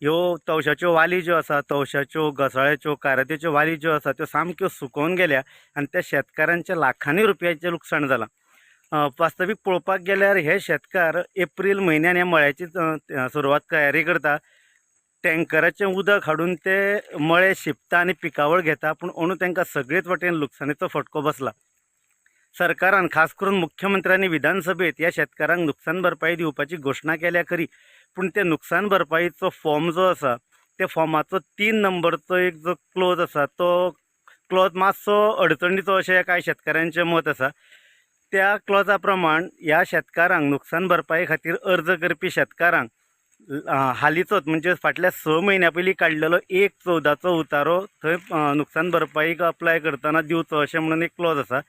ह्यो तवशाच्यो वाली ज्यो आसा, तवशाच्यो, घोसाळ्याच्यो, कारात्याच्यो वाली ज्यो आसा त्यो सामक्यो सुकोवन गेल्या आनी त्या शेतकारांचें लाखांनी रुपयाचें लुकसाण जालां. वास्तवीक पळोवपाक गेल्यार हे शेतकार एप्रील म्हयन्यान ह्या मळ्याची सुरवात तयारी करता, टँकराचें उदक हाडून ते मळे शिंपता आनी पिकावळ घेता, पूण अंदू तांकां सगळेच वटेन लुकसाणीचो फटको बसला. सरकारान खास करून मुख्यमंत्र्यांनी विधानसभेत ह्या शेतकारांक नुकसान भरपाई दिवपाची घोशणा केल्या खरी, पूण ते नुकसान भरपाईचो फॉर्म जो आसा त्या फॉर्माचो 3 नंबरचो एक जो क्लॉज आसा तो क्लॉज मातसो अडचणीचो अशें कांय शेतकारांचें मत आसा. त्या क्लॉजा प्रमाण ह्या शेतकारांक नुकसान भरपाई खातीर अर्ज करपी शेतकारांक हालींचोच म्हणजे फाटल्या 6 म्हयन्या पयलीं काडलेलो 1/14चो उतारो थंय नुकसान भरपाईक अप्लाय करतना दिवचो अशें म्हणून एक क्लॉज आसा.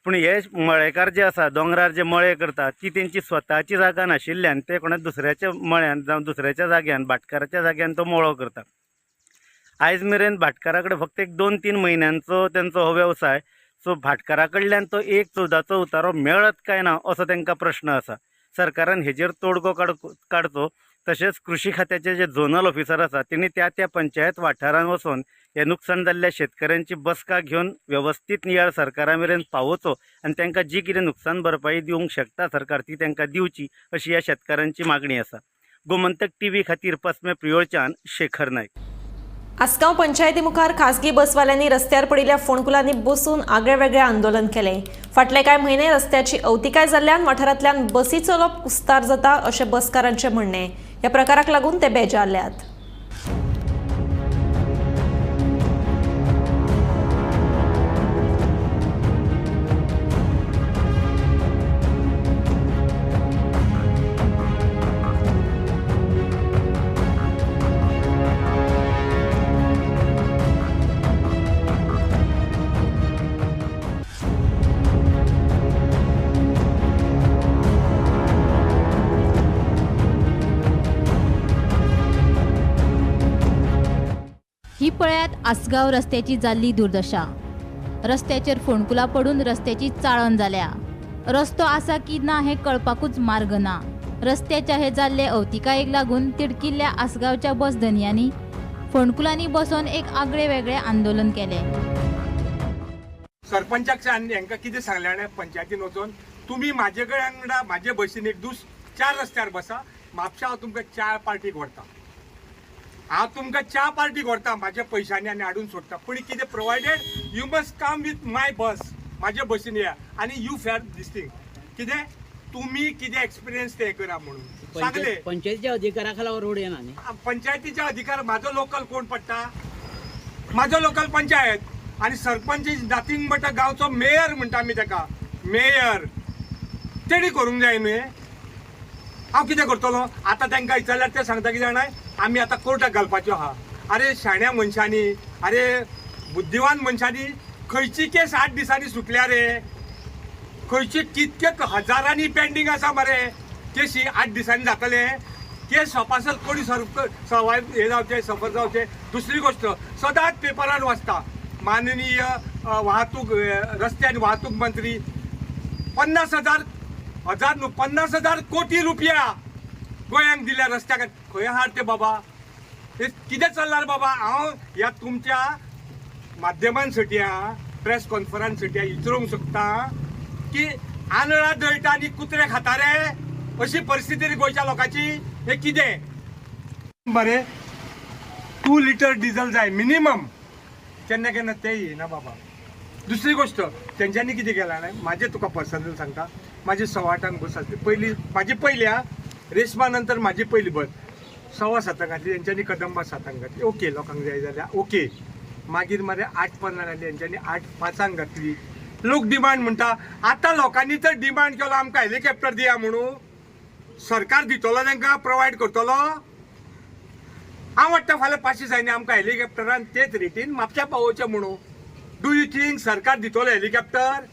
पूण हे मळेकार जे आसा, दोंगरार जे मळे करता ती तेंची स्वताची जागा नाशिल्ल्यान ते कोणा दुसऱ्याच्या मळ्यान जावं दुसऱ्याच्या जाग्यान, भाटकाराच्या जाग्यान तो मळो करता. आयज मेरेन भाटकारा कडेन फक्त एक 2-3 म्हयन्यांचो तेंचो हो वेवसाय, सो भाटकारा कडल्यान तो 1/14चो उतारो मेळत काय ना असो तांकां प्रश्न आसा. सरकारान हेजेर तोडगो काडचो. तशेंच कृषी खात्याचे जे झोनल ऑफिसर आसा तेणी त्या त्या पंचायत वाठारांत वचून हे नुकसान जाल्ल्या शेतकऱ्यांची बसका घेवन वेवस्थीत नियाळ सरकारा मेरेन पावोवचो आनी तांकां जी कितें नुकसान भरपाई दिवंक शकता सरकार ती तांकां दिवची अशी ह्या शेतकारांची मागणी आसा. गोमंतक टीव्ही खातीर पसमे प्रियोळच्यान शेखर नायक. आसगांव पंचायती मुखार खासगी बसवाल्यांनी रस्त्यार पडिल्ल्या फोंडकुलांनी बसून आगळे वेगळे आंदोलन केलें. फाटले कांय म्हयने रस्त्याची अवतिकाय जाल्ल्यान वाठारांतल्यान बसी चलोवप कुस्तार जाता अशें बसकारांचें म्हणणें. ह्या प्रकाराक लागून ते बेजारल्यात. ही पळयात आसगांव रस्त्याची जाल्ली दुर्दशा. रस्त्याचेर फोंडकुलां पडून रस्त्याची चाळण जाल्या. रस्तो आसा की ना हें कळपाकूच मार्ग ना. रस्त्याच्या हे जाल्ले अवतिकायेक लागून तिडकिल्ल्या आसगांवच्या बस धनयांनी फोंडकुलांनी बसोवन एक आगळे वेगळे आंदोलन केलें. सरपंचाक हांकां कितें सांगलें पंचायतीन वचून, तुमी म्हाजे कडेन वांगडा म्हाजे बसीन एक दूस 4 रस्त्यार बसा, म्हापशा हांव तुमकां 4 पार्टीक व्हरता, हांव तुमकां 4 पार्टीक व्हरता म्हाज्या पयशांनी आनी हाडून सोडटा, पूण कितें provided you must come with my bus, म्हाजे बसीन या आनी you fair these thing. कितें तुमी कितें एक्सपिरियन्स ते करा म्हणून सांगले. पंचायतीच्या अधिकारा खाला रोड येना न्ही, पंचायतीच्या अधिकार म्हाजो लोकल कोण पडटा, म्हाजो लोकल पंचायत आनी सरपंच is nothing but गांवचो मेयर म्हणटा आमी ताका, मेयर तेणी करूंक जाय न्ही. हांव कितें करतलो आतां तांकां विचारल्यार ते सांगता कितें जाणा, आमी आतां कोर्टाक घालपाच्यो आहा. अरे शाण्या मनशांनी, अरे बुद्धिवान मनशांनी खंयची केस 8 दिसांनी सुटल्या रे, खंयची कितके हजारांनी पेंडींग आसा मरे केशी 8 दिसांनी जातले, केस सोपासर कोणी सर्वायव हे जावचे, सफर जावचे. दुसरी गोश्ट सदांच पेपरान वाचता माननीय वाहतूक रस्ते आनी वाहतूक मंत्री 50,000 न्हू 50,000 कोटी रुपया गोंयांक दिल्या रस्त्याक, खंय आहात ते बाबा, हे कितें चल्लां रे बाबा. हांव ह्या तुमच्या माध्यमान सटया प्रेस कॉन्फरन्स सटया विचारूंक शकता की आंदळा दळटा आनी कुत्रे खाता रे, अशी परिस्थिती रे गोंयच्या लोकांची. हें कितें बरें 2 लिटर डिझल जाय मिनिमम, केन्ना केन्ना तें येना बाबा. दुसरी गोश्ट तेंच्यांनी कितें केलां जाणा, म्हाजें तुका पर्सनल सांगता, म्हाजी 8:15 बस आसली पयली, म्हाजी पयली आ रेशमा नंतर म्हाजी पयली बस 7:15 घातली तेंच्यांनी, कदंबा 7 घातली, ओके लोकांक जाय जाल्यार ओके. मागीर मरे 8:15 घातली तेंच्यांनी, 8:05 घातली. लोक डिमांड म्हणटा, आतां लोकांनी तर डिमांड केलो आमकां हेलिकॉप्टर दिया म्हणून, सरकार दितलो तांकां प्रोवायड करतलो. हांव वाडटा फाल्यां 5 दिसांनी आमकां हेलिकॉप्टरान तेच रेटीन म्हापशा पावोवचें म्हणून. Do you think सरकार दितलो हेलिकॉप्टर?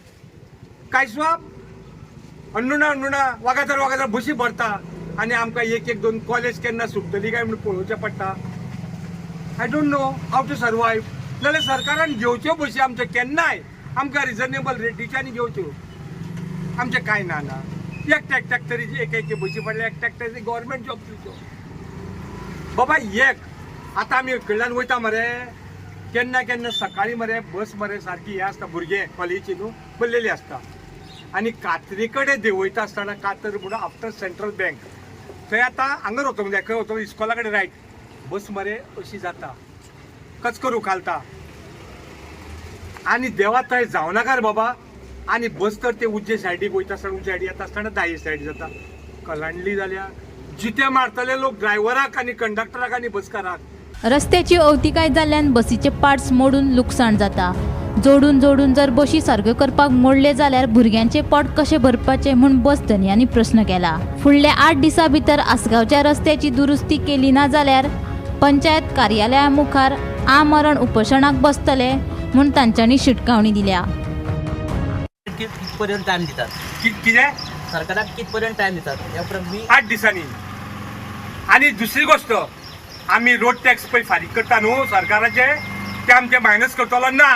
काय स्वाप अंडुणा अंडुणा वागातर वागातर बशी भरता आनी आमकां 1 1 2 कॉलेज केन्ना सुट्टली काय म्हणून पळोवचें पडटा. I don't know how to survive. नाल्यार सरकारान घेवच्यो बशी आमच्यो केन्नाय आमकां रिजनेबल रेटीच्यानी घेवच्यो, आमचें कांय ना ना. एकट्या एकट्याक तरी एक एक बशी पडल्या, एकट्या एकट्याक गव्हर्मेंट जॉब दिवचो बाबा. एक आतां आमी कडल्यान वयता मरे केन्ना केन्ना सकाळीं मरे बस मरे सारकी हें आसता, भुरगे कॉलेजी न्हू भरलेली आसता आनी कातरी कडेन देंवयता आसतना, कातर म्हणून आफ्टर सेंट्रल बँक थंय आतां हांगा वचोंक जाय, खंय वचोंक इस्कॉला कडेन रायट बस मरे अशी जाता, कचकर उखालता आनी देवा थंय जावं नाका रे बाबा. आनी बस तर ते उजवे सायडीक वयता आसतना, उजवे सायडी येता आसतना दाये सायड जाता, कलांडली जाल्या जिते मारतले लोक ड्रायव्हराक आनी कंडक्टराक आनी बसकाराक. रस्त्याची अवतिकाय जाल्ल्यान बसीचे पार्ट्स मोडून लुकसाण जाता. जोडून जोडून जर बशी सारक्यो करपाक मोडले जाल्यार भुरग्यांचे पोट कशें भरपाचें म्हूण बस धनयांनी प्रस्न केला. फुडल्या 8 दिसां भितर आसगांवच्या रस्त्याची दुरुस्ती केली ना जाल्यार पंचायत कार्यालया मुखार आमरण उपोशणाक बसतले म्हूण तांच्यांनी शिटकावणी दिल्या. कितपर्यंत टायम दितात कितें सरकाराक कितपर्यंत टायम दितात ह्या उपरांत 8 दिसांनी. आनी दुसरी गोश्ट आमी रोड टॅक्स पळय फारीक करता न्हू सरकाराचे, ते आमचे मायनस करतलो ना.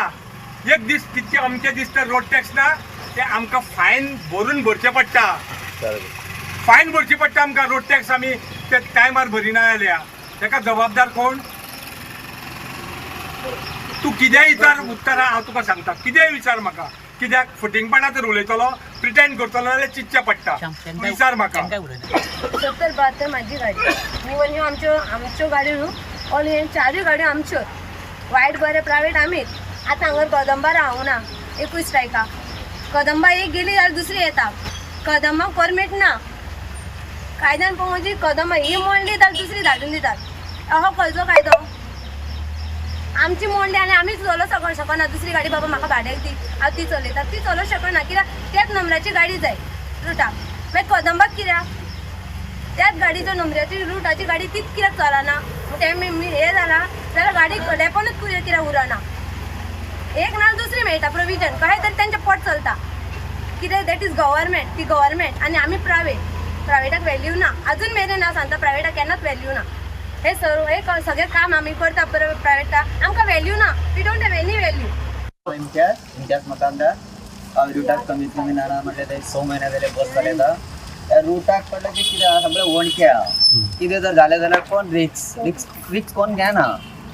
एक दीस कितके अमके दीस तर रोड टॅक्स ना, ते आमकां फायन भरून भरचें पडटा, फायन भरची पडटा आमकां. रोड टॅक्स आमी ते टायमार भरिना जाल्यार ताका जबाबदार कोण? तूं कितेंय विचार उत्तरां हांव तुका सांगता, कितेंय विचार म्हाका, कित्याक फटींगपणा तर उलयतलो, प्रिटेंड करतलो जाल्यार चिंतचें पडटा. विचार म्हाका. 70-72 माझी गाडी इवन ह्यो आमच्यो आमच्यो गाडयो न्हू ऑल हे 4 गाडयो आमच्यो, वायट बरें प्रायवेट आमीच. आतां हांगर कदंबा रावना एकूय स्ट्रायका, कदंबा एक गेली जाल्यार दुसरी येता, कदंबा परमीट ना कायद्यान पळोवंक म्हणजे कदंबा ही मोडली जाल्यार दुसरी धाडून दितात. अहो खंयचो कायदो? आमची मोडली आनी आमीच चलोवंक शकना, दुसरी गाडी बाबा म्हाका भाड्याक दी, हांव ती चलयता, ती चलोवंक शकना कित्याक त्याच नंबराची गाडी जाय रुटाक. मागीर कदंबाक कित्याक त्याच गाडीचो नंबराची रुटाची गाडी तीच कित्याक चलना? तें हें जालां जाल्यार गाडी डेपोनूच कित्याक उरना? एक ना दुसरी मेळटा प्रोविजन, कशें तरी तेंचें पोट चलता कित्याक that is government, ती गव्हर्मेंट आनी आमी प्रायवेट, प्रायवेटाक व्हॅल्यू ना अजून मेरेन ना सांगता, प्रायवेटाक केन्नाच व्हॅल्यू ना. हे सर्व हे सगळें काम आमी करता प्रायवेटा, आमकां व्हॅल्यू ना. We don't have any value. Imtiaz Makandar. हांव रुटाक कमीत कमी ना म्हटल्यार ते 6 म्हयने जाले बस चलयता. त्या रुटाक पडलें की कितें आहा, सगळें वणके आहा. कितें जर जालें जाल्यार कोण रिक्स रिक्स रिक्स कोण घेना.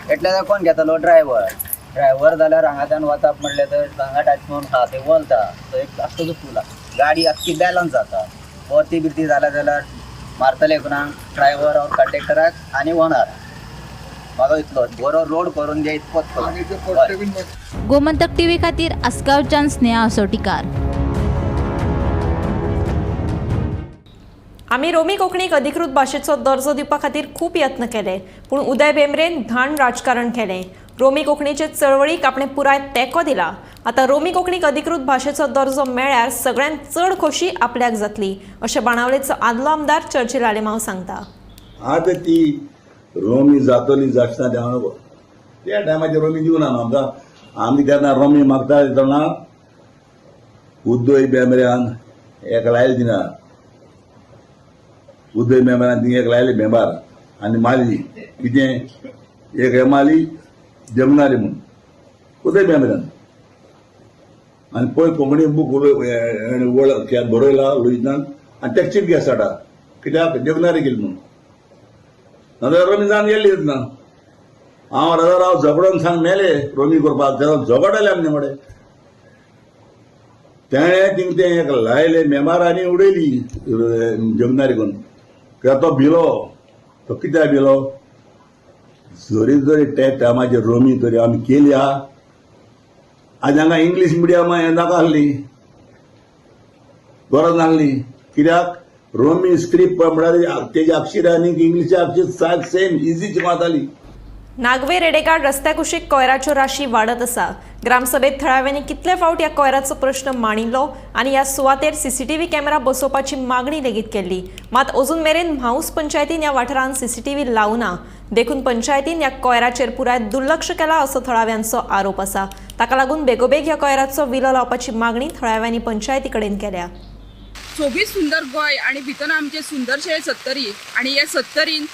एटले जाल्यार कोण घेतलो ड्रायव्हर. ड्रायव्हर जाल्यार हांगाच्यान वचप म्हणलें तर हांगा टच करून आहा थंय वलता, थंय एक आख्खो फूल आहा, गाडी आख्खी बॅलन्स जाता. परती बिरती जाल्या जाल्यार मारतले कोणाक, ड्रायव्हर ऑर कंडक्टराक आनी ओनर. म्हाका इतलो बरो रोड करून दे इतकोच. गोमंतक टीव्ही खातीर आसगांवच्यान स्नेहा असोटीकार. आमी रोमी कोंकणीक अधिकृत भाशेचो दर्जो दिवपा खातीर खूब यत्न केले, पूण उदय भेंब्रेन घाण राजकारण केलें. रोमी कोंकणीचे चळवळीक आपणें पुराय तेंको दिला. आतां रोमी कोंकणीक अधिकृत भाशेचो दर्जो मेळ्ळ्यार सगळ्यांत चड खोशी आपल्याक जातली, अशें बाणावलेचो आदलो आमदार चर्चिल आलेमांव सांगता. आतां ती रोमी जातली जाचना तें हांव नको. त्या टायमाचेर रोमी दिवना न्हू आमकां. आमी तेन्ना रोमी मागता तेन्ना उदय भेंब्र्यान एक लायले दिना. उदय भेंब्र्यान थिंग एक लायले भेंबार आनी मारली कितें एक हे मारली जमनारी म्हूण उदय भेंब्र्यान. आनी पळय कोंकणी बूक बरयला लुईजनान आनी तेका चीफ गेस्ट हाडा कित्याक देवनारी केली म्हूण. नाजाल्यार रोमी जावन गेल्ली ना. हांव राजा झगडोन सांग मेले रोमी करपाक, तेन्ना झगडले आमचे मडे. तेणें थिंग तें एक लायलें मेमार आनी उडयली जमनारी करून. कित्याक तो भिलो. तो कित्याक भिलो, जरी जरी त्या टायमाचेर रोमी तरी आमी केली आहा. आज हांगा इंग्लीश मिडियम हें नाका आसली, गरज नासली. कित्याक रोमी स्क्रिप्ट म्हळ्यार तेजी अक्षरां आनी इंग्लिशे अक्षर सेम इजी शिकवताली. नागवे रेडेघाट रस्त्या कुशीक कोयराच्यो राशी वाडत आसा. ग्रामसभेत थळाव्यांनी कितले फावट ह्या कोयराचो प्रश्न मांडिल्लो आनी ह्या सुवातेर सीसीटीव्ही कॅमेरा बसोवपाची मागणी लेगीत केल्ली. मात अजून मेरेन म्हाऊस पंचायतीन ह्या वाठारांत सीसीटीव्ही लावना, देखून पंचायतीन ह्या कोयराचेर पुराय दुर्लक्ष केला असो थळाव्यांचो आरोप आसा. ताका लागून बेगोबेग ह्या कोयराचो विलो लावपाची मागणी थळाव्यांनी पंचायती कडेन केल्या. सोबीत सुंदर गोंय आनी भितर आमचें सुंदरशें सत्तरी आनी हे सत्तरीन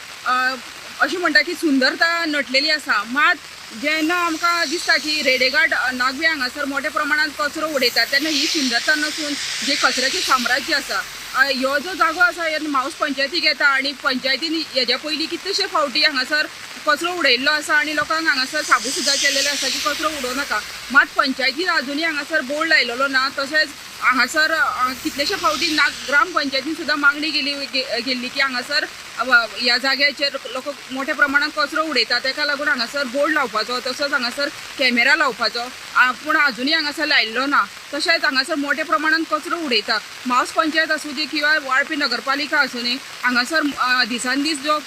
अशें म्हणटा की सुंदरता नटलेली आसा. मात जेन्ना आमकां दिसता की रेडेघाट नागवे हांगासर मोठ्या प्रमाणांत कचरो उडयतात तेन्ना ही सुंदरता नसून जे कचऱ्याचें साम्राज्य आसा, ह्यो जो जागो आसा हे म्हाऊस पंचायतीक येता आनी पंचायतीन हेज्या पयलीं कितलेशे फावटी हांगासर कचरो उडयल्लो आसा आनी लोकांक हांगासर साबू सुद्दां केलेले आसा की कचरो उडोवं नाका. मात पंचायतीन आजुनूय हांगासर बोर्ड लायलेलो ना. तशेंच हांगासर कितलेशे फावटी ग्राम पंचायतीन सुद्दां मागणी केल्ली की हांगासर ह्या जाग्याचेर लोक मोठ्या प्रमाणात कचरो उडयता ताका लागून हांगासर बोर्ड लावपाचो, तसोच हांगासर कॅमेरा लावपाचो, पूण आजुनूय हांगासर लायिल्लो ना. तशेंच हांगासर मोठ्या प्रमाणात कचरो उडयता. म्हाऊस पंचायत आसूं दी किंवा वाळपी नगरपालिका आसूं न्ही, हांगासर दिसान दीस जो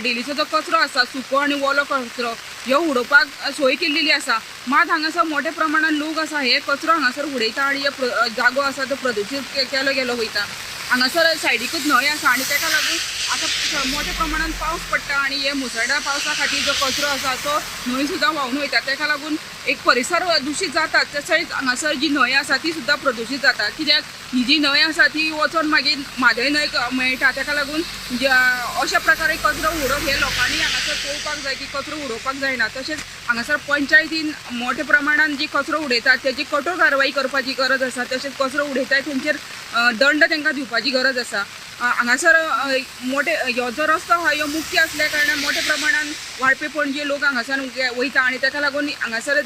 डेलीचो जो कचरो आसा सुको आनी ओलो कचरो ह्यो उडोवपाक सोय केल्लेली आसा. मात हांगासर मोठ्या प्रमाणात लोक आसा हे कचरो हांगासर उडयता आनी हे जागो आसा तो प्रदुशीत केलो गेलो वयता. हांगासर सायडीकूच न्हंय आसा आनी ताका लागून आतां मोठ्या प्रमाणात पावस पडटा आनी हे मुसळधार पावसा खातीर जो कचरो आसा तो न्हंय सुद्दां व्हांवून वयता. ताका लागून एक परिसर दुशीत जाता. तशेंच हांगासर जी न्हंय आसा ती सुद्दां प्रदुशीत जाता. कित्याक ही जी न्हंय आसा ती वचोन मागीर म्हादय न्हंय मेळटा. ताका लागून अशा प्रकारे कचरो उडोवप हे लोकांनी हांगासर पळोवपाक जाय की कचरो उडोवपाक जायना. तशेंच हांगासर पंचायतीन मोठ्या प्रमाणान जी कचरो उडयतात तेजी कठोर कारवाई करपाची गरज आसा. तशेंच कचरो उडयतात तेंचेर दंड तांकां दिवपाची गरज आसा. हांगासर मोठे ह्यो जो रस्तो आहा ह्यो मुख्य आसल्या कारणान मोठ्या प्रमाणान वाळपे पणजे लोक हांगासर वयता आनी ताका लागून हांगासर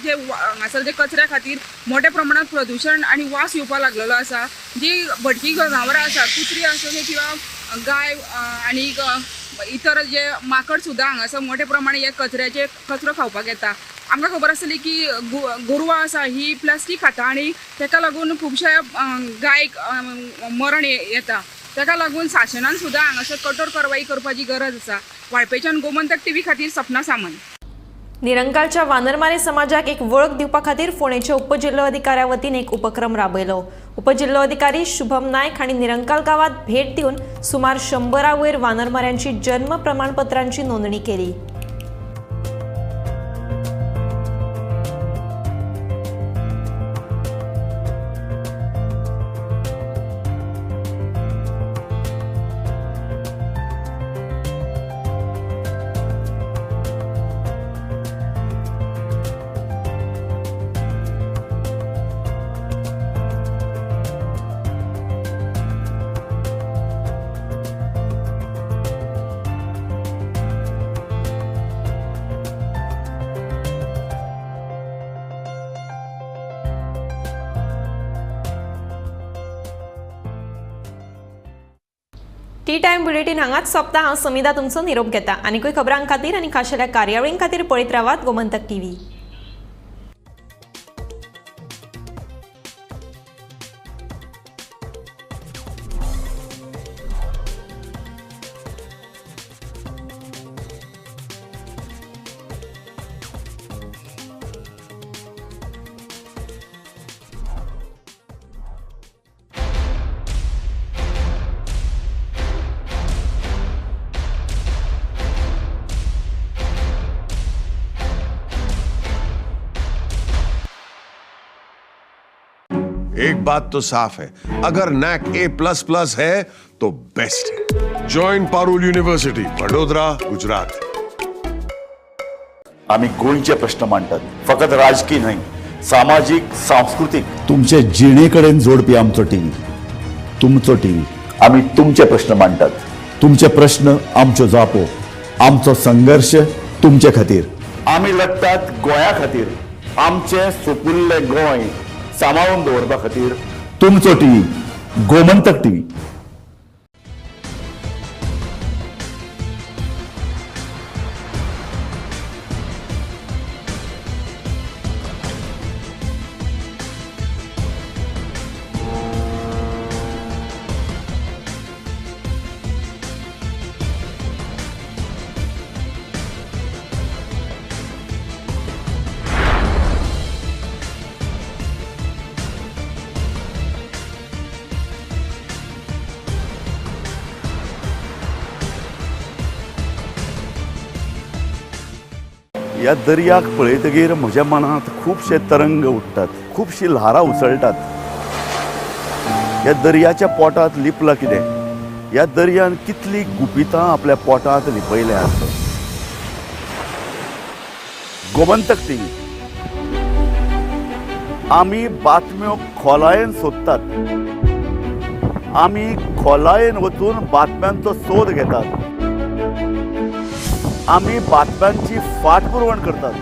जे कचऱ्या खातीर मोठ्या प्रमाणात प्रदुशण आनी वास येवपाक लागलेलो आसा. जी भटकी जनावरां आसा, कुत्री आसूं किंवा गाय आनी इतर जे माकड सुद्दां हांगासर मोठ्या प्रमाणात हे कचऱ्याचे कचरो खावपाक येता. आमकां खबर आसतली की गोरवां आसा ही प्लास्टीक खाता आनी ताका लागून खुबश्या गायक मरण येता. ताका लागून शासनान सुद्दां हांगासर कठोर कारवाई करपाची गरज आसा. वाळपेच्यान गोमंतक टीव्ही खातीर सपना सामंत. निरंकालच्या वानरमारे समाजाक एक वळख दिवपा खातीर फोंडेच्या उपजिल्होधिकाऱ्या वतीन एक उपक्रम राबयलो. उपजिल्होधिकारी शुभम नायक हांणी निरंकाल गांवात भेट दिवन सुमार 100 वयर वानरमाऱ्यांची जन्म प्रमाणपत्रांची नोंदणी केली. टी टायम बुलेटीन हांगाच सोंपता. हांव समिधा तुमचो निरोप घेता. आनीकूय खबरां खातीर आनी खाशेल्या कार्यावळीं खातीर पळयत रावात गोमंतक टीव्ही. एक बात तो साफ है, अगर नैक A++ है तो बेस्ट है। Join Parul university, Vadodara, Gujarat. आम्ही गोंयचे प्रश्न मांडटात, फकत राजकीय न्हय, सामाजीक, सांस्कृतीक. तुमचे जिणे कडेन जोडपी आमचो टीव्ही, तुमचो टीव्ही. आम्ही तुमचे प्रश्न मांडटात, तुमचे प्रश्न आमच्यो जापो, आमचो संघर्श तुमचे खातीर. आमी लढटात गोंया खातीर, आमचें सुपुल्लें गोंय सांबाळून दवरपा खातीर. तुमचो टीव्ही, गोमंतक टीव्ही. ह्या दर्याक पळयतगीर म्हज्या मनांत खुबशे तरंग उठ्ठात, खुबशी ल्हारां उसळटात. ह्या दर्याच्या पोटांत लिपलां कितें? ह्या दर्यान कितलीं गुपितां आपल्या पोटांत लिपयल्यांत. गोमंतक टीव्ही. आमी बातम्यो खोलायेन सोदतात, आमी खोलायेन वचून बातम्यांचो सोद घेतात, आमी बातम्यांची फाटपुरवण करतात,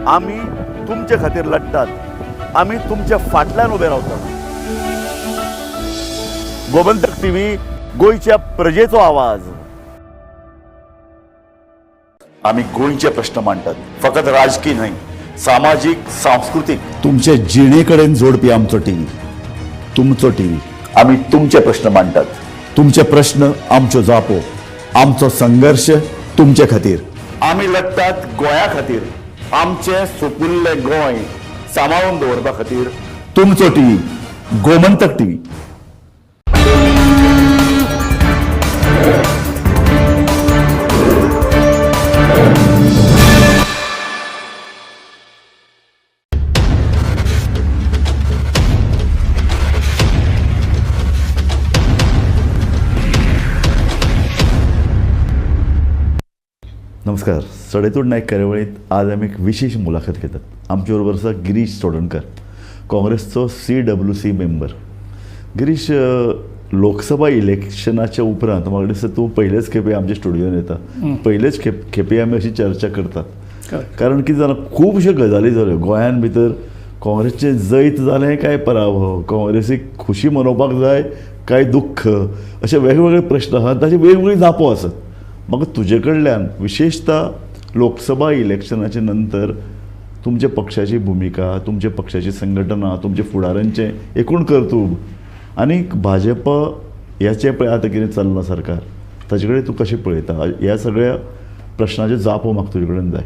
आमी तुमचे खातीर लढटात, आमी तुमच्या फाटल्यान उबे रावतात. गोमंतक टीव्ही, गोंयच्या प्रजेचो आवाज. आमी गोंयचे प्रश्न मांडटात, फकत राजकीय न्हय, सामाजीक, सांस्कृतीक. तुमचे जिणे कडेन जोडपी आमचो टीव्ही, तुमचो टीव्ही. आमी तुमचे प्रश्न मांडटात, तुमचे प्रश्न आमच्यो जापो, आमचो संघर्श तुमचे खातीर. आमी लढटात गोंया खातीर, आमचें सुपुल्लें गोंय सांबाळून दवरपा खातीर. तुमचो टीव्ही, गोमंतक टीव्ही. नमस्कार. सडेतोड नायक कार्यावळींत आज आमी एक विशेष मुलाखत घेतात. आमचे बरोबर आसा Girish Chodankar, काँग्रेसचो CWC member. Girish, Lok Sabha इलेक्शनाच्या उपरांत म्हाका दिसता तूं पयलेच खेपे आमच्या स्टुडियोन येता, पयलेच खेपे आमी अशी चर्चा करतात. कारण कितें जालां, खुबश्यो गजाली जाल्यो गोंयान भितर. काँग्रेसचें जैत जालें काय पराभव, काँग्रेसीक खुशी मनोवपाक जाय काय दुख्ख, अशे वेगवेगळे प्रश्न आसात, ताचे वेगवेगळी जापो आसात. म्हाका तुजे कडल्यान विशेशतः लोकसभा इलेक्शनाचे नंतर तुमच्या पक्षाची भुमिका, तुमच्या पक्षाची संघटना, तुमच्या फुडारांचें एकूण कर्तृत्व आनी भाजपा ह्याचें पळय आतां कितें चल्लां सरकार, ताचे कडेन तूं कशें पळयता, ह्या सगळ्या प्रश्नाच्यो जापो म्हाका तुजे कडेन जाय.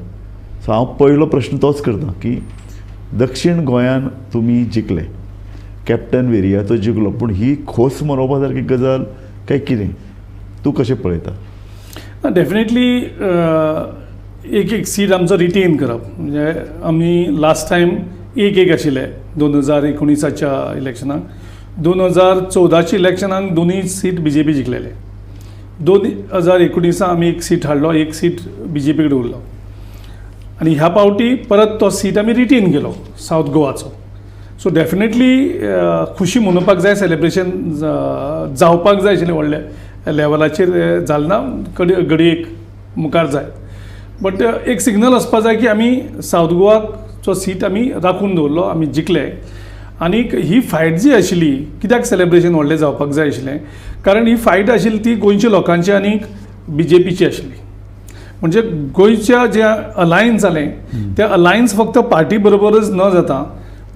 सो हांव पयलो प्रश्न तोच करता की दक्षिण गोंयान तुमी जिखले, कॅप्टन वेरियातो जिखलो, पूण ही खोस मनोवपा सारकी गजाल काय कितें, तूं कशें पळयता? डेफिनेटली एक एक सीट आमचो रिटेन करप, म्हणजे आमी लास्ट टायम एक एक आशिल्ले 2019च्या इलेक्शनाक, 2014च्या इलेक्शनाक दोनूय सीट बी जे पी जिखलेले, 2019 आमी एक सीट हाडलो, एक सीट बी जे पी कडेन उरलो आनी ह्या पावटी परत तो सीट आमी रिटेन केलो सावथ गोवाचो. सो डेफिनेटली खुशी मनोवपाक जाय, सेलिब्रेशन जावपाक जाय आशिल्लें व्हडल्या लेवलाचेर जालें ना, घडयेक मुखार जाय, बट एक सिग्नल आसपा जाय की आमी सावथ गोवाचो सीट आमी राखून दवरलो, आमी जिखले. आनीक ही फायट जी आशिल्ली, कित्याक सेलिब्रेशन व्हडलें जावपाक जाय आशिल्लें, कारण ही फायट आशिल्ली ती गोंयच्या लोकांची आनी बीजेपीची आशिल्ली. म्हणजे गोंयच्या जे अलायन्स जालें ते अलायन्स फक्त पार्टी बरोबरच न जाता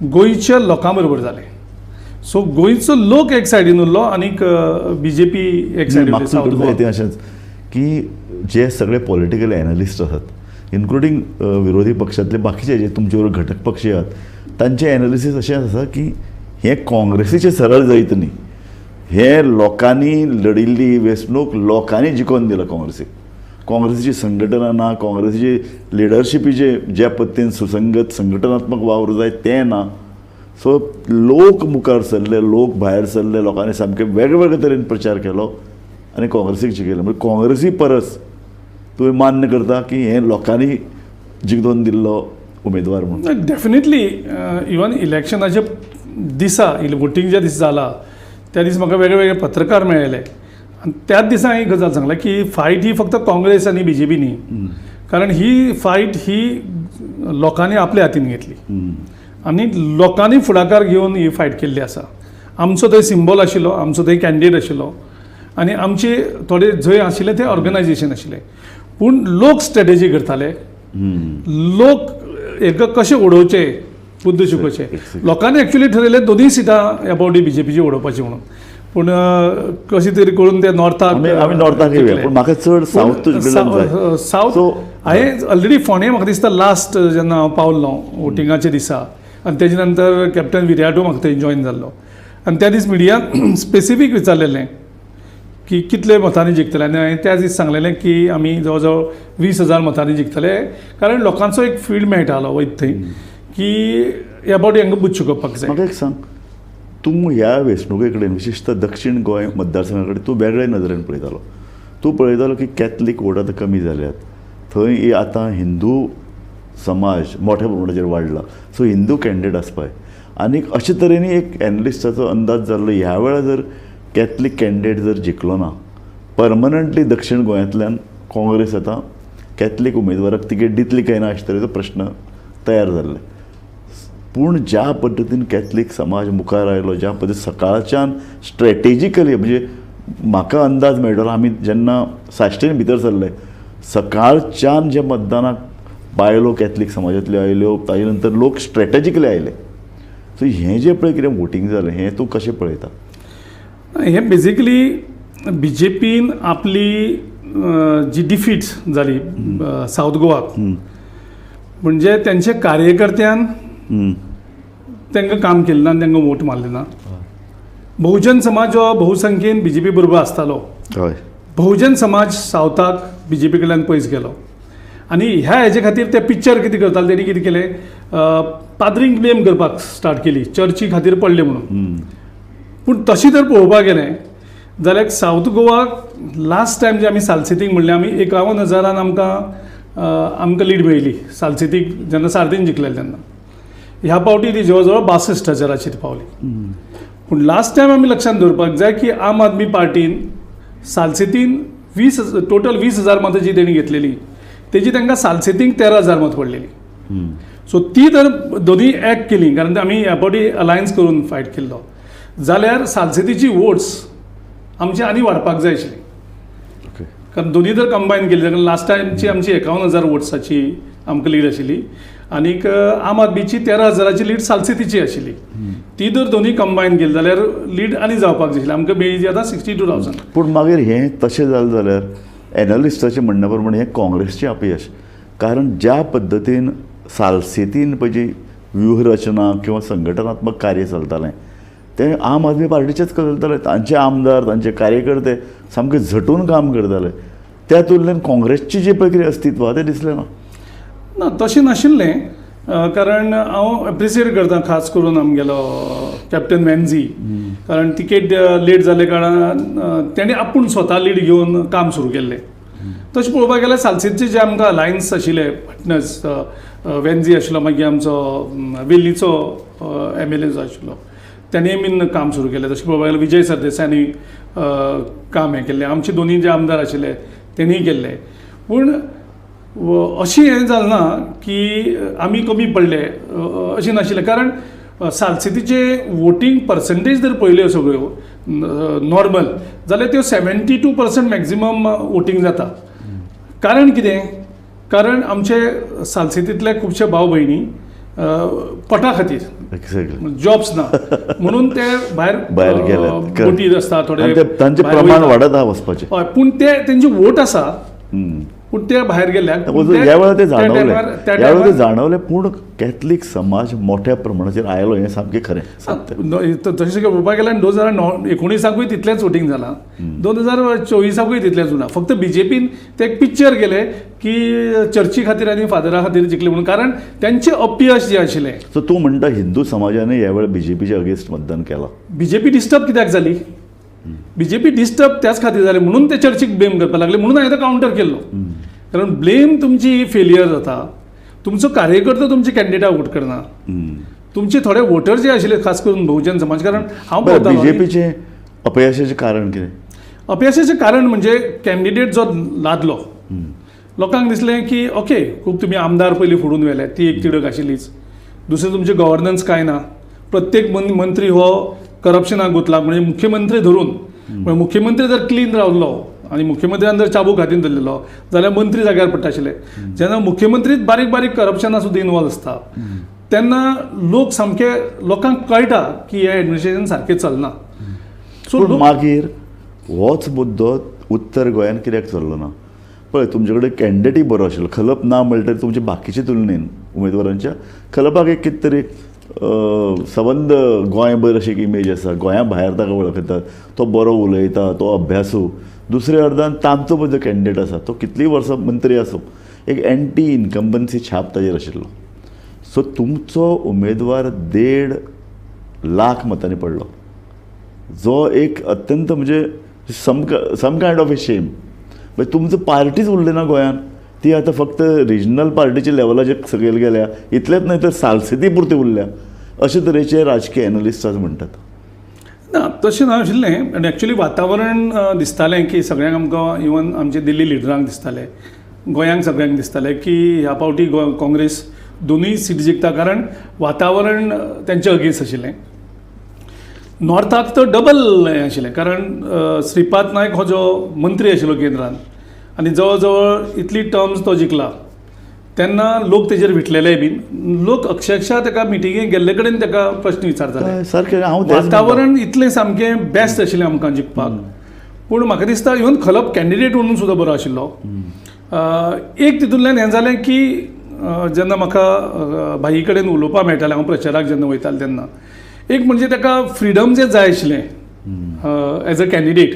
गोंयच्या लोकां बरोबर जालें. सो गोंयचो लोक एक सायडीन उरलो आनीक बीजेपी एक सायडीन उरली. सावथ गोवा तें अशेंच की जे सगळे पॉलिटिकल एनालिस्ट आसात इन्क्लुडींग विरोधी पक्षांतले बाकीचे जे तुमचे बरोबर घटक पक्षी आहात तांचे एनालिसीस अशें आसा की हें काँग्रेसीचें सरळ जैत न्ही, हें लोकांनी लडिल्ली वेंचणूक लोकांनी जिखोवन दिला काँग्रेसीक. काँग्रेसीची संघटना ना, काँग्रेसीची लिडरशिपीचे ज्या पद्दतीन सुसंगत संघटनात्मक वावर जाय तें ना. सो लोक मुखार सरले, लोक भायर सरले, लोकांनी सामके वेगवेगळे तरेन प्रचार केलो आनी काँग्रेसीक जिखयलें. म्हणजे काँग्रेसी परस तुवें मान्य करता की हें लोकांनी जिखोवन दिल्लो उमेदवार म्हणून? डेफिनेटली. इवन इलेक्शनाच्या दिसा, वोटींग ज्या दिसा जाला त्या दीस म्हाका वेगळे वेगळे पत्रकार मेळ्ळे आनी त्याच दिसा हांवें एक गजाल सांगलें की फायट ही फक्त काँग्रेस आनी बीजेपी न्ही, कारण ही फायट ही लोकांनी आपल्या हातीन घेतली आनी लोकांनी फुडाकार घेवन ही फायट केल्ली आसा. आमचो थंय सिंबॉल आशिल्लो, आमचो थंय कॅन्डिडेट आशिल्लो आनी आमचे थोडे जंय आशिल्ले ते ऑर्गनायजेशन आशिल्ले, पूण लोक स्ट्रेटेजी करताले, लोक हेका कशें उडोवचे बुद्द शिकोवचे. लोकांनी एक्चुअली ठरयलें दोनूय सिटां ह्या फावटी बीजेपीची उडोवपाची म्हणून, पूण कशें तरी करून ते नॉर्थाक आमी नॉर्थाक येवया, पूण म्हाका चड सावथ सावथ हांवें ऑलरेडी फोंडे म्हाका दिसता लास्ट जेन्ना हांव पावल्लो वोटिंगाच्या दिसा आनी तेजे नंतर कॅप्टन विर्याटो म्हाका थंय जॉयन जाल्लो आनी त्या दीस मिडियान स्पेसिफीक विचारलेलें की कितले मतांनी जिखतले आनी हांवें त्या दीस सांगलेलें की आमी जवळ जवळ 20,000 मतांनी जिखतले, कारण लोकांचो एक फील मेळटालो वयता थंय की ह्या फावटी हांकां बुद्द शिकोवपाक जाय. म्हाका एक सांग, तूं ह्या वेंचणुके कडेन विशेशतः दक्षीण गोंय मतदारसंघा कडेन तूं वेगळे नदरेन पळयतालो. तूं पळयतालो की कॅथलीक वोट आतां कमी जाल्यात, थंय आतां हिंदू समाज मोठ्या प्रमाणाचेर वाडला, सो हिंदू कॅन्डिडेट आसपाय. आनीक अशे तरेन एक एनलिस्टाचो अंदाज जाल्लो ह्या वेळार जर कॅथलीक कॅन्डिडेट जर जिखलो ना परमनंटली दक्षीण गोंयांतल्यान काँग्रेस आतां कॅथलीक उमेदवाराक तिकेट दितली काय ना अशे तरेचो प्रश्न तयार जाल्ले. पूण ज्या पद्दतीन कॅथलीक समाज मुखार आयलो, ज्या पद्दतीन सकाळच्यान स्ट्रेटेजिकली, म्हणजे म्हाका अंदाज मेळटलो आमी जेन्ना साश्टीन भितर सरले सकाळच्यान जे मतदानाक बायलो कॅथलीक समाजांतल्यो आयल्यो, ताजे नंतर लोक स्ट्रेटेजिकली आयले. सो हें जें पळय कितें वोटींग जालें हें तूं कशें पळयता? हें बेजिकली बीजेपीन आपली जी डिफीट जाली सावथ गोवाक, म्हणजे तेंच्या कार्यकर्त्यान तांकां काम केलें ना आनी तांकां वोट मारले ना. बहुजन समाज हो बहुसंख्येन बीजेपी बरोबर आसतालो, बहुजन समाज सावथाक बीजेपी कडल्यान पयस गेलो आनी ह्या हेजे खातीर ते पिक्चर कितें करताले, तेणी कितें केलें, पाद्रींक ब्लेम करपाक स्टार्ट केली चर्ची खातीर पडले म्हणून. पूण तशें जर पळोवपाक गेलें जाल्यार सावथ गोवाक लास्ट टायम जे आमी सालसेतीक म्हणलें आमी 51,000 आमकां आमकां लीड मेळ्ळी सालसेतीक जेन्ना सार्दीन जिखलेले तेन्ना. ह्या फावटी ती जवळ जवळ 62,000 पावली. पूण लास्ट टायम आमी लक्षांत दवरपाक जाय की आम आदमी पार्टीन सालसेतीन टोटल 20,000 मतां जी तेणी घेतलेली तेजी तांकां सालसेतीक 13,000 मत पडलेली. सो ती जर दोनूय एक केली, कारण आमी ह्या फावटी अलायन्स करून फायट केल्लो, जाल्यार सालसेतीची वोट्स आमची आनी वाडपाक जाय आशिल्ली. कारण दोनूय जर कंबायन केली जाल्यार लास्ट टायमची आमची 51,000 वोट्साची आमकां लीड आशिल्ली आनीक आम आदमीची 13,000 लीड सालसेतीची आशिल्ली. ती जर दोनूय कंबायन केली जाल्यार लीड आनी जावपाक जाय आशिल्ली. आमकां मेळ्ळी जी आतां 62,000. पूण मागीर हें तशें जालें जाल्यार एनालिस्टाचें म्हणण्या प्रमाणे हें काँग्रेसचें अपयश, कारण ज्या पद्दतीन सालसेतीन पळय जी व्यूहरचना किंवा संघटनात्मक कार्य चलतालें तें आम आदमी पार्टीचेच चलतालें. तांचे आमदार, तांचे कार्यकर्ते सामके झटून काम करताले. त्या तुलनेन काँग्रेसची जी पळय कितें अस्तित्व आहा तें दिसलें ना. ना तशें नाशिल्लें, कारण हांव एप्रिसिएट करता खास करून आमगेलो कॅप्टन वेन्झी, कारण तिकेट लेट जाल्ले कारणान तेणें आपूण स्वता लीड घेवन काम सुरू केल्लें. तशें पळोवपाक गेल्यार सालसेतचे जे आमकां अलायन्स आशिल्ले पार्टनर्स, वेन्झी आशिल्लो, मागीर आमचो वेल्लीचो MLA जो आशिल्लो तेणें बीन काम सुरू केलें. तशें पळोवपाक गेल्यार विजय सरदेसायांनी काम हें केल्लें, आमचे दोनूय जे आमदार आशिल्ले तेणीय केल्लें. पूण अशें हें जालें ना की आमी कमी पडले अशें नाशिल्लें, कारण सालसेतीचे वोटींग पर्संटेज जर पळयल्यो सगळ्यो नॉर्मल जाल्यार त्यो 72% मॅक्झिमम वोटींग जाता. कारण कितें? कारण आमचे सालसेतींतले खुबशे भाव भयणी पोटा खातीर, जॉब्स ना म्हणून ते भायर भायर गेले, बोटीर आसता थोडे, तांचें प्रमाण वाडत आहा वचपाचें. हय, पूण ते तेंची वोट आसा, पूण ते भायर गेल्ल्याक ह्या वेळार ते जाणवले, ह्या वेळार ते जाणवले. पूण कॅथलीक समाज मोठ्या प्रमाणाचेर आयलो हें सामकें खरें. तशें पळोवपाक गेल्यार 2019 तितलेंच वोटींग जालां, 2024 तितलेंच उरलां. फक्त बीजेपीन ते एक पिक्चर गेले की चर्ची खातीर आनी फादरा खातीर जिखले म्हणून, कारण तेंचें अपयश जें आशिल्लें. सो तूं म्हणटा हिंदू समाजान ह्या वेळार बीजेपीच्या अगेन्स्ट मतदान केलां. बीजेपी डिस्टर्ब कित्याक जाली? बीजेपी डिस्टर्ब त्याच खातीर जाले म्हणून ते चर्चीक ब्लेम करपाक लागले, म्हणून हांवें तो कावंटर केल्लो. कारण ब्लेम तुमची फेलियर जाता, तुमचो कार्यकर्तो तुमचे कॅन्डिडेटाक वोट करना, तुमचे थोडे वोटर जे आशिल्ले खास करून बहुजन समाज. कारण हांव पळयतालो बीजेपीचें अपयशाचें कारण कितें? अपयशाचें कारण म्हणजे कॅन्डिडेट जो लादलो, लोकांक दिसलें की ओके खूब तुमी आमदार पयलीं फोडून व्हेले, ती एक तिडक आशिल्लीच. दुसरें तुमचें गव्हर्नन्स कांय ना, प्रत्येक मंत्री हो करप्शनाक गुतला, म्हणजे मुख्यमंत्री धरून. मुख्यमंत्री जर क्लीन रावलो आनी मुख्यमंत्र्यान जर चाबूक हातीन धरलेलो जाल्यार मंत्री जाग्यार पडटा आशिल्ले. जेन्ना मुख्यमंत्रीच बारीक बारीक करप्शना सुद्दां इनवॉल्व आसता तेन्ना लोक सामके, लोकांक कळटा की हें एडमिनिस्ट्रेशन सारकें चलना. सो मागीर होच मुद्दो उत्तर गोंयान कित्याक चल्लो ना? पळय तुमचे कडेन कॅन्डिडेटय बरो आशिल्लो, खलप ना म्हणल्यार तुमचे बाकीचे तुलनेन उमेदवारांच्या खलपाक एक कितें तरी संबंद गोंयभर अशी एक इमेज आसा, गोंया भायर ताका वळखतात, तो बरो उलयता, तो अभ्यासू. दुसऱ्या अर्दान तांचो पळय जो कॅन्डिडेट आसा तो कितलीं वर्सां मंत्री आसूं, एक एंटी इनकम्बन्सी छाप ताजेर आशिल्लो. सो तुमचो उमेदवार 1.5 लाख मतांनी पडलो, जो एक अत्यंत म्हणजे some kind of a shame. म्हणजे तुमचो पार्टीच उरली ना गोंयान, ती आतां फक्त रिजनल पार्टीच्या लेवलाचेर सकयल गेल्या, इतलेंच न्हय तर सालसेती पुरती उरल्या, अशे तरेचे राजकीय एनलिस्ट आज म्हणटात. ना तशें नाशिल्लें. आनी एक्चुली वातावरण दिसतालें की सगळ्यांक आमकां, इवन आमचे दिल्ली लिडरांक दिसतालें, गोंयांक सगळ्यांक दिसतालें की ह्या फावटी काँग्रेस दोनूय सीट जिखता, कारण वातावरण तेंचे अगेन्स्ट आशिल्लें. नॉर्थाक तर डबल हें आशिल्लें, कारण श्रीपाद नायक हो जो मंत्री आशिल्लो केंद्रान आनी जवळ जवळ इतली टर्म्स तो जिखला, तेन्ना लोक तेजेर विटलेले बीन, लोक अक्षरशः ताका मिटिंगेक गेल्ले कडेन ताका प्रश्न विचारताले. सारकें, वातावरण इतलें सामकें बेस्ट आशिल्लें आमकां जिखपाक. पूण म्हाका दिसता इवन खलप कॅन्डिडेट म्हणून सुद्दां बरो आशिल्लो. एक तितूंतल्यान हें जालें की जेन्ना म्हाका भाई कडेन उलोवपाक मेळटालें, हांव प्रचाराक जेन्ना वयतालें तेन्ना एक म्हणजे ताका फ्रिडम जें जाय आशिल्लें एज अ कॅन्डिडेट,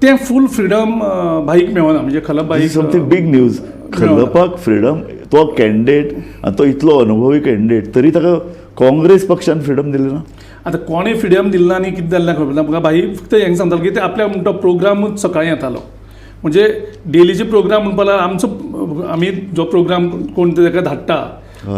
तें फूल फ्रिडम भाईक मेळना. म्हणजे खलप भाईक समथींग बीग न्यूज, खलपाक फ्रिडम, तो कॅन्डिडेट आनी तो इतलो अनुभवी कॅन्डिडेट तरी ताका काँग्रेस पक्षान फ्रिडम दिलें ना. आतां कोणें फ्रिडम दिलें ना आनी कितें जालें ना खबर ना. म्हाका भाई फक्त हें सांगतालो की ते आपल्या म्हणटा प्रोग्रामूच सकाळीं येतालो, म्हणजे डेलीचे प्रोग्राम म्हणपा लागलो आमचो, आमी जो प्रोग्राम कोण ताका धाडटा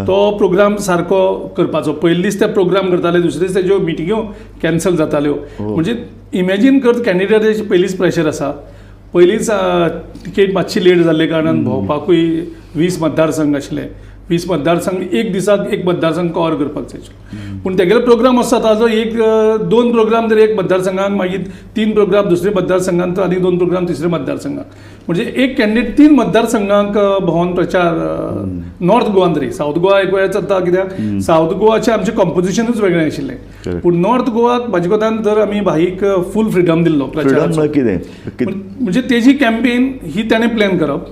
तो प्रोग्राम सारको करपाचो. पयले दीस ते प्रोग्राम करताले, दुसरे दीस तेज्यो मिटिंग्यो कॅन्सल जाताल्यो. म्हणजे इमेजीन कर, कॅन्डिडेटाचेर पयलींच प्रेशर आसा, पयलींच तिकेट मातशी लेट जाल्ले कारणान भोंवपाकूय 20 मतदारसंघ आशिल्ले, 20 मतदारसंघ एक दिसाक एक मतदारसंघ कवर करपाक जाय आशिल्लो. पूण तेगेलो प्रोग्राम आसता ताजो एक 2 प्रोग्राम जर एक मतदारसंघान, मागीर 3 प्रोग्राम दुसरे मतदारसंघान, आनी 2 प्रोग्राम तिसरे मतदारसंघान, म्हणजे एक कॅन्डिडेट 3 मतदारसंघांक भोंवन प्रचार नॉर्थ गोवान तरी. सावथ गोवा एक वेळ चलता, कित्याक सावथ गोवाचें आमचें कॉम्पोजिशनूच वेगळें आशिल्लें. पूण नॉर्थ गोवाक म्हाजे कोतान जर आमी भाईक फूल फ्रिडम दिल्लो प्रचाराचो, म्हणजे तेजी कॅम्पेन ही ताणें प्लॅन करप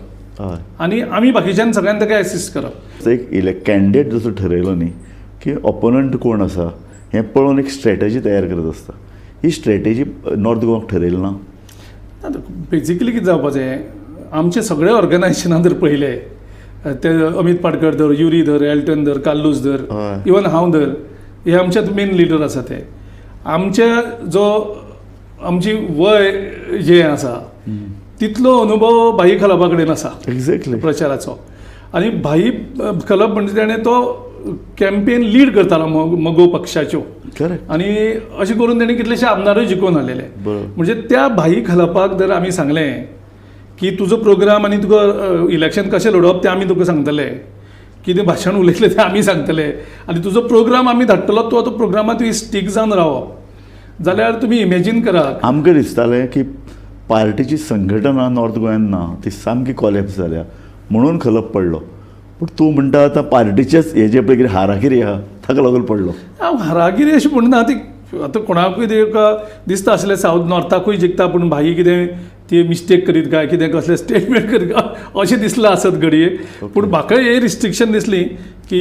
आनी आमी बाकीच्यान सगळ्यांनी ताका एसिस्ट करप. एक कॅन्डिडेट जसो ठरयलो न्ही की ऑपोनंट कोण आसा हें पळोवन एक स्ट्रॅटजी तयार करत आसता, ही स्ट्रॅटेजी नॉर्थ गोवाक ठरयली ना. बेजिकली कितें जावपाचें, आमचे सगळे ऑर्गनायझेशनां जर पळयलें, ते अमीत पाटकर धर, युरी धर, एल्टन धर, कार्लूस धर, इवन हांव धर, हे आमचे मेन लिडर आसा. ते आमचे जो आमची वय जें आसा तितलो अनुभव भाई खलपा कडेन आसा एक्झॅक्टली प्रचाराचो. आनी भाई खलप म्हणजे ताणें तो कॅम्पेन लीड करतालो मगो पक्षाच्यो, आनी अशें करून ताणें कितलेशे आमदारूय जिखोवन हाडलेले. म्हणजे त्या भाई खलपाक जर आमी सांगलें की तुजो प्रोग्राम आनी तुका इलेक्शन कशें लडोवप तें आमी तुका सांगतले, कितें भाशण उलयतले तें आमी सांगतले आनी तुजो प्रोग्राम आमी धाडटलो, तो आतां प्रोग्रामांत तुवें स्टीक जावन रावप. जाल्यार तुमी इमेजीन करात, आमकां दिसतालें की पार्टीची संघटना नॉर्थ गोंयान ना, ती सामकी कॉलेप्स जाल्या म्हणून खलप पडलो. पूण तूं म्हणटा आतां पार्टीचेच हे जे पळय कितें हाराकिरी आहा ताका लागून पडलो. हांव हाराकिरी अशें म्हणना, ती आतां कोणाकूय ते एक दिसता आसलें सावथ नॉर्थाकूय जिखता, पूण भाई कितें ती मिस्टेक करीत काय कितें कसलें स्टेटमेंट करीत काय अशें दिसलां आसत घडये. पूण म्हाका हे रिस्ट्रिक्शन दिसली की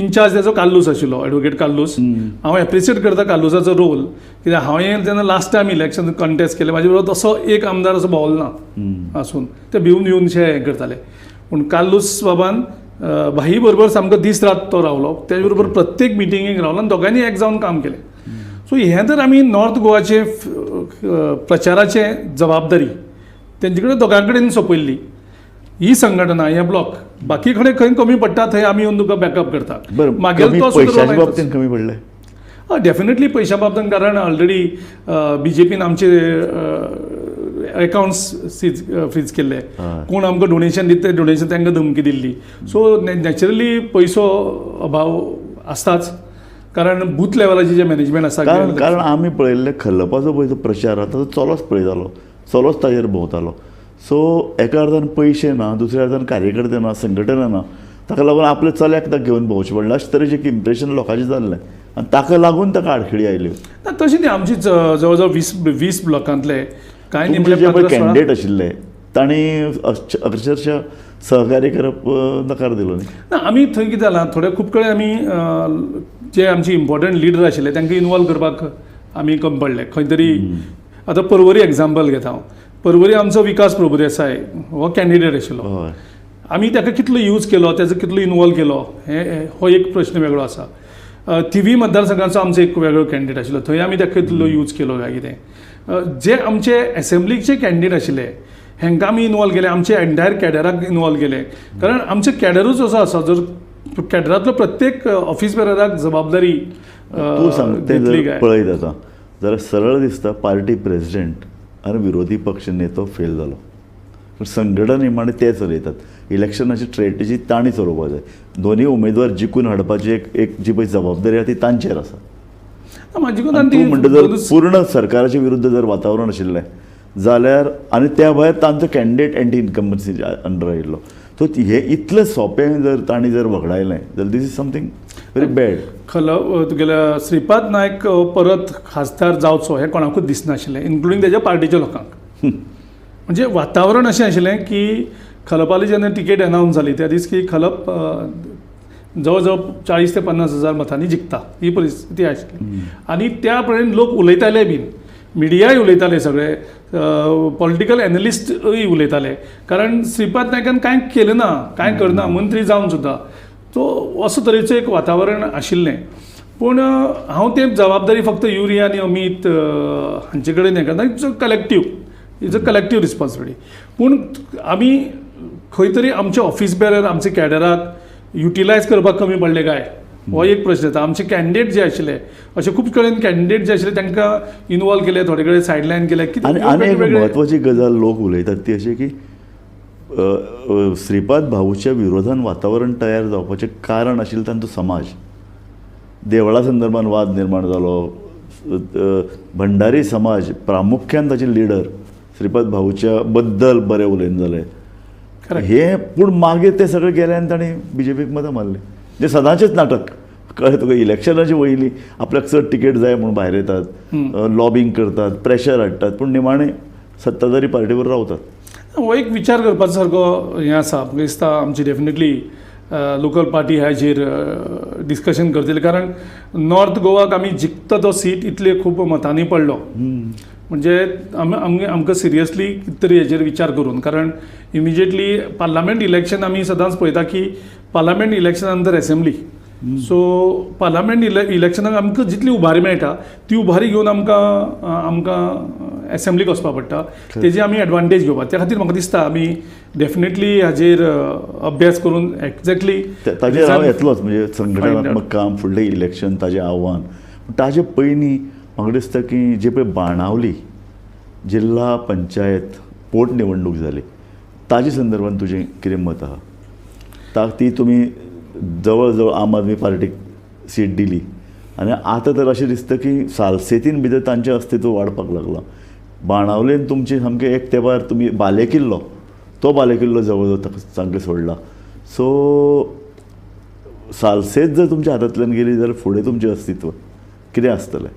इनचार्ज तेजो कार्लूस आशिल्लो, एडवोकेट कार्लूस. हांव एप्रिशिएट करता कार्लूसाचो रोल, कित्याक हांवें जेन्ना लास्ट टायम इलेक्शन कंटेस्ट केलें म्हाजे बरोबर तसो एक आमदार असो भोंवलो ना आसून, ते भिवन भिवन शे हें करताले. पूण कार्लूस बाबान भाई बरोबर सामको दीस रात तो रावलो, तेजे बरोबर प्रत्येक मिटिंगेक रावलो आनी दोगांयनी एक जावन काम केलें. सो हें तर आमी नॉर्थ गोवाचे प्रचाराचे जबाबदारी तेंचे कडेन दोगां कडेन सोंपयल्ली. ही संघटना, हे ब्लॉक बाकी कडेन खंय कमी पडटा थंय आमी येवन तुका बॅकअप करता. मागीर पयशाच्या बाबतींत कमी पडले? हय, डेफिनेटली पयशां बाबतींत, कारण ऑलरेडी बीजेपीन आमचे अकाउंट्स सीज फ्रीज केल्ले, कोण आमकां डोनेशन दिता ते डोनेशन तांकां धमकी दिल्ली. सो नॅचरली पयसो अभाव आसताच, कारण बूथ लेवलाचें जें मॅनेजमेंट आसा. कारण आमी पळयल्लें खलपाचो पळय जो प्रचार आसा तो चलोच पळयतालो, चलोच ताजेर भोंवतालो. सो एका अर्थान पयशे ना, दुसऱ्या अर्थान कार्यकर्ते ना, संघटना ना, ताका लागून आपल्या चल्याक ताका घेवन भोंवचें पडलें अशें तरेचें एक इम्प्रेशन लोकांचें जाल्लें आनी ताका लागून ताका आडखळी आयल्यो. ना तशें न्ही, आमची जवळ जवळ 20 ब्लॉकांतले कांय जे पळय कॅन्डिडेट आशिल्ले तांणी अक्षरशः सहकार्य करप नकार दिलो न्ही. ना, आमी थंय कितें जालां, थोडे खूब कडेन आमी जे आमचे इम्पॉर्टंट लिडर आशिल्ले तांकां इनवॉल्व करपाक आमी कमी पडले खंय तरी. आतां पर्वरी एग्जाम्पल घेता हांव, पर्वरी आमचो विकास प्रभुदेसाय हो कॅन्डिडेट आशिल्लो, आमी ताका कितलो यूज केलो, ताजो कितलो इनवॉल्व केलो, हें हो एक प्रश्न वेगळो आसा. थिवी मतदारसंघाचो आमचो एक वेगळो कॅन्डिडेट आशिल्लो, थंय आमी ताका कितलो यूज केलो काय कितें. जे आमचे एसेंब्लीचे कॅन्डिडेट आशिल्ले हेंकां आमी इनवॉल्व केले, आमचे एंटायर कॅडराक इनवॉल्व केले, कारण आमचे कॅडरूच असो आसा, जर कॅडरांतलो प्रत्येक ऑफिस बेरराक जबाबदारी तूं सांगता जर पळयत आतां जाल्यार सरळ दिसता पार्टी प्रेजिडेंट आनी विरोधी पक्ष नेतो फेल जालो. पूण संघटन निमाणें ते चलयतात, इलेक्शनाची स्ट्रेटजी तांणी चलोवपाक जाय. दोनूय उमेदवार जिखून हाडपाची एक जी पळय जबाबदारी आसा ती तांचेर आसा. तूं म्हणटा जर पूर्ण सरकाराच्या विरुद्ध जर वातावरण आशिल्लें जाल्यार, आनी त्या भायर तांचो कॅन्डिडेट एंटी इन्कम्बन्सी अंडर आयिल्लो, सो हे इतलें सोंपें जर तांणी जर वगडायलें जाल्यार this is something very bad. खल तुगेल्या श्रीपाद नायक परत खासदार जावचो हें कोणाकूच दिसनाशिल्लें, इन्क्लुडींग तेज्या पार्टीच्या लोकांक. म्हणजे वातावरण अशें आशिल्लें की खलपाली जेन्ना तिकेट अनावन्स जाली त्या दीस की खलप जवळ जवळ 40 ते 50 हजार मतांनी जिखता ही परिस्थिती आशिल्ली. आनी त्या पर्यंत लोक उलयताले बीन, मिडियाय उलयताले, सगळे पॉलिटिकल एनलिस्टूय उलयताले, कारण श्रीपाद नायकान कांय केलें ना, कांय करना मंत्री जावन सुद्दां, तो असो तरेचें एक वातावरण आशिल्लें. पूण हांव ते जबाबदारी फक्त युरी आनी अमीत हांचे कडेन हें करना, it's a collective, it's a collective responsibility. पूण आमी खंय तरी आमचे ऑफिस बेरर, आमचे कॅडराक युटिलायज करपाक कमी पडले काय, हो एक प्रश्न येता. आमचे कॅन्डिडेट जे आशिल्ले अशे खूब कडेन कॅन्डिडेट जे आशिल्ले तांकां इनवॉल्व केले, थोडे कडेन सायडलायन केले. आनी एक म्हत्वाची गजाल लोक उलयतात ती अशी की श्रीपाद भाऊच्या विरोधान वातावरण तयार जावपाचें कारण आशिल्लें तांचो समाज. देवळा संदर्भान वाद निर्माण जालो, भंडारी समाज प्रामुख्यान ताचे लिडर श्रीपाद भाऊच्या बद्दल बरें उलयन जाले हे, पूण मागीर ते सगळे गेले आनी तांणी बीजेपीक मतां मारली. जे सदांचेच नाटक, कळ्ळें तुका, इलेक्शनाचे वयली आपल्याक चड तिकेट जाय म्हूण भायर येतात, लॉबींग करतात, प्रेशर हाडटात, पूण निमाणें सत्ताधारी पार्टीवर रावतात. हो एक विचार करपा सारको हें आसा. म्हाका दिसता आमची डेफिनेटली लोकल पार्टी हाजेर डिस्कशन करतली, कारण नॉर्थ गोवाक आमी जिखता तो सीट इतले खूब मतांनी पडलो, म्हणजे आमी आमकां सिरियसली कितें तरी हेजेर विचार करून, कारण इमिजिएटली पार्लामेंट इलेक्शन आमी सदांच पळयता की पार्लामेंट इलेक्शना नंतर एसेंब्ली, सो पार्लामेंट इलेक्शनाक आमकां जितली उभारी मेळटा ती उभारी घेवन आमकां आमकां एसेंब्लीक वचपाक पडटा, तेजी आमी एडवांटेज घेवपाक. त्या खातीर म्हाका दिसता आमी डेफिनेटली हाजेर अभ्यास करून एक्झॅक्टली ताजेर हांव येतलोच, म्हणजे संघटनात्मक काम, फुडलें इलेक्शन, ताजें आव्हान. ताजे पयलीं म्हाका दिसता की जे पळय बाणावली जिल्हा पंचायत पोटनिवडणूक जाली ताजे संदर्भात तुजें कितें मत आहा? ती तुमी जवळ जवळ आम आदमी पार्टीक सीट दिली आनी आतां तर अशें दिसता की सालसेतीन भितर तांचें अस्तित्व वाडपाक लागलां. बाणावलेन तुमची सामकें एक तेंपार तुमी बालेकिल्लो, तो बालेकिल्लो जवळ जवळ ताका सामकें सोडला. सो सालसेत जर तुमच्या हातांतल्यान गेली जाल्यार फुडें तुमचें अस्तित्व कितें आसतलें?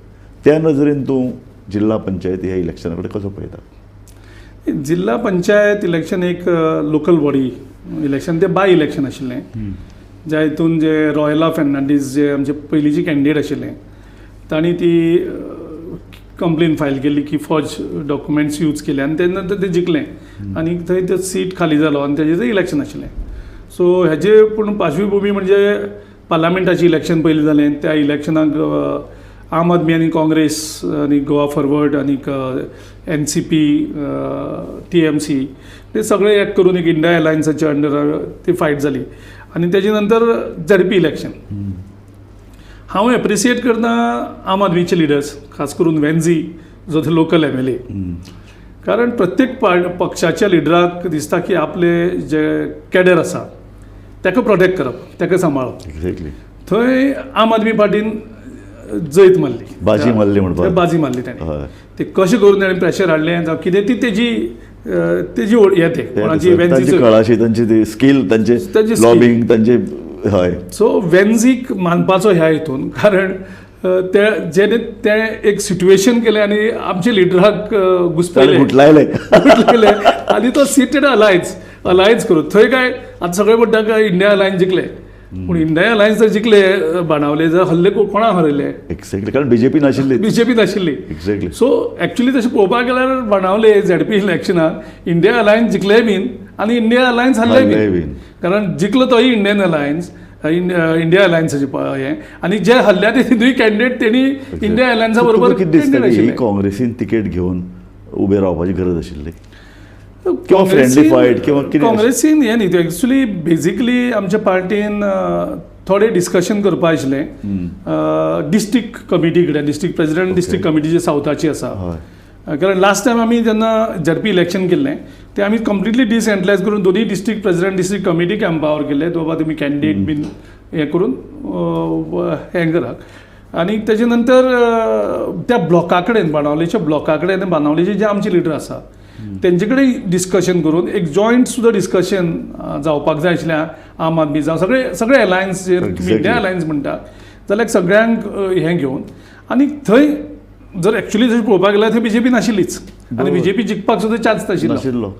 त्या नजरेन तूं जिल्हा पंचायत ह्या इलेक्शना कडेन कसो पळयता? जिल्हा पंचायत इलेक्शन एक लोकल बॉडी इलेक्शन, तें बाय इलेक्शन आशिल्लें, ज्या हितून जे रॉयला फेर्नांडीस जे आमचे पयलींचे कॅन्डिडेट आशिल्ले तांणी ती कंप्लेन फायल केली की फॉज डॉक्युमेंट्स यूज केले आनी तेन्ना ते जिखले आनी थंय ते सीट खाली जालो आनी तेजें इलेक्शन आशिल्लें. सो हेजे पूण पार्श्वभुमी म्हणजे पार्लामेंटाचें इलेक्शन पयलीं जालें, त्या इलेक्शनाक आम आदमी आनी काँग्रेस आनी गोवा फॉरवर्ड आनीक NCP TMC ते सगळे एक करून एक इंडिया अलायन्साच्या अंडर ती फायट जाली आनी तेजे नंतर ZP election. हांव एप्रिसिएट करता आम आदमीचे लिडर्स, खास करून वेन्झी जो थंय लोकल MLA, कारण प्रत्येक पक्षाच्या लिडराक दिसता की आपले जे कॅडर आसा ताका प्रोटेक्ट करप, ताका सांबाळप. एक्झॅक्टली थंय आम आदमी पार्टीन जैत मारली, बाजी मारली म्हणपाक, बाजी मारली ताणें. ते कशें करून ताणें प्रेशर हाडलें जावं कितें ती तेजी तेजी हें तें कोणाची कळाशी, तांची स्कील, तांचे लॉबिंग, तांचे. हय, सो वेन्झीक मानपाचो ह्या हितून, कारण ते जेणे तें एक सिट्युएशन केलें आनी आमच्या लिडराक घुसपयलें, गुटलायलें आनी तो सीट अलायन्स अलायन्स करून थंय काय आतां सगळे म्हणटा काय इंडिया अलायन्स जिखले, पूण इंडिया अलायन्स जर जिखले बाणावले जर हल्ले कोणाक हरयले? एक्झॅक्टली, कारण बीजेपी नाशिल्ली, बीजेपी नाशिल्ली. एक्झॅक्टली. सो एक्चुअली तशें पळोवपाक गेल्यार बाणावले ZP इलेक्शनाक इंडिया अलायन्स जिखले बीन आनी इंडिया अलायन्स हरले बीन, कारण जिखलो तोय इंडियन अलायन्स, इंडिया अलायन्साचे हें, आनी जे हल्ल्या ते तिनूय कॅन्डिडेट तेणी इंडिया अलायन्सा बरोबर. कितें दिसता ही काँग्रेसीन तिकेट घेवन उबे रावपाची गरज आशिल्ली किंवा फ्रेंडली फायट किंवा कितें? काँग्रेसीन हें न्ही, एक्चुअली बेजिकली आमच्या पार्टीन थोडें डिस्कशन करपा आशिल्लें डिस्ट्रिक्ट कमिटी कडेन, डिस्ट्रिक्ट प्रेसिडेंट, डिस्ट्रिक्ट कमिटी जी सावथाची आसा, कारण लास्ट टायम आमी जेन्ना ZP election केल्लें तें आमी कंप्लिटली डिसेंट्रलायज करून दोनूय डिस्ट्रिक्ट प्रेसिडेंट, डिस्ट्रिक्ट कमिटीक एम्पावर केल्ले, बाबा तुमी कॅन्डिडेट बीन हें करून हें करात. आनी तेजे नंतर त्या ब्लॉका कडेन, बाणावलेच्या ब्लॉका कडेन, बाणावलेचे जे आमचे लिडर आसा तेंचे कडेन डिस्कशन करून एक जॉयंट सुद्दां डिस्कशन जावपाक जाय आशिल्लें. आम आदमी जावं सगळे सगळे अलायन्स, जे इंडिया अलायन्स म्हणटा जाल्यार सगळ्यांक हें घेवन, आनी थंय जर एक्चुअली जर पळोवपाक गेल्यार थंय बीजेपी नाशिल्लीच आनी बीजेपी जिखपाक सुद्दां चान्स नाशिल्लो.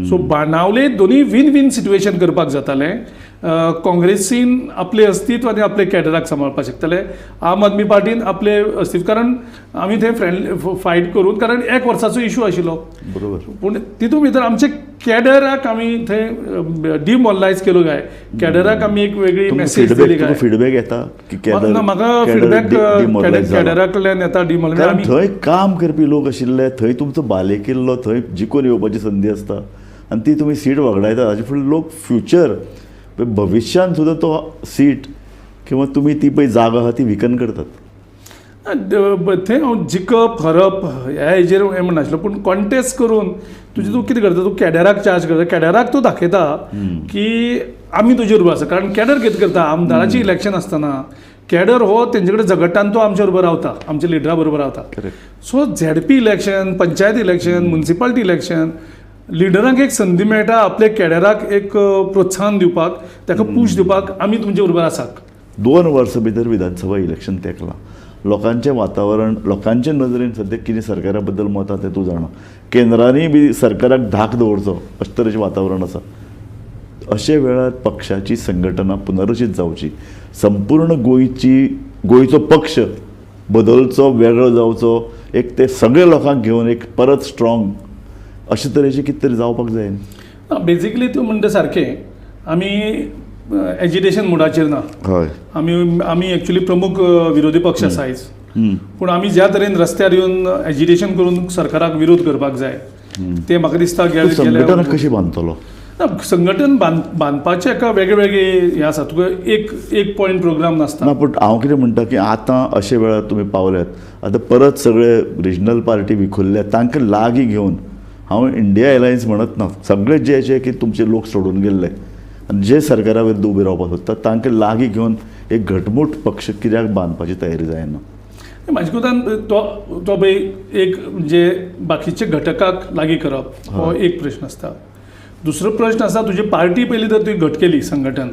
सो बाणावले दोनूय वीन वीन सिट्युएशन करपाक जातालें. काँग्रेसीन आपलें अस्तित्व आनी आपले कॅडराक सांबाळपाक शकतले, आम आदमी पार्टीन आपलें अस्तित्व, कारण आमी थंय फ्रेंडली फायट करून, कारण एक वर्साचो इशू आशिल्लो. बरोबर. पूण तितून भितर आमचे कॅडराक आमी थंय डिमॉरलायज केलो काय, कॅडराक आमी एक वेगळी मेसेज दिली काय? फिडबॅक येता ना म्हाका फिडबॅक कॅडरा कडल्यान येता डिमॉरलायज. थंय काम करपी लोक आशिल्ले, थंय तुमचो बालेकिल्लो, थंय जिखून येवपाची संदी आसता आनी ती तुमी सीट वगडायता. हाजे फुडें लोक फ्युचर भविश्यान सुद्दां तो सीट किंवा तुमी ती पळय जागा आहा ती विकन करतात. थंय हांव जिखप हरप ह्या हेजेर हें म्हणनाशिल्लो, पूण कॉन्टेस्ट करून तुजें तूं कितें करता, तूं कॅडराक चार्ज करता, कॅडराक तूं दाखयता की आमी तुजे बरोबर आसा. कारण कॅडर कितें करता, आमदाराचें इलेक्शन आसतना कॅडर हो तेंचे कडेन झगडटा आनी तो आमच्या बरोबर रावता, आमच्या लिडरा बरोबर रावता. So ZP election, panchayat election, municipality election, लिडरांक एक संदी मेळटा आपल्या कॅडराक एक प्रोत्साहन दिवपाक, ताका पूश दिवपाक, आमी तुमचे बरोबर आसात. 2 वर्सां भितर विधानसभा इलेक्शन तेंकलां, लोकांचें वातावरण, लोकांचे नदरेन सद्या कितें सरकारा बद्दल मत आसा तें तूं जाणा. केंद्रांनी बी सरकाराक धाक दवरचो अशें तरेचें वातावरण आसा. अशे वेळार पक्षाची संघटना पुनर्रचीत जावची, संपूर्ण गोंयची, गोंयचो पक्ष बदलचो, वेगळो जावचो, एक ते सगळे लोकांक घेवन एक परत स्ट्रॉंग अशे तरेचें कितें तरी जावपाक जाय. ना, बेजिकली तूं म्हणटा सारकें, आमी एजिटेशन मुडाचेर ना. हय, आमी आमी एक्चुअली प्रमुख विरोधी पक्ष आसा आयज, पूण आमी ज्या तरेन रस्त्यार येवन एजिटेशन करून सरकाराक विरोध करपाक जाय तें म्हाका दिसता. संघटना कशी बांदतलो? ना, संघटन बांदपाचें एका वेगळे वेगळे हें आसा, तुका एक एक पॉयंट प्रोग्राम नासता. ना, पूण हांव कितें म्हणटा की आतां अशे वेळार तुमी पावल्यात, आतां परत सगळे रिजनल पार्टी विखुरल्या, तांकां लागीं घेवन, हांव इंडिया अलायन्स म्हणत ना, सगळे जे जे की तुमचे लोक सोडून गेल्ले आनी जे सरकारा विरुद्ध उबे रावपाक सोदता तांकां लागीं घेवन एक घटमूट पक्ष कित्याक बांदपाची तयारी जायना? म्हाजे कोतान तो तो पळय एक म्हणजे बाकीचे घटकाक लागीं करप हो एक प्रश्न आसता. दुसरो प्रश्न आसा, तुजी पार्टी पयलीं जर तुवें घट केली संघटन,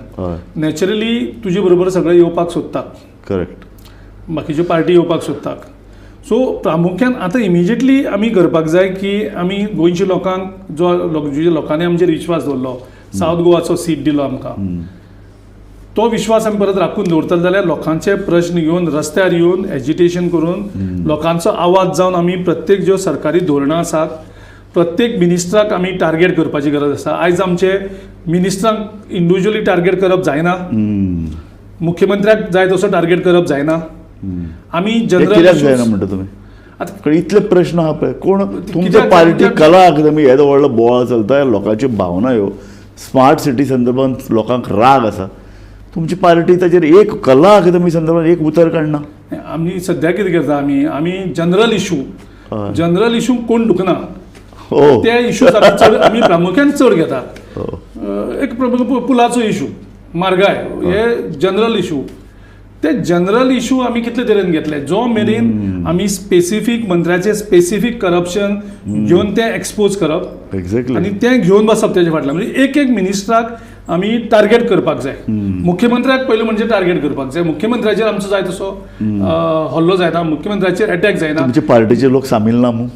नॅचरली तुजे बरोबर सगळे येवपाक सोदता. करेक्ट. बाकीच्यो पार्टी येवपाक सोदतात. सो प्रामुख्यान आतां इमिजिएटली आमी करपाक जाय की आमी गोंयच्या लोकांक जो जे लोकांनी आमचेर विश्वास दवरलो, सावथ गोवाचो सीट दिलो आमकां, तो विश्वास आमी परत राखून दवरतले जाल्यार लोकांचे प्रश्न घेवन रस्त्यार येवन एजिटेशन करून लोकांचो आवाज जावन आमी प्रत्येक ज्यो सरकारी धोरणां आसात प्रत्येक मिनिस्ट्राक आमी टार्गेट करपाची गरज आसा. आयज आमचे मिनिस्ट्रांक इंडिविज्युअली टार्गेट करप जायना, मुख्यमंत्र्याक जाय तसो टार्गेट करप जायना. आमी जनरल जायना म्हणटा तुमी आतां इतले प्रश्न आहा पळय, कोण तुमच्या पार्टी कला अकादमी येदो व्हडलो बोवाळ चलता, लोकांच्यो भावना ह्यो स्मार्ट सिटी संदर्भात लोकांक राग आसा, तुमची पार्टी ताचेर एक कला अकादमी संदर्भात एक उतर काडना. आमी सद्या कितें करता, आमी आमी जनरल इशू, जनरल इशू कोण दुखना ते इशूज चड आमी प्रामुख्यान चड घेतात. एक पुलाचो इशू, म्हारगाय, हे जनरल इशू, ते जनरल इशू आमी कितले तरेन घेतले. जो मेरेन आमी स्पेसिफीक मंत्र्याचे स्पेसिफीक करप्शन घेवन ते एक्सपोज करप एक्झॅक्टली आनी ते घेवन बसप तेजे फाटल्यान, म्हणजे एक एक मिनिस्ट्राक आमी टार्गेट करपाक जाय. मुख्यमंत्र्याक पयलीं म्हणजे टार्गेट करपाक जाय. मुख्यमंत्र्याचेर आमचो जाय तसो हल्लो जायना, मुख्यमंत्र्याचेर अटॅक जायना. तुमचे पार्टीचे लोक सामील ना मू?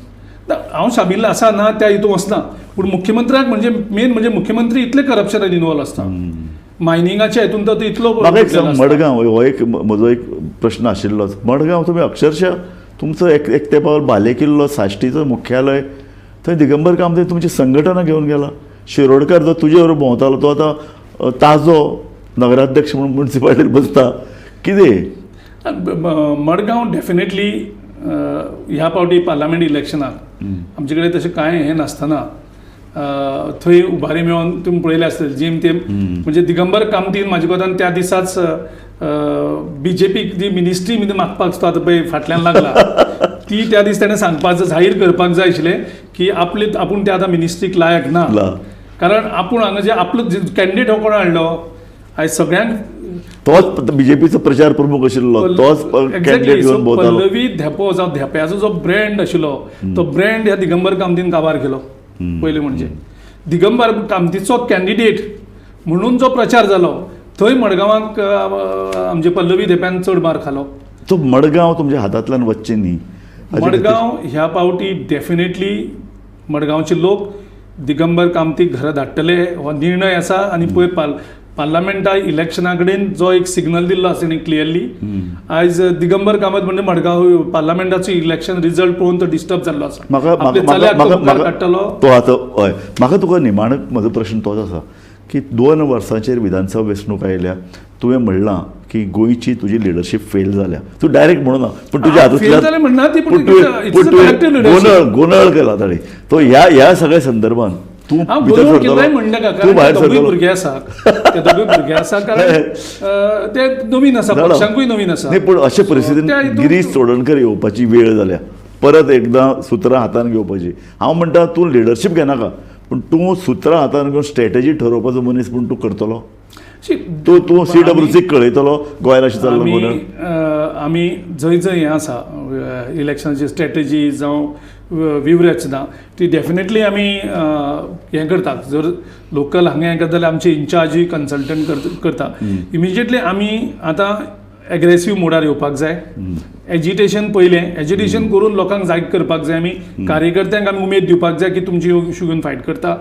हांव सामील आसा ना त्या हितून वचना, पूण मुख्यमंत्र्याक म्हणजे मेन म्हणजे मुख्यमंत्री इतले करप्शनान इनवॉल्व आसता, मायनिंगाच्या हितून तर इतलो. म्हाका एक सांग, मडगांव हो एक म्हजो एक प्रश्न आशिल्लोच. मडगांव तुमी अक्षरशः तुमचो एक तेंपार भाले किल्लो साश्टीचो मुख्यालय, थंय दिगंबर कामत तुमची संघटना घेवन गेला. शिरोडकर जो तुजे बरोबर भोंवतालो तो आतां ताजो नगराध्यक्ष म्हणून मुन्सिपालिटीत बसता. कितें मडगांव डेफिनेटली ह्या पावटी पार्लमेंट इलेक्शनाक आमचे कडेन तशें कांय हें नासतना थंय उबारी मेळोन तुमी पळयलें आसतलें जेम तेम म्हणजे दिगंबर कामतीन म्हाजे कोतान त्या दिसाच बीजेपीक जी मिनिस्ट्री मागपाक सुद्दां आतां पळय फाटल्यान लागला ती त्या दीस ताणें सांगपाक जाहीर करपाक जाय आशिल्लें की आपले आपूण त्या आतां मिनिस्ट्रीक लायक ना, कारण आपूण हांगा जे आपलो कॅन्डिडेट हो कोण हाडलो आयज सगळ्यांक तोच बीजेपीचो प्रचार प्रमुख आशिल्लो, तोच कॅन्डिडेट घेवन भोंवतालो. पल्लवी धेंपो जावं धेंप्याचो जो ब्रँड आशिल्लो तो ब्रँड ह्या दिगंबर कामतीन काबार केलो. पयलें म्हणजे दिगंबर कामतीचो कॅन्डिडेट म्हणून जो प्रचार जालो थंय मडगांवाक आमचे पल्लवी धेंप्यान चड मार खालो. तो मडगांव तुमच्या हातांतल्यान वचचें न्ही. मडगांव ह्या पावटी डेफिनेटली मडगांवचे लोक दिगंबर कामतीक घरा धाडटले हो निर्णय आसा. आनी पळय पार्लमेंटा इलेक्शना कडेन जो एक सिग्नल दिल्लो आसा न्ही क्लियरली, आयज दिगंबर कामत म्हणजे मडगांव पार्लमेंटाचो इलेक्शन रिजल्ट पळोवन तो डिस्टर्ब जाल्लो आसा. तो आतां हय, म्हाका तुका निमाणो म्हजो प्रश्न तोच आसा की 2 वर्सांचेर विधानसभा वेंचणूक आयल्या, तुवें म्हणलां की गोंयची तुजी लिडरशीप फेल जाल्या, तूं डायरेक्ट म्हणूना पूण तुज्या हातूंतल्यान गोंदळ केला ताणें तो ह्या ह्या सगळ्या संदर्भान तूं भुरगे आसा, ते दोगूय भुरगे आसा, कारण ते नवीन आसा, पक्षांकूय नवीन आसा. पूण अशे परिस्थितीन गिरीश चोडणकर येवपाची वेळ जाल्या, परत एकदां सुत्रां हातान घेवपाची. हांव म्हणटा तूं लिडरशीप घेनाका, पूण तूं सुत्रां हातान घेवन स्ट्रेटजी ठरोवपाचो मनीस पूण तूं करतलो, तूं तूं सीडब्ल्यूसीक कळयतलो गोंयांत अशें चल्लां म्हणून. आमी जंय जंय हें आसा इलेक्शनाची स्ट्रेटजी जावं विवरचना ती डेफिनेटली आमी हें करतात. जर लोकल हांगा हें करता जाल्यार आमचे इन्चार्जूय कन्सल्टंट करता. इमिजिएटली आमी आतां एग्रेसीव मोडार येवपाक जाय. एजिटेशन पयलें, एजिटेशन करून लोकांक जाग करपाक जाय. आमी कार्यकर्त्यांक आमी उमेद दिवपाक जाय की तुमची इशू घेवन फायट करता.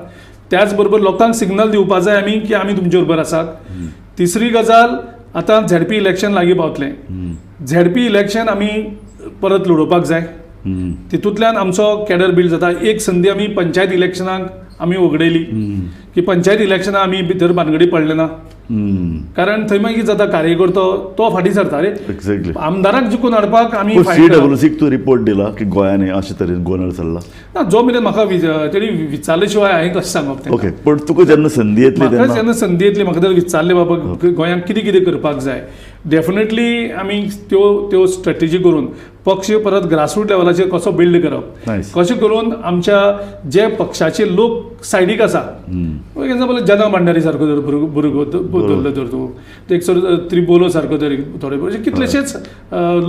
त्याच बरोबर लोकांक सिग्नल दिवपाक जाय आमी की आमी तुमचे बरोबर आसात. तिसरी गजाल, आतां झेडपी इलेक्शन लागीं पावतलें, झेडपी इलेक्शन आमी परत लडोवपाक जाय. तितूंतल्यान आमचो कॅडर बिल्ड जाता. एक संदी आमी पंचायत इलेक्शनाक आमी वगडयली की पंचायत इलेक्शनाक आमी भितर भानगडी पडले ना, कारण थंय मागीर जाता कार्यकर्तो तो फाटीं सरता रे. एक्झॅक्टली आमदाराक जिखून हाडपाक आमी सीडब्ल्यूसीक तूं रिपोर्ट दिला की गोंयांनी अशे तरेन गोंदळ चल्ला ना, जो मेरेन म्हाका तेणी विचारले शिवाय हांवें कशें सांगप तें. ओके, पूण तुका जेन्ना संदी येतली, म्हाका जेन्ना संदी येतली म्हाका जर विचारलें बाबा गोंयांत कितें कितें करपाक जाय, डेफिनेटली आमी त्यो त्यो स्ट्रेटजी करून पक्ष परत ग्रासरूट लेवलाचेर कसो बिल्ड करप, कशें करून आमच्या जे पक्षाचे लोक सायडीक आसा, फॉर एग्जाम्पल जना भांडारी सारको जर भुरगो धरलो तर तूं एक सर त्रिबोलो सारको जर थोडे कितलेशेच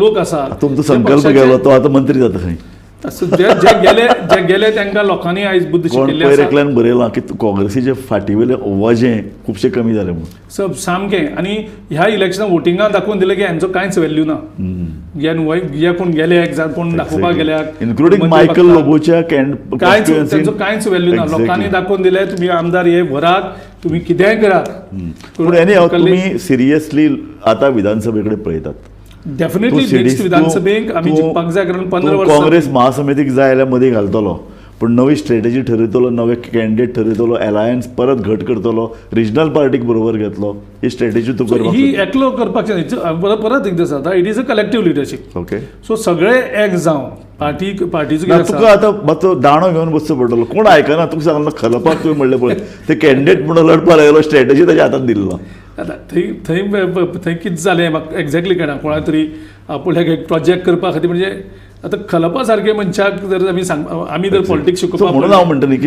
लोक आसा. तुमचो संकल्प गेलो तो आतां मंत्री जाता खंय. जे गेले जे गेले तांकां लोकांनी आयज बुद्द शिकयल्ली आसा. एकल्यान बरयलां की काँग्रेसीचे फाटी वयले वजें खुबशें कमी जालें म्हणून. सब सामकें. आनी ह्या इलेक्शनाक वोटिंगान दाखोवन दिलें की हांचो कांयच वेल्यू ना. हे कोण गेले कोण दाखोवपाक गेल्याक, इन्क्लुडींग मायकल लोबोच्या कांयच तांचो कांयच वेल्यू ना. लोकांनी दाखोवन दिलें तुमी आमदार हे व्हरात, तुमी कितेंय करात. पूण एनी हांव तुमी सिरियसली आतां विधानसभे कडेन पळयतात. डेफिनेटली नेक्स्ट विधानसभेक आमी जिखपाक जाय, कारण 15 वर्सां काँग्रेस महासमितीक जाय जाल्यार मदीं घालतलो, पूण नवी स्ट्रेटजी ठरयतलो, नवे कॅन्डिडेट ठरयतलो, अलायन्स परत घट करतलो, रिजनल पार्टीक बरोबर घेतलो. ही स्ट्रेटजी तूं करपाक ही एकलो करपाक जाय. परत एकदां सांगता, it is a collective leadership. Okay, so सगळे एक जावन पार्टी पार्टीचो तुका आतां मातसो दांडो घेवन बसचो पडटलो. कोण आयकना तुका सांगलो खलपाक तुवें म्हणलें पळय ते कॅन्डिडेट म्हणून लडपाक लागलो, स्ट्रेटजी ताच्या हातांत दिल्लो. आतां थंय थंय थंय कितें जालें म्हाका एक्झॅक्टली कळना. कोणा तरी आपल्याक एक प्रोजेक्ट करपा खातीर, म्हणजे आतां खलपा सारके मनशाक जर आमी सांग आमी जर पॉलिटिक्स शिकोवपाक म्हणून हांव म्हणटा न्ही की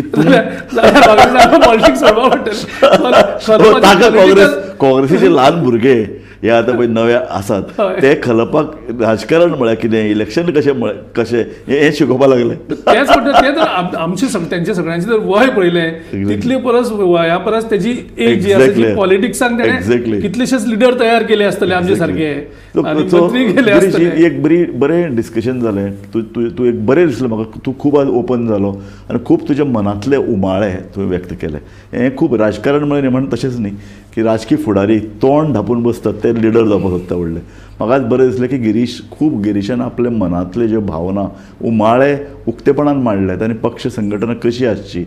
पॉलिटिक्स सोडपा पडटलें. ताका काँग्रेस काँग्रेसीचे ल्हान भुरगे हे आतां पळय नवे आसात ते खलपाक राजकारण म्हळ्यार कितें, इलेक्शन कशें कशें हें शिकोवपाक लागले. तेंच म्हणटा तें तर आमचे तेंचे सगळ्यांचे जर वय पळयलें तितले परस वया परस तेजी एज जी आसा ती पॉलिटिक्सान ताणें कितलेशेच लिडर तयार केले आसतले आमचे सारके. एक बरी बरें डिस्कशन जालें. तूं तूं एक बरें दिसलें म्हाका, तूं खूब आज ओपन जालो आनी खूब तुज्या मनांतले उमाळे तुवें व्यक्त केले. हें खूब राजकारण म्हळ्यार म्हण तशेंच न्ही की राजकीय फुडारी तोंड धांपून बसतात ते लिडर जावपाक सोदता व्हडले. म्हाका आज बरें दिसलें की गिरीश खूब गिरीशान आपले मनांतले ज्यो भावना उमाळे उक्तेपणान मांडल्यात आनी पक्ष संघटना कशी आसची,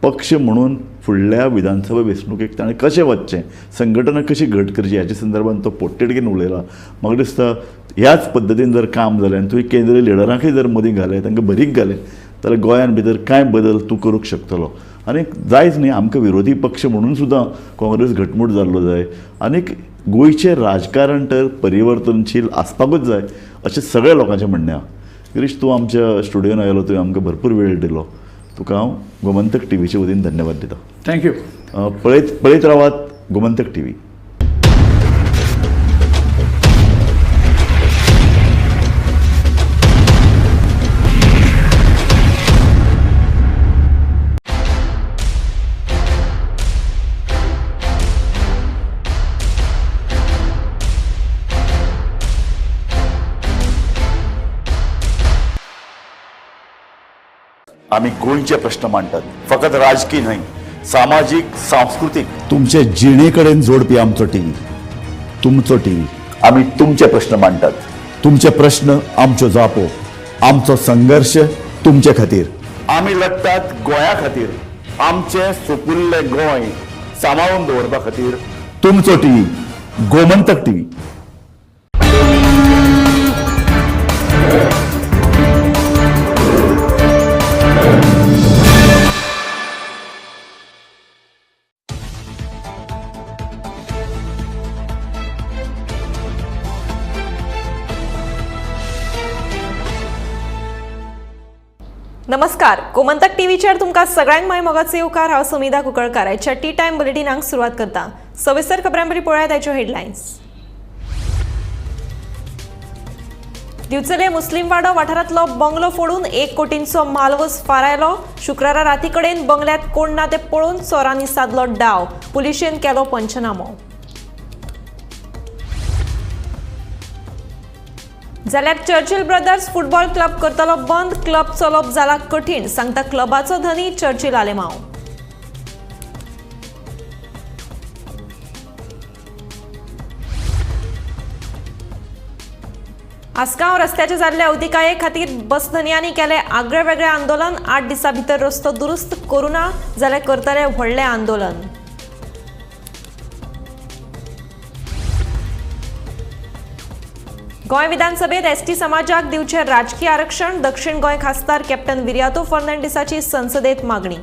पक्ष म्हणून फुडल्या विधानसभा वेंचणुकेक ताणें कशें वचचें, संघटना कशी घट करची हाच्या संदर्भात तो पोटतिडकीन उलयला. म्हाका दिसता ह्याच पद्दतीन जर काम जालें आनी तुवें केंद्रीय लिडरांकय जर मदीं घालें, तांकां भरीक घालें जाल्यार गोंयांत भितर कांय बदल तूं करूंक शकतलो. आनी जायच न्ही, आमकां विरोधी पक्ष म्हणून सुद्दां काँग्रेस घटमूट जाल्लो जाय आनीक गोंयचें राजकारण तर परिवर्तनशील आसपाकूच जाय अशें सगळ्या लोकांचें म्हणणें आसा. गिरीश, तूं आमच्या स्टुडियोन आयलो, तुवें आमकां भरपूर वेळ दिलो, तुका हांव गोमंतक टीव्हीचे वतीन धन्यवाद दिता. Thank you. पळयत रावात गोमंतक टीव्ही. आमी गोंयचे प्रश्न मांडटात, फकत राजकीय न्हय, सामाजीक, सांस्कृतीक, तुमचे जिणे कडेन जोडपी आमचो टीव्ही, तुमचो टीव्ही. आमी तुमचे प्रश्न मांडटात, तुमचे प्रश्न आमच्यो जापो, आमचो संघर्श तुमचे खातीर. आमी लढटात गोंया खातीर, आमचें सुपुल्लें गोंय सांबाळून दवरपा खातीर. तुमचो टीव्ही, गोमंतक टीव्ही. नमस्कार, गोमंतक टीव्हीचेर तुमकां सगळ्यांक माय मोगाचो येवकार. हांव सुमिधा कुंकळकार. आयच्या टी टायम बुलेटिनाक सुरवात करता. सविस्तर खबरां पळयात आयच्यो हेडलायन्स. दिवचले मुस्लिमवाडो वाठारांतलो बंगलो फोडून 1 कोटींचो मालवज फारायलो. शुक्रारा राती कडेन बंगल्यात कोण ना ते पळोवन चोरांनी सादलो डाव. पुलिशेन केलो पंचनामो. जाल्यार चर्चिल ब्रदर्स फुटबॉल क्लब करतलो बंद. क्लब चलोवप जाला कठीण, सांगता क्लबाचो धनी चर्चिल आलेमाव. आसगांव रस्त्याचे जाल्ले अवतिकाये खातीर बस धनयांनी केलें आगळे वेगळे आंदोलन. 8 दिसां भितर रस्तो दुरुस्त करूं ना जाल्यार करतले व्हडलें आंदोलन. गोंय विधानसभेत एसटी समाजाक दिवचें राजकीय आरक्षण. दक्षिण गोंय खासदार कॅप्टन विरियातो फर्नांडीसाची संसदेत मागणी.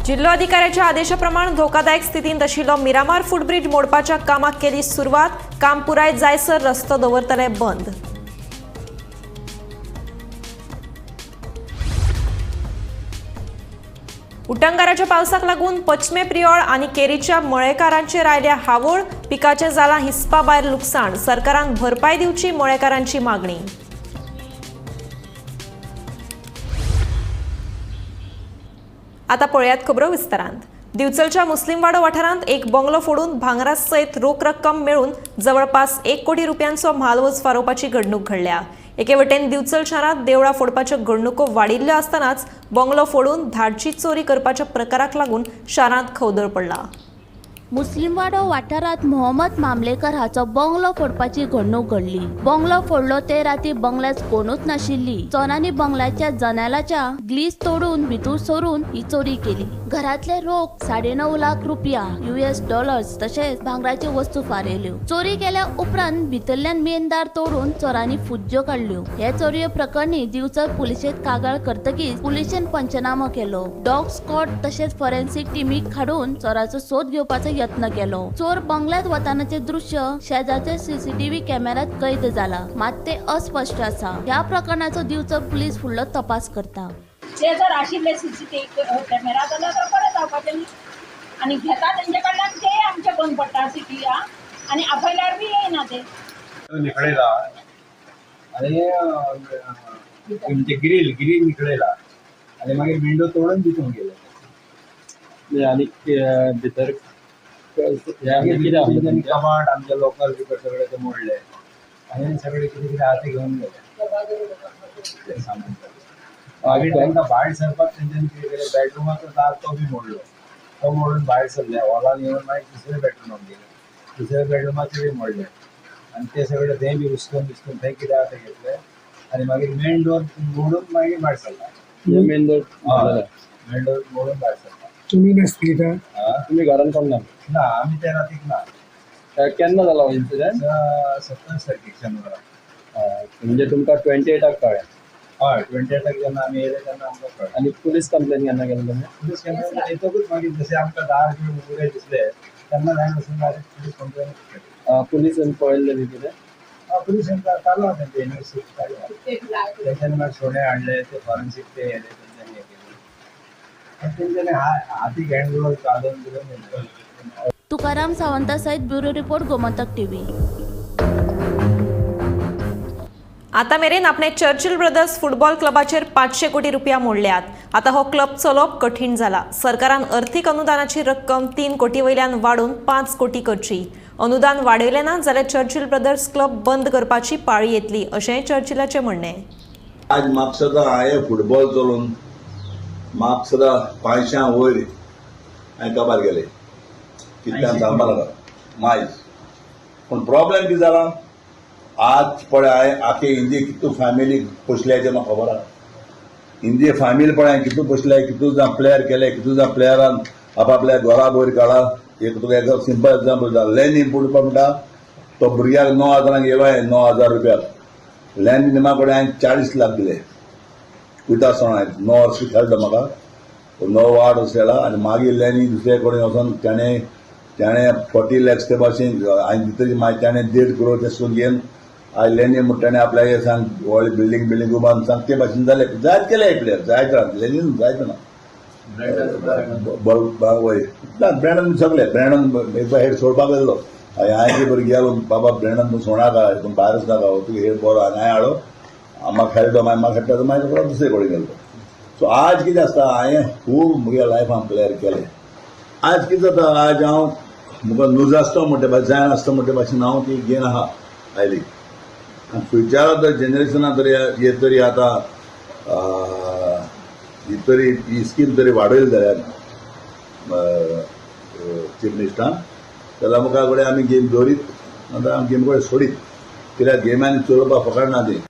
जिल्लोधिकाऱ्याच्या आदेशाप्रमाण धोकादायक स्थितींत आशिल्लो मिरामार फुटब्रिज मोडपाच्या कामाक केली सुरवात. काम पुराय जायसर रस्तो दवरतले बंद. उटंगाराच्या पावसाक लागून पश्चिमे प्रियोळ आनी केरीच्या मळेकारांचेर आयल्या हावळ. पिकाचें जालां हिसपा भायर लुकसाण. सरकारान भरपाय दिवची मळेकारांची मागणी. आता पळयात खबरो विस्तारांत. दिवचलच्या मुस्लिमवाडो वाठारांत एक बंगलो फोडून भांगरा सयत रोख रक्कम मेळून जवळपास 1 कोटी रुपयांचो म्हालवज फारोवपाची घडणूक घडल्या. एके वटेन दिवचल शारांत देवळां फोडपाच्यो घडणुको वाडिल्ल्यो आसतनाच बंगलो फोडून धाडची चोरी करपाच्या प्रकाराक लागून शारांत खवदळ पडला. मुस्लिमवाडो वाठारांत मोहम्मद मामलेकर हाचो बंगलो फोडपाची घडणूक घडली. बंगलो फोडलो ते राती बंगल्यात कोणूच नाशिल्ली. चोरांनी बंगल्याच्या जनेलाच्या ग्लीस तोडून भितर सरून ही चोरी केली. घरातले रोख 9.5 लाख रुपया, US dollars तशेंच भांगराच्यो वस्तू फारयल्यो. चोरी केल्या उपरांत भितरल्यान मेन दार तोडून चोरांनी फुज्ज्यो काडल्यो. हे चोरये प्रकरणी दिवचल पुलिशेंत कागाळ करतकीच पुलिशेन पंचनामो केलो. डॉग स्क्वॉड तशेंच फॉरेन्सिक टिमीक हाडून चोराचो सोद घेवपाचो यत्न केलो. चोर बंगल्यात वतानाचे दृश्य शेजारच्या सीसीटीव्ही कॅमेऱ्यात कैद जाला, मात ते अस्पष्ट आसा. ह्या प्रकरणाचो दिवचल पुलीस फुडलो तपास करता. ते जर आशिल्ले सीसीटीव्ही कॅमेरा जाल्यार बरें जावपाचें न्ही. आनी घेता तेंचे कडल्यान ते आमचे बंद पडटा सिटी आनी आपयल्यार बी येयना ते. निकळयला आनी म्हणजे ग्रील ग्रील निकळयला आनी मागीर विंडो तोडून भितर गेले. आनी भितर कबाड आमचे लोकल बिकल सगळे ते मोडले आनी सगळे कितें कितें आहा ते घेवन गेले सामान. मागीर तांकां भायर सरपाक तेंच्यांनी कितें केलें, बेडरुमाचो दार तो बी मोडलो. तो मोडून भायर सरले, हॉलान येवन मागीर दुसऱ्या बेडरुमाक गेले. दुसऱ्या बेडरुमाचे बी मोडले आनी ते सगळे थंय बी उस्कून बिस्कून थंय कितें आहा तें घेतलें आनी मागीर मेन डोर मोडून मागीर भायर सरला. मेन डोर मेन डोर मोडून भायर सरला. तुमी नासली का? तुमी घरान कोण ना? ना, आमी त्या रातीक ना. केन्ना जाला हो इन्सिडंट? 27 तारखेक शेनवारा. म्हणजे तुमकां 28 कळ्ळें? हय, 28 जेन्ना आमी येयले तेन्ना आमकां कळ्ळें. आनी पुलीस कंप्लेन केन्ना केली तुमी? पुलीस कंप्लेन येतकूच मागीर जशें आमकां दार बी उगडे दिसले तेन्ना जाय वचून डायरेक्ट पुलीस कंप्लेन केली. पुलिसान पळयल्लें बी कितें? हय, पुलिसान चालू आहा तेंचें इन्वेस्टिगेशन चालू आहा. तेंच्यांनी मागीर सोणे हाडले, ते फॉरेन्सीक ते येयले, तेंच्यांनी हें केलें. तेंच्यांनी हातीक हँड ग्लोव्ज घालून बिलून. तुकाराम सावंता सहित ब्युरो रिपोर्ट, गोमंतक टीव्ही. आता मेरेन आपणे चर्चिल ब्रदर्स फुटबॉल क्लबाचेर 500 कोटी रुपया मोडल्यात. आता हो क्लब चलोवप कठीण जाला. सरकारान अर्थीक अनुदानाची रक्कम 3 कोटी वयल्यान वाडोवन 5 कोटी करची. अनुदान वाडयलें ना जाल्यार चर्चिल ब्रदर्स क्लब बंद करपाची पाळी येतली अशेंय चर्चिलाचें म्हणणें. आज म्हापसा हांवें फुटबॉल चलोवन म्हापसा 500 वयर हांवें काबार गेले. कितल्यान सांगपाक नाका मायज. पूण प्रॉब्लेम कितें जाला, आज पळय हांवें आखे हिंदी कितू फॅमिली पोसल्या तें म्हाका खबर आहा. हिंदी फॅमिली पळय हांवें कितू पोसल्या, कितू जाण प्लेयर केले, कितू जाण प्लेयरान आपापल्या घरा वयर काडा. एक तुका एक सिंपल एग्जाम्पल दिता, लॅनी पुडपा म्हणटा तो भुरग्याक 9,000 येयलो हांवें, 9,000 रुपयाक लॅनी निमा कडेन हांवें 40 लाख दिले. वयता आसतना हांवें 9 वर्सां खेळटा म्हाका 9 8 वर्सां खेळा. आनी मागीर लॅनी दुसरे कडेन वचोन ताणें 40 लॅक्स ते भाशेन हांवें दितली, मागीर ताणें 1.5 करोड ते सुद्दां घेवन आयज लॅनी म्हणटा ताणें आपल्याक सांग व्हडली बिल्डींग बिल्डींग उबारून सांग ते भाशेन जालें. जायत केले प्लेयर, जायत जाण लॅनीन जायत ना वय ना ब्रँडन सगळे ब्रँडन एकदा हेड सोडपाक गेल्लो. हांवें बरें गेलो, बाबा ब्रँडन तूं सोडनाका, तूं भायर वचनाका, तुका हेड बरो. आनी हांवें हाडो म्हाका खेळटा, मागीर म्हाका खेळटा, मागीर दुसरे कडेन गेलो. सो आज कितें आसता, हांवें खूब म्हगे लायफान प्लेयर केले. आज कितें जाता, आज हांव म्हाका नुज आसता म्हणटे भाशेन, जायना आसता म्हणटे भाशेन हांव ती गेन आहा आयली. आनी फ्युचरा तर जनरेशना तरी हे तरी आतां ही तरी ही स्कीम तरी वाडयली जाल्यार चीफ मिनिस्टरान जाल्यार मुखार कडेन आमी गेम दवरीत, आतां आमी गेम कडेन सोडीत, कित्याक गेमान चलोवपाक फकाड ना ती.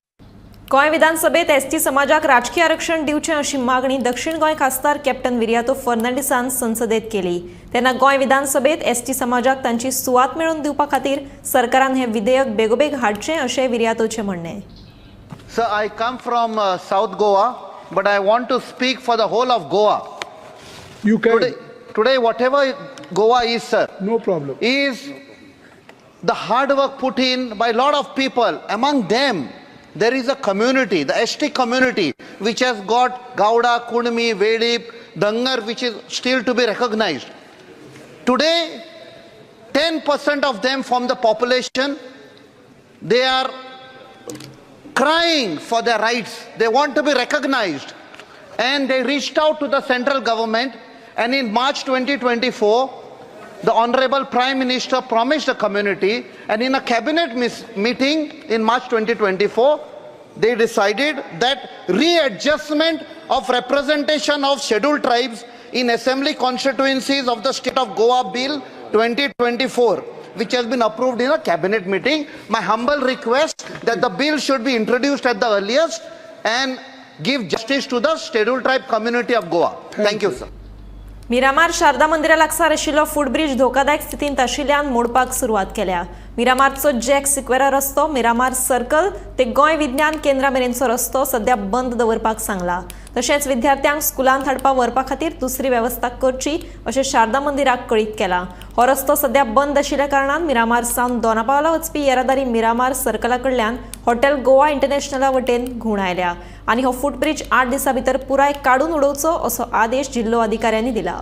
गोंय विधानसभेत एसटी समाजाक राजकीय आरक्षण दिवचें अशी मागणी दक्षिण गोंय खासदार कॅप्टन विरियातो फर्नांडीसान संसदेत केली. तेन्ना गोंय विधानसभेत एसटी समाजाक तांची सुवात मेळोवन दिवपा खातीर सरकारान हें विधेयक बेगोबेग हाडचें अशें विरियातोचें म्हणणें. Sir, I come from South Goa, but I want to speak for the whole of Goa. You can. Today, whatever Goa is, sir. No problem. Is the hard work put in by a lot of people. Among them, there is a community, the ST community, which has got Gowda, Kunmi, Velip, Dangar, which is still to be recognized. Today, 10% of them form the population. They are crying for their rights. They want to be recognized. And they reached out to the central government. And in March 2024, the Honorable Prime Minister promised the community, and in a cabinet meeting in March 2024, they decided that readjustment of representation of scheduled tribes in assembly constituencies of the state of Goa Bill 2024, which has been approved in a cabinet meeting. My humble request that the bill should be introduced at the earliest and give justice to the scheduled tribe community of Goa. Thank you, sir. Miramar Sharada मंदिरा लागसार आशिल्लो footbridge धोकादायक स्थितींत आशिल्ल्यान मोडपाक सुरवात केल्या. मिरामारचो jack Sequeira रस्तो, Miramar circle ते गोंय विज्ञान केंद्रा मेरेनचो रस्तो सध्या बंद दवरपाक सांगला. तशेंच विद्यार्थ्यांक स्कुलांत हाडपा व्हरपा खातीर दुसरी वेवस्था करची अशें शारदा मंदिराक कळीत केला. हो रस्तो सध्या बंद आशिल्ल्या कारणान मिरामार सावन दोनापावला वचपी येरादारी मिरामार सर्कला कडल्यान हॉटेल गोवा इंटरनॅशनला वटेन घुंवडायल्या आनी हो फुटब्रिज 8 दिसां भितर पुराय काडून उडोवचो असो आदेश जिल्लो अधिकाऱ्यांनी दिला.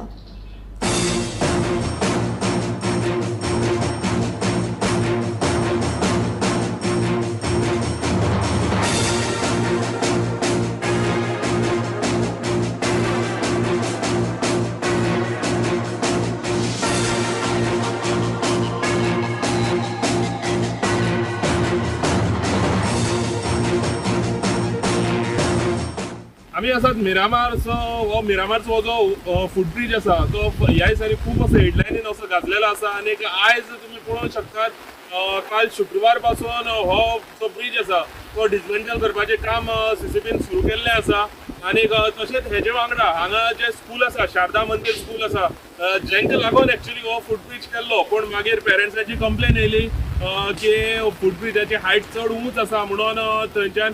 आमी आसात मिरामारचो हो मिरामारचो जो फुटब्रिज आसा तो ह्या दिसांनी खूब असो हेडलायनीन असो गाजलेलो आसा. आनी आयज तुमी पळोवंक शकतात काल शुक्रवार पासून हो जो ब्रिज आसा तो डिसमेंटल करपाचें काम सीसीपीन सुरू केल्लें आसा. आनी तशेंच हेजे वांगडा हांगा जें स्कूल आसा शारदा मंदीर स्कूल आसा जेंका लागून एक्चुअली हो फुटब्रिज केल्लो, पूण मागीर पेरंट्सांची कंप्लेन येयली की फुटब्रिजाची हायट चड उंच आसा म्हणून थंयच्यान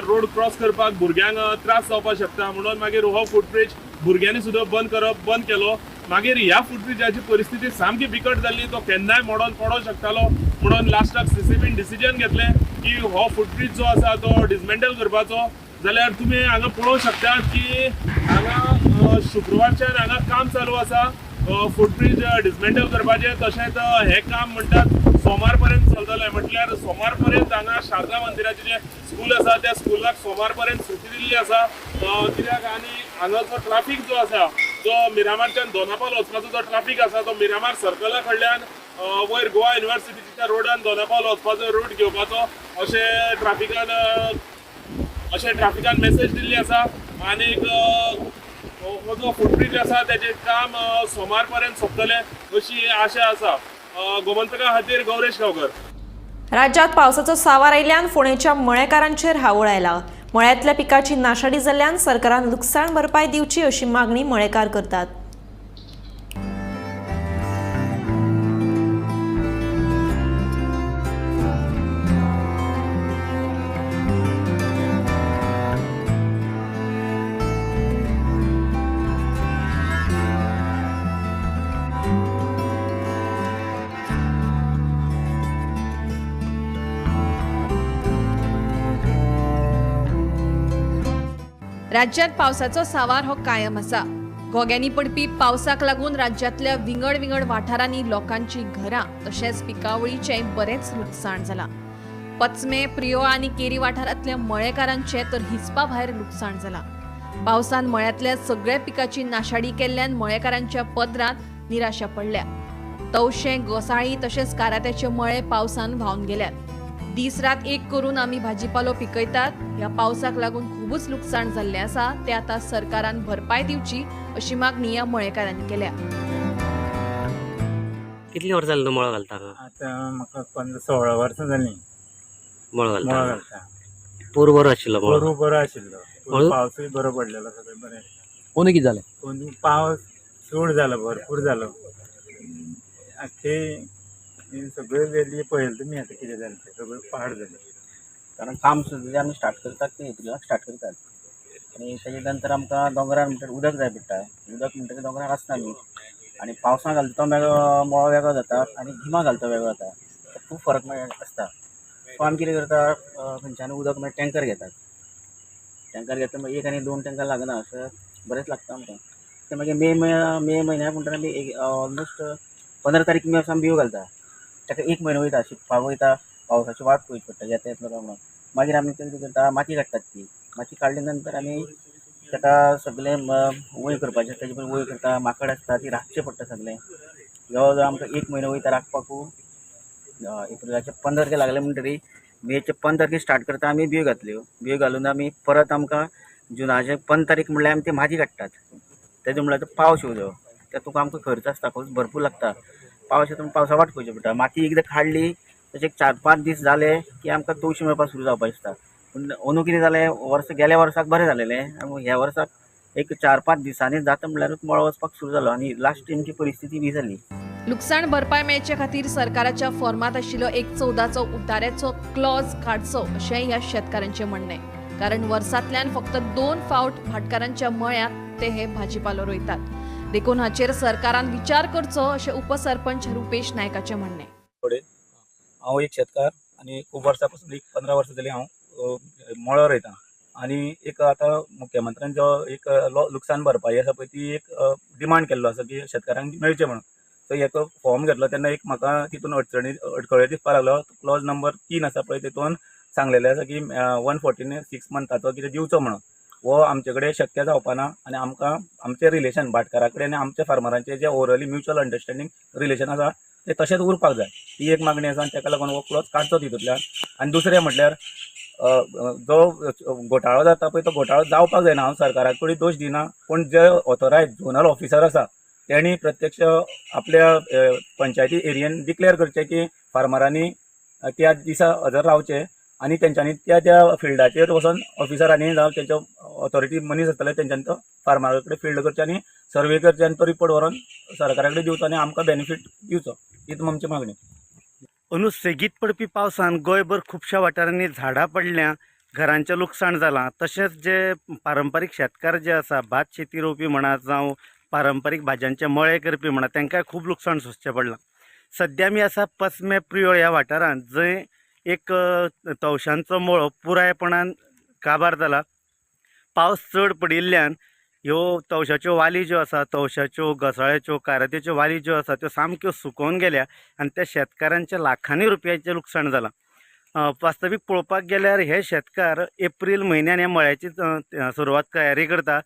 रोड क्रॉस करपाक भुरग्यांक त्रास जावपाक शकता म्हणून मागीर हो फुटब्रिज भुरग्यांनी सुद्दां बंद केलो. मागीर ह्या फुटब्रिजाची परिस्थिती सामकी बिकट जाल्ली, तो केन्नाय मोडोन पडोंक शकतालो म्हणून लास्टाक सीसीपीन डिसिजन घेतलें की हो फुटब्रिज जो आसा तो डिसमेंटल करपाचो. जाल्यार तुमी हांगा पळोवंक शकतात की हांगा शुक्रवारच्यान हांगा काम चालू आसा फुटब्रिज डिसमेंटल करपाचें. तशेंच हें काम म्हणटात सोमार पर्यंत चलतलें, म्हटल्यार सोमार पर्यंत हांगा शारदा मंदिराचें जें स्कूल आसा त्या स्कुलाक सोमार पर्यंत सुटी दिल्ली आसा कित्याक. आनी हांगाचो ट्राफीक जो आसा जो मिरामारच्यान दोनापावल वचपाचो जो ट्राफीक आसा तो मिरामार सर्कला कडल्यान वयर गोवा युनिवर्सिटीच्या रोडान दोनापावल वचपाचो रूट घेवपाचो अशें ट्राफिकान मेसेज दिल्ली आसा. आनीक हो जो फुटब्रिज आसा तेजें काम सोमार पर्यंत सोंपतलें अशी आशा आसा. गोमंतका खातीर गौरेश गांवकर. राज्यात पावसाचो सावार आयिल्ल्यान फोंडेच्या मळेकारांचेर हावळ आयला. मळ्यांतल्या पिकाची नाशाडी जाल्ल्यान सरकारान लुकसाण भरपाय दिवची अशी मागणी मळेकार करतात. राज्यात पावसाचो सावार हो कायम आसा. घोग्यांनी पडपी पावसाक लागून राज्यांतल्या विंगड विंगड वाठारांनी लोकांची घरां तशेंच पिकावळीचें बरेंच लुकसाण जालां. पचमे, प्रियोळा आनी केरी वाठारांतल्या मळेकारांचें तर हिसपा भायर लुकसाण जालां. पावसान मळ्यांतल्या सगळ्या पिकाची नाशाडी केल्ल्यान मळेकारांच्या पदरांत निराशा पडल्या. तवशें, गोसाळी तशेंच कारात्याचे मळे पावसान व्हांवन गेल्यात. दीस रात एक करून आमी भाजीपालो पिकयतात. ह्या पावसाक लागून खूबच लुकसाण जाल्लें आसा, ते आतां सरकारान भरपाय दिवची अशी मागणी ह्या मळेकारांनी केल्या. कितली वर्सां जालीं तूं मळो घालता? आतां म्हाका 15-16 वर्सां जालीं मळो घालता. मळो घालता. पोरू बरो आशिल्लो मळो? पोरू बरो आशिल्लो, पावसूय बरो पडलेलो, सगळें बरें. अंदू कितें जालें? अंदू पावस चड जालो, भरपूर जालो. आख्खे सगळे वेली पळयलें तुमी आतां कितें जालें तें, सगळें पाड जालें. कारण काम सुद्दां आमी स्टार्ट करतात ते एप्रिलाक स्टार्ट करतात, आनी तेजे नंतर आमकां दोंगरार म्हणटा उदक जाय पडटा. उदक म्हणटा तें दोंगरार आसना न्ही, आनी पावसां घालता तो वेगळो मळो वेगळो जाता आनी गिमा घालता वेगळो जाता, खूब फरक आसता. सो आमी कितें करता, खंयच्यान उदक मागीर टँकर घेतात. टँकर घेता मागीर 1 आनी 2 टँकर लागना, अशें बरेंच लागता आमकां. ते मागीर मे म्हयन्या म्हणटा आमी एक ऑलमोस्ट 15 तारीख मे आमी बियो घालता. ताका 1 म्हयनो वयता, शिंपपाक वयता, पावसाची वाट पळोवची पडटा, येता येतलो काय म्हणून. मागीर आमी कितें करता, माती काडटात. ती माती काडले नंतर आमी ताका सगळें वयर करपाचें, ताजे पयलीं वयर करता, माकड आसता ती राखचें पडटा सगळें. जवळ जवळ आमकां 1 म्हयनो वयता राखपाकू. एप्रिलाचे 15 तारखे लागले म्हणटरी मेचे 15 तारखे स्टार्ट करता आमी बियो घातल्यो. बियो घालून आमी परत आमकां जुनाचे 15 तारीख म्हणल्यार आमी ती माती काडटात. तेजे म्हणल्यार पावस येवचो, तातूंत आमकां खर्च आसता खूब भरपूर लागता. पावस येता पावसा वाट पळोवची पडटा. माती एकदां काडली तशें 4-5 दीस जाले की आमकां तवशी मेळपाक सुरू जावपाक दिसता. पूण अंदू कितें जालें, वर्स गेल्या वर्साक बरें जालेलें आनी ह्या वर्साक एक 4-5 दिसांनी जाता म्हणल्यारूच मळो वचपाक सुरू जालो आनी लास्ट आमची परिस्थिती बी जाली. लुकसाण भरपाय मेळचे खातीर सरकाराच्या फॉर्मांत आशिल्लो 1/14चो उताऱ्याचो क्लॉज काडचो अशेंय ह्या शेतकारांचें म्हणणें, कारण वर्सांतल्यान फक्त 2 फावट भाटकारांच्या मळ्यांत ते हे भाजीपालो रोयतात. देखून हाचेर सरकारान विचार करचो अशें उपसरपंच रुपेश नायकाचें म्हणणें. हांव एक शेतकार आनी खूब वर्सां पासून एक 15 वर्सां जालीं हांव मळो रोयतां आनी एक आतां मुख्यमंत्र्यान जो एक लुकसाण भरपाई आसा पळय ती एक डिमांड केल्लो आसा की शेतकारांक मेळचें म्हणून. सो एक फॉर्म घेतलो तेन्ना एक म्हाका तितून अडखळे दिसपाक लागलो. क्लॉज नंबर 3 आसा पळय तितून सांगलेलें आसा की 146 मंथाचो कितें दिवचो म्हणून. हो आमचे कडेन शक्य जावपा ना आनी आमकां आमचें रिलेशन भाटकारा कडेन आनी आमच्या फार्मरांचें जें ओवरऑली म्युच्युअल अंडरस्टँडींग रिलेशन आसा तें तशेंच उरपाक जाय, ही एक मागणी आसा आनी ताका लागून हो क्लॉज काडचो तितूंतल्यान. आनी दुसरें म्हटल्यार जो घोटाळो जाता पळय तो घोटाळो जावपाक जायना. हांव सरकारा कडेन दोश दिना, पूण जे ऑथोरायज झोनल ऑफिसर आसा तेणी प्रत्यक्ष आपल्या पंचायती एरियेन डिक्लेअर करचें की फार्मरांनी त्या दिसा हजर रावचें आनी तेंच्यांनी त्या त्या फिल्डाचेर वचोन ऑफिसरांनी जावं तेंच्या ऑथॉरिटी मनीस आसतले तेंच्यांनी तो फार्मरा कडेन फिल्ड करचें आनी सर्वे करचें आनी तो रिपोर्ट व्हरोन सरकारा कडेन दिवचो आनी आमकां बेनिफीट दिवचो, हीच आमची मागणी. अंदू सेगीत पडपी पावसान गोंयभर खुबश्या वाठारांनी झाडां पडल्या, घरांचें लुकसाण जालां. तशेंच जे पारंपारीक शेतकार जे आसा, भात शेती रोवपी म्हणा जावं पारंपारीक भाजयांचे मळे करपी म्हणा, तांकां खूब लुकसाण सोंसचें पडलां. सद्या आमी आसा पसमे प्रियोळ ह्या वाठारांत, जंय एक तवशांचो मळो पुरायपणान काबार जाला. पावस चड पडिल्ल्यान ह्यो तवशाच्यो वाली ज्यो आसा, तवशाच्यो, घोसाळ्याच्यो, कारात्याच्यो वाली ज्यो आसा त्यो सामक्यो सुकोवन गेल्या आनी त्या शेतकारांचें लाखांनी रुपयांचें लुकसाण जालां. वास्तवीक पळोवपाक गेल्यार हे शेतकार एप्रील म्हयन्यान ह्या मळ्याची सुरवात तयारी करता,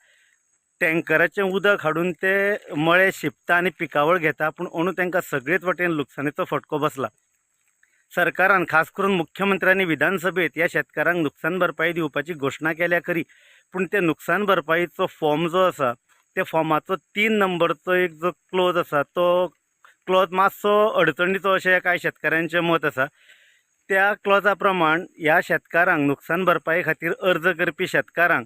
टँकराचें उदक हाडून ते मळे शिंपता आनी पिकावळ घेता, पूण अंदू तांकां सगळेच वटेन लुकसाणीचो फटको बसला. सरकारान खास करून मुख्यमंत्र्यांनी विधानसभेत ह्या शेतकारांक नुकसान भरपाई दिवपाची घोशणा केल्या खरी, पूण ते नुकसान भरपाईचो फॉर्म जो आसा त्या फॉर्माचो 3 नंबरचो एक जो क्लॉज आसा तो क्लॉज मातसो अडचणीचो अशें कांय शेतकारांचें मत आसा. त्या क्लॉजा प्रमाण ह्या शेतकारांक नुकसान भरपाई खातीर अर्ज करपी शेतकारांक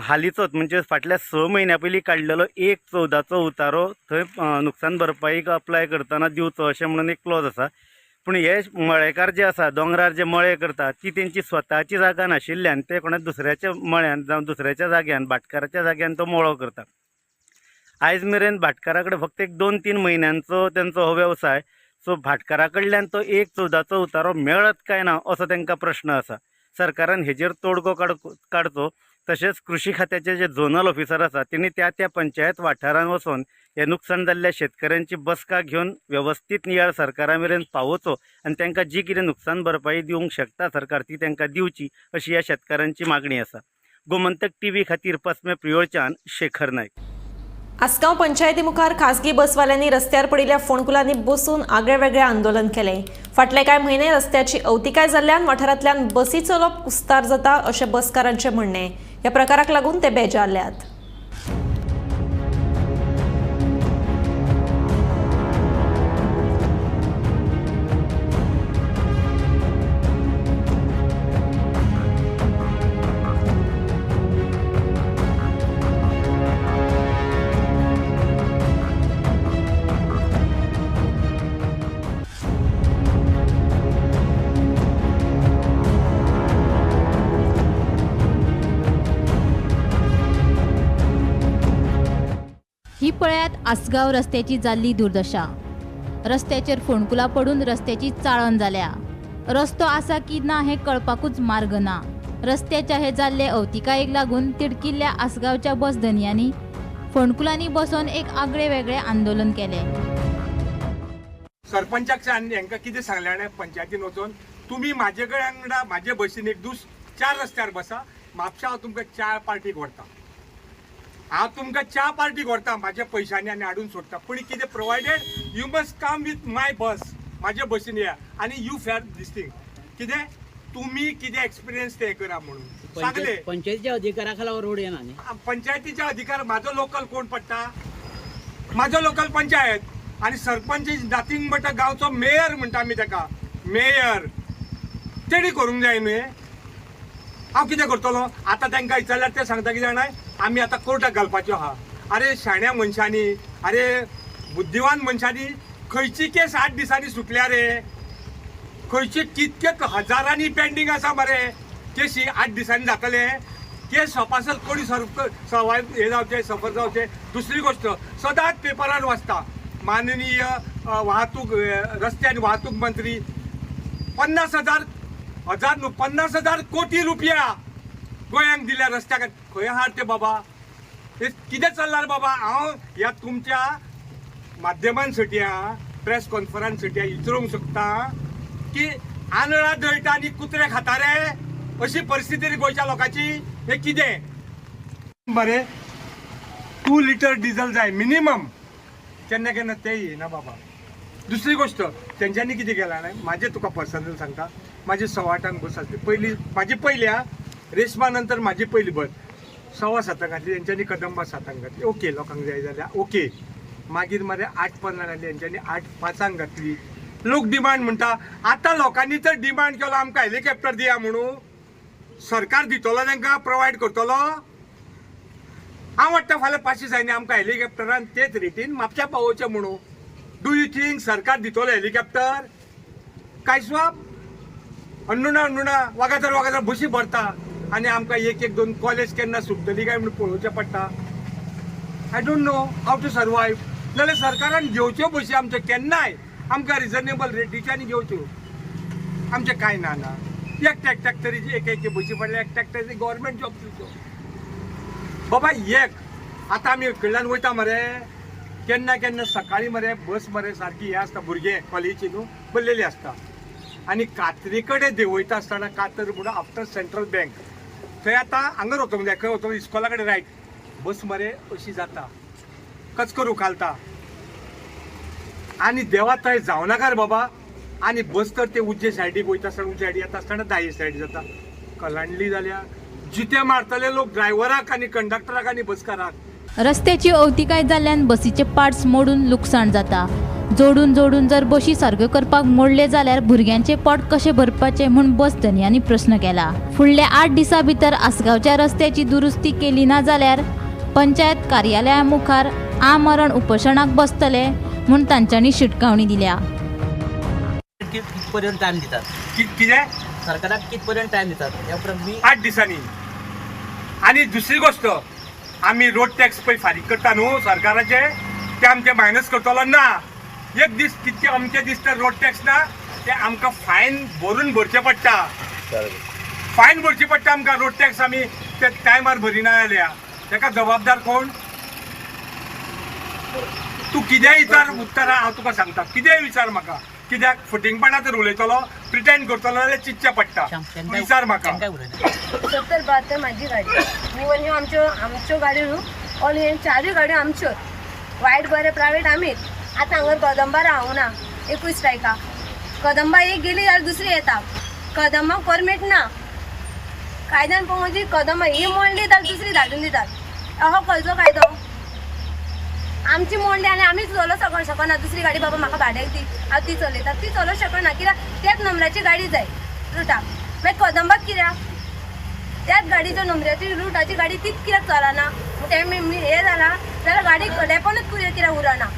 हालींचोच म्हणजे फाटल्या 6 म्हयन्यां पयलीं काडलेलो 1/14चो उतारो थंय नुकसान भरपाईक अप्लाय करतना दिवचो अशें म्हणून एक क्लॉज आसा. पूण हे मळेकार जे आसा, दोंगरार जे मळे करता ती तेंची स्वताची जागा नाशिल्ल्यान ते कोणा दुसऱ्याच्या मळ्यान जावं दुसऱ्याच्या जाग्यान, भाटकाराच्या जाग्यान तो मळो करता. आयज मेरेन भाटकारा कडेन फक्त एक 2-3 म्हयन्यांचो तेंचो हो वेवसाय, सो भाटकारा कडल्यान तो 1/14चो उतारो मेळत काय ना असो तांकां प्रश्न आसा. सरकारान हेजेर तोडगो काडचो. तशेंच कृषी खात्याचे जे झोनल ऑफिसर आसा तेणी त्या त्या पंचायत वाठारांत वचून हे नुकसान जाल्ल्या शेतकऱ्यांची बसका घेवन वेवस्थीत नियाळ सरकारा मेरेन पावोवचो आनी तांकां जी कितें नुकसान भरपाई दिवंक शकता सरकार ती तांकां दिवची अशी ह्या शेतकारांची मागणी आसा. गोमंतक टीव्ही खातीर पसमे प्रियोळच्यान शेखर नायक. आसगांव पंचायती मुखार खासगी बसवाल्यांनी रस्त्यार पडिल्ल्या फोंडकुलांनी बसून आगळे वेगळे आंदोलन केलें. फाटले कांय म्हयने रस्त्याची अवतिकाय जाल्ल्यान वाठारांतल्यान बसी चलोवप कुस्तार जाता अशें बसकारांचें म्हणणें. ह्या प्रकाराक लागून ते बेजारल्यात. पळयात आसगांव रस्त्याची जाल्ली दुर्दशा. रस्त्याचेर फोंडकुलां पडून रस्त्याची चाळण जाल्या. रस्तो आसा की ना हें कळपाकूच मार्ग ना. रस्त्याच्या हे जाल्ले अवतिकायेक लागून तिडकिल्ल्या आसगांवच्या बस धनयांनी फोंडकुलांनी बसोवन एक आगळे वेगळे आंदोलन केलें. सरपंचाक हांकां कितें सांगलें पंचायतीन वचून, तुमी म्हाजे कडेन वांगडा म्हाजे बसीन एक दीस 4 रस्त्यार बसा, म्हापशा हांव तुमकां 4 पार्टीक व्हरता, हांव तुमकां 4 पार्टीक व्हरता म्हाज्या पयशांनी आनी हाडून सोडटा, पूण कितें provided you must come with my bus, म्हाजे बसीन या आनी you fair these thing. कितें तुमी कितें एक्सपिरियन्स ते करा म्हणून सांगले. पंचायतीच्या अधिकारा खाला रोड येना न्ही. पंचायतीच्या अधिकार म्हाजो लोकल कोण पडटा, म्हाजो लोकल पंचायत आनी सरपंच is nothing but गांवचो मेयर म्हणटा आमी ताका, मेयर तेणी करूंक जाय न्ही. हांव कितें करतलो आतां तांकां विचारल्यार ते सांगता कितें जाणा, आमी आतां कोर्टाक घालपाच्यो आहा. अरे शाण्या मनशांनी, अरे बुद्धिवान मनशांनी खंयची केस 8 दिसांनी सुटल्या रे? खंयची कितके हजारांनी पेंडींग आसा मरे केशी 8 दिसांनी जातले केस सोपासल कोणी सवाय हे जावचे सफर जावचे. दुसरी गोश्ट सदांच पेपरान वाचता माननीय वाहतूक रस्ते आनी वाहतूक मंत्री 50,000 न्हू 50,000 कोटी रुपया गोंयांक दिल्या रस्त्याक. खंय आहात ते बाबा, हे कितें चल्लां रे बाबा? हांव ह्या तुमच्या माध्यमान सटया प्रेस कॉन्फरन्स सटया विचारूंक शकता की आंदळा दळटा आनी कुत्रे खाता रे, अशी परिस्थिती रे गोंयच्या लोकांची. हें कितें बरें 2 लिटर डिझल जाय मिनिमम, केन्ना केन्ना तें येना बाबा. दुसरी गोश्ट तेंच्यांनी कितें केलां न्हय, म्हाजें तुका पर्सनल सांगता, म्हाजी 8:15 बस आसली पयली, म्हाजी पयली आ रेशमा नंतर म्हाजी पयली बस 7:15 घातली तेंच्यांनी, कदंबा 7 घातली, ओके लोकांक जाय जाल्यार ओके. मागीर मरे 8:15 घातली तेंच्यांनी, 8:05 घातली. लोक डिमांड म्हणटा, आतां लोकांनी तर डिमांड केलो आमकां हेलिकॉप्टर दिया म्हणून, सरकार दितलो तांकां प्रोवायड करतलो. हांव वाडटा फाल्यां 5 दिसांनी आमकां हेलिकॉप्टरान तेच रेटीन म्हापशा पावोवचें म्हणून. Do you think सरकार दितलो हेलिकॉप्टर? काय स्वाप अंडुणा अंडुणा वागातर वागातर बशी भरता आनी आमकां 1 1 2 कॉलेज केन्ना सुट्टली काय म्हणून पळोवचें पडटा. I don't know how to survive. नाल्यार सरकारान घेवच्यो बशी आमच्यो केन्नाय आमकां रिजनेबल रेटीच्यानी घेवच्यो, आमचें कांय ना ना. एकट्या एकट्याक तरी एक एक बशी पडल्या, एकट्याक तरी गव्हर्मेंट जॉब दिवचो बाबा. एक आतां आमी कडल्यान वयता मरे केन्ना केन्ना सकाळीं मरे बस मरे सारकी हें आसता, भुरगे कॉलेजी न्हू भरलेली आसता आनी कातरी कडेन देंवयता आसतना, कातर म्हणून आफ्टर सेंट्रल बँक थंय आतां हांगा वचोंक जाय, खंय वचोंक इस्कॉला कडेन रायट बस मरे अशी जाता, कचकर उखालता आनी देवा थंय जावं नाका रे बाबा. आनी बस तर ते उज्जे सायडीक वयता आसतना, उज्जे सायडी येता आसतना दाये सायडी जाता, कलांडली जाल्या जिते मारतले लोक ड्रायव्हराक आनी कंडक्टराक आनी बसकाराक. रस्त्याची अवतिकाय जाल्ल्यान बसीचे पार्ट्स मोडून लुकसाण जाता. जोडून जोडून जर बशी सारक्यो करपाक मोडले जाल्यार भुरग्यांचे पोट कशें भरपाचें म्हूण बस धनयांनी प्रस्न केला. फुडल्या 8 दिसां भितर आसगांवच्या रस्त्याची दुरुस्ती केली ना जाल्यार पंचायत कार्यालया मुखार आमरण उपोशणाक बसतले म्हूण तांच्यांनी शिटकावणी दिल्या. कितपर्यंत टायम दितात कितें सरकाराक कितपर्यंत टायम दितात? 8 दिसांनी. आनी दुसरी गोश्ट आमी रोड टॅक्स पळय फारीक करता न्हू सरकाराचे, ते आमचे मायनस करतलो ना. एक दीस कितके अमके दीस तर रोड टॅक्स ना, ते आमकां फायन भरून भरचें पडटा, फायन भरची पडटा आमकां. रोड टॅक्स आमी ते टायमार भरिना जाल्यार ताका जबाबदार कोण? तूं कितेंय विचार उत्तरां हांव तुका सांगता, कितेंय विचार म्हाका, कित्याक फटींगपणा तर उलयतलो, प्रिटेंड करतलो जाल्यार चिंतचें पडटा. विचार म्हाका. 70-72 म्हाजी गाडी, इवन ह्यो आमच्यो आमच्यो गाडयो न्हू, ऑल हे 4 गाडयो आमच्यो, वायट बरें प्रायवेट आमीच. आतां हांगा कदंबा रावना 21 तारखा, कदंबा एक गेली जाल्यार दुसरी येता, कदंबा परमीट ना कायद्यान पळोवंक म्हणजे कदंबा ही मोडली जाल्यार दुसरी धाडून दितात. अहो खंयचो कायदो? आमची मोडली आनी आमीच चलोवंक शकना दुसरी गाडी, बाबा म्हाका भाड्याक दी हांव ती चलयता, ती चलोवंक शकना कित्याक त्याच नंबराची गाडी जाय रुटाक. मागीर कदंबाक कित्याक त्याच गाडीच्या नंबराची रुटाची गाडी तीच कित्याक चलना? तें हें जालां जाल्यार गाडी लेपनूच कित्याक उरना?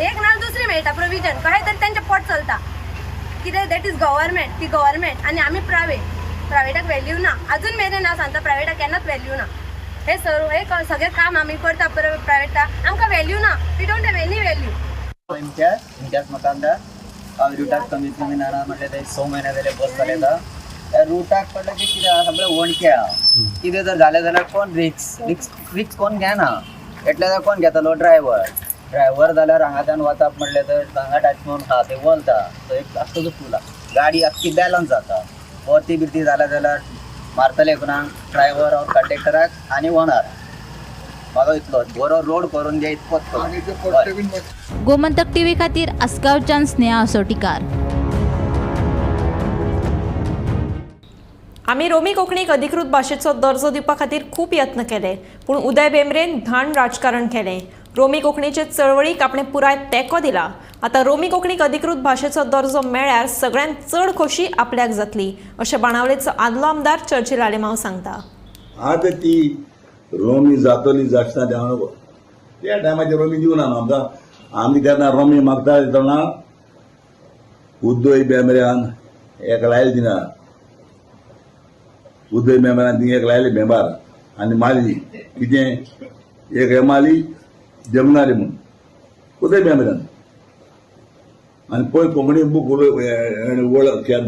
एक ना दुसरी मेळटा प्रोविजन, कशें तरी तेंचें पोट चलता कितें. That is government, ती गव्हर्मेंट आनी आमी प्रायवेट, प्रायवेटाक व्हॅल्यू ना अजून मेरेन. हांव सांगता प्रायवेटाक केन्नाच व्हॅल्यू ना. हे सर्व हे सगळें काम आमी करता प्रायवेटा, आमकां व्हॅल्यू ना. We don't have any value. Imtiaz Imtiaz Makandar. हांव रुटाक कमीत कमी ना म्हटल्यार ते 6 म्हयने जाले बस चलयता. त्या रुटाक पडलें की कितें आहा सगळें वणके आहा. कितें जर जालें जाल्यार कोण रिक्स रिक्स रिक्स कोण घेना. एटले जाल्यार कोण घेतलो ड्रायव्हर. ड्रायव्हर जाल्यार हांगाच्यान वचप म्हणलें तर हांगा टच म्हणून आहा ते वलता तो एक आख्खो जो पूल आहा गाडी आख्खी बॅलन्स जाता. परती बिरती जाल्या जाल्यार मारतले कोणाक ड्रायव्हर ऑर कंडक्टराक आनी ओनर. म्हाका इतलो बरो रोड करून घे इतकोच. गोमंतक टीव्ही खातीर आसगांवच्यान स्नेहा असोटीकार. आमी रोमी कोंकणीक अधिकृत भाशेचो दर्जो दिवपा खातीर खूब यत्न केले, पूण उदय भेंब्रेन घाण राजकारण केलें. रोमी कोंकणीचे चळवळीक आपणें पुराय तेंको दिला. आतां रोमी कोंकणीक अधिकृत भाशेचो दर्जो मेळ्ळ्यार सगळ्यांत चड खोशी आपल्याक जातली, अशें बाणावलेचो आदलो आमदार चर्चिल आलेमांव सांगता. आतां ती रोमी जातली जाचना ते हांव त्या टायमाचेर रोमी दिवना न्हू आमकां. आमी तेन्ना रोमी मागता तेन्ना उदय भेंब्र्यान एक लायले दिना. उदय भेंब्र्यान थिंग एक लायले भेंबार आनी मारली कितें एक हे मारली जमनारी म्हूण उदय भेंब्र्यान. आनी पळय कोंकणी बूक वळ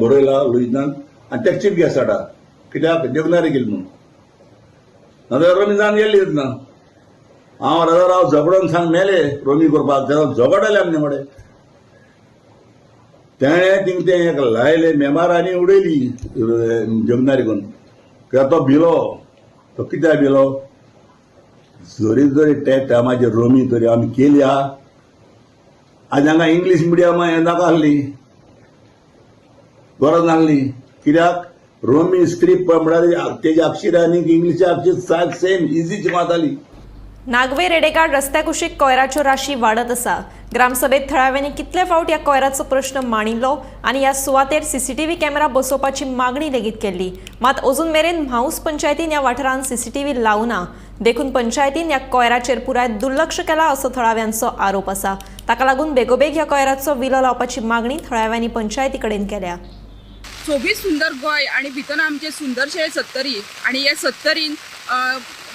बरयला लुईझान आनी तेका चीफ गेस्ट हाडा कित्याक देवनारी केली म्हूण. नाजाल्यार रोमी जावन गेल्ली ना. हांव राजा झगडोन सांग मेले रोमी करपाक तेन्ना झगडले आमचे मडे. तेणें थिंग तें एक लायलें मेमार आनी उडयली जमनारी करून. कित्याक तो भिलो. तो कित्याक भिलो जरी जरी त्या टायमाचेर रोमी तरी आमी केली आहा. आज हांगा इंग्लीश मिडियम हें नाका आसली, गरज नासली. कित्याक रोमी स्क्रिप्ट म्हळ्यार तेजे अक्षर आनी इंग्लिशे अक्षर सेम इजी शिकवताली. नागवे रेडेकाड रस्त्या कुशीक कोयराच्यो राशी वाडत आसा. ग्रामसभेत थळाव्यांनी कितले फावट ह्या कोयराचो प्रश्न मांडिल्लो आनी ह्या सुवातेर सीसीटीव्ही कॅमेरा बसोवपाची मागणी लेगीत केल्ली. मात अजून मेरेन म्हाऊस पंचायतीन ह्या वाठारांत सीसीटीव्ही लावना, देखून पंचायतीन ह्या कोयराचेर पुराय दुर्लक्ष केला असो थळाव्यांचो आरोप आसा. ताका लागून बेगोबेग ह्या कोयराचो विलो लावपाची मागणी थळाव्यांनी पंचायती कडेन केल्या. सोबीत सुंदर गोंय आनी भितर आमचें सुंदरशें सत्तरी आनी हे सत्तरीन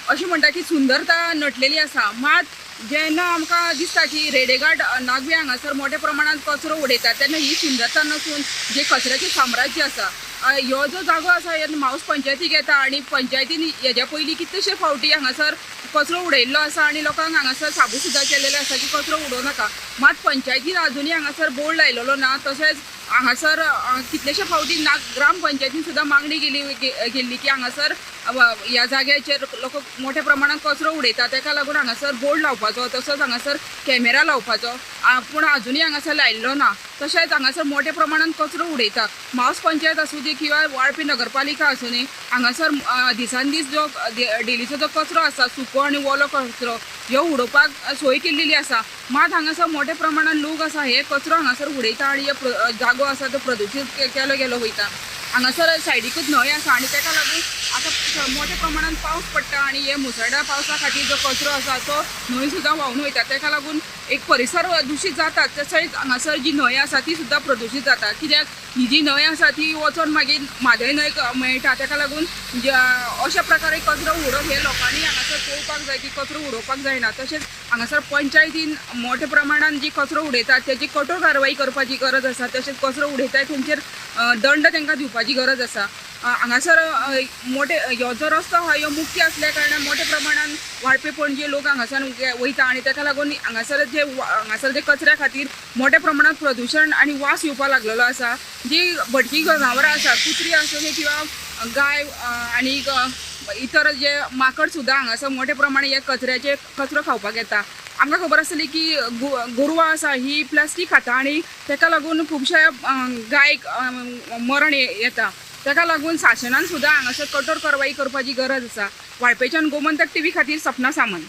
अशें म्हणटा की सुंदरता नटलेली आसा. मात जेन्ना आमकां दिसता की रेडेघाट नागवे हांगासर मोठ्या प्रमाणांत कचरो उडयतात तेन्ना ही सुंदरता नसून जे कचऱ्याचें साम्राज्य आसा ह्यो जो जागो आसा हे म्हाऊस पंचायतीक येता आनी पंचायतीन हेज्या पयलीं कितलेशे फावटी हांगासर कचरो उडयल्लो आसा आनी लोकांक हांगासर साबू सुद्दां केलेले आसा की कचरो उडोवं नाका. मात पंचायतीन आजुनूय हांगासर बोर्ड लायलेलो ना. तशेंच हांगासर कितलेशे फावटी ना ग्राम पंचायतीन सुद्दां मागणी केल्ली की हांगासर ह्या जाग्याचेर लोक मोठ्या प्रमाणात कचरो उडयता तेका लागून हांगासर बोर्ड लावपाचो, तसोच हांगासर कॅमेरा लावपाचो, पूण आजुनूय हांगासर लायिल्लो ना. तशेंच हांगासर मोठ्या प्रमाणात कचरो उडयता. म्हाऊस पंचायत आसूं दी किंवा वाळपी नगरपालिका आसूं न्ही, हांगासर दिसान दीस जो डेलीचो जो कचरो आसा सुको आनी ओलो कचरो ह्यो उडोवपाक सोय केल्लेली आसा. मात हांगासर मोठ्या प्रमाणात लोक आसा हे कचरो हांगासर उडयता आनी हे जागो आसा तो प्रदुशीत केलो गेलो वयता. हांगासर सायडीकूच न्हंय आसा आनी तेका लागून आतां मोठ्या प्रमाणात पावस पडटा आनी हे मुसळधार पावसा खातीर जो कचरो आसा तो न्हंय सुद्दां व्हांवून वयता. तेका लागून एक परिसर दुशीत जाता. तशेंच हांगासर जी न्हंय आसा ती सुद्दां प्रदुशीत जाता कित्याक ही जी न्हंय आसा ती वचोन मागीर म्हादय न्हंय मेळटा. तेका लागून अशा प्रकारे कचरो उडोवप हे लोकांनी हांगासर पळोवपाक जाय की कचरो उडोवपाक जायना. तशेंच हांगासर पंचायतीन मोठ्या प्रमाणान जी कचरो उडयतात तेजी कठोर कारवाई करपाची गरज आसा. तशेंच कचरो उडयतात तेंचेर दंड तांकां दिवपाची गरज आसा. हांगासर मोठे ह्यो जो रस्तो आहा ह्यो मुख्य आसल्या कारणान मोठ्या प्रमाणान वाळपे पणजे लोक हांगासर वयता आनी तेका लागून हांगासर जे कचऱ्या खातीर मोठ्या प्रमाणात प्रदुशण आनी वास येवपाक लागलेलो आसा. जी भटकी जनावरां आसा कुत्री आसूं किंवा गाय आनी इतर जे माकड सुद्दां हांगासर मोठ्या प्रमाणात हे कचऱ्याचे कचरो खावपाक येता. आमकां खबर आसतली की गोरवां आसा ही प्लास्टीक खाता आनी तेका लागून खुबश्या गायक मरण येता. ताका लागून शासनान सुद्दां हांगासर कठोर कारवाई करपाची गरज आसा. वाळपेच्यान गोमंतक टीव्ही खातीर सपना सामंत.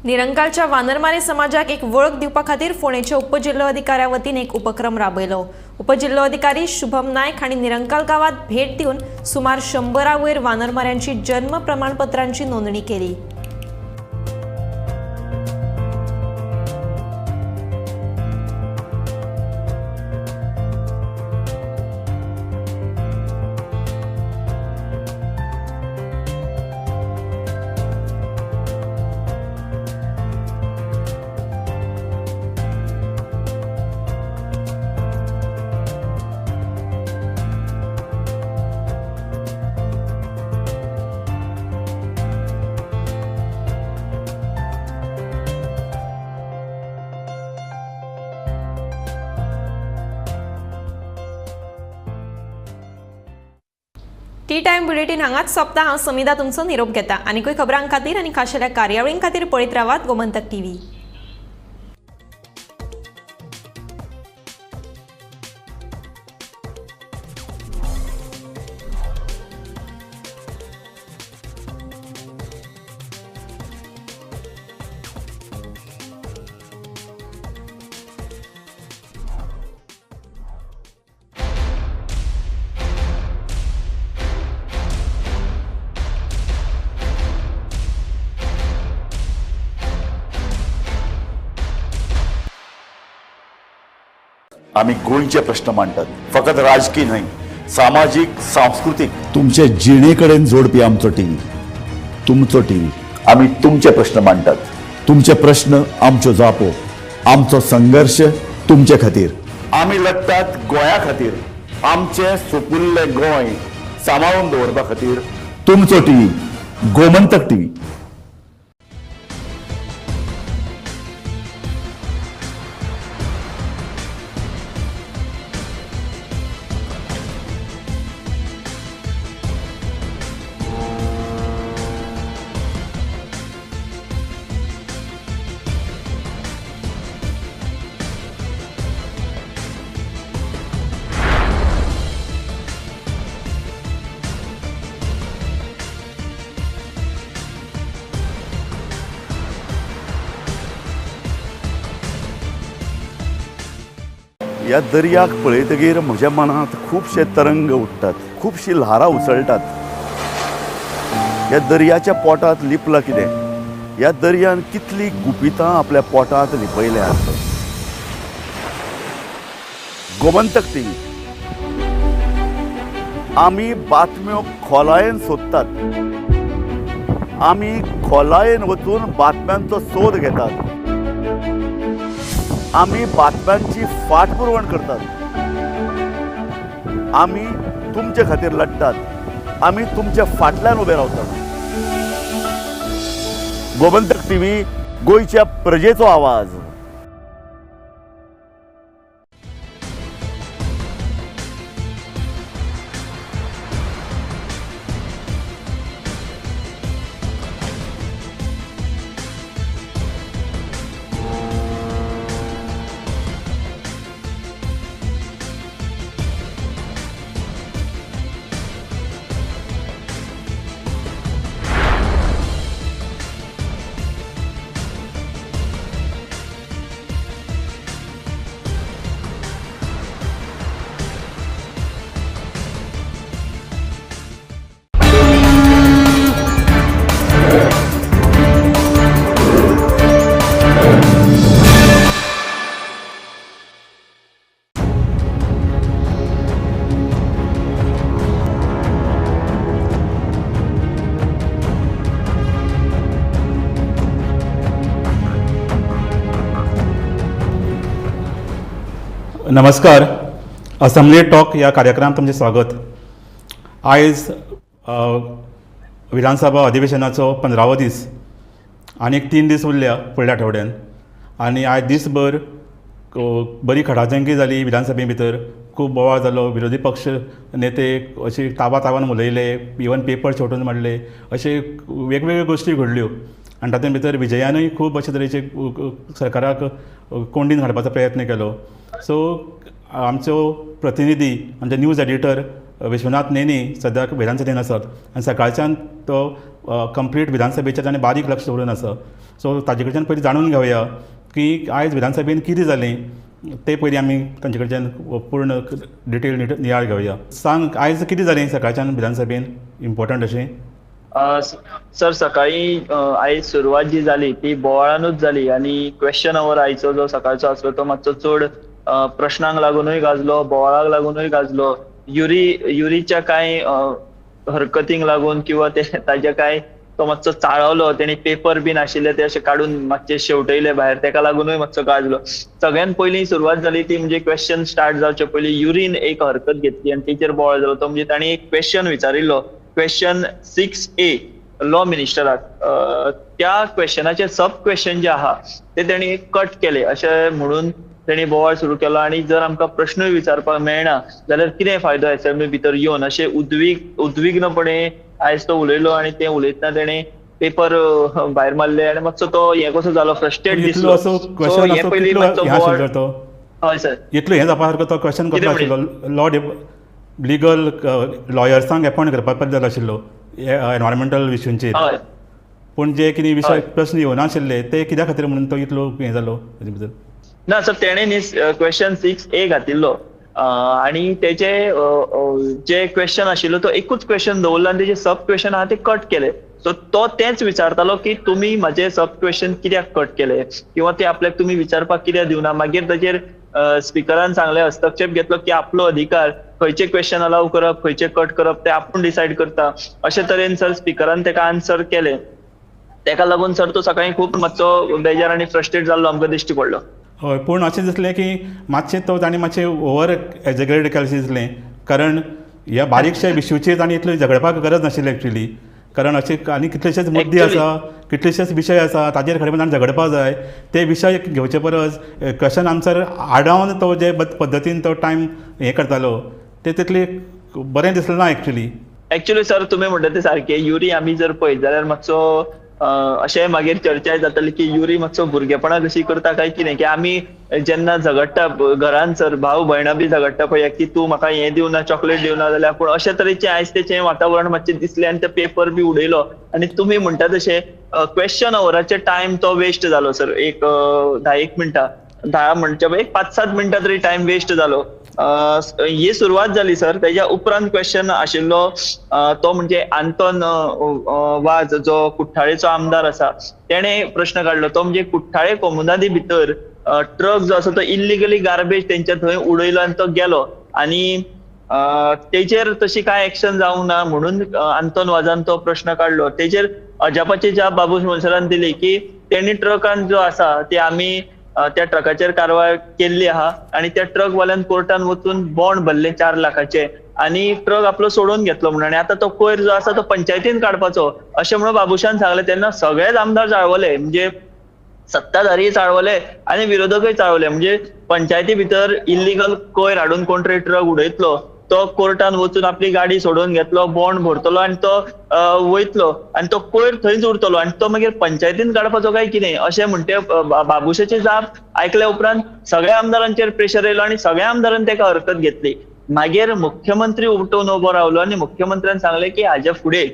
निरंकालच्या वानरमारे समाजाक एक वळख दिवपा खातीर फोंडेच्या उपजिल्होधिकाऱ्या वतीन एक उपक्रम राबयलो. उपजिल्होधिकारी शुभम नायक हांणी निरंकाल गांवात भेट दिवन सुमार 100 वयर वानरमाऱ्यांची जन्म प्रमाणपत्रांची नोंदणी केली. टी टायम बुलेटीन हांगाच सोंपता. हांव समिधा तुमचो निरोप घेता. आनीकूय खबरां खातीर आनी खाशेल्या कार्यावळीं खातीर पळयत रावात गोमंतक टीव्ही. आमी गोंयचे प्रश्न मांडटात, फकत राजकीय न्हय, सामाजीक, सांस्कृतीक, तुमचे जिणे कडेन जोडपी आमचो टीव्ही, तुमचो टीव्ही. आमी तुमचे प्रश्न मांडटात, तुमचे प्रश्न आमच्यो जापो, आमचो संघर्श तुमचे खातीर. आमी लढटात गोंया खातीर, आमचें सुपुल्लें गोंय सांबाळून दवरपा खातीर. तुमचो टीव्ही, गोमंतक टीव्ही. ह्या दर्याक पळयतगीर म्हज्या मनांत खुबशे तरंग उठ्ठात, खुबशी ल्हारां उसळटात. ह्या दर्याच्या पोटांत लिपलां कितें? ह्या दर्यान कितलीं गुपितां आपल्या पोटांत लिपयल्यांत. गोमंतक टीव्ही. आमी बातम्यो खोलायेन सोदतात, आमी खोलायेन वचून बातम्यांचो सोद घेतात, आमी बातम्यांची फाटपुरवण करतात, आमी तुमचे खातीर लढटात, आमी तुमच्या फाटल्यान उबे रावतात. गोमंतक टीव्ही, गोंयच्या प्रजेचो आवाज. नमस्कार, असेंब्ली टॉक ह्या कार्यक्रमात तुमचें स्वागत. आयज विधानसभा अधिवेशनाचो 15वो दीस, आनीक 3 दीस उरल्या फुडल्या आठवड्यान. आनी आयज दीसभर बरी खडाजंगी जाली विधानसभे भितर, खूब बोवाळ जालो. विरोधी पक्ष नेते अशे ताबा ताबान उलयले, इवन पेपर शेवटून मारले, अशे वेगवेगळ्यो गोश्टी घडल्यो. आनी तातूंत भितर विजयानूय खूब अशे तरेचे सरकाराक कोंडीन हाडपाचो प्रयत्न केलो. सो आमचो प्रतिनिधी, आमचे न्यूज एडिटर विश्वनाथ नेने सद्याक विधानसभेन आसात आनी सकाळच्यान तो कंप्लीट विधानसभेचेर ताणें बारीक लक्ष दवरून आसा. सो ताजे कडच्यान पयलीं जाणून घेवया की आयज विधानसभेन कितें जालें ते पयलीं आमी तांचे कडच्यान पूर्ण डिटेल नियाळ घेवया. सांग, आयज कितें जालें सकाळच्यान विधानसभेन इम्पोर्टंट अशें? सर, सकाळी आयज सुरवात जी जाली ती बोवाळानूच जाली आनी क्वेश्चन our आयचो जो सकाळचो आसलो तो मातसो चड प्रश्नांक लागूनय गाजलो, बोवाळाक लागूनय गाजलो. युरीच्या कांय हरकतींक लागून किंवा ते ताज्या कांय तो मातसो चाळवलो, तेणी पेपर बीन आशिल्ले ते अशे काडून मातशे शेवटयले भायर, तेका लागूनय मातसो गाजलो. सगळ्यान पयलीं सुरवात जाली ती म्हणजे क्वेश्चन स्टार्ट जावचे पयलीं युरीन एक हरकत घेतली आनी तेचेर बोवाळ जालो. तो म्हणजे ताणी एक क्वेश्चन विचारिल्लो, क्वेश्चन 6A law मिनिस्टराक. त्या क्वेश्चनाचे सब क्वेश्चन जे आहा ते तेणी कट केले अशें म्हणून तेणी बोवाळ सुरू केलो आनी जर आमकां प्रश्नूय विचारपाक मेळना जाल्यार कितें फायदो एसेंब्ली भितर येवन अशें उद्विग्नपणे आयज तो उलयलो आनी ते उलयतना तेणे पेपर भायर मारले आनी मातसो तो हें कसो जालो, फ्रस्ट्रेट दिसलो. सो हे पयलीं मातसो बोवाळ. हय सर, इतलो हें जावपा सारको तो क्वेश्चन कसो आशिल्लो? लॉ लिगल लॉयर्सांक एपॉयंट करपाक जाय आशिल्लो एनवायरमेंटल इशूंचेर, पूण जे कितें विशय प्रश्न येवनाशिल्ले ते कित्या खातीर म्हणून तो इतलो हें जालो ताजे बद्दल? ना सर, तेणें न्ही क्वेश्चन 6A घातिल्लो आनी तेजे जे क्वेश्चन आशिल्लो तो एकूच क्वेश्चन दवरलो आनी तेजे सब क्वेश्चन आहा ते कट केले. सो तो तेंच विचारतालो की तुमी म्हाजे सब क्वेश्चन कित्याक कट केले किंवा ते आपल्याक तुमी विचारपाक कित्याक दिवना. मागीर ताजेर स्पिकरान सांगले, हस्तक्षेप घेतलो की आपलो अधिकार, खंयचे क्वेश्चन अलाव करप खंयचे कट करप ते आपूण डिसायड करता. अशे तरेन सर स्पिकरान तेका आन्सर केले. तेका लागून सर तो सकाळी खूब मातसो बेजार आनी फ्रस्ट्रेट जाल्लो आमकां दिश्टी पडलो. हय, पूण अशें दिसलें की मातशें तो ताणें मातशें ओवर एजेग्रेट केलें अशें दिसलें, कारण ह्या बारीकश्या इश्यूचेर ताणें इतलें झगडपाक गरज नाशिल्ली एक्चुली. कारण अशे आनी कितलेशेच मुद्दे आसा, कितलेशेच विशय आसा ताजेर खरें म्हणल्यार झगडपाक जाय. ते विशय घेवचे परस क्वेश्चन आन्सर आडावन तो जे पद्दतीन तो टायम हें करतालो ते तितलें बरें दिसलें ना एक्चुली. एक्चुली सर तुमी म्हणटा ते सारकें. युरी आमी जर पळयत जाल्यार मातसो अशें मागीर चर्चाय जाताली की युरी मातसो भुरगेपणां कशी करता काय कितें, की आमी जेन्ना झगडटा घरान सर भाव भयणां बी झगडटा पळय की तूं म्हाका हें दिवना, चॉकलेट दिवना जाल्यार, पूण अशे तरेचें आयज तेचें वातावरण मातशें दिसलें आनी ते पेपर बी उडयलो. आनी तुमी म्हणटा तशें क्वेश्चन अवराचे टायम तो वेस्ट जालो सर. एक 10 मिनटां, 10 म्हणचे एक 5-7 मिनटां तरी टायम वेस्ट जालो. ही सुरवात जाली सर. तेज्या उपरांत क्वेश्चन आशिल्लो तो म्हणजे आंतोन वाज जो कुठ्ठाळेचो आमदार आसा तेणे प्रश्न काडलो तो म्हणजे कुठ्ठाळे कोमुनादी भितर ट्रक जो आसा तो इल्लिगली गार्बेज तेंच्या थंय उडयलो आनी तो गेलो आनी तेजेर तशी कांय एक्शन जावंक ना म्हणून आंतोन वाजान तो प्रश्न काडलो. तेजेर अजापाची जाप बाबूश मोन्सेरान दिली की तेणी ट्रकान जो आसा ते आमी त्या ट्रकाचेर कारवाय केल्ली आहा आनी त्या ट्रक वाल्यान कोर्टान वचून बॉन्ड भरले 4 लाखाचे आनी ट्रक आपलो सोडून घेतलो म्हणून, आनी आतां तो कोयर जो आसा तो पंचायतीन काडपाचो अशें म्हणून बाबूशान सांगलें. तेन्ना सगळेच आमदार चाळवले, म्हणजे सत्ताधारी चाळवले आनी विरोधकय चाळवले. म्हणजे पंचायती भितर इल्लिगल कोयर हाडून कोण तरी ट्रक उडयतलो, तो कोर्टान वचून आपली गाडी सोडून घेतलो, बॉन्ड भरतलो आनी तो वयतलो आनी तो कोयर थंयच उरतलो आनी तो मागीर पंचायतीन काडपाचो काय कितें अशें म्हणटे बाबूशाची जाप आयकल्या उपरांत सगळ्या आमदारांचेर प्रेशर येयलो आनी सगळ्या आमदारान तेका हरकत घेतली. मागीर मुख्यमंत्री उठून उबो रावलो आनी मुख्यमंत्र्यान सांगलें की हाज्या फुडें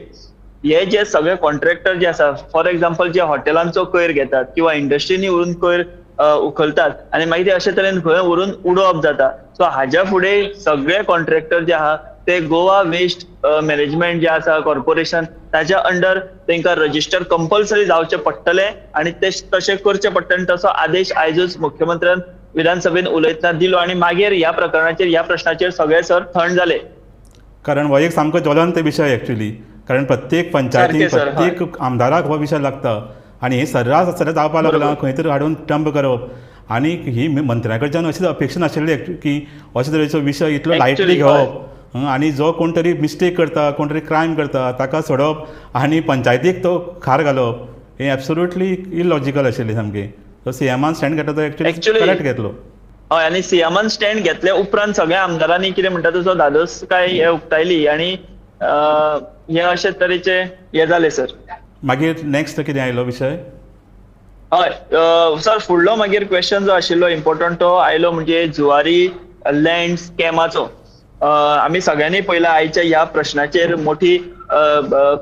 हे जे सगळे कॉन्ट्रॅक्टर जे आसा, फॉर एग्जाम्पल जे हॉटेलांचो कोयर घेतात किंवा इंडस्ट्रीनी व्हरून कोयर उखलतात आनी मागीर ते अशे तरेन खंय व्हरून उडोवप जाता, सो हाज्या फुडें सगळे कॉन्ट्रॅक्टर जे आहा ते गोवा वेस्ट मॅनेजमेंट जे आसा कॉर्पोरेशन ताच्या अंडर तांकां रजिस्टर कंपल्सरी जावचें पडटलें आनी ते तशें करचें पडटलें. आनी तसो आदेश आयजूच मुख्यमंत्र्यान विधानसभेन उलयतना दिलो आनी मागीर ह्या प्रकरणाचेर ह्या प्रश्नाचेर सगळे सर थंड जाले. कारण हो एक सामको ज्वलंत विशय एक्चुली, कारण प्रत्येक पंचायतीन प्रत्येक आमदाराक हो विशय लागता आनी हे सर्रास सर्रास जावपाक लागलां, खंय तरी हाडून डंप करप आनी ही मंत्र्या कडच्यान अशीच अपेक्षा नाशिल्ली की अशे तरेचो विशय इतलो लायटली घेवप आनी जो कोण तरी मिस्टेक करता, कोण तरी क्रायम करता ताका सोडप आनी पंचायतीक तो खार घालप हें एब्सोल्युटली इलॉजिकल आशिल्लें सामकें. सो सीएमान स्टँड घेतलो तो एक्चुअली करेक्ट घेतलो. हय, आनी सीएमान स्टँड घेतल्या उपरांत सगळ्या आमदारांनी कितें म्हणटा तसो धादोस काय हे उक्तायली आनी हे अशे तरेचे हे जाले सर. मागीर नेक्स्ट कितें आयलो विशय? हय सर, फुडलो मागीर क्वेश्चन जो आशिल्लो इम्पोर्टंट तो आयलो म्हणजे जुवारी लँड स्कॅमाचो. आमी सगळ्यांनी पयला आयच्या ह्या प्रश्नाचेर मोठी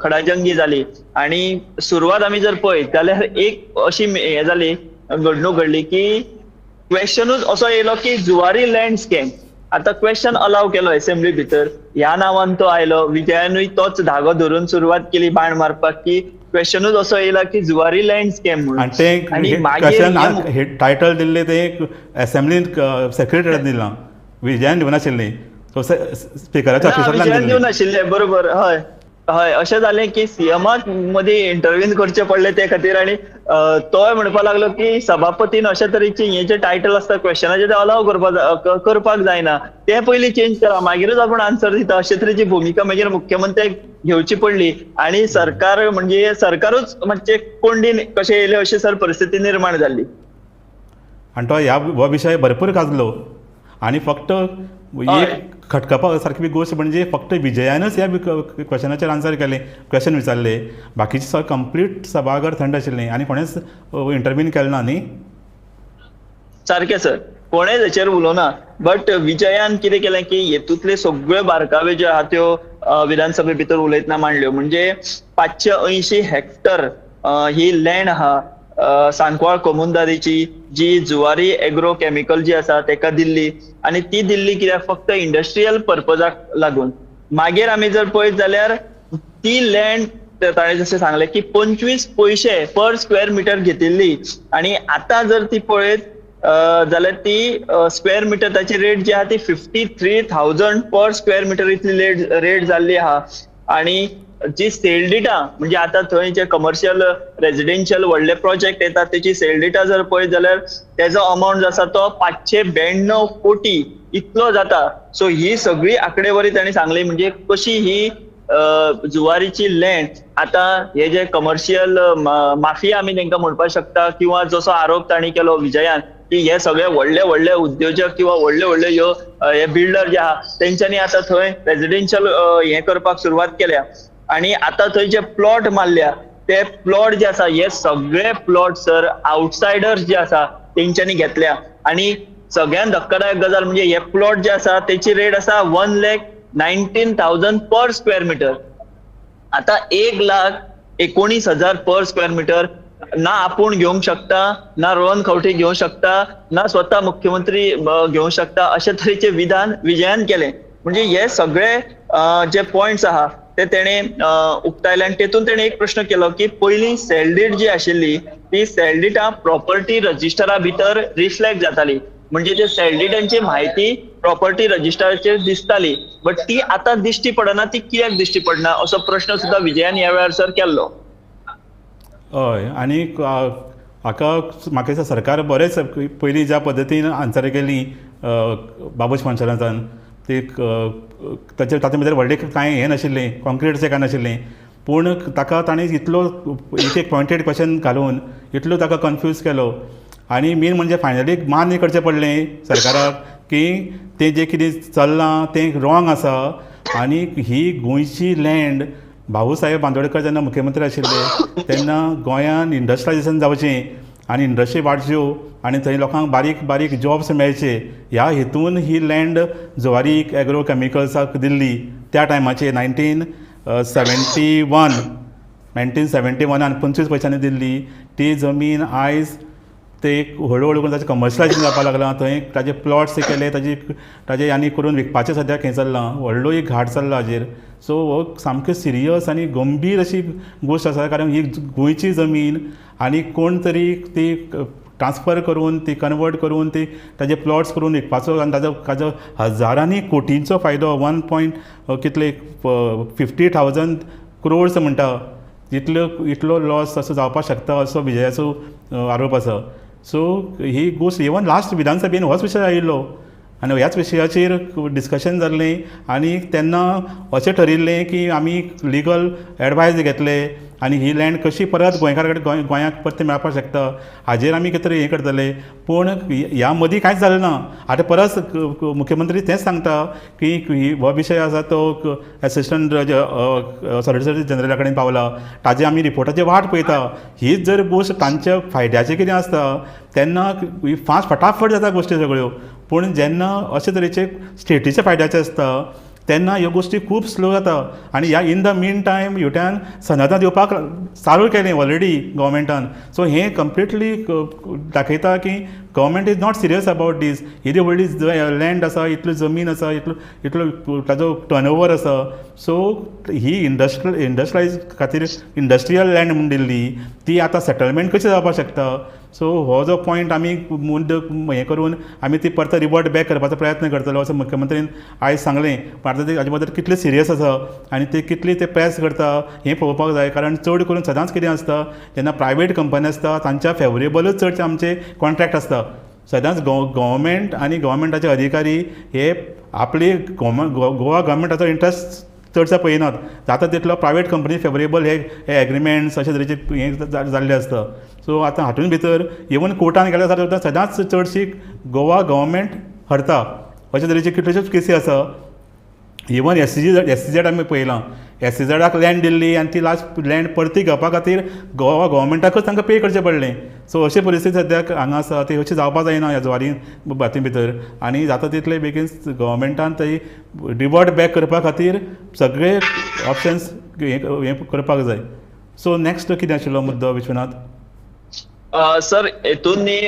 खडाजंगी जाली आनी सुरवात आमी जर पळयत जाल्यार एक अशी हें जाली घडणूक घडली की क्वेश्चनूच असो येयलो की जुवारी लँड स्कॅम. आतां क्वेश्चन अलाव केलो एसेंब्ली भितर, ह्या नांवान तो आयलो, विजयानूय तोच धागो धरून सुरवात केली बाण मारपाक की क्वेश्चनूच असो येयला की जुवारी लँड स्कॅम म्हणून. आनी मागीर टायटल दिल्लें तें एसेंब्लीन सेक्रेटरीन दिलां, विजयान दिवनाशिल्लें, स्पिकराच्या ऑफिसांतल्यान दिवनाशिल्लें. बरोबर, हय हय, अशें जालें की सीएमाक मदीं इंटरव्हीन करचें पडलें ते खातीर आनी तोय म्हणपाक लागलो की सभापतीन अशे तरेचे हे जे टायटल आसता क्वेश्चनाचे ते अलाव करपाक जायना, ते पयलीं चेंज करा मागीरूच आपूण आन्सर दिता, अशे तरेची भुमिका मागीर मुख्यमंत्र्याक घेवची पडली आनी सरकार म्हणजे सरकारूच मातशें कोंडीन कशें येयलें अशी सर परिस्थिती निर्माण जाल्ली. आनी तो ह्या हो विशय भरपूर गाजलो. आनी फक्त एक खटकपा सारकी गोश्ट म्हणजे फक्त विजयानच ह्या क्वेशनाचेर आन्सर केलें, क्वेशन विचारले, बाकीचे सगळें कंप्लीट सभाघर थंड आशिल्लें आनी कोणेच इंटरवीन केलें ना न्ही. सारकें सर, कोणेच हेचेर उलोवना. बट विजयान कितें केलें की हेतूंतले सगळे बारकावे ज्यो आहा त्यो विधानसभे भितर उलयतना मांडल्यो. म्हणजे 580 हेक्टर ही लँड आहा सांकवाळ कोमुनदारीची, जी जुवारी एग्रो केमिकल जी आसा तेका दिल्ली, आनी ती दिल्ली कित्याक फक्त इंडस्ट्रियल पर्पजाक लागून. मागीर आमी जर पळयत जाल्यार ती लँड ताणें जशें सांगलें की 25 पयशे पर स्क्वेअर मिटर घेतिल्ली, आनी आतां जर ती पळयत जाल्यार ती स्क्वेअर मिटर ताची रेट जी आहा ती 53,000 पर स्क्वेअर मिटर इतली रेट जाल्ली आहा. आनी जी सेल डेटा म्हणजे आतां थंय जे कमर्शियल रेजिडेन्शियल व्हडले प्रोजेक्ट येतात तेची सेल डेटा जर पळयत जाल्यार तेजो अमाउंट जो आसा तो 592 कोटी इतलो जाता. सो ही सगळी आंकडेवारी तांणी सांगली, म्हणजे कशी ही जुवारीची लँड आतां हे जे कमर्शियल माफिया आमी तांकां म्हणपाक शकता, किंवा जसो आरोप तांणी केलो विजयान की हे सगळे व्हडले व्हडले उद्योजक किंवा व्हडले व्हडले ह्यो हे बिल्डर जे आहा तेंच्यांनी आतां थंय रेजिडेन्शियल हे करपाक सुरवात केल्या. आनी आतां थंय जे प्लॉट मारल्या ते प्लॉट जे आसा हे सगळे प्लॉट सर आउटसायडर्स जे आसा तेंच्यांनी घेतल्या. आनी सगळ्यान धक्कादायक गजाल म्हणजे हे प्लॉट जे आसा तेची रेट आसा 1,19,000 पर स्क्वेअर मिटर. आतां 1,19,000 पर स्क्वेअर मिटर ना आपूण घेवंक शकता, ना रोहन खंवटे घेवंक शकता, ना स्वता मुख्यमंत्री घेवंक शकता, अशे तरेचे विधान विजयान केलें. म्हणजे हे सगळे जे पॉयंट्स आहा ते तेणें उक्तायले. आनी तेतून तेणें एक प्रश्न केलो की पयलीं सेल डीड जी आशिल्ली ती सेल डिटा प्रॉपर्टी रजिस्टरा भितर रिफ्लेक्ट जाताली, म्हणजे ते सेल डिटांची म्हायती प्रॉपर्टी रजिस्टराचेर दिसताली, बट ती आतां दिश्टी पडना. ती कित्याक दिश्टी पडना असो प्रश्न सुद्दां विजयान ह्या वेळार सर केल्लो. हय, आनी हाका म्हाका दिसता सरकार बरेंच पयलीं ज्या पद्दतीन आन्सर केली बाबूश मोन्सेरातान ते ताचेर तातूंत भितर व्हडलें कांय हें नाशिल्लें, कॉन्क्रिटचें कांय नाशिल्लें, पूण ताका ताणें इतलो एक एक पॉयंटेड क्वेशन घालून इतलो ताका कन्फ्यूज केलो. आनी मेन म्हणजे फायनली मान्य करचें पडलें सरकाराक की तें जें कितें चल्लां तें रॉंग आसा. आनी ही गोंयची लँड भाऊसाहेब बांदोडकर जेन्ना मुख्यमंत्री आशिल्ले तेन्ना गोंयान इंडस्ट्रियलायजेशन जावचें आनी इंडस्ट्री वाडच्यो आनी थंय लोकांक बारीक बारीक जॉब्स मेळचे ह्या हेतून ही लँड जुवारी एग्रो केमिकल्साक दिल्ली त्या टायमाचेर 1971 25 पयशांनी दिल्ली ती जमीन आयज ते हळू हळू करून ताचें कमर्शलायजेशन जावपाक लागलां. थंय ताजे प्लॉट्स केले, ताजे ताजे आनी करून विकपाचें सद्याक हें चल्लां, व्हडलो एक घाट चल्ला हाजेर. सो हो सामकें सिरियस आनी गंभीर अशी गोश्ट आसा, कारण ही गोंयची जमीन आनी कोण तरी ती ट्रान्सफर करून ती कन्वर्ट करून ती ताजे प्लॉट्स करून विकपाचो आनी ताजो ताजो हजारांनी कोटींचो फायदो 1 पॉयंट कितले 50,000 क्रोर्स म्हणटा इतलो इतलो लॉस असो जावपाक शकता असो विजयाचो आरोप आसा. सो ही गोश्ट इवन लास्ट विधानसभेन होच विशय आयिल्लो आनी ह्याच विशयाचेर डिस्कशन जाल्लें आनी तेन्ना अशें ठरिल्लें की आमी लिगल एडवायज घेतले आनी ही लँड कशी परत गोंयकारा कडेन गोंयाक परतें मेळपाक शकता हाजेर आमी कितें तरी हें करतले, पूण ह्या मदीं कांयच जालें ना. आतां परत मुख्यमंत्री तेंच सांगता की हो विशय आसा तो एसिस्टंट सॉलिसिटर जनरला कडेन पावला, ताजे आमी रिपोर्टाची वाट पळयता. हीच जर गोश्ट तांच्या फायद्याचें कितें आसता तेन्ना फास्ट फटाफट जाता गोश्टी सगळ्यो, पूण जेन्ना अशे तरेचे स्टेटीच्या फायद्याचे आसता तेन्ना ह्यो गोश्टी खूब स्लो जाता. आनी ह्या इन the mean time ह्युट्यान सनदां दिवपाक चालू केलें ऑलरेडी गव्हर्मेंटान. सो हें कंप्लिटली दाखयता की government is not serious about this. येदी व्हडली लँड आसा, इतली जमीन आसा, इतलो इतलो ताजो टर्नओवर आसा. सो ही इंडस्ट्रियलायज खातीर इंडस्ट्रियल लँड म्हूण दिल्ली ती आतां सेटलमेंट कशी जावपाक शकता. सो हो जो पॉयंट आमी मुद्दो हें करून आमी ती परत रिवर्ट बॅक करपाचो प्रयत्न करतलो असो मुख्यमंत्रीन आयज सांगलें. पूण आतां ते हाजे बद्दल कितले सिरियस आसा आनी ते कितले ते प्रेस करता हें पळोवपाक जाय, कारण चड करून सदांच कितें आसता जेन्ना प्रायवेट कंपनी आसता तांच्या फेवरेबलूच चडशे आमचे कॉन्ट्रॅक्ट आसता. सदांच गव्हर्मेंट आनी गव्हर्मेंटाचे अधिकारी हे आपली गोवा गव्हर्मेंटाचो इंट्रस्ट चडसो पळयनात, जाता तितलो प्रायवेट कंपनी फेवरेबल हे एग्रीमेंट्स अशे तरेचे हें जाल्ले आसता. सो आतां हातूंत भितर इवन कोर्टान गेल्यार जाल्यार सदांच चडशी गोवा गव्हर्मेंट हरता अशे तरेचे कितल्योश्योच केसी आसा. इवन SEZ आमी पळयलां, SEZाक लँड दिल्ली आनी ती लास्ट लँड परती घेवपा खातीर गोवा गव्हर्मेंटाकच तांकां पे करचें पडलें. सो अशी परिस्थिती सद्याक हांगा आसा, ती अशी जावपा जायना ह्या जुवारी भाती भितर आनी जाता तितले बेगीन गव्हर्मेंटान थंय रिवर्ट बॅक करपा खातीर सगळे ऑप्शन्स हें करपाक जाय. सो नॅक्स्ट कितें आशिल्लो मुद्दो विश्वनाथ? सर हेतून न्ही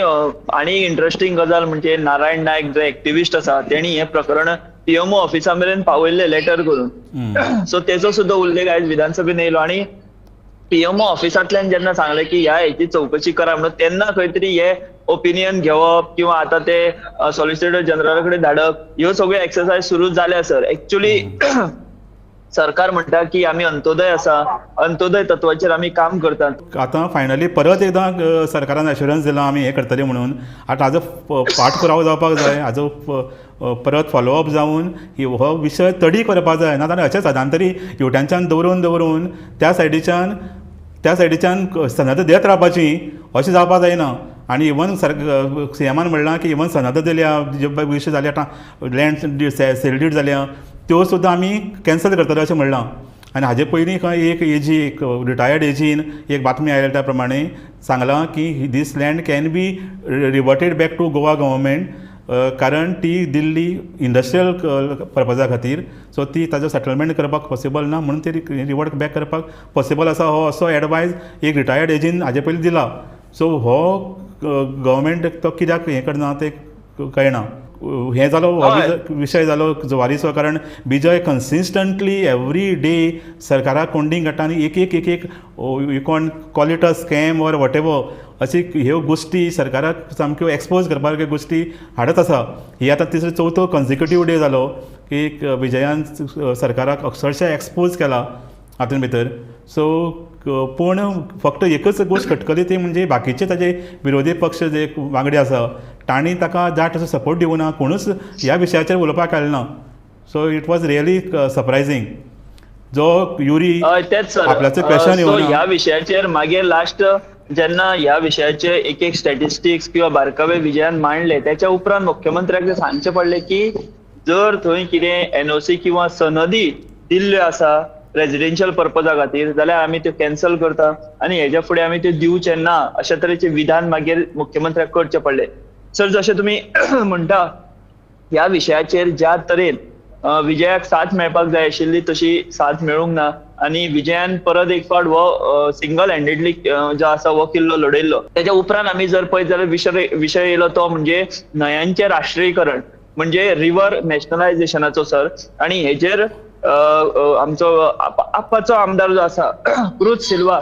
आनी इंट्रस्टींग गजाल म्हणजे नारायण नायक जो एक्टिविस्ट आसा तेणी हें प्रकरण PMO ऑफिसा मेरेन पावयल्लें लेटर करून. सो तेचो सुद्दां उल्लेख आयज विधानसभेन येयलो आनी PMO ऑफिसांतल्यान जेन्ना सांगलें की ह्या हेची चवकशी करा म्हणून तेन्ना खंय तरी हे ओपिनियन घेवप किंवा आतां ते सॉलिसिटर जनरला कडेन धाडप ह्यो सगळ्यो एक्सरसायज सुरू जाल्या सर. एक्चुअली सरकार म्हणटा की आमी अंत्योदय आसा, अंत्योदय तत्वाचेर आमी काम करतात. आतां फायनली परत एकदां सरकारान एश्योरन्स दिलां आमी हें करतले म्हणून. आतां हाजो पाठपुरावो जावपाक जाय, हाजो परत फॉलोअप जावन हो विशय तडीक व्हरपाक जाय. ना जाल्यार अशें सदां तरी हेवटेनच्यान दवरून दवरून त्या सायडीच्यान सनद दियत रावपाची अशें जावपाक जायना. आनी इवन सीएमान म्हणलां की इवन सनद दिल्या, जे विशय जाल्या लँड सेल did जाल्या त्यो सुद्दां आमी कॅन्सल करतले अशें म्हणलां. आनी हाजे पयलीं खंय एक एजी, एक रिटायर्ड एजीन एक बातमी आयल्या त्या प्रमाणे सांगलां की this land can be reverted back to Goa government, कारण ती दिल्ली इंडस्ट्रियल पर्पजा खातीर, सो ती ताजो सेटलमेंट करपाक पॉसिबल ना म्हणून ती रिवर्ट बॅक करपाक पॉसिबल आसा, हो असो एडवायज एक रिटायर्ड एजीन हाजे पयलीं दिला. सो हो गव्हर्मेंट तो कित्याक हें करना तें कळना. हें जालो विशय जालो जुवारीचो, कारण विजय कन्सिस्टंटली एवरी डे सरकाराक कोंडींग काडटा आनी एक एक एक एक you can call it a scam or whatever अशी ह्यो गोश्टी सरकाराक सामक्यो एक्सपोज करपा सारक्यो गोश्टी हाडत आसा. ही आतां तिसरो चवथो कन्सिक्युटीव डे जालो की विजयान सरकाराक अक्षरशा एक्सपोज केला हातूंत भितर. सो पूण फक्त एकच गोश्ट खटकली ती म्हणजे बाकीचे ताजे विरोधी पक्ष जे वांगडी आसा तांणी ताका जाय तसो सपोर्ट दिवना, कोणूच ह्या विशयाचेर उलोवपाक आयलो ना. So it was really surprising जो युरी आपल्याचो क्वेश्चन येवना ह्या विशयाचेर. मागीर लास्ट जेन्ना ह्या विशयाचे एक एक स्टॅटिस्टिक्स किंवा बारकावे विजयान मांडले त्याच्या उपरांत मुख्यमंत्र्याक सांगचें पडलें की जर थंय कितें NOC किंवा सनदी दिल्ल्यो आसा रेजिडेन्शियल पर्पजा खातीर जाल्यार आमी त्यो कॅन्सल करता आनी हेज्या फुडें आमी त्यो दिवचे ना अशा तरेचें विधान मागीर मुख्यमंत्र्याक करचें पडलें. सर जशें तुमी म्हणटा ह्या विशयाचेर ज्या तरेन विजयाक साथ मेळपाक जाय आशिल्ली तशी साथ मेळूंक ना आनी विजयान परत एक फावट हो सिंगल हँडेडली जो आसा हो किल्लो लढयल्लो. तेच्या उपरांत आमी जर पळयत जाल्यार विशय येयलो तो म्हणजे न्हंयांचें राष्ट्रीयकरण म्हणजे रिवर नॅशनलायझेशनाचो सर. आनी हेजेर आमचो आपाचो आमदार जो आसा क्रूज सिल्वा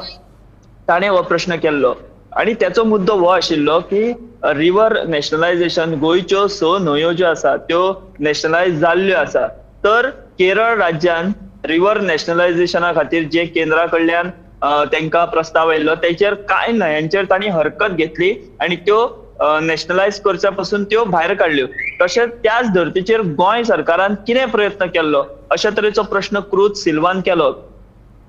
ताणें हो प्रश्न केल्लो आनी त्याचो मुद्दो हो आशिल्लो की रिवर नॅशनलायझेशन गोंयच्यो 6 न्हंयो ज्यो आसा त्यो नॅशनलायज जाल्ल्यो आसा, तर केरळ राज्यान रिवर नॅशनलायझेशना खातीर जे केंद्रा कडल्यान तांकां प्रस्ताव आयिल्लो तेचेर कांय न्हंयांचेर तांणी हरकत घेतली आनी त्यो नॅशनलायज करच्या पासून त्यो भायर काडल्यो. तशेंच त्याच धर्तीचेर गोंय सरकारान कितें प्रयत्न केल्लो अशा तरेचो प्रश्न क्रूज सिल्वान केलो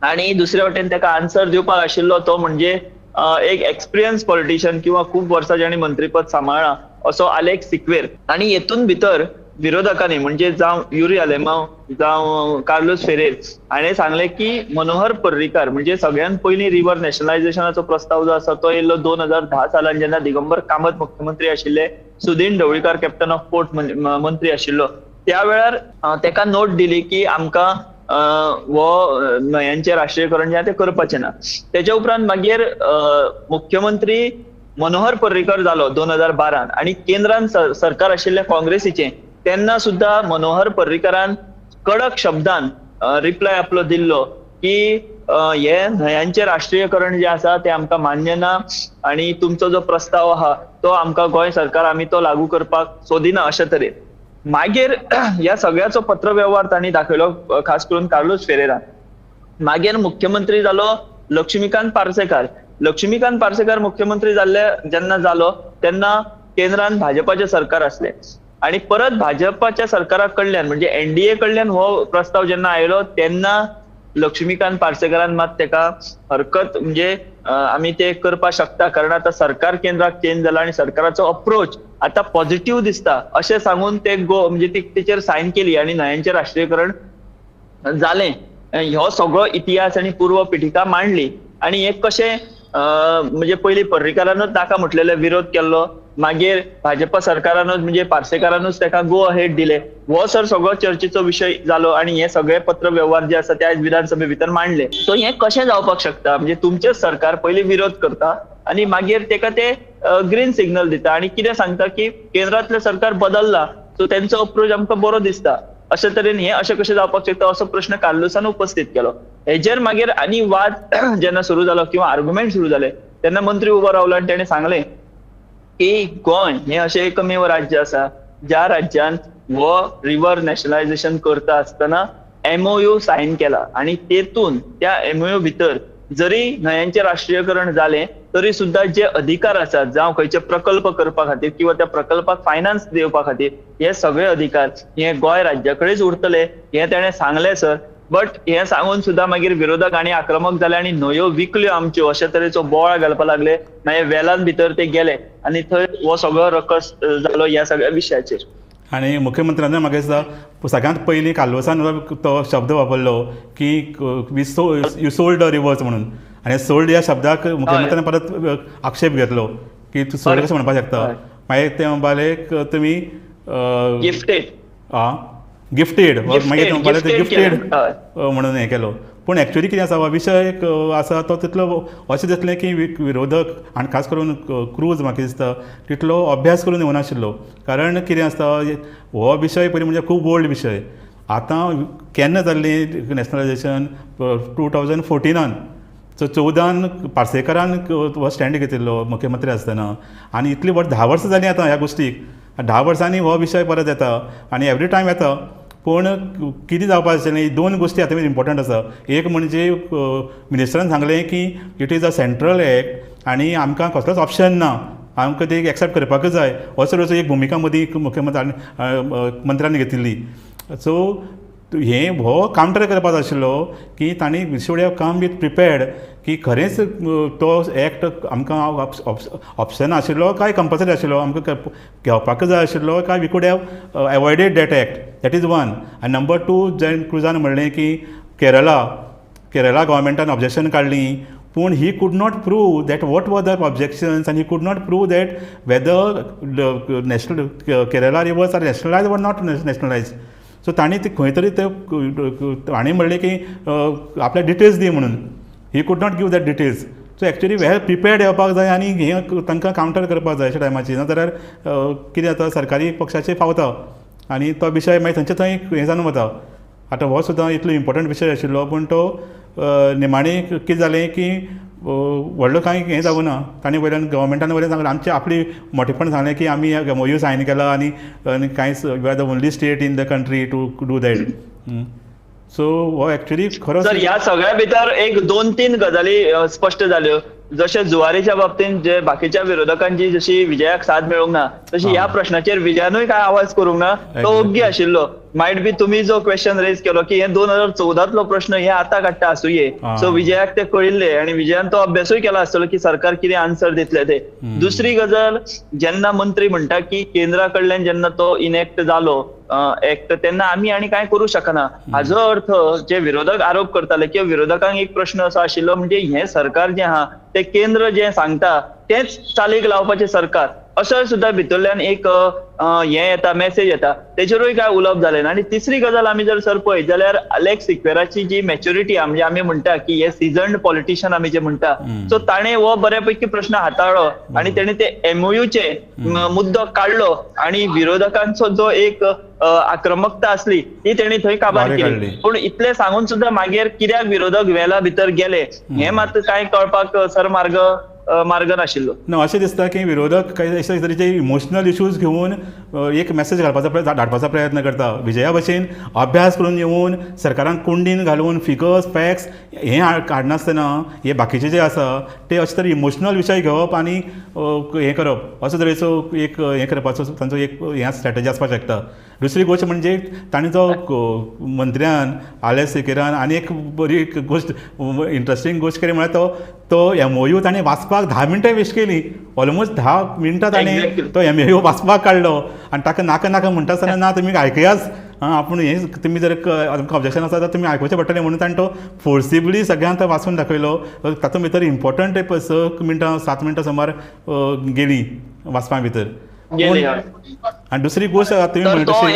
आनी दुसरे वटेन ताका आन्सर दिवपाक आशिल्लो तो म्हणजे एक एक्सपिरियन्स पॉलिटिशियन किंवा खूब वर्सां जांणी मंत्रीपद सांबाळ्ळां असो आलेक्स सिक्वेर. आनी हेतून भितर विरोधकांनी म्हणजे जावं युरी आलेमांव जावं कार्लोस फेरेर हाणें सांगलें की मनोहर पर्रीकार म्हणजे सगळ्यात पयलीं रिवर नॅशनलायझेशनाचो प्रस्ताव जो आसा तो येयल्लो 2010 सालान जेन्ना दिगंबर कामत मुख्यमंत्री आशिल्ले, Sudin Dhavalikar captain of port मंत्री आशिल्लो, त्या वेळार तेका नोट दिली की आमकां हो न्हंयांचें राष्ट्रीयकरण जें आसा तें करपाचें ना. तेच्या उपरांत मागीर मुख्यमंत्री मनोहर पर्रीकर जालो 2012 आनी केंद्रान सरकार आशिल्लें काँग्रेसीचें तेन्ना सुद्दां मनोहर पर्रीकरान कडक शब्दान रिप्लाय आपलो दिल्लो की हे न्हंयांचें राष्ट्रीयकरण जें आसा तें आमकां मान्य ना आनी तुमचो जो प्रस्ताव आहा तो आमकां गोंय सरकार आमी तो लागू करपाक सोदिना अशे तरेन. मागीर ह्या सगळ्याचो पत्रवेव्हार तांणी दाखयलो खास करून कार्लोस फेरेरान. मागीर मुख्यमंत्री जालो लक्ष्मीकांत पार्सेकार. लक्ष्मीकांत पार्सेकार मुख्यमंत्री जाल्ले जेन्ना जालो तेन्ना केंद्रान भाजपाचें सरकार आसलें आनी परत भाजपाच्या सरकारा कडल्यान म्हणजे NDA कडल्यान हो प्रस्ताव जेन्ना आयलो तेन्ना लक्ष्मीकांत पार्सेकारान मात तेका हरकत म्हणजे आमी ते करपाक शकता, कारण आतां सरकार केंद्राक चेंज जाला आनी सरकाराचो अप्रोच आतां पॉझिटिव्ह दिसता अशें सांगून ते गो म्हणजे तेचेर सायन केली आनी न्हंयांचें राष्ट्रीयकरण जालें. ह्यो सगळो इतिहास आनी पूर्व पिठिका मांडली आनी हे कशें म्हणजे पयलीं पर्रीकारानूच नाका म्हटलेले विरोध केल्लो, मागीर भाजपा सरकारानूच म्हणजे पार्सेकारानूच ताका गो अहेड दिले. हो सर सगळो चर्चेचो विशय जालो आनी हे सगळे पत्र व्यवहार जे आसा ते आयज विधानसभे भितर मांडले. सो हे कशें जावपाक शकता, म्हणजे तुमचें सरकार पयलीं विरोध करता आनी मागीर तेका ते ग्रीन सिग्नल दिता आनी कितें सांगता की केंद्रांतलें सरकार बदलला, सो तेंचो अप्रोच आमकां बरो दिसता, अशे तरेन हे अशें कशें जावपाक शकता असो प्रश्न कार्लुसान उपस्थित केलो. हेजेर मागीर आनी वाद जेन्ना सुरू जालो किंवा आर्ग्युमेंट सुरू जाले तेन्ना मंत्री उबो रावलो आनी तेणें सांगलें की गोंय हें अशें एकमेव राज्य आसा ज्या राज्यान हो रिवर नॅशनलायझेशन करता आसतना एमओयू सायन केला आनी तेतून त्या एमओयू भितर जरी न्हंयांचें राष्ट्रीयकरण जालें तरी सुद्दां जे अधिकार आसात जावं खंयचे प्रकल्प करपा खातीर किंवा त्या प्रकल्पाक फायनान्स दिवपा खातीर हे सगळे अधिकार हे गोंय राज्या कडेच उरतले हें तेणें सांगलें सर. बट हें सांगून सुद्दां मागीर विरोधक आनी आक्रमक जाले आनी न्हंयो विकल्यो आमच्यो अशे तरेचो बोवाळ घालपाक लागले. मागीर वेलान भितर ते गेले आनी थंय हो सगळो रकस जालो ह्या सगळ्या विशयाचेर. आनी मुख्यमंत्र्यान म्हाका दिसता सगळ्यांत पयलीं कार्लुसान तो शब्द वापरलो की we you sold the rivers म्हणून, आनी सोल्ड ह्या शब्दाक मुख्यमंत्र्यान परत आक्षेप घेतलो की तूं सोल्ड कशें म्हणपाक शकता. मागीर ते म्हणपाले तुमी गिफ्टेड, आं गिफ्टेड, मागीर ते म्हणपाले गिफ्टेड म्हणून हें केलो. पूण एक्चुअली कितें आसा हो विशय आसा तो तितलो अशें दिसलें की विरोधक आनी खास करून क्रूज म्हाका दिसता तितलो अभ्यास करून येवनाशिल्लो. कारण कितें आसता हो विशय पयलीं म्हणजे खूब ओल्ड विशय. आतां केन्ना जाल्लें नॅशनलायझेशन 2014 सो 14 पार्सेकारान हो स्टँड घेतिल्लो मुख्यमंत्री आसतना आनी इतली वर्स 10 वर्सां जालीं आतां ह्या गोश्टीक. 10 वर्सांनी हो विशय परत येता आनी एवरी टायम येता. पूण कितें जावपाक आशिल्लें, दोन गोश्टी आतां इम्पोर्टंट आसा. एक म्हणजे मिनिस्टरान सांगलें की it is a central act आनी आमकां कसलोच ऑप्शन ना, आमकां ते एक्सेप्ट करपाकच जाय, असो तरेचो एक भुमिका मदीं मुख्यमंत्री मंत्र्यान घेतिल्ली. सो हें हो कावंटर करपाचो आशिल्लो की तांणी we should have come with prepared की खरेंच तो एक्ट आमकां ऑप्शन आशिल्लो काय कंपल्सरी आशिल्लो, आमकां घेवपाकच जाय आशिल्लो काय we could have avoided that act, that is one. आनी नंबर टू जें क्रुजान म्हणलें की केरला गव्हर्मेंटान ऑब्जेक्शन काडलीं, पूण he could not prove that what were the objections and he could not prove that whether national Kerala rivers are nationalise or not nationalise. So तांणी ते खंय तरी ते तांणी म्हणलें की आपल्या डिटेल्स दी म्हणून, he could not give that details. So actually well prepared येवपाक जाय आनी हें तांकां कावंटर करपाक जाय अशा टायमाचेर, ना जाल्यार कितें जाता सरकारी पक्षाचेर पावता आनी तो विशय मागीर थंयचे थंय हें जावन वता. आतां हो सुद्दां इतलो इम्पोर्टंट विशय आशिल्लो पूण तो निमाणें कितें जालें की व्हडलो कांय हें जावूं ना. तांणी वयल्यान गव्हर्मेंटान वयल्यान सांगलें आमचें आपली मोठेपण सांगलें की आमी एमओयू सायन केला आनी आनी कांयच we are the only state in the country to do that. So हो एक्चुअली खरो सर ह्या सगळ्या भितर एक 2-3 गजाली स्पश्ट जाल्यो. जशें जुवारीच्या बाबतींत जे बाकीच्या विरोधकांची जशी विजयाक साथ मेळूंक ना तशी ह्या प्रश्नाचेर विजयानूय काय आवाज करूंक ना, तो ओग्गी आशिल्लो. मायट बी तुमी जो क्वेश्चन रेज केलो की हे 2014तलो प्रश्न हे आतां काडटा आसुये, सो विजयाक ते कळिल्ले आनी विजयान तो अभ्यासूय केला आसतलो की सरकार कितें आन्सर दितले ते. दुसरी गजाल, जेन्ना मंत्री म्हणटा की केंद्रा कडल्यान जेन्ना तो इनएक्ट जालो एक्ट तेन्ना आमी आनी कांय करूं शकना, हाजो अर्थ जे विरोधक आरोप करताले किंवा विरोधकांक एक प्रश्न असो आशिल्लो म्हणजे हें सरकार जें आहा तें केंद्र जें सांगता तेंच चालीक लावपाचें सरकार, असो सुद्दां भितरल्यान एक हें येता, मेसेज येता, तेचेरूय कांय उलोवप जालें ना. आनी तिसरी गजाल आमी जर सर पळयत जाल्यार अलेक्स सिक्वेराची जी मॅच्युरिटी म्हणजे आमी म्हणटा की हे सिजन्ड पॉलिटिशियन आमी जे म्हणटा, सो ताणें हो बऱ्यापैकी प्रश्न हाताळ्ळो आनी तेणें ते एमओयूचे मुद्दो काडलो आनी विरोधकांचो जो एक आक्रमकता आसली ती तेणी थंय काबार केली. पूण इतलें सांगून सुद्दां मागीर कित्याक विरोधक वेला भितर गेले हें मात कांय कळपाक सर मार्ग नाशिल्लो. ना अशें दिसता की विरोधक काही अशे तरेचे इमोशनल इश्यूज घेवन एक मेसेज घालपाचो धाडपाचो प्रयत्न करता. विजया भशेन अभ्यास करून येवन सरकारान कोंडीन घालून फिगर्स फॅक्ट्स हें काडनासतना हे बाकीचे जे आसा ते अशे तरेन इमोशनल विशय घेवप आनी हें करप, अशे तरेचो एक हें करपाचो तांचो एक हें स्ट्रॅटजी आसपाक शकता. दुसरी गोश्ट म्हणजे ताणें जो मंत्र्यान आलेक्स सिकेरान आनी एक बरी गोश्ट इंट्रस्टींग गोश्ट केली म्हळ्यार तो एमओयू ताणें वाचपाक 10 मिनटां वेस्ट केली. ऑलमोस्ट 10 मिनटां ताणें तो एमओयू वाचपाक काडलो आनी ताका नाका नाका म्हणटा आसतना ना तुमी आयकयाच, आपूण हें तुमी जर तुमकां ऑब्जेक्शन आसा जाल्यार तुमी आयकुचें पडटलें म्हणून ताणें तो फोर्सिबली सगळ्यांक तो वाचून दाखयलो. तातूंत भितर इम्पॉर्टंट 6 मिनटां 7 मिनटां सुमार गेली वाचपा भितर. आनी दुसरी गोश्ट तुमी तो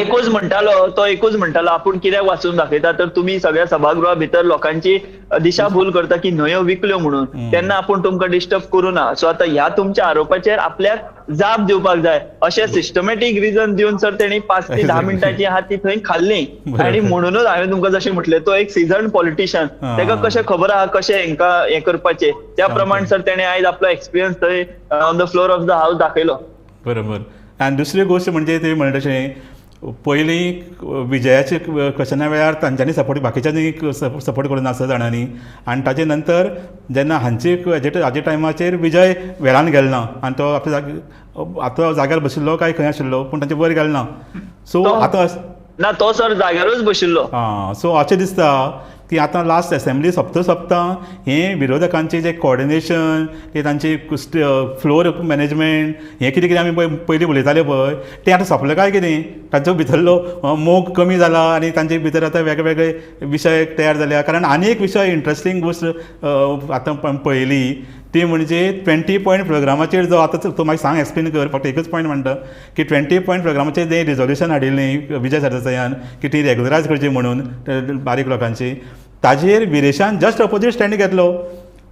एकूच म्हणटालो आपूण कित्याक वाचून दाखयता तर तुमी सगळ्या सभागृहा भितर लोकांची दिशाभूल करता की न्हंयो विकल्यो म्हणून, तेन्ना आपूण तुमकां डिस्टर्ब करूं ना. सो आतां ह्या तुमच्या आरोपाचेर आपल्याक जाप दिवपाक जाय अशें सिस्टमॅटीक रिजन दिवन सर तेणी 5 ते 10 मिनटांची आहा ती थंय खाल्ली. आनी म्हणूनच हांवें तुमकां जशें म्हटलें तो एक सिजन पॉलिटिशियन, ताका कशें खबर आहा कशें हेंकां हें करपाचें, त्या प्रमाण सर तेणें आयज आपलो एक्सपिरियन्स थंय on the floor of the house दाखयलो. बरोबर. आनी दुसरी गोश्ट म्हणजे तुमी म्हणटा तशें पयलीं विजयाचे क्वेश्चना वेळार तांच्यांनी सपोर्ट बाकीच्यांनी सपोर्ट करूं नासलो जाणांनी, आनी ताजे नंतर जेन्ना हांचे हाजे टायमाचेर विजय वेळान गेलो ना आनी तो आपल्या आतां जाग्यार बशिल्लो काय खंय आशिल्लो पूण तांचे वयर गेलो ना. सो आतां ना तो सर जाग्यारूच बशिल्लो. आं, सो अशें दिसता की आतां लास्ट एसेंब्ली सोंपता सोंपता हें विरोधकांचें जें कोऑर्डिनेशन ते तांचे फ्लोर मॅनेजमेंट हें कितें कितें आमी पयलीं उलयताले पळय तें आतां सोंपलें काय कितें, तांचो भितरलो मोग कमी जाला आनी तांचे भितर आतां वेगळे वेगळे विशय तयार जाल्या. कारण आनी एक विशय इंट्रस्टींग गोश्ट आतां पळयली ती म्हणजे 20 पॉयंट प्रोग्रामाचेर जो आतां तूं मागीर सांग एक्सप्लेन कर, फक्त एकूच पॉयंट म्हणटा की 20 पॉयंट प्रोग्रामाचेर जें रिजोल्युशन हाडिल्लें विजय सरदेसायान की ती रेगुलरायज करची म्हणून बारीक लोकांची, ताजेर विरेशान जस्ट अपोजीट स्टँड घेतलो.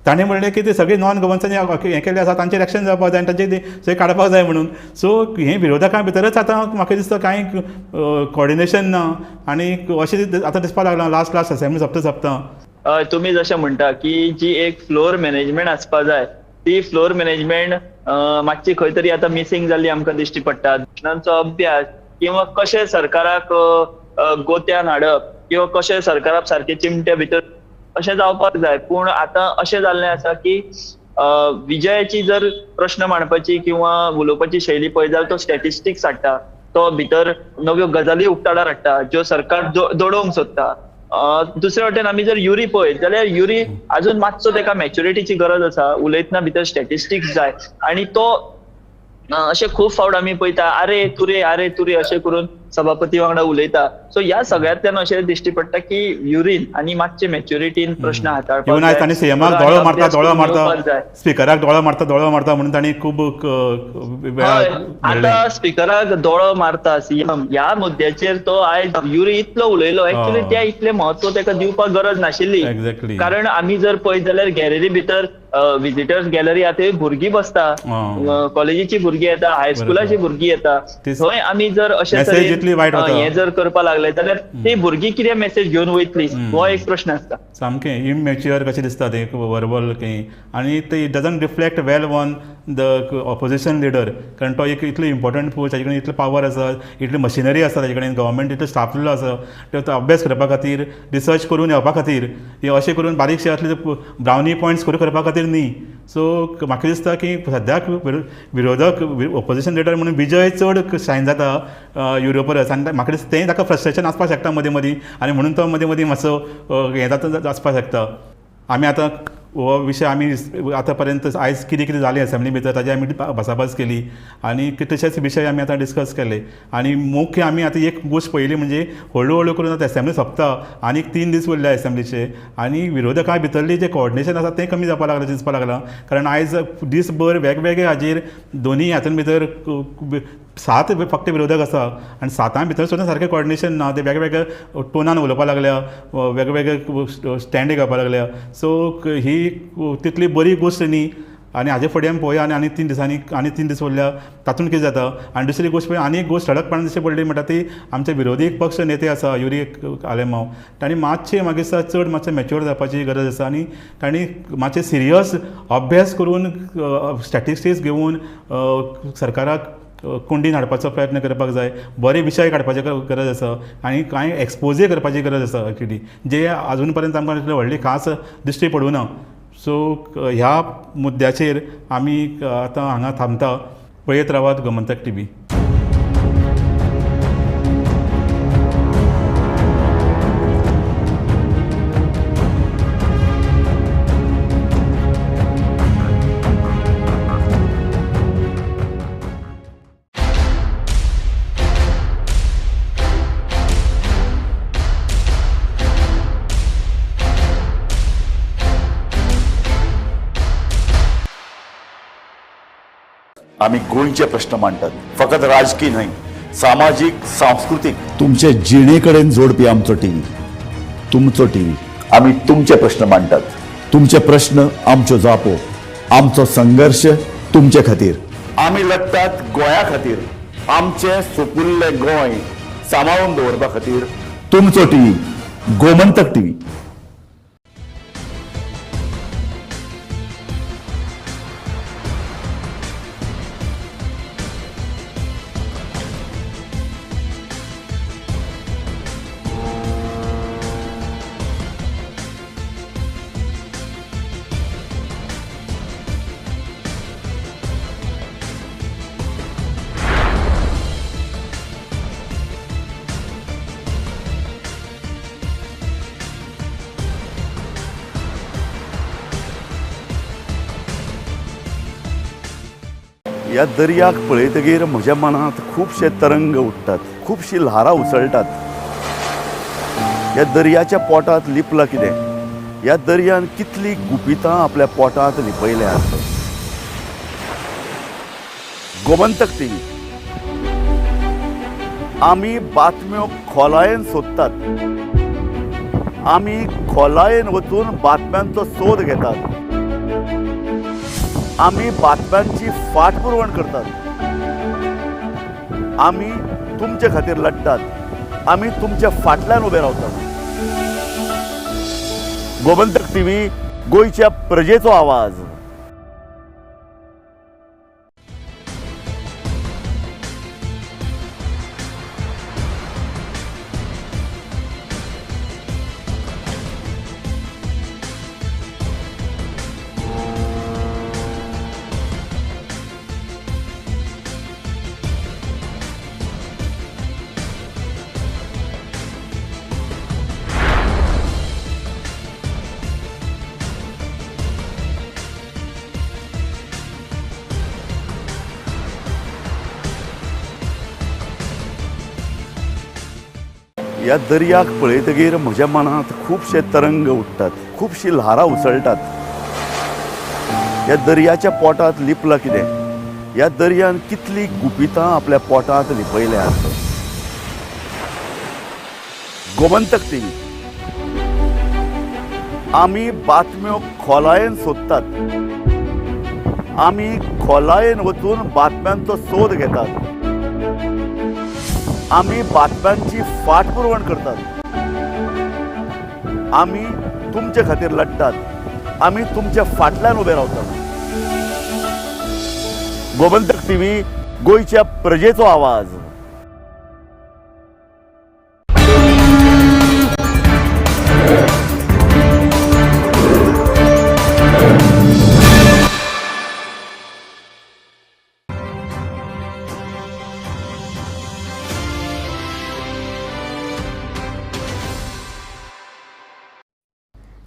ताणें म्हणलें की ते सगळे नॉन गव्हर्नन्सांनी हें केल्लें आसा तांचेर एक्शन जावपाक जाय आनी तांचे सगळें काडपाक जाय म्हणून. सो हें विरोधकां भितरच आतां म्हाका दिसता कांय कोऑर्डिनेशन ना आनी अशें आतां दिसपाक लागलां लास्ट लास्ट असेंब्ली सोंपता सोंपता. तुमी जशें म्हणटा की जी एक फ्लोर मॅनेजमेंट आसपा जाय ती फ्लोर मॅनेजमेंट मातशी खंय तरी आतां मिसींग जाल्ली आमकां दिश्टी पडटा. प्रश्नांचो अभ्यास किंवा कशें सरकाराक गोत्यान हाडप किंवा कशें सरकाराक सारकें चिमट्या भितर अशें जावपाक जाय. पूण आतां अशें जाल्लें आसा की विजयाची जर प्रश्न मांडपाची किंवा उलोवपाची शैली पळयत जाल्यार तो स्टॅटिस्टिक्स हाडटा, तो भितर नव्यो गजाली उक्ताडार हाडटा ज्यो सरकार दडोवंक सोदता. दुसरे वटेन आमी जर युरी पळयत जाल्यार युरी अजून मातसो ताका मॅच्युरिटीची गरज आसा, उलयतना भितर स्टॅटिस्टिक्स जाय आनी तो अशें खूब फावट आमी पळयता अरे तुरे अरे तुरे अशें करून सभापती वांगडा उलयता. सो ह्या सगळ्यांतल्यान अशें दिश्टी पडटा की युरीन आनी मातशे मॅच्युरिटीन प्रश्न हाताळपाक जाय. तांणी सीएमाक दोळो मारता दोळो मारता, स्पिकराक दोळो मारता दोळो मारता म्हणून तांणी खूब आतां स्पिकराक दोळो मारता सीएम ह्या मुद्द्याचेर तो आयज युरी इतलो उलयलो. एक्चुअली त्या इतलें म्हत्व ताका दिवपाक गरज नाशिल्ली, कारण आमी जर पळयत जाल्यार गॅलरी भितर विजिटर्स गॅलरी आतां भुरगीं बसता, कॉलेजीची भुरगीं येता, हायस्कुलाची भुरगीं येता, थंय आमी जर अशें हें जर करपाक लागले जाल्यार ती भुरगीं कितें मेसेज घेवन वयतली हो एक प्रश्न आसता. सामकें इमॅच्युअर कशें दिसता तें वर्बल खंय, आनी ते it doesn't reflect well on the opposition leader, कारण तो एक इतलो इम्पॉर्टंट पोस्ट, ताजे कडेन इतलो पावर आसा, इतली मशिनरी आसा ताजे कडेन, गव्हर्मेंट इतलो स्टाफ दिल्लो आसा तो अभ्यास करपा खातीर, रिसर्च करून येवपा खातीर, हे अशें करून बारीकशे असले ब्रावनी पॉयंट्स करून करपा खातीर न्ही. सो म्हाका दिसता की सद्याक विरोधक ऑपोजिशन लिडर म्हणून विजय चड शायन जाता युरो परस, आनी म्हाका दिसता तें ताका फ्रस्ट्रेशन आसपाक शकता मदीं मदीं, आनी म्हणून तो मदीं मदीं मातसो हें जाता आसपाक शकता. आमी आतां हो विशय आमी आतां पर्यंत आयज कितें कितें जालें असेंब्ली भितर ताजी आमी भासाभास केली आनी कितलेशेच विशय आमी आतां डिस्कस केले. आनी मुख्य आमी आतां एक गोश्ट पळयली म्हणजे हळू हळू करून आतां असेंब्ली सोंपता आनी 3 दीस उरले असेंब्लीचे, आनी विरोधकां भितरली जें कोऑर्डिनेशन आसा तें कमी जावपाक लागलां दिसपाक लागलां. कारण आयज दीसभर वेगवेगळे हाजेर दोनी हातून भितर 7 फक्त विरोधक आसा आनी 7 भितर सुद्दां सारकें कोऑर्डिनेशन ना, ते वेगवेगळे टोनान उलोवपाक लागल्या, वेगवेगळे स्टँड घेवपाक लागल्या. सो ही तितली बरी गोश्ट न्ही, आनी हाजे फुडें आमी पळोवया आनी 3 दिसांनी आनी 3 दीस उरल्या तातूंत कितें जाता. आनी दुसरी गोश्ट पळय आनी एक गोश्ट ठळकपणान दिश्टी पडली म्हणटा ती आमचे विरोधी पक्ष नेते आसा युरी आलेमांव, तांणी मातशें म्हाका दिसता चड मातशें मॅच्युअर जावपाची गरज आसा आनी तांणी मातशें सिरियस अभ्यास करून स्टॅटिस्टिक्स घेवन सरकाराक कोंडीन हाडपाचो प्रयत्न करपाक जाय, बरे विशय काडपाची गरज आसा आनी कांय एक्सपोजय करपाची गरज आसा एक्चुअली, जे आजून पर्यंत आमकां इतली व्हडली खास दिश्टी पडूं ना. सो ह्या मुद्द्याचेर आमी आतां हांगा थांबता. पळयत रावात गोमंतक टीव्ही. आमी गोंयचे प्रश्न मांडटात, फकत राजकी न्हय, सामाजीक, सांस्कृतीक, तुमचे जिणे कडेन जोडपी आमचो टीव्ही, तुमचो टीव्ही. आमी तुमचे प्रश्न मांडटात, तुमचे प्रश्न आमच्यो जापो, आमचो संघर्श तुमचे खातीर. आमी लढटात गोंया खातीर, आमचें सुपुल्लें गोंय सांबाळून दवरपा खातीर. तुमचो टीव्ही, गोमंतक टीव्ही. ह्या दर्याक पळयतगीर म्हज्या मनांत खुबशे तरंग उठ्ठात, खुबशी ल्हारां उसळटात. ह्या दर्याच्या पोटांत लिपलां कितें? ह्या दर्यान कितली गुपितां आपल्या पोटांत लिपयल्यात. गोमंतक टीव्ही. आमी बातम्यो खोलायेन सोदतात, आमी खोलायेन वचून बातम्यांचो सोद घेतात, आमी बातम्यांची फाटपुरवण करतात, आमी तुमचे खातीर लढटात, आमी तुमच्या फाटल्यान उबे रावतात. गोमंतक टीव्ही, गोंयच्या प्रजेचो आवाज. ह्या दर्याक पळयतगीर म्हज्या मनांत खुबशे तरंग उठ्ठात, खुबशी ल्हारां उसळटात. ह्या दर्याच्या पोटांत लिपलां कितें? ह्या दर्यान कितली गुपितां आपल्या पोटांत लिपयल्यात. गोमंतक टीव्ही. आमी बातम्यो खोलायेन सोदतात, आमी खोलायेन वचून बातम्यांचो सोद घेतात, आमी बातम्यांची फाटपुरवण करतात, आमी तुमचे खातीर लढटात, आमी तुमच्या फाटल्यान उबे रावतात. गोमंतक टीव्ही, गोंयच्या प्रजेचो आवाज.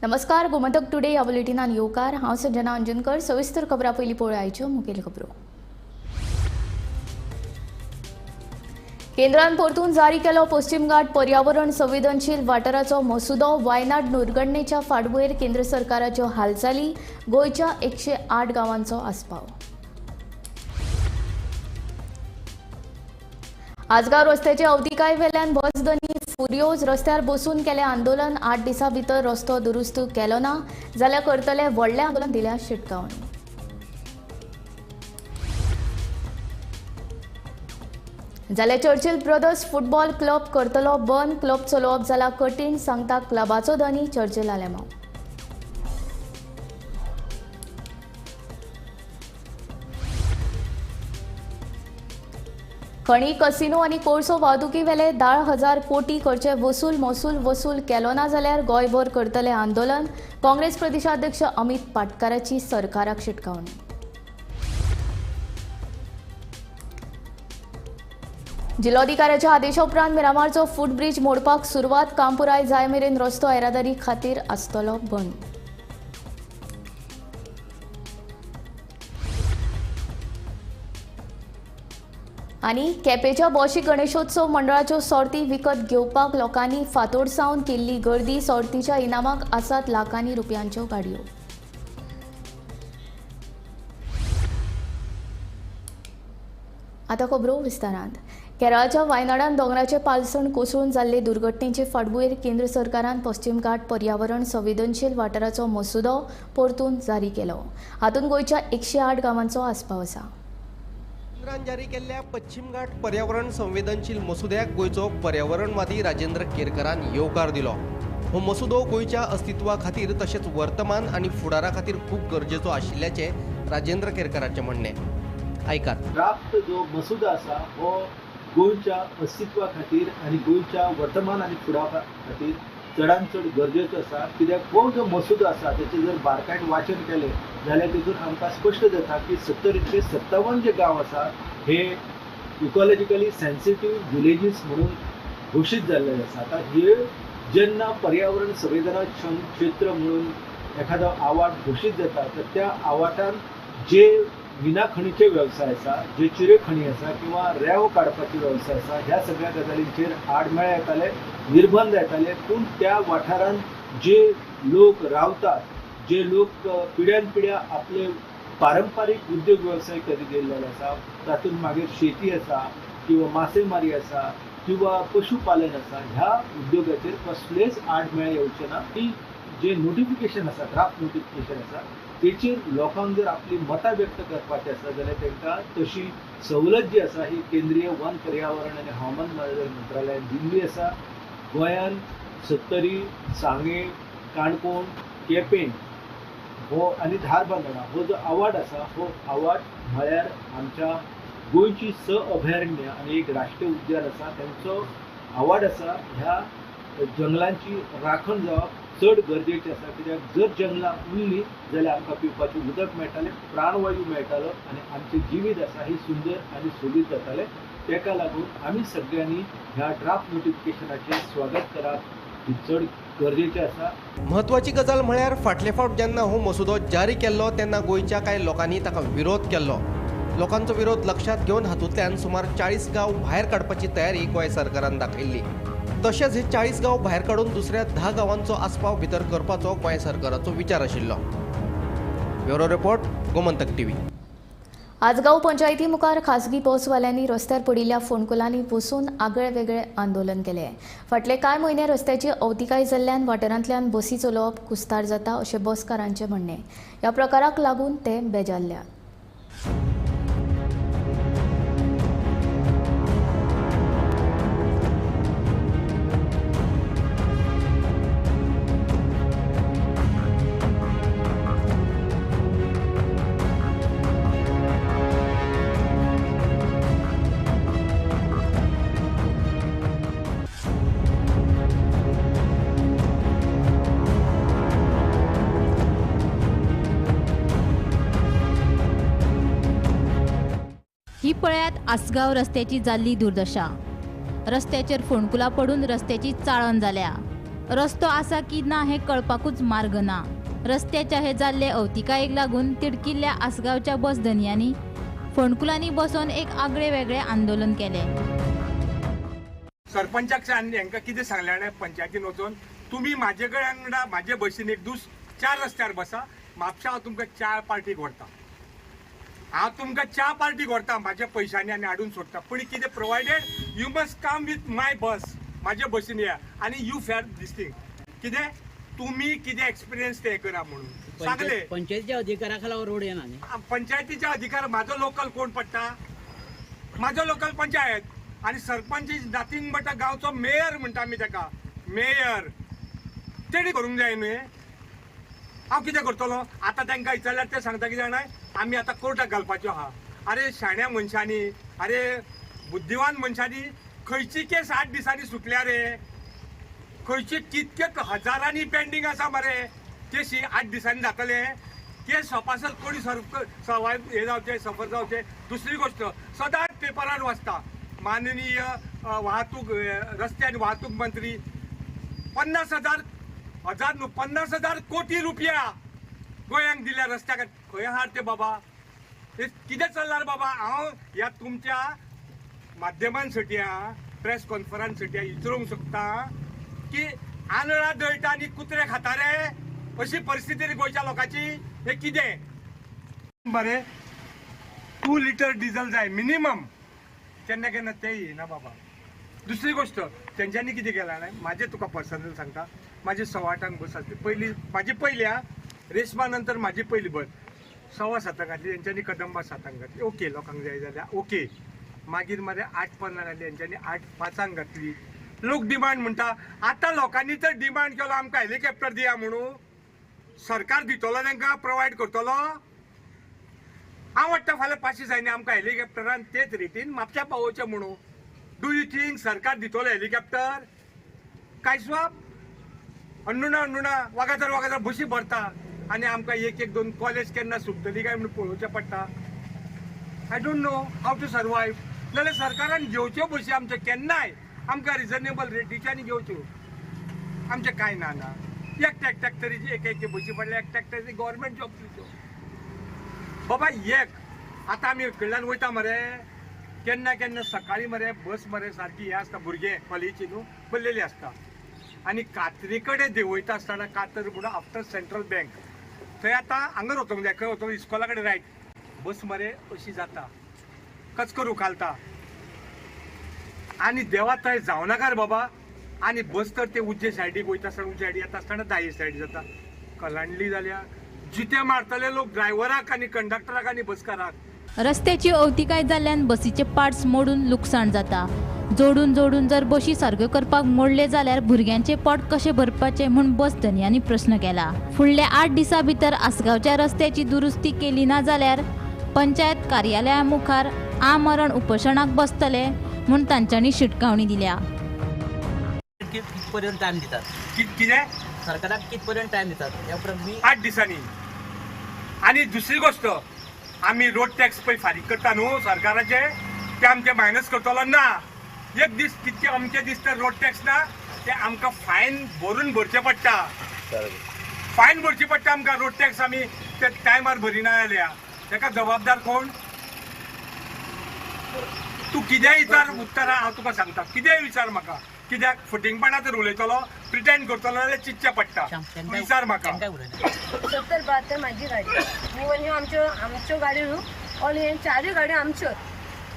नमस्कार, गोमंतक टुडे ह्या बुलेटिनान येवकार. हांव संजना अंजनकर. सविस्तर खबरां पयलीं पळोवया आयच्यो मुखेल खबरो. केंद्रान परतून जारी केलो पश्चिम घाट पर्यावरण संवेदनशील वाठाराचो मसुदो. वायनाड दुर्घटनेच्या फाटभुंयेर केंद्र सरकाराच्यो हालचाली. गोंयच्या 108 गांवांचो आस्पाव. आजगांव रस्त्याचे अवतिकाय वेल्यान बस धनी फुर्योज रस्त्यार बसून केलें आंदोलन. 8 दिसां भितर रस्तो दुरुस्त केलो ना जाल्यार करतले व्हडलें आंदोलन, दिल्या शिटकावणी. जाल्यार चर्चिल ब्रदर्स फुटबॉल क्लब करतलो बंद. क्लब चलोवप जाला कठीण, सांगता क्लबाचो धनी चर्चिल आलेमांव. खणी, कसिनो आनी कोळसो वाहतुकी वेले 10,000 कोटी करचे वसूल. महसूल वसूल केलो ना जाल्यार गोंयभर करतले आंदोलन. काँग्रेस प्रदेशाध्यक्ष अमित पाटकाराची सरकाराक शिटकावणी. जिल्लोधिकाऱ्याच्या आदेशा उपरांत मिरामारचो फुटब्रिज मोडपाक सुरवात. काम पुराय जाय मेरेन रस्तो येरादारी खातीर आसतलो बंद. आनी केपेंच्या बोशी गणेशोत्सव मंडळाच्यो सोर्ती विकत घेवपाक लोकांनी फांतोड सावन केल्ली गर्दी. सोर्तीच्या इनामाक आसात लाखांनी रुपयांच्यो गाडयो. आतां खबरो विस्तारांत. केरळाच्या वायनाडान दोंगराचे पालसण कोसळून जाल्ले दुर्घटनेचे फाटभूंयेर केंद्र सरकारान पश्चिम घाट पर्यावरण संवेदनशील वाठाराचो मसुदो परतून जारी केलो. हातूंत गोंयच्या 108 गांवांचो आस्पाव आसा. केंद्रान जारी केल्ल्या पश्चिम घाट पर्यावरण संवेदनशील मसुद्याक गोंयचो पर्यावरणवादी राजेंद्र केरकरान येवकार दिलो. हो मसुदो गोंयच्या अस्तित्वा खातीर तशेंच वर्तमान आनी फुडारा खातीर खूब गरजेचो आशिल्ल्याचें राजेंद्र केरकराचें म्हणणें. आयकात. ड्राफ्ट जो मसुदो आसा हो गोंयच्या अस्तित्वा खातीर आनी गोंयच्या वर्तमान आनी फुडारा खातीर चडान चड गरजेचो आसा. कित्याक हो जो मसुदो आसा तेचें जर बारकायन वाचन केलें जाल्यार तितून आमकां स्पश्ट जाता की 70 ते 57 जे गांव आसा हे इकॉलॉजिकली सेन्सिटीव विलेजीस म्हणून घोशीत जाल्ले आसा. आतां हे जेन्ना पर्यावरण संवेदनाक्षम क्षेत्र म्हणून एखादो आवाठ घोशीत जाता तर त्या आवाठान जे मिना खणीचे वेवसाय आसा, जे चिरे खणी आसा किंवा रेंव काडपाचे वेवसाय आसा, ह्या सगळ्या गजालींचेर आडमेळे येताले, निर्बंध येताले. पूण त्या वाठारांत जे लोक रावतात, जे लोक पिढ्यान पिढ्या आपले पारंपारीक उद्योग वेवसाय करीत गेल्ले आसा, तातूंत मागीर शेती आसा किंवा मासेमारी आसा किंवा पशुपालन आसा, ह्या उद्योगाचेर कसलेच आडमेळे येवचे ना. की जे नोटिफिकेशन आसा, ड्राफ्ट नोटिफिकेशन आसा, तेचेर लोकांक जर आपली मतां व्यक्त करपाची आसा जाल्यार तांकां तशी सवलत जी आसा ही केंद्रीय वन पर्यावरण आनी हवामान बदल मंत्रालयान दिल्ली आसा. गोंयान सत्तरी, सांगें, काणकोण, केपें हो आनी धारबांदोडा हो जो आवाठ आसा हो आवाठ म्हळ्यार आमच्या गोंयची 6 अभयारण्य आनी एक राष्ट्रीय उद्यान आसा तेंचो आवाठ आसा. ह्या जंगलांची राखण जावप चड गरजेचें आसा. कित्याक जर जंगलां उरलीं जाल्यार आमकां पिवपाचें उदक मेळटालें, प्राणवायू मेळटालो आनी आमचें जिवीत आसा हें सुंदर आनी सोबीत जातालें. ताका लागून आमी सगळ्यांनी ह्या ड्राफ्ट नोटिफिकेशनाचें स्वागत करप ही चड गरजेचें आसा. म्हत्वाची गजाल म्हळ्यार फाटले फावट जेन्ना हो मसुदो जारी केल्लो तेन्ना गोंयच्या कांय लोकांनी ताका विरोध केल्लो. लोकांचो विरोध लक्षांत घेवन हातूंतल्यान सुमार 40 गांव भायर काडपाची तयारी गोंय सरकारान दाखयल्ली. तशेंच हे 40 गांव भायर काडून दुसऱ्या 10 गांवांचो आस्पाव भितर करपाचो गोंय सरकाराचो विचार आशिल्लो. Bureau report, Gomantak TV. Assagao पंचायती मुखार खासगी बसवाल्यांनी रस्त्यार पडिल्ल्या फोंडकुलांनी बसून आगळे वेगळे आंदोलन केले. फाटले कांय म्हयने रस्त्याची अवतिकाय जाल्ल्यान वाठारांतल्यान बसी चलोवप कुस्तार जाता अशें बसकारांचें म्हणणें. ह्या प्रकाराक लागून ते बेजारल्यात. ही पळयात आसगांव रस्त्याची जाल्ली दुर्दशा. रस्त्याचेर फोंडकुलां पडून रस्त्याची चाळण जाल्या. रस्तो आसा की ना हें कळपाकूच मार्ग ना. रस्त्याच्या हे जाल्ले अवतिकायेक लागून तिडकिल्ल्या आसगांवच्या बस धनयांनी फोंडकुलांनी बसून एक आगळे वेगळे आंदोलन केलें. सरपंचाक आनी हांकां कितें सांगलें जाणा, पंचायतीन वचून तुमी म्हाजे कडेन वांगडा म्हाजे बशीन एक दीस 4 रस्त्यार बसा, म्हापशा हांव तुमकां 4 पार्टीक व्हरता, हांव तुमकां 4 पार्टीक व्हरता म्हाज्या पयशांनी आनी हाडून सोडटा. पूण कितें provided you must come with my bus, म्हाज्या बशीन या आनी you fair these thing. कितें तुमी कितें एक्सपिरियन्स ते करा म्हणून सांगलें. पंचायतीच्या अधिकारा खाला रोड येना न्ही. पंचायतीच्या अधिकार म्हाजो लोकल कोण पडटा, म्हाजो लोकल पंचायत आनी सरपंच is nothing but गांवचो मेयर म्हणटा आमी ताका, मेयर तेणी करूंक जाय न्ही. हांव कितें करतलो आतां तांकां विचारल्यार ते सांगता कितें जाणा, आमी आतां कोर्टाक घालपाच्यो आहा. अरे शाण्या मनशांनी, अरे बुद्धिवान मनशांनी खंयची केस 8 दिसांनी सुटल्या रे? खंयची कितके हजारांनी पेंडींग आसा मरे केशी 8 दिसांनी जातले केस सोपासर कोणी सर्वायव हे जावचे, सफर जावचे. दुसरी गोश्ट सदांच पेपरार वाचता माननीय वाहतूक रस्ते आनी वाहतूक मंत्री 50,000 हजार न्हू 50,000 कोटी रुपया गोंयांक दिल्या रस्त्याक. खंय आहात ते बाबा? हे कितें चल्लां बाबा? हांव ह्या तुमच्या माध्यमान सटया प्रेस कॉन्फरन्स सटया विचारूंक शकता की आंदळां दळटा आनी कुत्रे खाता रे, अशी परिस्थिती रे गोंयच्या लोकांची. हें कितें बरें? 2 लिटर डिझल जाय मिनिमम. केन्ना केन्ना ते येयना बाबा. दुसरी गोश्ट तेंच्यांनी कितें केलां जाणा, म्हाजें तुका पर्सनल सांगता, म्हाजी 8:15 बस आसली पयली, म्हाजी पयली आ रेशमा नंतर म्हाजी पयली बस 7:15 घातली तेंच्यांनी, कदंबा 7 घातली, ओके लोकांक जाय जाल्यार ओके. मागीर मरे 8:15 घातली तेंच्यांनी, 8:05 घातली. लोक डिमांड म्हणटा, आतां लोकांनी तर डिमांड केलो आमकां हेलिकॉप्टर दिया म्हणून, सरकार दितलो तांकां प्रोवायड करतलो. हांव वाडटा फाल्यां पाशी जायना आमकां हेलिकॉप्टरान तेच रेटीन म्हापशा पावोवचें म्हणून. Do you think सरकार दितलो हेलिकॉप्टर? काय स्वाप अन्नुणा अन्नुणा वागाजार वागाजार बशी भरता आनी आमकां एक एक दोन कॉलेज केन्ना सुट्टली काय म्हणून पळोवचें पडटा. I don't know how to survive. नाल्यार सरकारान घेवच्यो बशी आमच्यो केन्नाय आमकां रिजनेबल रेटीच्यानी घेवच्यो, आमचें कांय ना ना. एकट्या एकट्याक तरी एक एक बशी पडल्या, एकट्या एकट्याक गव्हर्मेंट जॉब दिवच्यो बाबा. एक आतां आमी कडल्यान वयता मरे केन्ना केन्ना सकाळीं मरे बस मरे सारकी हें आसता, भुरगे कॉलेजी न्हू भरलेली आसता आनी कातरी कडेन देंवयता आसतना, कातर म्हणून आफ्टर सेंट्रल बँक थंय आतां हांगा वचोंक जाय, खंय वचोंक इस्कॉला कडेन रायट बस मरे अशी जाता, कचकर उखालता आनी देवा थंय जावं नाका रे बाबा. आनी बस तर ते उज्जे सायडीक वयता आसतना, उज्जे सायडी येता आसतना दाये सायडी जाता, कलांडली जाल्या जिते मारतले लोक ड्रायव्हराक आनी कंडक्टराक आनी बसकाराक. रस्त्याची अवतिकाय जाल्ल्यान बसीचे पार्ट्स मोडून लुकसाण जाता. जोडून जोडून जर बशी सारक्यो करपाक मोडले जाल्यार भुरग्यांचे पोट कशें भरपाचें म्हूण बस धनयांनी प्रस्न केला. फुडल्या 8 दिसां भितर आसगांवच्या रस्त्याची दुरुस्ती केली ना जाल्यार पंचायत कार्यालया मुखार आमरण उपोशणाक बसतले म्हूण तांच्यांनी शिटकावणी दिल्या. कितपर्यंत टायम दितात? कितें सरकाराक कितपर्यंत टायम दितात? ह्या उपरांत 8 दिसांनी. आनी दुसरी गोश्ट, आमी रोड टॅक्स पळय फारीक करता न्हू सरकाराचे, ते आमचे मायनस करतलो ना. एक दीस कितके अमके दीस तर रोड टॅक्स ना, ते आमकां फायन भरून भरचें पडटा, फायन भरची पडटा आमकां. रोड टॅक्स आमी ते टायमार भरिना जाल्यार ताका जबाबदार कोण? तूं कितेंय विचार उत्तरां हांव तुका सांगता, कितेंय विचार म्हाका, कित्याक फटींगपणा तर उलयतलो, प्रिटेंड करतलो जाल्यार चिंतचें पडटा. विचार म्हाका. 70-72 म्हाजी गाडी, इवन ह्यो आमच्यो आमच्यो गाडयो न्हू ऑल हे चारूय गाडयो आमच्योच,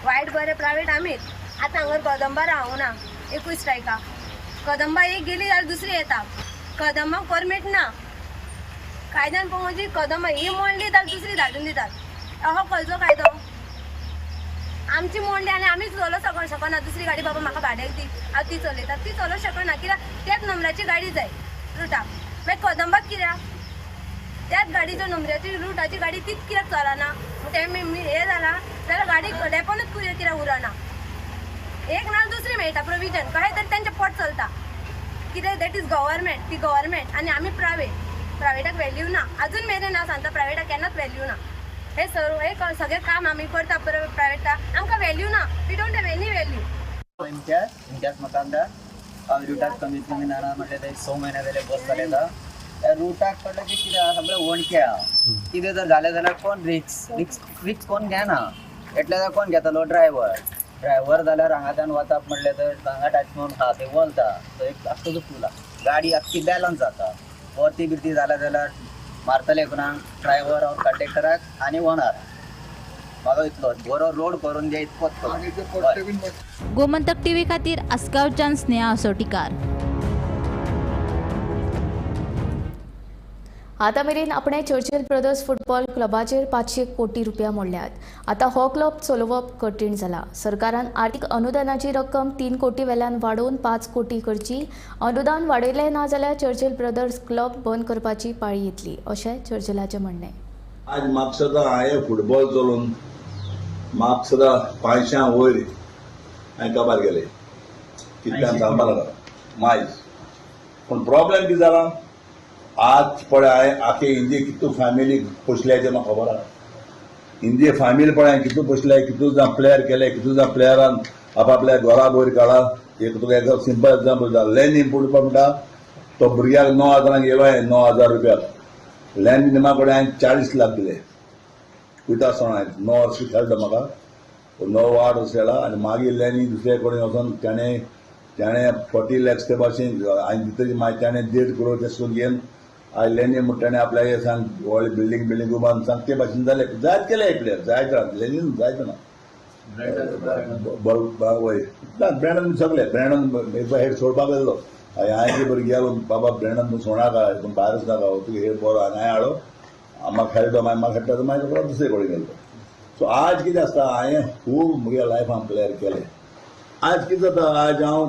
वायट बरें प्रायवेट आमीच. आतां हांगर कदंबा रावना एकूय स्ट्रायका, कदंबा एक गेली जाल्यार दुसरी येता, कदंबाक परमीट ना कायद्यान पळोवंक म्हणजे कदंबा ही मोडली जाल्यार दुसरी धाडून दितात. अहो खंयचो कायदो? आमची मोडली आनी आमीच चलोवंक शकना, दुसरी गाडी बाबा म्हाका भाड्याक दी, हांव ती चलयता, ती चलोवंक शकना कित्याक त्याच नंबराची गाडी जाय रुटाक. मागीर कदंबाक कित्याक त्याच गाडीचो नंबराची रुटाची गाडी तीच कित्याक चलना? तें हें जालां जाल्यार गाडी डेपोनूच कित्याक उरना? एक ना दुसरी मेळटा प्रोविजन, कशें तरी तेंचें पोट चलता कितें. That is government, ती गव्हर्मेंट आनी आमी प्रायवेट. प्रायवेटाक व्हॅल्यू ना अजून मेरेन, हांव सांगता प्रायवेटाक केन्नाच व्हॅल्यू ना. हे सर्व हे सगळें काम आमी करता प्रायवेटाक, आमकां व्हॅल्यू ना, we don't have any value. Imtiaz Makandar. हांव रुटाक कमीत कमी ना म्हटल्यार ते 6 म्हयने जाले बस चलयता. त्या रुटाक पडलें की कितें आहा सगळें वणके आहा, कितें जर जालें जाल्यार कोण रिक्स रिक्स रिक्स कोण घेना. एटले जाल्यार कोण घेतलो? ड्रायव्हर. ड्रायव्हर जाल्यार हांगाच्यान वचप म्हटलें तर हांगा टच म्हणून आहा थंय वलता, थंय एक आख्खो जो पूल आहा, गाडी आख्खी बॅलन्स जाता. वरती बिरती जालें जाल्यार मारतले कोणाक? ड्रायव्हर ऑर कंडक्टराक आनी ओनर. म्हाजो इतलो बरो रोड करून दे इतकोच. गोमंतक टीव्ही खातीर आसगांवच्यान स्नेहा असोटीकार. आतां मेरेन आपणें चर्चिल ब्रदर्स फुटबॉल क्लबाचेर 500 कोटी रुपया मोडल्यात. आतां हो क्लब चलोवप कठीण जाला. सरकारान आर्थीक अनुदानाची रक्कम 3 कोटी वेल्यान वाडोवन 5 कोटी करची. अनुदान वाडयलें ना जाल्यार चर्चिल ब्रदर्स क्लब बंद करपाची पाळी येतली अशें चर्चिलाचें म्हणणें. आज म्हापसा हांवें फुटबॉल चलोवन म्हापसा 500 वयर हांवें काबार केले, कितल्यान सांगपाक लागला मायज. पूण प्रॉब्लेम कितें जाला, आज पळय हांवें आखे इंडिये कितू फॅमिली पोसल्या तें म्हाका खबर आहा. इंडिये फॅमिली पळय हांवें कितू पोसल्या, कितू जाण प्लेयर केले, कितू जाण प्लेयरान आपापल्या घरा वयर काडला. एक तुका एक सिंपल एग्जाम्पल दिता, लॅनी पुडपा म्हणटा तो भुरग्याक 9,000 येयलो हांवें, 9,000 रुपया लॅनी निमा कडेन हांवें 40 लाख दिले. वयता आसतना हांवें 9 वर्सां खेळटा म्हाका 9 8 वर्सां खेळा. आनी मागीर लॅनी दुसरे कडेन वचोन ताणें 40 लॅक्स ते भाशेन हांवें दितली, मागीर ताणें 1.5 करोड तें करून घेवन आयज लेनी म्हणटा ताणें आपल्याक सांग व्हडलें बिल्डींग बिल्डींग उबारून सांग ते भाशेन जालें. जायत केले प्लेयर, जायत राव लेनीन जायत ना. वय ना ब्रँडन सगळे ब्रँडन हेड सोडपाक गेल्लो. हांवें बरें गेलो बाबा ब्रँडन तूं सोणाका तूं भायरच नाका तुका हेड बरो आनी हांवें हाडो म्हाका खेळटो मागीर म्हाका खेळटा मागीर परत दुसरे कडेन गेलो. सो आज कितें आसता हांवें खूब म्हगे लायफान प्लेयर केले. आज कितें जाता आज हांव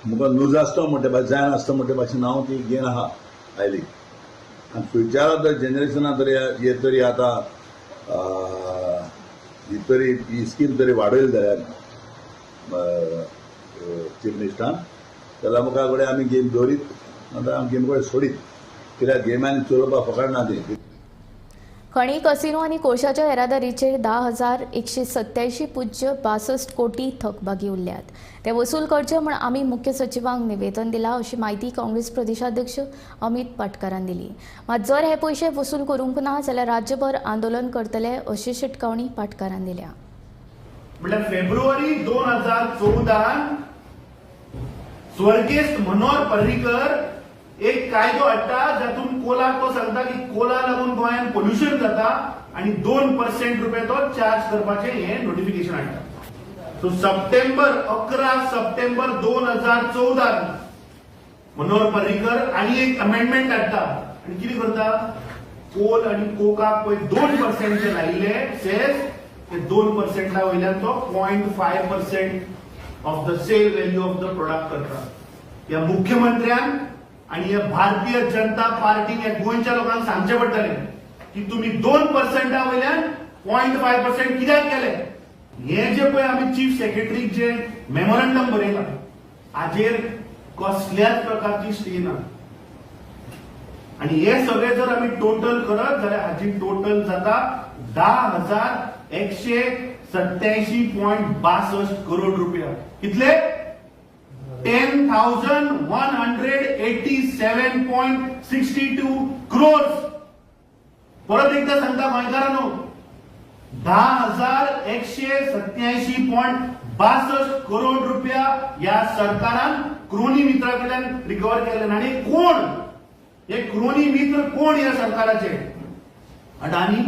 म्हाका लूज आसता म्हणटे भाशेन जायना आसता म्हणटे भाशेन हांव ती गेन आहा आयली. आनी फ्युचरा तर जनरेशना तरी हे तरी आतां ही तरी ही स्कीम तरी वाडयली जाल्यार चीफ मिनिस्टरान जाल्यार मुखार कडेन आमी गेम दवरीत आतां आमी गेम कडेन सोडीत कित्याक गेमान चलोवपाक फकत ना ती. खणी कसिनो आनी कोळशाच्या येरादारीचेर 10,187.62 कोटी थकबाकी उरल्यात. ते वसूल करचे म्हूण आमी मुख्य सचिवांक निवेदन दिलां अशी म्हायती काँग्रेस प्रदेशाध्यक्ष अमित पाटकारान दिली. मात जर हे पयशे वसूल करूंक ना जाल्यार राज्यभर आंदोलन करतले अशी शिटकावणी पाटकारान दिल्या. म्हळ्यार फेब्रुवारी 2014 स्वर्गेस्त मनोहर पर्रीकर एक कायदो हाडटा जातून कोलाक तो सांगता की कोला लागून गोंयांत पोल्युशन जाता आनी 2% रुपये तो चार्ज करपाचें हें नोटिफिकेशन हाडटा. सो सप्टेंबर 11 सप्टेंबर 2014 मनोहर पर्रीकर आनी एक अमेंडमेंट हाडटा आनी कितें करता कोल आनी कोकाक पळय 2% जे लायिल्ले सेस ते 2% वयल्यान तो 0.5% of the sale value of the product करता. ह्या मुख्यमंत्र्यान आनी ह्या भारतीय जनता पार्टीन ह्या गोंयच्या लोकांक सांगचें पडटलें की तुमी 2% वयल्यान 0.5% कित्याक केले. हे जे पळय आमी चीफ सेक्रेटरीक जे मेमोरंडम बरयलां हाजेर कसल्याच प्रकारची स्टे ना. आनी हे सगळे जर आमी टोटल करत जाल्यार हाजी टोटल जाता 10,187.62 करोड रुपया. कितले? 10,187.62 crores. परत एकदा सांगता गोंयकारांनो 10,187.62 करोड रुपया ह्या सरकारान क्रोनी मित्रा कडल्यान रिकवर केले. आनी कोण हे क्रोनी मित्र? कोण ह्या सरकाराचे? Adani,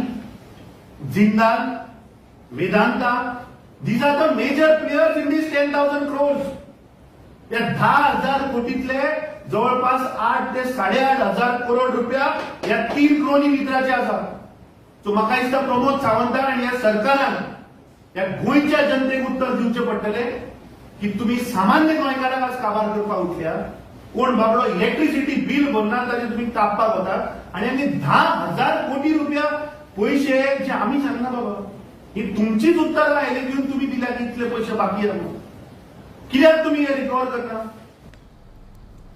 Jindal, Vedanta, these are the major players in this 10,000 crores. या 10,000 कोटीतले जवळपास 8 ते 8,500 करोड रुपया या 3 क्रोनी मित्राचे आसा. सो म्हाका दिसता प्रमोद सावंतान आनी ह्या सरकारान ह्या गोंयच्या जनतेक उत्तर दिवचें पडटलें की तुमी सामान्य गोंयकारांक आज काबार करपाक उठल्या. कोण बाबडो इलेक्ट्रिसिटी बील भरना ताजेर तुमी तापपाक वतात आनी आमी 10,000 कोटी रुपया पयशे जे आमी सांगना बाबा ही तुमचीच उत्तरां आयली घेवन तुमी दिल्या की इतले पयशे बाकी आसा कित्याक तुमी हे रिकवर करना.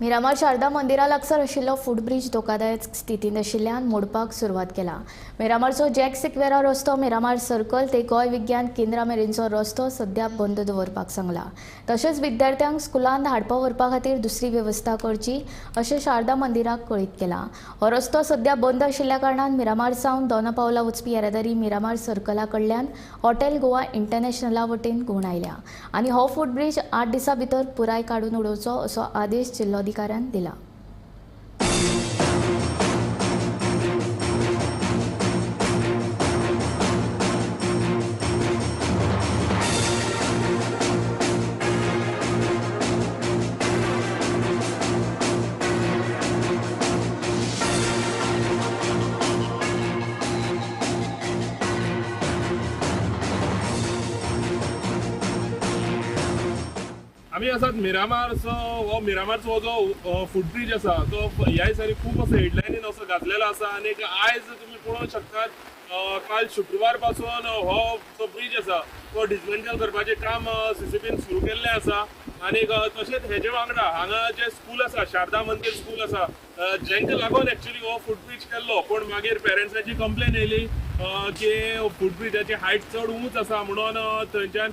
मिरामार शारदा मंदिरा लागसार आशिल्लो फुटब्रिज धोकादायक स्थितींत आशिल्ल्यान मोडपाक सुरवात केला. मिरामारचो जॅक सिक्वेरा रस्तो मिरामार सर्कल ते गोंय विज्ञान केंद्रा मेरेनचो रस्तो सध्या बंद दवरपाक सांगला. तशेंच विद्यार्थ्यांक स्कुलांत हाडपा व्हरपा खातीर दुसरी वेवस्था करची अशें शारदा मंदिराक कळीत केलां. हो रस्तो सध्या बंद आशिल्ल्या कारणान मिरामार सावन दोना पावला वचपी येरादारी मिरामार सर्कला कडल्यान हॉटेल गोवा इंटरनॅशनला वटेन घुंवडायल्या आनी हो फुटब्रिज 8 दिसां भितर पुराय काडून उडोवचो असो आदेश जिल्लोधिकाऱ्यान दिला. आमी आसात मिरामारचो हो मिरामारचो जो फुटब्रिज आसा तो ह्या दिसांनी खूब असो हेडलायनीन असो गाजलेलो आसा. आनी आयज तुमी पळोवंक शकतात काल शुक्रवार पासून हो जो ब्रिज आसा तो डिसमेंटल करपाचें काम सीसीपीन सुरू केल्लें आसा. आनी तशेंच हेजे वांगडा हांगा जें स्कूल आसा शारदा मंदीर स्कूल आसा जेंका लागून एक्चुअली हो फुटब्रिज केल्लो, पूण मागीर पेरंट्सांची कंप्लेन येयली की फुटब्रिजाची हायट चड उंच आसा म्हणून थंयच्यान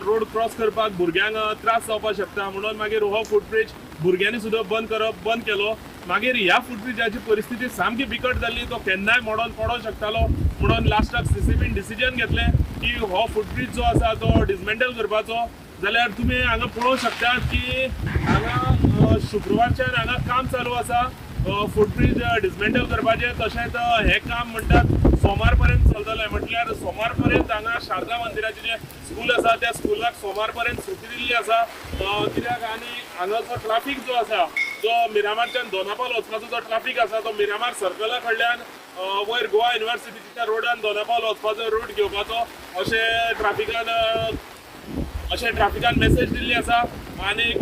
रोड क्रॉस करपाक भुरग्यांक त्रास जावपाक शकता म्हणून मागीर हो फुटब्रिज भुरग्यांनी सुद्दां बंद केलो. मागीर ह्या फुटब्रिजाची परिस्थिती सामकी बिकट जाल्ली, तो केन्नाय मोडोन पडोंक शकतालो म्हणून लास्टाक सीसीपीन डिसिजन घेतलें की हो फुटब्रिज जो आसा तो डिसमेंटल करपाचो. जाल्यार तुमी हांगा पळोवंक शकतात की हांगा शुक्रवारच्यान हांगा काम चालू आसा फुटब्रिज डिसमेंटल करपाचें. तशेंच हें काम म्हणटात सोमार पर्यंत चलतलें. जातलें। म्हटल्यार सोमार पर्यंत हांगा शारदा मंदिराचें जें स्कूल आसा त्या स्कुलाक सोमार पर्यंत सुटी दिल्ली आसा कित्याक आनी हांगाचो ट्राफीक जो आसा जो मिरामारच्यान दोनापावल वचपाचो जो ट्राफीक आसा तो मिरामार सर्कला कडल्यान वयर गोवा युनिवर्सिटीच्या रोडान दोनापावल वचपाचो रूट घेवपाचो अशें ट्राफिकान मेसेज दिल्ली आसा। आनीक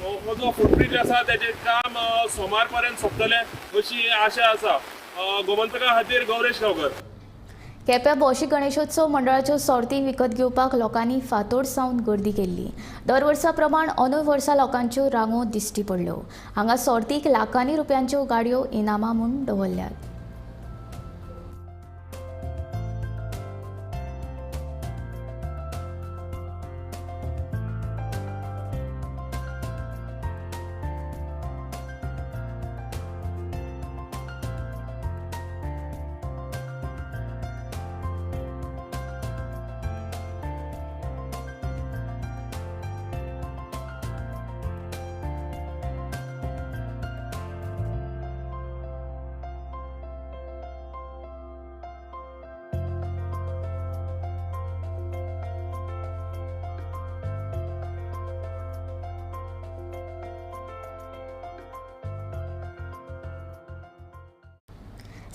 हो जो फुटब्रिज आसा तेजें काम सोमार पर्यंत सोंपतलें अशी आशा आसा। गोमंतका खातीर गौरेश गांवकर। केप्यां भौशीक गणेशोत्सव मंडळाच्यो सोर्ती विकत घेवपाक लोकांनी फांतोड सावन गर्दी केल्ली। दर वर्सा प्रमाण अंदूय वर्सा लोकांच्यो रांगो दिश्टी पडल्यो। हांगा सोर्तीक लाखांनी रुपयांच्यो गाडयो इनामां म्हूण दवरल्यात।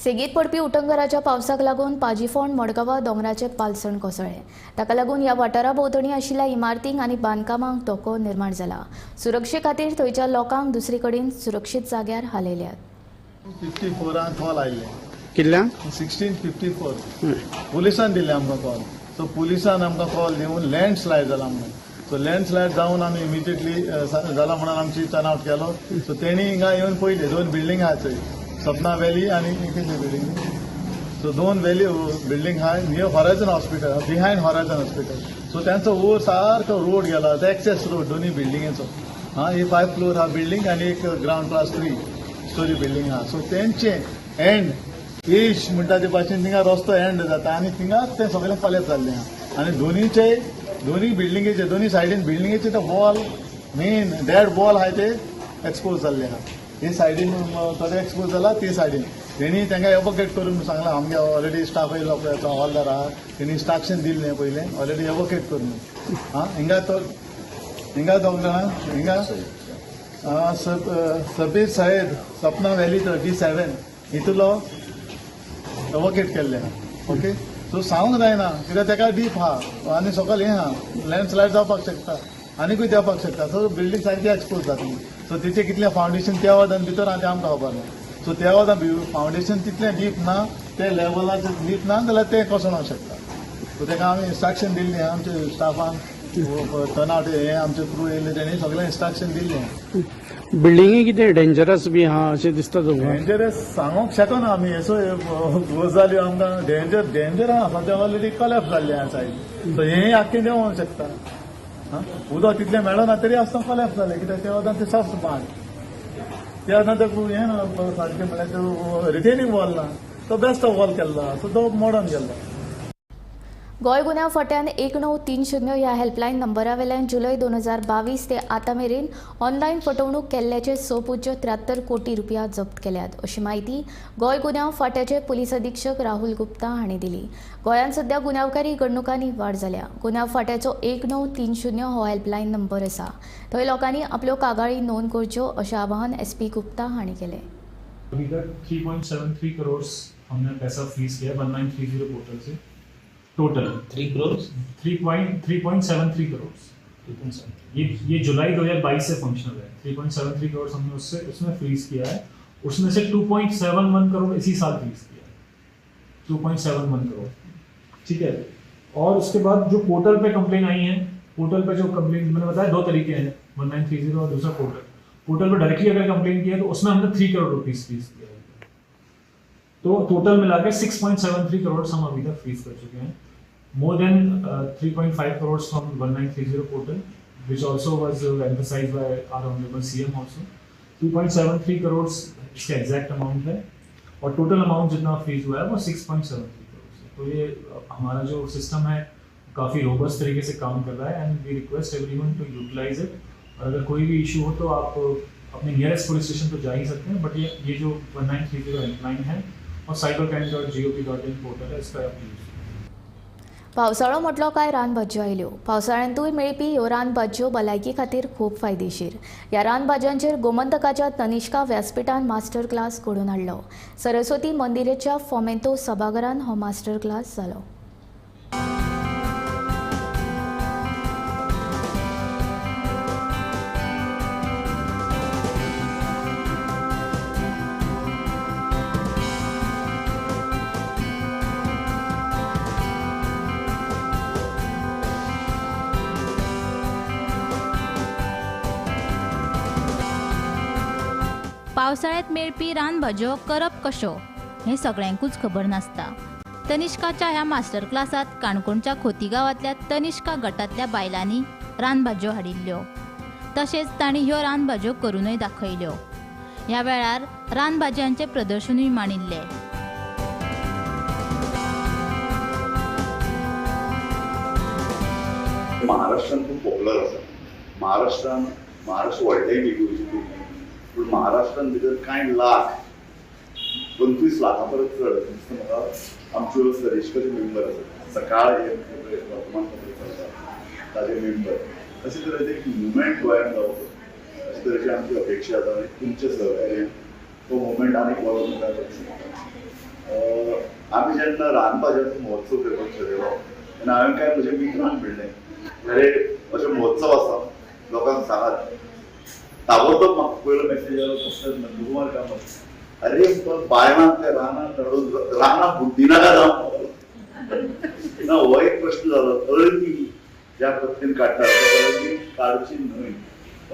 सेगीत पडपी उटंगराच्या पावसाक लागून पाजीफोंड मडगांवा दोंगराचे पालसण कोसळ्ळें। ताका लागून ह्या वाठारा भोंवतणी आशिल्ल्या इमारतींक आनी बांदकामांक धोको निर्माण जाला। सुरक्षे खातीर थंयच्या लोकांक दुसरे कडेन सुरक्षीत जाग्यार हालयल्यात। 54 कॉल आयिल्ले कितल्यांक? 1654 पुलिसान दिल्ले आमकां कॉल। सो पुलिसान आमकां कॉल दिवन लँड स्लायड जाला म्हणून। सो लँड स्लायड जावन आमी इमिजिएटली जाला म्हणून आमची टर्न आवट केलो। सो तेणी हिंगा येवन पयले दोन बिल्डींग आहा थंय, सपना व्हॅली आनी कितें बिल्डींग, सो दोन व्हॅली बिल्डींग आहा near Horizon hospital, behind Horizon hospital. So त्यांचो वयर सारको रोड गेला, तो एक्सेस रोड दोनूय बिल्डिंगेचो। हा ही 5 फ्लोर हा बिल्डींग आनी एक ग्रावंड प्लस 3 स्टोरी बिल्डींग आहा। सो तेंचे एंड एज म्हणटा ते भाशेन थिंगा रस्तो एंड जाता आनी थिंगा तें सगळें कॉलेप्स जाल्लें आहा। आनी दोनीचे दोनूय बिल्डिंगेचे दोनूय सायडीन बिल्डिंगेचे ते वॉल मेन डेड वॉल आहा ते एक्सपोज जाल्ले आहा। हे सायडीन थोडे एक्सपोज जाला, ते सायडीन तेणी तांकां एवोकेट करून सांगलां आमगे ऑलरेडी स्टाफ येयलो पळय हॉलदार आहा, तेणी इन्स्ट्रक्शन दिल्लें पयलें ऑलरेडी एवोकेट करून। आं हिंगा तो हिंगा दोग जाणां हिंगा सबीर सयद सपना व्हॅली 37 हितूलो एवोकेट केल्ले आहा। ओके सो सांगूंक जायना कित्याक तेका डीप आहा आनी सकयल हें आहा, लँडस्लायड जावपाक शकता आनीकूय देंवपाक शकता। सो बिल्डींग सारकी एक्सपोज जातली। सो तिचें कितलें फावंडेशन त्या वतान भितर आहा तें आमकां खबर ना। सो त्या वतान फावंडेशन तितलें डीप ना, ते लेवलाचेर डीप ना जाल्यार तें कोसळोंक शकता। सो तेका आमी इन्स्ट्रक्शन दिल्लें आमच्या स्टाफान, टर्न आवट हें आमचे क्रू येयल्ले तेणी सगळें इन्स्ट्रक्शन दिल्लें। बिल्डिंगी कितें डेंजरस बी आहा अशें दिसता तुमकां? डेंजरस सांगूंक शकना आमी, असो गजाल्यो आमकां डेंजर डेंजर आहा सद्या ऑलरेडी कॉलेप्स जाल्लें आहा सायड। सो हें आख्खें देंवोंक शकता। उदक तितलें मेळना तरी आसतना कॉलेप्स जालें कित्याक त्या वतान ते सॉफ्ट बांद, त्या वतान ते हें ना सारकें म्हणल्यार रिटेनिंग वॉल ना, तो बेस्ट वॉल केल्लो, सो तो मोडोन गेल्लो। गोंय गुन्यांव फांट्यान 1930 ह्या हेल्पलायन नंबरा वेल्यान जुलय 2022 ते आतां मेरेन ऑनलायन फटवणूक केल्ल्याचे 6.73 कोटी रुपया जप्त केल्यात अशी म्हायती गोंय गुन्यांव फांट्याचे पुलीस अधीक्षक राहुल गुप्ता हांणी दिली। गोंयांत सध्या गुन्यांवकारी घडणुकांनी वाड जाल्या। गुन्यांव फांट्याचो 1930 हो हेल्पलायन नंबर आसा, थंय लोकांनी आपल्यो कागाळी नोंद करच्यो अशें आवाहन एसपी गुप्ता हांणी केलें। अभी तक 3.73 करोड़ हमने पैसा फ्रीज किया 1930 पोर्टल से। टोटल 3 करोड़ 3.73 करोड़ ये जुलाई 2022 से फंक्शनल है। 3.73 करोड़ हमने उससे उसमें फ्रीज किया है। उसमें से 2.71 करोड़ इसी साल फ्रीज किया है, 2.71 करोड़, ठीक है। और उसके बाद जो पोर्टल पे कंप्लेन आई है, पोर्टल पे जो कंप्लेन मैंने बताया दो तरीके हैं, 1930 और दूसरा पोर्टल। पोर्टल पर डायरेक्टली अगर कंप्लेन किया तो उसमें हमने 3 करोड़ रुपीज़ फ्रीज किया है। तो टोटल मिला के 6.73 करोड़ हम अभी तक फ्रीज कर चुके हैं। More than 3.5 crore from 1930 portal, which also was emphasise by our honourable CM also. 2.73 crore इसका एग्जैक्ट अमाउंट है और टोटल अमाउंट जितना फ्रीज हुआ है वो 6.73 करोड़ है। तो ये हमारा जो सिस्टम है काफ़ी रोबस्ट तरीके से काम कर रहा है and we request everyone to utilise it. और अगर कोई भी इशू हो तो आप अपने नियरेस्ट पुलिस स्टेशन तो जा ही सकते हैं, बट ये जो 1930 हेल्पलाइन है और cybercrime.gov.in portal है, इसका आप यूज़। पावसाळो म्हटलो काय रानभाजयो आयल्यो। पावसाळ्यांतूय मेळपी ह्यो रानभाजयो भलायकी खातीर खूब फायदेशीर। ह्या रानभाजयांचेर गोमंतकाच्या तनिष्का व्यासपीठान मास्टर क्लास घडोवन हाडलो। सरस्वती मंदिराच्या फोमेंतो सभाघरान हो मास्टर क्लास जालो। पावसाळ्यात मेळपी रानभाजयो करप कश्यो हें सगळ्यांकूच खबर नासता। तनिष्काच्या ह्या मास्टर क्लासांत काणकोणच्या खोतीगांवांतल्या तनिष्का गटांतल्या बायलांनी रानभाजयो हाडिल्ल्यो, तशेंच तांणी ह्यो रानभाजयो करूनय दाखयल्यो। ह्या वेळार रानभाजयांचें प्रदर्शनूय मांडिल्लें। महाराष्ट्रान खूब पॉप्युलर आसा। महाराष्ट्रान महाराष्ट्र व्हडलें न्ही पूण महाराष्ट्रान भितर कांय लाख 25 लाखां परस चड दिसता म्हाका आमच्यो सरिश्काचे मेंबर आसात। सकाळ हे वर्तमानपत्र चलता ताजे मेंबर, अशे तरेचे एक मुवमेंट गोंयांत जावचो अशे तरेची आमची अपेक्षा आसा आनी तुमचें सहकार्य तो मुवमेंट आनीक वाडोवन मुखार वचूंक शकता। आमी जेन्ना रानभाजयांचो महोत्सव करपाक ठरयलो तेन्ना हांवें कांय म्हज्या मित्रांक म्हणलें, अरे अशे महोत्सव आसा लोकांक सांगात। ताबडतोब म्हाका पयलो मेसेज आयलो तसोच नंदकुमार कामत, अरे बायणांतल्या रानांत हाडून रानां बुड्डिनाका जावं ना, हो एक प्रश्न जालो। अळमी ज्या पद्दतीन काडटात अळमी काडची न्हय,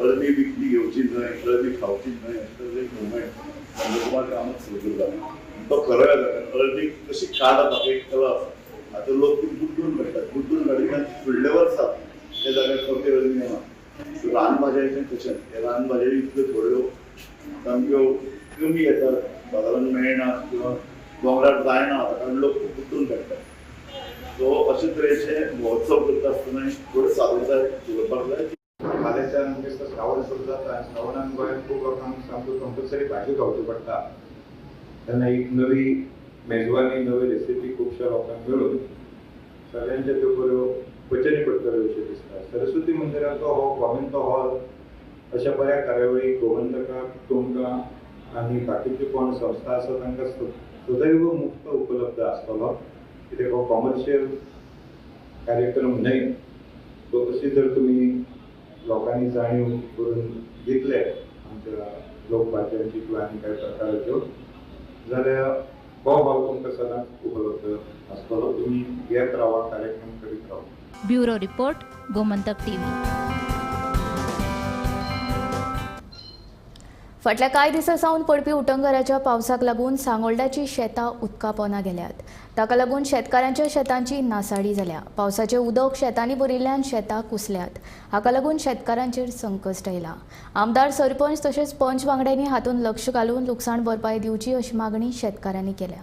अळमी विकती घेवची न्हय, अळमी खावची न्हय, अशें तरेचो एक मुवमेंट नंदकुमार कामत सुरू करता। तो खरो जाता, कारण अळमी कशी काडप हाका एक कला आसा। आतां लोक ती बुड्डून काडटात, बुड्डून काडिल्ल्यान फुडल्या वर्सा त्या जाग्यार परती अळमी येना। रानभाजयांचें तशेंच, हे रानभाजयो इतल्यो थोड्यो सामक्यो कमी येतात, बाजारांत मेळना किंवा दोंगरार जायना आतां, कारण लोक खूब बुड्डून काडटात। सो अशे तरेचे महोत्सव करता आसतना थोडी सादूरताय दवरपाक जाय। फाल्यांच्यान म्हणजे श्रावण सुरू जाता आनी श्रावणान गोंयांत खूब लोकांक सामक्यो कंपल्सरी भाजी खावची पडटा, तेन्ना एक नवी मेजवानी, नवी रेसिपी खुबश्या लोकांक मेळून सगळ्यांच्या त्यो बऱ्यो पचनी पडटल्यो अशें दिसता। सरस्वती मंदिराचो हो कॉमेंतो हॉल अशा बऱ्या कार्यावळी गोमंतकाक, तुमकां आनी बाकीच्यो कोण संस्था आसा तांकां सदैव मुक्त उपलब्ध आसतलो, कित्याक हो कॉमर्शियल कार्यक्रम न्हय। सो अशी जर तुमी लोकांनी जाणीव करून दितले आमच्या लोकभाज्यांची किंवा आनी कांय प्रकाराच्यो जाल्यार हो हॉल तुमकां सदांच उपलब्ध आसतलो। तुमी घेत रावा, कार्यक्रम करीत रावा। Bureau report, Gomantak TV. फाटल्या कांय दिसां सावन पडपी उटंगराच्या पावसाक लागून सांगोल्डाची शेतां उदका पोंदा गेल्यात। ताका लागून शेतकारांच्या शेतांची नासाडी जाल्या। पावसाचें उदक शेतांनी भरिल्ल्यान शेतां कुसल्यात। हाका लागून शेतकारांचेर संकश्ट आयलां। आमदार, सरपंच तशेंच पंच वांगड्यांनी हातूंत लक्ष घालून लुकसाण भरपाय दिवची अशी मागणी शेतकारांनी केल्या।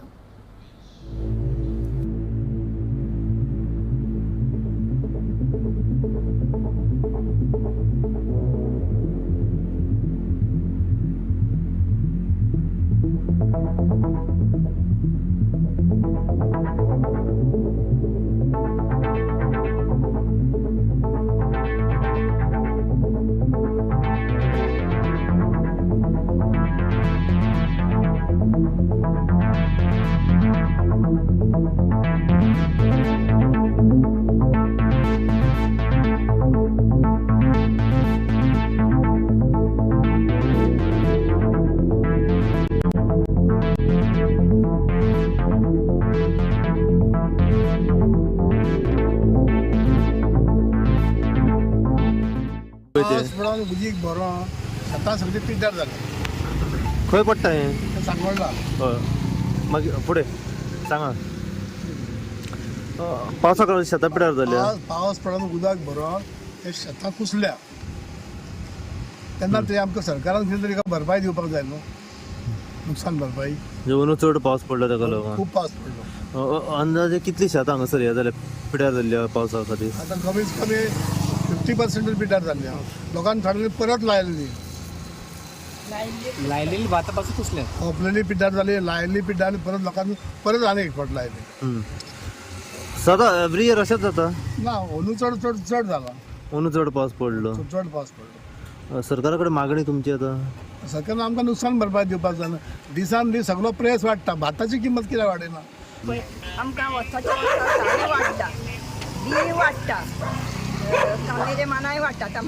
पावस पडून उदीक भरोन शेतां सगळीं पिड्ड्यार जालीं। खंय पडटा हें? सांगोल्डा। हय, मागीर फुडें सांगा। पावसाक लागून शेतां पिड्ड्यार जाल्या। पावस पडून उदक भरोन ते शेतां कुसल्या, तेन्ना ते आमकां सरकारान कितें तरी भरपाय दिवपाक जाय न्हू, नुकसान भरपाय। जेवण चड पावस पडलो ताका लागून खूब पावस पडलो। अंदाजे कितली शेतां हांगासर हें जाल्या, पिड्ड्यार जाल्ली पावसा खातीर? आतां कमीत कमी 50% पिड्ड्यार जाल्ली। लोकांनी थोड्यांनी परत लायल्ली, लायलेली भातां पासून कुसल्या. ओपलेली पिड्ड्यार जाली, लायली पिड्ड्यार परत लोकांनी परत आनी एक फावट लायली. सदां एवरी इयर अशेंच जाता ना, अंदू चड चड चड जाला. अंदू चड पावस पडलो. चड पावस पडलो. सरकारा कडेन मागणी तुमची आतां? सरकारान आमकां नुकसान भरपाय दिवपाक जाय. दिसान दीस सगळो प्रेस वाडटा, भाताची किंमत कित्याक वाडयना? आमकां वर्साच्या वर्सा सारें वाडटा, बी वाडटा, कामेरे मानाय वाडटा.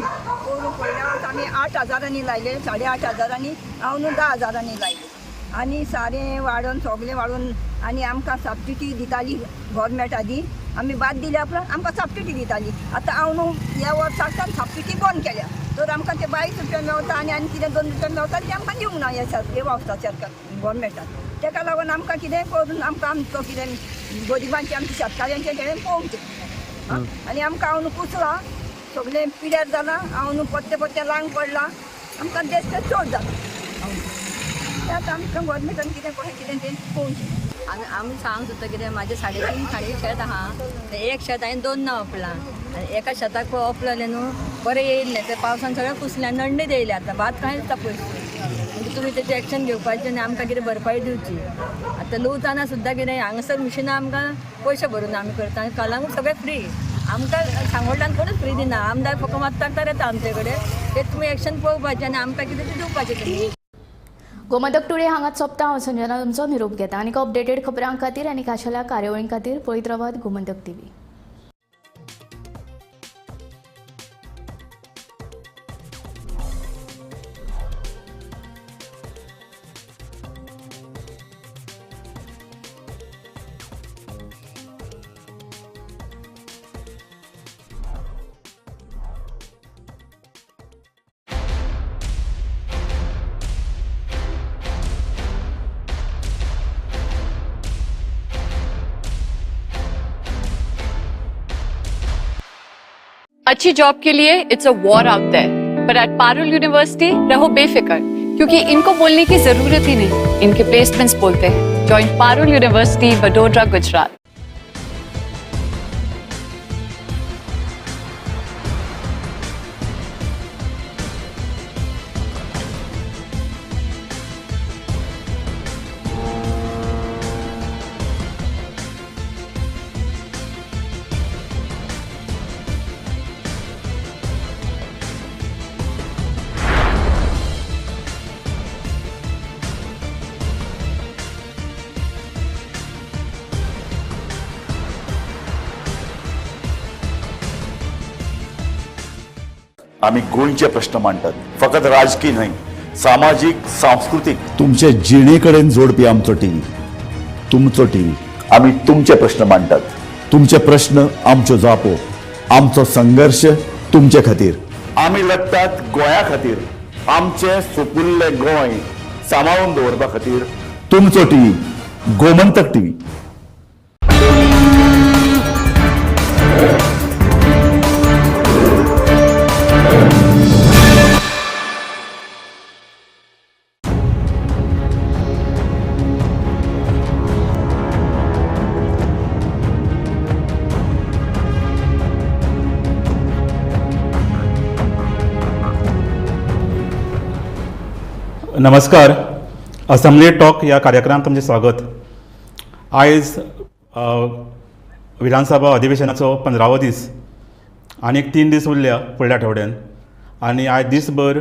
पोरूं पयल्या वर्सा आमी 8 हजारांनी लायले, 8.5 हजारांनी, हांव न्हू 10 हजारांनी लायले. आनी सारें वाडोवन सगळें वाडोवन आनी आमकां सबसिडी दिताली गोवोरमेंट आदी, आमी भात दिल्या उपरांत आमकां सबसिडी दिताली. आतां हांव न्हू ह्या वर्साक सबसिडी बंद केल्या, तर आमकां ते 22 रुपया मेवता आनी आनी कितें 2 रुपया मेवता ते आमकां दिवंक ना ह्या वर्सा सरकार गोवोरमेंटान. ताका लागून आमकां कितें करून आमकां आमचो कितें गरिबांचें आमच्या शेतकाऱ्यांचें तेणें पळोवचें. आनी आमकां हांव न्हू कुसलां, सगळें पिड्यार जालां, हांव न्हू पत्ते पत्ते लांग पडलां, आमकां बेश्टें चड जालां. तें आतां आमकां गोवोरमेंटान कितें कशें कितें तें पळोवचें. आमी सांग सुद्दां कितें म्हाजें 3.5 शेत आहा, तें एक शेत हांवें 2 ना ओपलां आनी एका शेताक पळय ओपलेलें न्हू बरें येयल्लें, तें पावसान सगळें कुसलें, नडणीत येयलें. आतां भात कांय दिसता पयशे, म्हणजे तुमी तेजें एक्शन घेवपाचें आनी आमकां कितें भरपाई दिवची. आतां लुवतना सुद्दां कितें हांगासर मिशिनां आमकां पयशे भरून आमी करता आनी कलांगूट सगळें फ्री, आमकां सांगोल्डान कोणूच फ्री दिना. आमदार फक्त मात्ता येता आमचे कडेन, तें तुमी एक्शन पळोवपाचें आनी आमकां कितें तें दिवपाचें तुमी. गोमंतक टुडे हांगाच सोंपता. हांव संजना तुमचो निरोप घेता आनी अपडेटेड खबरां खातीर आनी खाशेल्या कार्यावळीं खातीर पळयत रावात गोमंतक टीव्ही. अच्छी जॉब के लिए it's a war out there, पर एट पारुल यूनिवर्सिटी रहो बेफिक्र, क्योंकि इनको बोलने की जरूरत ही नहीं, इनके प्लेसमेंट्स बोलते हैं। Join Parul university, Vadodara, Gujarat. आमी गोंयचे प्रश्न मांडटात, फकत राजकीय न्हय, सामाजीक, सांस्कृतीक, तुमचे जिणे कडेन जोडपी आमचो टीव्ही, तुमचो टीव्ही. आमी तुमचे प्रश्न मांडटात, तुमचे प्रश्न आमच्यो जापो, आमचो संघर्श तुमचे खातीर. आमी लढटात गोंया खातीर, आमचें सुपुल्लें गोंय सांबाळून दवरपा खातीर. तुमचो टीव्ही, गोमंतक टीव्ही. नमस्कार, असेंब्ली टॉक ह्या कार्यक्रमात तुमचें स्वागत. आयज विधानसभा अधिवेशनाचो 15वो दीस, आनीक 3 दीस उरल्या फुडल्या आठवड्यान. आनी आयज दीसभर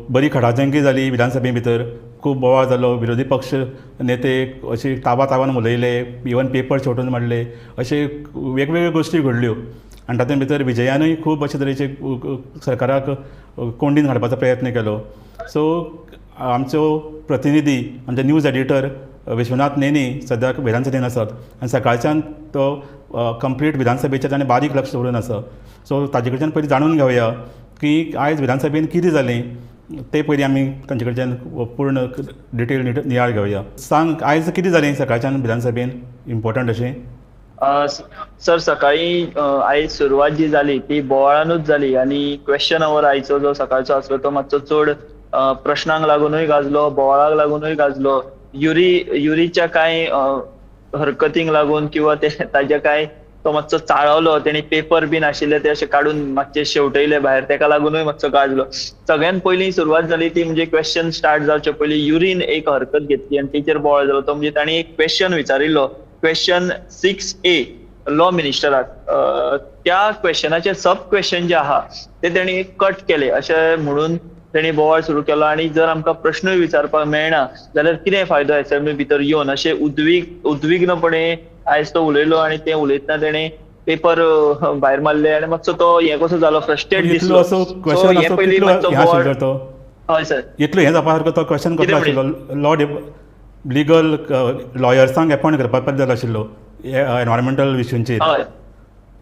बरी खडाजंगी जाली विधानसभे भितर, खूब बोवाळ जालो, विरोधी पक्ष नेते अशी ताबा ताबान उलयले, इवन पेपर छोटून मारले, अशे वेगवेगळ्यो गोश्टी घडल्यो. आनी तातूंत भितर विजयानूय खूब अशे तरेचे सरकाराक कोंडीन हाडपाचो प्रयत्न केलो. सो आमचो प्रतिनिधी, आमचे न्यूज एडिटर विश्वनाथ नेने सद्याक विधानसभेन आसात आनी सकाळच्यान तो कंप्लीट विधानसभेचेर ताणें बारीक लक्ष दवरून आसा. सो ताजे कडच्यान पयलीं जाणून घेवया की आयज विधानसभेन कितें जालें ते पयलीं आमी तांचे कडच्यान पूर्ण डिटेल नियाळ घेवया. सांग, आयज कितें जालें सकाळच्यान विधानसभेन इम्पॉर्टंट अशें? सर, सकाळी आयज सुरवात जी जाली ती बोवाळानूच जाली आनी क्वेश्चन our आयचो जो सकाळचो आसलो तो मातसो चड प्रश्नांक लागूनय गाजलो, बोवाळाक लागूनय गाजलो. युरीच्या कांय हरकतींक लागून किंवा ते ताज्या कांय तो मातसो चाळवलो. तेणी पेपर बीन आशिल्ले ते अशे काडून मातशे शेवटयले भायर, तेका लागूनय मातसो गाजलो. सगळ्यात पयलीं सुरवात जाली ती म्हणजे क्वेश्चन स्टार्ट जावचे पयलीं युरीन एक हरकत घेतली आनी तेचेर बोवाळ जालो. तो म्हणजे ताणी एक क्वेश्चन विचारिल्लो, क्वेश्चन 6A law मिनिस्टराक. त्या क्वेश्चनाचे सब क्वेश्चन जे आहा ते तेणी कट केले अशें म्हणून तेणी बोवाळ सुरू केलो. आनी जर आमकां प्रश्नूय विचारपाक मेळना जाल्यार कितें फायदो एसेंब्ली भितर येवन अशें उद्विग्नपणे आयज तो उलयलो. आनी ते उलयतना तेणे पेपर भायर मारले आनी मातसो तो हें कसो जालो, फ्रस्ट्रेट दिसलो. हे पयलीं मातसो बोवाळ. हय सर, इतलो हें जावपा सारको तो क्वेश्चन कसलो आशिल्लो? लॉ लिगल लॉयर्सांक एपॉयंट करपाक जाय आशिल्लो एनवायरमेंटल इशूंचेर,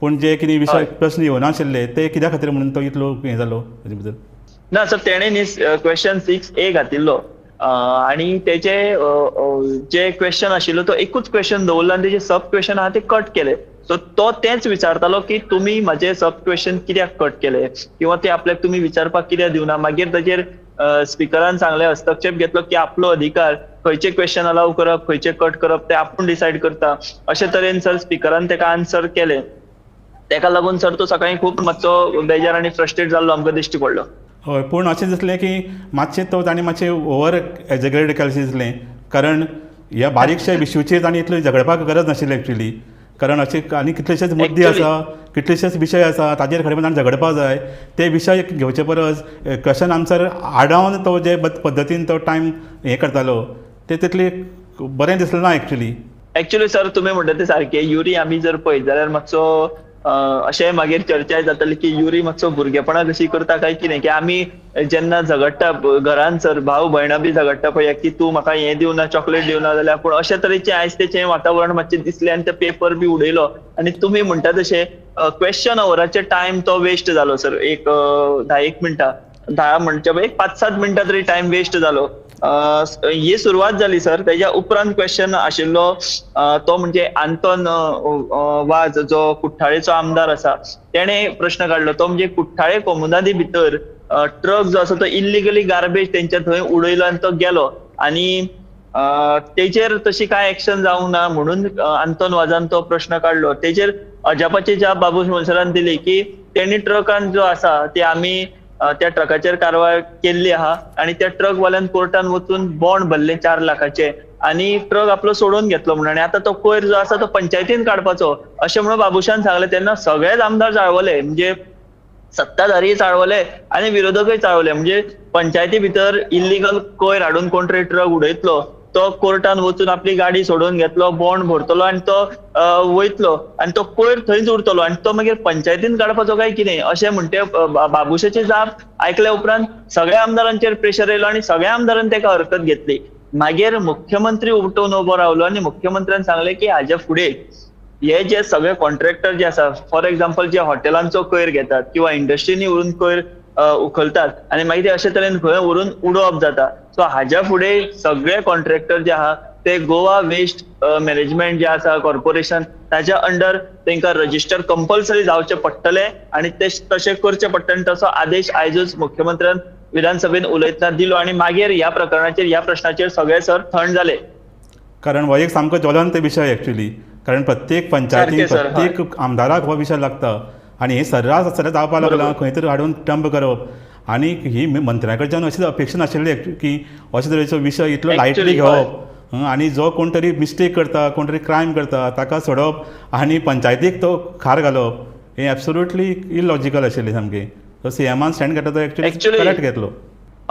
पूण जे कितें विशय प्रश्न येवनाशिल्ले ते कित्या खातीर म्हणून तो इतलो हें जालो ताजे बद्दल? ना सर, तेणे न्ही क्वेश्चन 6A घातिल्लो आनी तेचे जे क्वेश्चन आशिल्लो तो एकूच क्वेश्चन दवरलो आनी तेजे सब क्वेश्चन आहा ते कट केले. सो तो तेंच विचारतालो की तुमी म्हाजे सब क्वेश्चन कित्याक कट केले किंवा ते आपल्याक तुमी विचारपाक कित्याक दिवना. मागीर ताजेर स्पिकरान सांगले, हस्तक्षेप घेतलो की आपलो अधिकार, खंयचे क्वेश्चन अलाव करप खंयचे कट करप ते आपूण डिसायड करता अशे तरेन सर स्पिकरान तेका आन्सर केले. तेका लागून सर तो सकाळी खूब मातसो बेजार आनी फ्रस्ट्रेट जाल्लो आमकां दिश्टी पडलो. हय, पूण अशें दिसलें की मातशें तो ताणें मातशें ओवर एजेग्रेट केलें अशें दिसलें, कारण ह्या बारीकश्या इशूचेर ताणें इतलें झगडपाक गरज नाशिल्ली एक्चुली. कारण अशे आनी कितलेशेच मुद्दे आसा, कितलेशेच विशय आसा ताजेर खरें म्हणल्यार झगडपाक जाय. ते विशय घेवचे परस क्वेश्चन आन्सर आडावन तो जे पद्दतीन तो टायम हें करतालो ते तितलें बरें दिसलें ना एक्चुली. एक्चुली सर तुमी म्हणटा ते सारकें. युरी आमी जर पळयत जाल्यार मातसो अशें मागीर चर्चा जाताली की युरी मातसो भुरगेपणा कशी करता काय कितें, की आमी जेन्ना झगडटा घरान सर भाव भयणां बी झगडटा पळय की तूं म्हाका हें दिवना, चॉकलेट दिवना जाल्यार, पूण अशे तरेचें आयज तेचें वातावरण मातशें दिसलें आनी ते पेपर बी उडयलो. आनी तुमी म्हणटा तशें क्वेश्चन अवराचे टायम तो वेस्ट जालो सर. एक 10 मिनटां, 10 म्हणचे एक 5-7 मिनटां तरी टायम वेस्ट जालो. ही सुरवात जाली सर. तेज्या उपरांत क्वेश्चन आशिल्लो तो म्हणजे आंतोन वाज जो कुठ्ठाळेचो आमदार आसा तेणे प्रश्न काडलो. तो म्हणजे कुठ्ठाळे कोमुनादी भितर ट्रक जो आसा तो इल्लिगली गार्बेज तेंच्या थंय उडयलो आनी तो गेलो आनी तेचेर तशी कांय एक्शन जावंक ना म्हणून आंतोन वाजान तो प्रश्न काडलो. तेचेर अजापाची जाप बाबूश मोन्सेरान दिली की तेणी ट्रकान जो आसा ते आमी त्या ट्रकाचेर कारवाय केल्ली आहा आनी त्या ट्रकवाल्यान कोर्टान वचून बॉन्ड भरले 4 लाखाचे आनी ट्रक आपलो सोडून घेतलो म्हणून, आनी आतां तो कोयर जो आसा तो पंचायतीन काडपाचो अशें म्हणून बाबूशान सांगलें. तेन्ना सगळेच आमदार चाळवले, म्हणजे सत्ताधारी चाळवले आनी विरोधकय चाळवले. म्हणजे पंचायती भितर इल्लिगल कोयर हाडून कोण तरी ट्रक उडयतलो, तो कोर्टान वचून आपली गाडी सोडून घेतलो, बॉन्ड भरतलो आनी तो वयतलो आनी तो कोयर थंयच उरतलो आनी तो मागीर पंचायतीन काडपाचो काय कितें अशें म्हणटे बाबूशाची जाप आयकल्या उपरांत सगळ्या आमदारांचेर प्रेशर येयलो आनी सगळ्या आमदारान तेका हरकत घेतली. मागीर मुख्यमंत्री उठून उबो रावलो आनी मुख्यमंत्र्यान सांगलें की हाज्या फुडें हे जे सगळे कॉन्ट्रॅक्टर जे आसा, फॉर एक्झाम्पल जे हॉटेलांचो कोयर घेतात किंवा इंडस्ट्रीनी व्हरून कोयर उखलतात आनी मागीर ते अशे तरेन खंय व्हरून उडोवप जाता, सो हाज्या फुडें सगळे कॉन्ट्रॅक्टर जे आहा ते गोवा वेस्ट मॅनेजमेंट जे आसा कॉर्पोरेशन ताच्या अंडर तांकां रजिस्टर कंपल्सरी जावचें पडटलें आनी ते तशें करचें पडटलें. आनी तसो आदेश आयजूच मुख्यमंत्र्यान विधानसभेन उलयतना दिलो आनी मागीर ह्या प्रकरणाचेर ह्या प्रश्नाचेर सगळे सर थंड जाले. कारण हो एक सामको ज्वलंत विशय एक्चुली, कारण प्रत्येक पंचायतीन प्रत्येक आमदाराक हो विशय लागता आनी हे सर्रास सर्रास जावपाक लागलां, खंय तरी हाडून डंप करप आनी ही मंत्र्या कडच्यान अशी अपेक्षा नाशिल्ली की अशे तरेचो विशय इतलो लायटली घेवप आनी जो कोण तरी मिस्टेक करता, कोण तरी क्रायम करता ताका सोडप आनी पंचायतीक तो खार घालप हें एब्सोल्युटली इलॉजिकल आशिल्लें सामकें. सो सीएमान स्टँड घेतलो तो एक्चुअली करेक्ट घेतलो.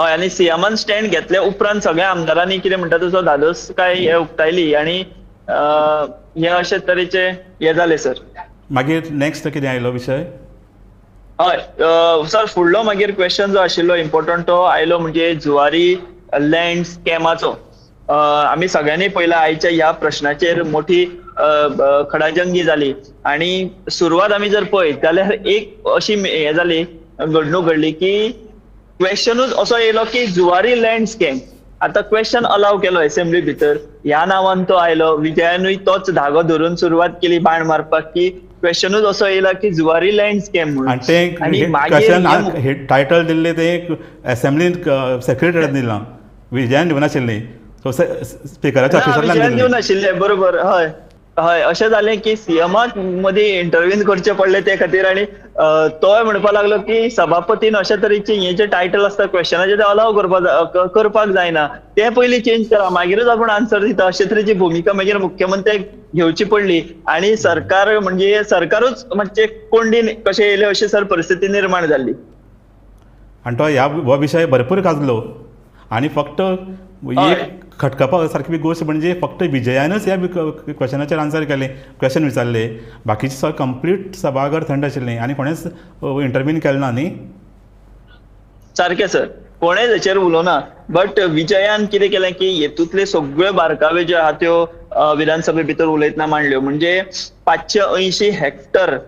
हय, आनी सीएमान स्टँड घेतल्या उपरांत सगळ्या आमदारांनी कितें म्हणटा तसो धादोस काय हे उक्तायली आनी हे अशे तरेचे हे जाले सर. मागीर नेक्स्ट कितें आयलो विशय? हय सर, फुडलो मागीर क्वेश्चन जो आशिल्लो इम्पोर्टंट तो आयलो म्हणजे जुवारी लँड स्कॅमाचो. आमी सगळ्यांनी पयला आयच्या ह्या प्रश्नाचेर मोठी खडाजंगी जाली आनी सुरवात आमी जर पळयत जाल्यार एक अशी हें जाली घडणूक घडली की क्वेश्चनूच असो येयलो की जुवारी लँड स्कॅम. आतां क्वेश्चन अलाव केलो एसेंब्ली भितर, ह्या नांवान तो आयलो, विजयानूय तोच धागो धरून सुरवात केली बाण मारपाक की क्वेश्चनूच असो येयला की जुवारी लँड स्कॅम म्हणून. आनी मागीर टायटल दिल्लें तें एसेंब्लीन सेक्रेटरीन दिलां, विजयान दिवनाशिल्लें, सो स्पिकराच्या ऑफिसांतल्यान दिवनाशिल्लें. बरोबर, हय हय, अशें जालें की सीएमाक मदीं इंटरव्हीन करचें पडलें ते खातीर आनी तोय म्हणपाक लागलो की सभापतीन अशे तरेचे हे जे टायटल आसता क्वेश्चनाचे ते अलाव करपाक जायना, ते पयलीं चेंज करा मागीरच आपूण आन्सर दिता, अशे तरेची भुमिका मागीर मुख्यमंत्र्याक घेवची पडली आनी सरकार म्हणजे सरकारूच मातशें कोंडीन कशें येयलें अशी सर परिस्थिती निर्माण जाल्ली. आनी तो ह्या हो विशय भरपूर गाजलो आनी फक्त एक खटकपा सारकी गोश्ट म्हणजे फक्त विजयानच ह्या क्वेश्चनाचेर आन्सर केलें, क्वेश्चन विचारले, बाकीचे सगळें कंप्लीट सभाघर थंड आशिल्लें आनी कोणेंच इंटरवीन केलें ना न्ही. सारकें सर, कोणेंच हेचेर उलोवना, बट विजयान कितें केलें की हेतूंतले सगळे बारकावे ज्यो आहा त्यो विधानसभे भितर उलयतना मांडल्यो. म्हणजे 580 हेक्टर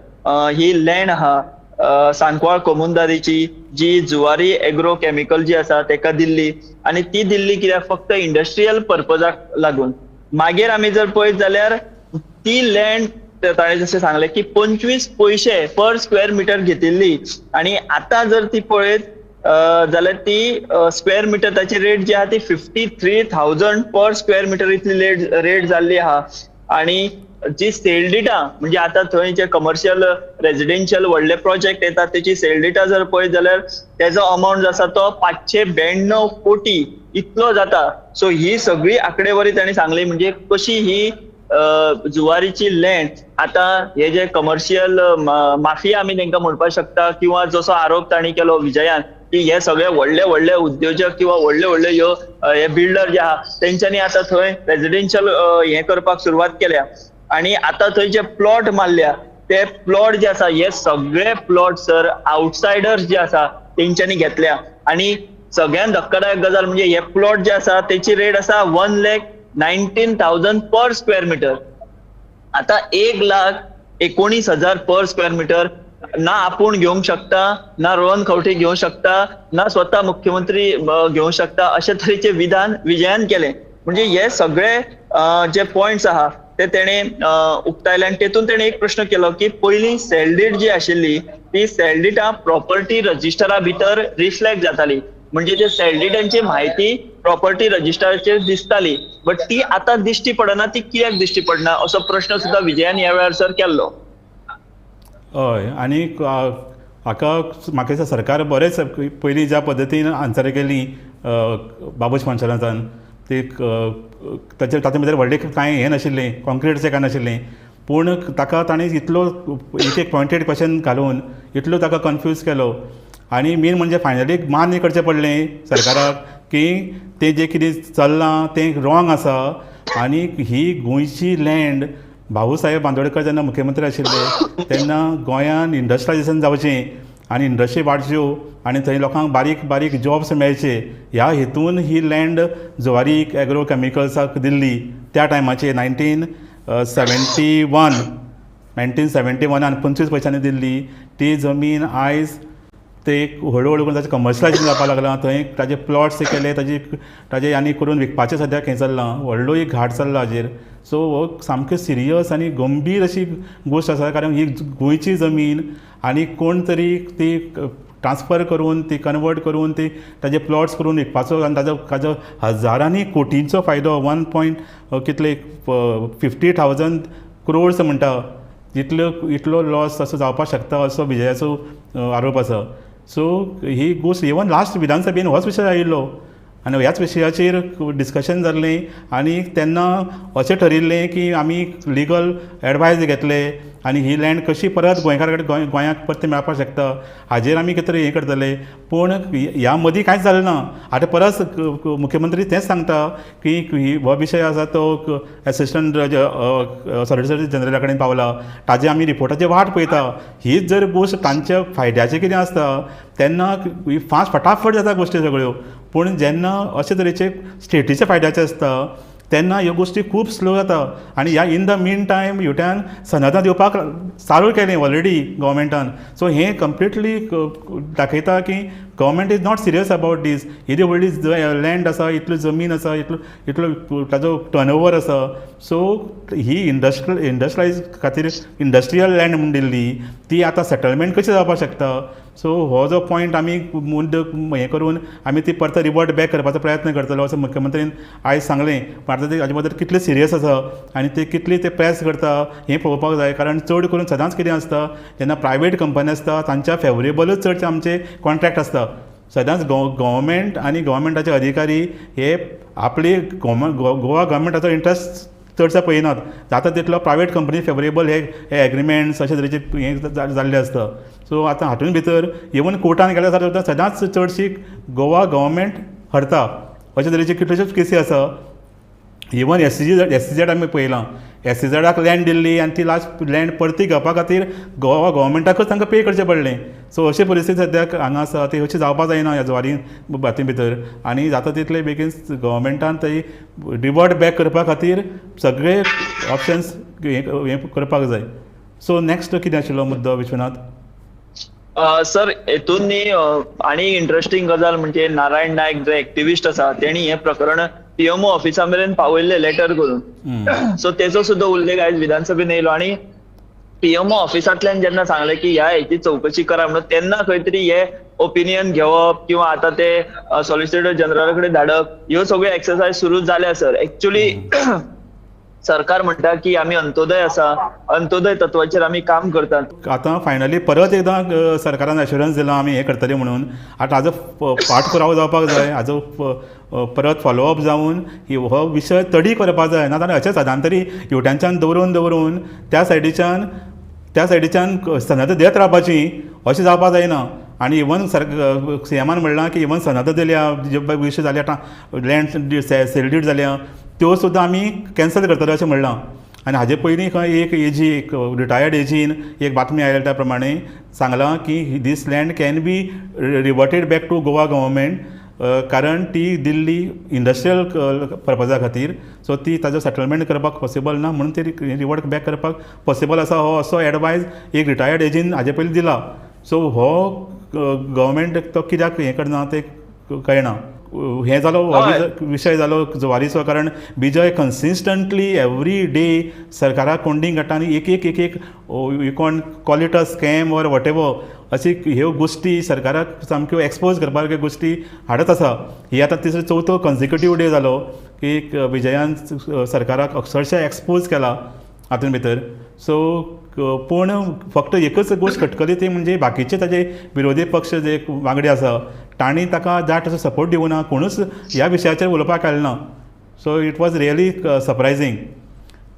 ही लँड आहा सांकवाळ कोमुनदारीची, जी जुवारी एग्रो केमिकल जी आसा तेका दिल्ली आनी ती दिल्ली कित्याक फक्त इंडस्ट्रियल पर्पजाक लागून. मागीर आमी जर पळयत जाल्यार ती लँड ताणें जशें सांगलें की 25 पयशे पर स्क्वेअर मिटर घेतिल्ली आनी आतां जर ती पळयत जाल्यार ती स्क्वेअर मिटर ताची रेट जी आहा ती 53,000 पर स्क्वेअर मिटर इतली रेट जाल्ली आहा. आनी जी सेल डेटा म्हणजे आतां थंय जे कमर्शियल रेजिडेन्शियल व्हडले प्रोजेक्ट येतात तेची सेल डेटा जर पळयत जाल्यार तेजो अमाउंट जो आसा तो 592 कोटी इतलो जाता. सो ही सगळी आंकडेवारी तांणी सांगली, म्हणजे कशी ही जुवारीची लँड आतां हे जे कमर्शियल माफिया आमी तांकां म्हणपाक शकता किंवा जसो आरोप तांणी केलो विजयान की हे सगळे व्हडले व्हडले उद्योजक किंवा व्हडले व्हडले ह्यो हे बिल्डर जे आहा तेंच्यांनी आतां थंय रेजिडेन्शियल हे करपाक सुरवात केल्या आनी आतां थंय जे प्लॉट मारल्या ते प्लॉट जे आसा हे सगळे प्लॉट सर आउटसायडर्स जे आसा तेंच्यांनी घेतल्या. आनी सगळ्यान धक्कादायक गजाल म्हणजे हे प्लॉट जे आसा तेची रेट आसा 1,19,000 पर स्क्वेअर मिटर. आतां 1,19,000 पर स्क्वेअर मिटर ना आपूण घेवंक शकता, ना रोहन खंवटे घेवंक शकता, ना स्वता मुख्यमंत्री घेवंक शकता, अशे तरेचें विधान विजयान केलें. म्हणजे हे सगळे जे पॉयंट्स आहा ते तेणे उक्तायले आनी तेतून तेणे एक प्रश्न केलो की पयलीं सेल डीड जी आशिल्ली ती सेल डीडा प्रॉपर्टी रजिस्टरा भितर रिफ्लेक्ट जाताली, म्हणजे ते सेल डीडांची म्हायती प्रॉपर्टी रजिस्टराचेर दिसताली, बट ती आतां दिश्टी पडना, ती कित्याक दिश्टी पडना असो प्रश्न सुद्दां विजयान ह्या वेळार सर केल्लो. हय, आनी हाका म्हाका दिसता सरकार बरेंच पयलीं ज्या पद्दतीन आन्सर केली बाबूश मोन्सेरातान ती ताचे तातूंत भितर व्हडलें कांय हें नाशिल्लें, कॉन्क्रिटचें कांय नाशिल्लें, पूण ताका ताणें इतलो एक एक पॉयंटेड क्वेश्चन घालून इतलो ताका कन्फ्यूज केलो आनी मेन म्हणजे फायनली मान्य करचें पडलें सरकाराक की तें जें कितें चल्लां तें रॉंग आसा. आनी ही गोंयची लँड भाऊसाहेब बांदोडकर जेन्ना मुख्यमंत्री आशिल्ले तेन्ना गोंयान इंडस्ट्रियलायजेशन जावचें आनी इंडस्ट्री वाडच्यो आनी थंय लोकांक बारीक बारीक जॉब्स मेळचे ह्या हेतून ही लँड जुवारी एग्रो केमिकल्साक दिल्ली त्या टायमाचेर 1971 25 पयशांनी दिल्ली ती जमीन आयज ते हळू हळू करून ताचें कमर्शलायजेशन जावपाक लागलां. थंय ताजे प्लॉट्स केले, ताजे ताजे आनी करून विकपाचें सद्याक हें चल्लां, व्हडलो एक घाट चल्ला हाजेर. सो हो सामकें सिरियस आनी गंभीर अशी गोश्ट आसा, कारण ही गोंयची जमीन आनी कोण तरी ती ट्रान्सफर करून ती कन्वर्ट करून ती ताजे प्लॉट्स करून विकपाचो आनी ताजो ताजो हजारांनी कोटींचो फायदो 1 पॉयंट कितले 50,000 क्रोड्स म्हणटा इतलो इतलो लॉस असो जावपाक शकता असो विजयाचो आरोप आसा. सो ही गोश्ट इवन लास्ट विधानसभेन होच विशय आयिल्लो आनी ह्याच विशयाचेर डिस्कशन जाल्लें आनी तेन्ना अशें ठरिल्लें की आमी लिगल एडवायज घेतले आनी ही लँड कशी परत गोंयकारा कडेन गोंयाक परती मेळपाक शकता हाजेर आमी कितें तरी हें करतले, पूण ह्या मदीं कांयच जालें ना. आतां परत मुख्यमंत्री तेंच सांगता की हो विशय आसा तो एसिस्टंट सॉलिसिटर जनरला कडेन पावला, ताजे आमी रिपोर्टाची वाट पळयता. हीच जर गोश्ट तांच्या फायद्याचें कितें आसता तेन्ना फास्ट फटाफट जाता गोश्टी सगळ्यो, पूण जेन्ना अशे तरेचे स्टेटीच्या फायद्याचे आसता तेन्ना ह्यो गोश्टी खूब स्लो जाता. आनी ह्या इन the mean time ह्युट्यान सनदां दिवपाक चालू केलें ऑलरेडी गव्हर्मेंटान. सो हें कंप्लिटली दाखयता की government is not serious about this. येदी व्हडली लँड आसा, इतली जमीन आसा, इतलो इतलो ताजो टर्नओवर आसा. सो ही इंडस्ट्रियलायज खातीर इंडस्ट्रियल लँड म्हूण दिल्ली ती आतां सेटलमेंट कशी जावपाक शकता. सो हो जो पॉयंट आमी मुद्दो हें करून आमी ती परत रिवर्ट बॅक करपाचो प्रयत्न करतलो असो मुख्यमंत्रीन आयज सांगलें. पण आतां ते हाजे बद्दल कितले सिरियस आसा आनी ते कितले ते प्रेस करता हें पळोवपाक जाय. कारण चड करून सदांच कितें आसता जेन्ना प्रायवेट कंपनी आसता तांच्या फेवरेबलूच चडशे आमचे कॉन्ट्रॅक्ट आसता. सदांच गव्हर्मेंट आनी गव्हर्मेंटाचे अधिकारी हे आपली गोवा गव्हर्मेंटाचो इंट्रस्ट चडसो पळयनात, जाता तितलो प्रायवेट कंपनी फेवरेबल हे एग्रीमेंट्स अशे तरेचे हें जाल्ले आसता. सो आतां हातूंत भितर इवन कोर्टान गेल्यार जाल्यार सदांच चडशी गोवा गव्हर्मेंट हरता अशे तरेचे कितलेशेच केसी आसा. इवन SEZ आमी पळयलां, SEZाक लँड दिल्ली आनी ती लास्ट लँड परती घेवपा खातीर गोवा गव्हर्मेंटाकच तांकां पे करचें पडलें. सो अशी परिस्थिती सद्याक हांगा आसा, ती अशी जावपा जायना ह्या जुवारी भाती भितर. आनी जाता तितले बेगीन गव्हर्मेंटान थंय रिवर्ट बॅक करपा खातीर सगळे ऑप्शन्स हें करपाक जाय. सो नॅक्स्ट कितें आशिल्लो मुद्दो विश्वनाथ? सर हेतून न्ही आनी इंट्रस्टींग गजाल म्हणजे नारायण नायक जो एक्टिविस्ट आसा तेणी हें प्रकरण PMO ऑफिसा मेरेन पावयल्लें लेटर करून. सो तेचो सुद्दां उल्लेख आयज विधानसभेन येयलो आनी PMO ऑफिसांतल्यान जेन्ना सांगलें की ह्या हेची चवकशी करा म्हणून तेन्ना खंय तरी हे ओपिनियन घेवप किंवा आतां ते सॉलिसिटर जनरला कडेन धाडप ह्यो सगळ्यो एक्सरसायज सुरू जाल्या सर. एक्चुअली सरकार म्हणटा की आमी अंत्योदय आसा, अंत्योदय तत्वाचेर आमी काम करतात. आतां फायनली परत एकदां सरकारान एश्योरन्स दिलां आमी हें करतले म्हणून. आतां हाजो पाठपुरावो जावपाक जाय, हाजो परत फॉलोअप जावन हो विशय तडीक व्हरपाक जाय. ना जाल्यार अशें सदां तरी हेवटेनच्यान दवरून दवरून त्या सायडीच्यान सनद दियत रावपाची अशें जावपाक जायना. आनी इवन सीएमान म्हणलां की इवन सनद दिल्या जे विशय जाल्या लँड सेल did जाल्या त्यो सुद्दां आमी कॅन्सल करतले अशें म्हणलां. आनी हाजे पयलीं खंय एक एजी एक रिटायर्ड एजीन एक बातमी आयल्या त्या प्रमाणे सांगलां की this land can be reverted back to Goa government कारण ती दिल्ली इंडस्ट्रियल पर्पजा खातीर. सो ती ताजो सेटलमेंट करपाक पॉसिबल ना म्हणून ती रिवर्ट बॅक करपाक पॉसिबल आसा हो असो एडवायज एक रिटायर्ड एजीन हाजे पयलीं दिला. सो हो गव्हर्मेंट तो कित्याक हें करना तें कळना. हें जालो विशय जालो जुवारीचो. कारण विजय कन्सिस्टंटली एवरी डे सरकाराक कोंडींग काडटा आनी एक एक एक एक you can call it a scam or whatever अशी ह्यो गोश्टी सरकाराक सामक्यो एक्सपोज करपा सारक्यो गोश्टी हाडत आसा. ही आतां तिसरो चवथो कन्सिक्युटीव डे जालो की विजयान सरकाराक अक्षरशा एक्सपोज केला हातूंत भितर. सो पूण फक्त एकच गोश्ट खटकली ती म्हणजे बाकीचे ताजे विरोधी पक्ष जे वांगडी आसा तांणी ताका जाय तसो सपोर्ट दिवना, कोणूच ह्या विशयाचेर उलोवपाक आयलो ना. So it was really surprising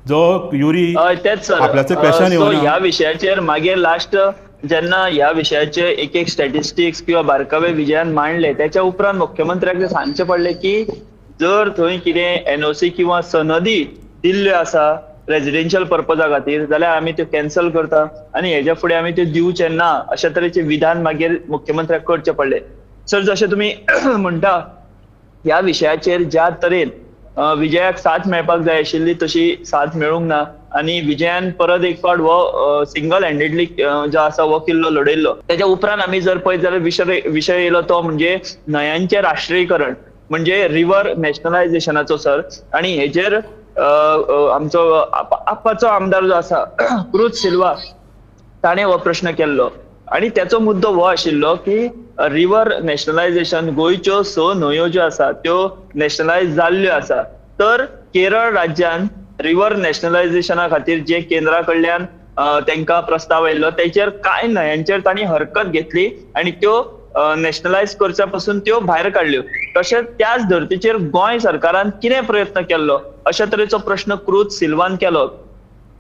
जो युरी आपल्याचो क्वेश्चन येवना ह्या विशयाचेर. मागीर लास्ट जेन्ना ह्या विशयाचे एक एक स्टॅटिस्टिक्स किंवा बारकावे विजयान मांडले त्याच्या उपरांत मुख्यमंत्र्याक सांगचें पडलें की जर थंय कितें NOC किंवा सनदी दिल्ल्यो आसा रेजिडेन्शियल पर्पजा खातीर जाल्यार आमी त्यो कॅन्सल करता आनी हेज्या फुडें आमी त्यो दिवचे ना अशा तरेचें विधान मागीर मुख्यमंत्र्याक करचें पडलें. सर जशें तुमी म्हणटा ह्या विशयाचेर ज्या तरेन विजयाक साथ मेळपाक जाय आशिल्ली तशी साथ मेळूंक ना आनी विजयान परत एक फावट हो सिंगल हँडेडली जो आसा हो किल्लो लढयल्लो. तेच्या उपरांत आमी जर पळयत जाल्यार विशय येयलो तो म्हणजे न्हंयांचें राष्ट्रीयकरण म्हणजे रिवर नॅशनलायझेशनाचो सर. आनी हेजेर आमचो आपाचो आमदार जो आसा क्रूज सिल्वा ताणें हो प्रश्न केल्लो आनी त्याचो मुद्दो हो आशिल्लो की रिवर नॅशनलायझेशन गोंयच्यो 6 न्हंयो ज्यो आसा त्यो नॅशनलायज जाल्ल्यो आसा तर केरळ राज्यान रिवर नॅशनलायझेशना खातीर जे केंद्रा कडल्यान तांकां प्रस्ताव आयिल्लो तेचेर कांय न्हंयांचेर तांणी हरकत घेतली आनी त्यो नॅशनलायज करच्या पासून त्यो भायर काडल्यो. तशेंच त्याच धर्तीचेर गोंय सरकारान कितें प्रयत्न केल्लो अशा तरेचो प्रश्न क्रूज सिल्वान केलो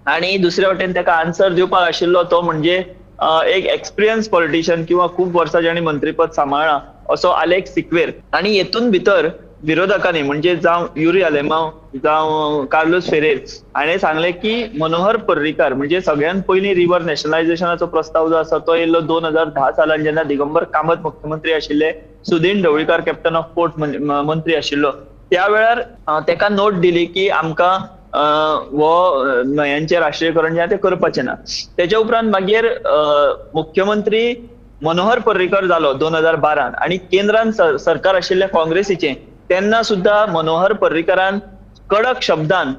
आनी दुसरे वटेन ताका आन्सर दिवपाक आशिल्लो तो म्हणजे एक एक्सपिरियन्स पॉलिटिशियन किंवा खूब वर्सां जांणी मंत्रीपद सांबाळ्ळां असो आलेक्स सिक्वेर. आनी हेतून भितर विरोधकांनी म्हणजे जावं युरी आलेमांव जावं कार्लोस फेरेर हाणें सांगलें की मनोहर पर्रीकार म्हणजे सगळ्यात पयलीं रिवर नॅशनलायझेशनाचो प्रस्ताव जो आसा तो येयल्लो 2010 सालान जेन्ना दिगंबर कामत मुख्यमंत्री आशिल्ले, Sudin Dhavalikar captain of port मंत्री आशिल्लो. त्या वेळार तेका नोट दिली की आमकां हो न्हंयांचें राष्ट्रीयकरण जें आसा तें करपाचें ना. तेच्या उपरांत मागीर मुख्यमंत्री मनोहर पर्रीकर जालो 2012 आनी केंद्रान सरकार आशिल्लें काँग्रेसीचें तेन्ना सुद्दां मनोहर पर्रीकरान कडक शब्दान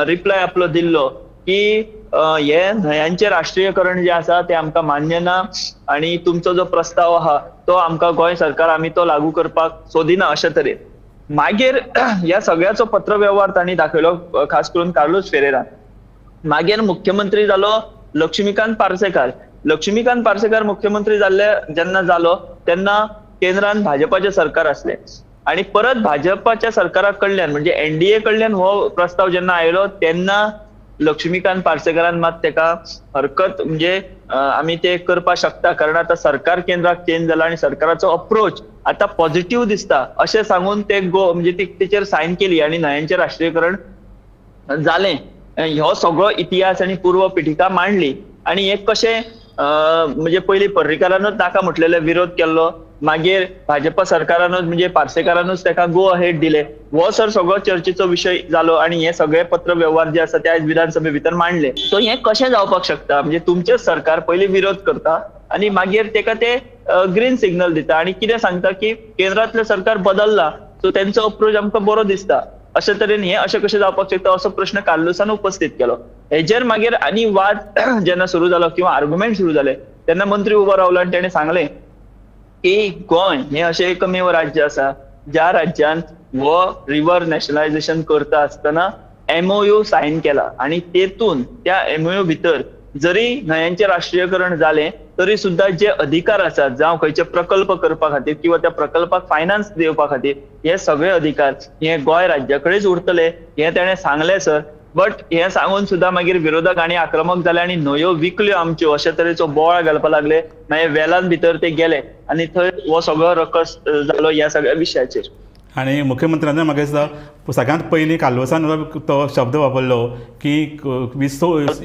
रिप्लाय आपलो दिल्लो की हे न्हंयांचें राष्ट्रीयकरण जें आसा तें आमकां मान्य ना आनी तुमचो जो प्रस्ताव आहा तो आमकां गोंय सरकार आमी तो लागू करपाक सोदिना अशे तरेन. मागीर ह्या सगळ्याचो पत्रवेव्हार तांणी दाखयलो, खास करून कार्लोस फेरेरान. मागीर मुख्यमंत्री जालो लक्ष्मीकांत पार्सेकार. लक्ष्मीकांत पार्सेकार मुख्यमंत्री जाल्ले जेन्ना जालो तेन्ना केंद्रान भाजपाचें सरकार आसलें आनी परत भाजपाच्या सरकारा कडल्यान म्हणजे एनडीए कडल्यान हो प्रस्ताव जेन्ना आयलो तेन्ना लक्ष्मीकांत पार्सेकारान मात तेका हरकत म्हणजे आमी ते करपाक शकता कारण आतां सरकार केंद्राक चेंज जाला आनी सरकाराचो अप्रोच आतां पॉझिटिव्ह दिसता अशें सांगून ते गो म्हणजे तेचेर सायन केली आनी न्हंयांचें राष्ट्रीयकरण जालें. ह्यो सगळो इतिहास आनी पूर्व पिठिका मांडली आनी हे कशें म्हणजे पयलीं पर्रीकारानूच नाका म्हटलेले विरोध केल्लो, मागीर भाजपा सरकारानूच म्हणजे पार्सेकारानूच ताका गो अहेड दिले, हो सर सगळो चर्चेचो विशय जालो आनी हे सगळे पत्र व्यवहार जे आसा ते आयज विधानसभे भितर मांडले. सो हें कशें जावपाक शकता म्हणजे तुमचें सरकार पयलीं विरोध करता आनी मागीर तेका ते ग्रीन सिग्नल दिता आनी कितें सांगता की केंद्रांतलें सरकार बदल्ला सो तेंचो अप्रोच आमकां बरो दिसता, अशे तरेन हें अशें कशें जावपाक शकता असो प्रश्न कार्लुसान उपस्थित केलो. हेजेर मागीर आनी वाद जेन्ना सुरू जालो किंवा आर्ग्युमेंट सुरू जाले तेन्ना मंत्री उबो रावलो आनी तेणें सांगलें की गोंय हें अशें एकमेव राज्य आसा ज्या राज्यान हो रिवर नॅशनलायझेशन करता आसतना एमओयू सायन केला आनी तेतून त्या एमओयू भितर जरी न्हंयांचें राष्ट्रीयकरण जालें तरी सुद्दां जे अधिकार आसात जावं खंयचे प्रकल्प करपा खातीर किंवा त्या प्रकल्पाक फायनान्स दिवपा खातीर हे सगळे अधिकार हे गोंय राज्या कडेच उरतले हें तेणें सांगलें सर. बट हें सांगून सुद्दां मागीर विरोधक आनी आक्रमक जाले आनी न्हंयो विकल्यो आमच्यो अशे तरेचो बोवाळ घालपाक लागले. मागीर वेलान भितर ते गेले आनी थंय हो सगळो रकस जालो ह्या सगळ्या विशयाचेर. आनी मुख्यमंत्र्यान म्हाका दिसता सगळ्यांत पयलीं कार्लोसान तो शब्द वापरलो की we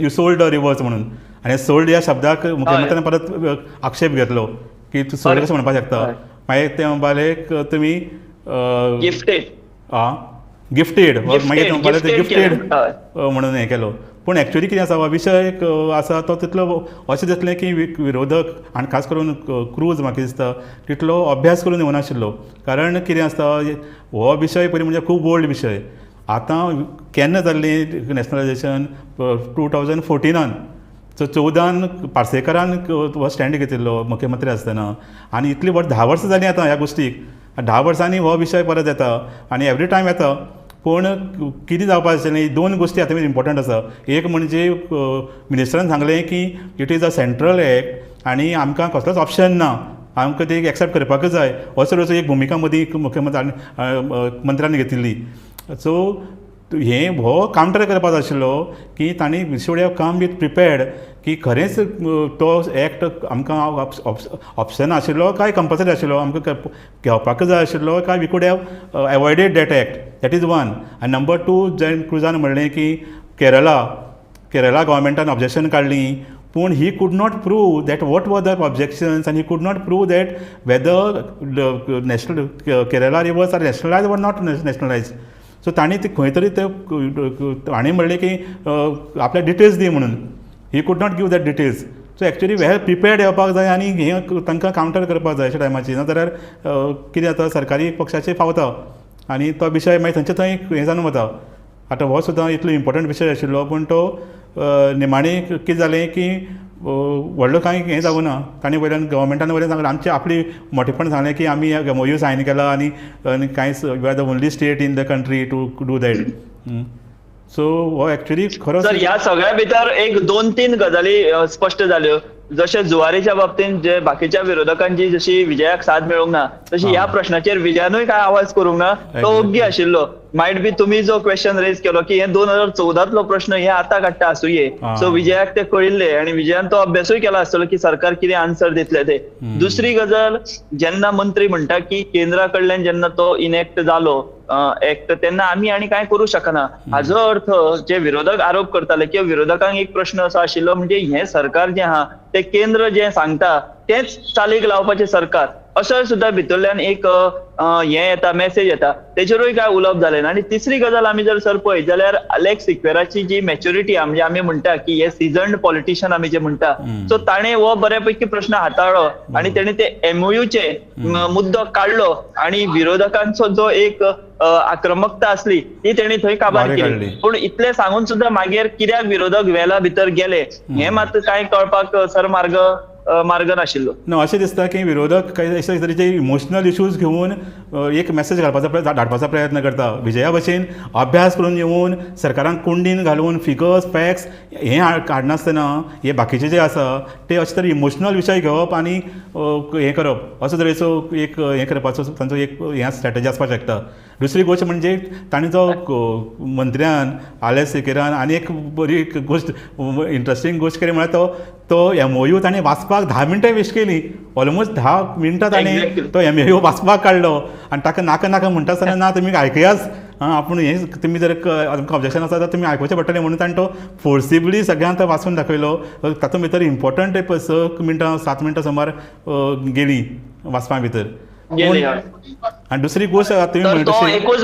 you sold the rivers म्हणून, आनी सोल्ड ह्या शब्दाक मुख्यमंत्र्यान परत आक्षेप घेतलो की तूं सोल्ड कशें म्हणपाक शकता. मागीर ते म्हणपाले तुमी गिफ्टेड, आं गिफ्टेड, मागीर ते म्हणपाले ते गिफ्टेड म्हणून हें केलो. पूण एक्चुअली कितें आसा हो विशय आसा तो तितलो अशें दिसलें की विरोधक आनी खास करून क्रूज म्हाका दिसता तितलो अभ्यास करून येवनाशिल्लो. कारण कितें आसता हो विशय पयलीं म्हणजे खूब ओल्ड विशय. आतां केन्ना जाल्ली नॅशनलायझेशन 2014 सो 14 पार्सेकारान हो स्टँड घेतिल्लो मुख्यमंत्री आसतना आनी इतली वर्स 10 वर्सां जालीं आतां ह्या गोश्टीक. 10 वर्सांनी हो विशय परत येता आनी एवरी टायम येता. पूण कितें जावपाक आशिल्लें दोन गोश्टी आतां इम्पोर्टंट आसा. एक म्हणजे मिनिस्टरान सांगलें की it is a central act आनी आमकां कसलोच ऑप्शन ना, आमकां ते एक्सेप्ट करपाकच जाय, असो असो एक भुमिका मदीं मुख्यमंत्री मंत्र्यान घेतिल्ली. सो हें हो कावंटर करपाचो आशिल्लो की तांणी we should have come with prepared की खरेंच तो एक्ट आमकां ऑप्शन आशिल्लो काय कंपल्सरी आशिल्लो, आमकां घेवपाकच जाय आशिल्लो काय we could have avoided that act, that is one. आनी नंबर टू जें क्रुजान म्हणलें की केरला केरला गव्हर्मेंटान ऑब्जेक्शन काडली, पूण he could not prove that what were the objections and he could not prove that whether national Kerala rivers are nationalise or not nationalise. So तांणी ते खंय तरी ते हांणी म्हणलें की आपल्या डिटेल्स दी म्हणून, he could not give that details. So actually well prepared येवपाक जाय आनी हें तांकां कावंटर करपाक जाय अशा टायमाचेर, ना जाल्यार कितें जाता सरकारी पक्षाचेर फावता आनी तो विशय मागीर थंयचे थंय हें जावन वता. आतां हो सुद्दां इतलो इम्पोर्टंट विशय आशिल्लो पूण तो निमाणें कितें जालें की व्हडलो कांय हें जावं ना. तांणी वयल्यान गव्हर्मेंटान वयल्यान सांगलें आमचें आपली मोठेपण सांगलें की आमी एमओयू सायन केला आनी आनी कांयच we are the only state in the country to do that. So हो एक्चुअली खरो सर ह्या सगळ्या भितर एक 2-3 गजाली स्पश्ट जाल्यो. जशें जुवारीच्या बाबतींत जे बाकीच्या विरोधकांची जशी विजयाक साथ मेळूंक ना तशी ह्या प्रश्नाचेर विजयानूय काय आवाज करूंक ना, तो ओग्गी आशिल्लो. मायट बी तुमी जो क्वेश्चन रेज केलो की हे 2014तलो प्रश्न हे आतां काडटा आसुये, सो विजयाक ते कळिल्ले आनी विजयान तो अभ्यासूय केला आसतलो की सरकार कितें आन्सर दितले ते. दुसरी गजाल जेन्ना मंत्री म्हणटा की केंद्रा कडल्यान जेन्ना तो इनएक्ट जालो एक्ट तेन्ना आमी आनी कांय करूं शकना, हाजो अर्थ जे विरोधक आरोप करताले किंवा विरोधकांक एक प्रश्न असो आशिल्लो म्हणजे हें सरकार जें आहा तें केंद्र जें सांगता तेंच चालीक लावपाचें सरकार, असो सुद्दां भितरल्यान एक हें येता, मॅसेज येता, तेचेरूय काय उलोवप जालें ना. आनी तिसरी गजाल आमी जर सर पळयत जाल्यार अलेक्स सिक्वेराची जी मॅच्युरिटी, म्हणजे आमी म्हणटा की हे सिजन्ड पॉलिटिशियन आमी जे म्हणटा, सो ताणें हो बऱ्यापैकी प्रश्न हाताळ्ळो आनी तेणें ते एमओयूचे मुद्दो काडलो आनी विरोधकांचो जो एक आक्रमकता असली ती तेणी थंय काबार केली. पूण इतलें सांगून सुद्दां मागीर कित्याक विरोधक वेला भितर गेले हें मात कांय कळपाक सर मार्ग नाशिल्लो. ना, अशें दिसता की विरोधक काही अशे तरेचे इमोशनल इश्यूज घेवन एक मॅसेज घालपाचो धाडपाचो प्रयत्न करता. विजया भशेन अभ्यास करून येवन सरकारान कोंडीन घालून फिगर्स फॅक्ट्स हें काडनासतना हे बाकीचे जे आसा ते अशे तरेन इमोशनल विशय घेवप आनी हें करप, असो तरेचो एक हें करपाचो तांचो एक हें स्ट्रॅटजी आसपाक शकता. दुसरी गोश्ट म्हणजे ताणें जो मंत्र्यान आलेक्स सिकेरान आनी एक बरी गोश्ट इंट्रस्टींग गोश्ट केली म्हळ्यार तो एमओयू ताणें वाचपाक 10 मिनटां वेस्ट केली. ऑलमोस्ट 10 मिनटां ताणें तो एमओयू वाचपाक काडलो आनी ताका नाका नाका म्हणटा आसतना ना तुमी आयकयाच, आपूण हें तुमी जर तुमकां ऑब्जेक्शन आसा जाल्यार तुमी आयकुचें पडटलें म्हणून ताणें तो फोर्सिबली सगळ्यांक तो वाचून दाखयलो. तातूंत भितर इम्पोर्टंट 6 मिनटां 7 मिनटां सुमार गेलीं वाचपा भितर. आनी दुसरी गोश्ट तो एकूच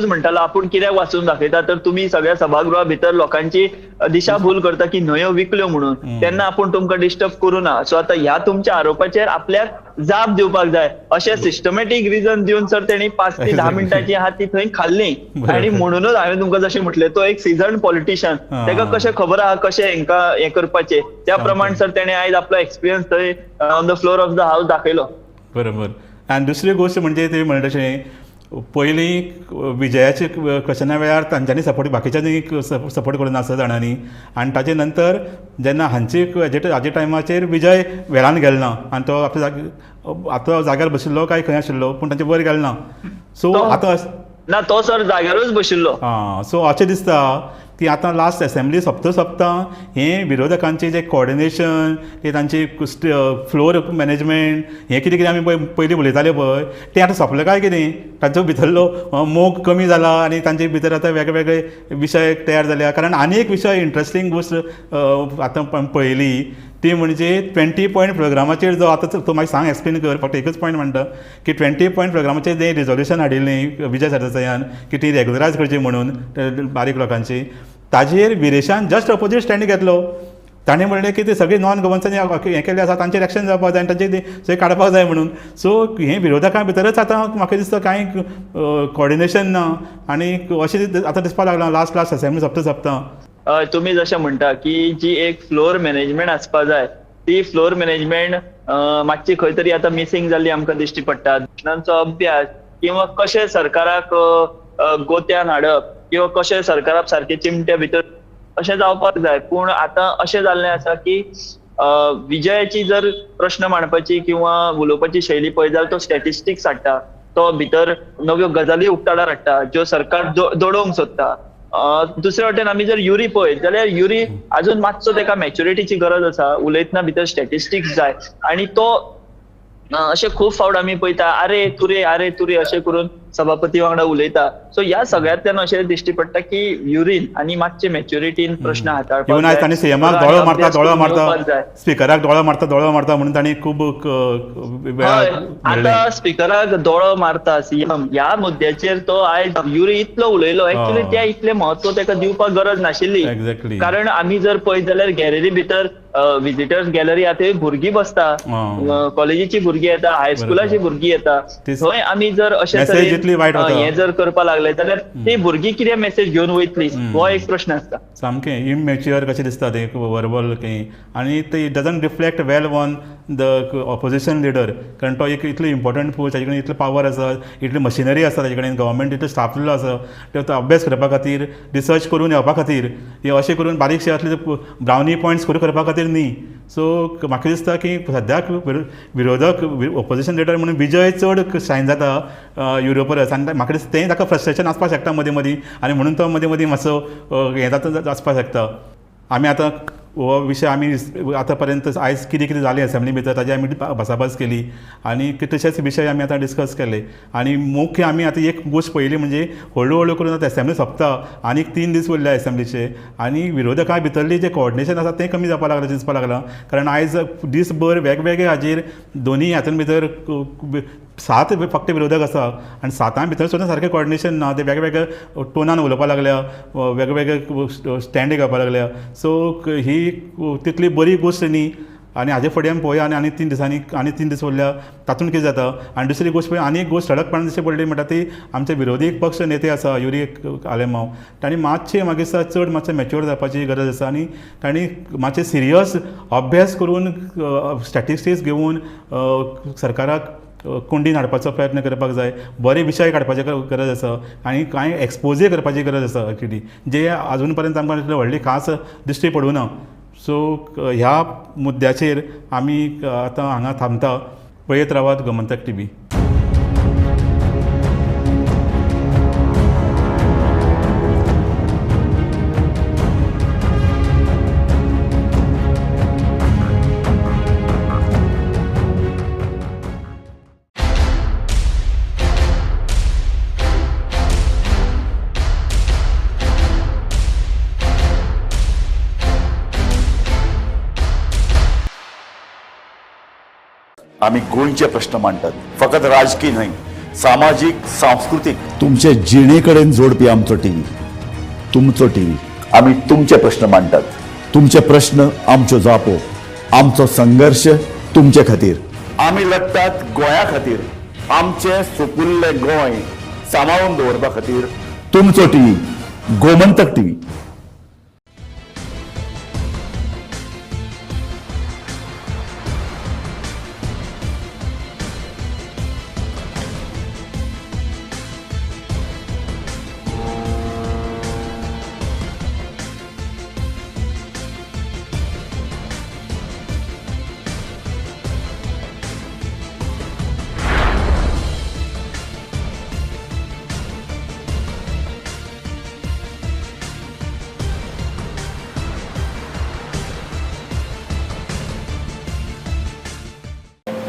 म्हणटालो, आपूण कित्याक वाचून दाखयता तर तुमी सगळ्या सभागृहा भितर लोकांची दिशा भूल करता की न्हंयो विकल्यो म्हणून, तेन्ना आपूण तुमकां डिस्टर्ब करूं ना. सो आतां ह्या तुमच्या आरोपाचेर आपल्याक जाप दिवपाक जाय अशें सिस्टमॅटीक रिजन दिवन सर तेणी 5 ते 10 मिनटांची आहा ती थंय खाल्ली. आनी म्हणूनच हांवें तुमकां जशें म्हटलें तो एक सिजन पॉलिटिशियन, ताका कशें खबर आहा कशें हेंकां हें करपाचें, त्या प्रमाण सर तेणें आयज आपलो एक्सपिरियन्स थंय on the floor of the house दाखयलो. बरोबर. आनी दुसरी गोश्ट म्हणजे तुवें म्हणलें तशें पयलीं विजयाचे क्वेश्चना वेळार तांच्यांनी सपोर्ट बाकीच्यांनी सपोर्ट करूं नासलो जाणांनी, आनी ताजे नंतर जेन्ना हांची हाजे टायमाचेर विजय वेळान गेलो ना आनी तो आपल्या आतां जाग्यार बशिल्लो काय खंय आशिल्लो पूण तांचे वयर गेलो ना. सो आतां ना तो सर जाग्यारूच बशिल्लो. आं, सो अशें दिसता की आतां लास्ट एसेंब्ली सोंपता सोंपता हें विरोधकांचें जें कोऑर्डिनेशन, ते तांची फ्लोर मॅनेजमेंट हें कितें कितें आमी पयलीं उलयताले पळय तें आतां सोंपलें काय कितें, तांचो भितरलो मोग कमी जाला आनी तांचे भितर आतां वेगळे विशय तयार जाल्या. कारण आनी एक विशय इंट्रस्टींग गोश्ट आतां पळयली ती म्हणजे 20 पॉयंट प्रोग्रामाचेर जो आतां तूं मागीर सांग एक्सप्लेन कर, फक्त एकूच पॉयंट म्हणटा की 20 पॉयंट प्रोग्रामाचेर जें रिजोल्युशन हाडिल्लें विजय सरदेसायान की ती रेगुलरायज करची म्हणून बारीक लोकांची, ताजेर विरेशान जस्ट ऑपोजीट स्टँड घेतलो. ताणें म्हणलें की ते सगळे नॉन गव्हर्नन्सांनी हें केल्लें आसा तांचेर एक्शन जावपाक जाय आनी तांचे सगळें काडपाक जाय म्हणून. सो हें विरोधकां भितरच आतां म्हाका दिसता कांय कोऑर्डिनेशन ना आनी अशें आतां दिसपाक लागलां लास्ट लास्ट असेंब्ली सोंपता सोंपता. तुमी जशें म्हणटा की जी एक फ्लोर मॅनेजमेंट आसपा जाय ती फ्लोर मॅनेजमेंट मातशी खंय तरी आतां मिसींग जाल्ली आमकां दिश्टी पडटा. प्रश्नांचो अभ्यास किंवा कशें सरकाराक गोत्यान हाडप किंवा कशें सरकाराक सारकें चिमट्या भितर अशें जावपाक जाय. पूण आतां अशें जाल्लें आसा की विजयाची जर प्रश्न मांडपाची किंवा उलोवपाची शैली पळयत जाल्यार तो स्टॅटिस्टिक्स हाडटा, तो भितर नव्यो गजाली उक्ताडार हाडटा ज्यो सरकार दडोवंक सोदता. दुसरे वटेन आमी जर युरी पळयत जाल्यार युरी अजून मातसो ताका मॅच्युरिटीची गरज आसा, उलयतना भितर स्टॅटिस्टिक्स जाय आनी तो अशें खूब फावट आमी पळयता अरे तुरे अरे तुरे अशें करून सभापती वांगडा उलयता. सो ह्या सगळ्यांतल्यान अशें दिश्टी पडटा की युरीन आनी मातशे मॅच्युरिटीन प्रश्न हाताळपाक जाय. ताणें सीएमाक दोळो मारता दोळो मारता, स्पिकराक दोळो मारता दोळो मारता म्हणून ताणें खूब आतां स्पिकराक दोळो मारता सीएम ह्या मुद्द्याचेर तो आयज युरी इतलो उलयलो. एक्चुअली त्या इतलें म्हत्व ताका दिवपाक गरज नाशिल्ली, कारण आमी जर पळयत जाल्यार गॅलरी भितर विजिटर्स गॅलरी आतां भुरगीं बसता, कॉलेजीची भुरगीं येता, हायस्कुलाची भुरगीं येता, थंय आमी जर अशें हें जर करपाक लागले जाल्यार ती भुरगीं कितें मॅसेज घेवन वयतली हो एक प्रश्न आसता. सामकें इमॅच्युअर कशें दिसता तें वर्बल खंय, आनी ते it doesn't reflect well on the opposition leader, कारण तो एक इतलो इम्पोर्टंट पोस्ट, ताजे कडेन इतलो पावर आसा, इतली मशिनरी आसा ताजे कडेन, गव्हर्मेंट इतलो स्टाफ आसा तो अभ्यास करपा खातीर, रिसर्च करून येवपा खातीर, हे अशें करून बारीकशे असले ब्रावनी पॉयंट्स करून करपा खातीर न्ही. सो म्हाका दिसता की सद्याक विरोधक ऑपोजिशन लिडर म्हणून विजय चड शायन जाता युरो परस, आनी म्हाका दिसता तें ताका फ्रस्ट्रेशन आसपाक शकता मदीं मदीं, आनी म्हणून तो मदीं मदीं मातसो हें जाता आसपाक शकता. आमी आतां हो विशय आमी आतां पर्यंत आयज कितें कितें जालें एसेंब्ली भितर ताजेर आमी भासाभास केली आनी कितलेशेच विशय आमी आतां डिस्कस केले. आनी मुख्य आमी आतां एक गोश्ट पळयली म्हणजे हळू हळू करून आतां एसेंब्ली सोंपता आनीक 3 दीस उरल्या एसेंब्लीचे आनी विरोधकां भितरली जें कोऑर्डिनेशन आसा तें कमी जावपाक लागलां दिसपाक लागलां. कारण आयज दीसभर वेगवेगळे हाजेर दोनी हातून भितर 7 फक्त विरोधक आसा आनी 7 भितर सुद्दां सारकें कोऑर्डिनेशन ना, ते वेगवेगळे टोनान उलोवपाक लागल्या, वेगवेगळे स्टँड घेवपाक लागल्या. सो ही तितली बरी गोश्ट न्ही आनी हाजे फुडें आमी पळोवया आनी 3 दिसांनी आनी 3 दीस उरल्या तातूंत कितें जाता. आनी दुसरी गोश्ट पळय आनी एक गोश्ट ठळकपणान दिश्टी पडली म्हणटा ती आमचे विरोधी पक्ष नेते आसा युरी आलेमांव, तांणी मातशें म्हाका दिसता चड मातशें मॅच्युअर जावपाची गरज आसा आनी तांणी मातशें सिरियस अभ्यास करून स्टॅटिस्टिक्स घेवन सरकाराक कोंडीन हाडपाचो प्रयत्न करपाक जाय. बरे विशय काडपाची गरज आसा आनी कांय एक्सपोजय करपाची गरज आसा एक्चुली, जे आजून पर्यंत आमकां तितले व्हडली खास दिश्टी पडूं ना. सो ह्या मुद्द्याचेर आमी आतां हांगा थांबता. पळयत रावात गोमंतक टीव्ही. आमी गोंयचे प्रश्न मांडटात, फकत राजकीय न्हय, सामाजीक, सांस्कृतीक. तुमचे जिणे कडेन जोडपी आमचो टीव्ही, तुमचो टीव्ही. आमी तुमचे प्रश्न मांडटात, तुमचे प्रश्न आमच्यो जापो, आमचो संघर्श तुमचे खातीर. आमी लढटात गोंया खातीर, आमचें सुपुल्लें गोंय सांबाळून दवरपा खातीर. तुमचो टीव्ही, गोमंतक टीव्ही.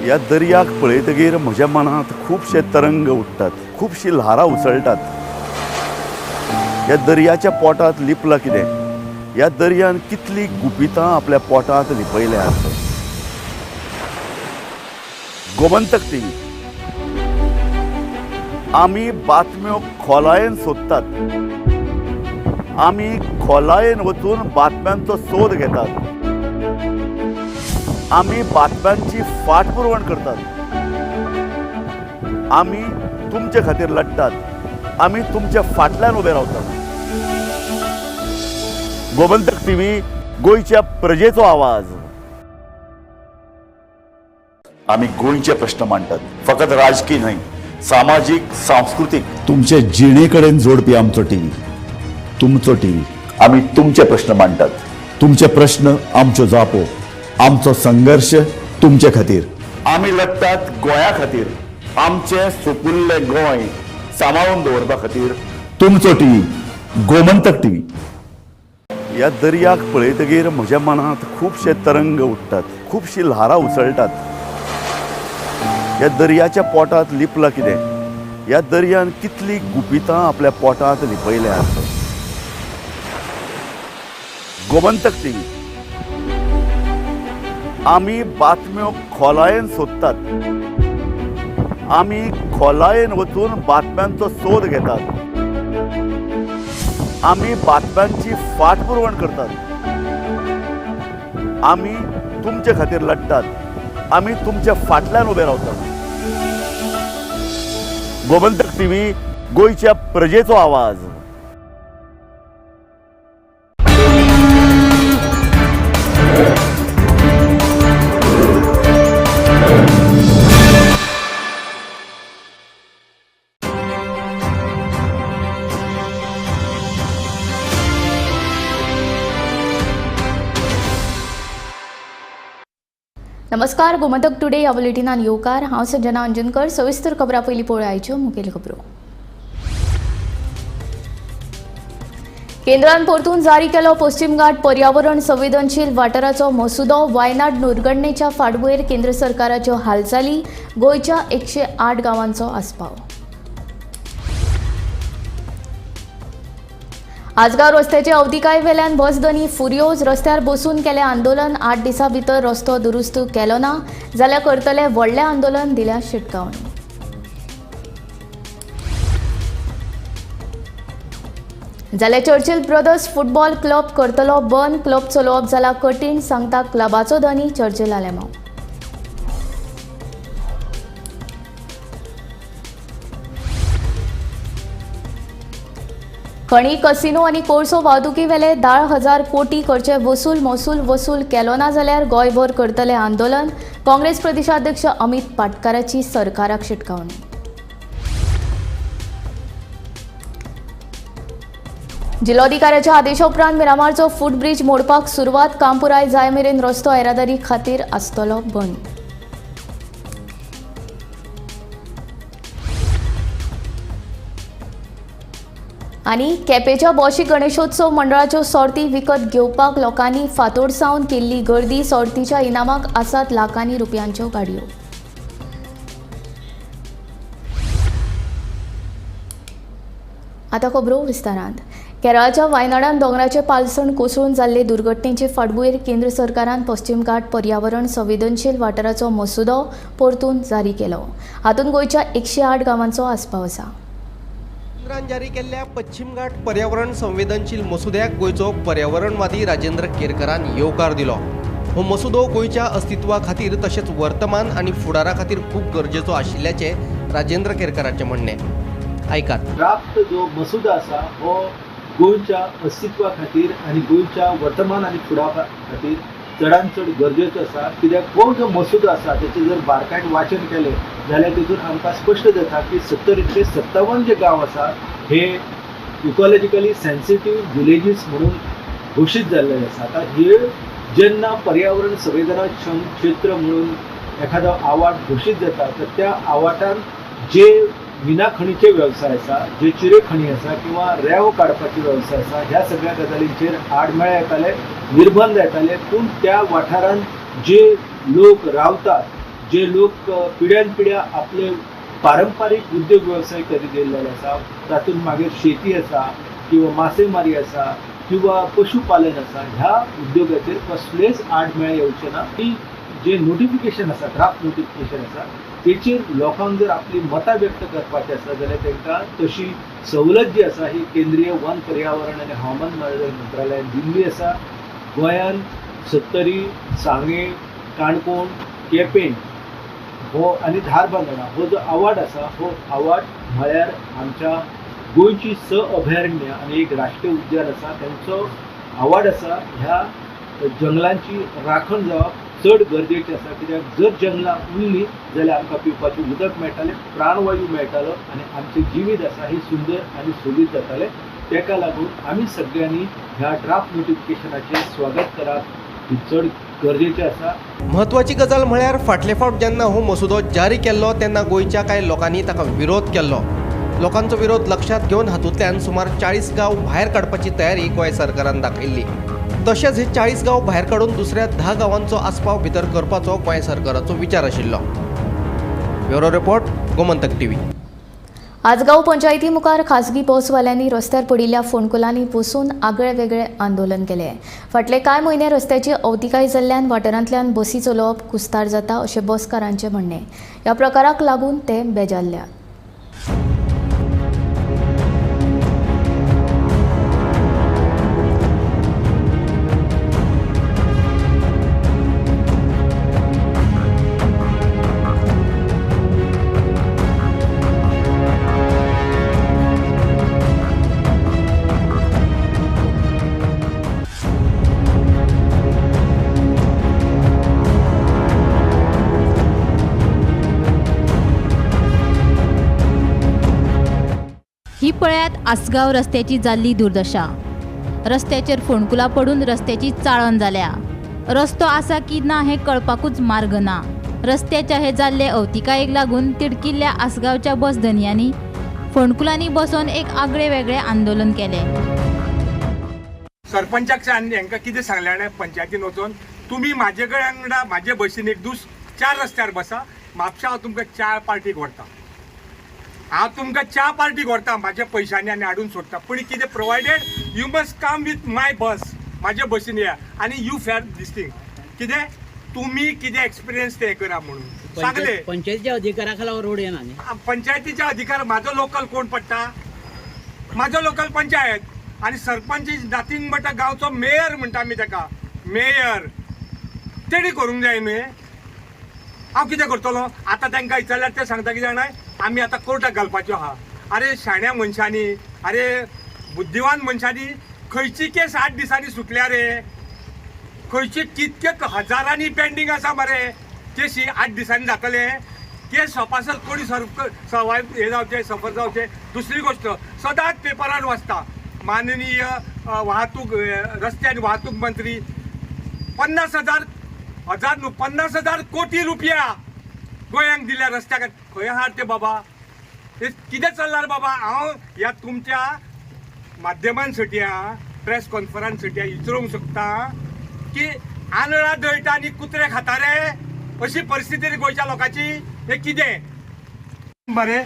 ह्या दर्याक पळयतगीर म्हज्या मनांत खुबशे तरंग उठ्ठात, खुबशी ल्हारां उसळटात. ह्या दर्याच्या पोटांत लिपलां कितें? ह्या दर्यान कितलीं गुपितां आपल्या पोटांत लिपयल्यात. गोमंतक टीव्ही. आमी बातम्यो खोलायेन सोदतात, आमी खोलायेन वचून बातम्यांचो सोद घेतात, आमी बातम्यांची फाटपुरवण करतात, आमी तुमचे खातीर लढटात, आमी तुमच्या फाटल्यान उबे रावतात. गोमंतक टीव्ही, गोंयच्या प्रजेचो आवाज. आमी गोंयचे प्रश्न मांडटात, फकत राजकीय न्हय, सामाजीक, सांस्कृतीक. तुमचे जिणे कडेन जोडपी आमचो टीव्ही, तुमचो टीव्ही. आमी तुमचे प्रश्न मांडटात, तुमचे प्रश्न आमच्यो जापो, आमचो संघर्श तुमचे खातीर. आमी लढटात गोंया खातीर, आमचें सुपुल्लें गोंय सांबाळून दवरपा खातीर. तुमचो टीव्ही, गोमंतक टीव्ही. ह्या दर्याक पळयतगीर म्हज्या मनांत खुबशे तरंग उठ्ठात, खुबशी ल्हारां उसळटात. ह्या दर्याच्या पोटांत लिपलां कितें? ह्या दर्यान कितलीं गुपितां आपल्या पोटांत लिपयल्यात. गोमंतक टीव्ही. आमी बातम्यो खोलायेन सोदतात, आमी खोलायेन वचून बातम्यांचो सोद घेतात, आमी बातम्यांची फाटपुरवण करतात, आमी तुमचे खातीर लढटात, आमी तुमच्या फाटल्यान उबे रावतात. गोमंतक टीव्ही, गोंयच्या प्रजेचो आवाज. नमस्कार, गोमंतक टुडे ह्या बुलेटिनान येवकार. हांव संजना अंजनकर. सविस्तर खबरां पयलीं पळोवया आयच्यो मुखेल खबरो. केंद्रान परतून जारी केलो पश्चिम घाट पर्यावरण संवेदनशील वाठाराचो मसुदो. वायनाड दुर्घटनेच्या फाटभुंयेर केंद्र सरकाराच्यो हालचाली. गोंयच्या 108 गांवांचो आस्पाव. आजगांव रस्त्याचे अवतिकाय वेल्यान बस धनी फुर्योज. रस्त्यार बसून केलें आंदोलन. 8 दिसां भितर रस्तो दुरुस्त केलो ना जाल्यार करतले व्हडलें आंदोलन. दिल्या शिटकावणी. जाल्यार चर्चिल ब्रदर्स फुटबॉल क्लब करतलो बंद. क्लब चलोवप जाला कठीण, सांगता क्लबाचो धनी चर्चिल आलेमांव. खणी, कसिनो आनी कोळसो वाहतुकी वेले 10,000 कोटी करचे वसूल. महसूल वसूल केलो ना जाल्यार गोंयभर करतले आंदोलन. काँग्रेस प्रदेशाध्यक्ष अमित पाटकाराची सरकाराक शिटकावणी. जिल्लोधिकाऱ्याच्या आदेशा उपरांत मिरामारचो फुटब्रिज मोडपाक सुरवात. काम पुराय जाय मेरेन रस्तो येरादारी खातीर आसतलो बंद. आनी केपेंच्या बोशी गणेशोत्सव मंडळाच्यो सोर्ती विकत घेवपाक लोकांनी फांतोड सावन केल्ली गर्दी. सोर्तीच्या इनामाक आसात लाखांनी रुपयांच्यो गाडयो. आतां खबरो विस्तारांत. केरळाच्या वायनाडान दोंगराचे पालसण कोसळून जाल्ले दुर्घटनेचे फाटभुंयेर केंद्र सरकारान पश्चिम घाट पर्यावरण संवेदनशील वाठाराचो मसुदो परतून जारी केलो. हातूंत गोंयच्या 108 गांवांचो आस्पाव आसा. केंद्रान जारी केल्ल्या पश्चिम घाट पर्यावरण संवेदनशील मसुद्याक गोंयचो पर्यावरणवादी राजेंद्र केरकरान येवकार दिलो. हो मसुदो गोंयच्या अस्तित्वा खातीर तशेंच वर्तमान आनी फुडारा खातीर खूब गरजेचो आशिल्ल्याचें राजेंद्र केरकराचें म्हणणें. आयकात. ड्राफ्ट जो मसुदो आसा हो गोंयच्या अस्तित्वा खातीर आनी गोंयच्या वर्तमान आनी फुडारा खातीर चडान चड गरजेचो आसा. कित्याक हो जो मसुदो आसा तेचें जर बारकायेन वाचन केलें जाल्यार तितून आमकां स्पश्ट जाता की 70 ते 57 जे गांव आसा हे इकॉलॉजिकली सेन्सिटीव विलेजीस म्हणून घोशीत जाल्ले आसा. आतां हे जेन्ना पर्यावरण संवेदनाक्षम क्षेत्र म्हणून एखादो आवाठ घोशीत जाता तर त्या आवाठान जे मिना खणीचे वेवसाय आसा, जे चिरे खणी आसा किंवा रेंव काडपाचे वेवसाय आसा, ह्या सगळ्या गजालींचेर आडमेळे येताले, निर्बंध येताले. पूण त्या वाठारांत जे लोक रावतात, जे लोक पिढ्यान पिढ्या आपले पारंपारीक उद्योग वेवसाय करीत येयल्ले आसा, तातूंत मागीर शेती आसा किंवा मासेमारी आसा किंवा पशुपालन आसा, ह्या उद्योगाचेर कसलेच आडमेळे येवचे ना. की जे नोटिफिकेशन आसा, ड्राफ्ट नोटिफिकेशन आसा, तेचेर लोकांक जर आपली मतां व्यक्त करपाची आसा जाल्यार तांकां तशी सवलत जी आसा ही केंद्रीय वन पर्यावरण आनी हवामान बदल मंत्रालयान दिल्ली आसा. गोंयान सत्तरी, सांगें, काणकोण, केपें हो आनी धारबांदोडा हो जो आवाठ आसा हो आवाठ म्हळ्यार आमच्या गोंयची 6 अभयारण्य आनी एक राष्ट्रीय उद्यान आसा तांचो आवाठ आसा. ह्या जंगलांची राखण जावप चड गरजेचें आसा. कित्याक जर जंगलां उरलीं जाल्यार आमकां पिवपाचें उदक मेळटालें, प्राणवायू मेळटालो आनी आमचें जिवीत आसा हें सुंदर आनी सोबीत जातालें. ताका लागून आमी सगळ्यांनी ह्या ड्राफ्ट नोटिफिकेशनाचें स्वागत करप ही चड गरजेचें आसा. म्हत्वाची गजाल म्हळ्यार फाटले फावट जेन्ना हो मसुदो जारी केल्लो तेन्ना गोंयच्या कांय लोकांनी ताका विरोध केल्लो. लोकांचो विरोध लक्षांत घेवन हातूंतल्यान सुमार 40 गांव भायर काडपाची तयारी गोंय सरकारान दाखयल्ली. तशेंच हे 40 गांव भायर काडून दुसऱ्या 10 गांवांचो आस्पाव भितर करपाचो गोंय सरकाराचो विचार आशिल्लो. Bureau report, Gomantak TV. Assagao पंचायती मुखार खासगी बसवाल्यांनी रस्त्यार पडिल्ल्या फोंडकुलांनी बसून आगळे वेगळे आंदोलन केले. फाटले कांय म्हयने रस्त्याची अवतिकाय जाल्ल्यान वाठारांतल्यान बसी चलोवप कुस्तार जाता अशें बसकारांचें म्हणणें. ह्या प्रकाराक लागून ते बेजारल्यात. ही पळयात आसगांव रस्त्याची जाल्ली दुर्दशा. रस्त्याचेर फोंडकुलां पडून रस्त्याची चाळण जाल्या. रस्तो आसा की ना हें कळपाकूच मार्ग ना. रस्त्याच्या हे जाल्ले अवतिकायेक लागून तिडकिल्ल्या आसगांवच्या बस धनयांनी फोंडकुलांनी बसोवन एक आगळे वेगळे आंदोलन केलें. सरपंचाक आनी हांकां कितें सांगलें जाणा, पंचायतीन वचोन तुमी म्हाजे कडेन वांगडा म्हाजे बशीन एक दीस 4 रस्त्यार बसा, म्हापशा हांव तुमकां 4 पार्टीक व्हरता, हांव तुमकां 4 पार्टीक व्हरता म्हाज्या पयशांनी आनी हाडून सोडटा, पूण कितें provided you must come with my bus, म्हाजे बशीन या आनी you fair these thing, कितें तुमी कितें एक्सपिरियन्स ते करा म्हणून सांगले. पंचायतीच्या अधिकारा खाला रोड येना न्ही? पंचायतीच्या अधिकार म्हाजो लोकल कोण पडटा, म्हाजो लोकल पंचायत आनी सरपंच is nothing but गांवचो मेयर म्हणटा आमी ताका, मेयर तेणी करूंक जाय न्ही. हांव कितें करतलो आतां तांकां विचारल्यार ते सांगता कितें जाणा, आमी आतां कोर्टाक घालपाच्यो आहा. अरे शाण्या मनशांनी, अरे बुद्धिवान मनशांनी खंयची केस 8 दिसांनी सुटल्या रे? खंयची कितके हजारांनी पेंडींग आसा मरे केशी 8 दिसांनी जातले केस सोपासर कोणी सर्वायव हे जावचे, सफर जावचे. दुसरी गोष्ट सदांच पेपरार वाचता माननीय वाहतूक रस्ते आनी वाहतूक मंत्री 50,000 हजार न्हू 50,000 कोटी रुपया गोंयांक दिल्या रस्त्याक, खंय आहात ते बाबा? हे कितें चल्लां रे बाबा? हांव ह्या तुमच्या माध्यमान सटया प्रेस कॉन्फरन्स सटया विचारूंक शकता की आंदळा दळटा आनी कुत्रे खाता रे, अशी परिस्थिती रे गोंयच्या लोकांची. हे कितें बरें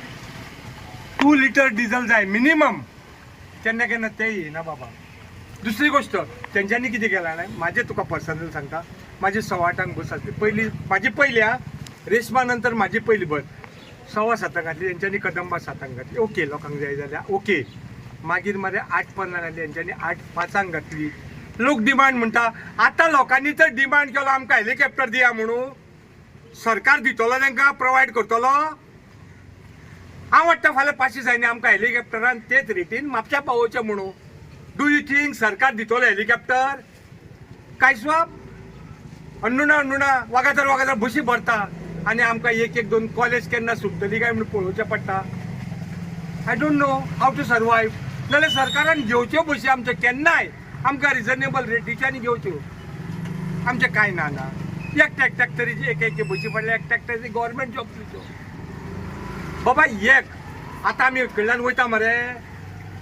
2 लिटर डिझल जाय मिनिमम, केन्ना केन्ना ते येना बाबा. दुसरी गोष्ट तेंच्यांनी कितें केलां जाणा, म्हाजें तुका पर्सनल सांगता, म्हाजी 8:15 बस आसली पयली, म्हाजी पयली आ रेशमा नंतर म्हाजी पयली बस 7:15 घातली तेंच्यांनी, कदंबा 7 घातली, ओके लोकांक जाय जाल्यार ओके. मागीर मरे 8:15 घातली तेंच्यांनी, 8:05 घातली. लोक डिमांड म्हणटा, आतां लोकांनी तर डिमांड केलो आमकां हेलिकॉप्टर दिया म्हणून, सरकार दितलो तांकां प्रोवायड करतलो. हांव वाडटा फाल्यां 500 जायना आमकां हेलिकॉप्टरान तेच रेटीन म्हापशा पावोवचें म्हणून. Do you think सरकार दितलो हेलिकॉप्टर? काय स्वाब अन्नुणा अन्नुणा वागातर वागातर बशी भरता आनी आमकां 1 1 2 कॉलेज केन्ना सुट्टली काय म्हणून पळोवचें पडटा. I don't know how to survive. नाल्यार सरकारान घेवच्यो बशी आमच्यो केन्नाय आमकां रिजनेबल रेटीच्यानी घेवच्यो, आमचें कांय ना ना. एकट्या एकट्याक तरी एक एक बशी पडल्या, एकट्या एकट्याक गव्हर्मेंट जॉब दिवच्यो बाबा. एक आतां आमी कडल्यान वयता मरे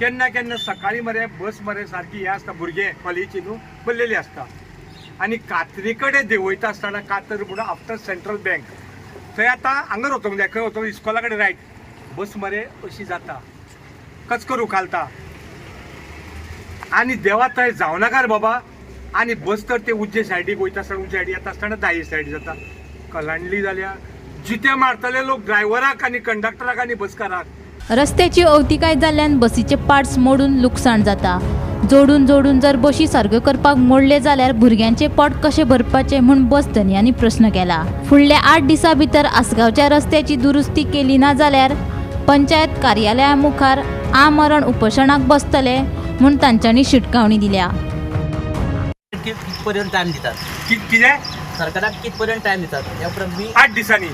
केन्ना केन्ना सकाळीं मरे बस मरे सारकी हें आसता, भुरगे कॉलेजी न्हू भरलेली आसता आनी कातरी कडेन देंवयता आसतना कातर म्हणून आफ्टर सेंट्रल बँक थंय आतां हांगा वचोंक जाय, खंय वचोंक इस्कॉला कडेन रायट बस मरे अशी जाता, कचकर उखालता आनी देवा थंय जावं नाका रे बाबा. आनी बस तर ते उज्जे सायडीक वयता आसतना उज्जे सायडी येता आसतना दाये सायडी जाता, कलांडली जाल्या जिते मारतले लोक ड्रायव्हराक आनी कंडक्टराक आनी बसकाराक. रस्त्याची अवतिकाय जाल्ल्यान बसीचे पार्ट्स मोडून लुकसाण जाता. जोडून जोडून जर बशी सारक्यो करपाक मोडले जाल्यार भुरग्यांचे पोट कशें भरपाचें म्हूण बस धनयांनी प्रस्न केला. फुडल्या 8 दिसां भितर आसगांवच्या रस्त्याची दुरुस्ती केली ना जाल्यार पंचायत कार्यालया मुखार आमरण उपोशणाक बसतले म्हूण तांच्यांनी शिटकावणी दिल्या. कितपर्यंत टायम दितात कितें सरकाराक कितपर्यंत टायम दितात? ह्या उपरांत 8 दिसांनी.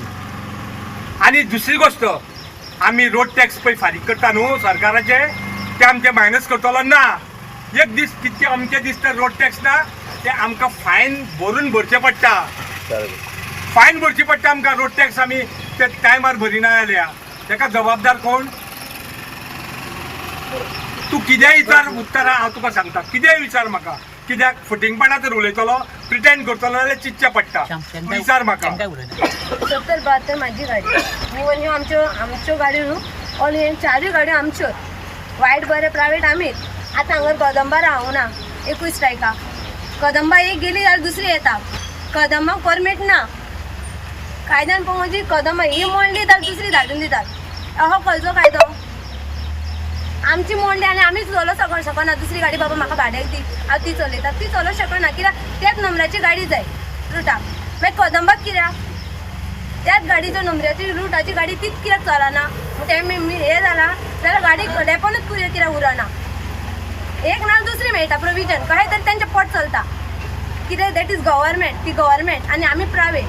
आनी दुसरी गोष्ट आमी रोड टॅक्स पळय फारीक करता न्हू सरकाराचे, ते आमचे मायनस करतलो ना. एक दीस कितके अमके दीस तर रोड टॅक्स ना, ते आमकां फायन भरून भरचें पडटा, फायन भरची पडटा आमकां. रोड टॅक्स आमी ते टायमार भरिना जाल्यार ताका जबाबदार कोण? तूं कितेंय विचार उत्तरां हांव तुका सांगता, कितेंय विचार म्हाका, कित्याक फटींगपणा तर उलयतलो, प्रिटेंड करतलो जाल्यार चिंतचें पडटा. विचार म्हाका. 70-72 म्हाजी गाडी इवन ह्यो आमच्यो आमच्यो गाडयो न्हू, ऑल हे 4 गाडयो आमच्यो, वायट बरें प्रायवेट आमीच. आतां हांगर कदंबा रावना, एकूय स्ट्रायका कदंबा एक गेली जाल्यार दुसरी येता. कदंबा परमीट ना कायद्यान पळोवंक म्हणजे कदंबा ही मोडली जाल्यार दुसरी धाडून दितात. अहो खंयचो कायदो? आमची मोडली आनी आमीच चलोवंक शकना. दुसरी गाडी बाबा म्हाका भाड्याक दी, हांव ती चलयता, ती चलोवंक शकना कित्याक त्याच नंबराची गाडी जाय रुटाक. मागीर कदंबाक कित्याक त्याच गाडीचो नंबराची रुटाची गाडी तीच कित्याक चलना? तें हें जालां जाल्यार गाडी डेपोनूच कित्याक उरना? एक ना दुसरी मेळटा प्रोविजन, कशें तरी तेंचें पोट चलता. कितें that is government, ती गव्हर्मेंट आनी आमी प्रायवेट.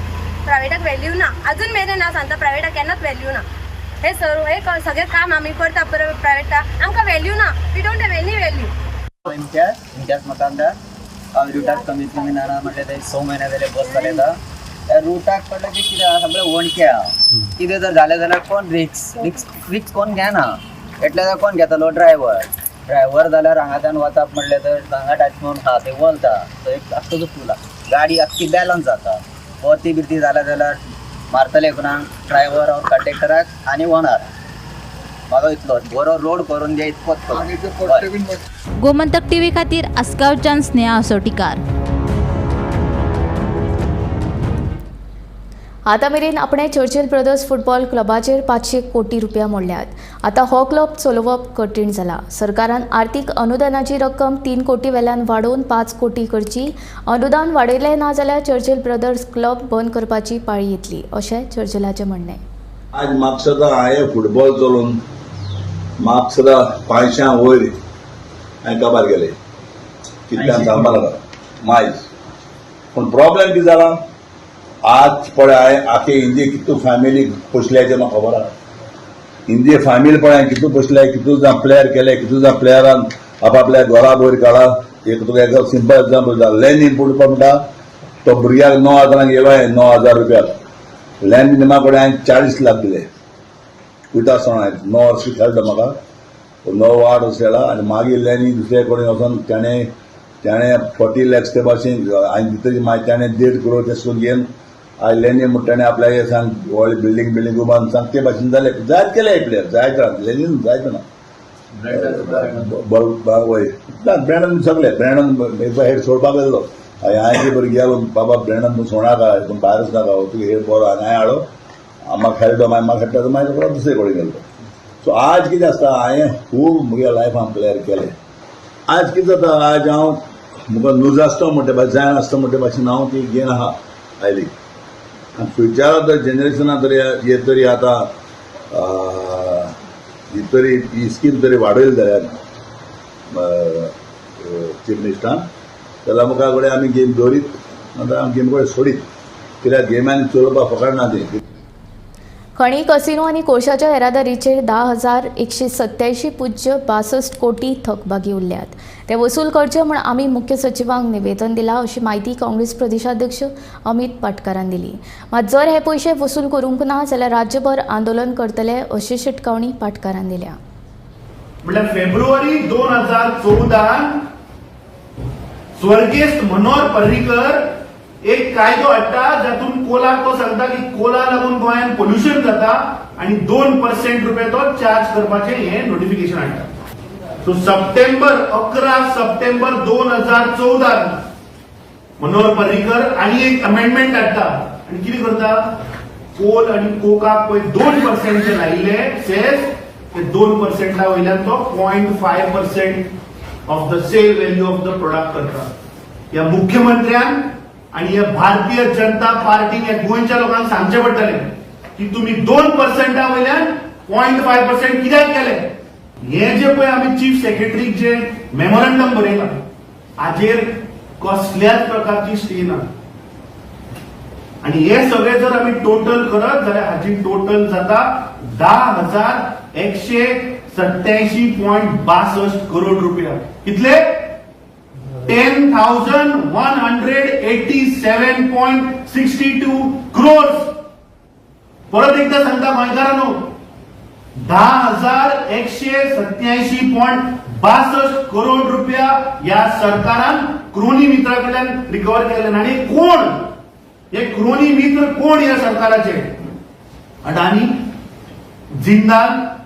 प्रायवेटाक व्हॅल्यू ना अजून मेरेन ना सांगता, प्रायवेटाक केन्नाच व्हॅल्यू ना. हे सर्व हे सगळें काम आमी करता प्रायवेटाक, आमकां व्हॅल्यू ना. We don't have any value. Imtiaz Makandar. हांव रुटाक कमीत कमी ना म्हटल्यार ते 6 म्हयने जाले बस चलयता. त्या रुटाक पडलें की कितें आहा सगळें वणके आहा, कितें जर जालें जाल्यार कोण रिक्स रिक्स रिक्स कोण घेना. एटल्यार कोण घेतलो? ड्रायव्हर. ड्रायव्हर जाल्यार हांगाच्यान वचप म्हणलें तर हांगा टच म्हणून आहा थंय वलता, थंय आख्खो जो पूल आहा गाडी आख्खी बॅलन्स जाता. परती बिरती जाल्या जाल्यार मारतले कोणाक, ड्रायव्हर ऑर कंडक्टराक आनी ओनर. म्हाजो इतलो बरो रोड करून दी इतकोच. गोमंतक टीव्ही खातीर आसगांवच्यान स्नेहा असोटीकार. आतां मेरेन आपणे चर्चिल ब्रदर्स फुटबॉल क्लबाचेर 500 कोटी रुपया मोडल्यात. आतां हो क्लब चलोवप कठीण जाला. सरकारान आर्थीक अनुदानाची रक्कम 3 कोटी वेल्यान वाडोवन 5 कोटी करची. अनुदान वाडयलें ना जाल्यार चर्चिल ब्रदर्स क्लब बंद करपाची पाळी येतली अशें चर्चिलाचें म्हणणें. आज म्हापसा हांवें फुटबॉल चलोवन म्हापसा 500 वयर हांवें काबार केले, कितल्यान सांगपाक लागला मायज. पूण प्रॉब्लेम कितें जाला, आज पळय हांवें आखे हिंदी कितू फॅमिली पोसल्या तें म्हाका खबर आहा. हिंदी फॅमिली पळय हांवें कितू पोसल्या, कितू जाण प्लेयर केले, कितू जाण प्लेयरान आपापल्या घरा वयर काडा. एक तुका एक सिंपल एग्जाम्पल दिता, लॅनीन पडपा म्हणटा तो भुरग्याक 9,000 येयलो हांवें, 9,000 रुपया लॅन निमा कडेन हांवें 40 लाख दिले. वयता आसतना हांवें 9 वर्सां खेळटा म्हाका 9 8 वर्सां खेळा. आनी मागीर लॅनी दुसरे कडेन वचोन ताणें 40 लॅक्स ते भाशेन हांवें दितली, मागीर ताणें 1.5 करोड ते सुद्दां घेवन आयज लॅनी म्हणटा ताणें आपल्याक सांग व्हडली बिल्डींग बिल्डींग उबारून सांग ते भाशेन जाले. जायत केले प्लेयर, जायत जाण लॅनीन जायत ना वय ना ब्रँडन सगळे ब्रँडन एकदा हेड सोडपाक गेल्लो. हांवें बरें गेलो, बाबा ब्रँडन तूं सोडाका, तूं भायरच नाका, तुका हेड बरो. आनी हांवें हाडो म्हाका खेळटो, मागीर म्हाका खेळटा मागीर परत दुसरे कडेन गेल्लो. सो आज कितें आसता, हांवें खूब म्हगे लायफान प्लेयर केले. आज कितें जाता, आज हांव म्हाका लूज आसता म्हणटे भाशेन, जायना आसता म्हणटे भाशेन हांव ती गेन आहा आयली. आनी फ्युचरा तर जनरेशना तरी हे तरी आतां ही तरी ही स्कीम तरी वाडयली जाल्यार चीफ मिनिस्टरान, जाल्यार मुखार कडेन आमी गेम दवरीत, आतां आमी गेम कडेन सोडीत, कित्याक गेमान चलोवपाक फकाड ना ती. खणी, कसिनो आनी कोळशाच्या येरादारीचेर 10,187.62 कोटी थकबाकी उरल्यात. ते वसूल करचे म्हूण आमी मुख्य सचिवांक निवेदन दिलां अशी म्हायती काँग्रेस प्रदेशाध्यक्ष अमित पाटकारान दिली. मात जर हे पयशे वसूल करूंक ना जाल्यार राज्यभर आंदोलन करतले अशी शिटकावणी पाटकारान दिल्या. म्हळ्यार फेब्रुवारी 2014 स्वर्गेस्त मनोहर पर्रीकर एक कायदो हाडटा जातून कोलाक तो सांगता की कोला लागून गोंयांत पोल्युशन जाता आनी 2% रुपये तो चार्ज करपाचें हें नोटिफिकेशन हाडटा. सो सप्टेंबर 11 सप्टेंबर 2014 मनोहर पर्रीकर आनी एक अमेंडमेंट हाडटा आनी कितें करता, कोल आनी कोकाक पळय 2% जे लायिल्ले सेस ते 2% वयल्यान तो 0.5% of the sale value of the product करता. ह्या मुख्यमंत्र्यान आनी ह्या भारतीय जनता पार्टीन ह्या गोंयच्या लोकांक सांगचें पडटलें की तुमी 2% वयल्यान 0.5% कित्याक केले. हे जे पळय आमी चीफ सेक्रेटरीक जे मेमोरंडम बरयलां हाजेर कसल्याच प्रकारची स्टे ना. आनी हे सगळे जर आमी टोटल करत जाल्यार हाजी टोटल जाता 10,187.62 करोड रुपया. कितले? 10,187.62 क्रोर्स. परत एकदा सांगता गोंयकारांनो, 10,187.62 करोड रुपया ह्या सरकारान क्रोनी मित्रा कडल्यान रिकवर केले. आनी कोण हे क्रोनी मित्र, कोण ह्या सरकाराचे? Adani, Jindal,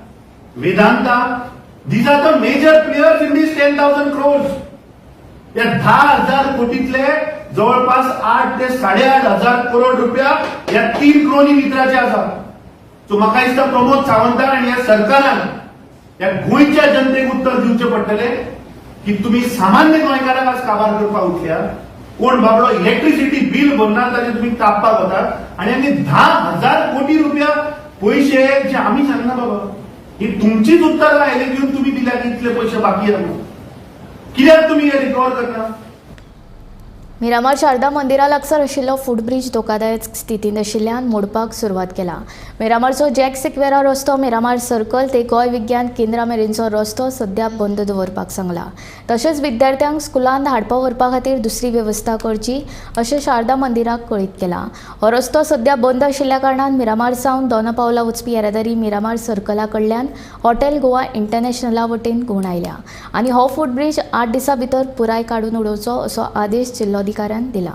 Vedanta, these are the major players in this 10,000 crores. या 10,000 कोटीतले जवळपास 8 ते 8.5 हजार करोड रुपया या 3 क्रोनी मित्राचे आसा. सो म्हाका दिसता प्रमोद सावंतान आनी ह्या सरकारान ह्या गोंयच्या जनतेक उत्तर दिवचें पडटलें की तुमी सामान्य गोंयकारांक आज काबार करपाक उठल्या. कोण बाबडो इलेक्ट्रिसिटी बील भरना ताजेर तुमी कापपाक वतात आनी आमी 10,000 कोटी रुपया पयशे जे आमी सांगना बाबा, ही तुमचीच उत्तरां आयली घेवन तुमी दिल्या की इतले पयशे बाकी आसा, कित्याक तुमी हे रिकवर करना? मिरामार शारदा मंदिरा लागसार आशिल्लो फुटब्रिज धोकादायक स्थितींत आशिल्ल्यान मोडपाक सुरवात केला. मिरामारचो जॅक सिक्वेरा रस्तो मिरामार सर्कल ते गोंय विज्ञान केंद्रा मेरेनचो रस्तो सध्या बंद दवरपाक सांगला. तशेंच विद्यार्थ्यांक स्कुलांत हाडपा व्हरपा खातीर दुसरी वेवस्था करची अशें शारदा मंदिराक कळीत केलां. हो रस्तो सध्या बंद आशिल्ल्या कारणान मिरामार सावन दोना पावला वचपी येरादारी मिरामार सर्कला कडल्यान हॉटेल गोवा इंटरनॅशनला वटेन घुंवडायल्या आनी हो फुटब्रिज 8 दिसां भितर पुराय काडून उडोवचो असो आदेश जिल्लोधिकाऱ्यान दिला.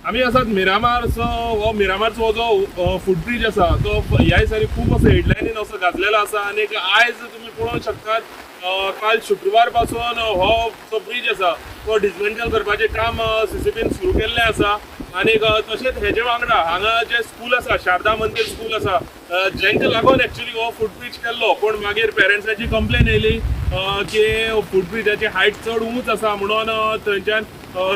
आमी आसात मिरामारचो हो मिरामारचो जो फुटब्रिज आसा तो ह्या दिसांनी खूब असो हेडलायनीन असो घातलेलो आसा आनी आयज तुमी पळोवंक शकतात काल शुक्रवार पासून हो जो ब्रिज आसा तो डिसमेंटल करपाचें काम सीसीपीन सुरू केल्लें आसा. आनी तशेंच हेजे वांगडा हांगा जें स्कूल आसा शारदा मंदीर स्कूल आसा जेंका लागून एक्चुअली हो फुटब्रिज केल्लो, पूण मागीर पेरंट्साची कंप्लेन येयली की फुटब्रिजाची हायट चड उंच आसा म्हणून थंयच्यान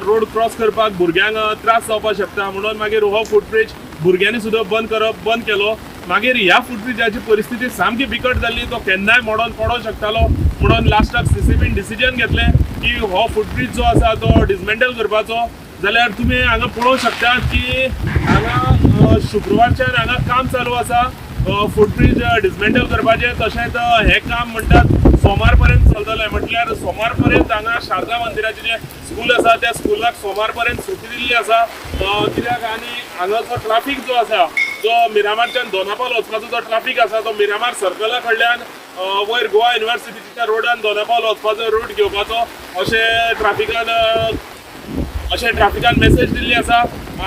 रोड क्रॉस करपाक भुरग्यांक त्रास जावपाक शकता म्हणून मागीर हो फुटब्रिज भुरग्यांनी सुद्दां बंद केलो. मागीर ह्या फुटब्रिजाची परिस्थिती सामकी बिकट जाल्ली, तो केन्नाय मोडोन पडोंक शकतालो म्हणून लास्टाक सीसीपीन डिसिजन घेतलें की हो फुटब्रिज जो आसा तो डिसमेंटल करपाचो. जाल्यार तुमी हांगा पळोवंक शकतात की हांगा शुक्रवारच्यान हांगा काम चालू आसा फुटब्रिज डिसमेंटल करपाचें. तशेंच हें काम म्हणटात सोमार पर्यंत चलतलें, म्हटल्यार सोमार पर्यंत हांगा शारदा मंदिराचें जें स्कूल आसा त्या स्कुलाक सोमार पर्यंत सुटी दिल्ली आसा कित्याक. आनी हांगाचो ट्राफीक जो आसा जो मिरामारच्यान दोनापावल वचपाचो जो ट्राफीक आसा तो मिरामार सर्कला कडल्यान वयर गोवा युनिवर्सिटीच्या रोडान दोनापावल वचपाचो रूट घेवपाचो अशें ट्राफिकान मेसेज दिल्ली आसा.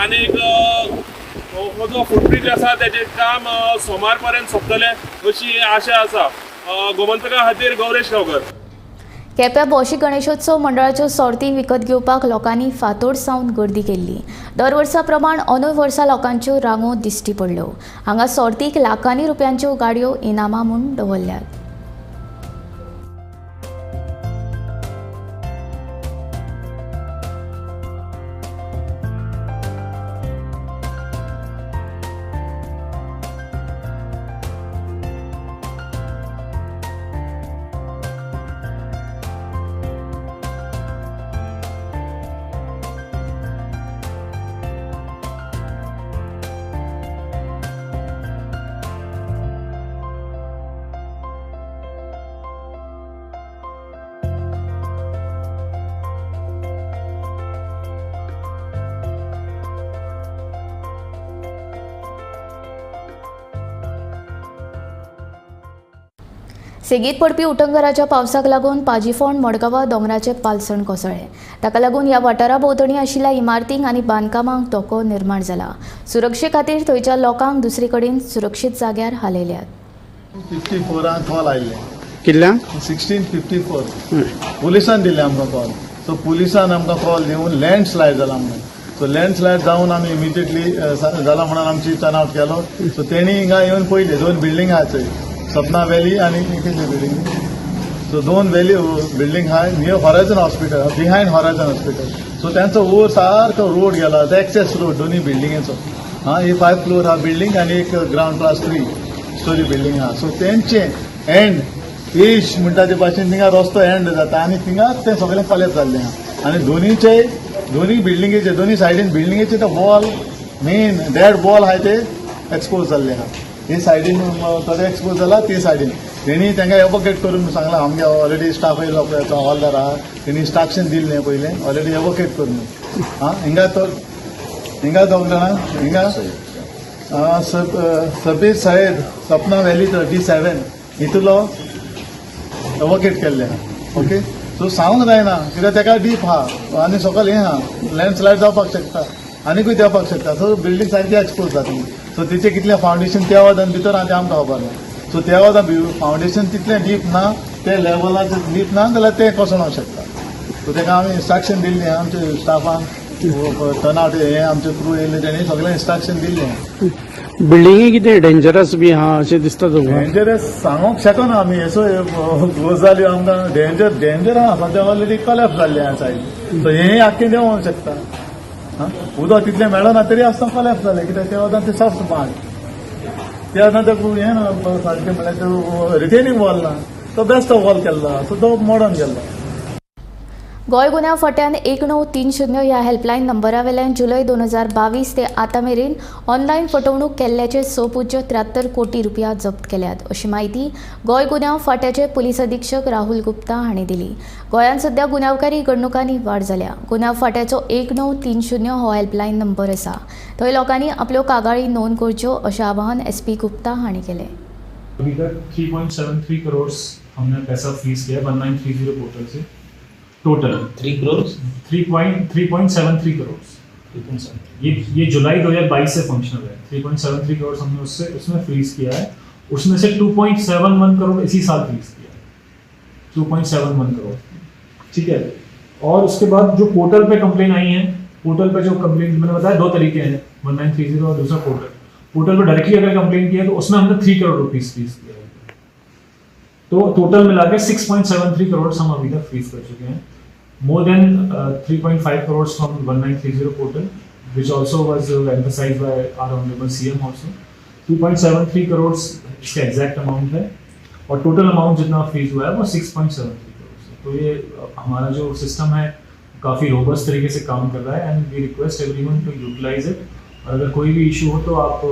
आनीक हो जो फुटब्रिज आसा तेजें काम सोमार पर्यंत सोंपतलें अशी आशा आसा. गोमंतका खातीर गौरेश गांवकर. केप्यां भौशीक गणेशोत्सव मंडळाच्यो सोर्ती विकत घेवपाक लोकांनी फांतोड सावन गर्दी केल्ली. दर वर्सा प्रमाण अंदूय वर्सा लोकांच्यो रांगो दिश्टी पडल्यो. हांगा सोर्तीक लाखांनी रुपयांच्यो गाडयो इनामां म्हूण दवरल्यात. सेगीत पडपी उटंगराच्या पावसाक लागून पाजीफोंड मडगांवा दोंगराचे पालसण कोसळ्ळें. ताका लागून ह्या वाठारा भोंवतणी आशिल्ल्या इमारतींक आनी बांदकामांक धोको निर्माण जाला. सुरक्षे खातीर थंयच्या लोकांक दुसरे कडेन सुरक्षीत जाग्यार हालयल्यात. 54 कॉल आयिल्ले कितल्यांक 1654 पुलिसान दिले आमकां कॉल. सो पुलिसान आमकां कॉल दिवन लँडस्लायड जाला म्हणून. सो लँडस्लायड जावन आमी इमिजिएटली जाला म्हणून आमची टर्न आवट केलो. सो तेणी हिंगा येवन पयले दोन बिल्डींग आहा थंय, सपना व्हॅली आनी कितें बिल्डींग. सो दोन व्हॅली बिल्डींग आहा near Horizon hospital, behind Horizon hospital. So त्यांचो वयर सारको रोड गेला, एक्सेस रोड दोनूय बिल्डिंगेचो. हा ही 5 फ्लोर हा बिल्डींग आनी एक ग्रावंड प्लस 3 स्टोरी बिल्डींग आहा. सो तेंचे एंड एज म्हणटा ते भाशेन थिंगा रस्तो एंड जाता आनी थिंगा तें सगळें कॉलेप्स जाल्लें आहा. आनी दोनूय बिल्डिंगेचे दोनूय सायडीन बिल्डिंगेचे ते वॉल मेन डेड वॉल आहा ते एक्सपोज जाल्ले आहा. हे सायडीन थोडे एक्सपोज जाला, ते सायडीन तेणी तांकां एवोकेट करून सांगलां. आमगे ऑलरेडी स्टाफ येयलो पळय हवालदार आहा, तेणी इन्स्ट्रक्शन दिल्लें पयलें ऑलरेडी एवोकेट करून. आं हिंगा तो हिंगा दोग जाणां हिंगा सबीर साहेब सपना व्हॅली D7 हितूलो एवोकेट केल्ले आहा. ओके सो सांगूंक जायना कित्याक ताका डीप आहा आनी सकयल हें आहा, लँडस्लायड जावपाक शकता आनीकूय देंवपाक शकता. सो बिल्डींग सारकी एक्सपोज जातली. सो तिचें कितलें फावंडेशन त्या वादान भितर आहा तें आमकां खबर ना. सो त्या वादान फावंडेशन तितलें डीप ना, ते लेवलाचेर डीप ना जाल्यार तें कोसळोंक शकता. सो ताका आमी इन्स्ट्रक्शन दिल्लें आमच्या स्टाफान, टर्न आवट हें आमचे क्रू येयल्ले तेणी सगळें इन्स्ट्रक्शन दिल्लें. बिल्डिंगे कितें डेंजरस बी आहा अशें दिसता तुमकां? डेंजरस सांगूंक शकना आमी, असो गजाली आमकां डेंजर डेंजर आहा. सद्या ऑलरेडी कॉलॅप्स जाल्ले आहा सायड, सो हें आख्खें देंवोंक शकता. उदक तितलें मेळना तरी आसतना कॉलॅप्स जालें, कित्याक त्या वतान ते सॉफ्ट माड, त्या वतान ते हें ना सारकें, म्हणल्यार ते रिटेनिंग वॉल ना, तो बेस्ट वॉल केल्लो, सो तो मोडोन गेल्लो. गोंय गुन्यांव फांट्यान 1930 ह्या हेल्पलायन नंबरावेल्यान जुलय 2022 ते आतां मेरेन ऑनलायन फटवणूक केल्ल्याचे 6.73 कोटी रुपया जप्त केल्यात, अशी म्हायती गोंय गुन्यांव फांट्याचे पुलीस अधीक्षक राहुल गुप्ता हांणी दिली. गोंयांत सध्या गुन्यांवकारी घडणुकांनी वाड जाल्या. गुन्यांव फांट्याचो 1930 हो हेल्पलायन नंबर आसा. थंय लोकांनी आपल्यो कागाळी नोंद करच्यो अशें आवाहन एसपी गुप्ता हांणी केलें. अभी तक 3.73 करोड़ हमने पैसा फ्रीज किया 1930 पोर्टल से. टोटल 3 करोड़ 3.73 करोड़. ये जुलाई 2022 से फंक्शनल है. 3.73 करोड़ हमने उससे उसमें फ्रीज किया है. उसमें से 2.71 करोड़ इसी साल फ्रीज किया है, 2.71 करोड़. ठीक है. और उसके बाद जो पोर्टल पे कंप्लेन आई है, पोर्टल पे जो कंप्लेन मैंने बताया दो तरीके हैं, 1930 और दूसरा पोर्टल. पोर्टल पर डायरेक्टली अगर कंप्लेन किया तो उसमें हमने 3 करोड़ रुपीज़ फ्रीज किया है. तो टोटल मिला के 6.73 करोड़ हम अभी तक फ्रीज कर चुके हैं. More than 3.5 crores from 1930 portal, which also was emphasized by our honorable CM also. 2.73 crores इसका exact amount है और total amount जितना freeze हुआ है वो 6.73 crores है. तो ये हमारा जो सिस्टम है काफ़ी रोबस्ट तरीके से काम कर रहा है and we request everyone to utilize it. और अगर कोई भी इशू हो तो आप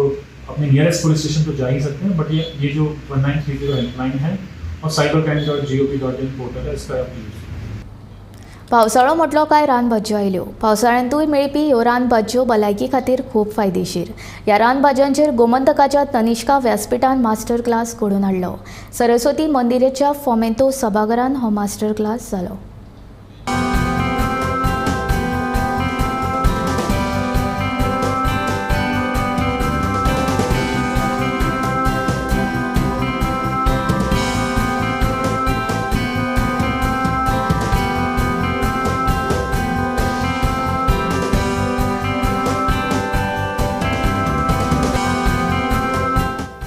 अपने नियरेस्ट पुलिस स्टेशन तो जा ही सकते हैं, बट ये जो 1930 हेल्पलाइन है और cybercrime.gov.in portal है, इसका आप यूज़. पावसाळो म्हटलो काय रानभाजयो आयल्यो. पावसाळ्यांतूय मेळपी ह्यो रानभाजयो भलायकी खातीर खूब फायदेशीर. ह्या रानभाजयांचेर गोमंतकाच्या तनिष्का व्यासपीठान मास्टर क्लास घडोवन हाडलो. सरस्वती मंदिराच्या फोमेंतो सभाघरान हो मास्टर क्लास जालो.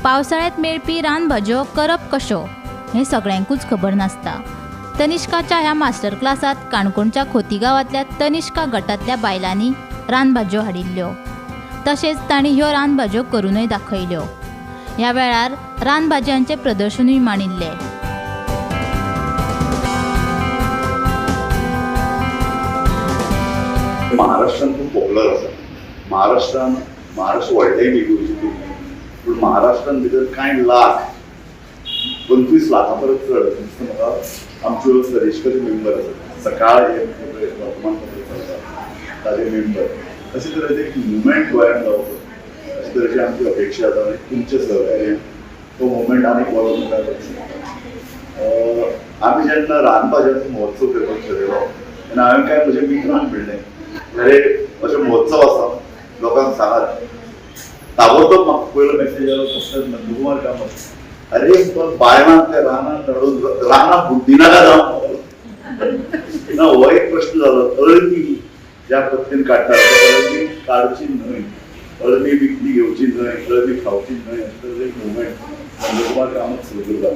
पावसाळ्यांत मेळपी रानभाजयो करप कश्यो हें सगळ्यांकूच खबर नासता. तनिष्काच्या ह्या मास्टर क्लासांत काणकोणच्या खोतीगांवांतल्या तनिष्का गटांतल्या बायलांनी रानभाजयो हाडिल्ल्यो, तशेंच तांणी ह्यो रानभाजयो करूनय दाखयल्यो. ह्या वेळार रानभाजयांचें प्रदर्शनूय मांडिल्लें. महाराष्ट्रान खूब पॉप्युलर आसा. महाराष्ट्रान महाराष्ट्र व्हडलें न्ही गोंयचें, पूण महाराष्ट्रान भितर कांय लाख 25 लाखां परस चड दिसता म्हाका आमच्यो सरेशकरी मेंबर आसात. सकाळ हे वर्तमानपत्र चलता ताजे मेंबर. अशे तरेचे एक मुवमेंट गोंयांत जावचो अशे तरेची आमची अपेक्षा आसा आनी तुमचे सहकार्यान तो मुवमेंट आनीक वाडोवन मुखार वचूंक शकता. आमी जेन्ना रानभाजयांचो महोत्सव करपाक ठरयलो तेन्ना हांवें कांय म्हज्या मित्रांक म्हणलें, अरे अशे महोत्सव आसा लोकांक सांगात. ताबडतोब म्हाका पयलो मेसेज आयलो फक्त नंदकुमार कामत, अरे बायलांक त्या रानांत धाडून रानां बुड्डिनाका जावं ना. हो एक प्रश्न जालो. अळमी ज्या पद्दतीन काडटात अळमी काडची न्हय, अळमी विकती घेवची न्हय, अळमी खावची न्हय, अशें तरेचो एक मुवमेंट नंदकुमार कामत सुरू करता.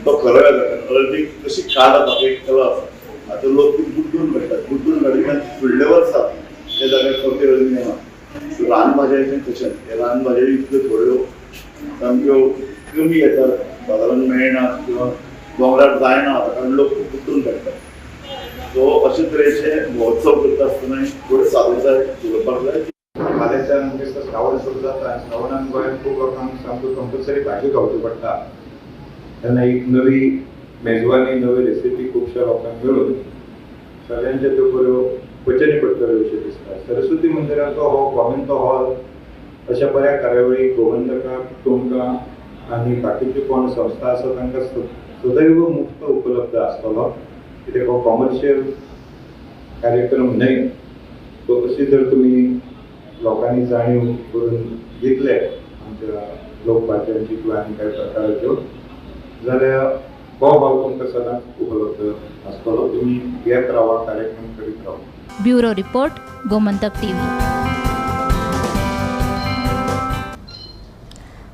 तो खरो जाता. अळमी कशी काडप हाका एक कला आसा. आतां लोक ती बुड्डून काडटात, बुड्डून काडिल्ल्यान फुडले वर्सा त्या जाग्यार परती अळमी येना. रानभाजयांचें तशेंच, हे रानभाजयो इतल्यो थोड्यो सामक्यो कमी येतात, बाजारांत मेळना किंवा दोंगरार जायना आतां, कारण लोक बुड्डून काडटात. सो अशे तरेचे महोत्सव करता आसतना थोड्यो सादूरताय दवरपाक जाय. फाल्यांच्यान म्हणजे श्रावण सुरू जाता आनी श्रावणान गोंयांत खूब लोकांक सामक्यो कंपल्सरी भाजी खावची पडटा. तेन्ना एक नवी मेजवानी, नवी रेसिपी खुबश्या लोकांक मेळून सगळ्यांच्या त्यो बऱ्यो पचनी पडटल्यो अशें दिसता. सरस्वती मंदिराचो हो गोमंत हॉल अशा बऱ्या कार्यावळी गोमंतकाक तुमकां आनी बाकीच्यो कोण संस्था आसा तांकां सदैव मुक्त उपलब्ध आसतलो. कित्याक हो कॉमर्शियल कार्यक्रम न्हय. सो अशी जर तुमी लोकांनी जाणीव करून दितले आमच्या लोकभाज्यांची किंवा आनी कांय प्रकाराच्यो जाल्यार हो हॉल तुमकां सदांच उपलब्ध आसतलो. तुमी येत रावा, कार्यक्रम करीत रावा. Bureau report, Gomantak TV.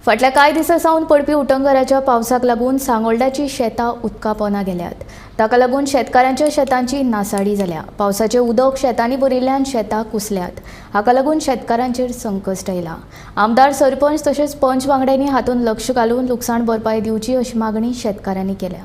फाटल्या कांय दिसां सावन पडपी उटंगराच्या पावसाक लागून सांगोल्डाची शेतां उदका पोंदा गेल्यात. ताका लागून शेतकारांच्या शेतांची नासाडी जाल्या. पावसाचें उदक शेतांनी भरिल्ल्यान शेतां कुसल्यात. हाका लागून शेतकारांचेर संकश्ट आयलां. आमदार, सरपंच तशेंच पंच वांगड्यांनी हातूंत लक्ष घालून लुकसाण भरपाय दिवची अशी मागणी शेतकारांनी केल्या.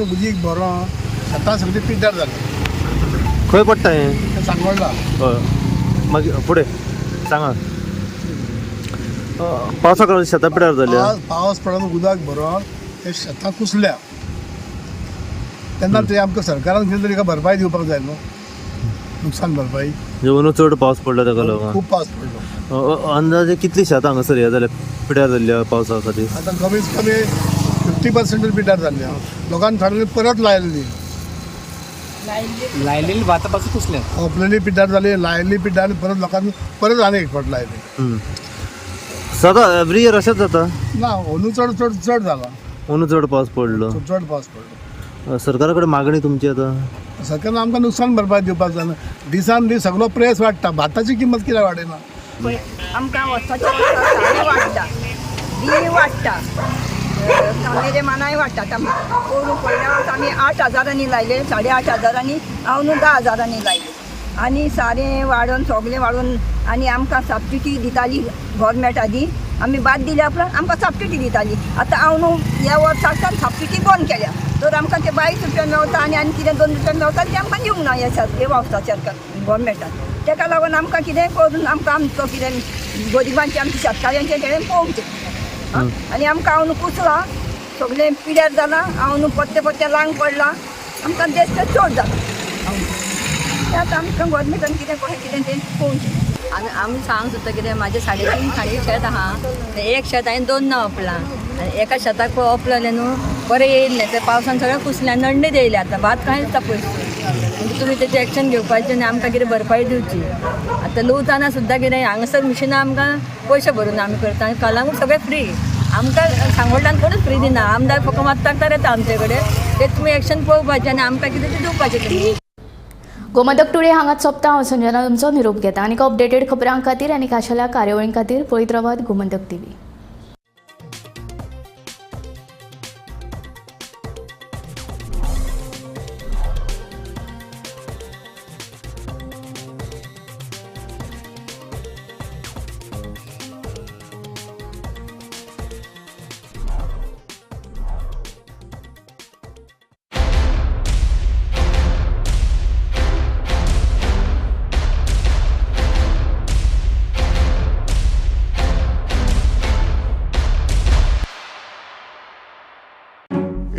उदीक बरो शेतां सगळीं पिड्ड्यार जाली. खंय पडटा हें? सांगोल्डा. हय, मागीर फुडें सांगा. पावसाक लागून शेतां पिड्ड्यार जाल्या. पावस पडून उदक भरून ते शेतां कुसल्या तेन्ना ते आमकां सरकारान कितें तरी भरपाय दिवपाक जाय न्हू, नुकसान भरपाय. जेवण चड पावस पडलो ताका लागून खूब पावस पडलो. अंदाजे कितली शेतां हांगासर हें जाल्या, पिड्ड्यार जाल्ल्या पावसा खातीर? आतां कमीत कमी 50% पिड्ड्यार जाल्ली. लोकांनी थोड्यांनी परत लायल्ली, लायलेली भाता पासून कुसल्या, ओपलेली पिड्ड्यार जाली, लायल्ली पिड्ड्यार परत लोकांनी परत आनी एक फावट लायली. सदां एवरी इयर अशेंच जाता ना? अंदू चड चड चड जाला. अंदू चड पावस पडलो, चड पावस पडलो. सरकारा कडेन मागणी तुमची आतां? सरकारान आमकां नुकसान भरपाय दिवपाक जाय. दिसान दीस सगळो प्रेस वाडटा, भाताची किंमत कित्याक वाडयना? आमकां वर्साच्या वर्सा सारें वाडटा, बी वाडटा, कामेरे मानाय वाडटा. आतां पोरूं पयल्या वर्सा आमी 8 हजारांनी लायले, 8.5 हजारांनी, हांव न्हू 10 हजारांनी लायले. आनी सारें वाडोवन सगळें वाडोवन आनी आमकां सबसिडी दिताली गोवोरमेंट आदी, आमी भात दिल्या उपरांत आमकां सबसिडी दिताली. आतां हांव न्हू ह्या वर्साच्यान सबसिडी बंद केल्या, तर आमकां ते 22 रुपया मेवता आनी आनी कितें 2 रुपया मेवता ते आमकां दिवंक ना ह्या वर्सा गोवोरमेंटान. ताका लागून आमकां कितें करून आमकां आमचो कितें गरिबांचें आमच्या शेतकाऱ्यांचें तेणें पळोवचें. आनी आमकां हांव न्हू कुसलां, सगळें पिड्यार जालां, हांव न्हू पत्ते पत्ते लांग पडलां, आमकां देश चड जाला. तें आतां आमकां गोवोरमेंटान कितें कशें कितें तें पळोवचें. आनी आमी सांग सुद्दां कितें, म्हाजें 3.5 शेत आहा, एक शेत हांवें 2 ना ओपलां, आनी एका शेताक पळय ओपलेलें न्हू बरें येयल्लें, तें पावसान सगळें कुसलें, नडणी येयलें. आतां भात कांय दिसता पयस. म्हणजे तुमी तेजें एक्शन घेवपाचें आनी आमकां कितें भरपाय दिवची. आतां लुवतना सुद्दां कितें हांगासर मिशिनां आमकां पयशे भरून आमी करता, आनी कलांगूट सगळें फ्री. आमकां सांगोल्डान कोणूच फ्री दिना, आमदार फक्त मात्ता येता आमचे कडेन. ते तुमी एक्शन पळोवपाचें आनी आमकां कितें तें दिवपाचें तुमी. गोमंतक टुडे हांगाच सोंपता. हांव संजना तुमचो निरोप घेता. आनी अपडेटेड खबरां खातीर आनी खाशेल्या कार्यावळीं खातीर पळयत रावात गोमंतक टीव्ही.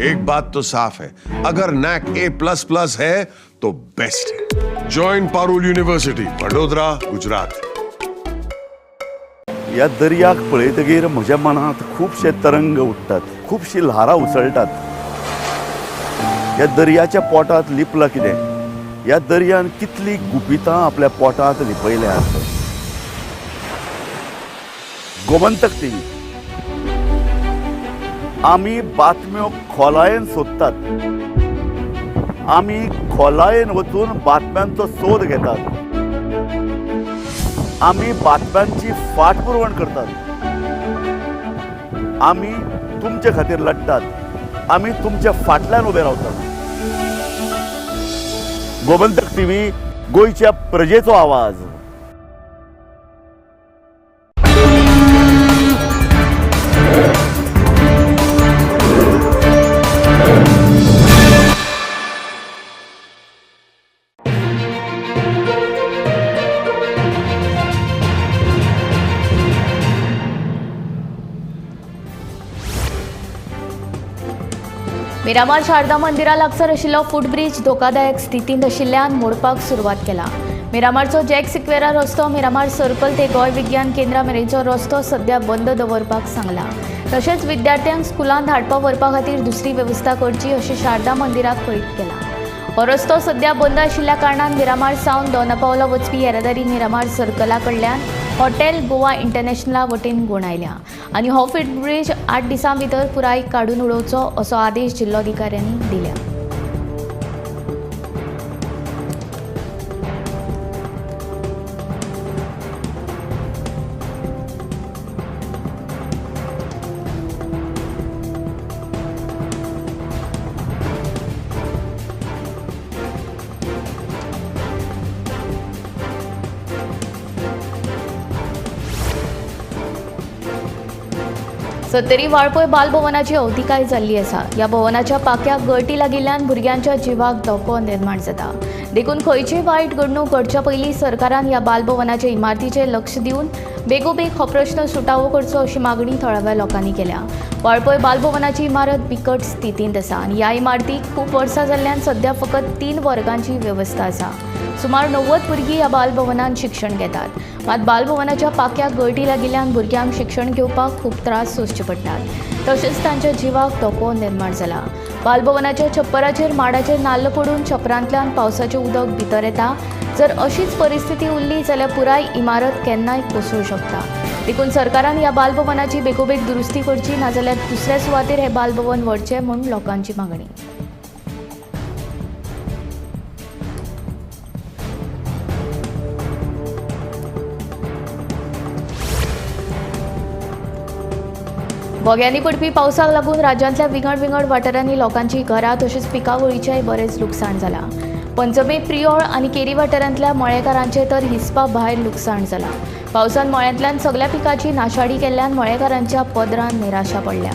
एक बात तो साफ है, अगर नैक A++ है तो बेस्ट है। Join Parul university, Vadodara, Gujarat. ह्या दर्याक पळयतगीर म्हज्या मनांत खुबशे तरंग उठ्ठात, खुबशी ल्हारां उसळटात. ह्या दर्याच्या पोटांत लिपलां कितें? ह्या दर्यान कितली गुपितां आपल्या पोटांत लिपयल्यात. गोमंतक टीव्ही, आमी बातम्यो खोलायेन सोदतात, आमी खोलायेन वचून बातम्यांचो सोद घेतात, आमी बातम्यांची फाटपुरवण करतात, आमी तुमचे खातीर लढतात, आमी तुमच्या फाटल्यान उबे रावतात. गोमंतक टीव्ही, गोंयच्या प्रजेचो आवाज. मिरामार शारदा मंदिरा लागसार आशिल्लो फुटब्रीज धोकादायक स्थितींत आशिल्ल्यान मोडपाक सुरवात केला. मिरामारचो जॅक सिक्वेरा रस्तो मिरामार सर्कल ते गोंय विज्ञान केंद्रा मेरेनचो रस्तो सध्या बंद दवरपाक सांगला. तशेंच विद्यार्थ्यांक स्कुलांत धाडपा व्हरपा खातीर दुसरी वेवस्था करची अशें शारदा मंदिराक कळीत केलां. हो रस्तो सध्या बंद आशिल्ल्या कारणान मिरामार सावन दोनापावला वचपी येरादारी मिरामार सर्कला कडल्यान हॉटेल गोवा इंटरनॅशनला वटेन गुणायल्या आनी हो फुटब्रीज 8 दिसां भितर पुराय काडून उडोवचो असो आदेश जिल्लोधिकाऱ्यांनी दिल्या. सत्तरी वाळपय बालभवनाची अवतिकाय जाल्ली आसा. ह्या भवनाच्या पाक्याक गळटी लागिल्ल्यान भुरग्यांच्या जिवाक धोको निर्माण जाता. देखून खंयचीय वायट घडणूक घडच्या पयलीं सरकारान ह्या बालभवनाचे इमारतीचेर लक्ष दिवन बेगोबेग हो प्रश्न सुटावो करचो अशी मागणी थळाव्या लोकांनी केल्या. वाळपय बालभवनाची इमारत बिकट स्थितींत आसा आनी ह्या इमारतीक खूब वर्सां जाल्ल्यान सध्या फकत 3 वर्गांची वेवस्था आसा. सुमार 90 भुरगीं ह्या बालभवनांत शिक्षण घेतात. मात बालभवनाच्या पाक्याक गळटी लागिल्ल्यान भुरग्यांक शिक्षण घेवपाक खूब त्रास सोंसचे पडटात. तशेंच तांच्या जिवाक धोको निर्माण जाला. बालभवनाच्या छप्पराचेर माडाचे नाल्ल पडून छप्परांतल्यान पावसाचें उदक भितर येता. जर अशीच परिस्थिती उरली जाल्यार पुराय इमारत केन्नाय कोसळूं शकता. देखून सरकारान ह्या बालभवनाची बेगोबेग दुरुस्ती करची, नाजाल्यार दुसऱ्या सुवातेर हें बालभवन व्हरचें म्हूण लोकांची मागणी. बोग्यांनी पडपी पावसाक लागून राज्यांतल्या विंगड विंगड वाठारांनी लोकांची घरां तशेंच पिकावळीचेंय बरेंच लुकसाण जालां. पंचमे प्रियोळ आनी केरी वाठारांतल्या मळेकारांचें तर हिसपा भायर लुकसाण जालां. पावसान मळ्यांतल्यान सगल्या पिकाची नाशाडी केल्ल्यान मळेकारांच्या पदरान निराशा पडल्या.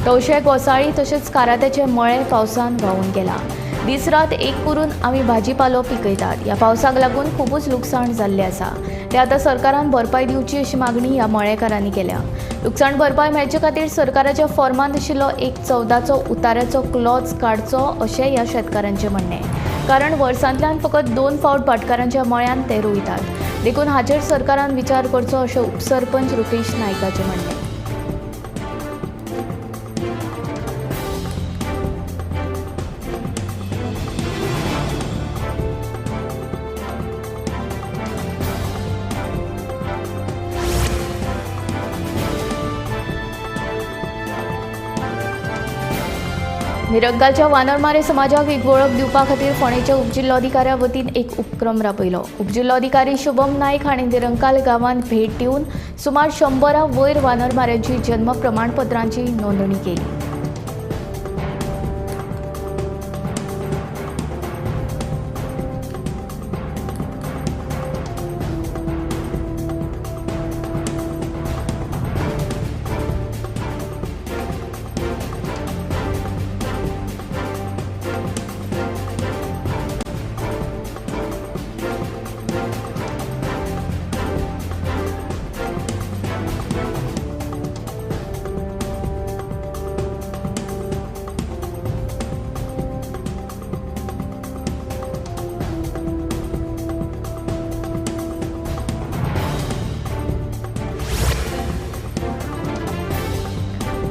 तवशे, गोसाळी तशेंच कारात्याचे मळे पावसान व्हांवून गेला. दीस रात एक करून आमी भाजीपालो पिकयतात. ह्या पावसाक लागून खुबूच लुकसाण जाल्लें आसा. ते आतां सरकारान भरपाय दिवची अशी मागणी ह्या मळेकारांनी केल्या. लुकसाण भरपाय मेळचे खातीर सरकाराच्या फॉर्मांत आशिल्लो 1/14चो उताऱ्याचो क्लॉज काडचो अशें ह्या शेतकारांचें म्हणणें. कारण वर्सांतल्यान फकत 2 फावट भाटकारांच्या मळ्यांत ते रोयतात. देखून हाचेर सरकारान विचार करचो अशें उपसरपंच रुपेश नायकाचें म्हणणें. निरंकालच्या वानरमारे समाजाक एक वळख दिवपा खातीर फोंडेच्या उपजिल्लोधिकाऱ्या वतीन एक उपक्रम राबयलो. उपजिल्लोधिकारी शुभम नायक हांणी निरंकाल गांवांत भेट दिवन सुमार 100 वयर वानरमाऱ्यांची जन्म प्रमाणपत्रांची नोंदणी केली.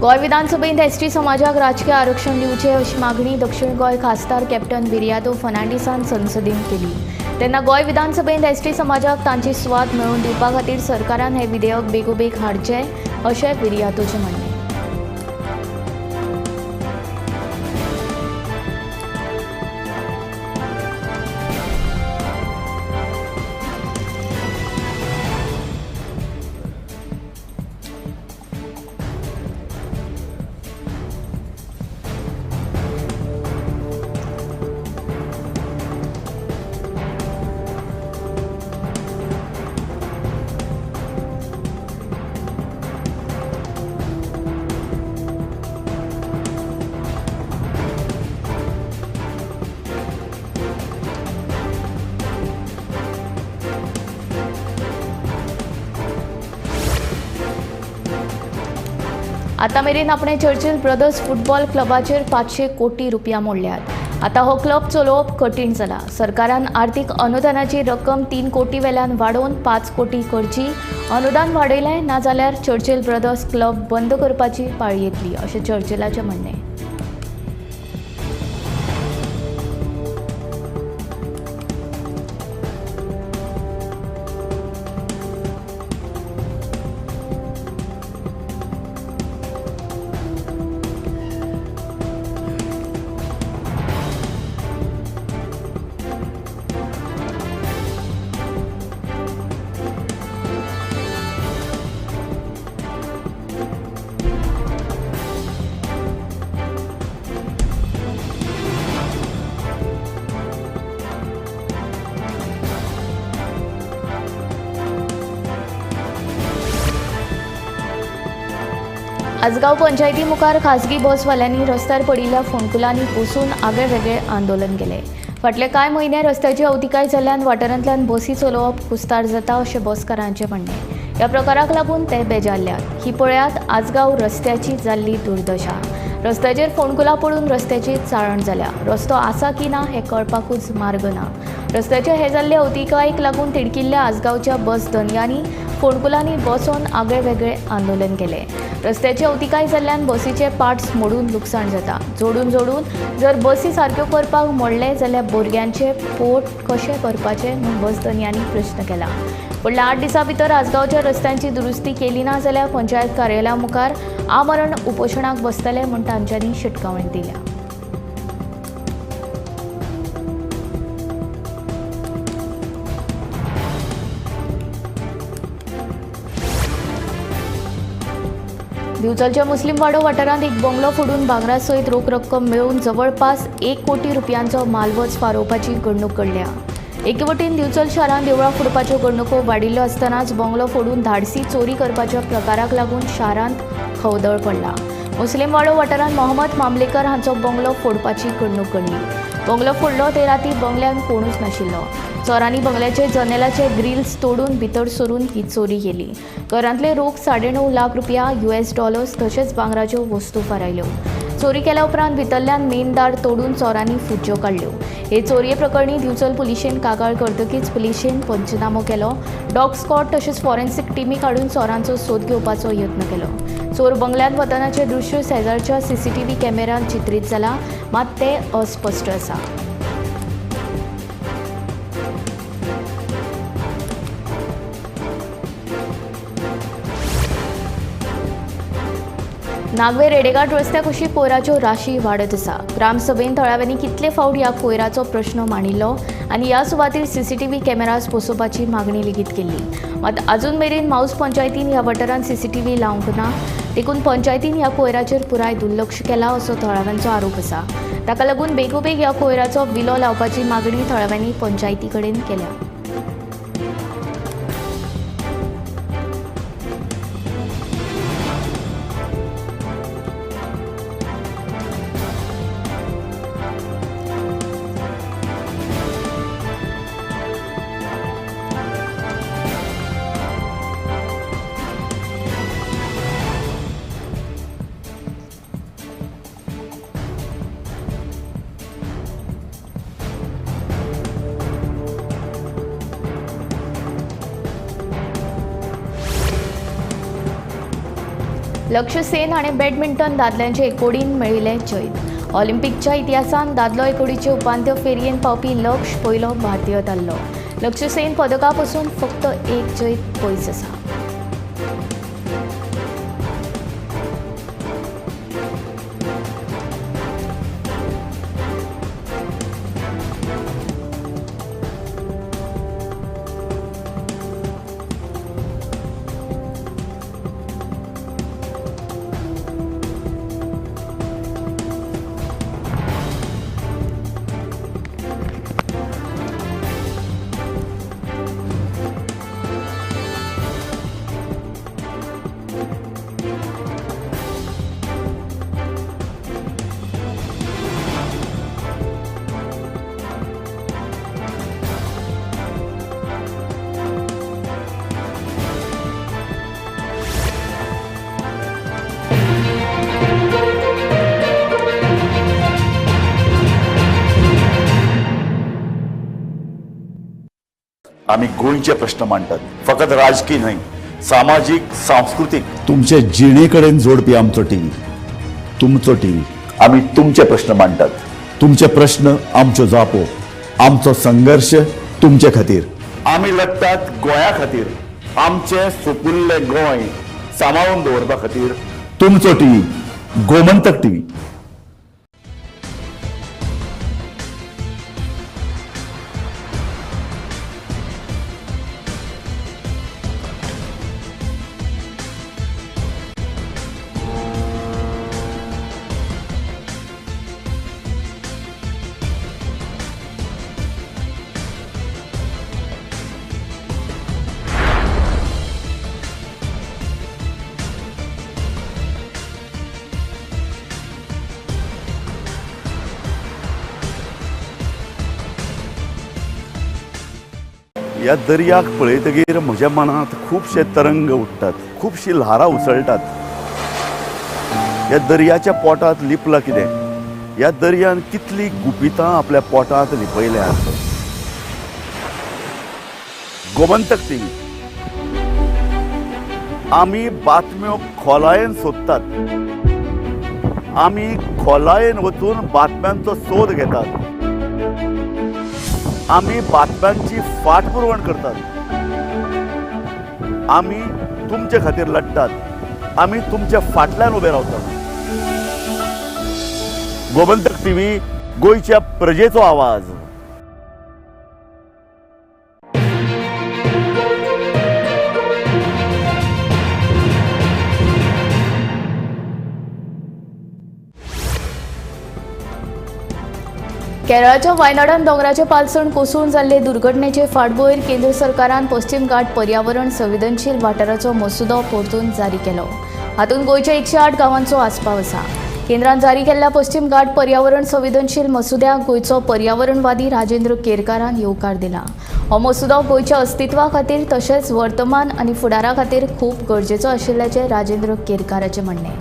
गोंय विधानसभेंत एसटी समाजाक राजकीय आरक्षण दिवचें अशी मागणी दक्षिण गोंय खासदार कॅप्टन विरियातो फर्नांडीसान संसदेंत केली. तेन्ना गोंय विधानसभेंत एसटी समाजाक तांची सुवात मेळोवन दिवपा खातीर सरकारान हें विधेयक बेगोबेग हाडचें अशें विरियातोचें म्हणणें. आतां मेरेन आपणे चर्चिल ब्रदर्स फुटबॉल क्लबाचेर 500 कोटी रुपया मोडल्यात. आतां हो क्लब चलोवप कठीण जाला. सरकारान आर्थीक अनुदानाची रक्कम 3 कोटी वेल्यान वाडोवन 5 कोटी करची. अनुदान वाडयलें ना जाल्यार चर्चिल ब्रदर्स क्लब बंद करपाची पाळी येतली अशें चर्चिलाचें म्हणणें. आजगांव पंचायती मुखार खासगी बसवाल्यांनी रस्त्यार पडिल्ल्या फोंडकुलांनी बसून आगळे वेगळे आंदोलन केलें. फाटले कांय म्हयने रस्त्याची अवतिकाय जाल्ल्यान वाठारांतल्यान बसी चलोवप कुस्तार जाता अशें बसकारांचें म्हणणें. ह्या प्रकाराक लागून ते बेजारल्यात. ही पळयात आजगांव रस्त्याची जाल्ली दुर्दशा. रस्त्याचेर फोंडकुलां पडून रस्त्याची चाळण जाल्या. रस्तो आसा की ना हें कळपाकूच मार्ग ना. रस्त्याचे हे जाल्ले अवतिकायेक लागून तिडकिल्ल्या आजगांवच्या बस धनयांनी फोंडकुलांनी बसोन आगळे वेगळे आंदोलन केलें. रस्त्याची अवतिकाय जाल्ल्यान बसीचे पार्ट्स मोडून लुकसाण जाता. जोडून जोडून जर बसी सारक्यो करपाक मोडले जाल्यार भुरग्यांचे पोट कशें करपाचें म्हूण बस धनयांनी प्रश्न केला. फुडल्या 8 दिसां भितर आजगांवच्या रस्त्यांची दुरुस्ती केली ना जाल्यार पंचायत कार्यालया मुखार आमरण उपोशणाक बसतले म्हूण तांच्यांनी शिटकावणी दिल्या. दिवचलच्या मुस्लीम वाडो वाठारांत एक बंगलो फोडून भांगरा सयत रोख रक्कम मेळोवन जवळपास 1 कोटी रुपयांचो मालवज फारोवपाची घडणूक घडल्या. एके वटेन दिवचल शारांत देवळां फोडपाच्यो घडणुको वाडिल्ल्यो आसतनाच बंगलो फोडून धाडसी चोरी करपाच्या प्रकाराक लागून शारांत खवदळ पडला. मुस्लीम वाडो वाठारांत मोहम्मद मामलेकर हांचो बंगलो फोडपाची घडणूक घडली. बंगलो फोडलो ते राती बंगल्यांत कोणूच नाशिल्लो. चोरांनी बंगल्याचे जनेलाचे ग्रिल्स तोडून भितर सरून ही चोरी केली. घरांतले रोख 9.5 लाख रुपया, US dollars तशेंच भांगराच्यो वस्तू फारायल्यो. चोरी केल्या उपरांत भितरल्यान मेन दार तोडून चोरांनी फुज्ज्यो काडल्यो. हे चोरये प्रकरणी दिवचल पुलिशेन कागाळ करतकीच पुलिशेन पंचनामो केलो. डॉग स्क्वॉड तशेंच फॉरेन्सिक टिमी काडून चोरांचो सोद घेवपाचो यत्न केलो. चोर बंगल्यांत वतनाचें दृश्य शेजारच्या CCTV कॅमेऱ्यांत चित्रीत जाला, मात तें अस्पश्ट आसा. नागवे रेडेघाट रस्त्या कुशीक कोयराच्यो राशी वाडत आसा. ग्रामसभेन थळाव्यांनी कितले फावट ह्या कोयराचो प्रश्न मांडिल्लो आनी ह्या सुवातेर CCTV cameras बसोवपाची मागणी लेगीत केल्ली. मात अजून मेरेन माऊस पंचायतीन ह्या वाठारांत CCTV लावंक ना, देखून पंचायतीन ह्या कोयराचेर पुराय दुर्लक्ष केला असो थळाव्यांचो आरोप आसा. ताका लागून बेगोबेग ह्या कोयराचो विलो लावपाची मागणी थळाव्यांनी पंचायती कडेन केल्या. लक्ष्य सेन हाणें बॅडमिंटन दादल्यांचे एकोडीन मेळिल्लें जैत. ऑलिम्पिकच्या इतिहासांत दादलो एकोडीचे उपांत्य फेरयेन पावपी लक्ष्य पयलो भारतीय थारलो. लक्ष्य सेन पदका पसून फक्त 1 जैत पयस आसा. आमी गोंयचे प्रश्न मांडटात, फकत राजकीय न्हय, सामाजीक, सांस्कृतीक, तुमचे जिणे कडेन जोडपी आमचो टीव्ही, तुमचो टीव्ही। आमी तुमचे प्रश्न मांडटात, तुमचे प्रश्न आमच्यो जापो, आमचो संघर्ष तुमचे खातीर। आमी लढटात गोंया खातीर, आमचे सुपुल्ले गोंय सांबाळून दवरपा खातीर। तुमचो टीव्ही, गोमंतक टीव्ही। ह्या दर्याक पळयतगीर म्हज्या मनांत खुबशे तरंग उठ्ठात, खुबशी ल्हारां उसळटात। ह्या दर्याच्या पोटांत लिपलां कितें? ह्या दर्यान कितली गुपितां आपल्या पोटांत लिपयल्यात। गोमंतक टीव्ही, आमी बातम्यो खोलायेन सोदतात, आमी खोलायेन वचून बातम्यांचो सोद घेतात, आमी बातम्यांची फाटपुरवण करतात, आमी तुमचे खातीर लढटात, आमी तुमच्या फाटल्यान उबे रावतात। गोमंतक टीव्ही, गोंयच्या प्रजेचो आवाज। केरळाच्या वायनाडान दोंगराचे पालसण कोसळून जाल्ले दुर्घटनेचे फाटभुंयेर केंद्र सरकारान पश्चिम घाट पर्यावरण संवेदनशील वाठाराचो मसुदो परतून जारी केलो। हातूंत गोंयच्या 108 गांवांचो आस्पाव आसा। केंद्रान जारी केल्ल्या पश्चिम घाट पर्यावरण संवेदनशील मसुद्याक गोंयचो पर्यावरणवादी राजेंद्र केरकारान येवकार दिला। हो मसुदो गोंयच्या अस्तित्वा खातीर तशेंच वर्तमान आनी फुडारा खातीर खूब गरजेचो आशिल्ल्याचें राजेंद्र केरकाराचें म्हणणें।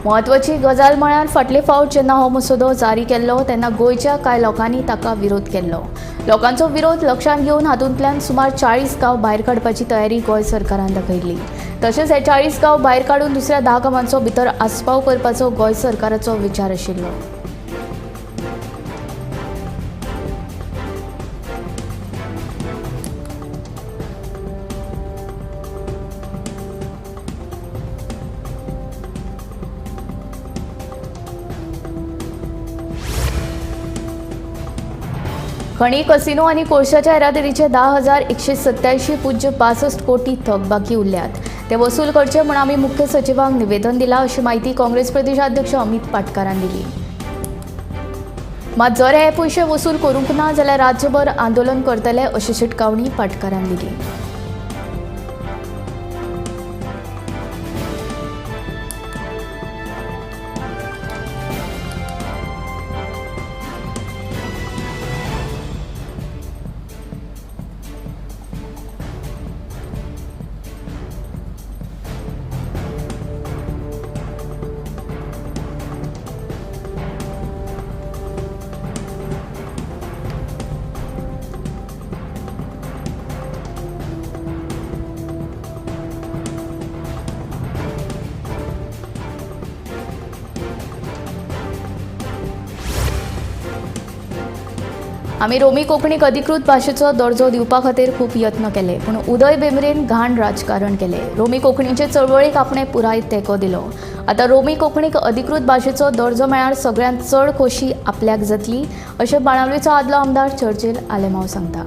म्हत्वाची गजाल म्हळ्यार फाटले फावट जेन्ना हो मसुदो जारी केल्लो तेन्ना गोंयच्या कांय लोकांनी ताका विरोध केल्लो। लोकांचो विरोध लक्षांत घेवन हातूंतल्यान सुमार 40 गांव भायर काडपाची तयारी गोंय सरकारान दाखयल्ली। तशेंच हे 40 गांव भायर काडून दुसऱ्या 10 गांवांचो भितर आस्पाव करपाचो गोंय सरकाराचो विचार आशिल्लो। खणी, कसिनो आनी कोळशाच्या येरादारीचे 10,187.65 कोटी थकबाकी उरल्यात, ते वसूल करचे म्हूण आमी मुख्य सचिवांक निवेदन दिलां अशी माहिती काँग्रेस प्रदेशाध्यक्ष अमित पाटकारान दिली। मात जर हे पयशे वसूल करूंक ना जाल्यार राज्यभर आंदोलन करतले अशी शिटकावणी पाटकारान दिली। आमी रोमी कोंकणीक अधिकृत भाशेचो दर्जो दिवपा खातीर खूब यत्न केले, पूण उदय भेंब्रेन घाण राजकारण केले। रोमी कोंकणीचे चळवळीक आपणे पुराय तेंको दिलो। आतां रोमी कोंकणीक अधिकृत भाशेचो दर्जो मेळ्ळ्यार सगळ्यांत चड खोशी आपल्याक जातली अशें बाणावलीचो आदलो आमदार चर्चिल आलेमांव सांगता।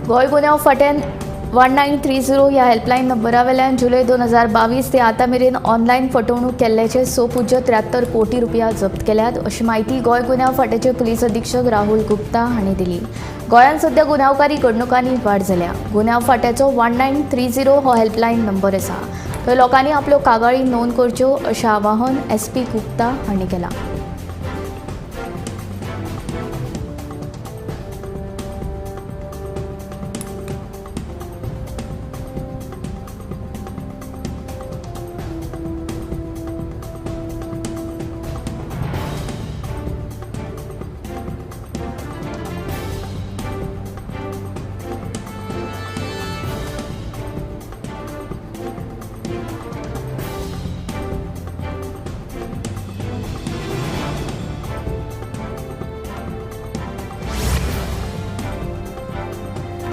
गोंय गुन्यांव फांट्यान 1930 ह्या हेल्पलायन नंबरा वेल्यान जुलय 2022 ते आतां मेरेन ऑनलायन फटवणूक केल्ल्याचे 6.73 कोटी रुपया जप्त केल्यात अशी म्हायती गोंय गुन्यांव फांट्याचे पुलीस अधीक्षक राहुल गुप्ता हांणी दिली. गोंयांत सध्या गुन्यांवकारी घडणुकांनी वाड जाल्या. गुन्यांव फांट्याचो 1930 हो हेल्पलायन नंबर आसा. थंय लोकांनी आपल्यो कागाळी नोंद करच्यो अशें आवाहन SP Gupta हांणी केलां.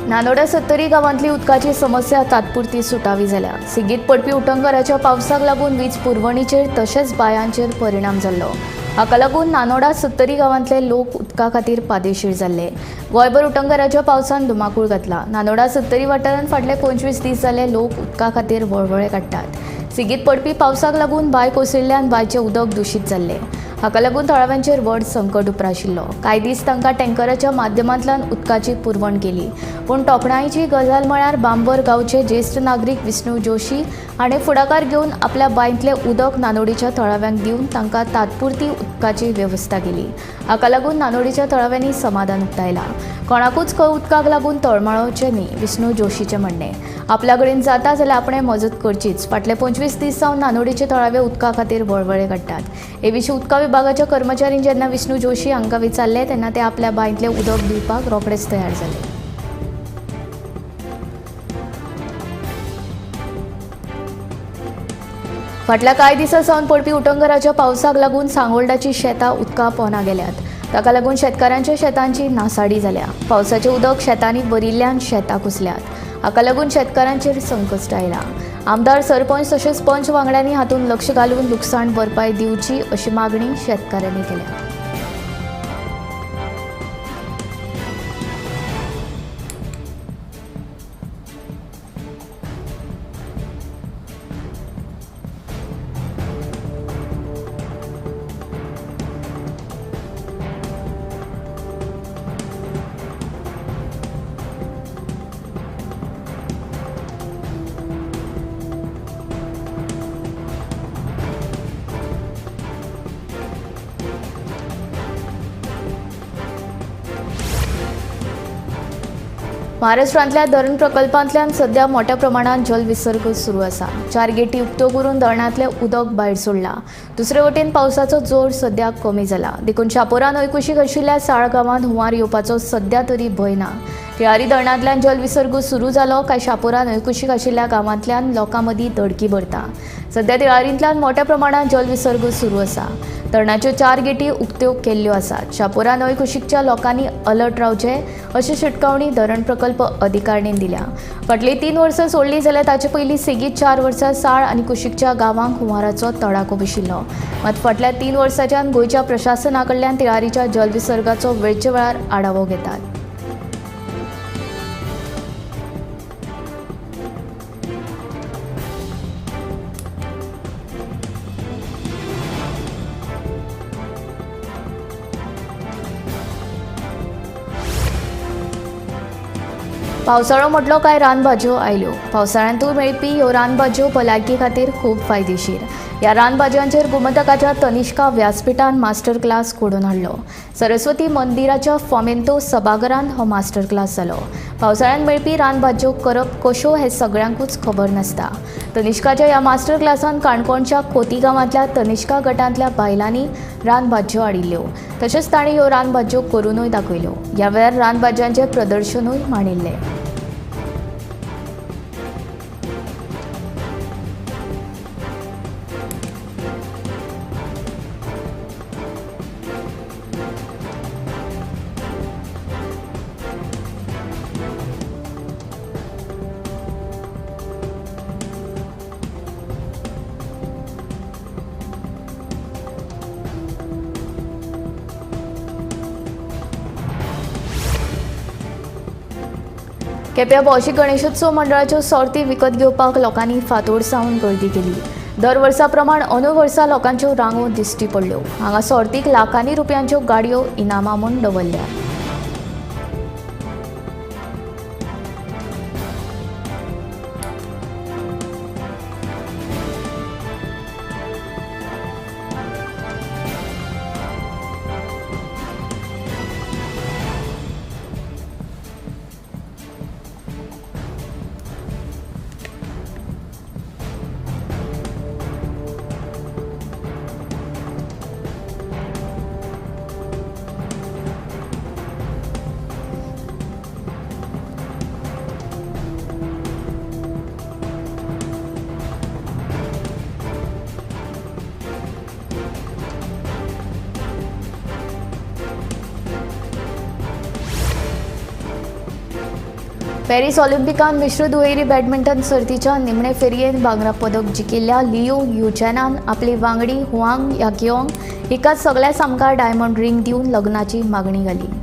नानोडा सत्तरी गांवांतली उदकाची समस्या तात्पुरती सुटावी जाल्या. सेगीत पडपी उटंगराच्या पावसाक लागून वीज पुरवणीचेर तशेंच बांयांचेर परिणाम जाल्लो. हाका लागून नानोडा सत्तरी गांवांतले लोक उदका खातीर पादेशीर जाल्ले. गोंयभर उटंगराच्या पावसान धुमाकूळ घातला. नानोडा सत्तरी वाठारांत फाटले 25 दीस जाले लोक उदका खातीर वळवळे काडटात. सेगीत पडपी पावसाक लागून बांय कोसळिल्ल्यान बांयचें उदक दुशीत जाल्लें. हाका लागून थळाव्यांचेर व्हड संकट उप्राशिल्लो. कांय दीस तांकां टँकराच्या माध्यमांतल्यान उदकाची पुरवण केली. पूण तोखणायेची गजाल म्हळ्यार बांबर गांवचे ज्येश्ठ नागरीक विष्णू जोशी हाणें फुडाकार घेवन आपल्या बांयतलें उदक नानोडीच्या थळाव्यांक दिवन तांकां तात्पुरती उदकाची वेवस्था केली. हाका लागून नानोडीच्या थळाव्यांनी समाधान उक्तायलां. कोणाकूच खंय उदकाक लागून तळमळोवचें न्ही विष्णू जोशीचें म्हणणें. आपल्या कडेन जाता जाल्यार आपणें मजत करचीच. फाटले 25 दीस सावन नानोडीचे थळावे उदका खातीर वळवळे काडटात. हे विशीं उदका विभागाच्या कर्मचाऱ्यांनी जेन्ना विष्णू जोशी हांकां विचारलें तेन्ना ते आपल्या बांयतलें उदक दिवपाक रोखडेच तयार जाले. फाटल्या कांय दिसां सावन पडपी उटंगराच्या पावसाक लागून सांगोल्डाची शेतां उदका पोंदा गेल्यात. ताका लागून शेतकारांच्या शेतांची नासाडी जाल्या. पावसाचें उदक शेतांनी भरिल्ल्यान शेतां कुसल्यात. हाका लागून शेतकारांचेर संकश्ट आयलां. आमदार, सरपंच तशेंच पंच वांगड्यांनी हातूंत लक्ष घालून लुकसाण भरपाय दिवची अशी मागणी शेतकारांनी केल्या. महाराष्ट्रांतल्या धरण प्रकल्पांतल्यान सध्या मोठ्या प्रमाणात जलविसर्ग सुरू आसा. 4 गेटी उक्त्यो करून धरणांतलें उदक भायर सोडलां. दुसरे वटेन पावसाचो जोर सध्या कमी जाला. देखून शापोरा न्हंयकुशीक आशिल्ल्या साळ गांवांत हुंवार येवपाचो सध्या तरी भंय ना. तिळारी धरणांतल्यान जलविसर्ग सुरू जालो काय शापोरा न्हंयकुशीक आशिल्ल्या गांवांतल्यान लोकां मदीं दडकी भरता. सध्या तिळारींतल्यान मोठ्या प्रमाणात जलविसर्ग सुरू आसा. धरणाच्यो 4 गेटी उक्त्यो केल्ल्यो आसात. शापोरा न्हंयकुशीकच्या लोकांनी अलर्ट रावचें अशी शिटकावणी धरण प्रकल्प अधिकाऱ्यांनी दिल्या. फाटलीं 3 वर्सां सोडलीं जाल्यार ताचे पयलीं सेगीत 4 वर्सां साळ आनी कुशीकच्या गांवांक हुंवाराचो तडाखो बशिल्लो. मात फाटल्या 3 वर्सांच्यान गोंयच्या प्रशासना कडल्यान तिळारीच्या जलविसर्गाचो वेळचे वेळार आढावो घेतात. पावसाळो म्हटलो काय रानभाज्यो आयल्यो. पावसाळ्यांतूय मेळपी ह्यो रानभाज्यो भलायकी खातीर खूब फायदेशीर. ह्या रानभाज्यांचेर गोमंतकाच्या तनिष्का व्यासपीठान मास्टर क्लास घडोवन हाडलो. सरस्वती मंदिराच्या फोमेंतो सभाघरांत हो मास्टर क्लास जालो. पावसाळ्यांत मेळपी रानभाज्यो करप कश्यो हें सगळ्यांकूच खबर नासता. तनिष्काच्या ह्या मास्टर क्लासान काणकोणच्या खोती गांवांतल्या तनिष्का गटांतल्या बायलांनी रानभाज्यो हाडिल्ल्यो. तशेंच तांणी ह्यो रानभाज्यो करुनूय दाखयल्यो. ह्या वेळार रानभाज्यांचें प्रदर्शनूय मांडिल्लें. केप्यां भौशीक गणेशोत्सव मंडळाच्यो सोर्ती विकत घेवपाक लोकांनी फांतोड सावन गर्दी केली. दर वर्सा प्रमाण अंदू वर्सा लोकांच्यो रांगो दिश्टी पडल्यो. हांगा सोर्तीक लाखांनी रुपयांच्यो गाडयो इनामां म्हूण दवरल्या. पॅरीस ऑलिम्पिकान मिश्र दुहेरी बॅडमिंटन सर्तीच्या निमणे फेरयेंत भांगरा पदक जिखिल्ल्या लियो युचॅनान आपली वांगडी हुआंग याकियोंग हिका सगळ्या सामकार डायमंड रिंग दिवन लग्नाची मागणी घाली.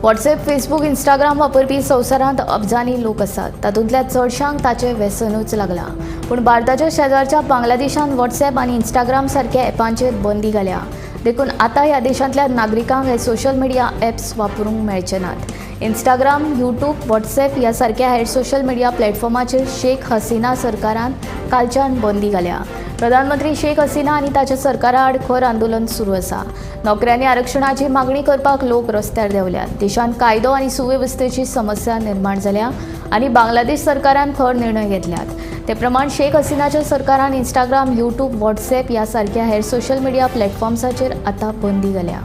व्हॉट्सएप, फेसबूक, इंस्टाग्राम वापरपी संवसारांत अब्जांनी लोक आसात. तातूंतल्या चडशांक ताचें व्यसनूच लागलां. पूण भारताच्या शेजारच्या बांगलादेशान व्हॉट्सएप आनी इंस्टाग्राम सारक्या ॲपांचेर बंदी घाल्या. देखून आतां ह्या देशांतल्या नागरिकांक हे सोशल मिडिया ॲप्स वापरूंक मेळचे नात. इंस्टाग्राम, यूट्यूब, व्हॉट्सएप ह्या सारक्या हेर सोशल मिडिया प्लॅटफॉर्माचेर शेख हसिना सरकारान कालच्यान बंदी घाल्या. प्रधानमंत्री शेख हसिना आनी ताच्या सरकारा आड खर आंदोलन सुरू आसा. नोकऱ्यांनी आरक्षणाची मागणी करपाक लोक रस्त्यार देंवल्यात. देशांत कायदो आनी सुवेवस्थेची समस्या निर्माण जाल्या आनी बांगलादेश सरकारान खर निर्णय घेतल्यात. ते प्रमाण शेख हसिनाच्या सरकारान इंस्टाग्राम, यूट्यूब, व्हॉट्सएप ह्या सारक्या हेर सोशल मिडिया प्लॅटफॉर्म्साचेर आतां बंदी घाल्या.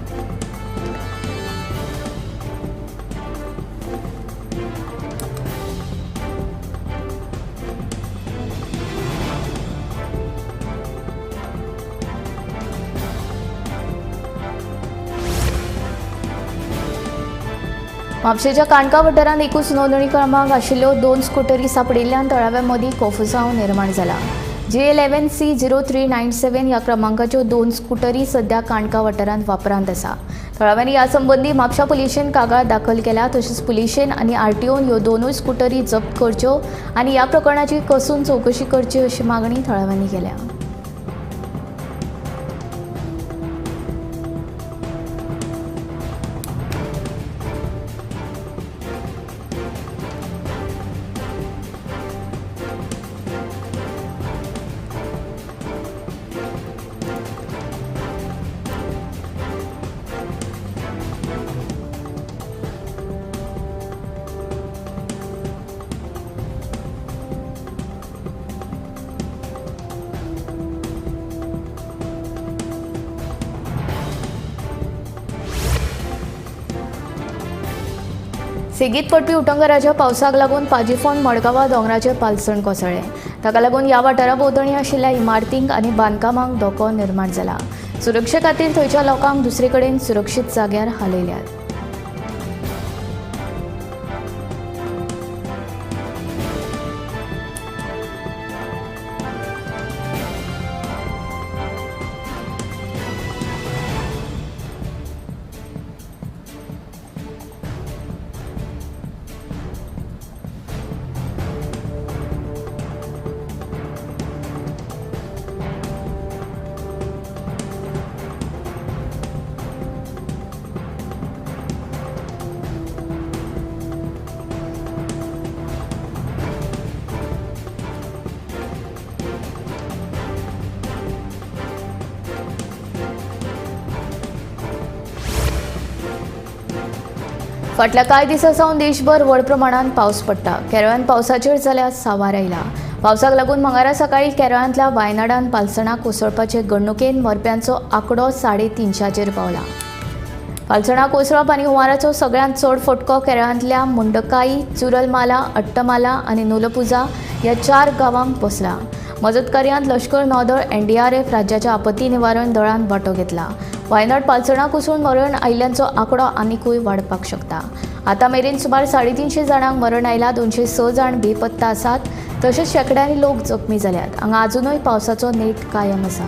म्हापशेच्या काणका वाठारांत एकूच नोंदणी क्रमांक आशिल्ल्यो 2 स्कुटरी सांपडिल्ल्यान थळाव्यां मदीं कोफुसांव निर्माण जाला. J 11 C 0397 ह्या क्रमांकाच्यो 2 स्कुटरी सध्या काणका वाठारांत वापरांत आसा. थळाव्यांनी ह्या संबंदी म्हापशा पुलिशेन कागाळ दाखल केल्या. तशेंच पुलिशेन आनी आरटीओन ह्यो दोनूय स्कुटरी जप्त करच्यो आनी ह्या प्रकरणाची कसून चवकशी करची अशी मागणी थळाव्यांनी केल्या. सेगीत पडपी उटंगराच्या पावसाक लागून पाजीफोंड मडगांवां दोंगराचें पालसण कोसळ्ळें. ताका लागून ह्या वाठारा भोंवतणी आशिल्ल्या इमारतींक आनी बांदकामांक धोको निर्माण जाला. सुरक्षे खातीर थंयच्या लोकांक दुसरे कडेन सुरक्षीत जाग्यार हालयल्यात. फाटल्या कांय दिसां सावन देशभर व्हड प्रमाणांत पावस पडटा. केरळांत पावसाचेर जाल्यार सांवार आयला. पावसाक लागून मंगळारा सकाळीं केरळांतल्या वायनाडान पालसणां कोसळपाचे घडणुकेन मरप्यांचो आंकडो 350चेर पावला. पालसणां कोसळप आनी हुंवाराचो सगळ्यांत चड फटको केरळांतल्या मुंडकाई, चुरलमाला, अट्टमाला आनी नुलपुजा ह्या 4 गांवांक बसला. मजत कार्यांत लश्कर, नौदळ, एनडीआरएफ, राज्याच्या आपत्ती निवारण दळान वांटो घेतला. वायनाड पालसणां कोसळून मरण आयिल्ल्यांचो आंकडो आनिकूय वाडपाक शकता. आतां मेरेन सुमार 350 जाणांक मरण आयला, 206 जाण बेपत्ता आसात, तशेंच शेंकड्यांनी लोक जखमी जाल्यात. हांगा आजुनूय पावसाचो नेट कायम आसा.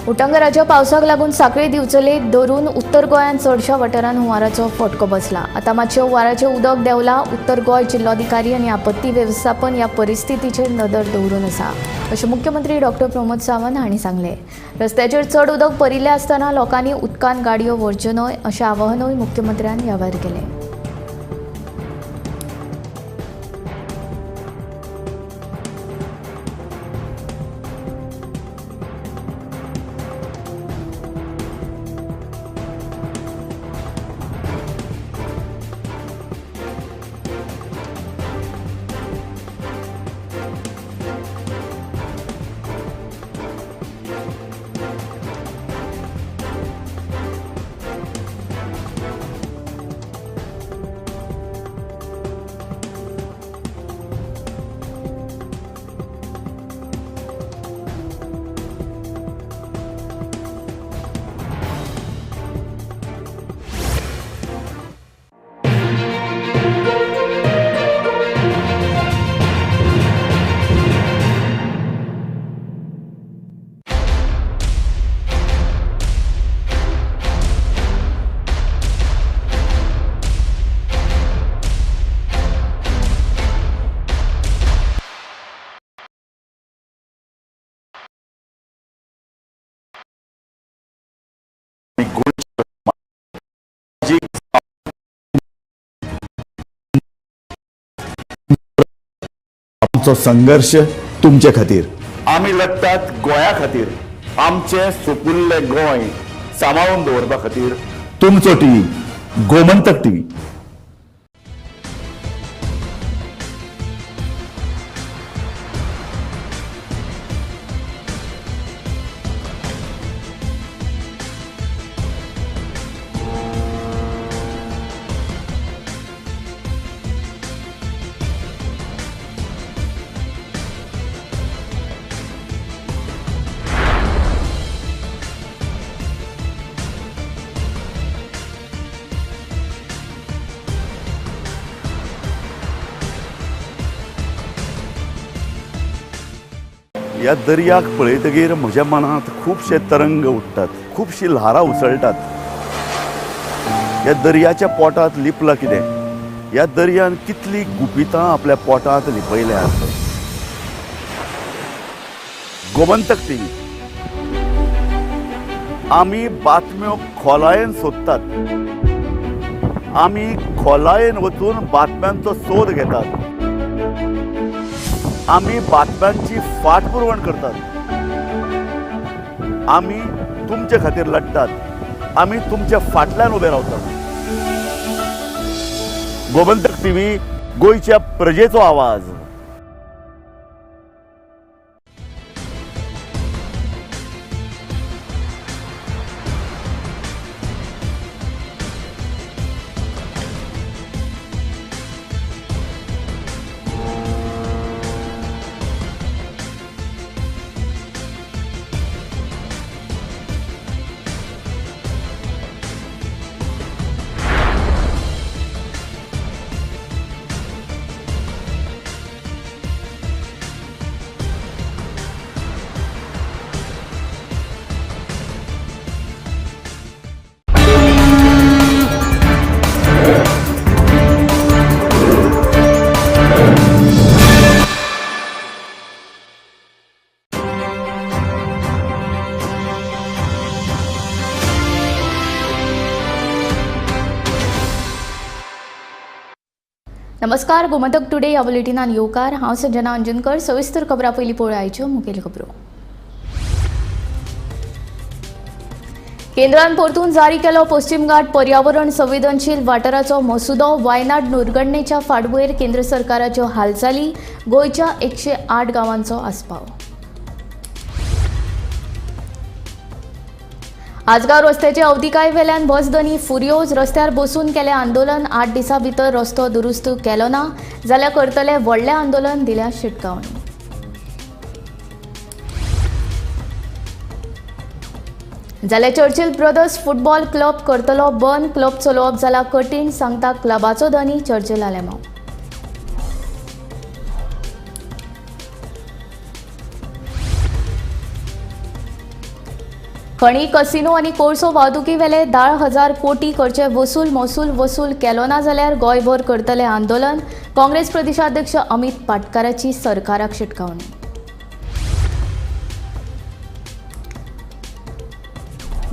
उटंगराच्या पावसाक लागून सांखळी दिवचले धरून उत्तर गोंयांत चडशा वाठारांत हुंवाराचो फटको बसला. आतां मातशें हुंवाराचें उदक देंवलां. उत्तर गोंय जिल्लोधिकारी आनी आपत्ती वेवस्थापन ह्या परिस्थितीचेर नदर दवरून आसा अशें मुख्यमंत्री डॉक्टर प्रमोद सावंत हांणी सांगलें. रस्त्याचेर चड उदक भरिल्लें आसतना लोकांनी उदकांत गाडयो व्हरच्यो न्हय अशें आवाहनूय मुख्यमंत्र्यान ह्या वेळार केलें. आमचो संघर्ष तुमचे खातीर, आमी लढतात गोंया खातीर, आमचे सुपुल्ले गोंय सांबाळून दवरपा खातीर. तुमचो टीव्ही गोमंतक टीव्ही. ह्या दर्याक पळयतगीर म्हज्या मनांत खुबशे तरंग उठ्ठात, खुबशी ल्हारां उसळटात. ह्या दर्याच्या पोटांत लिपलां कितें? ह्या दर्यान कितली गुपितां आपल्या पोटांत लिपयल्यात. गोमंतक टीव्ही आमी बातम्यो खोलायेन सोदतात, आमी खोलायेन वचून बातम्यांचो सोद घेतात, आमी बातम्यांची फाटपुरवण करतात, आमी तुमचे खातीर लढतात, आमी तुमच्या फाटल्यान उबे रावतात. गोमंतक टीव्ही, गोंयच्या प्रजेचो आवाज. नमस्कार, गोमंतक टुडे ह्या बुलेटिनान येवकार. हांव संजना अंजनकर. सविस्तर खबरां पयलीं पळोवया आयच्यो मुखेल खबरो. केंद्रान परतून जारी केलो पश्चिम घाट पर्यावरण संवेदनशील वाठाराचो मसुदो. वायनाड दुर्घटनेच्या फाटभुंयेर केंद्र सरकाराच्यो हालचाली. गोंयच्या 108 गांवांचो आस्पाव. आजगांव रस्त्याचे अवतिकाय वेल्यान बस धनी फुर्योज. रस्त्यार बसून केलें आंदोलन. 8 दिसां भितर रस्तो दुरुस्त केलो ना जाल्यार करतले व्हडलें आंदोलन, दिल्या शिटकावणी. जाल्यार चर्चिल ब्रदर्स फुटबॉल क्लब करतलो बंद. क्लब चलोवप जाला कठीण, सांगता क्लबाचो धनी चर्चिल आलेमांव. खणी, कसिनो आनी कोळसो वाहतुकी वेले 10,000 कोटी करचे वसूल. महसूल वसूल केलो ना जाल्यार गोंयभर करतले आंदोलन. काँग्रेस प्रदेशाध्यक्ष अमित पाटकाराची सरकाराक शिटकावणी.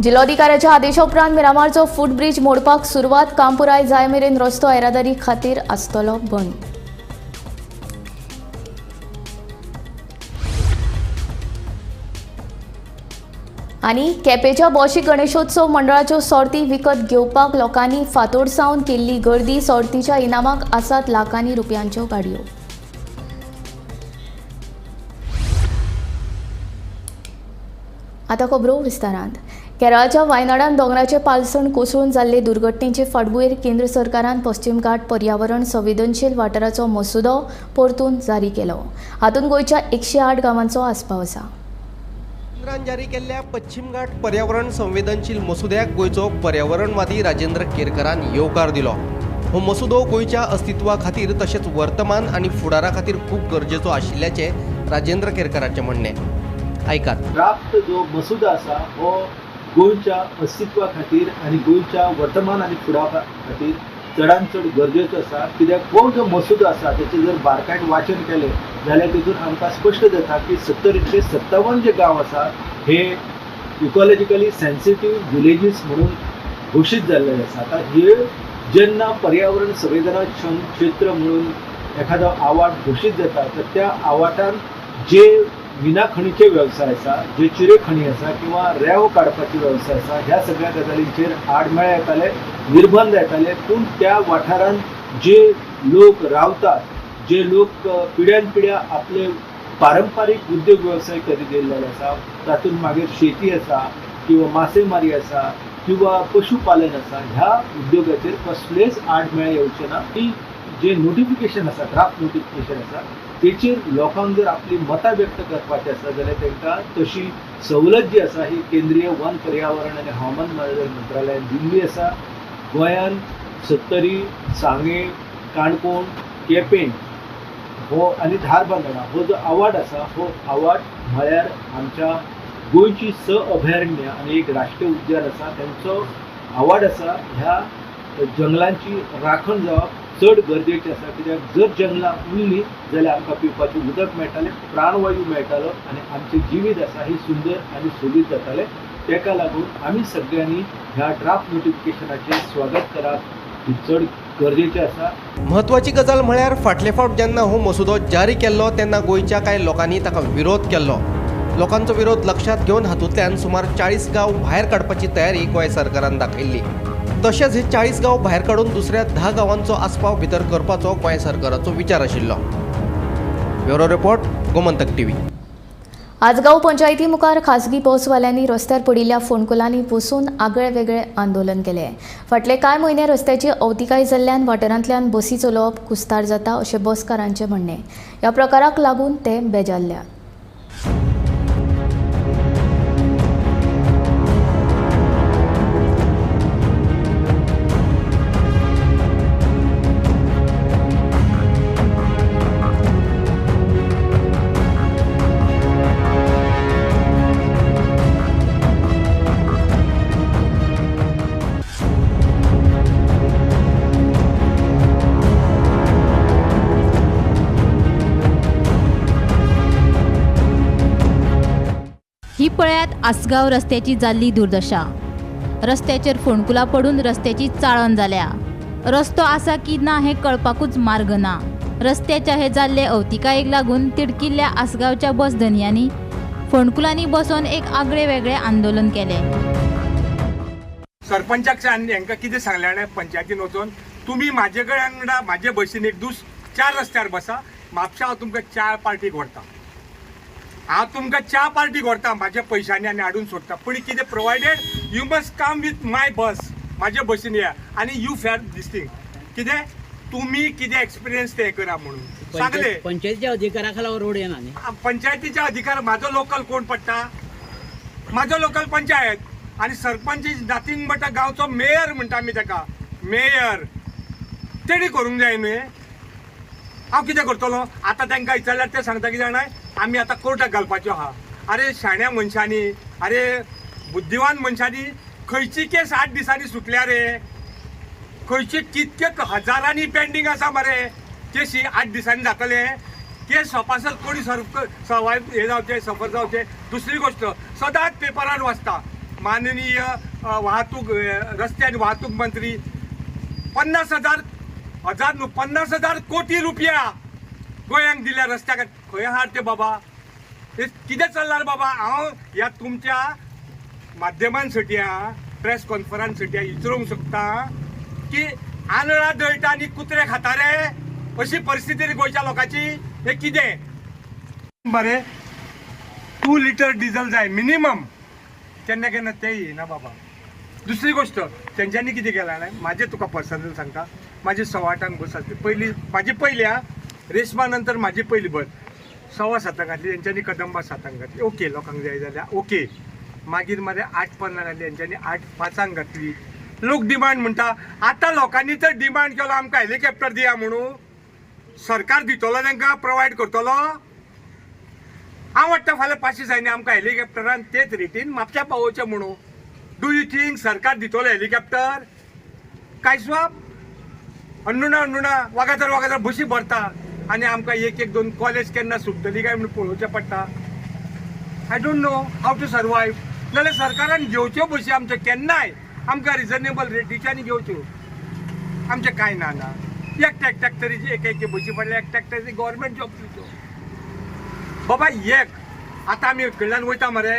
जिल्लोधिकाऱ्याच्या आदेशा उपरांत मिरामारचो फुटब्रिज मोडपाक सुरवात. काम पुराय जाय मेरेन रस्तो येरादारी खातीर आसतलो बंद. आनी केपेंच्या भौशीक गणेशोत्सव मंडळाच्यो सोर्ती विकत घेवपाक लोकांनी फांतोड सावन केल्ली गर्दी. सोर्तीच्या इनामाक आसात लाखांनी रुपयांच्यो गाडयो. आतां खबरो विस्तारांत. केरळाच्या वायनाडान दोंगराचे पालसण कोसळून जाल्ले दुर्घटनेचे फाटभुंयेर केंद्र सरकारान पश्चिम घाट पर्यावरण संवेदनशील वाठाराचो मसुदो परतून जारी केलो. हातूंत गोंयच्या 108 गांवांचो आस्पाव आसा. केंद्रान जारी केल्ल्या पश्चिम घाट पर्यावरण संवेदनशील मसुद्याक गोंयचो पर्यावरणवादी राजेंद्र केरकरान येवकार दिलो. हो मसुदो गोंयच्या अस्तित्वा खातीर तशेंच वर्तमान आनी फुडारा खातीर खूब गरजेचो आशिल्ल्याचें राजेंद्र केरकराचें म्हणणें. आयकात. ड्राफ्ट जो मसुदो आसा हो गोंयच्या अस्तित्वा खातीर आनी गोंयच्या वर्तमान आनी फुडारा खातीर चडान चड गरजेचो आसा. कित्याक हो जो मसुदो आसा तेचें जर बारकायन वाचन केलें जाल्यार तितून आमकां स्पश्ट जाता की 7057 जे गांव आसा हे इकॉलॉजिकली सेन्सिटीव विलेजीस म्हणून घोशीत जाल्ले आसा. आतां हे जेन्ना पर्यावरण संवेदनाक्षम क्षेत्र म्हणून एखादो आवाठ घोशीत जाता तर त्या आवाठान जे मिना खणीचे वेवसाय आसा, जे चिरे खणी आसा किंवा रेंव काडपाचे वेवसाय आसा, ह्या सगळ्या गजालींचेर आडमेळे येताले, निर्बंध येताले. पूण त्या वाठारांत जे लोक रावतात, जे लोक पिढ्यान पिढ्या आपले पारंपारीक उद्योग वेवसाय करीत येयल्ले आसा, तातूंत मागीर शेती आसा किंवा मासेमारी आसा किंवा पशुपालन आसा, ह्या उद्योगाचेर कसलेच आडमेळे येवचे ना. की जे नोटिफिकेशन आसा, ड्राफ्ट नोटिफिकेशन आसा, तेचेर लोकांक जर आपली मतां व्यक्त करपाची आसा जाल्यार तांकां तशी सवलत जी आसा ही केंद्रीय वन पर्यावरण आनी हवामान बदल मंत्रालयान दिल्ली आसा. गोंयान सत्तरी, सांगें, काणकोण, केपें हो आनी धारबांदोडा हो जो आवाठ आसा हो आवाठ म्हळ्यार आमच्या गोंयची 6 अभयारण्य आनी एक राष्ट्रीय उद्यान आसा तेंचो आवाठ आसा. ह्या जंगलांची राखण जावप चड गरजेचें आसा. कित्याक जर जंगलां उरलीं जाल्यार आमकां पिवपाचें उदक मेळटालें, प्राणवायू मेळटालो आनी आमचें जिवीत आसा हें सुंदर आनी सोबीत जातालें. ताका लागून आमी सगळ्यांनी ह्या ड्राफ्ट नोटिफिकेशनाचें स्वागत करप ही चड गरजेचें आसा. म्हत्वाची गजाल म्हळ्यार फाटले फावट जेन्ना हो मसुदो जारी केल्लो तेन्ना गोंयच्या कांय लोकांनी ताका विरोध केल्लो. लोकांचो विरोध लक्षांत घेवन हातूंतल्यान सुमार 40 गांव भायर काडपाची तयारी गोंय सरकारान दाखयल्ली. तशेंच हे 40 गांव भायर काडून दुसऱ्या 10 गांवांचो आस्पाव भितर करपाचो गोंय सरकाराचो विचार आशिल्लो. Bureau report, Gomantak TV. Assagao पंचायती मुखार खासगी बसवाल्यांनी रस्त्यार पडिल्ल्या फोंडकुलांनी बसून आगळे वेगळे आंदोलन केलें. फाटले कांय म्हयने रस्त्याची अवतिकाय जाल्ल्यान वाठारांतल्यान बसी चलोवप कुस्तार जाता अशें बसकारांचें म्हणणें. ह्या प्रकाराक लागून ते बेजारल्यात. ही पळयात आसगांव रस्त्याची जाल्ली दुर्दशा. रस्त्याचेर फोंडकुलां पडून रस्त्याची चाळण जाल्या. रस्तो आसा की ना हें कळपाकूच मार्ग ना. रस्त्याच्या हे जाल्ले अवतिकायेक लागून तिडकिल्ल्या आसगांवच्या बस धनयांनी फोंडकुलांनी बसोवन एक आगळे वेगळे आंदोलन केलें. सरपंचाक आनी हांकां कितें सांगलें जाणा, पंचायतीन वचोन तुमी म्हाजे कडेन वांगडा म्हाजे बशीन एक दीस 4 रस्त्यार बसा, म्हापशा हांव तुमकां 4 पार्टीक व्हरता, हांव तुमकां 4 पार्टीक व्हरता म्हाज्या पयशांनी आनी हाडून सोडटा, पूण कितें provided you must come with my bus, म्हाजे बशीन या आनी you fair these thing, कितें तुमी कितें एक्सपिरियन्स ते करा म्हणून सांगले. पंचायतीच्या अधिकारा खाला रोड येना न्ही, पंचायतीच्या अधिकार म्हाजो लोकल कोण पडटा, म्हाजो लोकल पंचायत आनी सरपंच is nothing but गांवचो मेयर म्हणटा आमी ताका, मेयर तेणी करूंक जाय न्हय. हांव कितें करतलो आतां तांकां विचारल्यार ते सांगता कितें जाणा, आमी आतां कोर्टाक घालपाच्यो आहा. अरे शाण्या मनशांनी, अरे बुद्धिवान मनशांनी खंयची केस 8 दिसांनी सुटल्या रे, खंयची कितके हजारांनी पेंडींग आसा मरे केशी 8 दिसांनी जातले, केस सोपासर कोणी सर्वायव हे जावचे, सफर जावचे. दुसरी गोश्ट सदांच पेपरार वाचता माननीय वाहतूक रस्ते आनी वाहतूक मंत्री 50,000 न्हू 50,000 कोटी रुपया गोंयांक दिल्या रस्त्याक, खंय आहात ते बाबा, हे कितें चल्लां रे बाबा. हांव ह्या तुमच्या माध्यमांसाठी प्रेस कॉन्फरन्ससाठी विचारूंक शकता की आंदळा दळटा आनी कुत्रे खाता रे, अशी परिस्थिती रे गोंयच्या लोकांची. हें कितें बरें 2 लिटर डिझल जाय मिनिमम, केन्ना केन्ना तें येना बाबा. दुसरी गोश्ट तेंच्यांनी कितें केलां जाणा, म्हाजें तुका पर्सनल सांगता, म्हाजी 8:15 बस आसली पयली, म्हाजी पयली आं रेशमा नंतर म्हाजी पयली बस 7:15 घातली तेंच्यांनी, कदंबा 7 घातली, ओके लोकांक जाय जाल्यार ओके. मागीर मरे 8:15 घातली तेंच्यांनी, 8:05 घातली. लोक डिमांड म्हणटा, आतां लोकांनी तर डिमांड केलो आमकां हेलिकॉप्टर दिया म्हणून, सरकार दितलो तांकां प्रोवायड करतलो. हांव वाडटा फाल्यां 5 जायना आमकां हेलिकॉप्टरान तेच रेटीन म्हापशा पावोवचें म्हणून. Do you think सरकार दितलो हेलिकॉप्टर? काय स्वाप अन्नुणा अन्नुणा वागातर वागातर बशी भरता आनी आमकां 1 1 2 कॉलेज केन्ना सुट्टली काय म्हणून पळोवचें पडटा. I don't know how to survive. नाल्यार सरकारान घेवच्यो बशी आमच्यो केन्नाय आमकां रिजनेबल रेटीच्यानी घेवच्यो, आमचें कांय ना ना. एकट्या एकट्याक तरी एक एक बशी पडल्या, एकट्याक तरी गव्हर्मेंट जॉब दिवच्यो बाबा. एक आतां आमी कडल्यान वयता मरे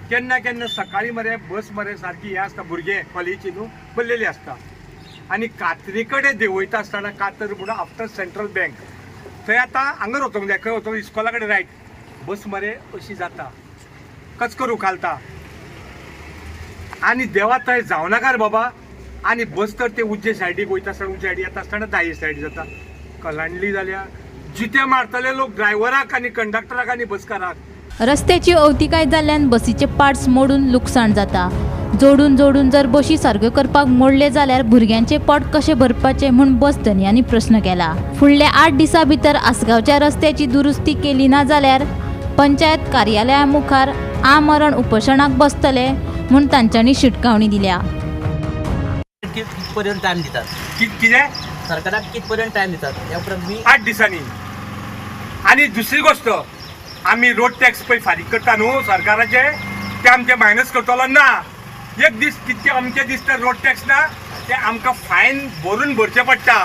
केन्ना केन्ना सकाळीं मरे बस मरे सारकी हें आसता, भुरगे कॉलेजी न्हू भरलेली आसता आनी कातरी कडेन देंवयता आसतना, कातर म्हणून आफ्टर सेंट्रल बँक थंय आतां हांगा वचोंक जाय, खंय वचोंक इस्कॉला कडेन रायट बस मरे अशी जाता, कचकर उखालता आनी देवा थंय जावं नाका रे बाबा. आनी बस तर ते उज्जे सायडीक वयता आसतना, उज्जे सायडी येता आसतना दाये सायडी जाता, कलांडली जाल्या जिते मारतले लोक ड्रायव्हराक आनी कंडक्टराक आनी बसकाराक. रस्त्याची अवतिकाय जाल्ल्यान बसीचे पार्ट्स मोडून लुकसाण जाता. जोडून जोडून जर बशी सारक्यो करपाक मोडले जाल्यार भुरग्यांचे पोट कशें भरपाचें म्हूण बस धनयांनी प्रस्न केला. फुडल्या 8 दिसां भितर आसगांवच्या रस्त्याची दुरुस्ती केली ना जाल्यार पंचायत कार्यालया मुखार आमरण उपोशणाक बसतले म्हूण तांच्यांनी शिटकावणी दिल्या. कितपर्यंत टायम दितात कितें सरकाराक कितपर्यंत टायम दितात ह्या उपरांत मी 8 दिसांनी. आनी दुसरी गोश्ट आमी रोड टॅक्स पळय फारीक करता न्हू सरकाराचे, ते आमचे मायनस करतलो ना. एक दीस कितके अमके दीस तर रोड टॅक्स ना, ते आमकां फायन भरून भरचें पडटा,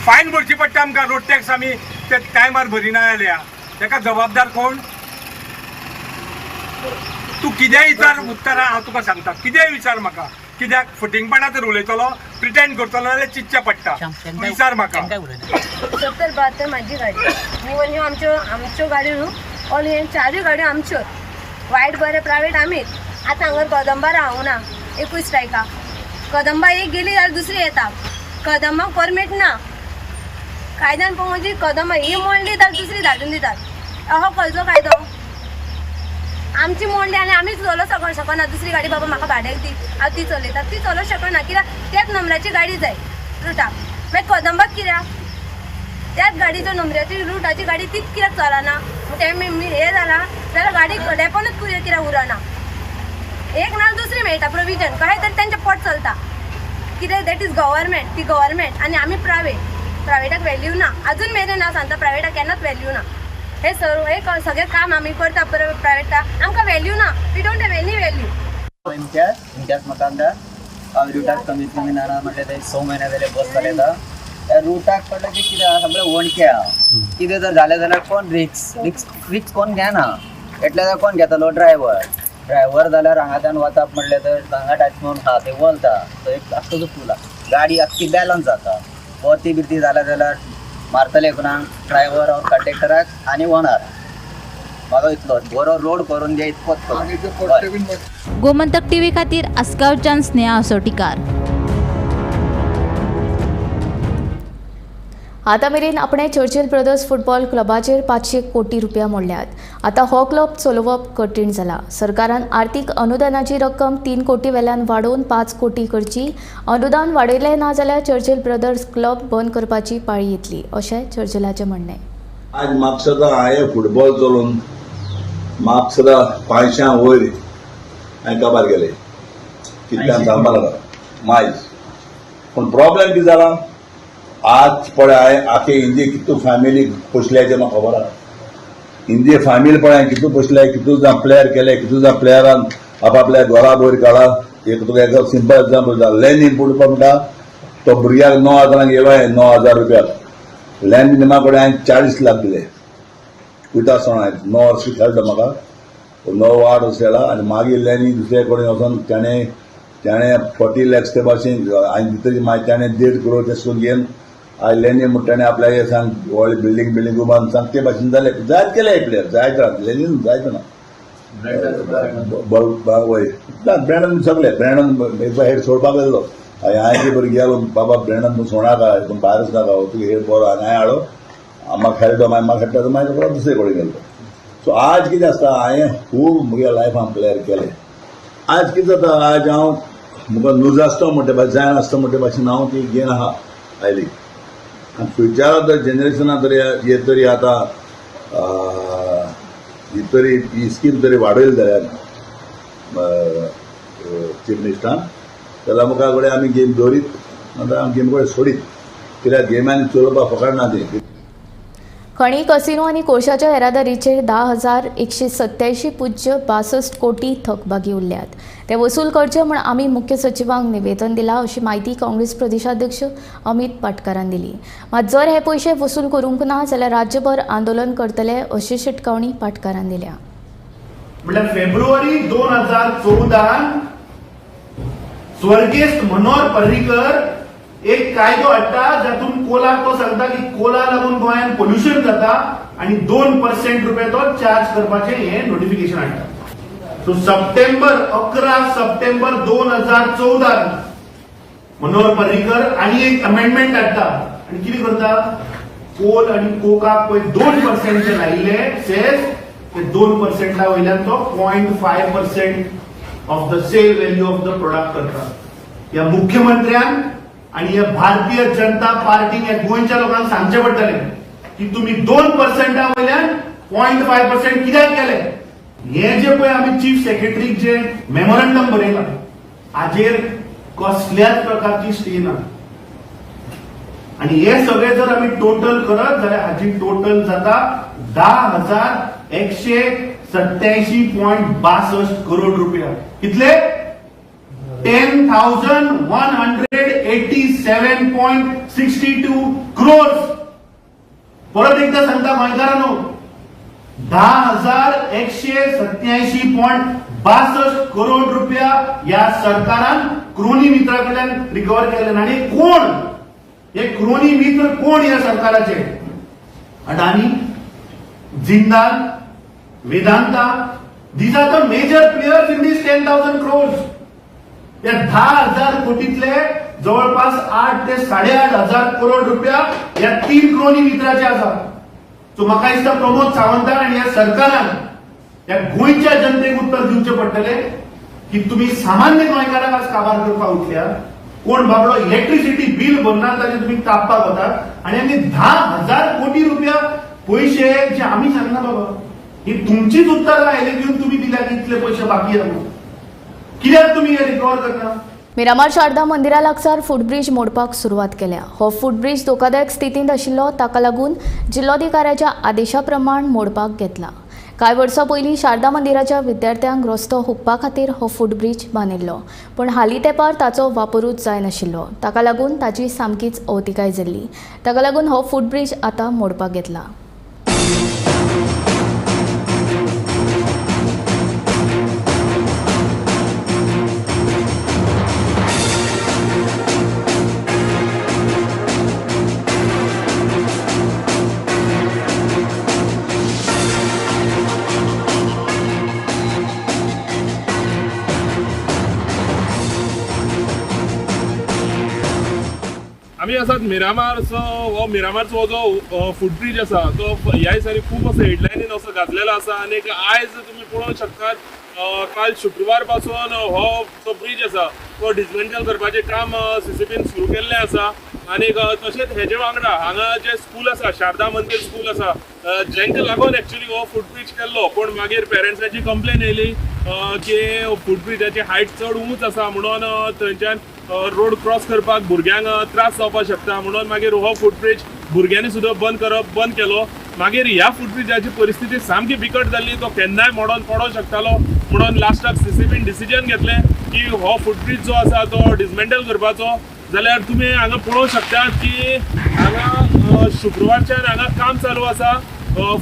फायन भरची पडटा आमकां. रोड टॅक्स आमी ते टायमार भरिना जाल्यार ताका जबाबदार कोण? तूं कितेंय विचार उत्तरां हांव तुका सांगता, कितेंय विचार म्हाका, कित्याक फटींगपणा तर उलयतलो, प्रिटेंड करतलो जाल्यार चिंतचें पडटा. विचार म्हाका. 70-72 म्हाजी गाडी इवन ह्यो आमच्यो आमच्यो गाडयो न्हू ऑल हे 4 गाडयो आमच्यो, वायट बरें प्रायवेट आमीच. आतां हांगा कदंबा रावना एकूय स्ट्रायका, कदंबा एक गेली जाल्यार दुसरी येता, कदंबाक परमीट ना कायद्यान पळोवंक म्हणजे कदंबा ही मोडली जाल्यार दुसरी धाडून दितात. अहो खंयचो कायदो? आमची मोडली आनी आमीच चलोवंक शकना, दुसरी गाडी बाबा म्हाका भाड्याक दी हांव ती चलयता, ती चलोवंक शकना कित्याक त्याच नंबराची गाडी जाय रुटाक. मागीर कदंबाक कित्याक त्याच गाडीचो नंबराची रुटाची गाडी तीच कित्याक चलना? तें हें जालां जाल्यार गाडी डेपोनूच कित्याक उरना? एक ना दुसरी मेळटा प्रोविजन कशें तरी तेंचें पोट चलता कितें. That is government, ती गव्हर्मेंट आनी आमी प्रायवेट. प्रायवेटाक व्हॅल्यू ना अजून मेरेन, हांव सांगता प्रायवेटाक केन्नाच व्हॅल्यू ना. हे सर्व हे सगळें काम आमी करता प्रायवेटाक, आमकां व्हॅल्यू ना. We don't have any value. Imtiaz Imtiaz Makandar, हांव रुटाक कमीत कमी ना म्हटल्यार ते 6 म्हयने जाले बस चलयता. त्या रुटाक पडलें की कितें आहा सगळें वणके आहा, कितें जर जालें जाल्यार कोण रिक्स रिक्स रिक्स कोण घेना. एटले जाल्यार कोण घेतलो ड्रायवर. ड्रायवर जाल्यार हांगाच्यान वचप म्हणलें तर हांगा टच म्हणून आहा ते वलता, तो एक आख्खो जो पूल आहा गाडी आख्खी बॅलन्स जाता. परती बिरती जाल्या जाल्यार मारतले कोणाक ड्रायवर ऑर कंडक्टराक आनी ओनर. म्हाका इतलो बरो रोड करून दे इतकोच. गोमंतक टीव्ही खातीर आसगांवच्यान स्नेहा असोटीकार. आतां मेरेन आपणे चर्चिल ब्रदर्स फुटबॉल क्लबाचेर 500 कोटी रुपया मोडल्यात. आतां हो क्लब चलोवप कठीण जाला. सरकारान आर्थीक अनुदानाची रक्कम 3 कोटी वेल्यान वाडोवन 5 कोटी करची. अनुदान वाडयलें ना जाल्यार चर्चिल ब्रदर्स क्लब बंद करपाची पाळी येतली अशें चर्चिलाचें म्हणणें. आज म्हापशां हांवें फुटबॉल चलोवन म्हापशां 500 वयर हांवें काबार केले, कितल्यान सांगपाक लागला मायज. पूण प्रॉब्लेम कितें जाला आज पळय हांवें आखे इंदी कितू फॅमिली पोसल्या तें म्हाका खबर आहा. इंदी फॅमिली पळय हांवें कितू पोसल्या, कितू जाण प्लेयर केले, कितू जाण प्लेयरान आपापल्या घरा वयर काडला. एक तुका एक सिंपल एग्जाम्पल दिता, लॅनीन पळोवपा म्हणटा तो भुरग्याक 9,000 येयलो हांवें 9,000 रुपया लॅनीन निमा कडेन हांवें 40 लाख दिले. वयता आसतना हांवें 9 वर्सां खेळटा म्हाका 9 8 वर्सां खेळा. आनी मागीर लॅनी दुसरे कडेन वचोन ताणें 40 लॅक्स ते भाशेन हांवें दितली मागीर ताणें 1.5 करोड तें सुद्दां घेवन आयज लॅनी म्हणटा ताणें आपल्याक सांग व्हडलें बिल्डींग बिल्डींग उबारून सांग ते भाशेन जालें. जायत केले प्लेयर जायत रात लॅनीन जायत ना वय ना ब्रँडन सगळे ब्रँडन एकदा हेड सोडपाक गेल्लो. हांवें की बरें गेलो बाबा ब्रँडन तूं सोडाका तूं भायर नाका तुका हेड बरो आनी हांवें हाडो म्हाका खेळटो मागीर म्हाका खेळटा मागीर परत दुसरे कडेन गेलो. सो आज कितें आसता हांवें खूब म्हज्या लायफान प्लेयर केले. आज कितें जाता आज हांव म्हाका लूज आसता म्हणटे भाशेन जायना आसता म्हणटे भाशेन हांव ती गेन आहा आयली. आनी फ्युचरा तर जनरेशना तरी हे तरी आतां ही तरी ही स्कीम तरी वाडयली जाल्यार चीफ मिनिस्टरान जाल्यार मुखार कडेन आमी गेम दवरीत ना आमी गेम कडेन सोडीत, कित्याक गेमान चलोवपाक फकाड ना ती. खणी कसिनो आनी कोळशाच्या येरादारीचेर 10,187.62 कोटी थकबाकी उरल्यात. ते वसूल करचे म्हूण आमी मुख्य सचिवांक निवेदन दिलां अशी म्हायती काँग्रेस प्रदेशाध्यक्ष अमित पाटकारान दिली. मात जर हे पयशे वसूल करूंक ना जाल्यार राज्यभर आंदोलन करतले अशी शिटकावणी पाटकारान दिल्या. म्हळ्यार फेब्रुवारी 2014 स्वर्गेस्त मनोहर पर्रीकर एक कायदो हाडटा जातून कोलाक तो सांगता की कोला लागून गोंयांत पोल्युशन जाता आनी 2% रुपये तो चार्ज करपाचें हें नोटिफिकेशन हाडटा. सो सप्टेंबर 11 सप्टेंबर 2014 मनोहर पर्रीकर आनी एक अमेंडमेंट हाडटा आनी कितें करता, कोल आनी कोकाक पळय 2% जे लायिल्ले सेस ते 2% वयल्यान तो 0.5% of the sale value of the product करता. ह्या मुख्यमंत्र्यान आनी ह्या भारतीय जनता पार्टीन ह्या गोंयच्या लोकांक सांगचें पडटलें की तुमी 2% वयल्यान 0.5% कित्याक केले. हे जे पळय आमी चीफ सेक्रेटरीक जे मेमोरंडम बरयलां हाजेर कसल्याच प्रकारची स्टे ना. आनी हे सगळे जर आमी टोटल करत जाल्यार हाजी टोटल जाता 10,187.62 करोड रुपया. कितले? 10,187.62 क्रोर्स. परत एकदा सांगता गोंयकारांनो, 10,187.62 करोड रुपया ह्या सरकारान क्रोनी मित्रा कडल्यान रिकवर केले. आनी कोण हे क्रोनी मित्र? कोण ह्या सरकाराचे? Adani, Jindal, Vedanta, these are the major players in this 10,000 crores. या 10,000 कोटीतले जवळपास 8 ते 8,500 करोड रुपया या 3 क्रोनी मित्राचे आसा. सो म्हाका दिसता प्रमोद सावंतान आनी ह्या सरकारान ह्या गोंयच्या जनतेक उत्तर दिवचें पडटलें की तुमी सामान्य गोंयकारांक आज काबार करपाक उठल्या. कोण बाबडो इलेक्ट्रिसिटी बील भरना ताजेर तुमी कापपाक वतात आनी आमी 10,000 कोटी रुपया पयशे जे आमी सांगना बाबा, ही तुमचीच उत्तरां आयले घेवन तुमी दिल्या की इतले पयशे बाकी आहा म्हणून. कित्याक तुमी हे रिकवर करना? मिरामार शारदा मंदिरा लागसार फुटब्रीज मोडपाक सुरवात केल्या. हो फुटब्रीज धोकादायक स्थितींत आशिल्लो, ताका लागून जिल्लोधिकाऱ्याच्या आदेशा प्रमाण मोडपाक घेतला. कांय वर्सां पयलीं शारदा मंदिराच्या विद्यार्थ्यांक रस्तो हुपपा खातीर हो फुटब्रीज बांदिल्लो, पूण हालीं तेंपार ताचो वापरूच जायनाशिल्लो. ताका लागून ताची सामकीच अवतिकाय जाल्ली. ताका लागून हो फुटब्रीज आतां मोडपाक घेतला. आमी आसात मिरामार. सो हो मिरामारचो जो फुटब्रीज आसा तो ह्या दिसांनी खूब असो हेडलायनीन असो घातलेलो आसा आनी आयज तुमी पळोवंक शकतात काल शुक्रवार पासून हो जो ब्रीज आसा तो डिसमेंटल करपाचें काम सीसीपीन सुरू केल्लें आसा. आनी तशेंच हेजे वांगडा हांगा जें स्कूल आसा, शारदा मंदीर स्कूल आसा, जेंका लागून एक्चुअली हो फुटब्रीज केल्लो, पूण मागीर पेरंट्सांची कंप्लेन येयली की फुटब्रिजाची हायट चड उंच आसा म्हणून थंयच्यान रोड क्रॉस करपाक भुरग्यांक त्रास जावपाक शकता, म्हणून मागीर हो फुटब्रीज भुरग्यांनी सुद्दां बंद केलो. मागीर ह्या फुटब्रिजाची परिस्थिती सामकी बिकट जाल्ली, तो केन्नाय मोडोन पडोंक शकतालो, म्हणून लास्टाक सीसीपीन डिसिजन घेतलें की हो फुटब्रीज जो आसा तो डिसमेंटल करपाचो. जाल्यार तुमी हांगा पळोवंक शकतात की हांगा शुक्रवारच्यान हांगा काम चालू आसा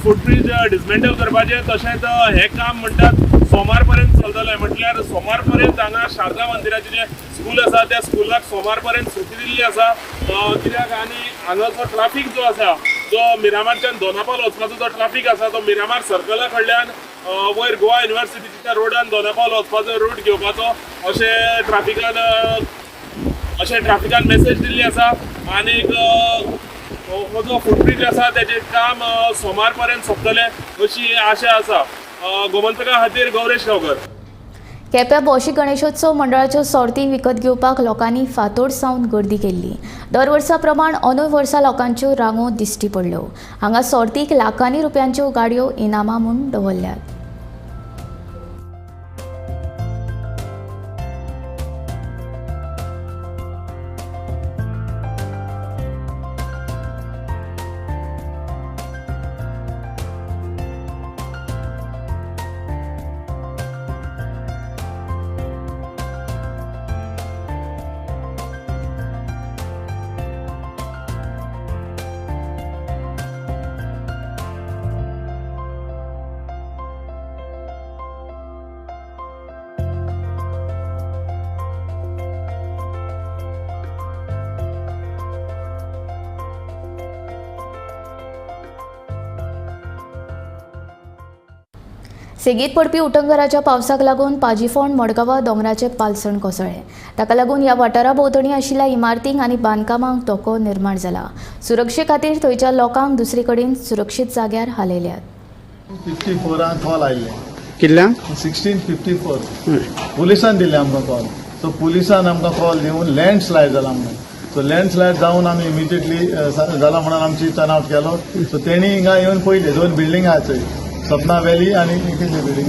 फुटब्रीज डिसमेंटल करपाचें. तशेंच हें काम म्हणटात सोमार पर्यंत चलतलें, म्हटल्यार सोमार पर्यंत हांगा शारदा मंदिराचें जें स्कूल आसा त्या स्कुलाक सोमार पर्यंत सुटी दिल्ली आसा. कित्याक आनी हांगाचो ट्राफीक जो आसा जो मिरामारच्यान दोनापावल वचपाचो जो ट्राफीक आसा तो मिरामार सर्कला कडल्यान वयर गोवा युनिवर्सिटीच्या रोडान दोनापावल वचपाचो रूट घेवपाचो अशें ट्राफिकान मेसेज दिल्ली आसा. आनीक हो जो फुटब्रीज आसा तेजें काम सोमार पर्यंत सोंपतलें अशी आशा आसा. गोमंतका खातीर गौरेश गांवकर. केप्यां भौशीक गणेशोत्सव मंडळाच्यो सोर्ती विकत घेवपाक लोकांनी फांतोड सावन गर्दी केल्ली. दर वर्सा प्रमाण अंदूय वर्सा लोकांच्यो रांगो दिश्टी पडल्यो. हांगा सोर्तीक लाखांनी रुपयांच्यो गाडयो इनामां म्हूण दवरल्यात. सेगीत पडपी उटंगराच्या पावसाक लागून पाजीफोंड मडगांवा दोंगराचे पालसण कोसळ्ळें. ताका लागून ह्या वाठारा भोंवतणी आशिल्ल्या इमारतींक आनी बांदकामांक धोको निर्माण जाला. सुरक्षे खातीर थंयच्या लोकांक दुसरे कडेन सुरक्षीत जाग्यार हालयल्यात. 54 कॉल आयिल्ले. कितल्यांक? 1654 पुलिसान दिल्ले आमकां कॉल. सो पुलिसान आमकां कॉल दिवन लँडस्लायड जाला म्हणून. सो लँडस्लायड जावन आमी इमिजिएटली जाला म्हणून आमची टर्न आवट केलो. सो तेणी हिंगा येवन पयले दोन बिल्डींग आहा थंय, सपना व्हॅली आनी कितली बिल्डींग,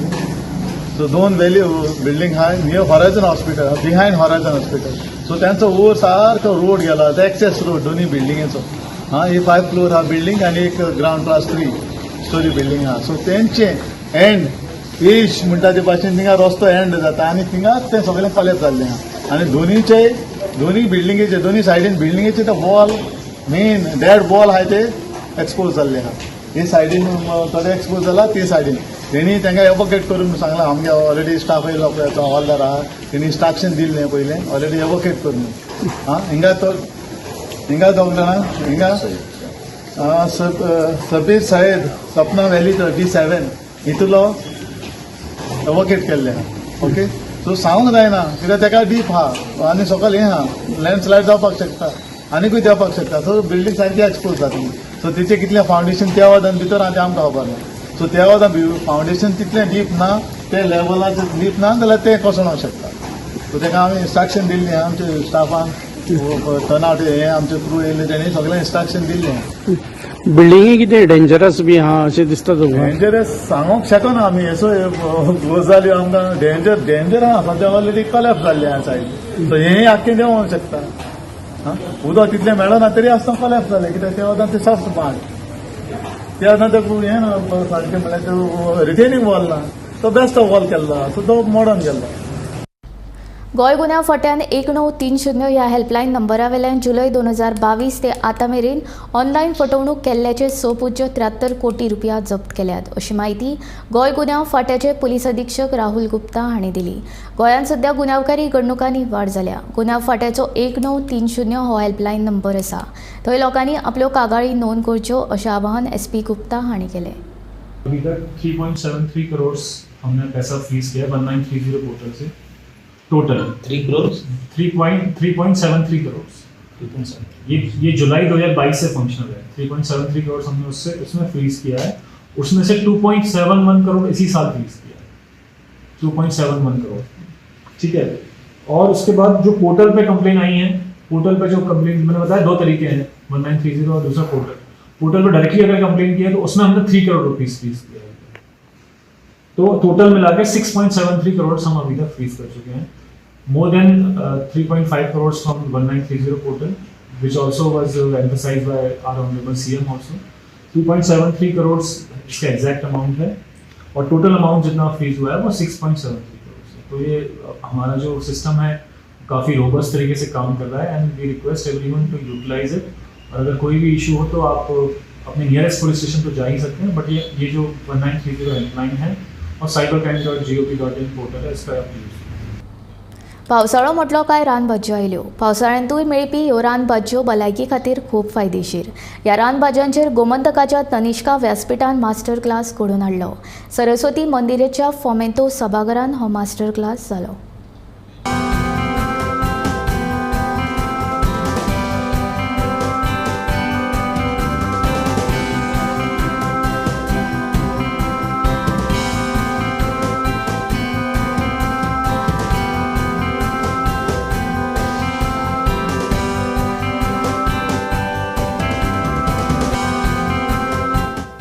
सो दोन व्हॅली बिल्डींग आहा near Horizon hospital, behind Horizon hospital. So त्यांचो वयर सारको रोड गेला, एक्सेस रोड दोन्ही बिल्डिंगेचो. हा ही 5 फ्लोर हा बिल्डींग आनी एक ग्रावंड प्लस 3 स्टोरी बिल्डींग आहा. सो तेंचे एंड एज म्हणटा ते भाशेन थिंगा रस्तो एंड जाता आनी थिंगाच तें सगळें कॉलेप्स जाल्लें आहा. आनी दोन्ही बिल्डिंगेचे दोन्ही सायडीन बिल्डिंगेचे ते वॉल मेन डेड वॉल आहा ते एक्सपोज जाल्ले आहा. हे सायडीन थोडे एक्सपोज जाला, ते सायडीन तेणी तांकां एवोकेट करून सांगलां. आमगे ऑलरेडी स्टाफ येयलो पळय, तो हवालदार आहा, तेणी इन्स्ट्रक्शन दिल्लें पयलें ऑलरेडी एवोकेट करून. आं हिंगा तो हिंगा दोग जाणां हिंगा सबीर सयद सपना व्हॅली D7 हितूलो एवोकेट केल्लें आहा. ओके, सो सांगूंक जायना कित्याक ताका डीप आहा आनी सकयल हें आहा, लँडस्लायड जावपाक शकता आनीकूय देंवपाक शकता. सो बिल्डींग सारकी एक्सपोज जातली. सो तिचें कितलें फावंडेशन त्या वदान भितर आहा तें आमकां खबर ना. सो त्या वदान फावंडेशन तितलें डीप ना, ते लेवलाचेर डीप ना जाल्यार तें कोसळोंक शकता. सो ताका आमी इन्स्ट्रक्शन दिल्लें आमच्या स्टाफान, टर्न आवट हें आमचे क्रू येयल्ले तेणी सगळें इन्स्ट्रक्शन दिल्लें. बिल्डिंगी कितें डेंजरस बी आहा अशें दिसता तुमकां? डेंजरस सांगूंक शकना आमी, असो गजाल्यो आमकां डेंजर आहा. सद्या ऑलरेडी कॉलेप्स जाल्लें आहा सायड. सो हें आख्खें देंवोंक शकता. उदक तितलें मेळना तरी आसतना कॉलेप्स जालें कित्याक त्या वतान ते सॉफ्ट माड ते आतां ते हें ना सारकें म्हणल्यार रिटेनिंग वॉल ना, तो बेस्ट वॉल केल्लो आहा, सो तो मॉडर्न केल्लो. गोंय गुन्यांव फांट्यान 1930 ह्या हेल्पलायन नंबरा वेल्यान जुलय 2022 ते आतां मेरेन ऑनलायन फटवणूक केल्ल्याचे 6.73 कोटी रुपया जप्त केल्यात अशी म्हायती गोंय गुन्यांव फांट्याचे पुलीस अधीक्षक राहुल गुप्ता हांणी दिली. गोंयांत सध्या गुन्यांवकारी घडणुकांनी वाड जाल्या. गुन्यांव फांट्याचो 1930 हो हेल्पलायन नंबर आसा. थंय लोकांनी आपल्यो कागाळी नोंद करच्यो अशें आवाहन एसपी गुप्ता हांणी केलें. अभी तक 3.73 करोड़ हमने पैसा फ्रीज किया 1930 पोर्टल से. टोटल 3 करोड़ 3.73 करोड़ ये जुलाई 2022 से फंक्शनल है. 3.73 करोड़ हमने उससे उसमें फ्रीज किया है. उसमें से 2.71 करोड़ इसी साल फ्रीज किया है, 2.71 करोड़. ठीक है. और उसके बाद जो पोर्टल पे कंप्लेन आई है, पोर्टल पे जो कंप्लेन मैंने बताया दो तरीके हैं, 1930 और दूसरा पोर्टल. पोर्टल पर डायरेक्टली अगर कंप्लेन किया तो उसमें हमने 3 करोड़ रुपीज फ्रीज किया है. तो टोटल मिला के 6.73 करोड़ हम अभी तक फ्रीज कर चुके हैं. More than 3.5 crore from 1930 portal, which also was emphasise by our honourable CM also. 2.73 crore इसका एग्जैक्ट अमाउंट है और टोटल अमाउंट जितना फ्रीज हुआ है वो 6.73 करोड़ है. तो ये हमारा जो सिस्टम है काफ़ी रोबस्ट तरीके से काम कर रहा है and we request everyone to utilise it. और अगर कोई भी इशू हो तो आप अपने नियरेस्ट पुलिस स्टेशन तो जा ही सकते हैं, बट ये जो 1930 हेल्पलाइन है और cybercrime.gov.in portal है, इसका आप यूज़. पावसाळो म्हटलो काय रानभाजयो आयल्यो. पावसाळ्यांतूय मेळपी ह्यो रानभाजयो भलायकी खातीर खूब फायदेशीर. ह्या रानभाजयांचेर गोमंतकाच्या तनिष्का व्यासपीठान मास्टर क्लास घडोवन हाडलो. सरस्वती मंदिराच्या फोमेंतो सभाघरान हो मास्टर क्लास जालो.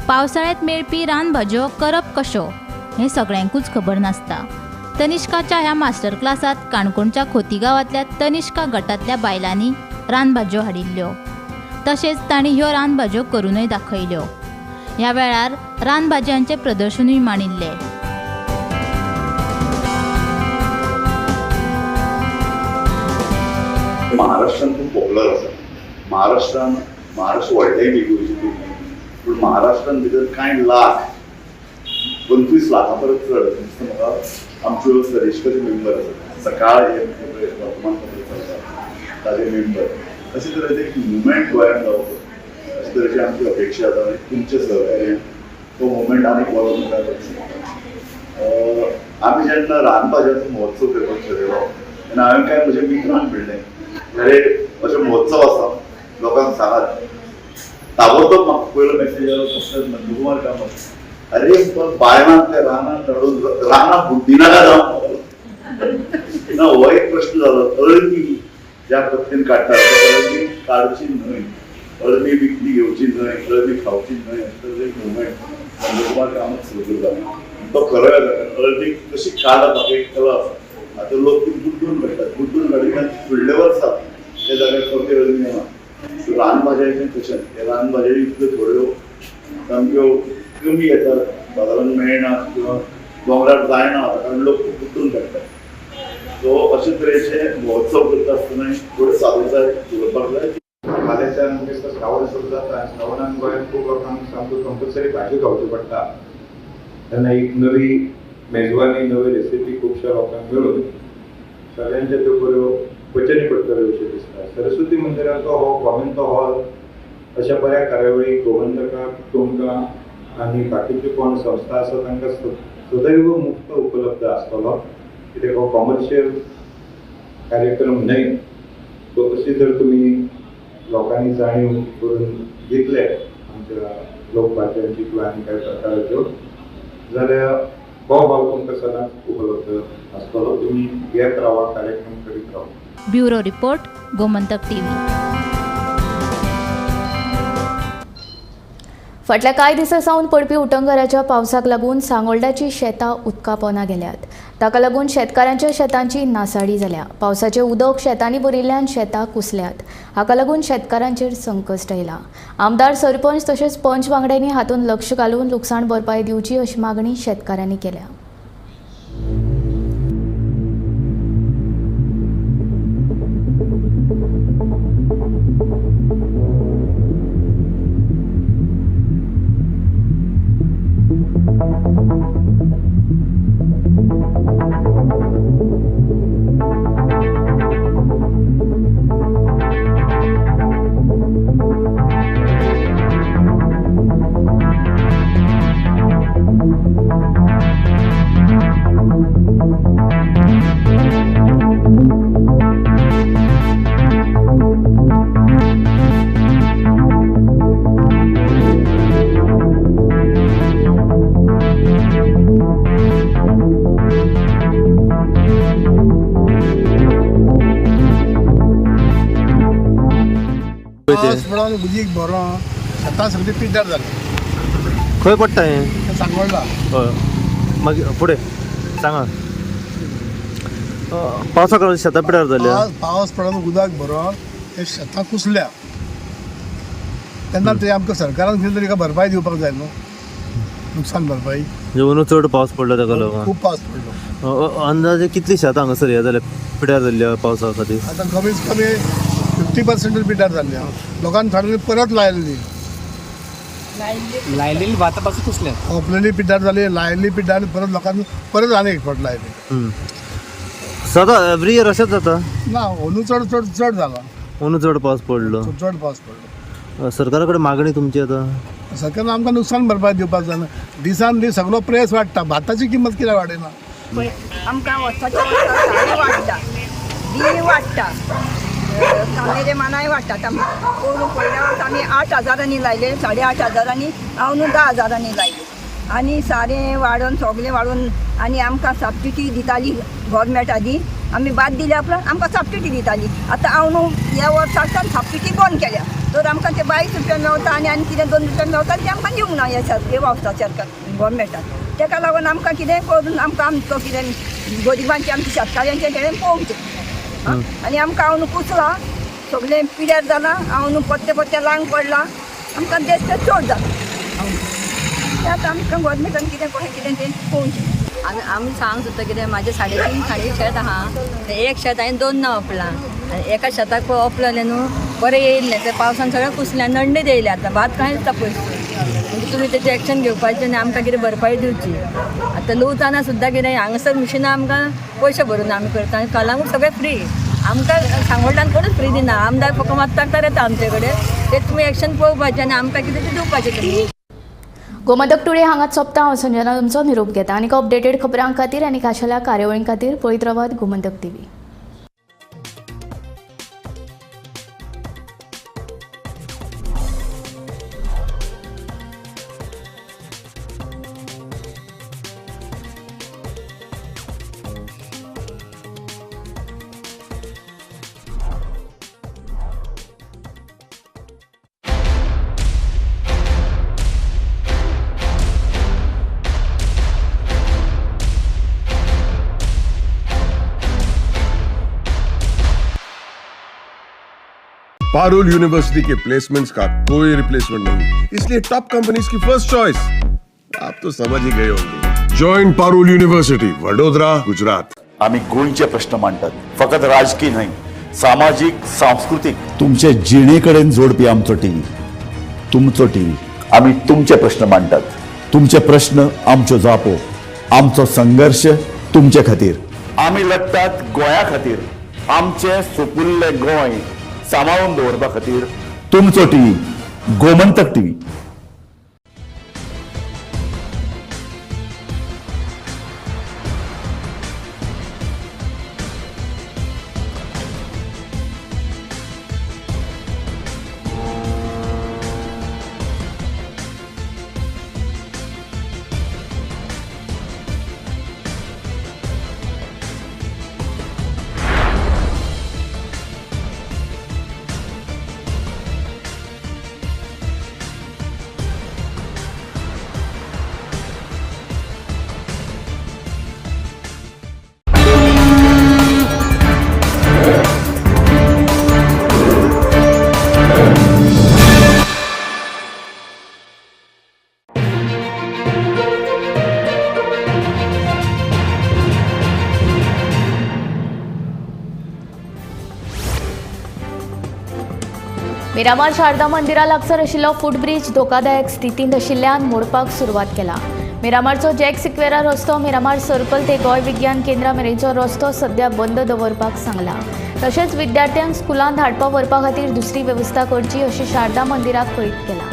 पावसाळ्यांत मेळपी रानभाजयो करप कश्यो हें सगळ्यांकूच खबर नासता. तनिष्काच्या ह्या मास्टर क्लासांत काणकोणच्या खोती गांवांतल्या तनिष्का गटांतल्या बायलांनी रानभाजयो हाडिल्ल्यो, तशेंच तांणी ह्यो रानभाजयो करूनय दाखयल्यो. ह्या वेळार रानभाजयांचें प्रदर्शनूय मांडिल्लें. महाराष्ट्रान खूब पॉप्युलर आसा. महाराष्ट्रान महाराष्ट्र व्हडलें बी गोंयचें पूण महाराष्ट्रान भितर कांय लाख 25 लाखां परस चड दिसता म्हाका आमच्यो तनिष्काचे मेंबर आसात. सकाळ हे वर्तमानपत्र चलता ताजे मेंबर. अशे तरेचे एक मुवमेंट गोंयांत जावचो अशे तरेची आमची अपेक्षा आसा आनी तुमचें सहकार्य तो मुवमेंट आनीक बरो मुखार वचूंक शकता. आमी जेन्ना रानभाजयांचो महोत्सव करपाक ठरयलो तेन्ना हांवें कांय म्हज्या मित्रांक म्हणलें, अरे अशे महोत्सव आसा लोकांक सांगात. ताबडतोब म्हाका पयलो मेसेज आयलो तसोच नंदकुमार कामत, अरे बायलांक त्या रानांत धाडून रानां बुड्डिनाका जावन ना. हो एक प्रश्न जालो. अळमी ज्या पद्दतीन काडटात अळमी काडची न्हय, अळमी विकती घेवची न्हय, अळमी खावची न्हय, अशें तरेचो एक मुवमेंट नंदकुमार कामत सुरू करता. तो खरो जाता. अळमी कशी काडप म्हाका एक कला आसा. आतां लोक ती बुड्डून काडटात, बुड्डून काडिल्ल्यान फुडले वर्सा त्या जाग्यार परती अळमी येना. रानभाजयांचें तशेंच, ह्या रानभाजयो इतल्यो थोड्यो सामक्यो कमी येतात, बाजारांत मेळना किंवा दोंगरार जायना कारण लोक बुड्डून काडटात. सो अशे तरेचे महोत्सव करता आसतना थोडे सादूरताय दवरपाक जाय. फाल्यांच्यान म्हणजे श्रावण सुरू जाता आनी श्रावणान गोंयांत खूब लोकांक सामक्यो कंपल्सरी भाजी खावची पडटा. तेन्ना एक नवी मेजवानी, नवी रेसिपी खुबश्या लोकांक मेळून सगळ्यांच्या त्यो बऱ्यो पचनी पडटल्यो अशें दिसता. सरस्वती मंदिराचो हो गोमंत हॉल अशा बऱ्या कार्यावळी गोमंतकाक, तुमकां आनी बाकीच्यो कोण संस्था आसा तांकां सदैव मुक्त उपलब्ध आसतलो. कित्याक हो कॉमर्शियल कार्यक्रम न्हय. सो अशी जर तुमी लोकांनी जाणीव करून घेतले आमच्या लोकभाज्यांची किंवा आनी कांय प्रकाराच्यो जाल्यार हो हॉल तुमकां सदांच उपलब्ध आसतलो. तुमी घेत रावा, कार्यक्रम करीत रावा. Bureau report, Gomantak TV. फाटल्या कांय दिसां सावन पडपी उटंगराच्या पावसाक लागून सांगोल्डाची शेतां उदका पोंदा गेल्यात. ताका लागून शेतकारांच्या शेतांची नासाडी जाल्या. पावसाचें उदक शेतांनी भरिल्ल्यान शेतां कुसल्यात. हाका लागून शेतकारांचेर संकश्ट आयलां. आमदार, सरपंच तशेंच पंच वांगड्यांनी हातूंत लक्ष घालून लुकसाण भरपाय दिवची अशी मागणी शेतकारांनी केल्या. पावस पडोन उदीक भरोन शेतां सगळीं पिड्ड्यार जालीं. खंय पडटा हें? सांगोल्डा. हय, मागीर फुडें सांगा. पावसाक लागून शेतां पिड्ड्यार जाल्या. पावस पडोन उदक भरोन ते शेतां कुसल्या तेन्ना ते आमकां सरकारान कितें तरी भरपाय दिवपाक जाय न्हू, नुकसान भरपाय. जेवण चड पावस पडलो ताका लागून खूब पावस पडलो. अंदाजे कितली शेतां हांगासर हें जाल्या, पिड्ड्यार जाल्ल्या पावसा खातीर? आतां कमीत कमी 50% पिड्ड्यार जाल्ली. लोकांनी थोड्यांनी परत लायल्ली, लायलेली भातां पासून कुसल्या, ओपलेली पिड्ड्यार जाली, लायल्ली पिड्ड्यार परत लोकांनी परत आनी एक फावट लायली. सदां एवरी इयर अशेंच जाता ना? अंदू चड चड चड जाला. अंदू चड पावस पडलो. चड पावस पडलो. सरकारा कडेन मागणी तुमची आतां? सरकारान आमकां नुकसान भरपाय दिवपाक जाय. दिसान दीस सगळो प्रेस वाडटा, भाताची किंमत कित्याक वाडयना? आमकां वर्साच्या वर्सा सारें वाडटा, बी वाडटा, कामेरे मानाय वाडटा. आतां पोरूं पयल्या वर्सा आमी 8 हजारांनी लायले, 8.5 हजारांनी, हांव न्हू 10 हजारांनी लायले. आनी सारें वाडोवन सगळें वाडोवन आनी आमकां सबसिडी दिताली गोवोरमेंट आदी, आमी भात दिल्या उपरांत आमकां सबसिडी दिताली. आतां हांव न्हू ह्या वर्साच्यान सबसिडी बंद केल्या, तर आमकां ते 22 रुपया मेवता आनी आनी कितें 2 रुपया मेवता ते आमकां दिवंक ना ह्या वर्सा सरकार गोवोरमेंटान. ताका लागून आमकां कितें करून आमकां आमचो कितें गरिबांचें आमच्या शेतकाऱ्यांचें तेणें पळोवचें. आनी आमकां हांव न्हू कुसलां, सगळें पिड्यार जालां, हांव न्हू पत्ते पत्ते लांग पडलां, आमकां देश ते चड जालां. ते आतां आमकां गोवोरमेंटान कितें कशें कितें तें पळोवचें. आमी आमी सांग सुद्दां कितें म्हाजें 3.5 खाणी शेत आहा, एक शेत हांवें 2 ना ओपलां आनी एका शेताक पळय ओपलें न्हू बरें येयल्लें, तें पावसान सगळें कुसलें, नडणीत येयलें. आतां भात कांय दिसता पयस. म्हणजे तुमी तेजें एक्शन घेवपाचें आनी आमकां कितें भरपाय दिवची. आतां लुवतना सुद्दां कितें हांगासर मिशिनां आमकां पयशे भरून आमी करता आनी कलांगूट सगळें फ्री. आमकां सांगोल्डान कोणूच फ्री दिना. आमदार फक्त मात येता आमचे कडेन, ते तुमी एक्शन पळोवपाचें आनी आमकां कितें तें दिवपाचें तुमी. गोमंतक टुडे हांगाच सोंपता. हांव संजना तुमचो निरोप घेता. आनी अपडेटेड खबरां खातीर आनी खाशेल्या कार्यावळीं खातीर पळयत रावात Gomantak TV. Parul university K placements का कोई रिप्लेसमेंट नहीं, इसलिए टॉप कंपनीज की फर्स्ट चॉइस। आप तो समझ ही गए होंगे। Join Parul university, Vadodara, Gujarat. आमी गोंयचे प्रश्न मांडटात, फकत राजकीय न्हय, सामाजीक, सांस्कृतीक, तुमचे जिणे कडेन जोडपी आमचो टीव्ही, तुमचो टीव्ही। आमी तुमचे प्रश्न मांडटात, तुमचे प्रश्न आमच्यो जापो, आमचो संघर्ष तुमचे खातीर। आमी लढटात गोंया खातीर, आमचे सुपुल्ले गोंय सांबाळून दवरपा खातीर। तुमचो टीव्ही, गोमंतक टीव्ही। मिरामार शारदा मंदिरा लागसार आशिल्लो फुटब्रीज धोकादायक स्थितींत आशिल्ल्यान मोडपाक सुरवात केला. मिरामारचो जॅक सिक्वेरा रस्तो मिरामार सर्कल ते गोंय विज्ञान केंद्रा मेरेनचो रस्तो सध्या बंद दवरपाक सांगला. तशेंच विद्यार्थ्यांक स्कुलांत धाडपा व्हरपा खातीर दुसरी वेवस्था करची अशें शारदा मंदिराक कळीत केलां.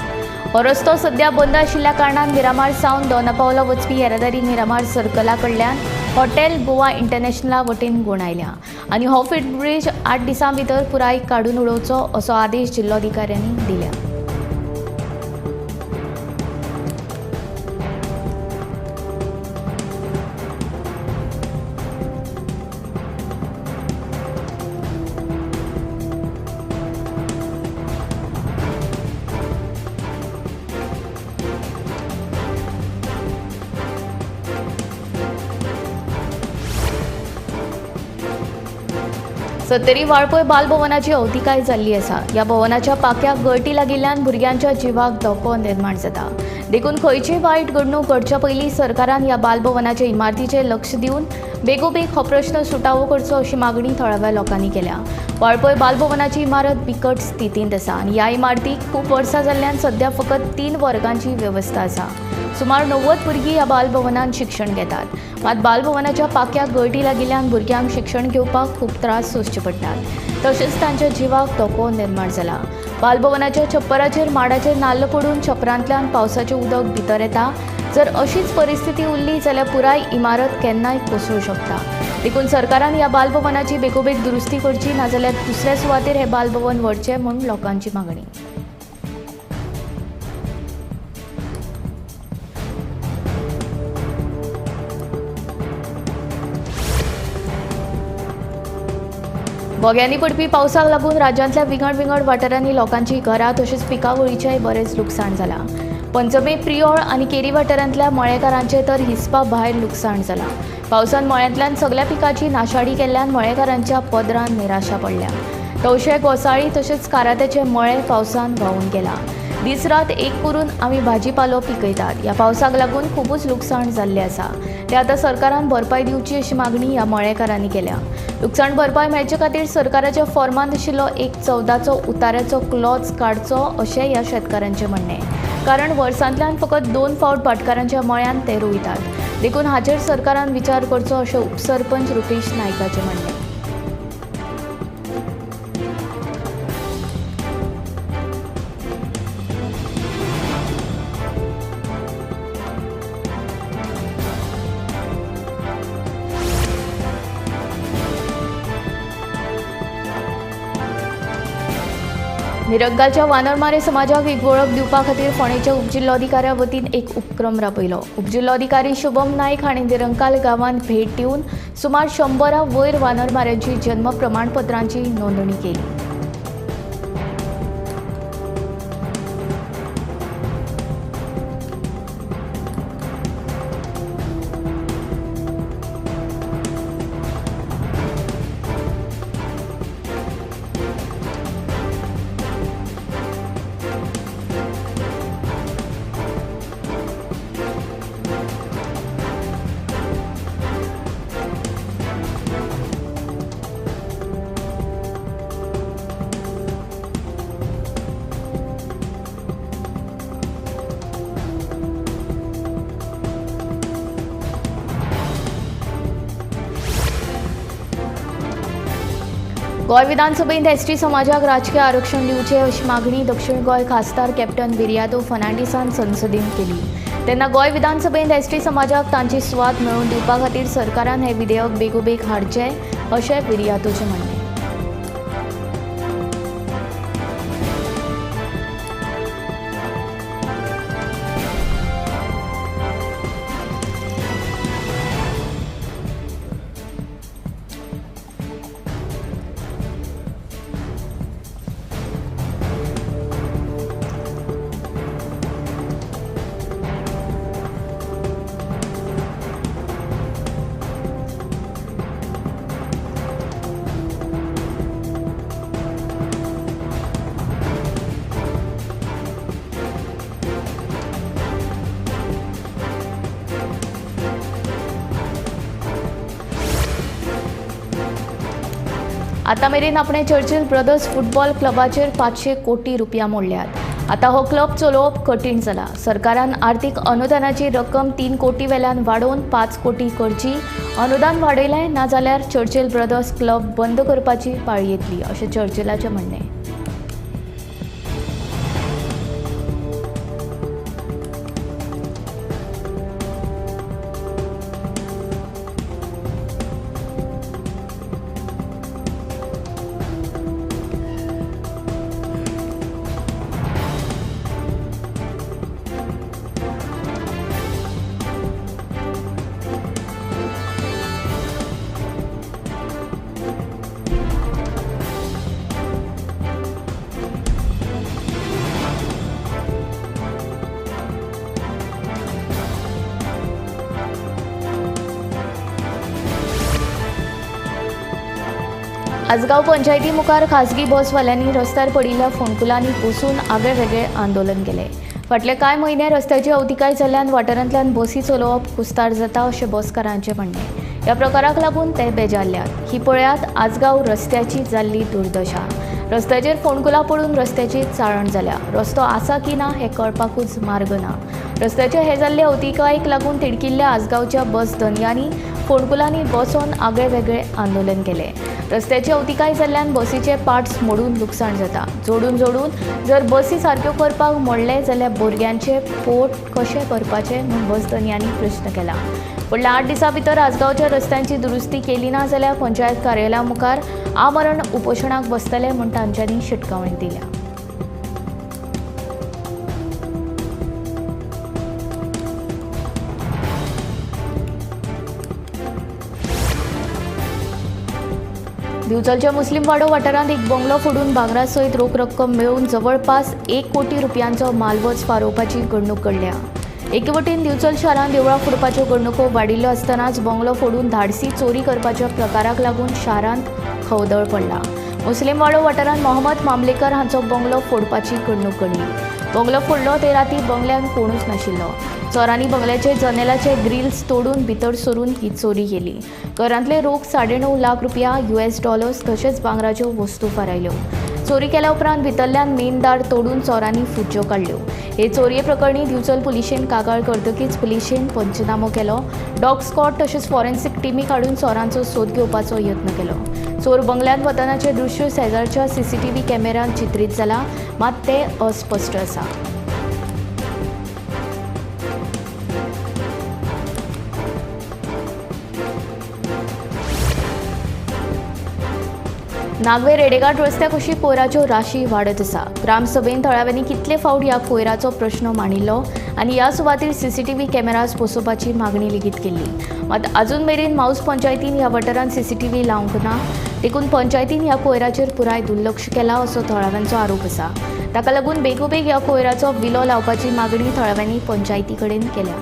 हो रस्तो सध्या बंद आशिल्ल्या कारणान मिरामार सावन दोनापावला वचपी येरादारी मिरामार सर्कला कडल्यान हॉटेल गोवा इंटरनॅशनला वटेन गुणायल्या आनी हो फुटब्रीज 8 दिसां भितर पुराय काडून उडोवचो असो आदेश जिल्लोधिकाऱ्यांनी दिल्या. सत्तरी वाळपय बालभवनाची अवतिकाय जाल्ली आसा. ह्या भवनाच्या पाक्याक गळटी लागिल्ल्यान भुरग्यांच्या जिवाक धोको निर्माण जाता. देखून खंयचीय वायट घडणूक घडच्या पयलीं सरकारान ह्या बालभवनाचे इमारतीचेर लक्ष दिवन बेगोबेग हो प्रश्न सुटावो करचो अशी मागणी थळाव्या लोकांनी केल्या. वाळपय बालभवनाची इमारत बिकट स्थितींत आसा आनी ह्या इमारतीक खूब वर्सां जाल्ल्यान सध्या फकत 3 वर्गांची वेवस्था आसा. सुमार 90 भुरगीं ह्या बालभवनांत शिक्षण घेतात. मात बालभवनाच्या पाक्याक गळटी लागिल्ल्यान भुरग्यांक शिक्षण घेवपाक खूब त्रास सोंसचे पडटात. तशेंच तांच्या जिवाक धोको निर्माण जाला. बालभवनाच्या छप्पराचेर माडाचे नाल्ल पडून छप्परांतल्यान पावसाचें उदक भितर येता. जर अशीच परिस्थिती उरली जाल्यार पुराय इमारत केन्नाय कोसळूं शकता. देखून सरकारान ह्या बालभवनाची बेगोबेग दुरुस्ती करची, नाजाल्यार दुसऱ्या सुवातेर हें बालभवन व्हरचें म्हूण लोकांची मागणी. बोग्यांनी पडपी पावसाक लागून राज्यांतल्या विंगड विंगड वाठारांनी लोकांची घरां तशेंच पिकावळीचेंय बरेंच लुकसाण जालां. पंचमे प्रियोळ आनी केरी वाठारांतल्या मळेकारांचें तर हिसपा भायर लुकसाण जालां. पावसान मळ्यांतल्यान सगल्या पिकाची नाशाडी केल्ल्यान मळेकारांच्या पदरान निराशा पडल्या. तवशे गोसाळी तशेंच कारात्याचे मळे पावसान व्हांवून गेला. दीस रात एक करून आमी भाजीपालो पिकयतात. ह्या पावसाक लागून खुबूच लुकसाण जाल्लें आसा. ते आतां सरकारान भरपाय दिवची अशी मागणी ह्या मळेकारांनी केल्या. लुकसाण भरपाय मेळचे खातीर सरकाराच्या फॉर्मांत आशिल्लो 1/14चो उताऱ्याचो क्लॉज काडचो अशें ह्या शेतकारांचें म्हणणें. कारण वर्सांतल्यान फकत 2 फावट भाटकारांच्या मळ्यांत ते रोयतात. देखून हाचेर सरकारान विचार करचो अशें उपसरपंच रुपेश नायकाचें म्हणणें. निरंकालच्या वानरमारे समाजाक एक वळख दिवपा खातीर फोंडेच्या उपजिल्लोधिकाऱ्या वतीन एक उपक्रम राबयलो. उपजिल्लोधिकारी शुभम नायक हांणी निरंकाल गांवांत भेट दिवन सुमार 100 वयर वानरमाऱ्यांची जन्म प्रमाणपत्रांची नोंदणी केली. गोंय विधानसभेंत एसटी समाजाक राजकीय आरक्षण दिवचें अशी मागणी दक्षिण गोंय खासदार कॅप्टन विरियातो फर्नांडीसान संसदेंत केली. तेन्ना गोंय विधानसभेंत एसटी समाजाक तांची सुवात मेळोवन दिवपा खातीर सरकारान हें विधेयक बेगोबेग हाडचें अशें विरियातोचें म्हणणें. आतां मेरेन आपणे चर्चिल ब्रदर्स फुटबॉल क्लबाचेर 500 कोटी रुपया मोडल्यात. आतां हो क्लब चलोवप कठीण जाला. सरकारान आर्थीक अनुदानाची रक्कम 3 कोटी वेल्यान वाडोवन 5 कोटी करची. अनुदान वाडयलें ना जाल्यार चर्चिल ब्रदर्स क्लब बंद करपाची पाळी येतली अशें चर्चिलाचें म्हणणें. आजगांव पंचायती मुखार खासगी बसवाल्यांनी रस्त्यार पडिल्ल्या फोंडकुलांनी बसून आगळे वेगळे आंदोलन केलें. फाटले कांय म्हयने रस्त्याची अवतिकाय जाल्ल्यान वाठारांतल्यान बसी चलोवप कुस्तार जाता अशें बसकारांचें म्हणणें. ह्या प्रकाराक लागून ते बेजारल्यात. ही पळयात आजगांव रस्त्याची जाल्ली दुर्दशा. रस्त्याचेर फोंडकुलां पडून रस्त्याची चाळण जाल्या. रस्तो आसा की ना हें कळपाकूच मार्ग ना. रस्त्याचे हे जाल्ले अवतिकायेक लागून तिडकिल्ल्या आजगांवच्या बस धनयांनी फोंडकुलांनी बसोन आगळे वेगळे आंदोलन केलें. रस्त्याची अवतिकाय जाल्ल्यान बसीचे पार्ट्स मोडून लुकसाण जाता. जोडून जोडून जर बसी सारक्यो करपाक मोडले जाल्यार भुरग्यांचे पोट कशें भरपाचें म्हूण बस धनयांनी प्रश्न केला. फुडल्या 8 दिसां भितर आजगांवच्या रस्त्यांची दुरुस्ती केली ना जाल्यार पंचायत कार्यालया मुखार आमरण उपोशणाक बसतले म्हूण तांच्यांनी शिटकावणी दिल्या. दिवचलच्या मुस्लीम वाडो वाठारांत एक बंगलो फोडून भांगरा सयत रोख रक्कम मेळोवन जवळपास 1 कोटी रुपयांचो मालवज फारोवपाची घडणूक घडल्या. एके वटेन दिवचल शारांत देवळां फोडपाच्यो घडणुको वाडिल्ल्यो आसतनाच बंगलो फोडून धाडसी चोरी करपाच्या प्रकाराक लागून शारांत खवदळ पडला. मुस्लीम वाडो वाठारांत मोहम्मद मामलेकर हांचो बंगलो फोडपाची घडणूक घडली. बंगलो फोडलो ते राती बंगल्यांत कोणूच नाशिल्लो. चोरांनी बंगल्याचे जनेलाचे ग्रिल्स तोडून भितर सरून ही चोरी केली. घरांतले रोख 9.5 लाख रुपया, US dollars तशेंच भांगराच्यो वस्तू फारायल्यो. चोरी केल्या उपरांत भितरल्यान मेन दार तोडून चोरांनी फुज्ज्यो काडल्यो. हे चोरये प्रकरणी दिवचल पुलिशेन कागाळ करतकीच पुलिशेन पंचनामो केलो. डॉग स्क्वॉड तशेंच फॉरेन्सिक टिमी काडून चोरांचो सोद घेवपाचो यत्न केलो. चोर बंगल्यांत वतनाचें दृश्य शेजारच्या CCTV कॅमेऱ्यांत चित्रीत जाला, मात तें अस्पश्ट आसा. नागवे रेडेघाट रस्त्या कुशी कोयराच्यो राशी वाडत आसा. ग्रामसभेन थळाव्यांनी कितले फावट ह्या कोयराचो प्रश्न मांडिल्लो आनी ह्या सुवातेर CCTV cameras बसोवपाची मागणी लेगीत केल्ली. मात अजून मेरेन माऊस पंचायतीन ह्या वाठारांत CCTV लावंक ना, देखून पंचायतीन ह्या कोयराचेर पुराय दुर्लक्ष केला असो थळाव्यांचो आरोप आसा. ताका लागून बेगोबेग ह्या कोयराचो विलो लावपाची मागणी थळाव्यांनी पंचायती कडेन केल्या.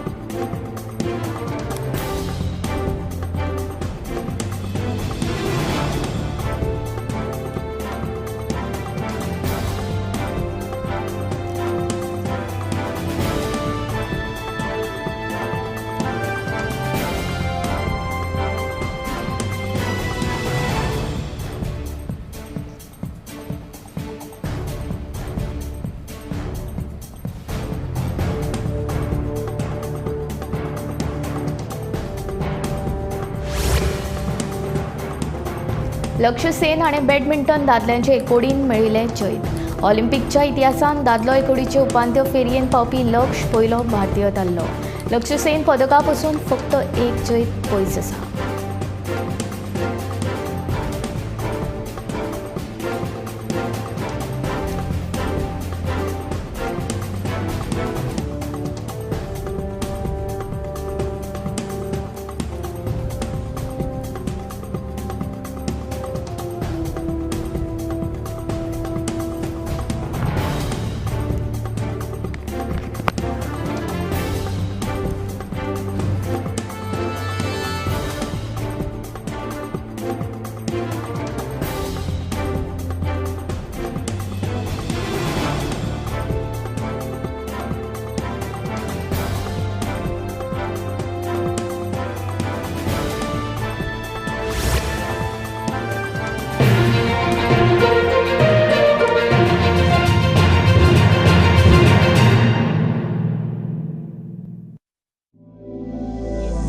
लक्ष्य सेन हाणें बॅडमिंटन दादल्यांचे एकोडीन मेळिल्लें जैत. ऑलिम्पिकच्या इतिहासांत दादलो एकोडीचे उपांत्य फेरयेन पावपी लक्ष्य पयलो भारतीय थारलो. लक्ष्य सेन पदका पसून फक्त 1 जैत पयस आसा.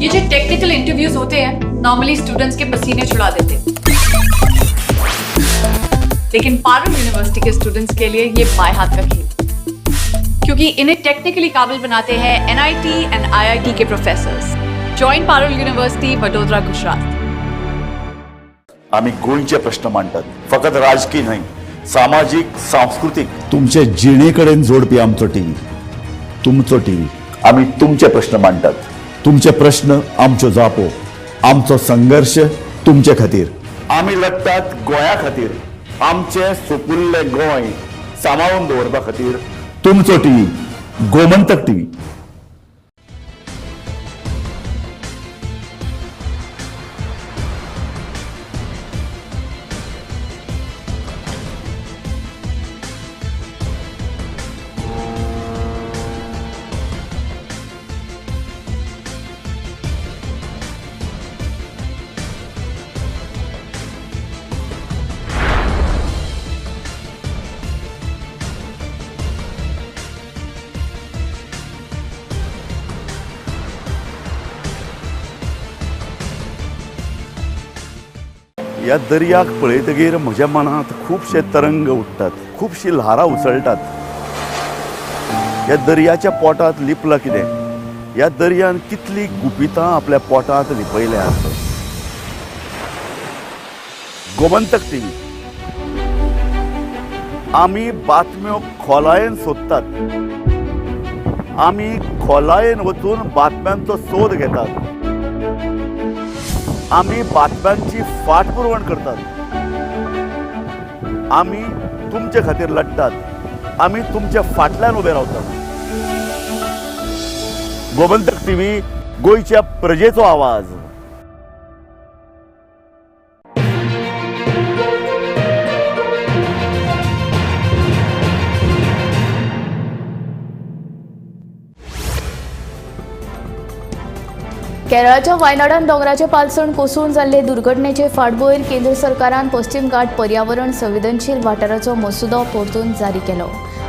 ये जो टेक्निकल इंटरव्यूज होते हैं, नॉर्मली स्टूडेंट्स के पसीने छुड़ा देते हैं, लेकिन Parul university K students K लिए ये बाएं हाथ का खेल, क्योंकि इन्हें टेक्निकली काबिल बनाते हैं NIT and IIT K professors. Join Parul university, Vadodara, Gujarat. आमी गोंयचे प्रश्न मांडटात, फकत राजकीय न्हय, सामाजीक, सांस्कृतीक, तुमचे जिणे कडेन जोडपी आमचो टीव्ही, तुमचो टीव्ही. आमी तुमचे प्रश्न मांडटात, तुमचे प्रश्न आमच्यो जापो, आमचो संघर्श तुमचे खातीर. आमी लढटात गोंया खातीर, आमचें सुपुल्लें गोंय सांबाळून दवरपा खातीर. तुमचो टीव्ही, गोमंतक टीव्ही. ह्या दर्याक पळयतगीर म्हज्या मनांत खुबशे तरंग उठ्ठात, खुबशी ल्हारां उसळटात. ह्या दर्याच्या पोटांत लिपलां कितें? ह्या दर्यान कितलीं गुपितां आपल्या पोटांत लिपयल्यांत. गोमंतक टीव्ही. आमी बातम्यो खोलायेन सोदतात, आमी खोलायेन वचून बातम्यांचो सोद घेतात, आमी बातम्यांची फाटपुरवण करतात, आमी तुमचे खातीर लढटात, आमी तुमच्या फाटल्यान उबे रावतात. गोमंतक टीव्ही, गोंयच्या प्रजेचो आवाज. केरळाच्या वायनाडान दोंगराचे पालसण कोसळून जाल्ले दुर्घटनेचे फाटभुंयेर केंद्र सरकारान पश्चिम घाट पर्यावरण संवेदनशील वाठाराचो मसुदो परतून जारी केलो.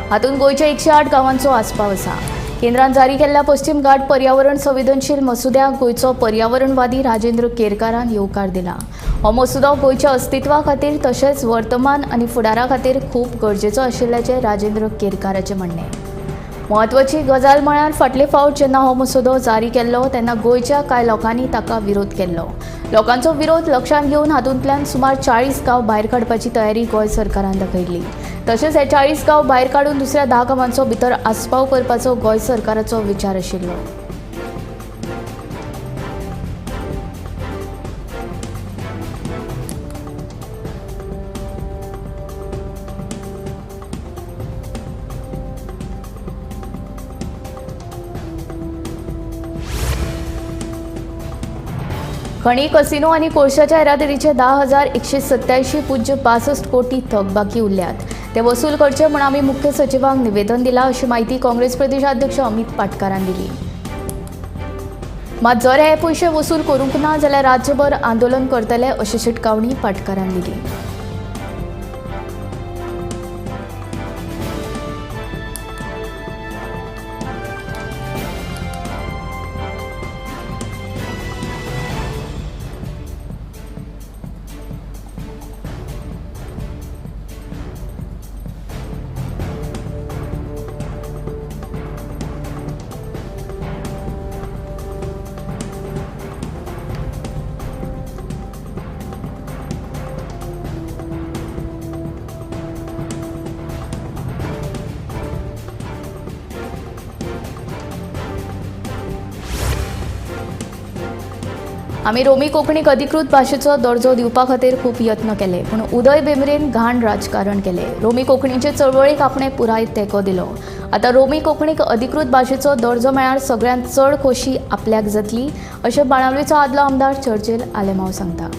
हातूंत गोंयच्या 108 गांवांचो आस्पाव आसा. केंद्रान जारी केल्ल्या पश्चिम घाट पर्यावरण संवेदनशील मसुद्याक गोंयचो पर्यावरणवादी राजेंद्र केरकारान येवकार दिला. हो मसुदो गोंयच्या अस्तित्वा खातीर तशेंच वर्तमान आनी फुडारा खातीर खूब गरजेचो आशिल्ल्याचें राजेंद्र केरकाराचें म्हणणें. म्हत्वाची गजाल म्हळ्यार फाटले फावट जेन्ना हो मसुदो जारी केल्लो तेन्ना गोंयच्या कांय लोकांनी ताका विरोध केल्लो. लोकांचो विरोध लक्षांत घेवन हातूंतल्यान सुमार 40 गांव भायर काडपाची तयारी गोंय सरकारान दाखयल्ली. तशेंच हे 40 गांव भायर काडून दुसऱ्या 10 गांवांचो भितर आस्पाव करपाचो गोंय सरकाराचो विचार आशिल्लो. खणी, कसिनो आनी कोळशाच्या येरादारीचे 10,187.65 कोटी थकबाकी उरल्यात. ते वसूल करचे म्हूण आमी मुख्य सचिवांक निवेदन दिलां अशी माहिती काँग्रेस प्रदेशाध्यक्ष अमित पाटकारान दिली. मात जर हे पयशे वसूल करूंक ना जाल्यार राज्यभर आंदोलन करतले अशी शिटकावणी पाटकारान दिली. आमी रोमी कोंकणीक अधिकृत भाशेचो दर्जो दिवपा खातीर खूब यत्न केले, पूण उदय भेंब्रेन घाण राजकारण केलें. रोमी कोंकणीचे चळवळीक आपणें पुराय तेंको दिलो. आतां रोमी कोंकणीक अधिकृत भाशेचो दर्जो मेळ्ळ्यार सगळ्यांत चड खोशी आपल्याक जातली अशें बाणावलीचो आदलो आमदार चर्चिल आलेमांव सांगता.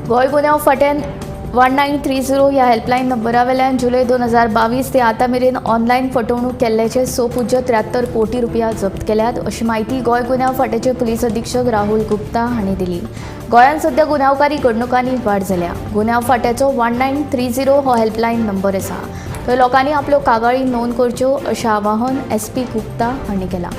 गोंय गुन्यांव फांट्यान 1930 ह्या हेल्पलायन नंबरा वेल्यान जुलय 2022 ते आतां मेरेन ऑनलायन फटवणूक केल्ल्याचे 6.73 कोटी रुपया जप्त केल्यात अशी म्हायती गोंय गुन्यांव फांट्याचे पुलीस अधीक्षक राहुल गुप्ता हांणी दिली. गोंयांत सध्या गुन्यांवकारी घडणुकांनी वाड जाल्या. गुन्यांव फांट्याचो 1930 हो हेल्पलायन नंबर आसा. थंय लोकांनी आपल्यो कागाळी नोंद करच्यो अशें आवाहन एसपी गुप्ता हांणी केलां.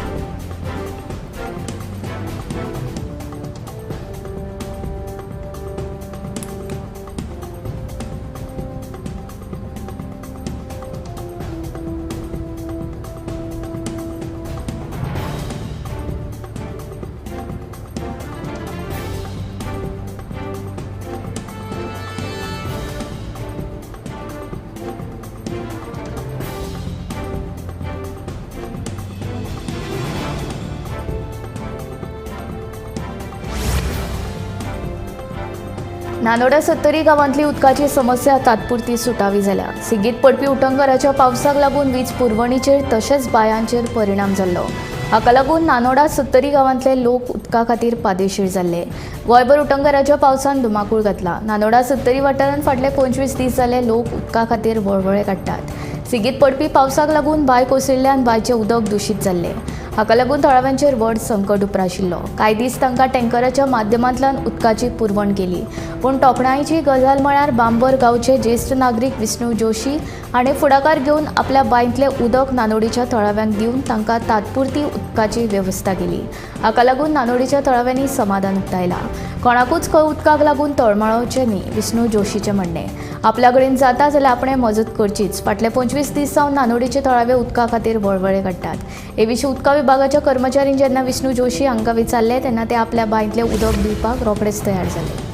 नानोडा सत्तरी गांवांतली उदकाची समस्या तात्पुरती सुटावी जाल्या. सेगीत पडपी उटंगराच्या पावसाक लागून वीज पुरवणीचेर तशेंच बांयांचेर परिणाम जाल्लो. हाका लागून नानोडा सत्तरी गांवांतले लोक उदका खातीर पादेशीर जाल्ले. गोंयभर उटंगराच्या पावसान धुमाकूळ घातला. नानोडा सत्तरी वाठारांत फाटले 25 दीस जाले लोक उदका खातीर वळवळे काडटात. सेगीत पडपी पावसाक लागून बांय कोसळिल्ल्यान बांयचें उदक दुशीत जाल्लें. हाका लागून थळाव्यांचेर व्हड संकट उप्राशिल्लो. कांय दीस तांकां टँकराच्या माध्यमांतल्यान उदकाची पुरवण केली. पूण तोखणायेची गजाल म्हळ्यार बांबर गांवचे ज्येश्ठ नागरीक विष्णू जोशी हाणें फुडाकार घेवन आपल्या बांयतलें उदक नानोडीच्या थळाव्यांक दिवन तांकां तात्पुरती उदकाची वेवस्था केली. हाका लागून नानोडीच्या थळाव्यांनी समाधान उक्तायलां. कोणाकूच खंय उदकाक लागून तळमळोवचें न्ही विष्णू जोशीचें म्हणणें. आपल्या कडेन जाता जाल्यार आपणें मजत करचीच. फाटले 25 दीस सावन नानोडीचे थळावे उदका खातीर वळवळे काडटात. हे विशीं उदका विभागाच्या कर्मचाऱ्यांनी जेन्ना विष्णू जोशी हांकां विचारलें तेन्ना ते आपल्या बांयतलें उदक दिवपाक रोखडेच तयार जाले.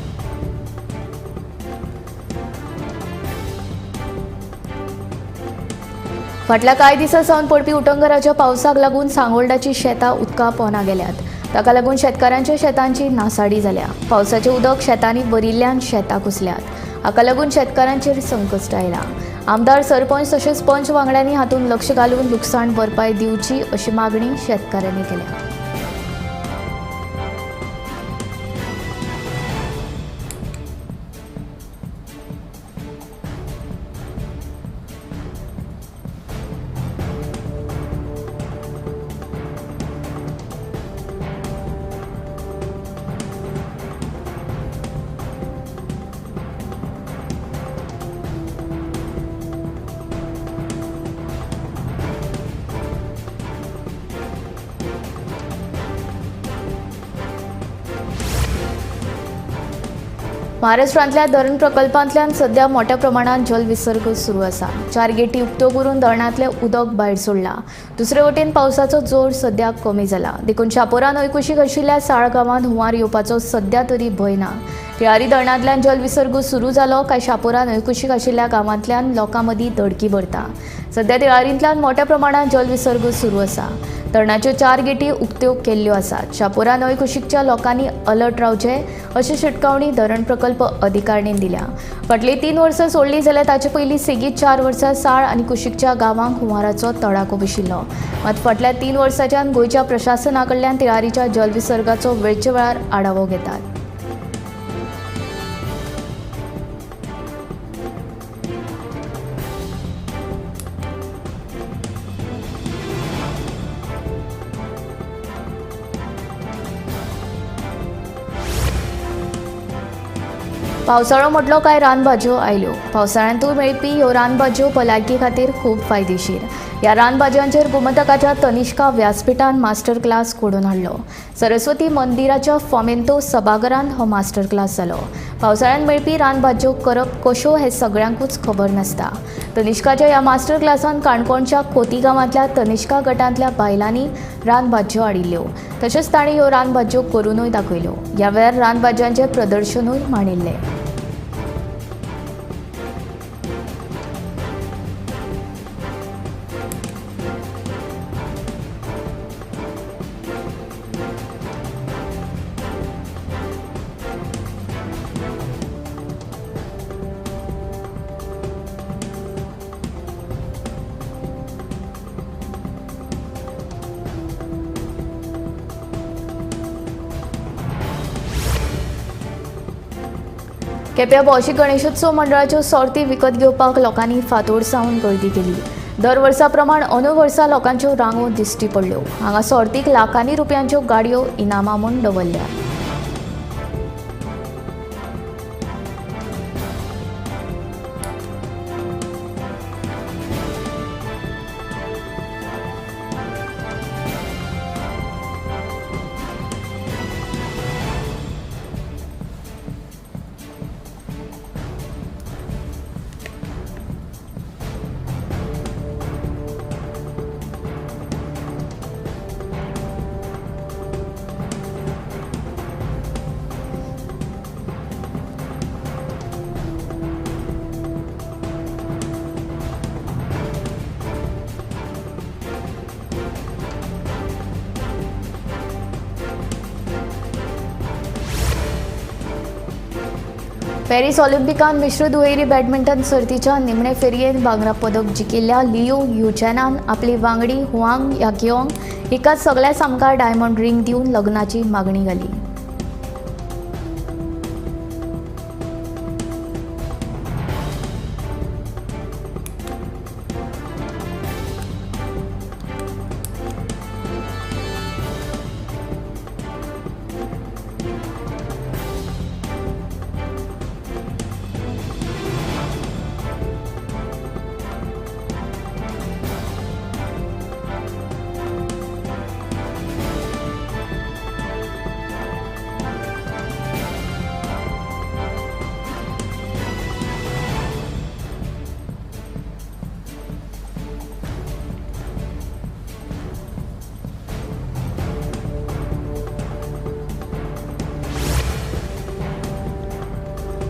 फाटल्या कांय दिसां सावन पडपी उटंगराच्या पावसाक लागून सांगोल्डाची शेतां उदका पोंदा गेल्यात. ताका लागून शेतकारांच्या शेतांची नासाडी जाल्या. पावसाचें उदक शेतांनी भरिल्ल्यान शेतां कुसल्यात. हाका लागून शेतकारांचेर संकश्ट आयलां. आमदार, सरपंच तशेंच पंच वांगड्यांनी हातूंत लक्ष घालून लुकसाण भरपाय दिवची अशी मागणी शेतकारांनी केल्या. महाराष्ट्रांतल्या धरण प्रकल्पांतल्यान सध्या मोठ्या प्रमाणात जलविसर्ग सुरू आसा. 4 गेटी उक्त्यो करून धरणांतलें उदक भायर सोडलां. दुसरे वटेन पावसाचो जोर सध्या कमी जाला. देखून शापोरा न्हंयकुशीक आशिल्ल्या साळ गांवांत हुंवार येवपाचो सध्या तरी भंय ना. तिळारी धरणांतल्यान जलविसर्ग सुरू जालो काय शापोरा न्हंयकुशीक आशिल्ल्या गांवांतल्यान लोकां मदीं धडकी भरता. सध्या तिळारींतल्यान मोठ्या प्रमाणात जलविसर्ग सुरू आसा. धरणाच्यो 4 गेटी उक्त्यो केल्ल्यो आसात. शापोरा न्हंयकुशीकच्या लोकांनी अलर्ट रावचें अशी शिटकावणी धरण प्रकल्प अधिकाऱ्यांनी दिल्या. फाटलीं 3 वर्सां सोडलीं जाल्यार ताचे पयलीं सेगीत 4 वर्सां साळ आनी कुशीकच्या गांवांक हुंवाराचो तडाखो बशिल्लो. मात फाटल्या 3 वर्सांच्यान गोंयच्या प्रशासना कडल्यान तिळारीच्या जलविसर्गाचो वेळचे वेळार आढावो घेतात. पावसाळो म्हटलो काय रानभाजयो आयल्यो. पावसाळ्यांतूय मेळपी ह्यो रानभाजयो भलायकी खातीर खूब फायदेशीर. ह्या रानभाजयांचेर गोमंतकाच्या तनिष्का व्यासपीठान मास्टर क्लास घडोवन हाडलो. सरस्वती मंदिराच्या फोमेंतो सभाघरांत हो मास्टर क्लास जालो. पावसाळ्यांत मेळपी रानभाजयो करप कश्यो हें सगळ्यांकूच खबर नासता. तनिष्काच्या ह्या मास्टर क्लासान काणकोणच्या खोती गांवांतल्या तनिष्का गटांतल्या बायलांनी रानभाजयो हाडिल्ल्यो. तशेंच तांणी ह्यो रानभाजयो करुनूय दाखयल्यो. ह्या वेळार रानभाजयांचें प्रदर्शनूय मांडिल्लें. केप्यां भौशीक गणेशोत्सव मंडळाच्यो सोर्ती विकत घेवपाक लोकांनी फांतोड सावन गर्दी केली. दर वर्सा प्रमाण अंदू वर्सा लोकांच्यो रांगो दिश्टी पडल्यो. हांगा सोर्तीक लाखांनी रुपयांच्यो गाडयो इनामां म्हूण दवरल्या. पॅरीस ऑलिम्पिकान मिश्र दुहेरी बॅडमिंटन सर्तीच्या निमणे फेरयेंत भांगरा पदक जिखिल्ल्या लियो युचॅनान आपली वांगडी हुआंग याकियोंग हिका सगळ्या सामकार डायमंड रिंग दिवन लग्नाची मागणी घाली.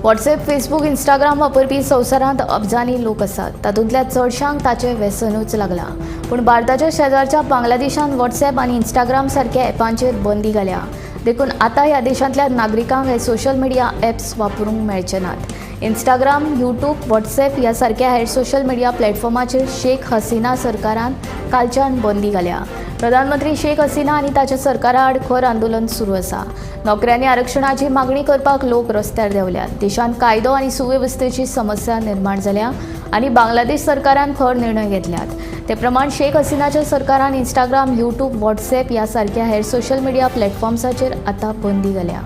व्हॉट्सएप, फेसबूक, इंस्टाग्राम वापरपी संवसारांत अब्जांनी लोक आसात. तातूंतल्या चडशांक ताचें व्यसनूच लागलां. पूण भारताच्या शेजारच्या बांगलादेशान व्हॉट्सएप आनी इंस्टाग्राम सारक्या ॲपांचेर बंदी घाल्या. देखून आतां ह्या देशांतल्या नागरिकांक हे सोशल मिडिया ॲप्स वापरूंक मेळचे नात. इंस्टाग्राम, यूट्यूब, व्हॉट्सएप ह्या सारक्या हेर सोशल मिडिया प्लॅटफॉर्माचेर शेख हसीना सरकारान कालच्यान बंदी घाल्या. प्रधानमंत्री शेख हसीना आनी ताच्या सरकारा आड खर आंदोलन सुरू आसा. नोकऱ्यांनी आरक्षणाची मागणी करपाक लोक रस्त्यार देंवल्यात. देशांत कायदो आनी सुवेवस्थेची समस्या निर्माण जाल्या आनी बांगलादेश सरकारान खर निर्णय घेतल्यात. ते प्रमाण शेख हसीनाच्या सरकारान इंस्टाग्राम, यूट्यूब, व्हॉट्सएप ह्या सारक्या हेर सोशल मिडिया प्लॅटफॉर्म्साचेर आतां बंदी घाल्या.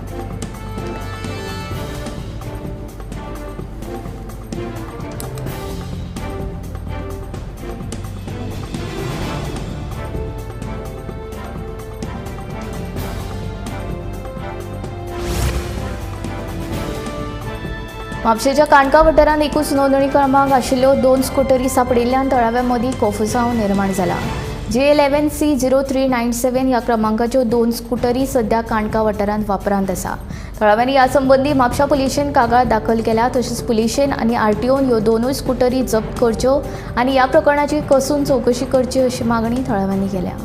म्हापशेच्या काणका वाठारांत एकूच नोंदणी क्रमांक आशिल्ल्यो 2 स्कुटरी सांपडिल्ल्यान थळाव्या मदीं कोफुसांव निर्माण जाला. जे 11 C 0397 ह्या क्रमांकाच्यो 2 स्कुटरी सध्या काणका वाठारांत वापरांत आसा. थळाव्यांनी ह्या संबंदी म्हापशा पुलिशेन कागाळ दाखल केल्या. तशेंच पुलिशेन आनी आरटीओन ह्यो दोनूय स्कुटरी जप्त करच्यो आनी ह्या प्रकरणाची कसून चवकशी करची अशी मागणी थळाव्यांनी केल्या.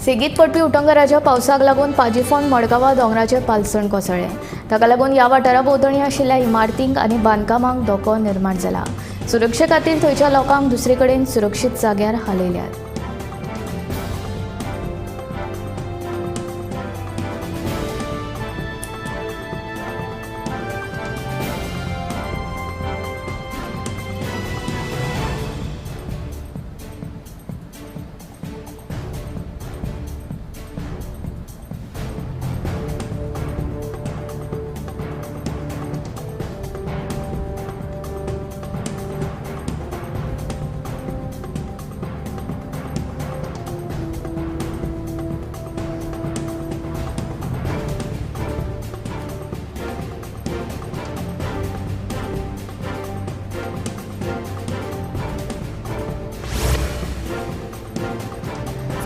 सेगीत पडपी उटंगराच्या पावसाक लागून पाजीफोंड मडगांवा दोंगराचें पालसण कोसळ्ळें. ताका लागून ह्या वाठारा भोंवतणी आशिल्ल्या इमारतींक आनी बांदकामांक धोको निर्माण जाला. सुरक्षे खातीर थंयच्या लोकांक दुसरे कडेन सुरक्षीत जाग्यार हालयल्यात.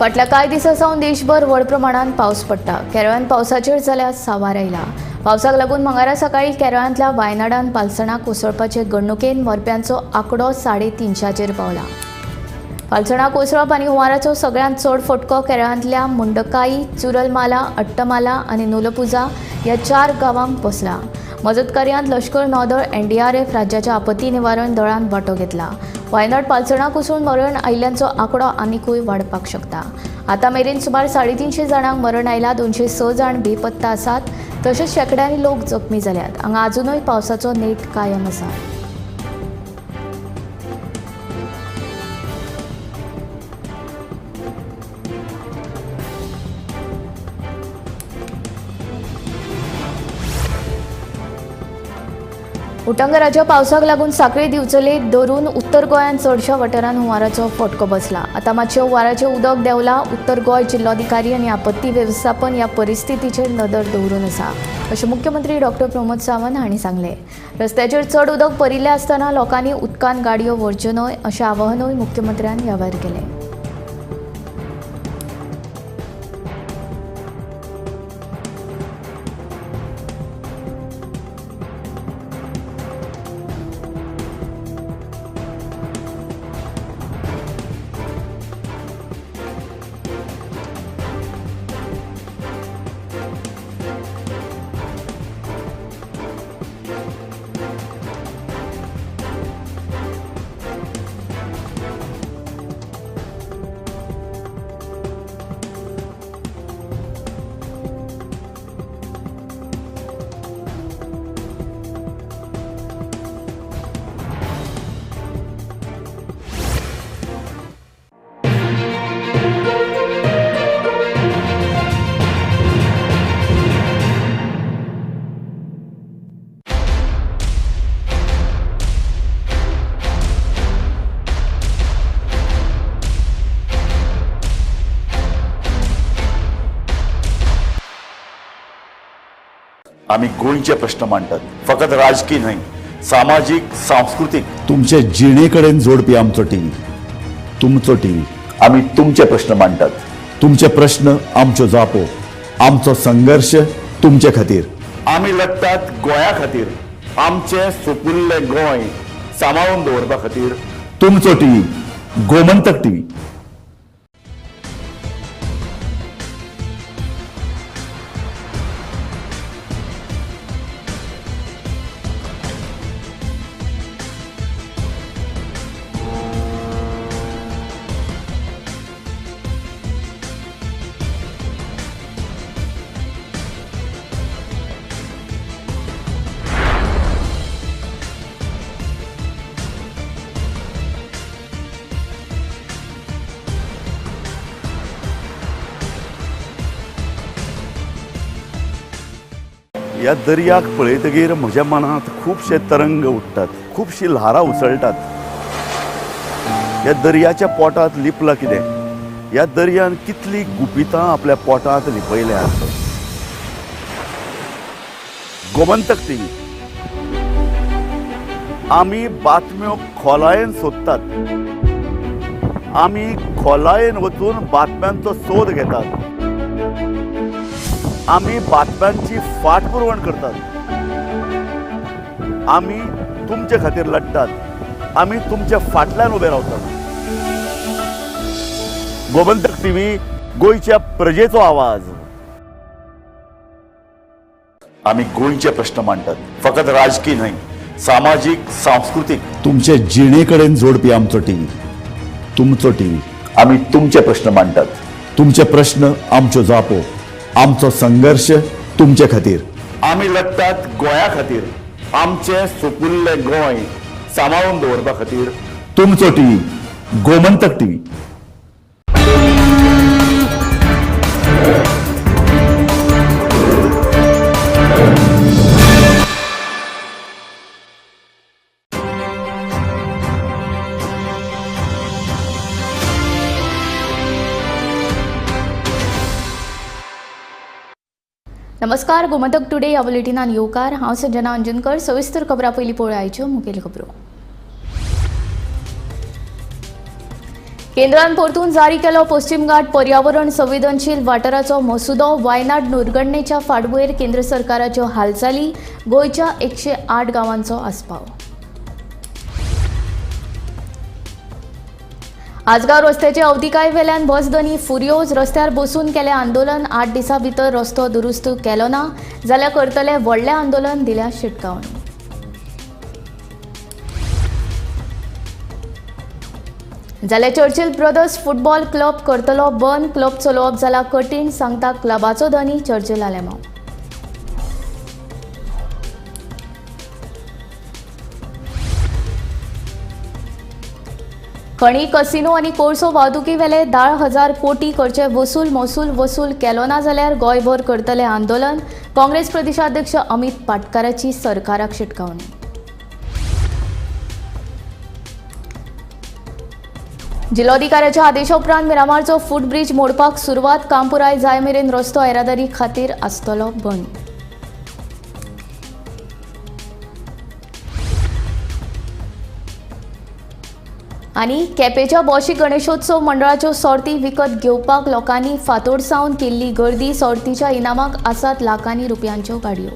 फाटल्या कांय दिसां सावन देशभर व्हड प्रमाणांत पावस पडटा. केरळांत पावसाचेर जाल्यार सांवार आयला. पावसाक लागून मंगळारा सकाळीं केरळांतल्या वायनाडान पालसणां कोसळपाचे घडणुकेन मरप्यांचो आंकडो 350चेर पावला. पालसणां कोसळप आनी हुंवाराचो सगळ्यांत चड फटको केरळांतल्या मुंडकाई, चुरलमाला, अट्टमाला आनी नुलपुजा ह्या 4 गांवांक बसला. मजत कार्यांत लश्कर, नौदळ, एनडीआरएफ, राज्याच्या आपत्ती निवारण दळान वांटो घेतला. वायनाड पालसणां कोसळून मरण आयिल्ल्यांचो आंकडो आनिकूय वाडपाक शकता. आतां मेरेन सुमार 350 जाणांक मरण आयला, 206 जाण बेपत्ता आसात, तशेंच शेंकड्यांनी लोक जखमी जाल्यात. हांगा आजुनूय पावसाचो नेट कायम आसा. उटंगराच्या पावसाक लागून सांखळी दिवचले धरून उत्तर गोंयांत चडशा वाठारांत हुंवाराचो फटको बसला. आतां मातशें हुंवाराचें उदक देंवलां. उत्तर गोंय जिल्लोधिकारी आनी आपत्ती वेवस्थापन ह्या परिस्थितीचेर नदर दवरून आसा, अशें मुख्यमंत्री डॉक्टर प्रमोद सावंत हांणी सांगलें. रस्त्याचेर चड उदक भरिल्लें आसतना लोकांनी उदकान गाडयो व्हरच्यो न्हय अशें आवाहनूय मुख्यमंत्र्यान ह्या वेळार केलें. आमी गोंयचे प्रश्न मांडटात, फकत राजकीय न्हय, सामाजीक, सांस्कृतीक. तुमचे जिणे कडेन जोडपी आमचो टीव्ही, तुमचो टीव्ही. आमी तुमचे प्रश्न मांडटात, तुमचे प्रश्न आमच्यो जापो, आमचो संघर्श तुमचे खातीर. आमी लढटात गोंया खातीर, आमचें सुपुल्लें गोंय सांबाळून दवरपा खातीर. तुमचो टीव्ही, गोमंतक टीव्ही. ह्या दर्याक पळयतगीर म्हज्या मनांत खुबशे तरंग उठ्ठात, खुबशी ल्हारां उसळटात. ह्या दर्याच्या पोटांत लिपलां कितें? ह्या दर्यान कितलीं गुपितां आपल्या पोटांत लिपयल्यांत. गोमंतक टीव्ही. आमी बातम्यो खोलायेन सोदतात, आमी खोलायेन वचून बातम्यांचो सोद घेतात, आमी बातम्यांची फाटपुरवण करतात, आमी तुमचे खातीर लढटात, आमी तुमच्या फाटल्यान उबे रावतात. गोमंतक टीव्ही, गोंयच्या प्रजेचो आवाज. आमी गोंयचे प्रश्न मांडटात, फकत राजकीय न्हय, सामाजीक, सांस्कृतीक. तुमचे जिणे कडेन जोडपी आमचो टीव्ही, तुमचो टीव्ही. आमी तुमचे प्रश्न मांडटात, तुमचे प्रश्न आमच्यो जापो, आमचो संघर्ष तुमचे खातीर. आमी लढटात गोंया खातीर, आमचें सुपुल्लें गोंय सांबाळून दवरपा खातीर. तुमचो टीव्ही, गोमंतक टीव्ही. नमस्कार, गोमंतक टुडे ह्या बुलेटिनान येवकार. हांव संजना अंजनकर. सविस्तर खबरां पयलीं पळोवया आयच्यो मुखेल खबरो. केंद्रान परतून जारी केलो पश्चिम घाट पर्यावरण संवेदनशील वाठाराचो मसुदो. वायनाड दुर्घटनेच्या फाटभुंयेर केंद्र सरकाराच्यो हालचाली. गोंयच्या 108 गांवांचो आस्पाव. आजगांव रस्त्याचे अवतिकाय वेल्यान बस धनी फुर्योज. रस्त्यार बसून केलें आंदोलन. 8 दिसां भितर रस्तो दुरुस्त केलो ना जाल्यार करतले व्हडलें आंदोलन. दिल्या शिटकावणी. जाल्यार चर्चिल ब्रदर्स फुटबॉल क्लब करतलो बंद. क्लब चलोवप जाला कठीण, सांगता क्लबाचो धनी चर्चिल आलेमांव. खणी, कसिनो आनी कोळसो वाहतुकी वेले 10,000 कोटी करचे वसूल. महसूल वसूल केलो ना जाल्यार गोंयभर करतले आंदोलन. काँग्रेस प्रदेशाध्यक्ष अमित पाटकाराची सरकाराक शिटकावणी. जिल्लोधिकाऱ्याच्या आदेशा उपरांत मिरामारचो फुटब्रिज मोडपाक सुरवात. काम पुराय जाय मेरेन रस्तो येरादारी खातीर आसतलो बंद. आनी केपेंच्या बोशी गणेशोत्सव मंडळाच्यो सोर्ती विकत घेवपाक लोकांनी फांतोड सावन केल्ली गर्दी. सोर्तीच्या इनामाक आसात लाखांनी रुपयांच्यो गाडयो.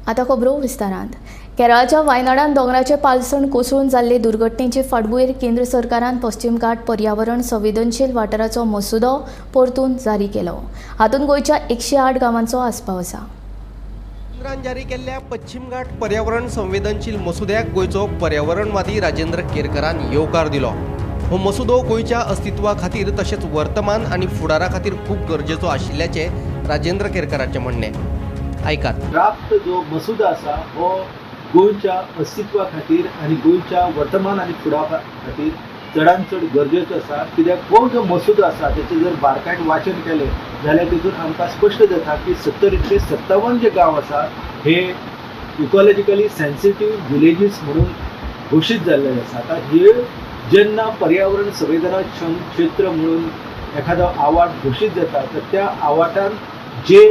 आतां खबरो विस्तारांत. केरळाच्या वायनाडान दोंगराचे पालसण कोसळून जाल्ले दुर्घटनेचे फाटभुंयेर केंद्र सरकारान पश्चिम घाट पर्यावरण संवेदनशील वाठाराचो मसुदो परतून जारी केलो. हातूंत गोंयच्या 108 गांवांचो आस्पाव आसा. केंद्रान जारी केल्ल्या पश्चिम घाट पर्यावरण संवेदनशील मसुद्याक गोंयचो पर्यावरणवादी राजेंद्र केरकरान येवकार दिलो. हो मसुदो गोंयच्या अस्तित्वा खातीर तशेंच वर्तमान आनी फुडारा खातीर खूब गरजेचो आशिल्ल्याचें राजेंद्र केरकराचें म्हणणें. आयकात. ड्राफ्ट जो मसुदो आसा हो गोंयच्या अस्तित्वा खातीर आनी गोंयच्या वर्तमान आनी फुडारा खातीर चडान चड गरजेचो आसा. कित्याक हो जो मसुदो आसा तेचें जर बारकायेन वाचन केलें जाल्यार तितून आमकां स्पश्ट जाता की 70-57 जे गांव आसा हे इकॉलॉजिकली सेन्सिटीव विलेजीस म्हणून घोशीत जाल्ले आसा. आतां हे जेन्ना पर्यावरण संवेदनाक्षम क्षेत्र म्हणून एखादो आवाठ घोशीत जाता तर त्या आवाठान जे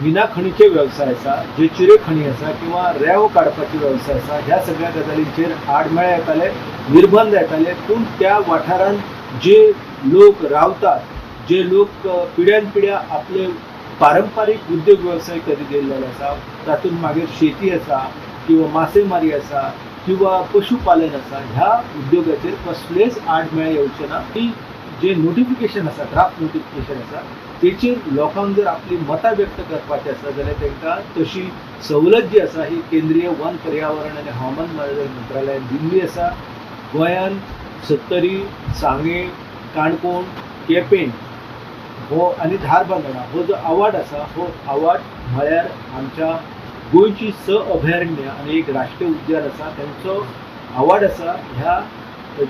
मिना खणीचे वेवसाय आसा, जे चिरे खणी आसा किंवा रेंव काडपाचे वेवसाय आसा, ह्या सगळ्या गजालींचेर आडमेळे येताले, निर्बंध येताले. पूण त्या वाठारांत जे लोक रावतात, जे लोक पिढ्यान पिढ्या आपले पारंपारीक उद्योग वेवसाय करीत गेल्ले आसा, तातूंत मागीर शेती आसा किंवा मासेमारी आसा किंवा पशुपालन आसा, ह्या उद्योगाचेर कसलेच आडमेळे येवचे ना. की जे नोटिफिकेशन आसा, ड्राफ्ट नोटिफिकेशन आसा, तेचेर लोकांक जर आपली मतां व्यक्त करपाची आसा जाल्यार तांकां तशी सवलत जी आसा ही केंद्रीय वन पर्यावरण आनी हवामान बदल मंत्रालयान दिल्ली आसा. गोंयान सत्तरी, सांगें, काणकोण, केपें हो आनी धारबांदोडा हो जो आवाठ आसा हो आवाठ म्हळ्यार आमच्या गोंयची 6 अभयारण्य आनी एक राष्ट्रीय उद्यान आसा तांचो आवाठ आसा. ह्या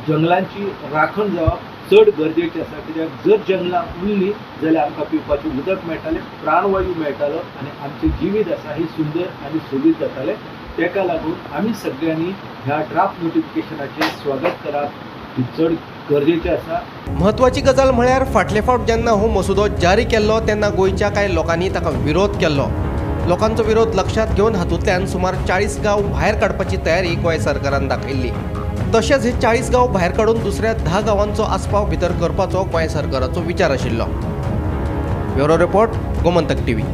जंगलांची राखण जावप चड गरजेचें आसा. कित्याक जर जंगलां उरलीं जाल्यार आमकां पिवपाचें उदक मेळटालें, प्राणवायू मेळटालो आनी आमचें जिवीत आसा हें सुंदर आनी सोबीत जातालें. ताका लागून आमी सगळ्यांनी ह्या ड्राफ्ट नोटिफिकेशनाचें स्वागत करप ही चड गरजेचें आसा. म्हत्वाची गजाल म्हळ्यार फाटले फावट जेन्ना हो मसुदो जारी केल्लो तेन्ना गोंयच्या कांय लोकांनी ताका विरोध केल्लो. लोकांचो विरोध लक्षांत घेवन हातूंतल्यान सुमार 40 गांव भायर काडपाची तयारी गोंय सरकारान दाखयल्ली. तशेंच हे 40 गांव भायर काडून दुसऱ्या 10 गांवांचो आस्पाव भितर करपाचो गोंय सरकाराचो विचार आशिल्लो. Bureau report, Gomantak TV.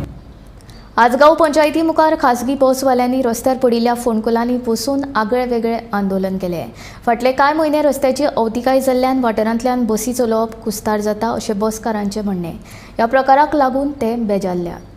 Assagao पंचायती मुखार खासगी बसवाल्यांनी रस्त्यार पडिल्ल्या फोंडकुलांनी बसून आगळे वेगळे आंदोलन केले. फाटले कांय म्हयने रस्त्याची अवतिकाय जाल्ल्यान वाठारांतल्यान बसी चलोवप कुस्तार जाता अशें बसकारांचें म्हणणें. ह्या प्रकाराक लागून ते बेजारल्यात.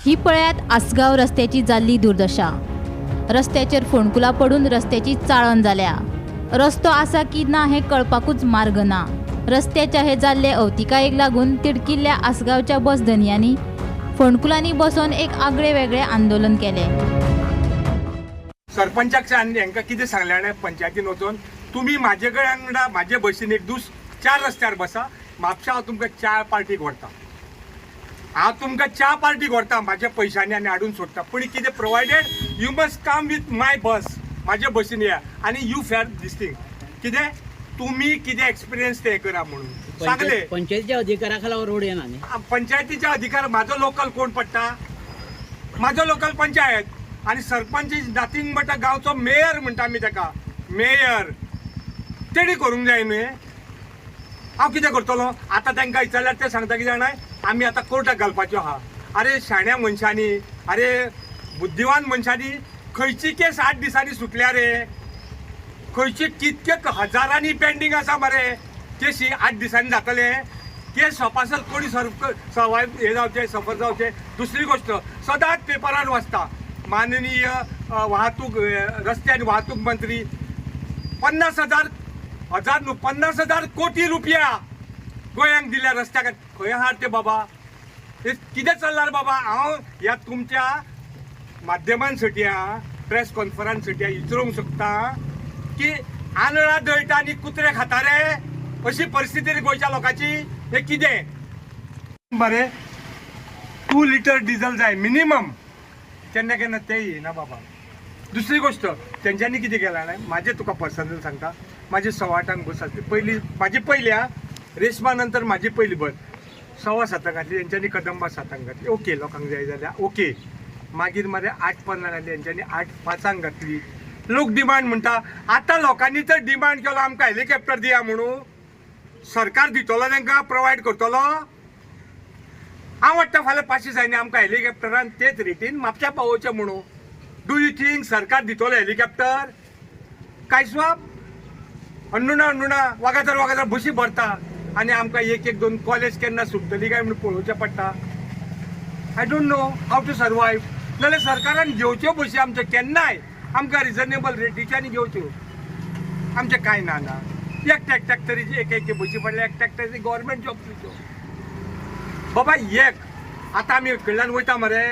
ही पळयात आसगांव रस्त्याची जाल्ली दुर्दशा. रस्त्याचेर फोंडकुलां पडून रस्त्याची चाळण जाल्या. रस्तो आसा की ना हें कळपाकूच मार्ग ना. रस्त्याच्या हे जाल्ले अवतिकायेक लागून तिडकिल्ल्या आसगांवच्या बस धनयांनी फोंडकुलांनी बसून एक आगळे वेगळे आंदोलन केलें. सरपंचाक आनी हांकां कितें सांगलें जाणा, पंचायतीन वचोन तुमी म्हाजे कडेन वांगडा म्हाजे बसीन एक दीस 4 रस्त्यार बसा, म्हापशा हांव तुमकां 4 पार्टीक व्हरता, हांव तुमकां 4 पार्टीक व्हरता म्हाज्या पयशांनी आनी हाडून सोडटा, पूण कितें provided you must come with my bus, म्हाजे बसीन या आनी you fair these thing, कितें तुमी कितें एक्सपिरियन्स ते करा म्हणून सांगले. पंचायतीच्या अधिकारा खाला रोड येना न्ही, पंचायतीच्या अधिकार म्हाजो लोकल कोण पडटा, म्हाजो लोकल पंचायत आनी सरपंच is nothing but गांवचो मेयर म्हणटा आमी ताका, मेयर तेणी करूंक जाय न्ही. हांव कितें करतलो आतां तांकां विचारल्यार ते सांगता कितें जाणा, आमी आतां कोर्टाक घालपाच्यो आहा. अरे शाण्या मनशांनी, अरे बुद्धिवान मनशांनी खंयची केस 8 दिसांनी सुटल्या रे, खंयची कितके हजारांनी पेंडींग आसा मरे केशी 8 दिसांनी जातले, केस सोपासर कोणी सर्वायव हे जावचे, सफर जावचे. दुसरी गोष्ट सदांच पेपरान वाचता माननीय वाहतूक रस्ते आनी वाहतूक मंत्री 50,000 हजार न्हू 50,000 कोटी रुपया गोंयांक दिल्या रस्त्याक, खंय आहात ते बाबा, हे कितें चल्लां बाबा. हांव ह्या तुमच्या माध्यमान सटया प्रेस कॉन्फरन्स सटया विचारूंक शकता की आंदळां दळटा आनी कुत्रे खाता रे, अशी परिस्थिती रे गोंयच्या लोकांची. हे कितें बरें 2 लिटर डिझल जाय मिनिमम, केन्ना केन्ना तें येना बाबा. दुसरी गोष्ट तेंच्यांनी कितें केलां जाणा, म्हाजें तुका पर्सनल सांगता, म्हाजी 8:15 बस आसली पयली, म्हाजी पयली आ रेशमा नंतर म्हाजी पयली बस 7:15 घातली तेंच्यांनी, कदंबा 7 घातली, ओके लोकांक जाय जाल्यार ओके. मागीर मरे 8:15 घातली तेंच्यांनी, 8:05 घातली. लोक डिमांड म्हणटा, आतां लोकांनी तर डिमांड केलो आमकां हेलिकॉप्टर दिया म्हणून, सरकार दितलो तांकां प्रोवायड करतलो. हांव वाडटा फाल्यां 500 जायना आमकां हेलिकॉप्टरान तेच रेटीन म्हापशा पावोवचें म्हणून. Do you think सरकार दितलो हेलिकॉप्टर? कांयच बाब अंडुणा अंडुणा वागातर वागातर बशी भरता आनी आमकां 1 1 2 कॉलेज केन्ना सुट्टली काय म्हणून पळोवचें पडटा. I don't know how to survive. नाल्यार सरकारान घेवच्यो बशी आमच्यो केन्नाय आमकां रिजनेबल रेटीच्यानी घेवच्यो, आमचें कांय ना ना. एकट्या एकट्याक तरी एक एक बशी पडल्या, एकट्या एकट्याक गव्हर्मेंट जॉब दिवच्यो बाबा. एक आतां आमी कडल्यान वयता मरे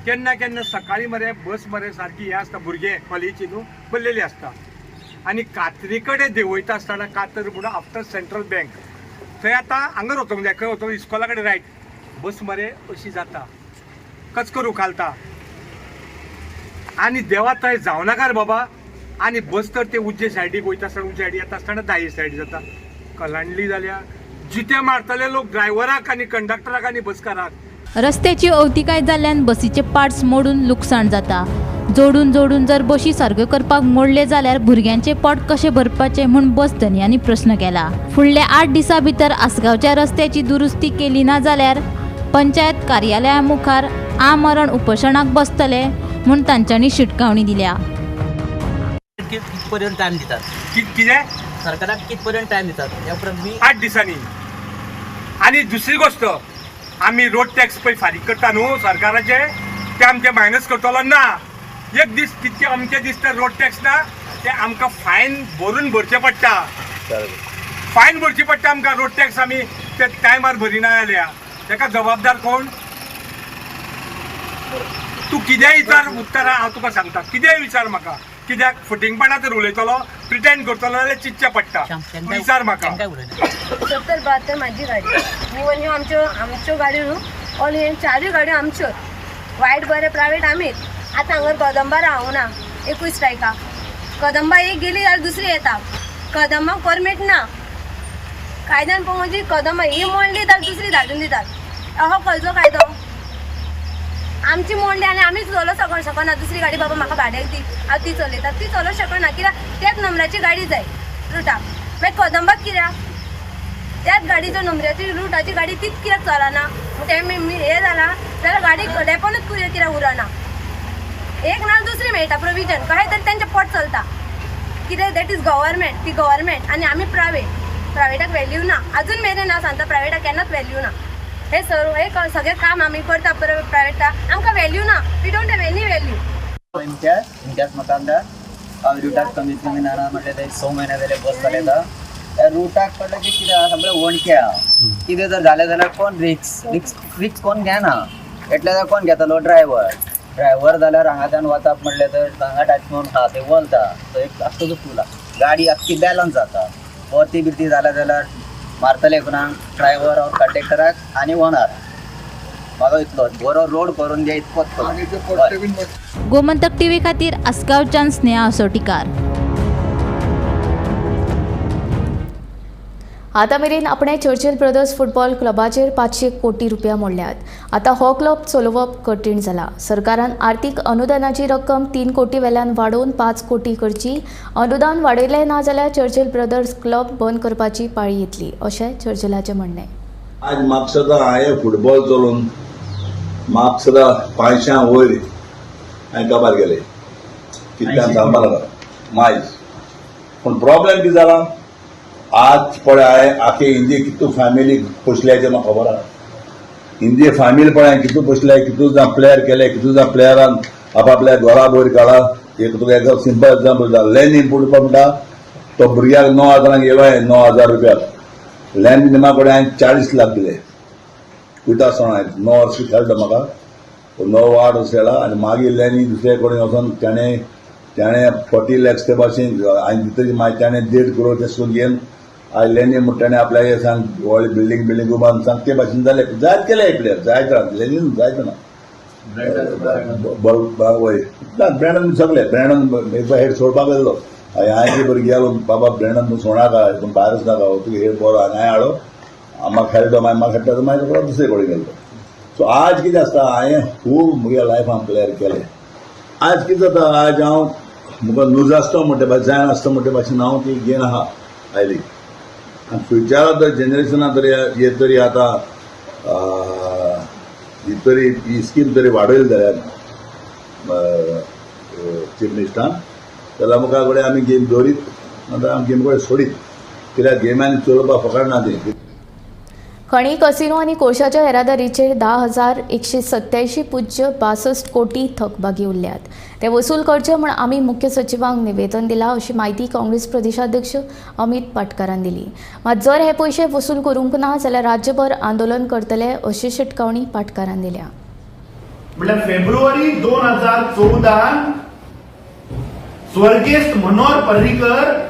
केन्ना केन्ना सकाळीं मरे बस मरे सारकी हें आसता, भुरगे कॉलेजी न्हू भरलेली आसता आनी कातरी कडेन देंवयता आसतना कातर म्हणून आफ्टर सेंट्रल बँक थंय आतां हांगा वचोंक जाय, खंय वचोंक इस्कॉला कडेन रायट बस मरे अशी जाता, कचकर उखालता आनी देवा थंय जावं नाका रे बाबा. आनी बस तर ते उजवे सायडीक वयता आसतना उजवे सायडी येता आसतना दाये सायडी जाता, कलांडली जाल्या जिते मारतले लोक ड्रायव्हराक आनी कंडक्टराक आनी बसकाराक. रस्त्याची अवतिकाय जाल्ल्यान बसीचे पार्ट्स मोडून लुकसाण जाता. जोडून जोडून जर बशी सारक्यो करपाक मोडले जाल्यार भुरग्यांचे पोट कशें भरपाचें म्हूण बस धनयांनी प्रस्न केला. फुडल्या 8 दिसां भितर आसगांवच्या रस्त्याची दुरुस्ती केली ना जाल्यार पंचायत कार्यालया मुखार आमरण उपोशणाक बसतले म्हूण तांच्यांनी शिटकावणी दिल्या. कितपर्यंत टायम दितात कितें सरकाराक कितपर्यंत टायम दितात ह्या उपरांत मी 8 दिसांनी. आनी दुसरी गोष्ट आमी रोड टॅक्स पळय फारीक करता न्हू सरकाराचे, ते आमचे मायनस करतलो ना. एक दीस कितके अमके दीस तर रोड टॅक्स ना ते आमकां फायन भरून भरचें पडटा, फायन भरची पडटा आमकां रोड टॅक्स आमी ते टायमार भरिना जाल्यार ताका जबाबदार कोण? तूं कितेंय विचार उत्तरां हांव तुका सांगता, कितेंय विचार म्हाका, कित्याक फटींगपणा तर उलयतलो, प्रिटेंड करतलो जाल्यार चिंतचें पडटा. विचार म्हाका. 70-72 म्हाजी गाडी इवन ह्यो आमच्यो आमच्यो गाडयो न्हू ऑल हे 4 गाडयो आमच्यो, वायट बरें प्रायवेट आमीच. आतां हांगर कदंबा रावना एकूय स्ट्रायका, कदंबा एक गेली जाल्यार दुसरी येता, कदंबा परमीट ना कायद्यान पळोवंक म्हणजे कदंबा ही मोडली जाल्यार दुसरी धाडून दितात. अहो खंयचो कायदो? आमची मोडली आनी आमीच चलोवंक शकना दुसरी गाडी, बाबा म्हाका भाड्याक दी हांव ती चलयता, ती चलोवंक शकना कित्याक त्याच नंबराची गाडी जाय रुटाक. मागीर कदंबाक कित्याक त्याच गाडीचो नंबराची रुटाची गाडी तीच कित्याक चलना? तें हें जालां जाल्यार गाडी डेपोनूच कित्याक उरना? एक ना दुसरी मेळटा प्रोविजन, कशें तरी तेंचें पोट चलता कितें. That is government, ती गव्हर्मेंट आनी आमी प्रायवेट. प्रायवेटाक व्हॅल्यू ना अजून मेरेन ना, सांगता प्रायवेटाक केन्नाच व्हॅल्यू ना. हे सर्व हे सगळें काम आमी करता प्रायवेटाक, आमकां व्हॅल्यू ना, we don't have any value. Imtiaz Imtiaz Matandar. हांव रुटाक कमीत कमी ना म्हटल्यार ते 6 म्हयने जाले बस चलयता. त्या रुटाक पडलें की कितें आहा सगळें वणके आहा, कितें जर जालें जाल्यार कोण रिक्स रिक्स रिक्स कोण घेना, एटले जाल्यार कोण घेतलो ड्रायव्हर. ड्रायव्हर जाल्यार हांगाच्यान वचप म्हणलें तर हांगा टच करून आहा थंय वलता, थंय एक आख्खो पूल आहा, गाडी आख्खी बॅलन्स जाता. परती बिरती जाल्या जाल्यार मारतले कोणाक, ड्रायव्हर ऑर कंडक्टराक आनी ओनर. म्हाजो इतलो बरो रोड करून दी इतकोच. गोमंतक टीव्ही खातीर आसगांवच्यान स्नेहा असोटीकार. आतां मेरेन आपणें चर्चिल ब्रदर्स फुटबॉल क्लबाचेर 500 कोटी रुपया मोडल्यात. आतां हो क्लब चलोवप कठीण जाला. सरकारान आर्थीक अनुदानाची रक्कम 3 कोटी वेल्यान वाडोवन 5 कोटी करची. अनुदान वाडयलें ना जाल्यार चर्चिल ब्रदर्स क्लब बंद करपाची पाळी येतली अशें चर्चिलाचें म्हणणें. आज म्हापसा हांवें फुटबॉल चलोवन म्हापसा 500 वयर हांवें काबार केले, कितल्यान सांगपाक लागला मायज. पूण प्रॉब्लेम कितें जाला, आज पळय हांवें आखे इंडिये कितू फॅमिली पोसल्या तें म्हाका खबर आहा. इंडिये फॅमिली पळय हांवें कितू पोसल्या, कितू जाण प्लेयर केले, कितू जाण प्लेयरान आपापल्या घरा वयर काडला. एक तुका एक सिंपल एग्जाम्पल दिता, लॅन इम्पोर्ट म्हणटा तो भुरग्याक 9,000 येयलो, हांवें 9,000 रुपया लॅन निमा कडेन हांवें 40 लाख दिले. वयता आसतना हांवें 9 वर्सां खेळटा म्हाका 9 8 वर्सां खेळा आनी मागीर लॅनी दुसरे कडेन वचोन ताणें 40 लॅक्स ते भाशेन हांवें दितली, मागीर ताणें 1.5 करोड तें करून घेवन आयज लेनी म्हणटा ताणें आपल्याक सांग व्हडली बिल्डींग बिल्डींग उबारून सांग ते भाशेन जालें. जायत केले प्लेयर, जायत राव लेनीन जायत ना वय ना ब्रँडन सगळे ब्रँडन एकदा हेड सोडपाक गेल्लो. हांवें ती भुरगीं गेलो, बाबा ब्रँडन तूं सोडनाका, तूं भायर वचनाका, तुका हेड बरो आनी हांवें हाडो म्हाका खेळटो, मागीर म्हाका खेळटा मागीर परत दुसरे कडेन गेल्लो. सो आज कितें आसता, हांवें खूब म्हज्या लायफान प्लेयर केले. आज कितें जाता, आज हांव म्हाका लूज आसता म्हणटे भाशेन, जायना आसता म्हणटे भाशेन हांव ती गेन आहा आयली. आनी फ्युचरा तर जनरेशना तरी हे तरी आतां ही तरी ही स्कीम तरी वाडयली जाल्यार चीफ मिनिस्टरान, जाल्यार मुखार कडेन आमी गेम दवरीत, नंतर आमी गेम कडेन सोडीत, कित्याक गेमान चलोवपाक फकाड ना ती. खणी, कसिनो आनी कोळशाच्या येरादारीचेर 10,187.62 कोटी थकबाकी उरल्यात. ते वसूल करचे म्हूण आमी मुख्य सचिवांक निवेदन दिलां अशी म्हायती काँग्रेस प्रदेशाध्यक्ष अमित पाटकारान दिली. मात जर हे पयशे वसूल करूंक ना जाल्यार राज्यभर आंदोलन करतले अशी शिटकावणी पाटकारान दिल्या. म्हळ्यार फेब्रुवारी 2014 स्वर्गेस्त मनोहर पर्रीकर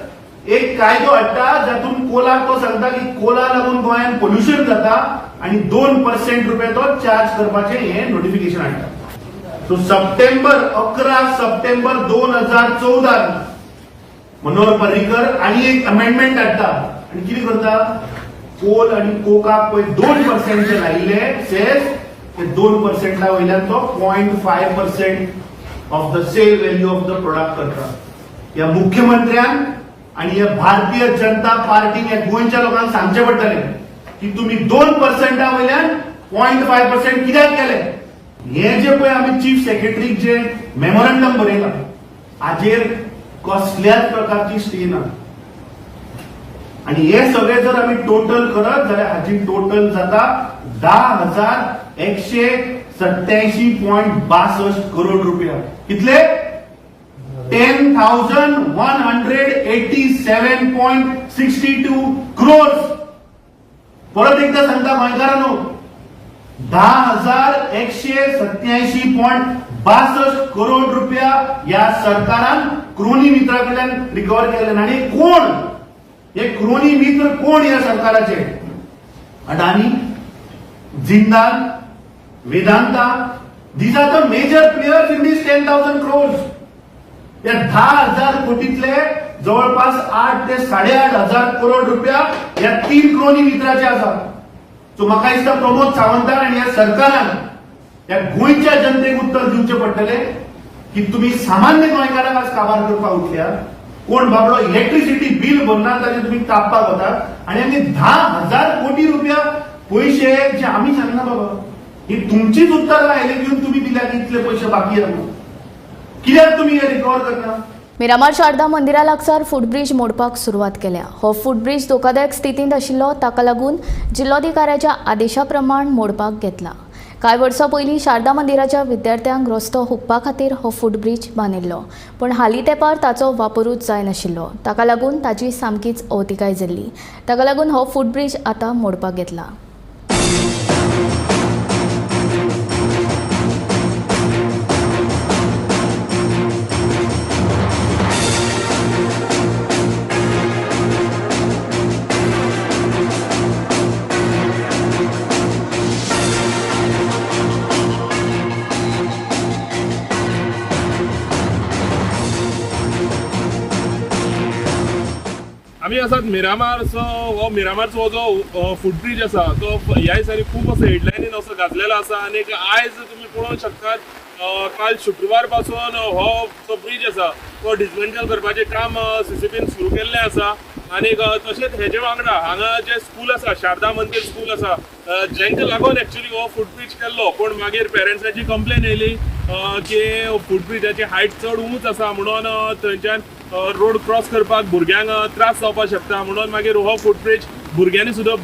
एक कायदो हाडटा जातून कोलाक तो सांगता की कोला लागून गोंयांत पोल्युशन जाता आनी 2% रुपया तो चार्ज करपाचें हें नोटिफिकेशन हाडटा. सो सप्टेंबर 11 सप्टेंबर 2014 मनोहर पर्रीकर आनी एक अमेंडमेंट हाडटा आनी कितें करता, कोल आनी कोकाक पळय 2% जे लायिल्ले सेस ते 2% वयल्यान तो 0.5% of the sale value of the product करता. ह्या मुख्यमंत्र्यान आनी ह्या भारतीय जनता पार्टीक ह्या गोंयच्या लोकांक सांगचें पडटलें की तुमी 2% वयल्यान 0.5% कित्याक केले. हे जे पळय आमी चीफ सेक्रेटरीक जे मेमोरंडम बरयलां हाजेर कसल्याच प्रकारची स्टे ना. आनी हे सगळे जर आमी टोटल करत जाल्यार हाजी टोटल जाता 10,187.62 करोड रुपया. कितले? 10,187.62 crores. परत एकदा सांगता गोंयकारांनो, 10,187.62 करोड रुपया ह्या सरकारान क्रोनी मित्रा कडल्यान रिकवर केले. आनी कोण हे क्रोनी मित्र, कोण ह्या सरकाराचे? Adani, Jindal, Vedanta, these are the major players in this 10,000 crores. या 10,000 कोटीतले जवळपास 8 ते 8,500 करोड रुपया या 3 क्रोनी मित्राचे आसा. सो म्हाका दिसता प्रमोद सावंतान आनी ह्या सरकारान ह्या गोंयच्या जनतेक उत्तर दिवचें पडटलें की तुमी सामान्य गोंयकारांक आज काबार करपाक उठल्या. कोण बाबडो इलेक्ट्रिसिटी बील भरना ताजेर तुमी कापपाक वतात आनी आमी 10,000 कोटी रुपया पयशे जे आमी सांगना बाबा, ही तुमचीच उत्तरां आयली घेवन तुमी दिल्या की इतले पयशे बाकी आसा, कित्याक तुमी हे रिकवर करना? मिरामार शारदा मंदिरा लागसार फुटब्रिज मोडपाक सुरवात केल्या. हो फुटब्रिज धोकादायक स्थितींत आशिल्लो, ताका लागून जिल्लोधिकाऱ्याच्या आदेशा प्रमाण मोडपाक घेतला. कांय वर्सां पयलीं शारदा मंदिराच्या विद्यार्थ्यांक रस्तो हुपपा खातीर हो फुटब्रिज बांदिल्लो, पूण हालीं तेंपार ताचो वापरूच जायनाशिल्लो. ताका लागून ताची सामकीच अवतिकाय जाल्ली. ताका लागून हो फुटब्रिज आतां मोडपाक घेतला. आमी आसात मिरामार. सो हो मिरामारचो जो फूट ब्रिज आसा तो ह्या दिसांनी खूब असो हेडलायनीन असो गाजलेलो आसा आनी आयज तुमी पळोवंक शकतात काल शुक्रवार पासून हो जो ब्रिज आसा तो डिसमेंटल करपाचें काम सीसीपीन सुरू केल्लें आसा. आनी तशेंच हेजे वांगडा हांगा जें स्कूल आसा, शारदा मंदीर स्कूल आसा, जेंका लागून एक्चुअली हो फूट ब्रिज केल्लो, पूण मागीर पेरंट्सांची कंप्लेन येयली की फूट ब्रिजाची हायट चड उंच आसा म्हणून थंयच्यान रोड क्रॉस करपाक भुरग्यांक त्रास जावपाक शकता, म्हणून मागीर हो फूट ब्रिज भुरग्यांनी सुद्दां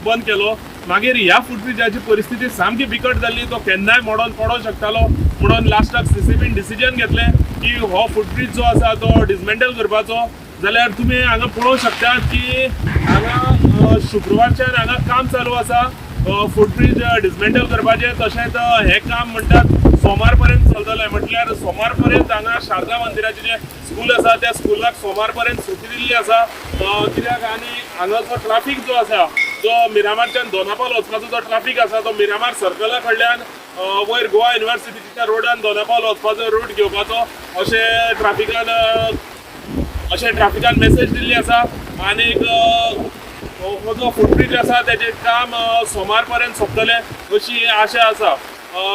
बंद केलो. मागीर ह्या फूट ब्रिजाची परिस्थिती सामकी बिकट जाल्ली, तो केन्नाय मोडोन पडोंक शकतालो, म्हणून लास्टाक सीसीपीन डिसिजन घेतलें की हो फूट ब्रिज जो आसा तो डिसमेंटल करपाचो. जाल्यार तुमी हांगा पळोवंक शकतात की हांगा शुक्रवारच्यान हांगा काम चालू आसा फूट ब्रिज डिसमेंटल करपाचें. तशेंच हें काम म्हणटात सोमार पर्यंत चलतलें, म्हटल्यार सोमार पर्यंत हांगा शारदा मंदिराचें जें स्कूल आसा त्या स्कुलाक सोमार पर्यंत सुटी दिल्ली आसा. कित्याक आनी हांगा जो ट्राफीक जो आसा जो मिरामारच्यान दोनापावल वचपाचो जो ट्राफीक आसा तो मिरामार सर्कला कडल्यान वयर गोवा युनिवर्सिटीच्या रोडान दोनापावल वचपाचो रूट घेवपाचो अशें ट्राफिकान मेसेज दिल्ली आसा. आनीक हो जो फूट ब्रिज आसा तेजें काम सोमार पर्यंत सोंपतलें अशी आशा आसा.